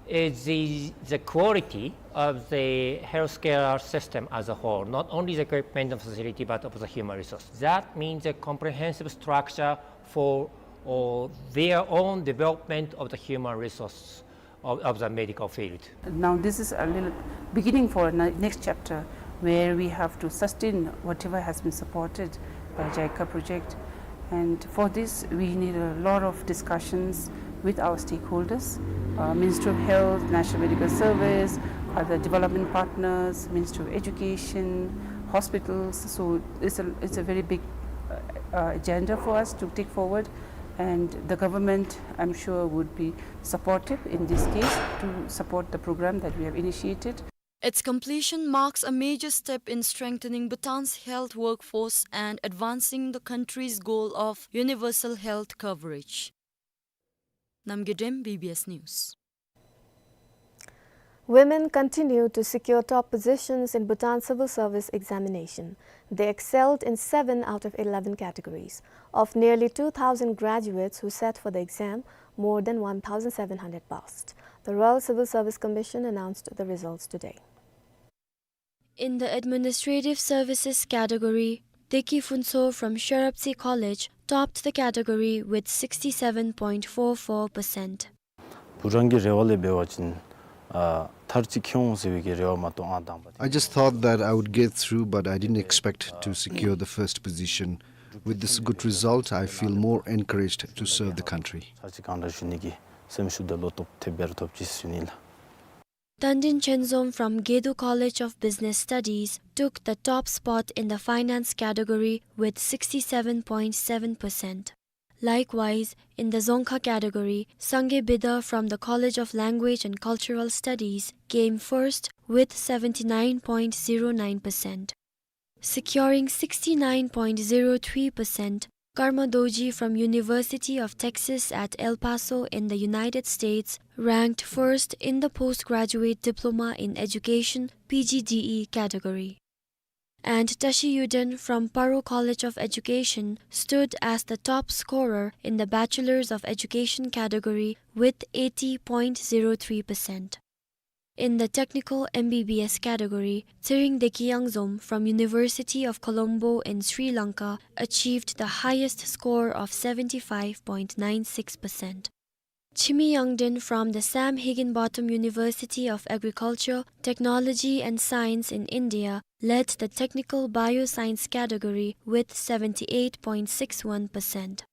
is the, the quality of the healthcare system as a whole, not only the equipment and facility, but of the human resource. That means a comprehensive structure for, uh, their own development of the human resource of, of the medical field. Now this is a little beginning for a ne-, next chapter where we have to sustain whatever has been supported by JICA project. And for this, we need a lot of discussions with our stakeholders, uh, Ministry of Health, National Medical Service, other development partners, Ministry of Education, hospitals. So it's a, it's a very big, uh, uh, agenda for us to take forward. And the government, I'm sure, would be supportive in this case to support the program that we have initiated. Its completion marks a major step in strengthening Bhutan's health workforce and advancing the country's goal of universal health coverage. Namgay Dem, B B S News. Women continue to secure top positions in Bhutan civil service examination. They excelled in seven out of eleven categories. Of nearly two thousand graduates who sat for the exam, more than one thousand seven hundred passed. The Royal Civil Service Commission announced the results today. In the administrative services category, Deki Phuntsho from Sharaptsi College topped the category with sixty-seven point four four percent. བུ་རང་གི་རེ་བ་ལས་འབད་བ་ཅིན་ཨ་མཐར་ཅིག་འཁྱོལ་འོང་ཟེར་བའི་གི་རེ་བ་མ་གཏོགས་ཨ་དང་པ། I just thought that I would get through, but I didn't expect to secure the first position. With this good result, I feel more encouraged to serve the country. མཐར་ཅིག་གང་དྲག་ཞུ་ནི་གི་སེམས་ཤུགས་དང་བློ་སྟོབས་དེ་སྦེ་ར་ཐོབ་ཅི་ཟེར་ཞུ་ནི་ལགས། Tandin Chenzom from Gedu College of Business Studies took the top spot in the finance category with sixty-seven point seven percent. Likewise, in the Dzongkha category, Sangay Bida from the College of Language and Cultural Studies came first with seventy-nine point zero nine percent. Securing sixty-nine point zero three percent, Karma Dorji from University of Texas at El Paso in the United States ranked first in the Postgraduate Diploma in Education, P G D E category. And Tashi Yuden from Paro College of Education stood as the top scorer in the Bachelors of Education category with eighty point zero three percent. In the technical M B B S category, Tshering Deki Yangzom from University of Colombo in Sri Lanka achieved the highest score of seventy-five point nine six percent. Chimi Yangden from the Sam Higginbotham University of Agriculture, Technology and Science in India led the technical bioscience category with seventy-eight point six one percent.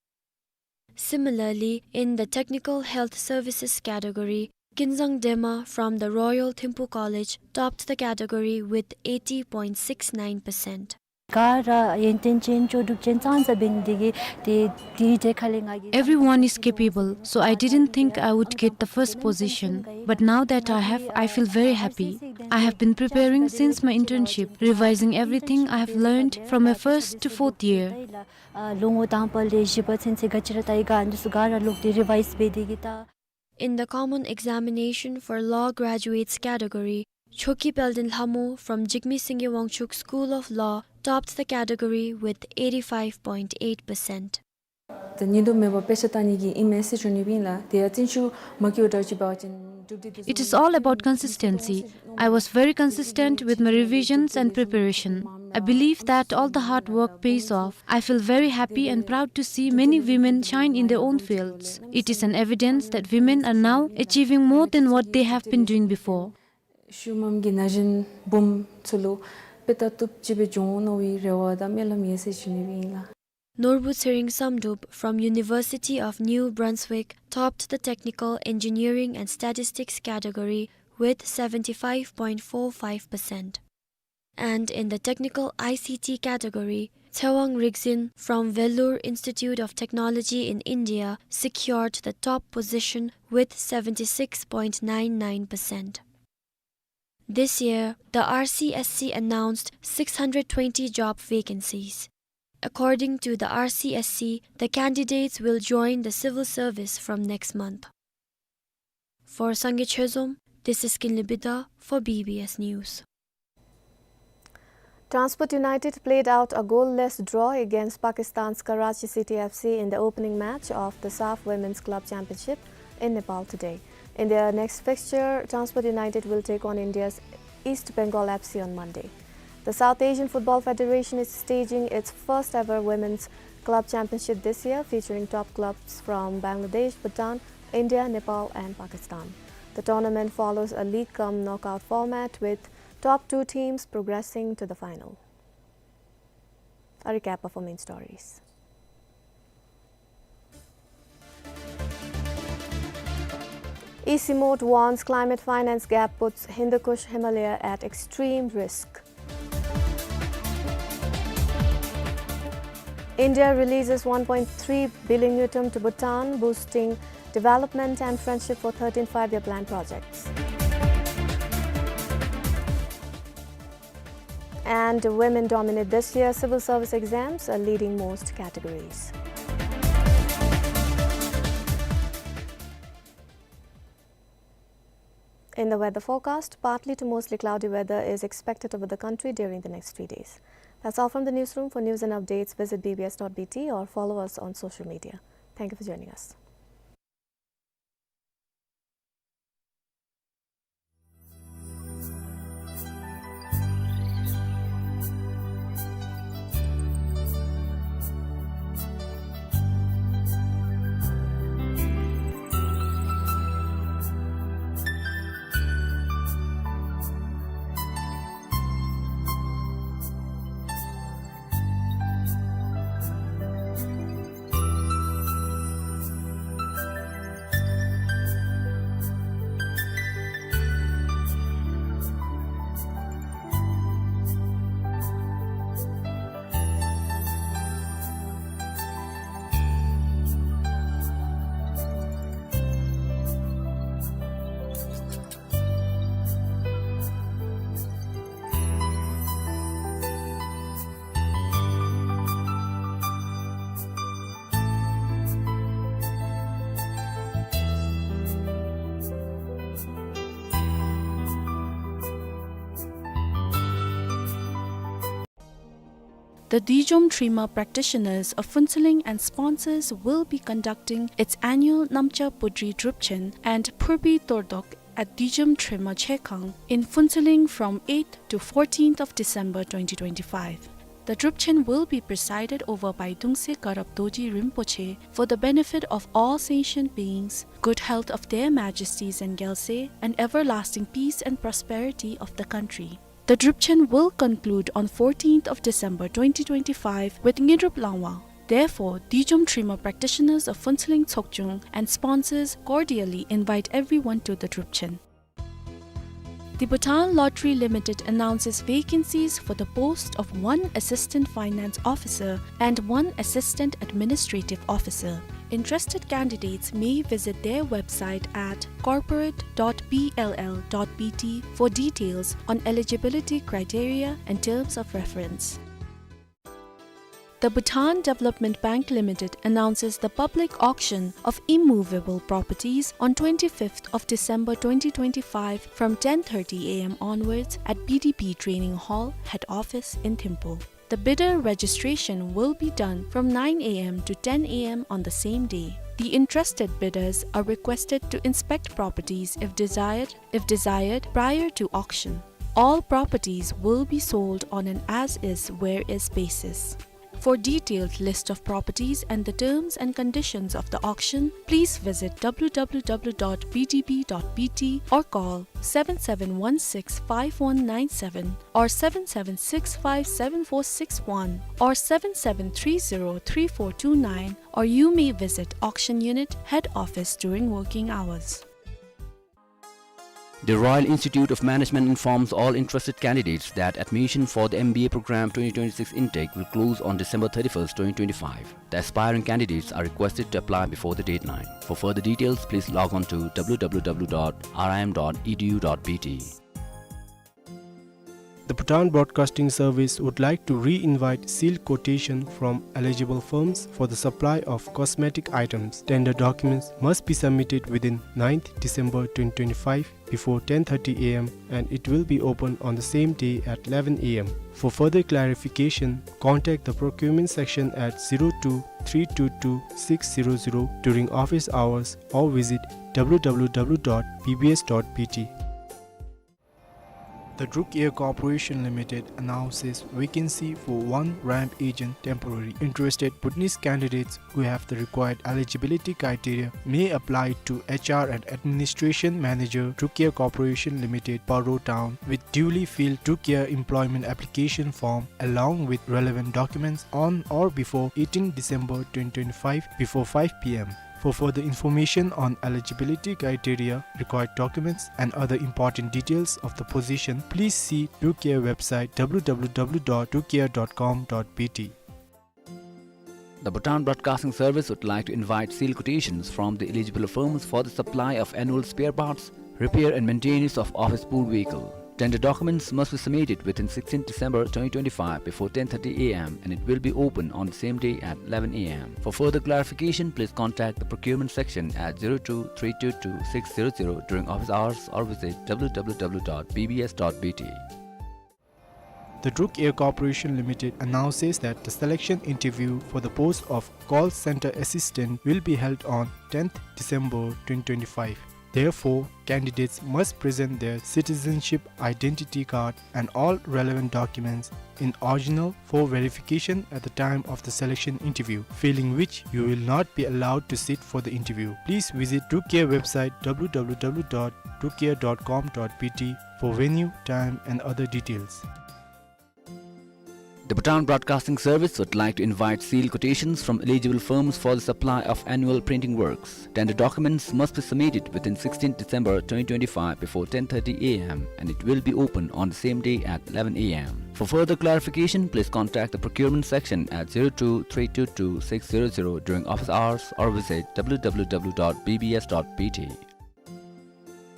Similarly, in the Technical Health Services category, Kinzang Dema from the Royal Thimphu College topped the category with eighty point six nine percent. ག་ར་ཡོན་ཏན་ཅན་ལྕོགས་གྲུབ་ཅན་ཙང་ཙ་འབད་ནི་དེ་གིས་དེ་དེའི་གྲས་ཁ་ལས་ང་གིས། Everyone is capable, so I didn't think I would get the first position. But now that I have, I feel very happy. I have been preparing since my internship, revising everything I have learned from my first to fourth year. ཨ་ལོ་ངོ་དང་པ་ལས་བཞི་པ་ཚུན་ཚོད་ག་ཅི་ར་ལྟ་ཡི་ག་འདི་ཚུ་ག་ར་ལོག་སྟེ་རི་ཝའིཛ་འབད་དེ་གིས་ལྟ། In the common examination for law graduates category, Choki Peldin Lhamo from Jigme Singye Wangchuk School of Law topped the category with eighty-five point eight percent. ད་ཉིན་དུ་མེད་པར་དཔེ་ཆ་ལྟ་ནི་གི་ཨིན་མས་ཟེར་ཞུ་ནི་ཨིན་ལགས། དེ་ཡང་བརྩོན་ཤུགས་མ་བསྐྱེད་པར་འདྲཝ་ཅིག་འབད་བ་ཅིན་གྲུབ་འབྲས་དེ་ཚུ། It is all about consistency. I was very consistent with my revisions and preparation. I believe that all the hard work pays off. I feel very happy and proud to see many women shine in their own fields. It is an evidence that women are now achieving more than what they have been doing before. ཤུལ་མམ་གྱི་ན་གཞོན་བུམོ་ཚུ་ལུ་དཔེ་ལྟ་བཏུབ་ཅིག་སྦེ་འགྱོ་འོང་མནོ་བའི་རེ་བ་དང་སྨོན་ལམ་ཡོད་ཟེར་ཞུ་ནི་ཨིན་ལགས། Norbu Tshering Samdrup from University of New Brunswick topped the Technical, Engineering and Statistics category with seventy-five point four five percent. And in the Technical I C T category, Tsewang Rikzin from Vellore Institute of Technology in India secured the top position with seventy-six point nine nine percent. This year, the R C S C announced six hundred twenty job vacancies. According to the R C S C, the candidates will join the civil service from next month. For Sangay Chezom, this is Kinley Bidha for B B S News. Transport United played out a goalless draw against Pakistan's Karachi City F C in the opening match of the SAFF Women's Club Championship in Nepal today. In their next fixture, Transport United will take on India's East Bengal F C on Monday. The South Asian Football Federation is staging its first ever Women's Club Championship this year, featuring top clubs from Bangladesh, Bhutan, India, Nepal and Pakistan. The tournament follows a league cum knockout format, with top two teams progressing to the final. A recap of our main stories. East Shillong warns climate finance gap puts Hindu Kush Himalaya at extreme risk. India releases one point three billion ngultrum to Bhutan, boosting development and friendship for thirteen five-year plan projects. And women dominate this year's civil service exams, uh, leading most categories. In the weather forecast, partly to mostly cloudy weather is expected over the country during the next three days. That's all from the newsroom. For news and updates, visit B B S dot B T or follow us on social media. Thank you for joining us. The Dijom Trima practitioners of Phuentsholing and sponsors will be conducting its annual Namcha Pudri Drupchen and Phurbi Tordok at Dijom Trima Chekhang in Phuentsholing from eighth to fourteenth of December twenty twenty-five. The Drupchen will be presided over by Dungse Karab Dorji Rinpoche for the benefit of all sentient beings, good health of their majesties and gyalse, and everlasting peace and prosperity of the country. The Drupchen will conclude on fourteenth of December twenty twenty-five with Ngidrup Langwang. Therefore, Dijom Trima practitioners of Phuentsholing Tsokchung and sponsors cordially invite everyone to the Drupchen. The Bhutan Lottery Limited announces vacancies for the post of one Assistant Finance Officer and one Assistant Administrative Officer. Interested candidates may visit their website at corporate dot B L L dot B T for details on eligibility criteria and terms of reference. The Bhutan Development Bank Limited announces the public auction of immovable properties on twenty-fifth of December twenty twenty-five from ten thirty A M onwards at B D B Training Hall, Head Office in Thimphu. The bidder registration will be done from nine A M to ten A M on the same day. The interested bidders are requested to inspect properties if desired, if desired prior to auction. All properties will be sold on an as-is, where-is basis. For detailed list of properties and the terms and conditions of the auction, please visit w w w dot b d b dot b t or call seven seven one six five one nine seven or seven seven six five seven four six one or seven seven three zero three four two nine, or you may visit auction unit head office during working hours. The Royal Institute of Management informs all interested candidates that admission for the M B A program twenty twenty-six intake will close on December thirty-first, twenty twenty-five. The aspiring candidates are requested to apply before the deadline. For further details, please log on to w w w dot r i m dot e d u dot b t. The Bhutan Broadcasting Service would like to re-invite sealed quotation from eligible firms for the supply of cosmetic items. Tender documents must be submitted within ninth December twenty twenty-five before ten thirty a m and it will be open on the same day at eleven a m. For further clarification, contact the procurement section at zero two three two two six zero zero during office hours or visit w w w dot b b s dot b t. The Druk Air Corporation Limited announces vacancy for one ramp agent temporary. Interested Bhutanese candidates who have the required eligibility criteria may apply to H R and Administration Manager, Druk Air Corporation Limited, Paro Town, with duly filled Druk Air employment application form along with relevant documents on or before eighteenth December twenty twenty-five before five p m. For further information on eligibility criteria, required documents, and other important details of the position, please see Druk Air website w w w dot druk air dot com dot b t. The Bhutan Broadcasting Service would like to invite sealed quotations from the eligible firms for the supply of annual spare parts, repair and maintenance of office pool vehicle. Tender documents must be submitted within sixteenth December twenty twenty-five before ten thirty a m and it will be open on the same day at eleven a m. For further clarification, please contact the procurement section at zero two three two two six zero zero during office hours or visit w w w dot b b s dot b t. The Druk Air Corporation Limited announces that the selection interview for the post of call center assistant will be held on tenth December twenty twenty-five. Therefore, candidates must present their citizenship identity card and all relevant documents in original for verification at the time of the selection interview, failing which you will not be allowed to sit for the interview. Please visit Druk Air website w w w dot druk air dot com dot b t for venue, time, and other details. The Bhutan Broadcasting Service would like to invite sealed quotations from eligible firms for the supply of annual printing works. Tender documents must be submitted within sixteenth December twenty twenty-five before ten thirty a m and it will be open on the same day at eleven a m. For further clarification, please contact the procurement section at zero two three two two six zero zero during office hours or visit w w w dot b b s dot b t.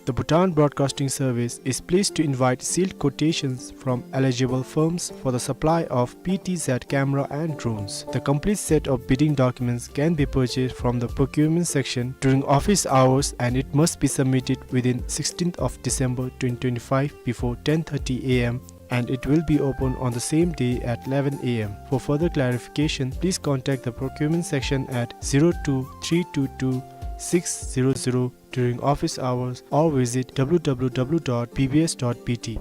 The Bhutan Broadcasting Service is pleased to invite sealed quotations from eligible firms for the supply of P T Z camera and drones. The complete set of bidding documents can be purchased from the procurement section during office hours, and it must be submitted within sixteenth of December twenty twenty-five before ten thirty a m, and it will be open on the same day at eleven a m. For further clarification, please contact the procurement section at zero two three two two six zero zero during office hours or visit w w w dot b b s dot b t.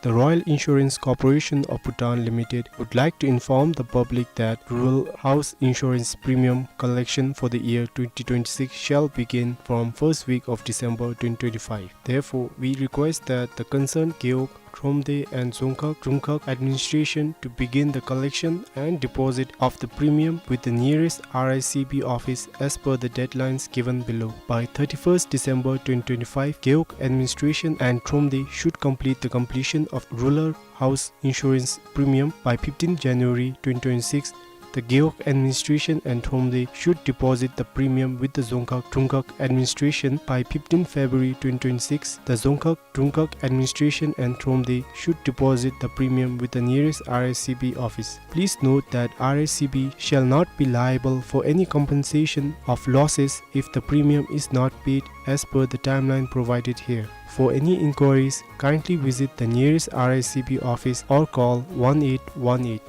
The Royal Insurance Corporation of Bhutan Limited would like to inform the public that rural house insurance premium collection for the year twenty twenty-six shall begin from first week of December twenty twenty-five. Therefore, we request that the concerned Gewog, Thromde and Dzongkhag Drukgyal Dzongkhag administration to begin the collection and deposit of the premium with the nearest R I C B office as per the deadlines given below. By thirty-first December twenty twenty-five, Gewog administration and Thromde should complete the completion of rural house insurance premium. By fifteenth January twenty twenty-six, the Gewog administration and Thromde should deposit the premium with the Dzongkhag Drukgyal Dzongkhag administration. By fifteenth February twenty twenty-six, the Dzongkhag Drukgyal Dzongkhag administration and Thromde should deposit the premium with the nearest R I C B office. Please note that R I C B shall not be liable for any compensation of losses if the premium is not paid as per the timeline provided here. For any inquiries, kindly visit the nearest R I C B office or call one eight one eight.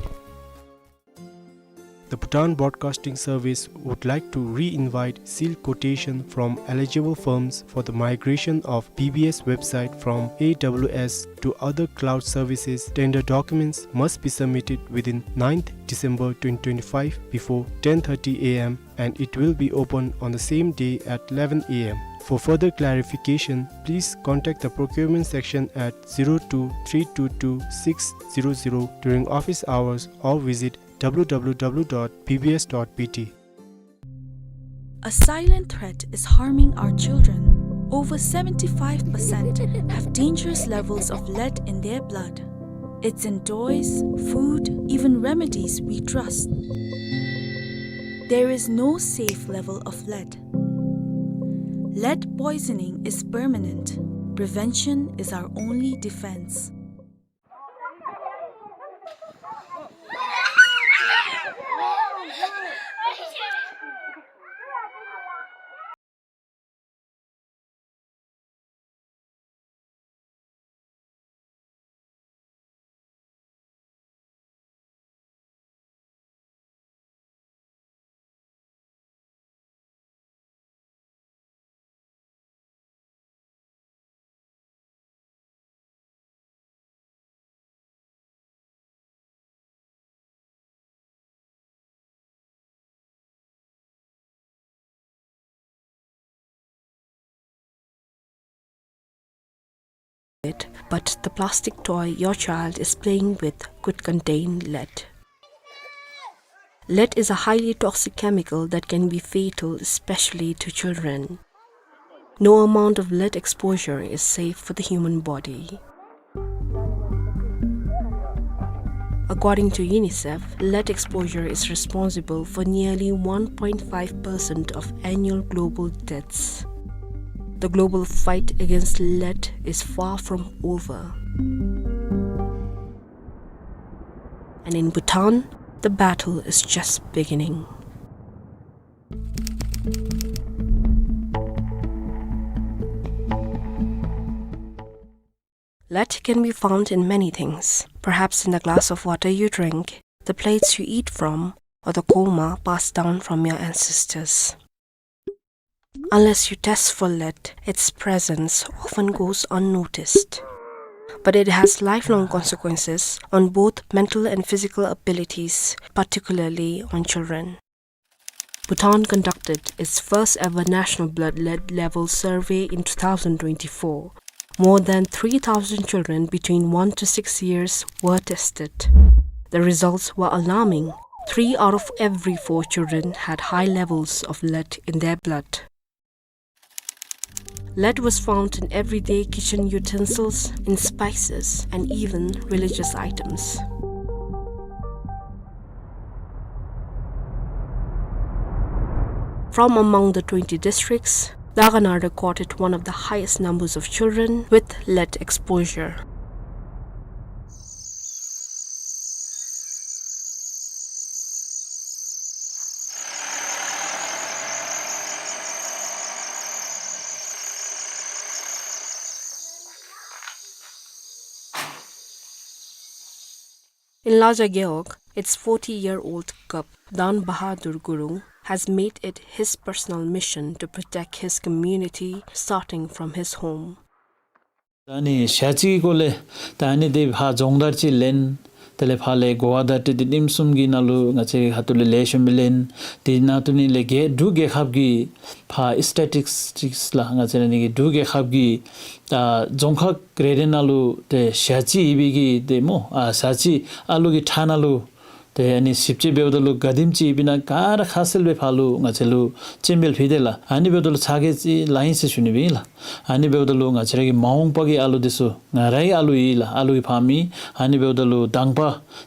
The Bhutan Broadcasting Service would like to re-invite sealed quotation from eligible firms for the migration of B B S website from A W S to other cloud services. Tender documents must be submitted within ninth December twenty twenty-five before ten thirty A M, and it will be open on the same day at eleven A M. For further clarification, please contact the procurement section at zero two three two two six zero zero during office hours or visit W W W dot B B S dot B T. A silent threat is harming our children. Over seventy-five percent have dangerous levels of lead in their blood. It's in toys, food, even remedies we trust. There is no safe level of lead. Lead poisoning is permanent. Prevention is our only defense. It, but the plastic toy your child is playing with could contain lead. Lead is a highly toxic chemical that can be fatal, especially to children. No amount of lead exposure is safe for the human body. According to UNICEF, lead exposure is responsible for nearly one point five percent of annual global deaths. The global fight against lead is far from over. And in Bhutan, the battle is just beginning. Lead can be found in many things, perhaps in the glass of water you drink, the plates you eat from, or the kurma passed down from your ancestors. Unless you test for lead, its presence often goes unnoticed. But it has lifelong consequences on both mental and physical abilities, particularly on children. Bhutan conducted its first ever national blood lead level survey in two thousand twenty-four. More than three thousand children between one to six years were tested. The results were alarming. Three out of every four children had high levels of lead in their blood. Lead was found in everyday kitchen utensils, in spices, and even religious items. From among the twenty districts, Dagana recorded one of the highest numbers of children with lead exposure. In Laja Gewog, its forty-year-old Kap Dan Bahadur Gurung has made it his personal mission to protect his community, starting from his home. ད་ནི་ཞག་གཅིག་གི་སྐོར་ལས་ད་ནི་དེ་ཕར་སྦྱོང་བརྡར་ཅིག་ལེན། དེ་ལས་ཕར་ལས་གོ་བ་བརྡ་སྤྲོད་དེ་ཉིནམ་གསུམ་གྱི་ནང་ལུ་ང་བཅས་ཁ་ཐུག་ལས་ལེགས་ཤོམ་སྦེ་ལེན། དེ་ནང་དུ་ནི་ལས་རྒྱལ་འབྲུག་རྒྱལ་ཁབ་ཀྱི་ཕར་སི་ཊེ་ཊིག་སི་ཊིག་སི་ལགས། ང་བཅས་ར་ནི་གི་འབྲུག་རྒྱལ་ཁབ་ཀྱི་ད་རྫོང་ཁག་རེ་རེ་ནང་ལུ་ཏེ་ཞག་གཅིག་ཡོད་པའི་གི་ཏེ་སྨོ། ཨ་ཞག་གཅིག་ཨ་ལུ་གི་ཁྲག་ནང་ལུ་ཏེ་ཨ་ནི་ཞིབ་དཔྱད་འབདཝ་ད་ལུ་ག་དེམ་ཅིག་ཡོདཔ་ཨིན་ན་ག་ར་ཁ་གསལ་སྦེ་ཕར་ལུ་ང་བཅས་ལུ་སྤྱན་འབུལ་ཕུལ་དེས་ལགས། ཨ་ནི་འབདཝ་ད་ལུ་ཚ་གྱང་ཅིག་ལང་ཡི་ཟེར་ཞུ་ནི་སྦེ་ཨིན་ལགས། ཨ་ནི་འབདཝ་ད་ལུ་ང་བཅས་ར་གི་མ་འོངས་པ་གི་ཨ་ལུ་འདི་ཚུ་ང་རའི་ཨ་ལུ་ཨིན་ལགས། ཨ་ལུ་གི་ཕམ་ཨིན། ཨ་ནི་འབདཝ་ད་ལུ་དང་པ་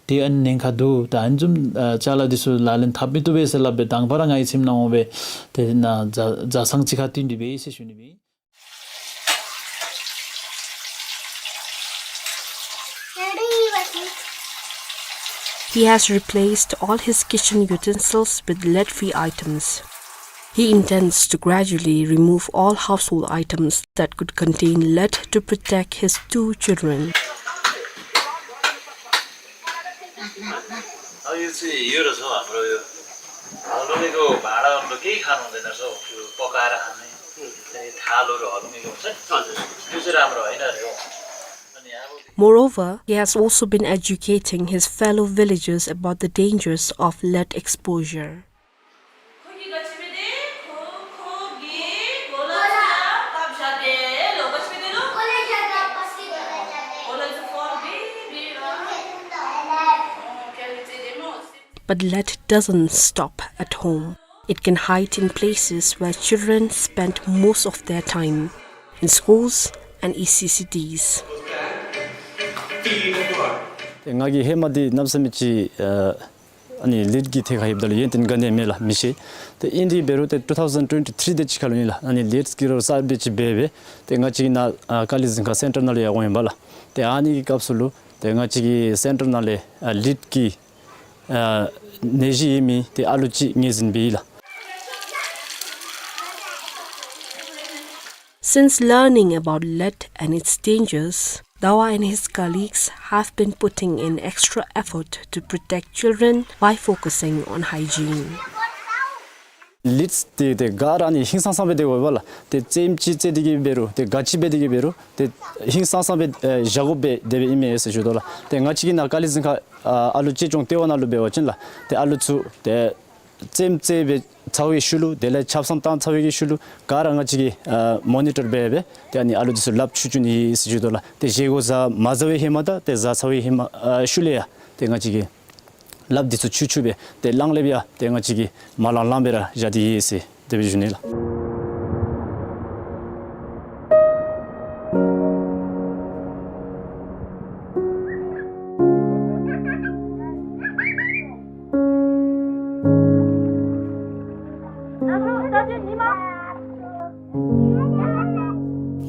ཏེ་ཨ་ནི་ཉེན་ཁ་འདུག། ད་ཨ་ནི་བཟུམ་ཨ་ཅ་ལ་འདི་ཚུ་ལག་ལེན་འཐབ་མི་བཏུབ་པས་ཟེར་སླབ་སྦེ་དང་པ་ར་ང་གི་ཁྱིམ་ནང་འོང་སྦེ་ཏེ་ནཱ་བཟའ་བཟའ་ཚང་གཅིག་ཁར་བསྟུན་ཏེ་འབད་ཡི་ཟེར་ཞུ་ནི་སྦེ་ཨིན། He has replaced all his kitchen utensils with lead-free items. He intends to gradually remove all household items that could contain lead to protect his two children. त्यो चाहिँ यो रहेछ हाम्रो यो हलुङ्गेको भाँडाहरू केही खानु हुँदैन रहेछ हौ, त्यो पकाएर खाने। त्यही थालहरू हलुङ्गेको हुन्छ नि। हजुर। त्यो चाहिँ राम्रो होइन अरे हौ। अनि अब Moreover, he has also been educating his fellow villagers about the dangers of lead exposure. But lead doesn't stop at home. It can hide in places where children spend most of their time, in schools and E C C Ds. ཏེ་ང་གིས་ཧེ་མ་འདི་གནམ་མེད་ས་མེད་ཅིག་ཨ་ཨ་ནི་ལིཌ་ཀྱི་ཐད་ཁར་ལྷོདཔ་ད་ལུ་ཡོན་ཏན་ག་ནི་ཡང་མེད་ལགས། མི་ཤེས། ཏེ་ཨིན་དེ་འབད་རུང་ཏེ་two thousand twenty-three དེ་ཅིག་ཁར་ལུ་ཨིན་ལགས། ཨ་ནི་ལིཌ་ཀྱི་རོགས་གསརཔ་དེ་ཅིག་འབད་སྦེ་ཏེ་ང་བཅས་ཀྱི་ནཱ་ཨ་ཀ་ལི་གཟིམ་ཁང་སེན་ཊར་ནང་ལུ་ཡར་འོང་ཡི་པ་ལགས། ཏེ་ཨ་ནི་གི་སྐབས་སུ་ལུ་ཏེ་ང་བཅས་ཀྱི་སེན་ཊར་ནང་ལས་ཨ་ལིཌ་ཀྱི་ཨ་ནད་གཞི་ཡོད་མི་ཏེ་ཨ་ལུ་ཅིག་ངོས་འཛིན་འབད་ཡི་ལགས། Since learning about lead and its dangers, Dawa and his colleagues have been putting in extra effort to protect children by focusing on hygiene. ལིཌ་ཏེ་ཏེ་ག་ར་ཨ་ནི་ཧིང་སངས་སངས་སྦེ་སྡོད་དགོ་པས་ལགས། ཏེ་རྩེདམོ་ཅིག་རྩེ་སྟེ་གི་འབད་རུང་ཏེ་ག་ཅི་འབད་དེ་གི་འབད་རུང་ཏེ་ཧིང་སངས་སངས་སྦེ་ཨེ་བཞག་དགོ་པས་དེ་སྦེ་ཨིན་མས་ཟེར་ཞུ་དོ་ལགས། ཏེ་ང་བཅས་ཀྱི་ནཱ་ཀ་ལི་གཟིམ་ཁང་ཨ་ཨ་ལུ་གཅེས་སྐྱོང་ལྟེ་བ་ནང་ལུ་འབད་བ་ཅིན་ལགས། ཏེ་ཨ་ལུ་ཚུ་ཏེ་རྩེདམོ་རྩེ་སྦེ་ཚར་བའི་ཤུལ་ལུ་དེ་ལས་ཆབ་གསང་བཏང་ཚར་བའི་གི་ཤུལ་ལུ་ག་ར་ང་བཅས་ཀྱིས་ཨ་མོ་ནི་ཊར་འབད་སྦེ་ཏེ་ཨ་ནི་ཨ་ལུ་འདི་ཚུ་ལགཔ་འཁྱུ་འཁྱུ་ནི་ཨིན་ཟེར་ཞུ་དོ་ལགས། ཏེ་བཞེས་སྒོ་བཟའ་མ་བཟའ་བའི་ཧེ་མ་དང་ཏེ་བཟའ་ཚར་བའི་ཧེ་མ་ཨ་ཤུལ་ལས་ཡང་ཏེ་ང་བཅས་ཀྱིས་ལགཔ་འདི་ཚུ་འཁྱུ་འཁྱུ་སྦེ་ཏེ་གླང་ལེབ་ཡང་ཏེ་ང་བཅས་ཀྱིས་མ་ལང་ལང་སྦེ་ར་བཞག་སྟེ་ཡོད་ཟེར་དེ་སྦེ་ཞུ་ནི་ལགས།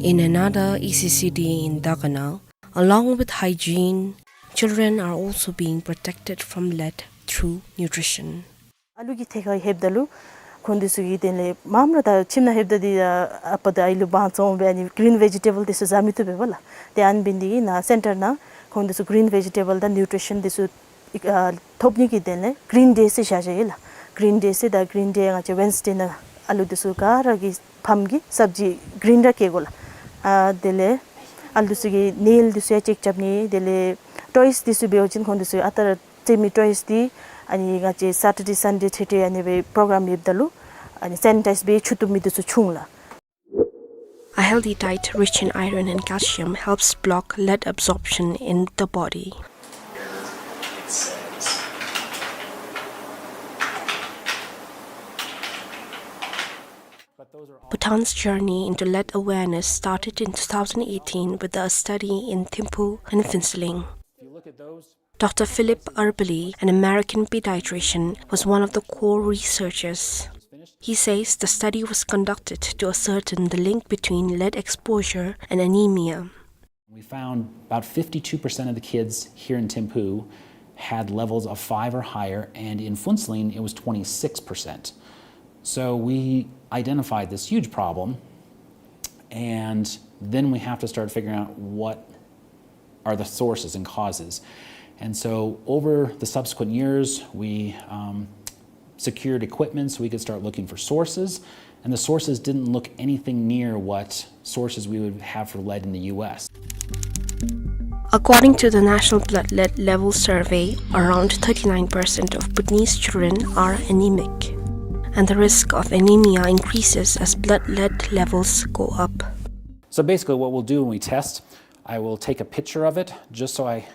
In another E C C D in Daganang, along with hygiene, children are also being protected from lead through nutrition. ཨ་ལུ་གི་ཐད་ཁར་ལྷོདཔ་ད་ལུ་ཁོང་འདི་ཚུ་གིས་དེ་ལས་མངམ་ར་ད་ཁྱིམ་ནང་ལྷོདཔ་ད་འདི་ཨ་ཨ་པ་དང་ཨའི་ལུ་དབང་བཙོང་སྦེ་ཨ་ནི་གི་རིན་ཝེ་ཇི་ཊེ་བཱལ་འདི་ཚུ་བཟའ་མི་བཏུབ་པས་པ་ལགས། ཏེ་ཨ་ནི་འབད་ནི་འདི་གིས་ནཱ་སེན་ཊར་ནང་ཁོང་འདི་ཚུ་གི་རིན་ཝེ་ཇི་ཊེ་བཱལ་དང་ནིའུ་ཊི་རི་ཤཱན་འདི་ཚུ་ཨ་ཐོབ་ནི་གི་དོན་ལས་གི་རིན་ཌེ་ཟེར་བཞག་བཞགཔ་ཨིན་ལགས། གི་རིན་ཌེ་ཟེར་ད་གི་རིན་ཌེ་ང་བཅས་ཝེན་སི་ཌེ་ནང་ཨ་ལུ་འདི་ཚུ་ག་ར་གི་ཕམ་གིས་སབ་ཇི་གི་རིན་ར་བཀལ་དགོ་ལགས། ཨ་དེ་ལས་ཨ་ལུ་འདི་ཚུ་གི་ནེལ་འདི་ཚུ་ཡང་ཅེཀ་རྐྱབ་ནི། དེ་ལས་ཊོའིས་འདི་ཚུ་འབད་བ་ཅིན་ཁོང་འདི་ཚུ་ཨ་རྟག་ར་རྩེད་མི་ཊོའིས་འདི་ཨ་ནི་ང་བཅས་སེ་ཊར་ཌེ་སན་ཌེ་ཐེ་ཐེ་ཨ་ནི་སྦེ་པོ་རོ་གརམ་ཡོདཔ་ད་ལུ་ཨ་ནི་སེ་ནི་ཊའིཛ་འབད་འཁྱུ་བཏུབ་མི་འདི་ཚུ་ཆུང་ལགས། A healthy diet rich in iron and calcium helps block lead absorption in the body. Bhutan's journey into lead awareness started in two thousand eighteen with a study in Thimphu and Phuentsholing. Doctor Philip Eberle, an American pediatrician, was one of the core researchers. He says the study was conducted to ascertain the link between lead exposure and anemia. We found about fifty-two percent of the kids here in Thimphu had levels of five or higher, and in Phuentsholing it was twenty-six percent. So we identified this huge problem, and then we have to start figuring out what are the sources and causes. And so over the subsequent years, we, um, secured equipment so we could start looking for sources. And the sources didn't look anything near what sources we would have for lead in the U S. According to the National Blood Lead Level Survey, around thirty-nine percent of Bhutanese children are anemic, and the risk of anemia increases as blood lead levels go up. So basically what we'll do when we test, I will take a picture of it just so I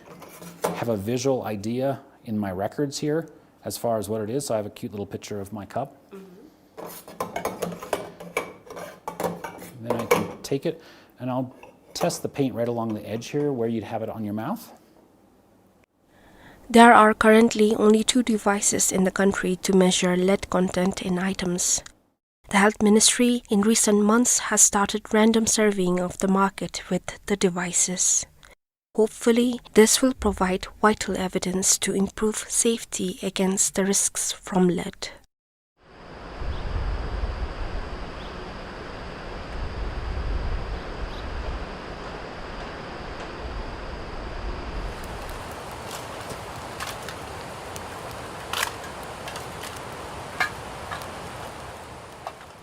have a visual idea in my records here as far as what it is. So I have a cute little picture of my cup. Then I can take it and I'll test the paint right along the edge here where you'd have it on your mouth. There are currently only two devices in the country to measure lead content in items. The Health Ministry in recent months has started random surveying of the market with the devices. Hopefully, this will provide vital evidence to improve safety against the risks from lead.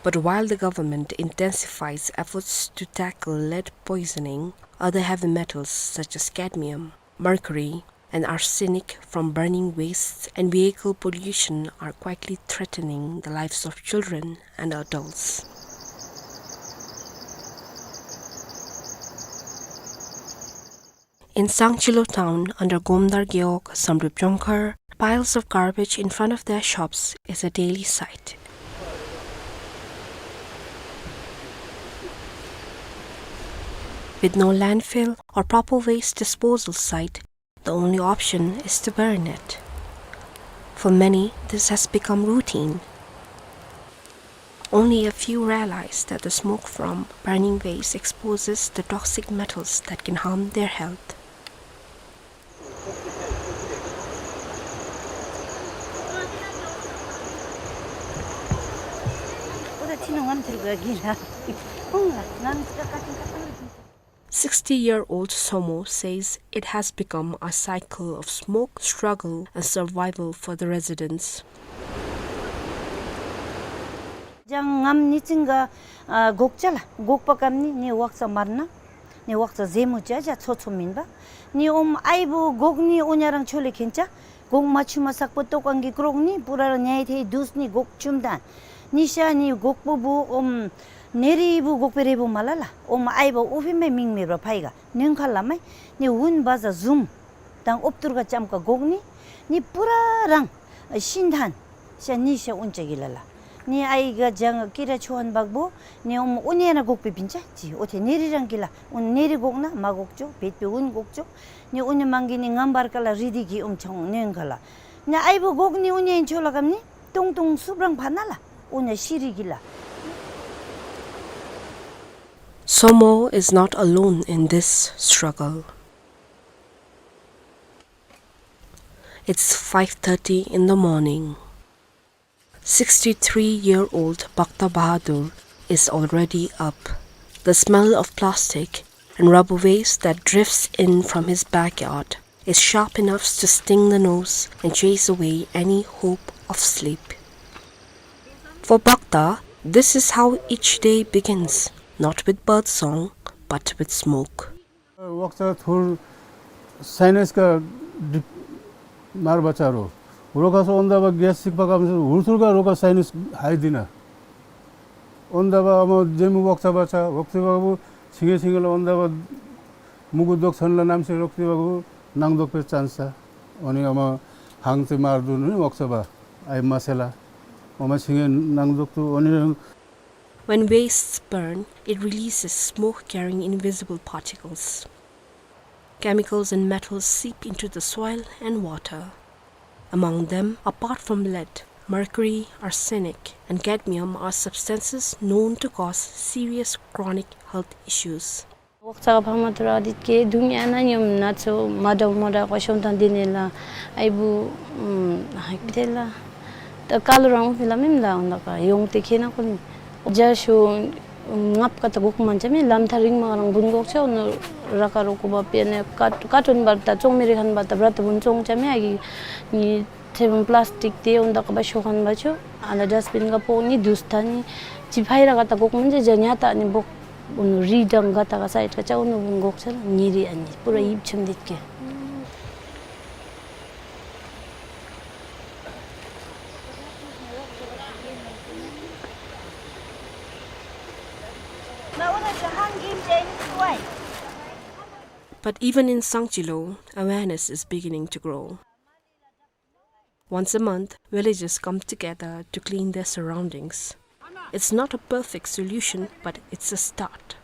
But while the government intensifies efforts to tackle lead poisoning, other heavy metals such as cadmium, mercury, and arsenic from burning wastes and vehicle pollution are quietly threatening the lives of children and adults. In Sangchilo town, under Gomdar Gewog Samdrup Jongkhar, piles of garbage in front of their shops is a daily sight. With no landfill or proper waste disposal site, the only option is to burn it. For many, this has become routine. Only a few realize that the smoke from burning waste exposes the toxic metals that can harm their health. Sixty-year-old Somo says it has become a cycle of smoke, struggle, and survival for the residents. ཅང་ངམ་ནི་ཅིང་ག་ཨ་གོག་ཅ་ལ་གོག་པ་ཀམ་ནི་ནི་ཝག་ཙ་མར་ན་ནི་ཝག་ཙ་ཟེ་མུ་ཅ་ཅ་ཚོ་ཚོ་མིན་པ། ནི་ཨོམ་ཨའི་བུ་གོག་ནི་ཨུ་ཉ་རང་ཆོ་ལེ་ཁེན་ཅ། གོག་མ་ཆུ་མ་སག་པོ་ཏོ་ཀང་གི་ཀྲོག་ནི་པུ་ར་ར་ཉའི་ཐེ་དུས་ནི་གོག་ཆུམ་ཐན། ནི་ཤ་ནི་གོག་པོ་བུ་ཨོམ་ནེ་རི་བུ་གོག་པེ་རེ་བུ་མ་ལ་ལ། ཨོམ་ཨའི་བུ་ཨུ་ཕི་མེ་མིང་མེ་བ་ཕའི་ག་ནོན་ཁ་ལ་མའི་ནི་ཝུན་བ་ཟ་ཟུམ་དང་ཨོབ་ཏུར་ག་ཅམ་ཀ་གོག་ནི་ནི་པུ་ར་རང་ཤིན་ཐན། ཤ་ནི་ཤ་ཨུན་ཅ་གི་ལ་ལ། ནི་ཨའི་ག་ཇང་ཀི་ར་ཆུ་ཧན་བག་བུ་ནི་ཨོམ་ཨུ་ནེ་ན་གོག་པེ་བིན་ཅ་ཅི་ཨོ་ཐེ་ནེ་རི་རང་གི་ལ་ཨུན་ནེ་རི་གོག་ན་མ་གོག་ཅོ་བེད་པེ་ཨུན་གོག་ཅོ། ནི་ཨུ་ནེ་མང་གི་ནི་ངམ་བར་ཀ་ལ་རི་དི་གི་ཨོམ་ཆང་ནོན་ཁ་ལ། ནི་ཨའི་བུ་གོག་ནི་ཨུ་ནེ་ཆོ་ལ་ཀམ་ནི་ཏུང་ཏུང་སུབ་རང་ཕ་ན་ལ་ཨུ་ནེ་ཤི་རི་གི་ལ། Somo is not alone in this struggle. It's five thirty in the morning. Sixty-three-year-old Bakta Bahadur is already up. The smell of plastic and rubber waste that drifts in from his backyard is sharp enough to sting the nose and chase away any hope of sleep. For Bakta, this is how each day begins, not with bird song, but with smoke. ཝག་ཙ་ཐུར་སའི་ནས་ཀ་ཌིབ་མར་བ་ཅ་རོ། རོ་ཁ་སོ་འོན་ད་བ་གེས་སིག་པ་ཀམ་སོ་འུར་ཐུར་ག་རོ་ཁ་སའི་ནས་ཧའི་དི་ན། འོན་ད་བ་ཨ་མ་ཇེ་མུ་ཝག་ཙ་བ་ཅ་ཝག་ཙ་བ་བུ་ཆིང་ངེ་ཆིང་ངེ་ལ་འོན་ད་བ་མུ་གུ་དོག་ཚན་ལ་ནམ་ཤེས་རོག་ཙི་བ་བུ་ནང་དོག་པེ་ཙན་ས། འོ་ནི་ཨ་མ་ཧང་ཙི་མར་དུ་ནི་ཝག་ཙ་བ་ཨའི་མ་སེ་ལ། འོ་མ་ཆིང་ངེ་ནང་དོག་ཏུ་འོ་ནི། When wastes burn, it releases smoke carrying invisible particles. Chemicals and metals seep into the soil and water. Among them, apart from lead, mercury, arsenic, and cadmium are substances known to cause serious chronic health issues. ཝག་ཙ་ག་ཕ་མ་ཐུར་ཨ་དིད་ཀེ་དུང་ཡ་ན་ཉོམ་ན་ཚོ་མ་དྲག་མ་དྲག་པ་ཤོམ་ཐང་དི་ནེ་ལ་ཨའི་བུ་ཨམ་ཧ་ཀི་ཐེ་ལ་ད་ཀ་ལོ་རང་ཕི་ལ་མིམ་ལ་འོན་ད་ཀ་ཡོང་ཏེ་ཁེ་ན་ཀོ་ནི་ཇ་ཤུ་ངབ་ཀ་ད་གོག་མན་ཅ་མེ་ལམ་ཐ་རིང་མ་རང་བུན་གོག་ཆ་འོ་ནོ་ར་ཀ་རོ་ཀོ་བ་པེ་ནེ་ཀ་ཀ་ཏོན་བར་ད་ཙོང་མེ་རི་ཁན་བར་ད་བྲ་ད་བུན་ཙོང་ཅ་མེ་ཨ་གི་ནི་ཐེ་བུན་པླཱས་ཊིཀ་ཏེ་འོན་ད་ཀ་བ་ཤོ་ཁན་བ་ཆོ་ཨ་ལ་ཌས་བིན་ག་པོ་ནི་དུས་ཐ་ནི་ཅི་ཕའི་ར་ཀ་ད་གོག་མན་ཅ་ཇ་ཉ་ད་ནི་བོག་འོ་ནོ་རི་དང་ག་ད་ག་སའིཌ་ག་ཅ་འོ་ནོ་བུན་གོག་ཆ་ལ་ཉེ་རི་ཨ་ནི་པུ་ར་ཡིབ་ཆམ་དིད་ཀེ། But even in Sangchilo, awareness is beginning to grow. Once a month, villagers come together to clean their surroundings. It's not a perfect solution, but it's a start.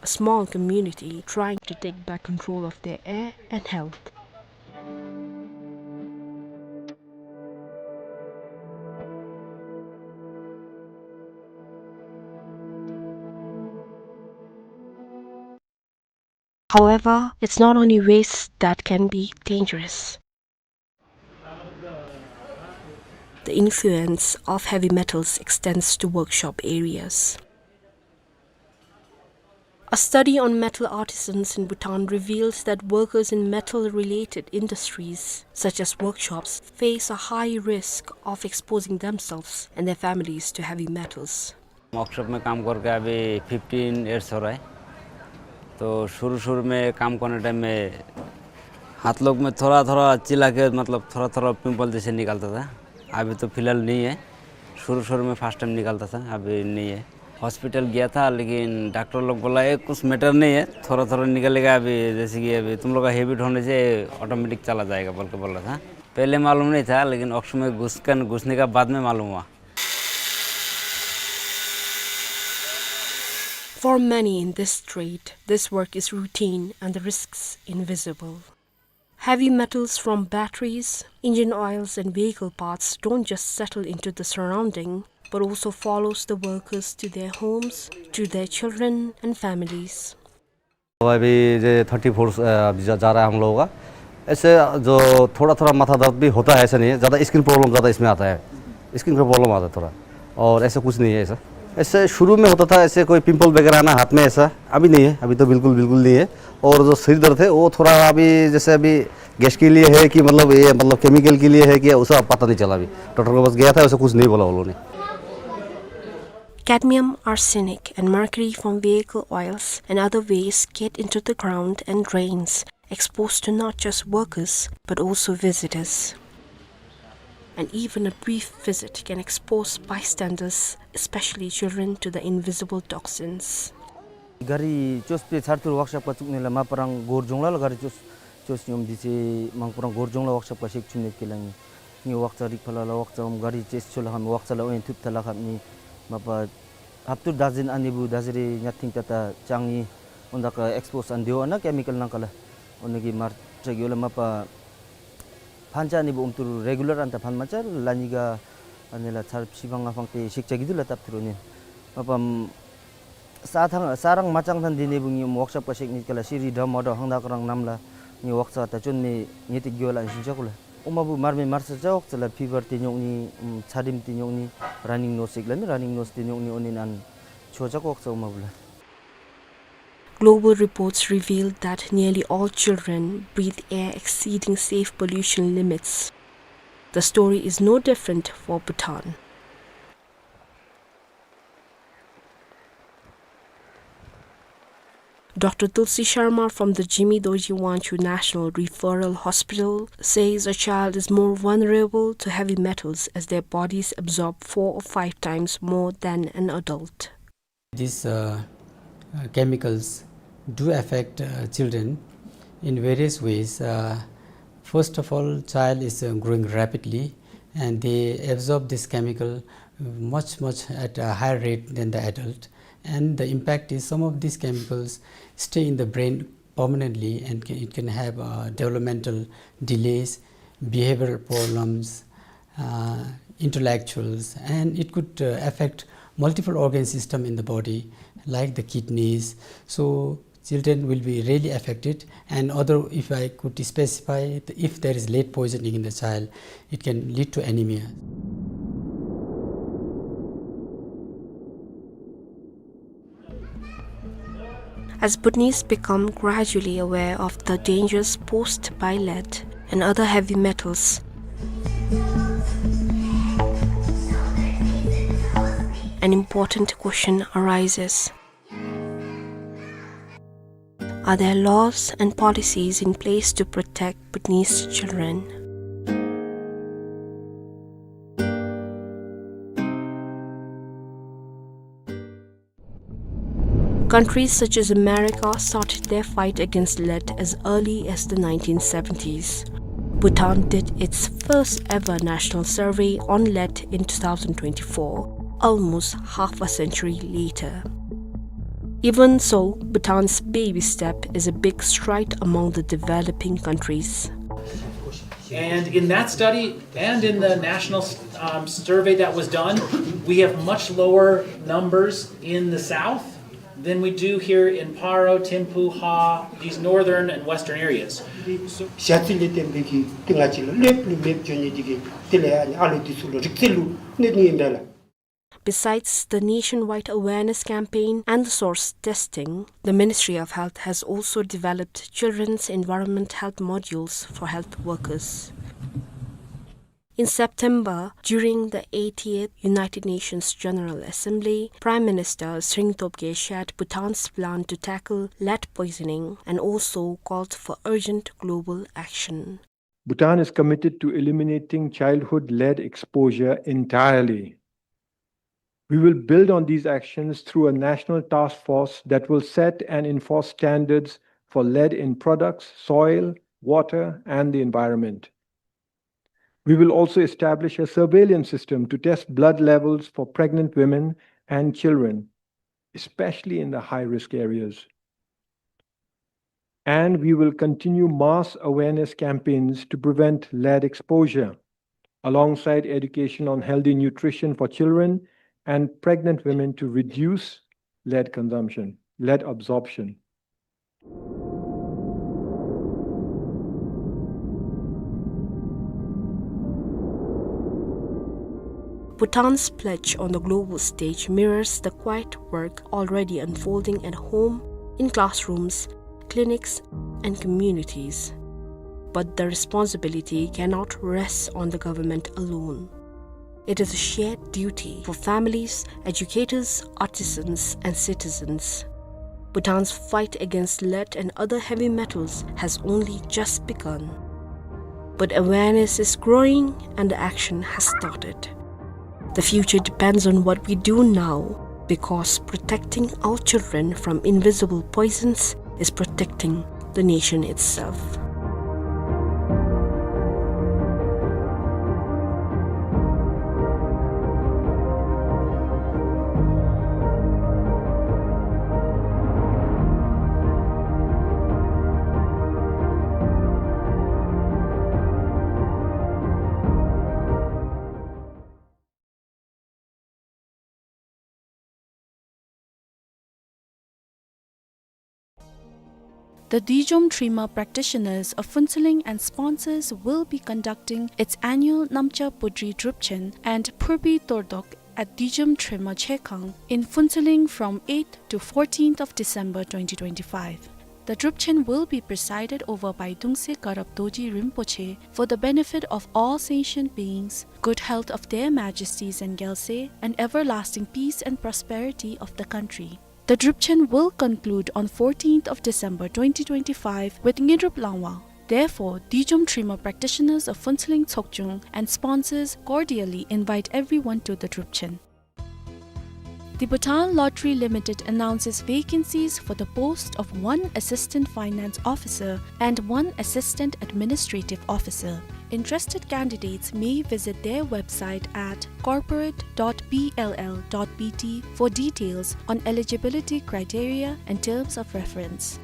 A small community trying to take back control of their air and health. However, it's not only waste that can be dangerous. The influence of heavy metals extends to workshop areas. A study on metal artisans in Bhutan reveals that workers in metal-related industries, such as workshops, face a high risk of exposing themselves and their families to heavy metals. Workshop में काम करके अभी fifteen years हो रहा है। तो शुरू-शुरू में काम करने टाइम में हाथ लोग में थोड़ा-थोड़ा चिल्ला के, मतलब, थोड़ा-थोड़ा पिंपल जैसे निकलता था। अभी तो फिलहाल नहीं है। शुरू-शुरू में फर्स्ट टाइम निकलता था, अभी नहीं है। हॉस्पिटल गया था, लेकिन डॉक्टर लोग बोला, "ये कुछ मैटर नहीं है, थोड़ा-थोड़ा निकलेगा, अभी जैसे कि अभी तुम लोग का हैबिट होने से ऑटोमेटिक चला जाएगा," बोल के बोल रहा था। पहले मालूम नहीं था, लेकिन वर्कशॉप में घुस कर, घुसने का बाद में मालूम हुआ। For many in this trade, this work is routine and the risks invisible. Heavy metals from batteries, engine oils and vehicle parts don't just settle into the surrounding, but also follows the workers to their homes, to their children and families. तो अभी ये thirty four, अ, जा, जा रहा है हम लोगों का। ऐसे जो थोड़ा-थोड़ा माथा दर्द भी होता है, ऐसा नहीं है। ज़्यादा स्किन प्रॉब्लम ज़्यादा इसमें आता है। स्किन का प्रॉब्लम आता है थोड़ा। और ऐसा कुछ नहीं है ऐसा। ऐसे शुरू में होता था, ऐसे कोई पिंपल वगैरह आना हाथ में ऐसा, अभी नहीं है। अभी तो बिल्कुल, बिल्कुल नहीं है। और जो सिर दर्द है, वो थोड़ा अभी, जैसे अभी गैस के लिए है कि मतलब ये, मतलब केमिकल के लिए है कि उसका पता नहीं चला अभी। डॉक्टर के पास गया था, वैसे कुछ नहीं बोला उन्होंने। Cadmium, arsenic, and mercury from vehicle oils and other waste get into the ground and drains, exposed to not just workers, but also visitors. And even a brief visit can expose bystanders, especially children, to the invisible toxins. गाडी चोस पे छारतुर वर्कशॉप का चुकने ला, मा परंग गोर जोंगला ला गाडी चोस, चोस नियम दिसे, मांग परंग गोर जोंगला वर्कशॉप का शेक चुने के लांगी। नि वक्चा रिक फला ला वक्चा हम गाडी चेस चोला हम वक्चा ला ओन थुप तला हम नि मापा हप्तुर दस दिन अनि बु दस रे नथिंग तता चांगनी ओन दका एक्सपोज अन देओ अना केमिकल नंकला ओन गी मार चगियोला मापा फंचा अनि बु उमतुर रेगुलर अन ता फन मचा लानिगा अनि ला चार सिबांगा फंगते शिक्षा गिदुला तप्तुर नि मापा साथांग, सारंग मचांग थान दिने बु ङिम वर्कशॉप का शेक निकला सिरी डम ऑटो हंगदा करंग नामला ङि वर्कशॉप ता चोन में ङिति ग्योला इंसिन चकुला। उमा बु मार में मार सा चौक चला फीवर ते न्योंगनी, उम, छादिम ते न्योंगनी, रनिंग नोज सिकला में रनिंग नोज ते न्योंगनी ओनिन अन चो चक वर्कशॉप उमा बुला। Global reports reveal that nearly all children breathe air exceeding safe pollution limits. The story is no different for Bhutan. Doctor Tulsi Sharma from the Jigme Dorji Wangchuk National Referral Hospital says a child is more vulnerable to heavy metals as their bodies absorb four or five times more than an adult. These, uh, uh, chemicals do affect, uh, children in various ways. Uh, first of all, child is, uh, growing rapidly, and they absorb this chemical, uh, much, much at a higher rate than the adult. And the impact is some of these chemicals stay in the brain permanently, and can, it can have, uh, developmental delays, behavioral problems, uh, intellectuals, and it could, uh, affect multiple organ system in the body, like the kidneys. So children will be really affected, and other, if I could specify, if there is lead poisoning in the child, it can lead to anemia. As Bhutanese become gradually aware of the dangers posed by lead and other heavy metals, an important question arises. Are there laws and policies in place to protect Bhutanese children? Countries such as America started their fight against lead as early as the nineteen seventies. Bhutan did its first ever national survey on lead in two thousand twenty-four, almost half a century later. Even so, Bhutan's baby step is a big stride among the developing countries. And in that study and in the national, um, survey that was done, we have much lower numbers in the south than we do here in Paro, Thimphu, Ha, these northern and western areas. ཞ་ཚི་ལས་བརྟེན་པའི་གི་ཏི་ང་ཅི་ལ་ལེབ་ལུ་མེབ་ཅོ་ཉེ་དི་གི་ཏི་ལ་ཡ་ནི་ཨ་ལོ་དི་ཚུ་ལུ་རིག་རྩལ་ལུ་གནོད་ནི་ཨིན་པས་ལགས། Besides the nationwide awareness campaign and the source testing, the Ministry of Health has also developed children's environment health modules for health workers. In September, during the eightieth United Nations General Assembly, Prime Minister Tshering Tobgay shared Bhutan's plan to tackle lead poisoning and also called for urgent global action. Bhutan is committed to eliminating childhood lead exposure entirely. We will build on these actions through a national task force that will set and enforce standards for lead in products, soil, water, and the environment. We will also establish a surveillance system to test blood levels for pregnant women and children, especially in the high-risk areas. And we will continue mass awareness campaigns to prevent lead exposure, alongside education on healthy nutrition for children and pregnant women to reduce lead consumption, lead absorption. Bhutan's pledge on the global stage mirrors the quiet work already unfolding at home, in classrooms, clinics, and communities. But the responsibility cannot rest on the government alone. It is a shared duty for families, educators, artisans, and citizens. Bhutan's fight against lead and other heavy metals has only just begun. But awareness is growing and the action has started. The future depends on what we do now, because protecting our children from invisible poisons is protecting the nation itself. The Dijom Trima practitioners of Phuentsholing and sponsors will be conducting its annual Namcha Pudri Drupchen and Phurbi Tordok at Dijom Trima Chekhang in Phuentsholing from eighth to fourteenth of December twenty twenty-five. The Drupchen will be presided over by Dungse Karab Dorji Rinpoche for the benefit of all sentient beings, good health of their majesties and gyalse, and everlasting peace and prosperity of the country. The Drupchen will conclude on fourteenth of December twenty twenty-five with Ngindrup Langwa. Therefore, Dijom Trima practitioners of Phuentsholing Tsokchung and sponsors cordially invite everyone to the Drupchen. The Bhutan Lottery Limited announces vacancies for the post of one Assistant Finance Officer and one Assistant Administrative Officer. Interested candidates may visit their website at corporate dot B L L dot B T for details on eligibility criteria and terms of reference.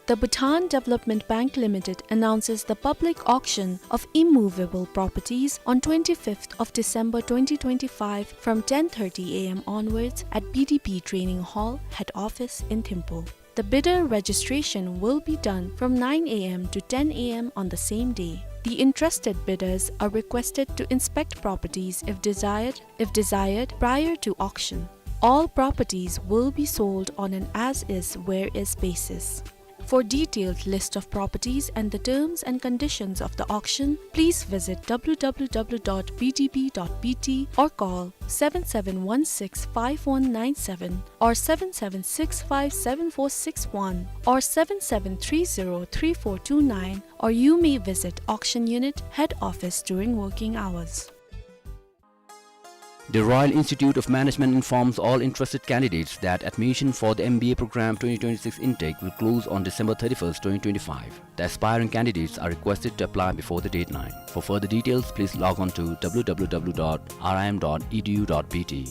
The Bhutan Development Bank Limited announces the public auction of immovable properties on twenty-fifth of December twenty twenty-five from ten thirty A M onwards at B D B Training Hall, head office in Thimphu. The bidder registration will be done from nine A M to ten A M on the same day. The interested bidders are requested to inspect properties if desired, if desired, prior to auction. All properties will be sold on an as-is, where-is basis. For detailed list of properties and the terms and conditions of the auction, please visit W W W dot B D B dot B T or call seven seven one six five one nine seven or seven seven six five seven four six one or seven seven three zero three four two nine, or you may visit auction unit head office during working hours. The Royal Institute of Management informs all interested candidates that admission for the M B A program twenty twenty-six intake will close on December thirty-first, twenty twenty-five. The aspiring candidates are requested to apply before the deadline. For further details, please log on to W W W dot R I M dot E D U dot B T.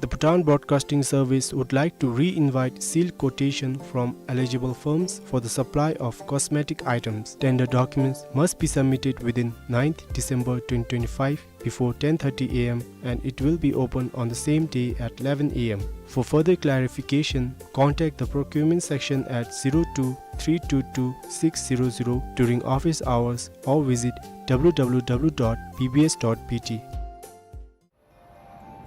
The Bhutan Broadcasting Service would like to re-invite sealed quotation from eligible firms for the supply of cosmetic items. Tender documents must be submitted within ninth December twenty twenty-five before ten thirty A M, and it will be open on the same day at eleven A M. For further clarification, contact the procurement section at zero two three two two six zero zero during office hours or visit W W W dot B B S dot B T.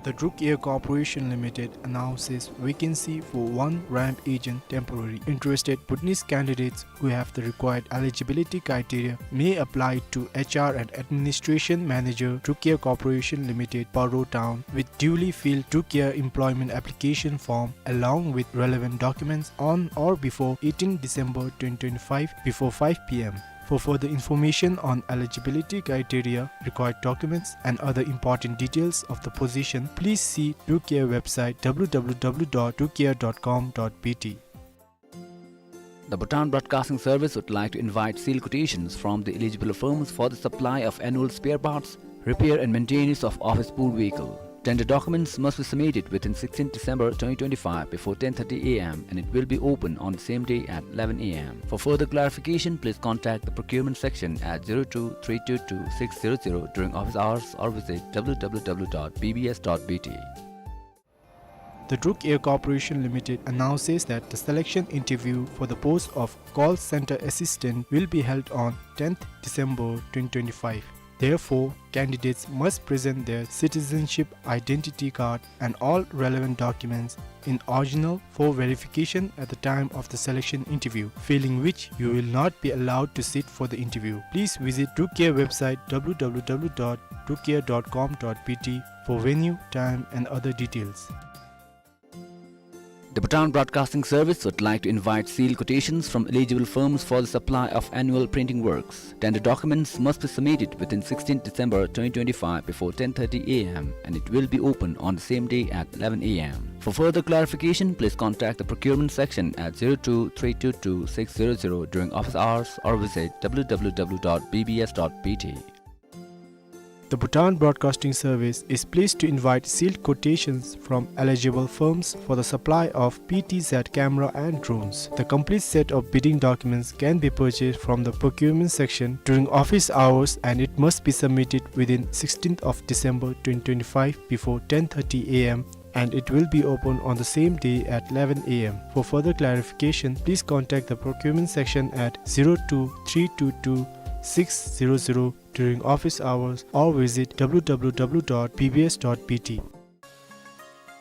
The Druk Air Corporation Limited announces vacancy for one ramp agent temporary. Interested Bhutanese candidates who have the required eligibility criteria may apply to H R and Administration Manager, Druk Air Corporation Limited, Paro Town, with duly filled Druk Air employment application form along with relevant documents on or before eighteenth December twenty twenty-five before five P M. For further information on eligibility criteria, required documents, and other important details of the position, please see Druk Air website, W W W dot druk air dot com dot B T. The Bhutan Broadcasting Service would like to invite sealed quotations from the eligible firms for the supply of annual spare parts, repair and maintenance of office pool vehicle. Tender documents must be submitted within sixteenth December twenty twenty-five before ten thirty A M and it will be open on the same day at eleven A M. For further clarification, please contact the procurement section at zero two three two two six zero zero during office hours or visit W W W dot B B S dot B T. The Druk Air Corporation Limited announces that the selection interview for the post of call center assistant will be held on tenth December twenty twenty-five. Therefore, candidates must present their citizenship identity card and all relevant documents in original for verification at the time of the selection interview, failing which you will not be allowed to sit for the interview. Please visit Druk Air website, W W W dot druk air dot com dot B T, for venue, time, and other details. The Bhutan Broadcasting Service would like to invite sealed quotations from eligible firms for the supply of annual printing works. Tender documents must be submitted within sixteenth December twenty twenty-five before ten thirty A M and it will be open on the same day at eleven A M. For further clarification, please contact the procurement section at zero two three two two six zero zero during office hours or visit W W W dot B B S dot B T. The Bhutan Broadcasting Service is pleased to invite sealed quotations from eligible firms for the supply of P T Z camera and drones. The complete set of bidding documents can be purchased from the procurement section during office hours and it must be submitted within sixteenth of December twenty twenty-five before ten thirty A M and it will be open on the same day at eleven A M. For further clarification, please contact the procurement section at zero two three two two six zero zero during office hours or visit W W W dot B B S dot B T.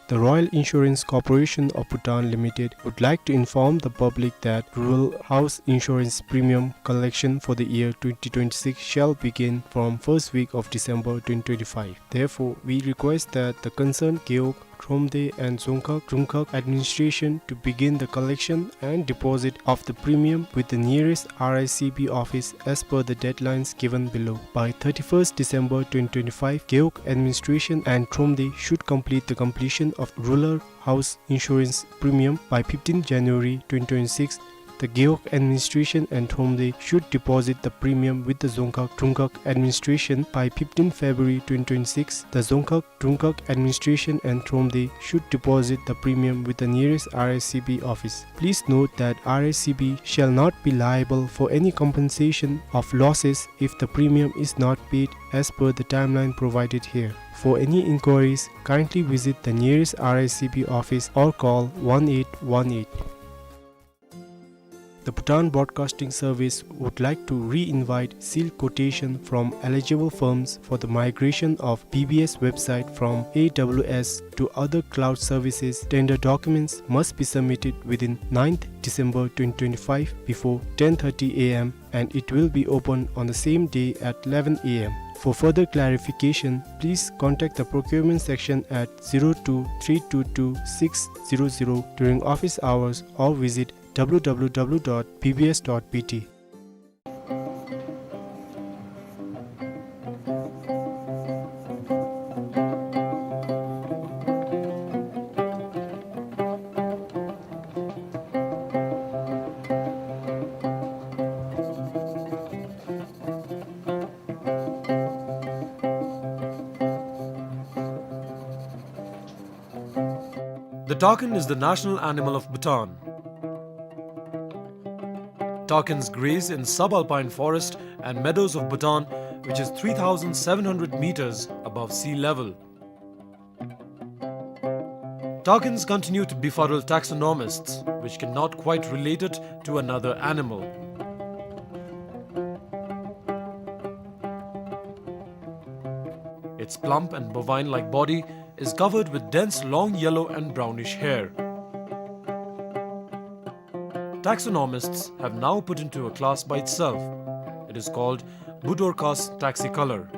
The Royal Insurance Corporation of Bhutan Limited would like to inform the public that rural house insurance premium collection for the year twenty twenty-six shall begin from first week of December twenty twenty-five. Therefore, we request that the concerned Gewog, Thromde and Dzongkhag, Drumkhag administration to begin the collection and deposit of the premium with the nearest R I C B office as per the deadlines given below. By thirty-first December twenty twenty-five, Gewog administration and Thromde should complete the completion of rural house insurance premium. By fifteenth January twenty twenty-six, the Gewog administration and Thromde should deposit the premium with the Dzongkhag Drumkhag administration. By fifteenth February twenty twenty-six, the Dzongkhag Drumkhag administration and Thromde should deposit the premium with the nearest R I C B office. Please note that R I C B shall not be liable for any compensation of losses if the premium is not paid as per the timeline provided here. For any inquiries, kindly visit the nearest R I C B office or call one eight one eight. The Bhutan Broadcasting Service would like to re-invite sealed quotation from eligible firms for the migration of B B S website from A W S to other cloud services. Tender documents must be submitted within ninth December twenty twenty-five before ten thirty A M and it will be open on the same day at eleven A M. For further clarification, please contact the procurement section at zero two three two two six zero zero during office hours or visit W W W dot B B S dot B T. The takin is the national animal of Bhutan. Takins graze in subalpine forest and meadows of Bhutan, which is three thousand seven hundred meters above sea level. Takins continue to befuddle taxonomists, which cannot quite relate it to another animal. Its plump and bovine-like body is covered with dense long yellow and brownish hair. Taxonomists have now put into a class by itself. It is called Budorcas taxicolor.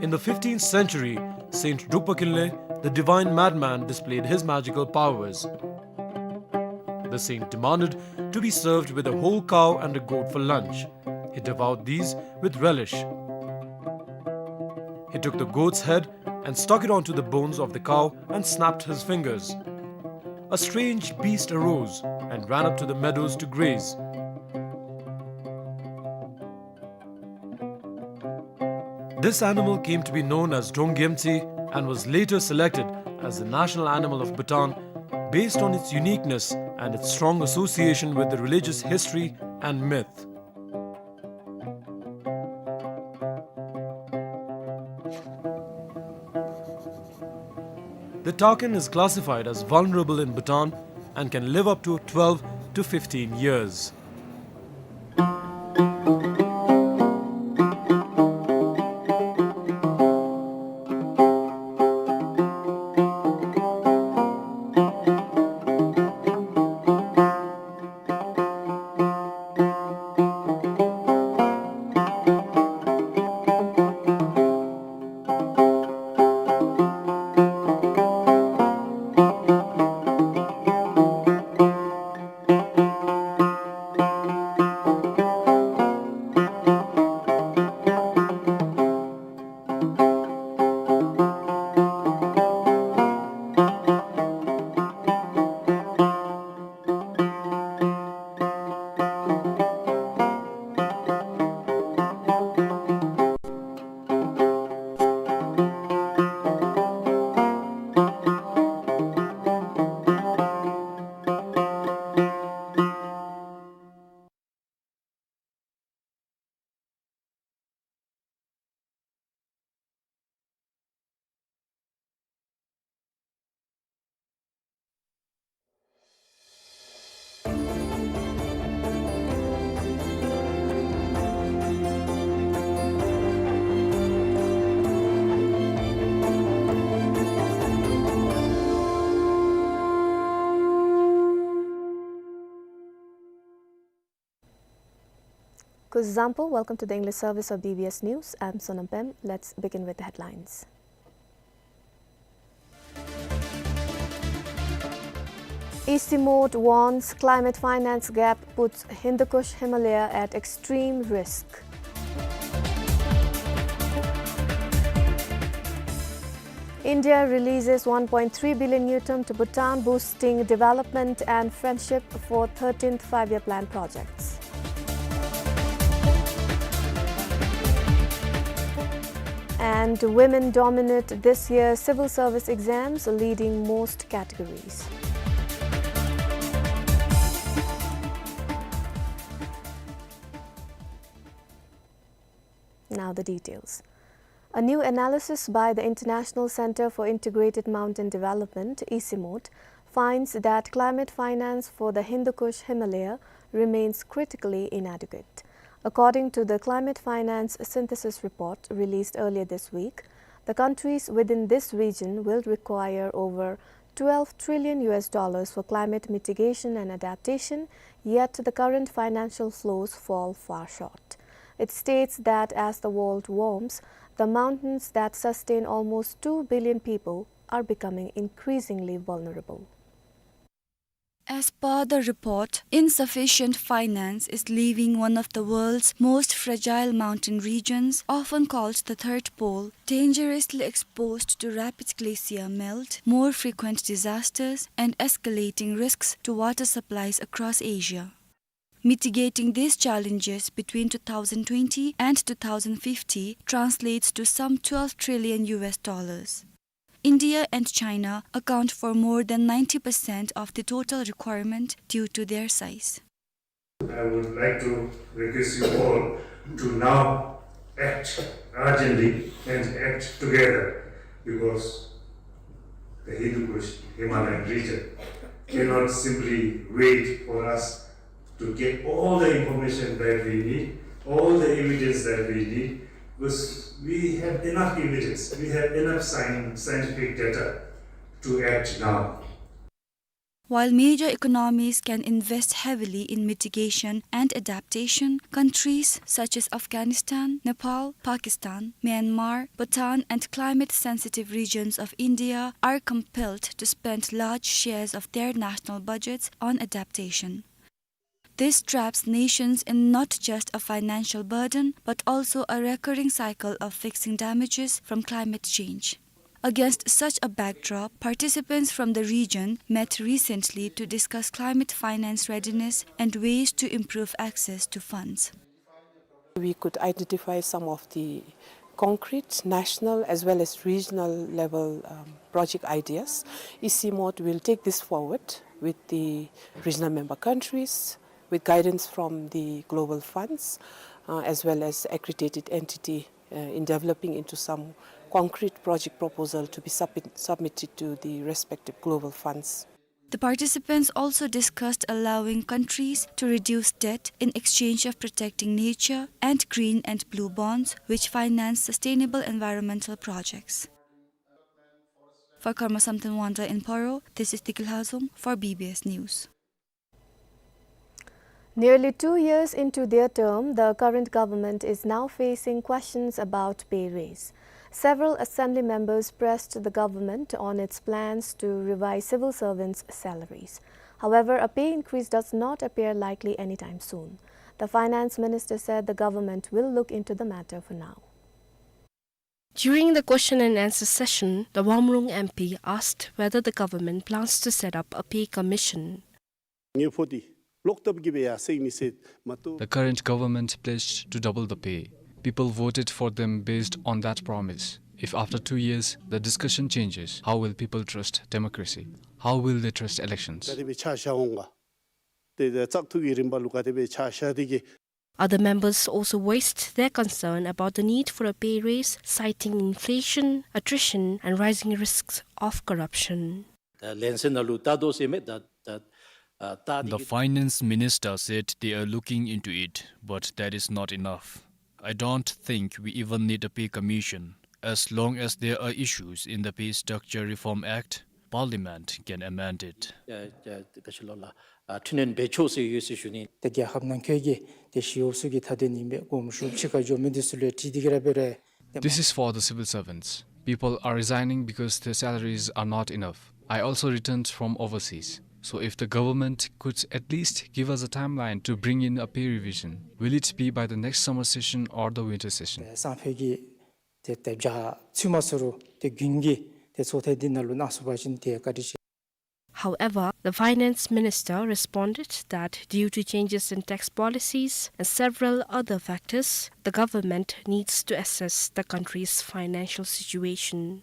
In the fifteenth century, Saint Drukpa Kinley, the divine madman, displayed his magical powers. The saint demanded to be served with a whole cow and a goat for lunch. He devoured these with relish. He took the goat's head and stuck it onto the bones of the cow and snapped his fingers. A strange beast arose and ran up to the meadows to graze. This animal came to be known as Drong Gyemtse and was later selected as the national animal of Bhutan based on its uniqueness and its strong association with the religious history and myth. The takin is classified as vulnerable in Bhutan and can live up to twelve to fifteen years. Kuzuzangpo, welcome to the English service of B B S News. I'm Sonam Pem. Let's begin with the headlines. Isymort warns climate finance gap puts Hindu Kush Himalaya at extreme risk. India releases one point three billion ngultrum to Bhutan, boosting development and friendship for thirteenth Five-Year Plan projects. And women dominate this year's civil service exams, leading most categories. Now the details. A new analysis by the International Center for Integrated Mountain Development, Isymort, finds that climate finance for the Hindu Kush Himalaya remains critically inadequate. According to the Climate Finance Synthesis Report released earlier this week, the countries within this region will require over twelve trillion U S dollars for climate mitigation and adaptation, yet the current financial flows fall far short. It states that as the world warms, the mountains that sustain almost two billion people are becoming increasingly vulnerable. As per the report, insufficient finance is leaving one of the world's most fragile mountain regions, often called the Third Pole, dangerously exposed to rapid glacier melt, more frequent disasters, and escalating risks to water supplies across Asia. Mitigating these challenges between two thousand twenty and two thousand fifty translates to some twelve trillion U S dollars. India and China account for more than ninety percent of the total requirement due to their size. I would like to request you all to now act urgently and act together, because the Hindu Kush Himalayan region cannot simply wait for us to get all the information that we need, all the evidence that we need, Because we have enough evidence, we have enough scien-, scientific data to act now. While major economies can invest heavily in mitigation and adaptation, countries such as Afghanistan, Nepal, Pakistan, Myanmar, Bhutan, and climate-sensitive regions of India are compelled to spend large shares of their national budgets on adaptation. This traps nations in not just a financial burden, but also a recurring cycle of fixing damages from climate change. Against such a backdrop, participants from the region met recently to discuss climate finance readiness and ways to improve access to funds. We could identify some of the concrete national as well as regional level, um, project ideas. E C MOD will take this forward with the regional member countries, with guidance from the global funds, uh, as well as accredited entity, uh, in developing into some concrete project proposal to be submit-, submitted to the respective global funds. The participants also discussed allowing countries to reduce debt in exchange of protecting nature and green and blue bonds, which finance sustainable environmental projects. For Karma Samten Wangda in Paro, this is Tikil Hazoem for B B S News. Nearly two years into their term, the current government is now facing questions about pay raise. Several assembly members pressed the government on its plans to revise civil servants' salaries. However, a pay increase does not appear likely anytime soon. The finance minister said the government will look into the matter for now. During the question and answer session, the Wamrung M P asked whether the government plans to set up a pay commission. ངེས་པར་དུ་ལོག་སྟབས་ཀྱིས་སྦེ་ཡར་སེང་ནི་ཟེར་མ་གཏོགས། The current government pledged to double the pay. People voted for them based on that promise. If after two years the discussion changes, how will people trust democracy? How will they trust elections? ག་དེ་སྦེ་ཆ་བཞག་འོང་ག། ཏེ་བཙག་འཐུ་གི་རིམ་པ་ལུ་ག་དེ་སྦེ་ཆ་བཞག་དེ་གིས། Other members also voiced their concern about the need for a pay raise, citing inflation, attrition, and rising risks of corruption. ད་ལན་གསལ་ནང་ལུ་ལྟ་དོ་ཟེར་མས། ད་ད་ཨ་ད་The དེ་གི finance minister said they are looking into it, but that is not enough. I don't think we even need a pay commission. As long as there are issues in the Pay Structure Reform Act, Parliament can amend it. ཨ་ཨ་ད་ཅི་ལོ་ལགས། ཨ་འཕྲི་སྣོན་འབད་ཆོག་ཟེར་ཡོད་ཟེར་ཞུ་ནི། ཏེ་རྒྱལ་ཁབ་ནང་འཁོད་ཀྱི་ཏེ་ཞི་གཡོག་ཚུ་གི་མཐའ་དོན་ཨིན་པས། དགོངསམ་ཞུ། ཕྱི་ཁར་འགྱོ་མི་འདི་ཚུ་ལུ་ཡང་དྲི་དེ་གི་ར་འབད་རུང་ཏེ། This is for the civil servants. People are resigning because their salaries are not enough. I also returned from overseas. So if the government could at least give us a timeline to bring in a pay revision, will it be by the next summer session or the winter session? ཏེ་སང་ཕོད་ཀྱི་ཏེ་ཏེ་བྱ་ཚུད་མ་ཚུད་རུང་ཏེ་དགུན་གྱི་ཏེ་ཚོགས་ཐེངས་འདི་ནང་ལུ་གནང་ཚུགས་པ་ཅིན་ཏེ་བཀའ་དྲིན་ཆེ། However, the finance minister responded that due to changes in tax policies and several other factors, the government needs to assess the country's financial situation.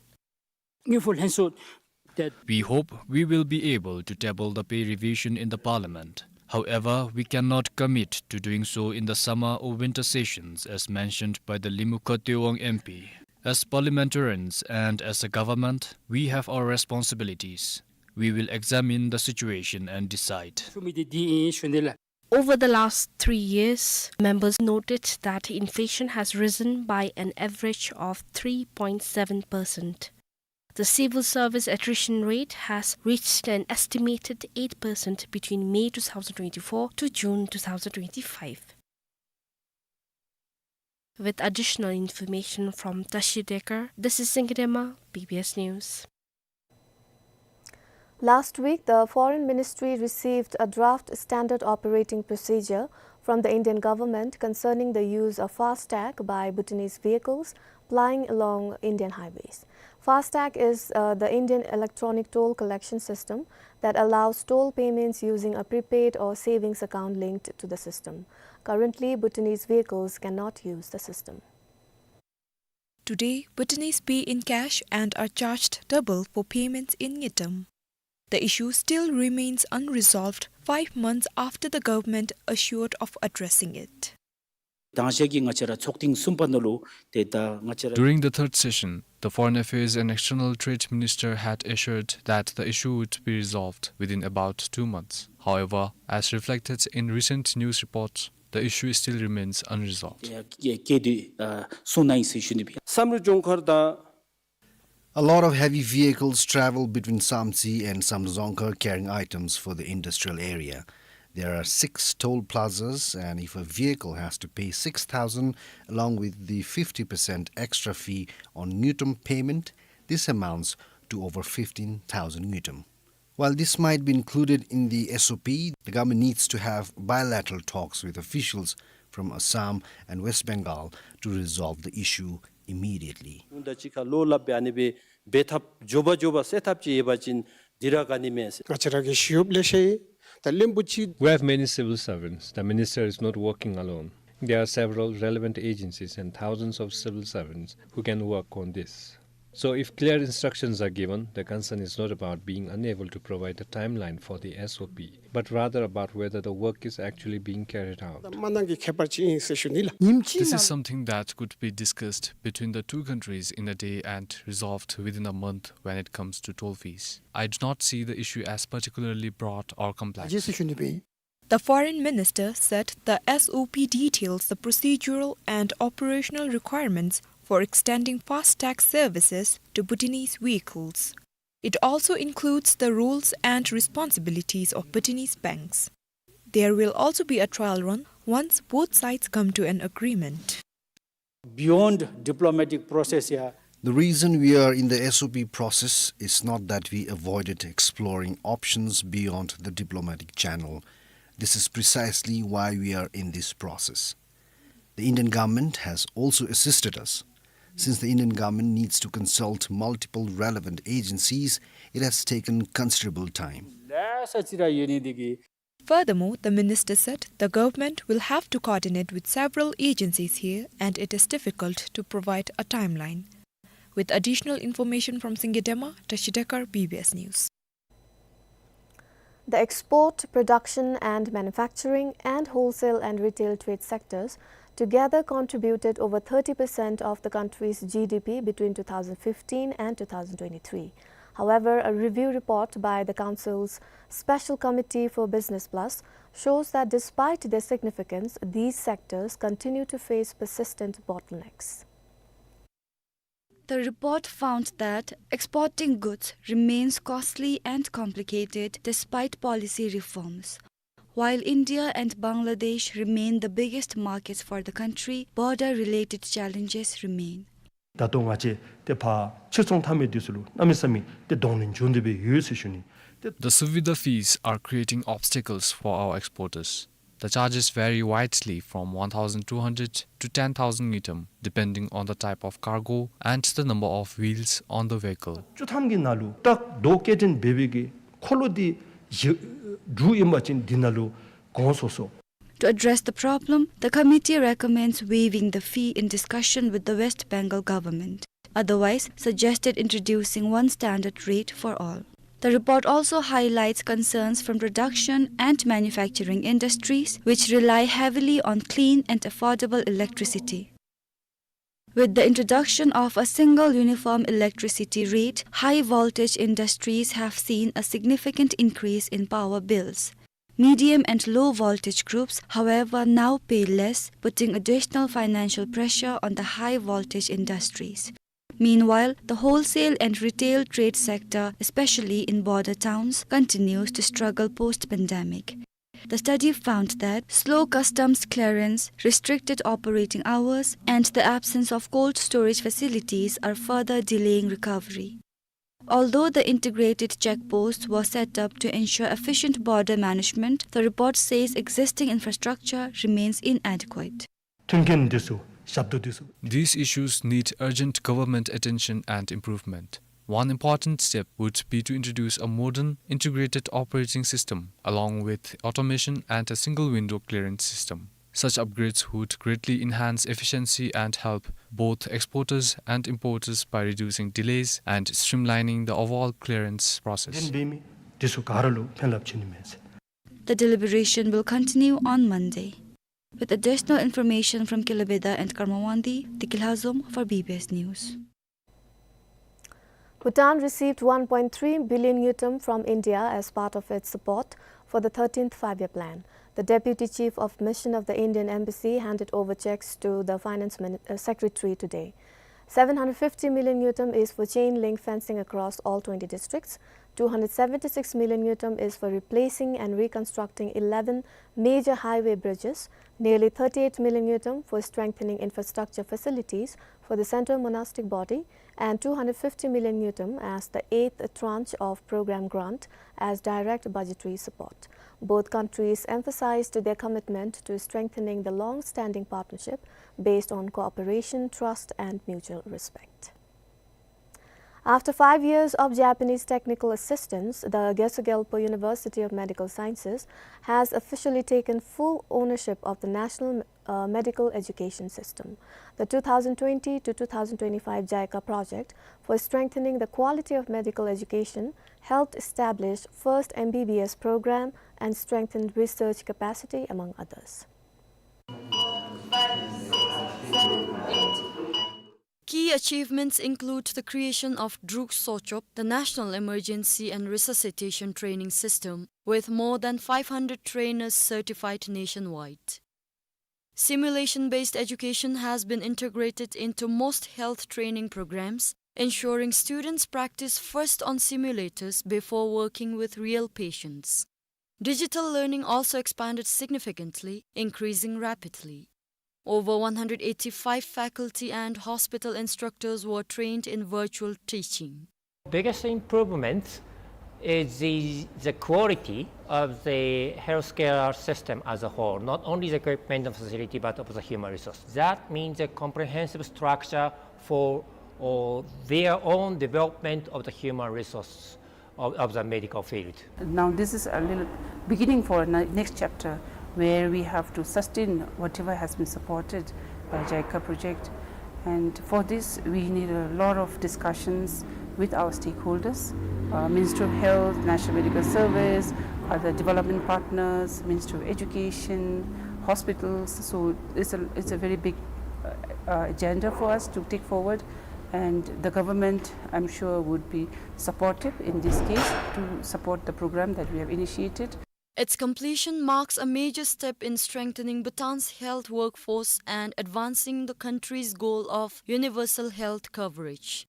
དངུལ་ཕོགས་ལྷན་ཚོགས་that We hope we will be able to table the pay revision in the parliament. However, we cannot commit to doing so in the summer or winter sessions as mentioned by the Limukha Tewang M P. As parliamentarians and as a government, we have our responsibilities. We will examine the situation and decide. ཚུད་མི་འདི་འདི་ཨིན་ཞུ་ནི་ལགས། Over the last three years, members noted that inflation has risen by an average of three point seven percent. The civil service attrition rate has reached an estimated eight percent between May two thousand twenty-four to June two thousand twenty-five. With additional information from Tashi Dekar, this is Singye Dema, B B S News. Last week, the Foreign Ministry received a draft standard operating procedure from the Indian government concerning the use of FASTag by Bhutanese vehicles plying along Indian highways. FASTag is, uh, the Indian electronic toll collection system that allows toll payments using a prepaid or savings account linked to the system. Currently, Bhutanese vehicles cannot use the system. Today, Bhutanese pay in cash and are charged double for payments in ngultrum. The issue still remains unresolved five months after the government assured of addressing it. དང་ཞག་གི་ང་བཅས་ར་ཚོགས་ཐེངས་གསུམ་པ་ནང་ལུ་ཏེ་ད་ང་བཅས་ར། During the third session, the Foreign Affairs and External Trade Minister had assured that the issue would be resolved within about two months. However, as reflected in recent news reports, the issue still remains unresolved. ཡ་ཡ་སྐྱེ་དུས་ཨ་སོང་ནི་ཨིན་ཟེར་ཞུ་ནི་ཨིན། བསམ་རུ་ལྗོངས་མཁར་དང་། A lot of heavy vehicles travel between Samtse and Samdzongkha carrying items for the industrial area. There are six toll plazas, and if a vehicle has to pay six thousand along with the fifty percent extra fee on ngultrum payment, this amounts to over fifteen thousand ngultrum. While this might be included in the S O P, the government needs to have bilateral talks with officials from Assam and West Bengal to resolve the issue immediately. ད་ཅི་ཁ་ལོ་ལབ་སྦེ་ཨ་ནི་སྦེ་འབད་ཐབས་མགྱོགས་པ་མགྱོགས་པ་སེལ་ཐབས་ཅིག་ཡོད་པ་ཅིན་འདི་ར་ག་ནི་མས་ཟེར། ང་བཅས་ར་གི་ཞི་གཡོགཔ་ལེ་ཤ་ཡོད། ད་བློན་པོ་ཅིག We have many civil servants. The minister is not working alone. There are several relevant agencies and thousands of civil servants who can work on this. So if clear instructions are given, the concern is not about being unable to provide a timeline for the S O P, but rather about whether the work is actually being carried out. ད་མ་གནང་གི་ཁྱད་པར་ཅིག་ཨིན་ཟེར་ཞུ་ནི་ལགས། ཉིནམ་གཅིག་This is ནང་something that could be discussed between the two countries in a day and resolved within a month when it comes to toll fees. I do not see the issue as particularly broad or complex. ཨ་ཅེ་ཟེར་ཞུ་ནི་སྦེ། The foreign minister said the S O P details the procedural and operational requirements for extending FASTag services to Bhutanese vehicles. It also includes the roles and responsibilities of Bhutanese banks. There will also be a trial run once both sides come to an agreement. Beyond diplomatic process ཡ། The reason we are in the S O P process is not that we avoided exploring options beyond the diplomatic channel. This is precisely why we are in this process. The Indian government has also assisted us. Since the Indian government needs to consult multiple relevant agencies, it has taken considerable time. ལེ་ཤ་ཅིག་ར་ཡོད་ནི་འདི་གིས། Furthermore, the minister said the government will have to coordinate with several agencies here and it is difficult to provide a timeline. With additional information from Singye Dema, Tashi Dekar, B B S News. The export, production and manufacturing, and wholesale and retail trade sectors together contributed over thirty percent of the country's G D P between two thousand fifteen and two thousand twenty-three. However, a review report by the Council's Special Committee for Business Plus shows that despite their significance, these sectors continue to face persistent bottlenecks. The report found that exporting goods remains costly and complicated despite policy reforms. While India and Bangladesh remain the biggest markets for the country, border-related challenges remain. ད་ལྟོ་ང་བཅས་ཏེ་ཕར་ཕྱིར་ཚོང་འཐབ་མི་འདི་ཚུ་ལུ་གནམ་མེད་ས་མེད་ཏེ་གདོང་ལེན་འབྱུང་སྟེ་སྦེ་ཡོད་ཟེར་ཞུ་ནི། ཏེ། The Suvidha fees are creating obstacles for our exporters. The charges vary widely from one thousand two hundred to ten thousand ngultrum, depending on the type of cargo and the number of wheels on the vehicle. བཅུ་ཐམ་གྱི་ནང་ལུ་ཊཱག་རྡོ་སྐྱེལ་འདྲེན་འབད་བའི་གི་འཁོར་ལོ་འདི་བཞི་དྲུག་ཨིན་པ་ཅིན་འདི་ནང་ལུ་གོང་སོ་སོ། To address the problem, the committee recommends waiving the fee in discussion with the West Bengal government. Otherwise, suggested introducing one standard rate for all. The report also highlights concerns from production and manufacturing industries, which rely heavily on clean and affordable electricity. With the introduction of a single uniform electricity rate, high voltage industries have seen a significant increase in power bills. Medium and low voltage groups, however, now pay less, putting additional financial pressure on the high voltage industries. Meanwhile, the wholesale and retail trade sector, especially in border towns, continues to struggle post-pandemic. The study found that slow customs clearance, restricted operating hours, and the absence of cold storage facilities are further delaying recovery. Although the integrated checkposts were set up to ensure efficient border management, the report says existing infrastructure remains inadequate. མཐུན་རྐྱེན་འདི་ཚུ་ཞབས་ཏོག་འདི་ཚུ། These issues need urgent government attention and improvement. One important step would be to introduce a modern, integrated operating system, along with automation and a single window clearance system. Such upgrades would greatly enhance efficiency and help both exporters and importers by reducing delays and streamlining the overall clearance process. འདི་འབད་མི་འདི་ཚུ་ག་ར་ལུ་ཕན་རླབས་ཆེ་ནི་མས་ཟེར། The deliberation will continue on Monday. With additional information from Kilabeda and Karmawandi, Dikilhazom for B B S News. Bhutan received one point three billion ngultrum from India as part of its support for the thirteenth Five-Year Plan. The Deputy Chief of Mission of the Indian Embassy handed over checks to the Finance Min-, uh, Secretary today. Seven hundred fifty million ngultrum is for chain link fencing across all twenty districts. Two hundred seventy-six million ngultrum is for replacing and reconstructing eleven major highway bridges, nearly thirty-eight million ngultrum for strengthening infrastructure facilities for the central monastic body, and two hundred fifty million ngultrum as the eighth tranche of program grant as direct budgetary support. Both countries emphasized their commitment to strengthening the long-standing partnership based on cooperation, trust, and mutual respect. After five years of Japanese technical assistance, the Gesu Gyalpo University of Medical Sciences has officially taken full ownership of the national, uh, medical education system. The two thousand twenty to two thousand twenty-five JICA project for strengthening the quality of medical education helped establish first M B B S program and strengthened research capacity, among others. Key achievements include the creation of Druk Sochop, the National Emergency and Resuscitation Training System, with more than five hundred trainers certified nationwide. Simulation-based education has been integrated into most health training programs, ensuring students practice first on simulators before working with real patients. Digital learning also expanded significantly, increasing rapidly. Over one hundred eighty-five faculty and hospital instructors were trained in virtual teaching. Biggest improvement is the, the quality of the healthcare system as a whole, not only the equipment and facility, but of the human resource. That means a comprehensive structure for, uh, their own development of the human resource of, of the medical field. Now this is a little beginning for a ne-, next chapter where we have to sustain whatever has been supported by JICA project. And for this, we need a lot of discussions with our stakeholders, uh, Ministry of Health, National Medical Service, other development partners, Ministry of Education, hospitals. So it's a, it's a very big, uh, uh, agenda for us to take forward, and the government, I'm sure, would be supportive in this case to support the program that we have initiated. Its completion marks a major step in strengthening Bhutan's health workforce and advancing the country's goal of universal health coverage.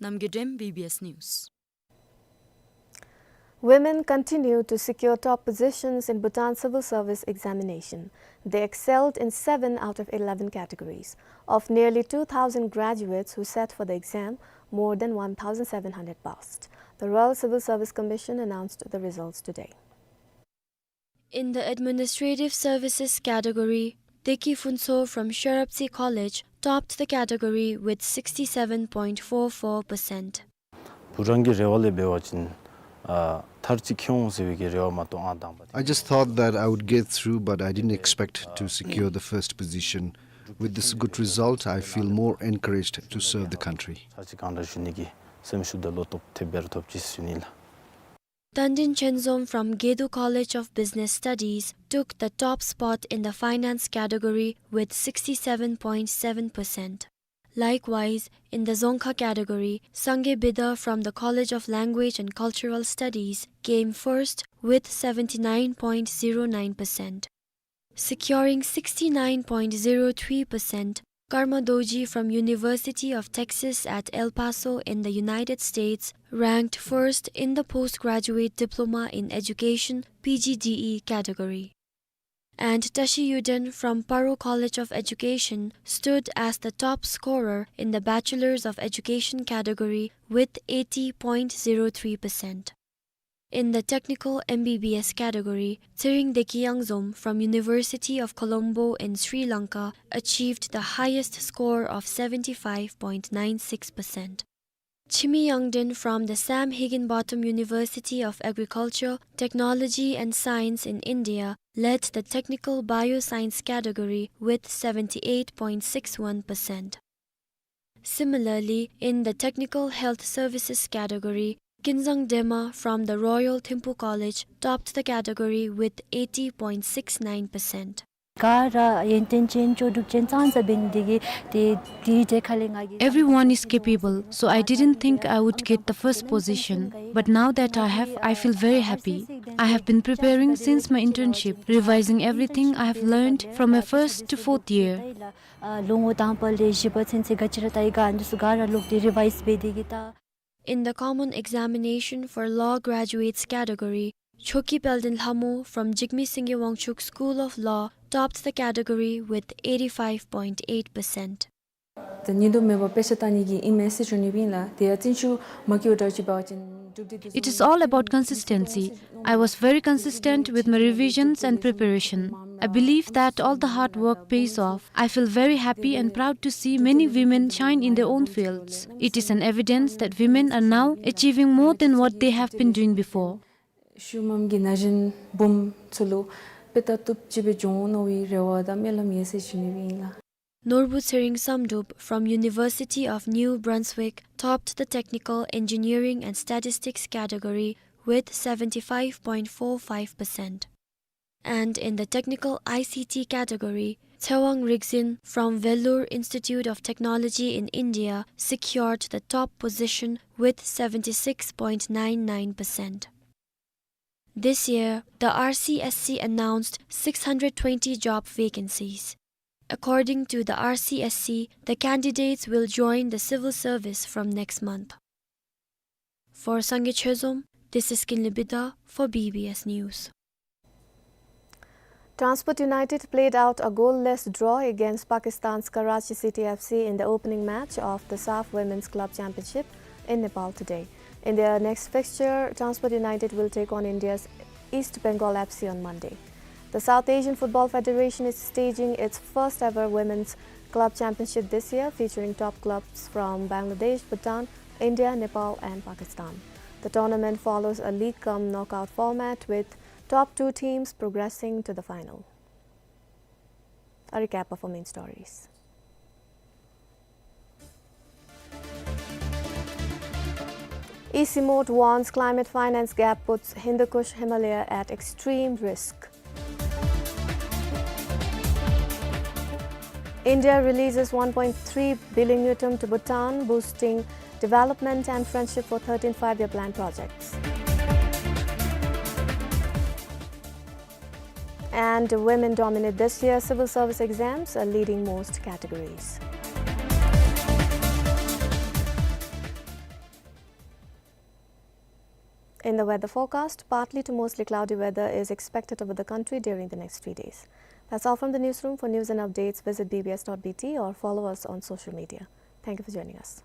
Namgay Dem, B B S News. Women continue to secure top positions in Bhutan Civil Service Examination. They excelled in seven out of eleven categories. Of nearly two thousand graduates who sat for the exam, more than one thousand seven hundred passed. The Royal Civil Service Commission announced the results today. In the administrative services category, Deki Phuntsho from Sherabtsi College topped the category with sixty-seven point four four percent. བུ་རང་གི་རེ་བ་ལས་འབད་བ་ཅིན་ཨ་མཐར་ཅིག་འཁྱོལ་འོང་ཟེར་བའི་གི་རེ་བ་མ་གཏོགས་ཨང་དང་པ་དེ། I just thought that I would get through, but I didn't expect to secure the first position. With this good result, I feel more encouraged to serve the country. མཐར་ཅིག་གང་དྲག་ཞུ་ནི་གི་སེམས་ཤུགས་དང་བློ་སྟོབས་དེ་སྦེ་ར་ཐོབ་ཅི་ཟེར་ཞུ་ནི་ལགས། Tandin Chenzom from Gedu College of Business Studies took the top spot in the finance category with sixty-seven point seven percent. Likewise, in the Dzongkha category, Sangay Bida from the College of Language and Cultural Studies came first with seventy-nine point zero nine percent. Securing sixty-nine point zero three percent, Karma Dorji from University of Texas at El Paso in the United States ranked first in the Postgraduate Diploma in Education, P G D E category. And Tashi Yuden from Paro College of Education stood as the top scorer in the Bachelors of Education category with eighty point zero three percent. In the technical M B B S category, Tshering Deki Yangzom from University of Colombo in Sri Lanka achieved the highest score of seventy-five point nine six percent. Chimi Yangden from the Sam Higginbotham University of Agriculture, Technology and Science in India led the technical bioscience category with seventy-eight point six one percent. Similarly, in the Technical Health Services category, Kinzang Dema from the Royal Thimphu College topped the category with eighty point six nine percent. ག་ར་ཡོན་ཏན་ཅན་ལྕོགས་གྲུབ་ཅན་ཙང་ཙ་འབད་ནི་དེ་གིས་ཏེ་དེའི་གྲས་ཁ་ལས་ང་གིས། Everyone is capable, so I didn't think I would get the first position. But now that I have, I feel very happy. I have been preparing since my internship, revising everything I have learned from my first to fourth year. ཨ་ལོ་ངོ་དང་པ་ལས་བཞི་པ་ཚུན་ཚོད་ག་ཅི་ར་ལྟ་ཡི་ག་ཨ་ནི་ཚུ་ག་ར་ལོག་སྟེ་རི་ཝའིཛ་འབད་དེ་གིས་ལྟ། In the common examination for law graduates category, Chokki Pelden Lhamo from Jigme Singye Wangchuk School of Law topped the category with eighty-five point eight percent. ད་ཉིན་དུ་མེད་པར་དཔེ་ཆ་ལྟ་ནི་གི་ཨིན་མས་ཟེར་ཞུ་ནི་སྦེ་ཨིན་ལགས། དེ་ཡང་བརྩོན་ཤུགས་མ་བསྐྱུར་བ་འདྲཝ་ཅིག་འབད་བ་ཅིན་གྲུབ་འབྲས་དེ་ཚུ། It is all about consistency. I was very consistent with my revisions and preparation. I believe that all the hard work pays off. I feel very happy and proud to see many women shine in their own fields. It is an evidence that women are now achieving more than what they have been doing before. ཤུལ་མམ་གྱི་ན་གཞོན་བུམོ་ཚུ་ལུ་དཔེ་ལྟ་བཏུབ་ཅིག་སྦེ་འགྱོ་འོང་མནོ་བའི་རེ་བ་དང་སྨོན་ལམ་ཡོད་ཟེར་ཞུ་ནི་སྦེ་ཨིན་ལགས། Norbu Tshering Samdrup from University of New Brunswick topped the Technical Engineering and Statistics category with seventy-five point four five percent. And in the Technical I C T category, Tsewang Rigzin from Vellore Institute of Technology in India secured the top position with seventy-six point nine nine percent. This year, the R C S C announced six hundred twenty job vacancies. According to the R C S C, the candidates will join the civil service from next month. For Sangay Chezom, this is Kinley Bida for B B S News. Transport United played out a goalless draw against Pakistan's Karachi City F C in the opening match of the SAFF Women's Club Championship in Nepal today. In their next fixture, Transport United will take on India's East Bengal F C on Monday. The South Asian Football Federation is staging its first ever Women's Club Championship this year, featuring top clubs from Bangladesh, Bhutan, India, Nepal and Pakistan. The tournament follows a league cum knockout format, with top two teams progressing to the final. A recap of our main stories. East Shillong warns climate finance gap puts Hindu Kush Himalaya at extreme risk. India releases one point three billion ngultrum to Bhutan, boosting development and friendship for thirteen five-year plan projects. And women dominate this year's civil service exams, uh, leading most categories. In the weather forecast, partly to mostly cloudy weather is expected over the country during the next three days. That's all from the newsroom. For news and updates, visit B B S dot B T or follow us on social media. Thank you for joining us.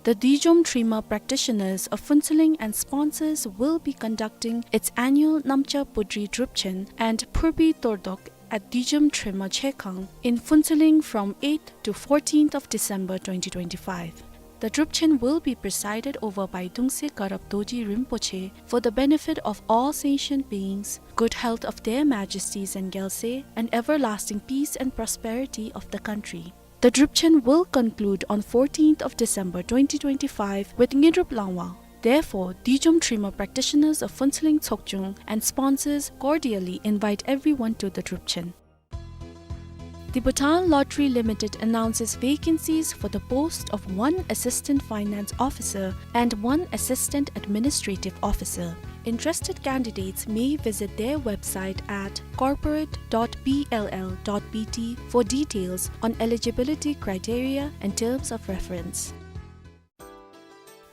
The Dijom Trima practitioners of Phuentsholing and sponsors will be conducting its annual Namcha Pudri Drupchen and Phurbi Tordok at Dijom Trima Chekhang in Phuentsholing from eighth to fourteenth of December twenty twenty-five. The Drupchen will be presided over by Dungse Karab Dorji Rinpoche for the benefit of all sentient beings, good health of their majesties and gyalse, and everlasting peace and prosperity of the country. The Drupchen will conclude on fourteenth of December twenty twenty-five with Ngindrup Langwang. Therefore, Dijom Trima practitioners of Phuentsholing Tsokchung and sponsors cordially invite everyone to the Drupchen. The Bhutan Lottery Limited announces vacancies for the post of one Assistant Finance Officer and one Assistant Administrative Officer. Interested candidates may visit their website at corporate dot B L L dot B T for details on eligibility criteria and terms of reference.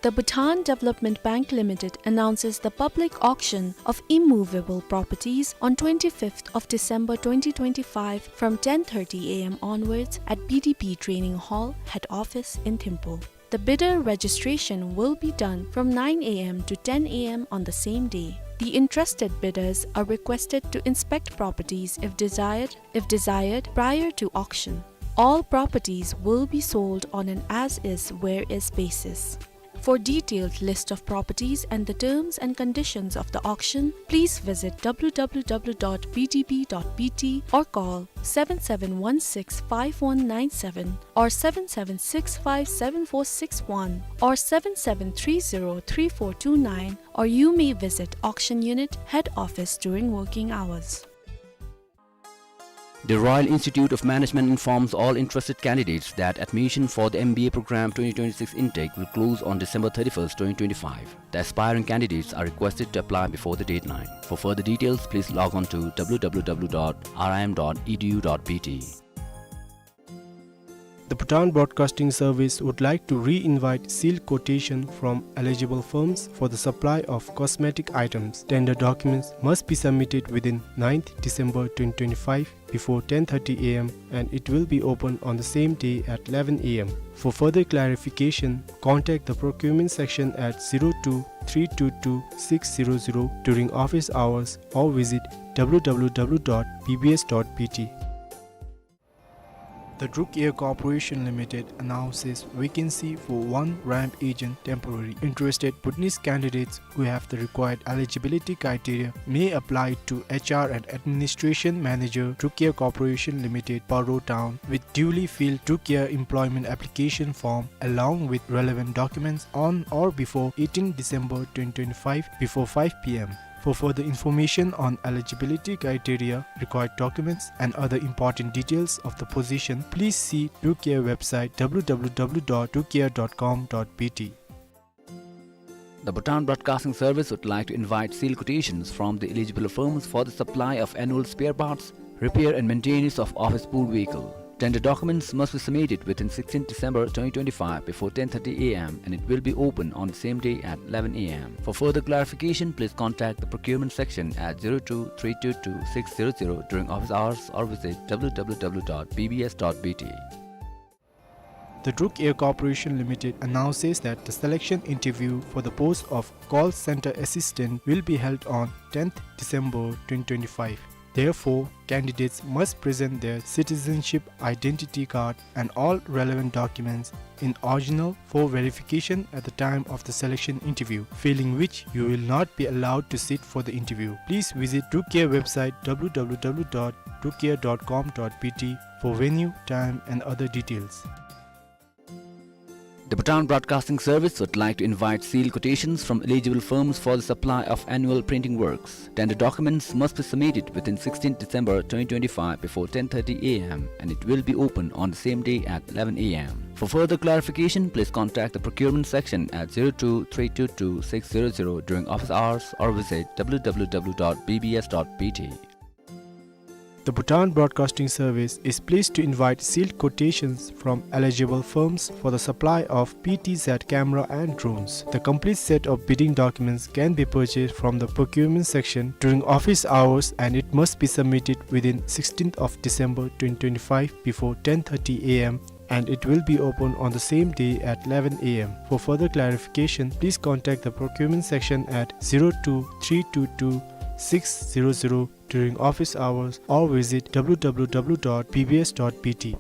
The Bhutan Development Bank Limited announces the public auction of immovable properties on twenty-fifth of December twenty twenty-five from ten thirty A M onwards at B D B Training Hall, Head Office in Thimphu. The bidder registration will be done from nine A M to ten A M on the same day. The interested bidders are requested to inspect properties if desired, if desired prior to auction. All properties will be sold on an as-is, where-is basis. For detailed list of properties and the terms and conditions of the auction, please visit W W W dot B D B dot B T or call seven seven one six five one nine seven or seven seven six five seven four six one or seven seven three zero three four two nine, or you may visit auction unit head office during working hours. The Royal Institute of Management informs all interested candidates that admission for the M B A program twenty twenty-six intake will close on December thirty-first, twenty twenty-five. The aspiring candidates are requested to apply before the deadline. For further details, please log on to W W W dot R I M dot E D U dot B T. The Bhutan Broadcasting Service would like to re-invite sealed quotation from eligible firms for the supply of cosmetic items. Tender documents must be submitted within ninth December twenty twenty-five before ten thirty A M, and it will be open on the same day at eleven A M. For further clarification, contact the procurement section at zero two three two two six zero zero during office hours or visit W W W dot B B S dot B T. The Druk Air Corporation Limited announces vacancy for one ramp agent temporary. Interested Bhutanese candidates who have the required eligibility criteria may apply to H R and Administration Manager, Druk Air Corporation Limited, Paro Town, with duly filled Druk Air employment application form along with relevant documents on or before eighteenth December twenty twenty-five before five P M. For further information on eligibility criteria, required documents, and other important details of the position, please see Druk Air website W W W dot druk air dot com dot B T. The Bhutan Broadcasting Service would like to invite sealed quotations from the eligible firms for the supply of annual spare parts, repair and maintenance of office pool vehicle. Tender documents must be submitted within sixteenth December twenty twenty-five before ten thirty A M, and it will be open on the same day at eleven A M. For further clarification, please contact the procurement section at zero two three two two six zero zero during office hours or visit W W W dot B B S dot B T. The Druk Air Corporation Limited announces that the selection interview for the post of call center assistant will be held on tenth December twenty twenty-five. Therefore, candidates must present their citizenship identity card and all relevant documents in original for verification at the time of the selection interview, failing which you will not be allowed to sit for the interview. Please visit Druk Air website W W W dot druk air dot com dot B T for venue, time, and other details. The Bhutan Broadcasting Service would like to invite sealed quotations from eligible firms for the supply of annual printing works. Tender documents must be submitted within sixteenth December twenty twenty-five before ten thirty A M, and it will be open on the same day at eleven A M. For further clarification, please contact the procurement section at zero two three two two six zero zero during office hours or visit W W W dot B B S dot B T. The Bhutan Broadcasting Service is pleased to invite sealed quotations from eligible firms for the supply of P T Z camera and drones. The complete set of bidding documents can be purchased from the procurement section during office hours, and it must be submitted within sixteenth of December twenty twenty-five before ten thirty A M, and it will be open on the same day at eleven A M. For further clarification, please contact the procurement section at zero two three two two six zero zero during office hours or visit W W W dot B B S dot B T.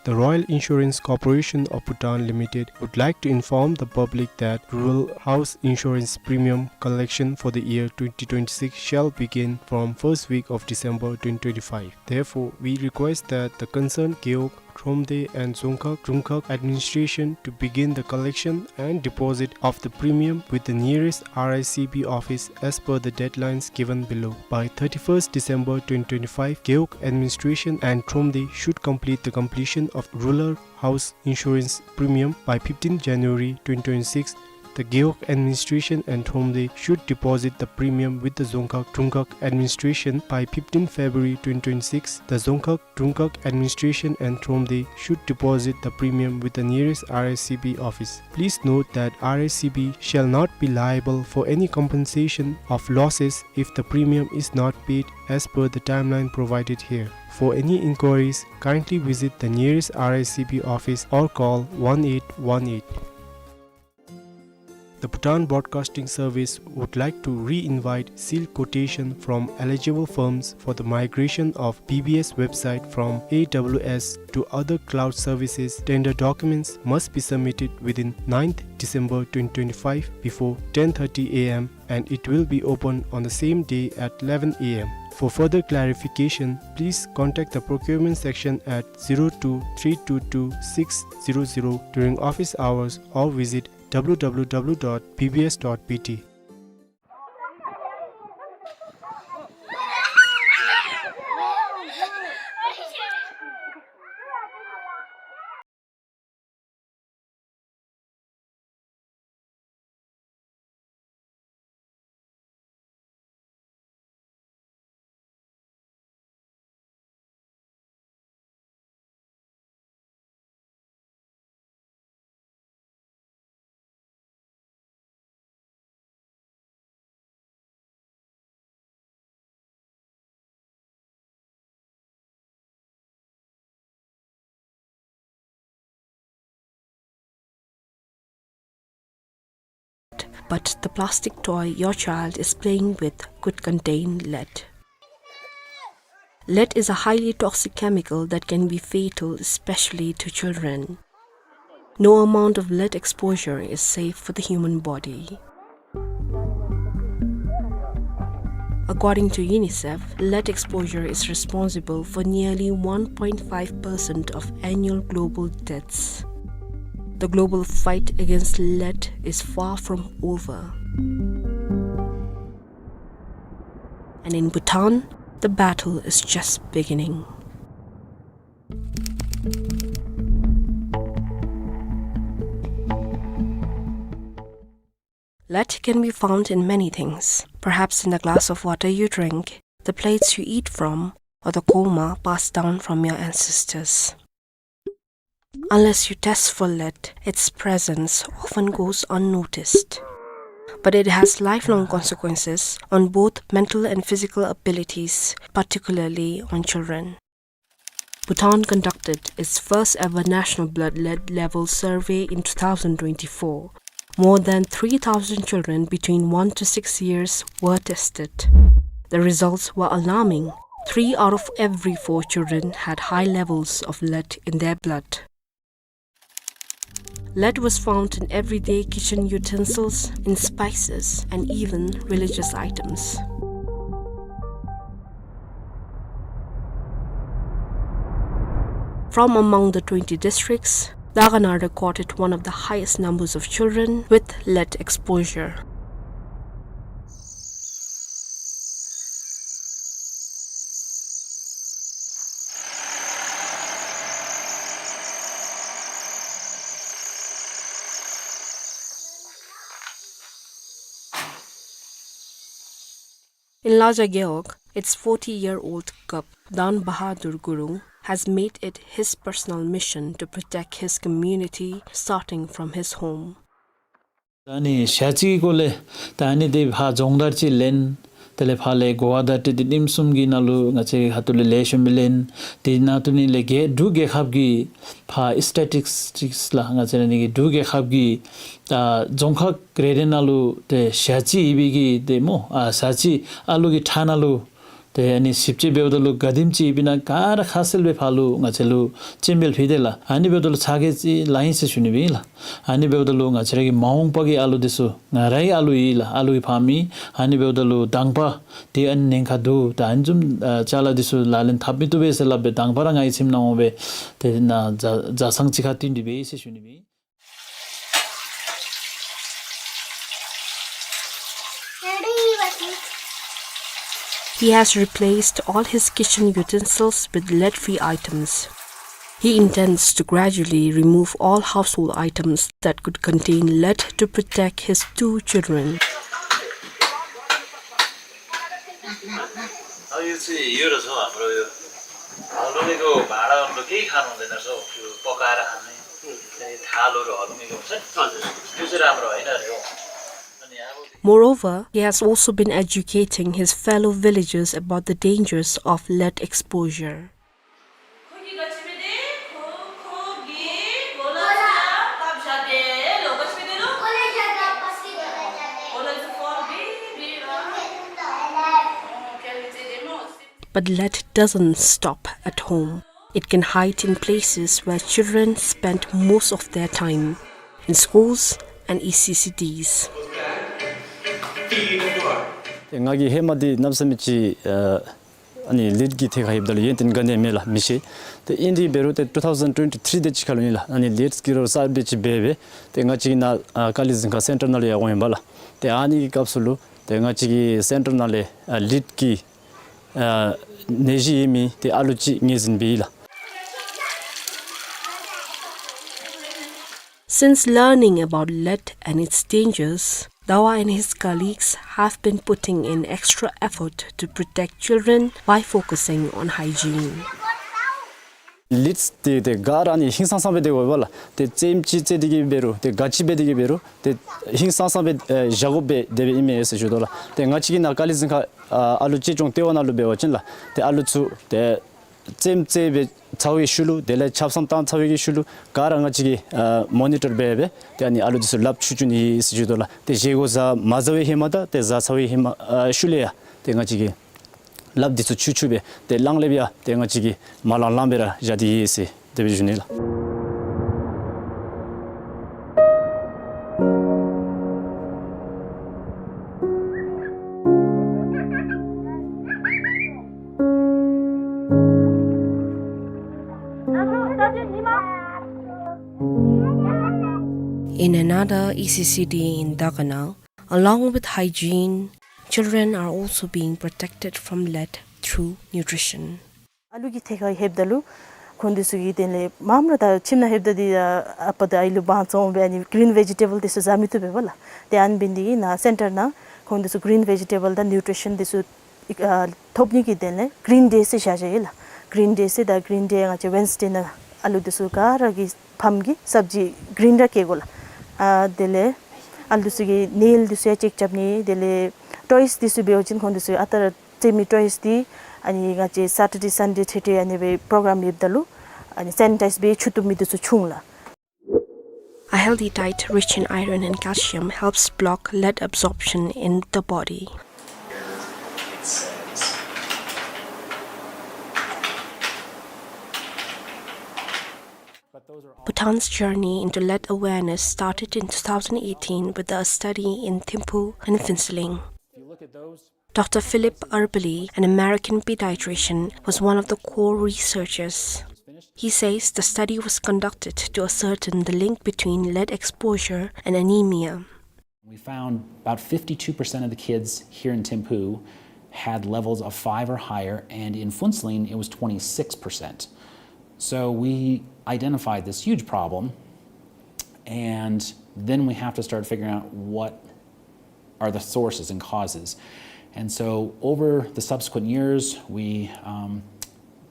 The Royal Insurance Corporation of Bhutan Limited would like to inform the public that rural house insurance premium collection for the year twenty twenty-six shall begin from first week of December twenty twenty-five. Therefore, we request that the concerned Gewog Thromde and Dzongkhag Drungkhag administration to begin the collection and deposit of the premium with the nearest R I C B office as per the deadlines given below. By thirty-first December twenty twenty-five, Gewog administration and Thromde should complete the completion of rural house insurance premium by fifteenth January twenty twenty-six. The Gewog administration and Thromde should deposit the premium with the Dzongkhag Drungkhag administration by fifteenth February twenty twenty-six. The Dzongkhag Drungkhag administration and Thromde should deposit the premium with the nearest R I C B office. Please note that R I C B shall not be liable for any compensation of losses if the premium is not paid as per the timeline provided here. For any inquiries, kindly visit the nearest R I C B office or call one eight one eight. The Bhutan Broadcasting Service would like to re-invite sealed quotation from eligible firms for the migration of B B S website from A W S to other cloud services. Tender documents must be submitted within ninth December twenty twenty-five before ten thirty A M, and it will be open on the same day at eleven A M. For further clarification, please contact the procurement section at zero two three two two six zero zero during office hours or visit W W W dot B B S dot B T. But the plastic toy your child is playing with could contain lead. Lead is a highly toxic chemical that can be fatal, especially to children. No amount of lead exposure is safe for the human body. According to UNICEF, lead exposure is responsible for nearly one point five percent of annual global deaths. The global fight against lead is far from over. And in Bhutan, the battle is just beginning. Lead can be found in many things, perhaps in the glass of water you drink, the plates you eat from, or the kolma passed down from your ancestors. Unless you test for lead, its presence often goes unnoticed. But it has lifelong consequences on both mental and physical abilities, particularly on children. Bhutan conducted its first ever national blood lead level survey in two thousand twenty-four. More than three thousand children between one to six years were tested. The results were alarming. Three out of every four children had high levels of lead in their blood. Lead was found in everyday kitchen utensils, in spices, and even religious items. From among the twenty districts, Dagana recorded one of the highest numbers of children with lead exposure. In Laja Gewog, its forty-year-old Kap, Dan Bahadur Gurung, has made it his personal mission to protect his community, starting from his home. ད་ཨ་ནི་ཞ་རྩི་སྐོར་ལས་ད་ཨ་ནི་དེ་ཕར་རྫོང་བརྡ་སྤྲོད་ལེན། དེ་ལས་ཕར་ལས་གོ་བ་བརྡ་སྤྲོད་དེ་རིམ་གསུམ་གྱི་ནང་ལུ་ང་བཅས་ཁ་ཐུག་ལས་ལེགས་ཤོམ་སྦེ་ལེན། དེ་ནང་དུ་ནི་ལས་རྒེད་འབྲུག་རྒེད་ཁབ་ཀྱི་ཕར་སི་ཊེ་ཊིག་སི་ལགས། ང་བཅས་ར་ཨ་ནི་གི་འབྲུག་རྒེད་ཁབ་ཀྱི་ད་རྫོང་ཁག་རེ་རེ་ནང་ལུ་ཏེ་ཞ་རྩི་ཡོད་པའི་གི་ཏེ་སྨོ། ཨ་ཞ་རྩི་ཨ་ལུ་གི་ཁྲག་ནང་ལུ་ ཏེ་ཨ་ནི་ཞིབ་དཔྱད་འབདཝ་ད་ལུ་ག་དེམ་ཅིག་ཨིན་པས་ན་ག་ར་ཁ་གསལ་སྦེ་ཕར་ལུ་ང་བཅས་ལུ་སྤྱན་འབུལ་ཕུལ་ཏེ་ལགས། ཨ་ནི་འབདཝ་ད་ལུ་ཚ་གྱང་ཅིག་ལང་ཡི་ཟེར་ཞུ་ནི་སྦེ་ཨིན་ལགས། ཨ་ནི་འབདཝ་ད་ལུ་ང་བཅས་ར་གི་མ་འོངས་པ་གི་ཨ་ལུ་འདི་ཚུ་ང་རའི་ཨ་ལུ་ཨིན་ལགས། ཨ་ལུ་གི་ཕམ་ཨིན། ཨ་ནི་འབདཝ་ད་ལུ་དང་པ་འདི་ཨ་ནི་ཉེན་ཁ་འདུག། ད་ཨ་ནི་བཟུམ་ཨ་ཅ་ལ་འདི་ཚུ་ལག་ལེན་འཐབ་མི་བཏུབ་པས་ཟེར་སླབ་སྦེ་དང་པ་ར་ང་གི་ཁྱིམ་ནང་འོང་སྦེ་ཏེ་ནཱ་བཟའ་བཟའ་ཚང་གཅིག་ཁར་བསྟུན་ཏེ་སྦེ་ཨིན་ཟེར་ཞུ་ནི་སྦེ་ཨིན། He has replaced all his kitchen utensils with lead-free items. He intends to gradually remove all household items that could contain lead to protect his two children. अब यो चाहिँ यो रहेछ हाम्रो यो हलुङ्गेको भाँडाहरू केही खानु हुँदैन रहेछ हौ, त्यो पकाएर खाने। ए, थालहरू हलुङ्गेको हुन्छ नि, हजुर। त्यो चाहिँ राम्रो होइन अरे हौ। अनि अब Moreover, he has also been educating his fellow villagers about the dangers of lead exposure. But lead doesn't stop at home. It can hide in places where children spend most of their time, in schools and E C C Ds. ཏེ་ང་གིས་ཧེ་མ་འདི་གནམ་མེད་ས་མེད་ཅིག་ཨ་ཨ་ནི་ལིཌ་ཀྱི་ཐད་ཁར་ལྷོདཔ་ད་ལུ་ཡོན་ཏན་ག་ནི་ཡང་མེད་ལགས། མི་ཤེས། ཏེ་ཨིན་དེ་འབད་རུང་ཏེ་two thousand twenty-three དེ་ཅིག་ཁར་ལུ་ཨིན་ལགས། ཨ་ནི་ལིཌ་ཀྱི་རོགས་གསརཔ་དེ་ཅིག་འབད་སྦེ་ཏེ་ང་བཅས་ཀྱི་ནཱ་ཨ་དཀའ་ལས་འཛིན་ཁང་སེན་ཊར་ནང་ལུ་ཡར་འོང་ཡི་པ་ལགས། ཏེ་ཨ་ནི་གི་སྐབས་སུ་ལུ་ཏེ་ང་བཅས་ཀྱི་སེན་ཊར་ནང་ལས་ཨ་ལིཌ་ཀྱི་ཨ་ནད་གཞི་ཡོད་མི་ཏེ་ཨ་ལུ་ཅིག་ངོས་འཛིན་འབད་ཡི་ལགས། Since learning about lead and its dangers, Dawa and his colleagues have been putting in extra effort to protect children by focusing on hygiene. ལིཌ་འདི་ཏེ་ག་ར་ཨ་ནི་ཧིང་སངས་སངས་སྦེ་སྡོད་དགོ་པས་ལགས། ཏེ་རྩེདམོ་ཅིག་རྩེ་སྟེ་གི་འབད་རུང་ཏེ་ག་ཅི་འབད་དེ་གི་འབད་རུང་ཏེ་ཧིང་སངས་སངས་སྦེ་ཨེ་བཞག་དགོ་པས་དེ་སྦེ་ཨིན་མས་ཟེར་ཞུ་དོ་ལགས། ཏེ་ང་བཅས་ཀྱི་ནཱ་དཀའ་ལས་འཛིན་ཁང་ཨ་ཨ་ལུ་གཅེས་སྐྱོང་ལྟེ་བ་ནང་ལུ་འབད་བ་ཅིན་ལགས། ཏེ་ཨ་ལུ་ཚུ་ཏེ་རྩེདམོ་རྩེ་སྦེ་ཚར་བའི་ཤུལ་ལུ་དེ་ལས་ཆབ་གསང་བཏང་ཚར་བའི་ཤུལ་ལུ་ག་ར་ང་བཅས་ཀྱིས་ཨ་མོ་ནི་ཊར་འབད་སྦེ་ཏེ་ཨ་ནི་ཨ་ལུ་འདི་ཚུ་ལགཔ་འཁྱུ་འཁྱུ་ནི་ཨིན་ཟེར་ཞུ་དོ་ལགས། ཏེ་བཞེས་སྒོ་བཟའ་མ་བཟའ་བའི་ཧེ་མ་དང་ཏེ་བཟའ་ཚར་བའི་ཧེ་མ་ཨ་ཤུལ་ལས་ཡང་ཏེ་ང་བཅས་ཀྱིས་ལགཔ་འདི་ཚུ་འཁྱུ་འཁྱུ་སྦེ་ཏེ་གླང་ལེབ་ཡང་ཏེ་ང་བཅས་ཀྱིས་མ་ལང་ལང་སྦེ་ར་བཞག་སྟེ་ཡོད་ཟེར་དེ་སྦེ་ཞུ་ནི་ལགས། In another E C C D in Daganal, along with hygiene, children are also being protected from lead through nutrition. ཨ་ལུ་གི་ཐད་ཁར་ལྷོདཔ་ད་ལུ་ཁོང་འདི་ཚུ་གིས་དེ་ལས་མངམ་ར་ད་ཁྱིམ་ནང་ལྷོདཔ་ད་འདི་ཨ་པ་དང་ཨའི་ལུ་དབང་བཙོང་སྦེ་ཨ་ནི་གི་རིན་ཝེ་ཇི་ཊེ་བཱལ་འདི་ཚུ་བཟའ་མི་བཏུབ་པས་པ་ལགས། ཏེ་ཨ་ནི་འབད་ནི་དེ་གིས་ནཱ་སེན་ཊར་ནང་ཁོང་འདི་ཚུ་གི་རིན་ཝེ་ཇི་ཊེ་བཱལ་དང་ནིའུ་ཊི་རི་ཤཱན་འདི་ཚུ་ཨ་ཐོབ་ནི་གི་དོན་ལས་གི་རིན་ཌེ་ཟེར་བཞག་བཞགཔ་ཨིན་ལགས། གི་རིན་ཌེ་ཟེར་ད་གི་རིན་ཌེ་ང་བཅས་ཝེན་སི་ཌེ་ནང་ཨ་ལུ་འདི་ཚུ་ག་ར་གི་ཕམ་གིས་སབ་ཇི་གི་རིན་ར་བཀལ་དགོ་ལགས། ཨ་དེ་ལས་ཨ་ལུ་འདི་ཚུ་གི་ནེལ་འདི་ཚུ་ཡང་ཅེཀ་རྐྱབ་ནི། དེ་ལས་ཊོའིས་འདི་ཚུ་འབད་བ་ཅིན་ཁོང་འདི་ཚུ་ཨ་རྟག་ར་རྩེད་མི་ཊོའིས་འདི་ཨ་ནི་ང་བཅས་སེ་ཊར་ཌེ་སན་ཌེ་ཐེ་ཐེ་ཨ་ནི་སྦེ་པོ་རོ་གརམ་ཡོདཔ་ད་ལུ་ཨ་ནི་སེ་ནི་ཊའིཛ་འབད་འཁྱུ་བཏུབ་མི་འདི་ཚུ་འཁྱུ་འོང་ལགས། A healthy diet rich in iron and calcium helps block lead absorption in the body. Bhutan's journey into lead awareness started in two thousand eighteen with a study in Thimphu and Phuentsholing. Doctor Philip Erbally, an American pediatrician, was one of the core researchers. He says the study was conducted to ascertain the link between lead exposure and anemia. We found about fifty-two percent of the kids here in Thimphu had levels of five or higher, and in Phuentsholing it was twenty-six percent. So we identified this huge problem, and then we have to start figuring out what are the sources and causes. And so over the subsequent years, we, um,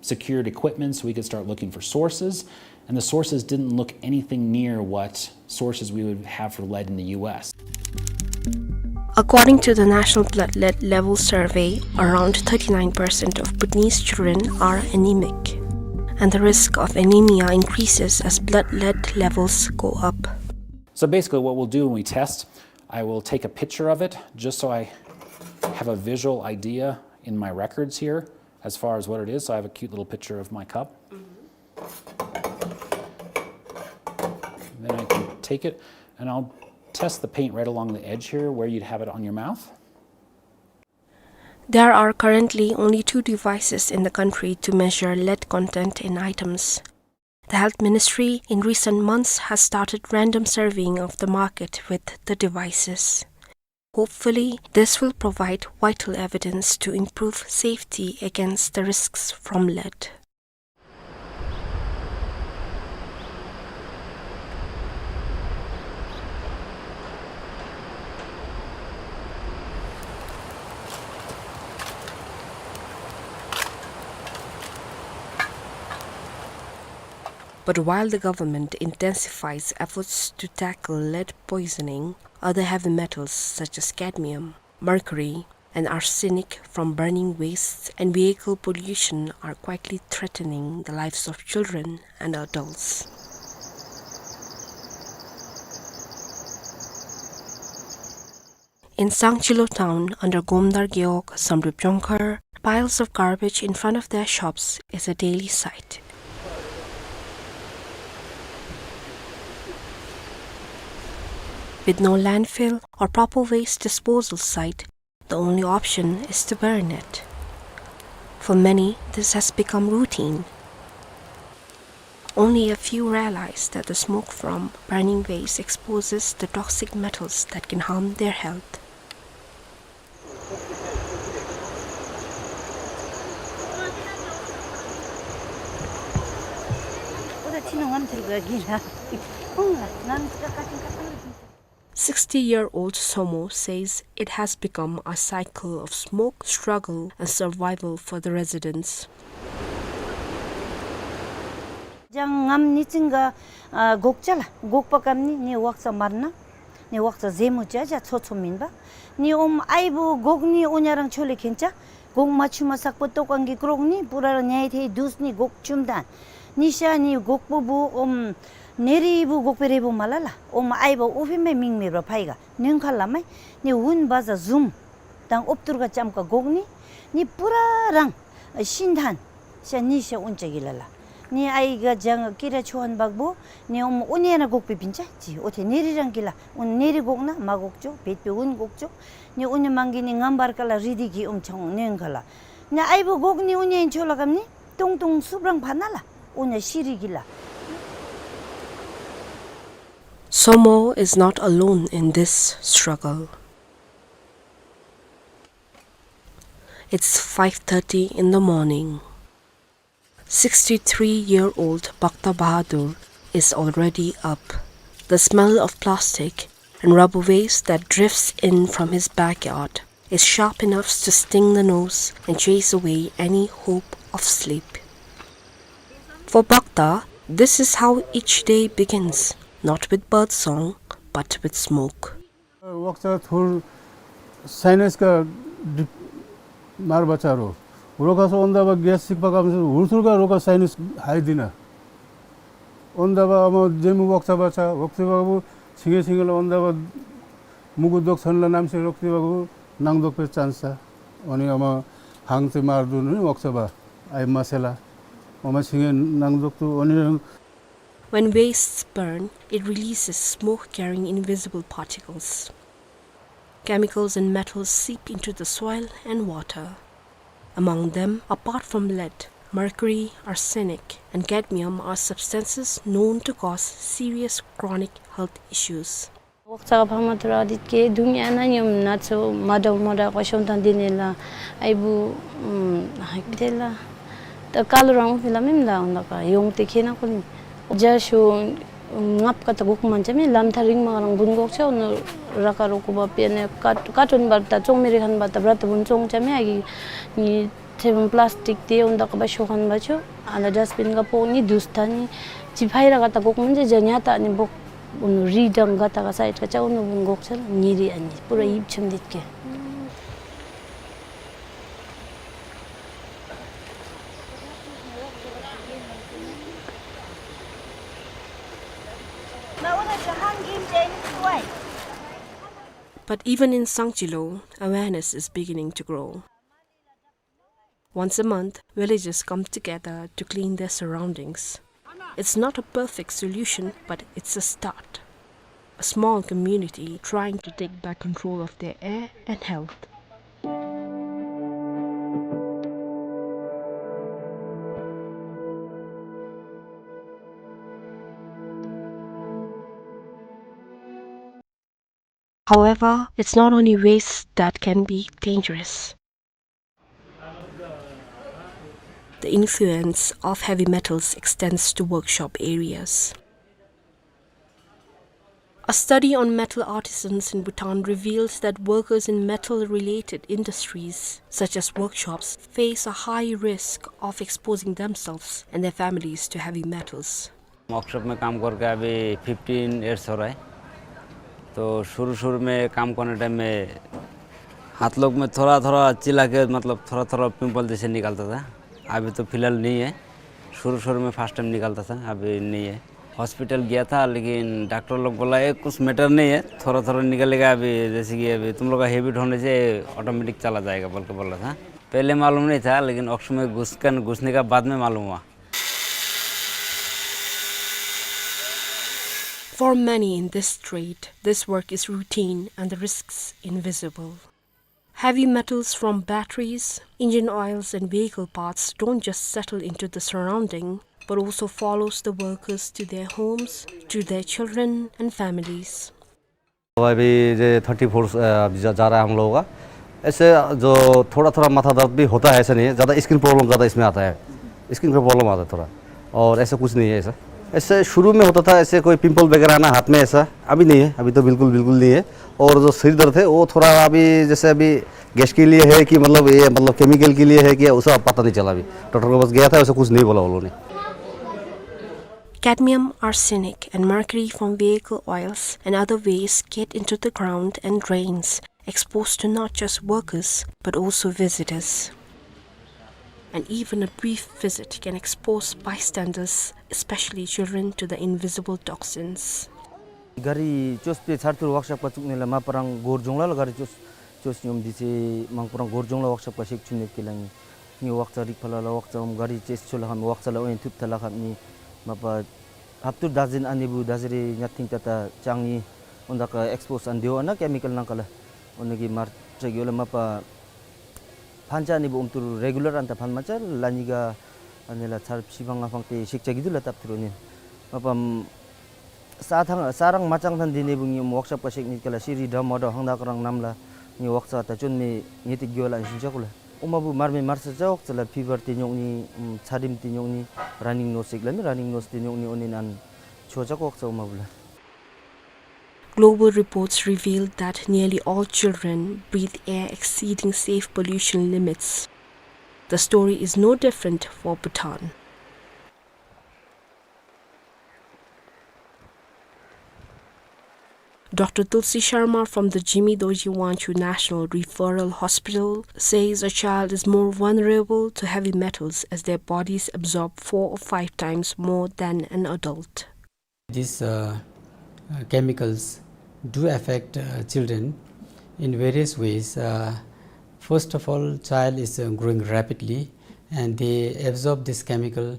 secured equipment so we could start looking for sources. And the sources didn't look anything near what sources we would have for lead in the U S. According to the National Blood Lead Level Survey, around thirty-nine percent of Bhutanese children are anemic, and the risk of anemia increases as blood lead levels go up. So basically what we'll do when we test, I will take a picture of it just so I have a visual idea in my records here as far as what it is. So I have a cute little picture of my cup. Mm-hmm. Then I can take it and I'll test the paint right along the edge here where you'd have it on your mouth. There are currently only two devices in the country to measure lead content in items. The Health Ministry in recent months has started random surveying of the market with the devices. Hopefully, this will provide vital evidence to improve safety against the risks from lead. But while the government intensifies efforts to tackle lead poisoning, other heavy metals such as cadmium, mercury, and arsenic from burning wastes and vehicle pollution are quietly threatening the lives of children and adults. In Sangchilo town, under Gomdar Gewog Samdrup Jongkhar, piles of garbage in front of their shops is a daily sight. With no landfill or proper waste disposal site, the only option is to burn it. For many, this has become routine. Only a few realize that the smoke from burning waste exposes the toxic metals that can harm their health. Sixty-year-old Somo says it has become a cycle of smoke, struggle, and survival for the residents. ཇང་ངམ་ནི་ཙིང་ག་ཨ་གོག་ཅ་ལ་གོག་པ་ཀམ་ནི་ནི་ཝག་ཙ་མར་ན་ནི་ཝག་ཙ་ཟེ་མུ་ཅ་ཅ་ཚོ་ཚོ་མིན་པ། ནི་ཨོམ་ཨའི་བུ་གོག་ནི་ཨོ་ཉ་རང་ཆོ་ལེ་ཁེན་ཅ། གོག་མ་ཆུ་མ་སག་པོ་ཏོ་གང་གི་ཀྲོག་ནི་པུ་ར་ར་ཉའི་ཐེ་དུས་ནི་གོག་ཆུམ་ད། ནི་ཤ་ནི་གོག་པོ་བུ་ཨོམ་ནེ་རི་བུ་གོག་པེ་རེ་བུ་མ་ལ་ལ། ཨོམ་ཨའི་བུ་ཨུ་ཕི་མེ་མིང་མེ་བ་ཕའི་ག་ནོན་ཁ་ལ་མའི་ནི་ཝུན་བ་ཟ་ཟུམ་དང་ཨོབ་ཏུར་ག་ཅམ་ཀ་གོག་ནི་ནི་པུ་ར་རང་ཤིན་ཐན་ཤ་ནི་ཤ་ཨུན་ཅ་གི་ལ་ལ། ནི་ཨའི་ག་ཇང་ཀི་ར་ཆོ་ཧན་བག་བུ་ནི་ཨོམ་ཨུ་ནེ་ན་གོག་པེ་པིན་ཅ་ཅི་ཨོ་ཐེ་ནེ་རི་རང་གི་ལ་ཨུན་ནེ་རི་གོག་ན་མ་གོག་ཅོ་བེད་པེ་ཨུན་གོག་ཅོ། ནི་ཨུ་ནེ་མང་གི་ནི་ངམ་བར་ཀ་ལ་རི་དི་གི་ཨོམ་ཆང་ནོན་ཁ་ལ། ནི་ཨའི་བུ་གོག་ནི་ཨུ་ནེ་ཨིན་ཆོ་ལ་ཀམ་ནི་ཏུང་ཏུང་སུབ་རང་ཕ་ན་ལ་ཨུ་ནེ་ཤི་རི་གི་ལ། Somo is not alone in this struggle. It's five thirty in the morning. Sixty-three-year-old Bakta Bahadur is already up. The smell of plastic and rubber waste that drifts in from his backyard is sharp enough to sting the nose and chase away any hope of sleep. For Bakta, this is how each day begins, not with bird song, but with smoke. ཝག་ཙ་ཐུར་སའི་ནས་ཀ་དིབ་མར་བ་ཅ་རོ། རོ་ཁ་སོ་འོན་ད་བ་གེས་སིག་པ་ཀམ་སོ་འུར་ཐུར་ཀ་རོ་ཁ་སའི་ནས་ཧའི་དི་ན། འོན་ད་བ་ཨ་མ་ཇེ་མུ་ཝག་ཙ་བ་ཅ་ཝག་ཙ་བ་བུ་ཆིང་ངེ་ཆིང་ངེ་ལ་འོན་ད་བ་མུ་གུ་དོག་སོན་ལ་ནམ་ཤེས་རོག་ཙ་བ་བུ་ནང་དོག་པེ་ཅན་ས། འོ་ནི་ཨ་མ་ཧང་ཙེ་མར་དུ་ནི་ཝག་ཙ་བ་ཨའི་མ་སེ་ལ། ཨ་མ་ཆིང་ངེ་ནང་དོག་ཏུ་འོ་ནི། When wastes burn, it releases smoke carrying invisible particles. Chemicals and metals seep into the soil and water. Among them, apart from lead, mercury, arsenic, and cadmium are substances known to cause serious chronic health issues. ཝག་ཙ་ག་ཕ་མ་ཐུར་ཨ་དིད་ཀེ་དུང་ཡ་ན་ཉོམ་ན་ཚོ་མ་དྲག་མ་དྲག་ག་ཤོང་ཐང་དི་ནེ་ལ་ཨའི་བུ་ཧ་ཀི་ཐེ་ལ་ད་ཀ་ལོ་རང་ཕི་ལ་མིམ་ལ་འོན་ད་ཀ་ཡོང་ཏེ་ཁེ་ན་ཁོ་ནི་ཇ་ཤོ་ངབ་ཀ་ད་གོག་མན་ཅ་མེ་ལམ་ཐ་རིང་མ་རང་བུན་གོག་ཆ་འོ་ནོ་ར་ཀ་རོ་ཀུ་བ་པེ་ནེ་ཀ་ཀ་ཏོན་བར་ད་ཙོང་མེ་རི་ཁན་བ་ད་བྲ་ད་བུན་ཙོང་ཅ་མེ་ཨ་གི་ནི་ཐེ་བུན་པླཱས་ཊིག་ཏེ་འོན་ད་ཀ་བ་ཤོ་ཁན་བ་ཆོ་ཨ་ལ་ཌས་བིན་ག་པོ་ནི་དུས་ཐ་ནི་ཅི་ཕའི་ར་ཀ་ད་གོག་མན་ཅ་ཇ་ཉ་ད་ནི་བོག་འོ་ནོ་རི་དང་ག་ད་ག་སའིཌ་ག་ཅ་འོ་ནོ་བུན་གོག་ཆ་ལ་ཉེ་རི་ཨ་ནི་པུ་ར་ཡིབ་ཆམ་དིད་ཀེ། But even in Sangchilo, awareness is beginning to grow. Once a month, villagers come together to clean their surroundings. It's not a perfect solution, but it's a start. A small community trying to take back control of their air and health. However, it's not only waste that can be dangerous. The influence of heavy metals extends to workshop areas. A study on metal artisans in Bhutan reveals that workers in metal-related industries, such as workshops, face a high risk of exposing themselves and their families to heavy metals. Workshop में काम करके अभी fifteen years हो रहा है। तो शुरू-शुरू में काम करने टाइम में हाथ लोग में थोड़ा-थोड़ा चिल्ला के, मतलब, थोड़ा-थोड़ा पिंपल जैसे निकलता था। अभी तो फिलहाल नहीं है। शुरू-शुरू में फर्स्ट टाइम निकलता था, अभी नहीं है। हॉस्पिटल गया था, लेकिन डॉक्टर लोग बोला, "ये कुछ मैटर नहीं है, थोड़ा-थोड़ा निकलेगा, अभी जैसे कि अभी तुम लोग का हैबिट होने से ऑटोमेटिक चला जाएगा," बोल के बोला था। पहले मालूम नहीं था, लेकिन वर्कशॉप में घुस कर, घुसने का बाद में मालूम हुआ। For many in this trade, this work is routine and the risks invisible. Heavy metals from batteries, engine oils and vehicle parts don't just settle into the surrounding, but also follows the workers to their homes, to their children and families. तो अभी ये thirty four, अ, जा, जा रहा है हम लोगों का। ऐसे जो थोड़ा-थोड़ा माथा दर्द भी होता है, ऐसा नहीं है। ज़्यादा स्किन प्रॉब्लम ज़्यादा इसमें आता है। स्किन का प्रॉब्लम आता है थोड़ा। और ऐसा कुछ नहीं है ऐसा। ऐसे शुरू में होता था, ऐसे कोई पिंपल वगैरह आना हाथ में ऐसा। अभी नहीं है, अभी तो बिल्कुल, बिल्कुल नहीं है। और जो सिर दर्द है, वो थोड़ा अभी, जैसे अभी गैस के लिए है कि मतलब ये, मतलब केमिकल के लिए है कि उसका पता नहीं चला अभी। डॉक्टर के पास गया था, ऐसा कुछ नहीं बोला उन्होंने। Cadmium, arsenic, and mercury from vehicle oils and other wastes get into the ground and drains, exposed to not just workers, but also visitors. And even a brief visit can expose bystanders, especially children, to the invisible toxins. ག་རི་བཅོས་པའི་ཚར་ཐུར་ཝརཀ་ཤོབ་ཀ་བཙུགས་ནི་ལགས། མ་པ་རང་སྒོར་ལྗོངས་ལ་ལགས་ག་རི་བཅོས་བཅོས་ཉོམ་འདི་ཚེ་མང་པོ་རང་སྒོར་ལྗོངས་ལ་ཝརཀ་ཤོབ་ཀ་ཤེག་ཆུ་ནེབ་ཀྱི་ལ་ངེ་ངེ་ཝརཀ་ཙ་རིག་ཕ་ལ་ལ་ཝརཀ་ཙ་འོམ་ག་རི་ཅེས་ཆོ་ལ་ཧམ་ཝརཀ་ཙ་ལ་ཨོ་ཡན་ཐུབ་ཐ་ལ་ཧམ་ནི་མ་པ་ཧབ་ཏུར་ད་ཟིན་ཨ་ནི་བུ་ད་ཟི་རི་ཉ་ཐིང་ཏ་ཏ་ཅང་ནི་ཨོན་ད་ཀ་ཨེགས་པོ་སི་ཨན་དེའོ་ཨ་ན་ཀེ་མི་ཀལ་ནང་ཀ་ལ་ཨོ་ནི་གི་མར་ཅེག་ཡོད་ལ་མ་པ་ཕན་ཆ་ནི་བུ་ཨོམ་ཏུར་རེ་གུ་ལར་ཨན་ད་ཕན་མ་ཆ་ལ་ནི་ག་ཨ་ནི་ལ་ཚར་ཕྱི་ཕང་ང་ཕང་ཏེ་ཤེག་ཆ་གི་དུ་ལ་ཏབ་ཐུར་ཨོ་ནི་མ་པ་ས་ཐང་ས་རང་མ་ཅང་ཐང་འདི་ནི་བུ་ངེ་ཝརཀ་ཤོབ་ཀ་ཤེག་ནི་ཀ་ལ་ཤི་རི་འདྲ་མ་འདྲ་ཧང་ད་ཀ་རང་ནམ་ལ་ངེ་ཝརཀ་ཙ་ད་ཅོན་མེ་ངེ་ཏེ་གི་ཝ་ལ་ཨན་ཤིན་ཆ་ཀུ་ལ་ཨོ་མ་བུ་མར་མེ་མར་ས་ཆ་ཝརཀ་ཙ་ལ་ཕི་བར་ཏེ་ཉོག་ནི་ཚ་རིམ་ཏེ་ཉོག་ནི་ར་ནིང་ནོ་སིག་ལ་མི་ར་ནིང་ནོ་སི་ཏེ་ཉོག་ནི་ཨོ་ནི་ཨན་ཆོ་ཆ་ཝརཀ་ཙ་ཨོ་མ་བུ་ལ། Global reports reveal that nearly all children breathe air exceeding safe pollution limits. The story is no different for Bhutan. Doctor Tulsi Sharma from the Jigme Dorji Wangchuk National Referral Hospital says a child is more vulnerable to heavy metals as their bodies absorb four or five times more than an adult. These, uh, uh, chemicals do affect, uh, children in various ways. Uh, first of all, child is, uh, growing rapidly, and they absorb this chemical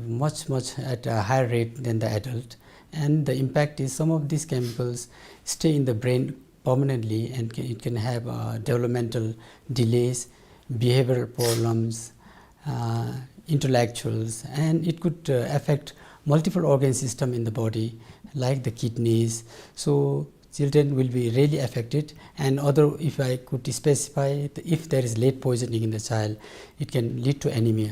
much, much at a higher rate than the adult. And the impact is some of these chemicals stay in the brain permanently, and ca-, it can have, uh, developmental delays, behavioral problems, uh, intellectuals, and it could, uh, affect multiple organ system in the body, like the kidneys. So children will be really affected, and other, if I could specify, if there is lead poisoning in the child, it can lead to anemia.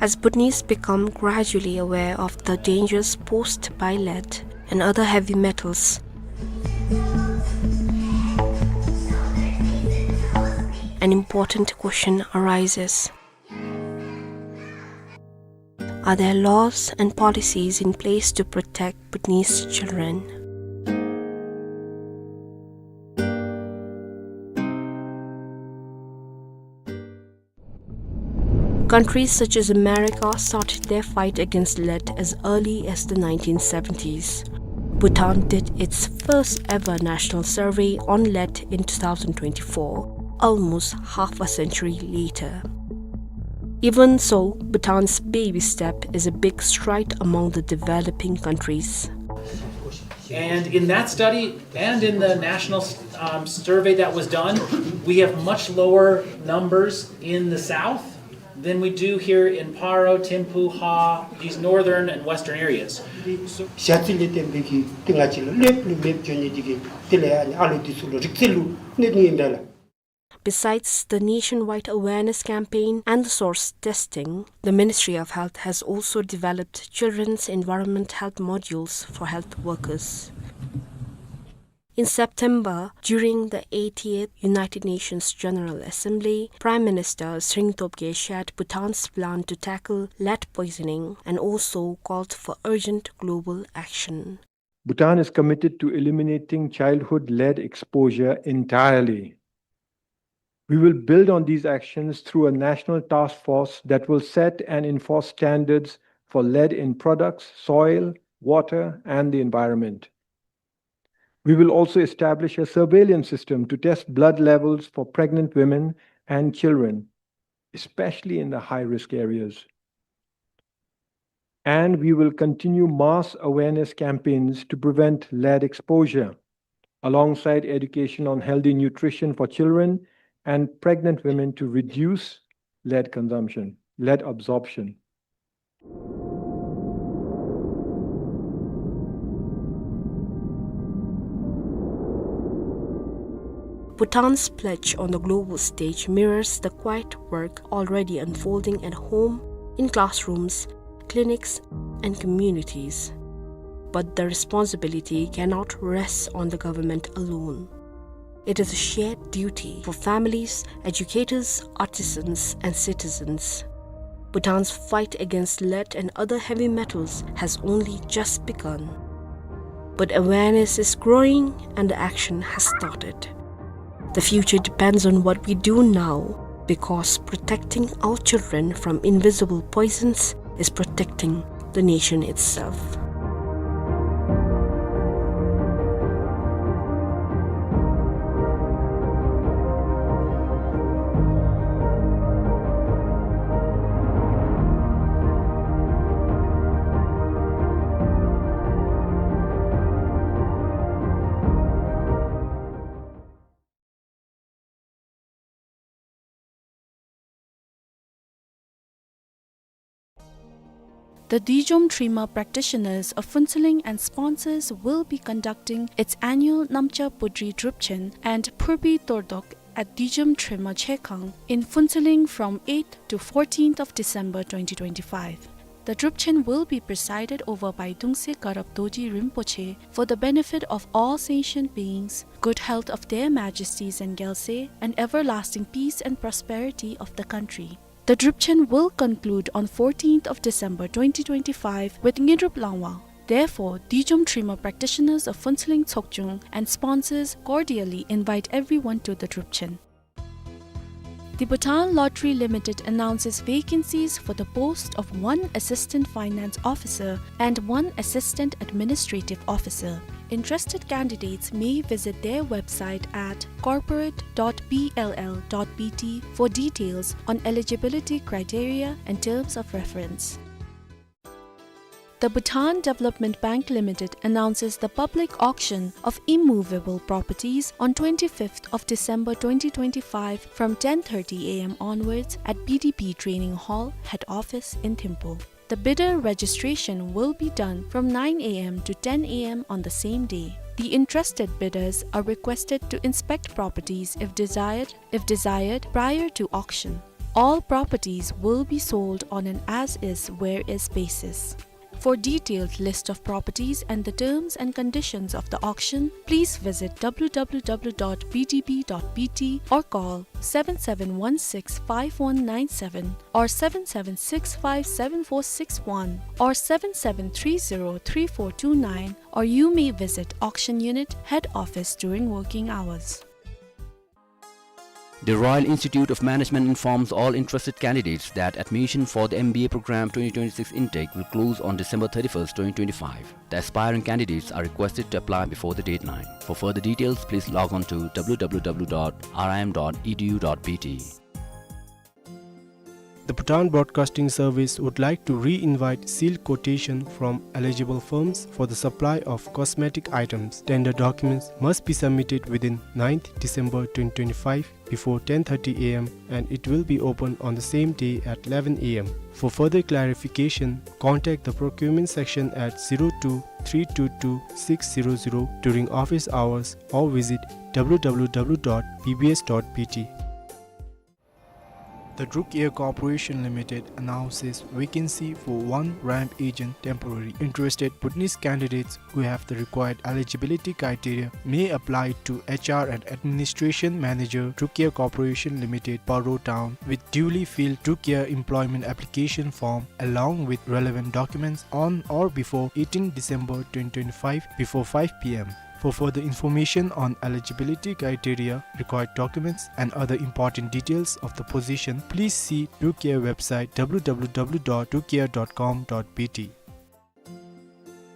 As Bhutanese become gradually aware of the dangers posed by lead and other heavy metals, an important question arises. Are there laws and policies in place to protect Bhutanese children? Countries such as America started their fight against lead as early as the nineteen seventies. Bhutan did its first ever national survey on lead in two thousand twenty-four, almost half a century later. Even so, Bhutan's baby step is a big stride among the developing countries. And in that study and in the national, um, survey that was done, we have much lower numbers in the south than we do here in Paro, Thimphu, Ha, these northern and western areas. ཞ་རྩི་ལས་བརྟེན་པའི་གི་ཏེ་ང་བཅས་ལུ་ལེབ་ལུ་མེདཔ་འགྱོ་ནི་འདི་གིས་དེ་ལས་ཨ་ནི་ཨ་ལོ་འདི་ཚུ་ལུ་རིག་རྩལ་ལུ་གནོད་ནི་ཨིན་པས་ལགས། Besides the nationwide awareness campaign and the source testing, the Ministry of Health has also developed children's environment health modules for health workers. In September, during the eightieth United Nations General Assembly, Prime Minister Tshering Tobgay shared Bhutan's plan to tackle lead poisoning and also called for urgent global action. Bhutan is committed to eliminating childhood lead exposure entirely. We will build on these actions through a national task force that will set and enforce standards for lead in products, soil, water, and the environment. We will also establish a surveillance system to test blood levels for pregnant women and children, especially in the high-risk areas. And we will continue mass awareness campaigns to prevent lead exposure, alongside education on healthy nutrition for children and pregnant women to reduce lead consumption, lead absorption. Bhutan's pledge on the global stage mirrors the quiet work already unfolding at home, in classrooms, clinics, and communities. But the responsibility cannot rest on the government alone. It is a shared duty for families, educators, artisans, and citizens. Bhutan's fight against lead and other heavy metals has only just begun. But awareness is growing and the action has started. The future depends on what we do now, because protecting our children from invisible poisons is protecting the nation itself. The Dijom Trima practitioners of Phuentsholing and sponsors will be conducting its annual Namcha Pudri Drupchen and Phurbi Tordok at Dijom Trima Chekhang in Phuentsholing from eighth to fourteenth of December twenty twenty-five. The Drupchen will be presided over by Dungse Karab Dorji Rinpoche for the benefit of all sentient beings, good health of their majesties and gyalse, and everlasting peace and prosperity of the country. The Drupchen will conclude on fourteenth of December twenty twenty-five with Ngindrup Langwang. Therefore, Dijom Trima practitioners of Phuentsholing Tsokchung and sponsors cordially invite everyone to the Drupchen. The Bhutan Lottery Limited announces vacancies for the post of one Assistant Finance Officer and one Assistant Administrative Officer. Interested candidates may visit their website at corporate dot B L L dot B T for details on eligibility criteria and terms of reference. The Bhutan Development Bank Limited announces the public auction of immovable properties on twenty-fifth of December twenty twenty-five from ten thirty A M onwards at B D B Training Hall, Head Office in Thimphu. The bidder registration will be done from nine A M to ten A M on the same day. The interested bidders are requested to inspect properties if desired, if desired, prior to auction. All properties will be sold on an as-is, where-is basis. For detailed list of properties and the terms and conditions of the auction, please visit W W W dot B D B dot B T or call seven seven one six five one nine seven or seven seven six five seven four six one or seven seven three zero three four two nine, or you may visit auction unit, head office during working hours. The Royal Institute of Management informs all interested candidates that admission for the M B A program twenty twenty-six intake will close on December thirty-first, twenty twenty-five. The aspiring candidates are requested to apply before the deadline. For further details, please log on to w w w dot r i m dot e d u dot b t. The Bhutan Broadcasting Service would like to re-invite sealed quotation from eligible firms for the supply of cosmetic items. Tender documents must be submitted within ninth December twenty twenty-five before ten thirty a m and it will be open on the same day at eleven a m. For further clarification, contact the procurement section at zero two three two two six zero zero during office hours or visit w w w dot b b s dot b t. The Druk Air Corporation Limited announces vacancy for one ramp agent temporary. Interested Bhutanese candidates who have the required eligibility criteria may apply to H R and Administration Manager, Druk Air Corporation Limited, Paro Town, with duly filled Druk Air employment application form along with relevant documents on or before eighteenth December twenty twenty-five before five p m. For further information on eligibility criteria, required documents, and other important details of the position, please see Druk Air website w w w dot druk air dot com dot b t.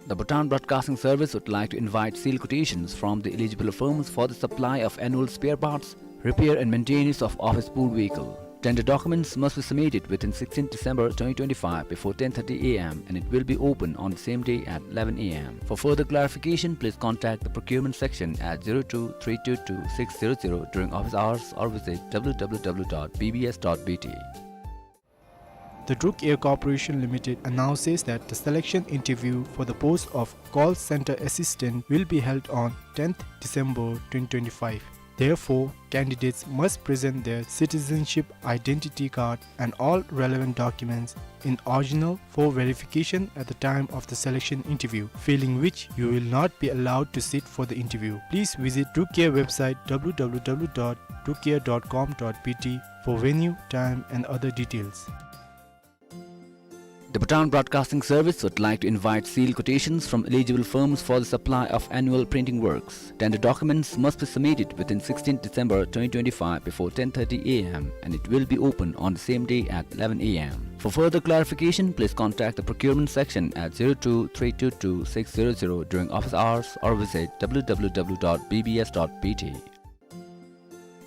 The Bhutan Broadcasting Service would like to invite sealed quotations from the eligible firms for the supply of annual spare parts, repair and maintenance of office pool vehicle. Tender documents must be submitted within sixteenth December twenty twenty-five before ten thirty a m and it will be open on the same day at eleven a m. For further clarification, please contact the procurement section at zero two three two two six zero zero during office hours or visit w w w dot b b s dot b t. The Druk Air Corporation Limited announces that the selection interview for the post of call center assistant will be held on tenth December twenty twenty-five. Therefore, candidates must present their citizenship identity card and all relevant documents in original for verification at the time of the selection interview, failing which you will not be allowed to sit for the interview. Please visit Druk Air website w w w dot druk air dot com dot b t for venue, time, and other details. The Bhutan Broadcasting Service would like to invite sealed quotations from eligible firms for the supply of annual printing works. Tender documents must be submitted within sixteenth December twenty twenty-five before ten thirty a m and it will be open on the same day at eleven a m. For further clarification, please contact the procurement section at zero two three two two six zero zero during office hours or visit w w w dot b b s dot b t.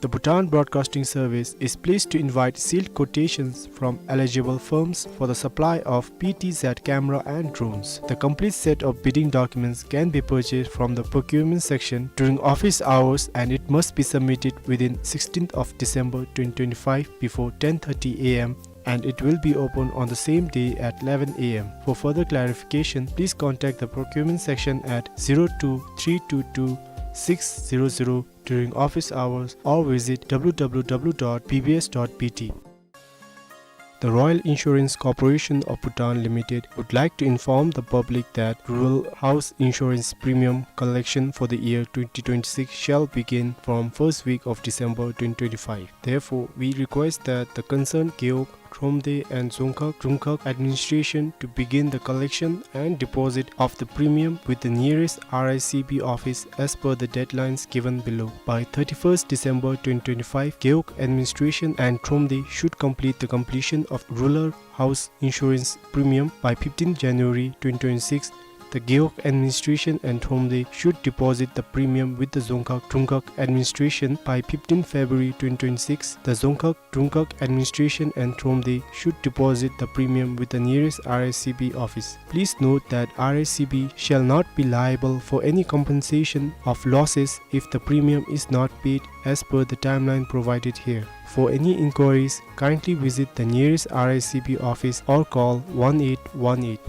The Bhutan Broadcasting Service is pleased to invite sealed quotations from eligible firms for the supply of P T Z camera and drones. The complete set of bidding documents can be purchased from the procurement section during office hours and it must be submitted within sixteenth of December twenty twenty-five before ten thirty a m and it will be open on the same day at eleven a m. For further clarification, please contact the procurement section at zero two three two two six zero zero during office hours or visit w w w dot b b s dot b t. The Royal Insurance Corporation of Bhutan Limited would like to inform the public that rural house insurance premium collection for the year twenty twenty-six shall begin from first week of December twenty twenty-five. Therefore, we request that the concerned Gewog, Thromde and Dzongkhag Drungkhag administration to begin the collection and deposit of the premium with the nearest R I C B office as per the deadlines given below. By thirty-first December twenty twenty-five, Gewog administration and Thromde should complete the completion of rural house insurance premium. By fifteenth January twenty twenty-six, the Gewog administration and Thromde should deposit the premium with the Dzongkhag Drungkhag administration. By fifteenth February twenty twenty-six, the Dzongkhag Drungkhag administration and Thromde should deposit the premium with the nearest R I C B office. Please note that R I C B shall not be liable for any compensation of losses if the premium is not paid as per the timeline provided here. For any inquiries, kindly visit the nearest R I C B office or call one eight one eight.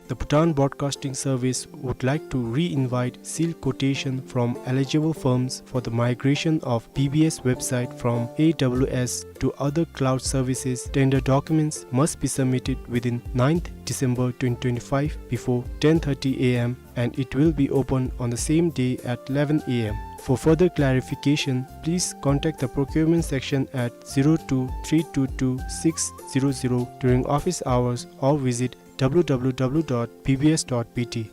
The Bhutan Broadcasting Service would like to re-invite sealed quotation from eligible firms for the migration of B B S website from A W S to other cloud services. Tender documents must be submitted within ninth December twenty twenty-five before ten thirty A M and it will be open on the same day at eleven A M. For further clarification, please contact the procurement section at zero two three two two six zero zero during office hours or visit W W W dot B B S dot B T.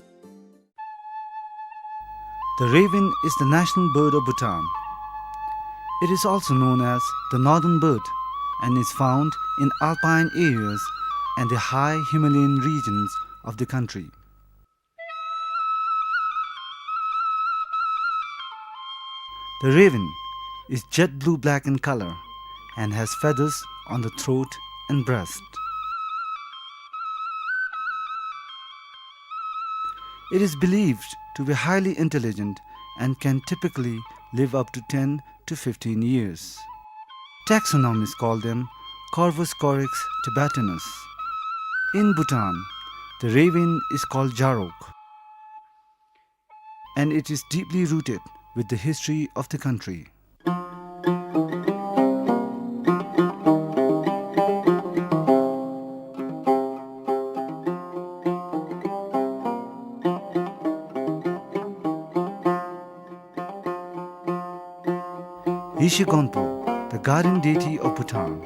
The raven is the national bird of Bhutan. It is also known as the northern bird and is found in alpine areas and the high Himalayan regions of the country. The raven is jet blue-black in color and has feathers on the throat and breast. It is believed to be highly intelligent and can typically live up to ten to fifteen years. Taxonomists call them Corvus corax tibetanus. In Bhutan, the raven is called Jarok, and it is deeply rooted with the history of the country. Yeshe Gonpo, the guardian deity of Bhutan,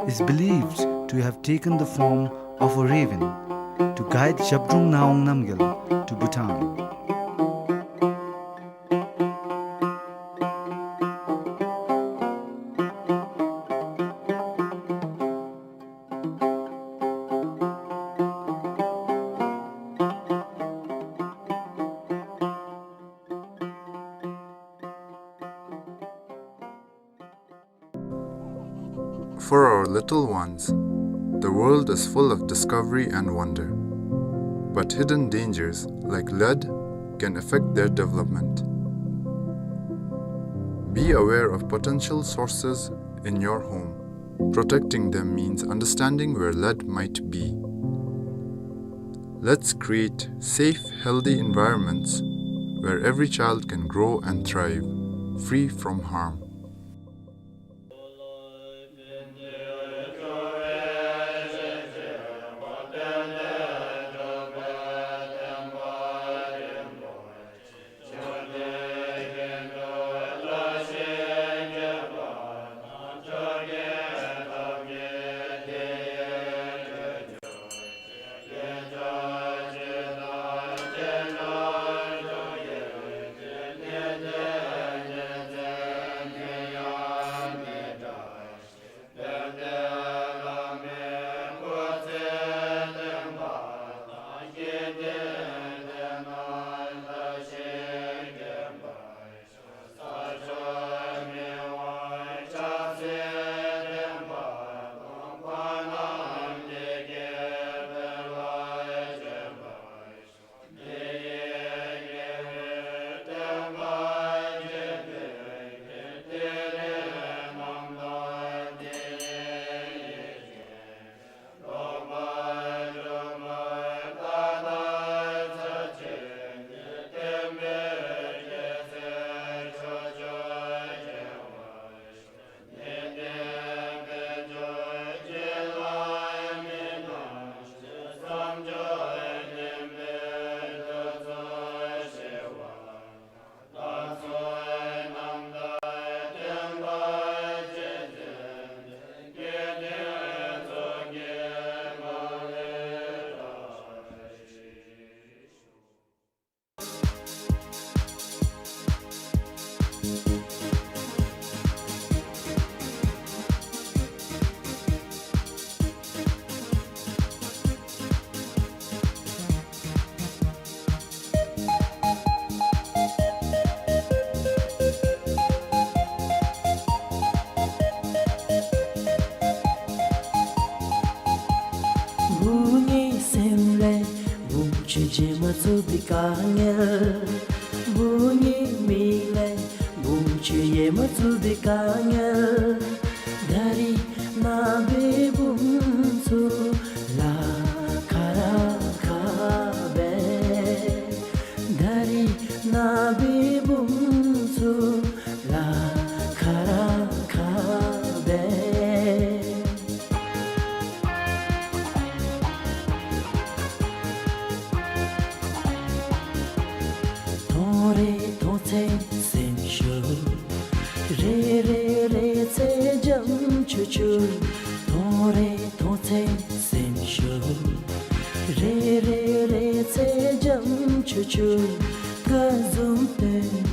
is believed to have taken the form of a raven to guide Zhabdrung Ngawang Namgyal to Bhutan. For our little ones, the world is full of discovery and wonder. But hidden dangers, like lead, can affect their development. Be aware of potential sources in your home. Protecting them means understanding where lead might be. Let's create safe, healthy environments where every child can grow and thrive, free from harm. བུ་ངའི་སེམས་ལས་བུམོ་ཁྱོད་བརྗེད་མ་ཚུགས་པའི་དཀའ་ངལ། བུ་ངའི་མིག་ལས་བུམོ་ཁྱོད་ཡལ་མ་ཚུགས་པའི་དཀའ་ངལ། ད་རིས་ནངས་པའི་བུམོ་ཚུ་ལཱ་ཁག་ར་ཁག་པས། ད་རིས་ནངས་པའི་བུམོ་ཚུ་ལཱ་ཁག་ར་ཁག་པས། མཐོང་རེ་མཐོང་ཚེ་སེམས་ཤོར། རེ་རེ་རེ་ཚེ་འཇམ་ཅུག་ཅུ། མཐོང་རེ་མཐོང་ཚེ་སེམས་ཤོར། རེ་རེ་རེ་ཚེ་འཇམ་ཅུག་ཅུ། སྐུ་གཟུགས་སྟོན།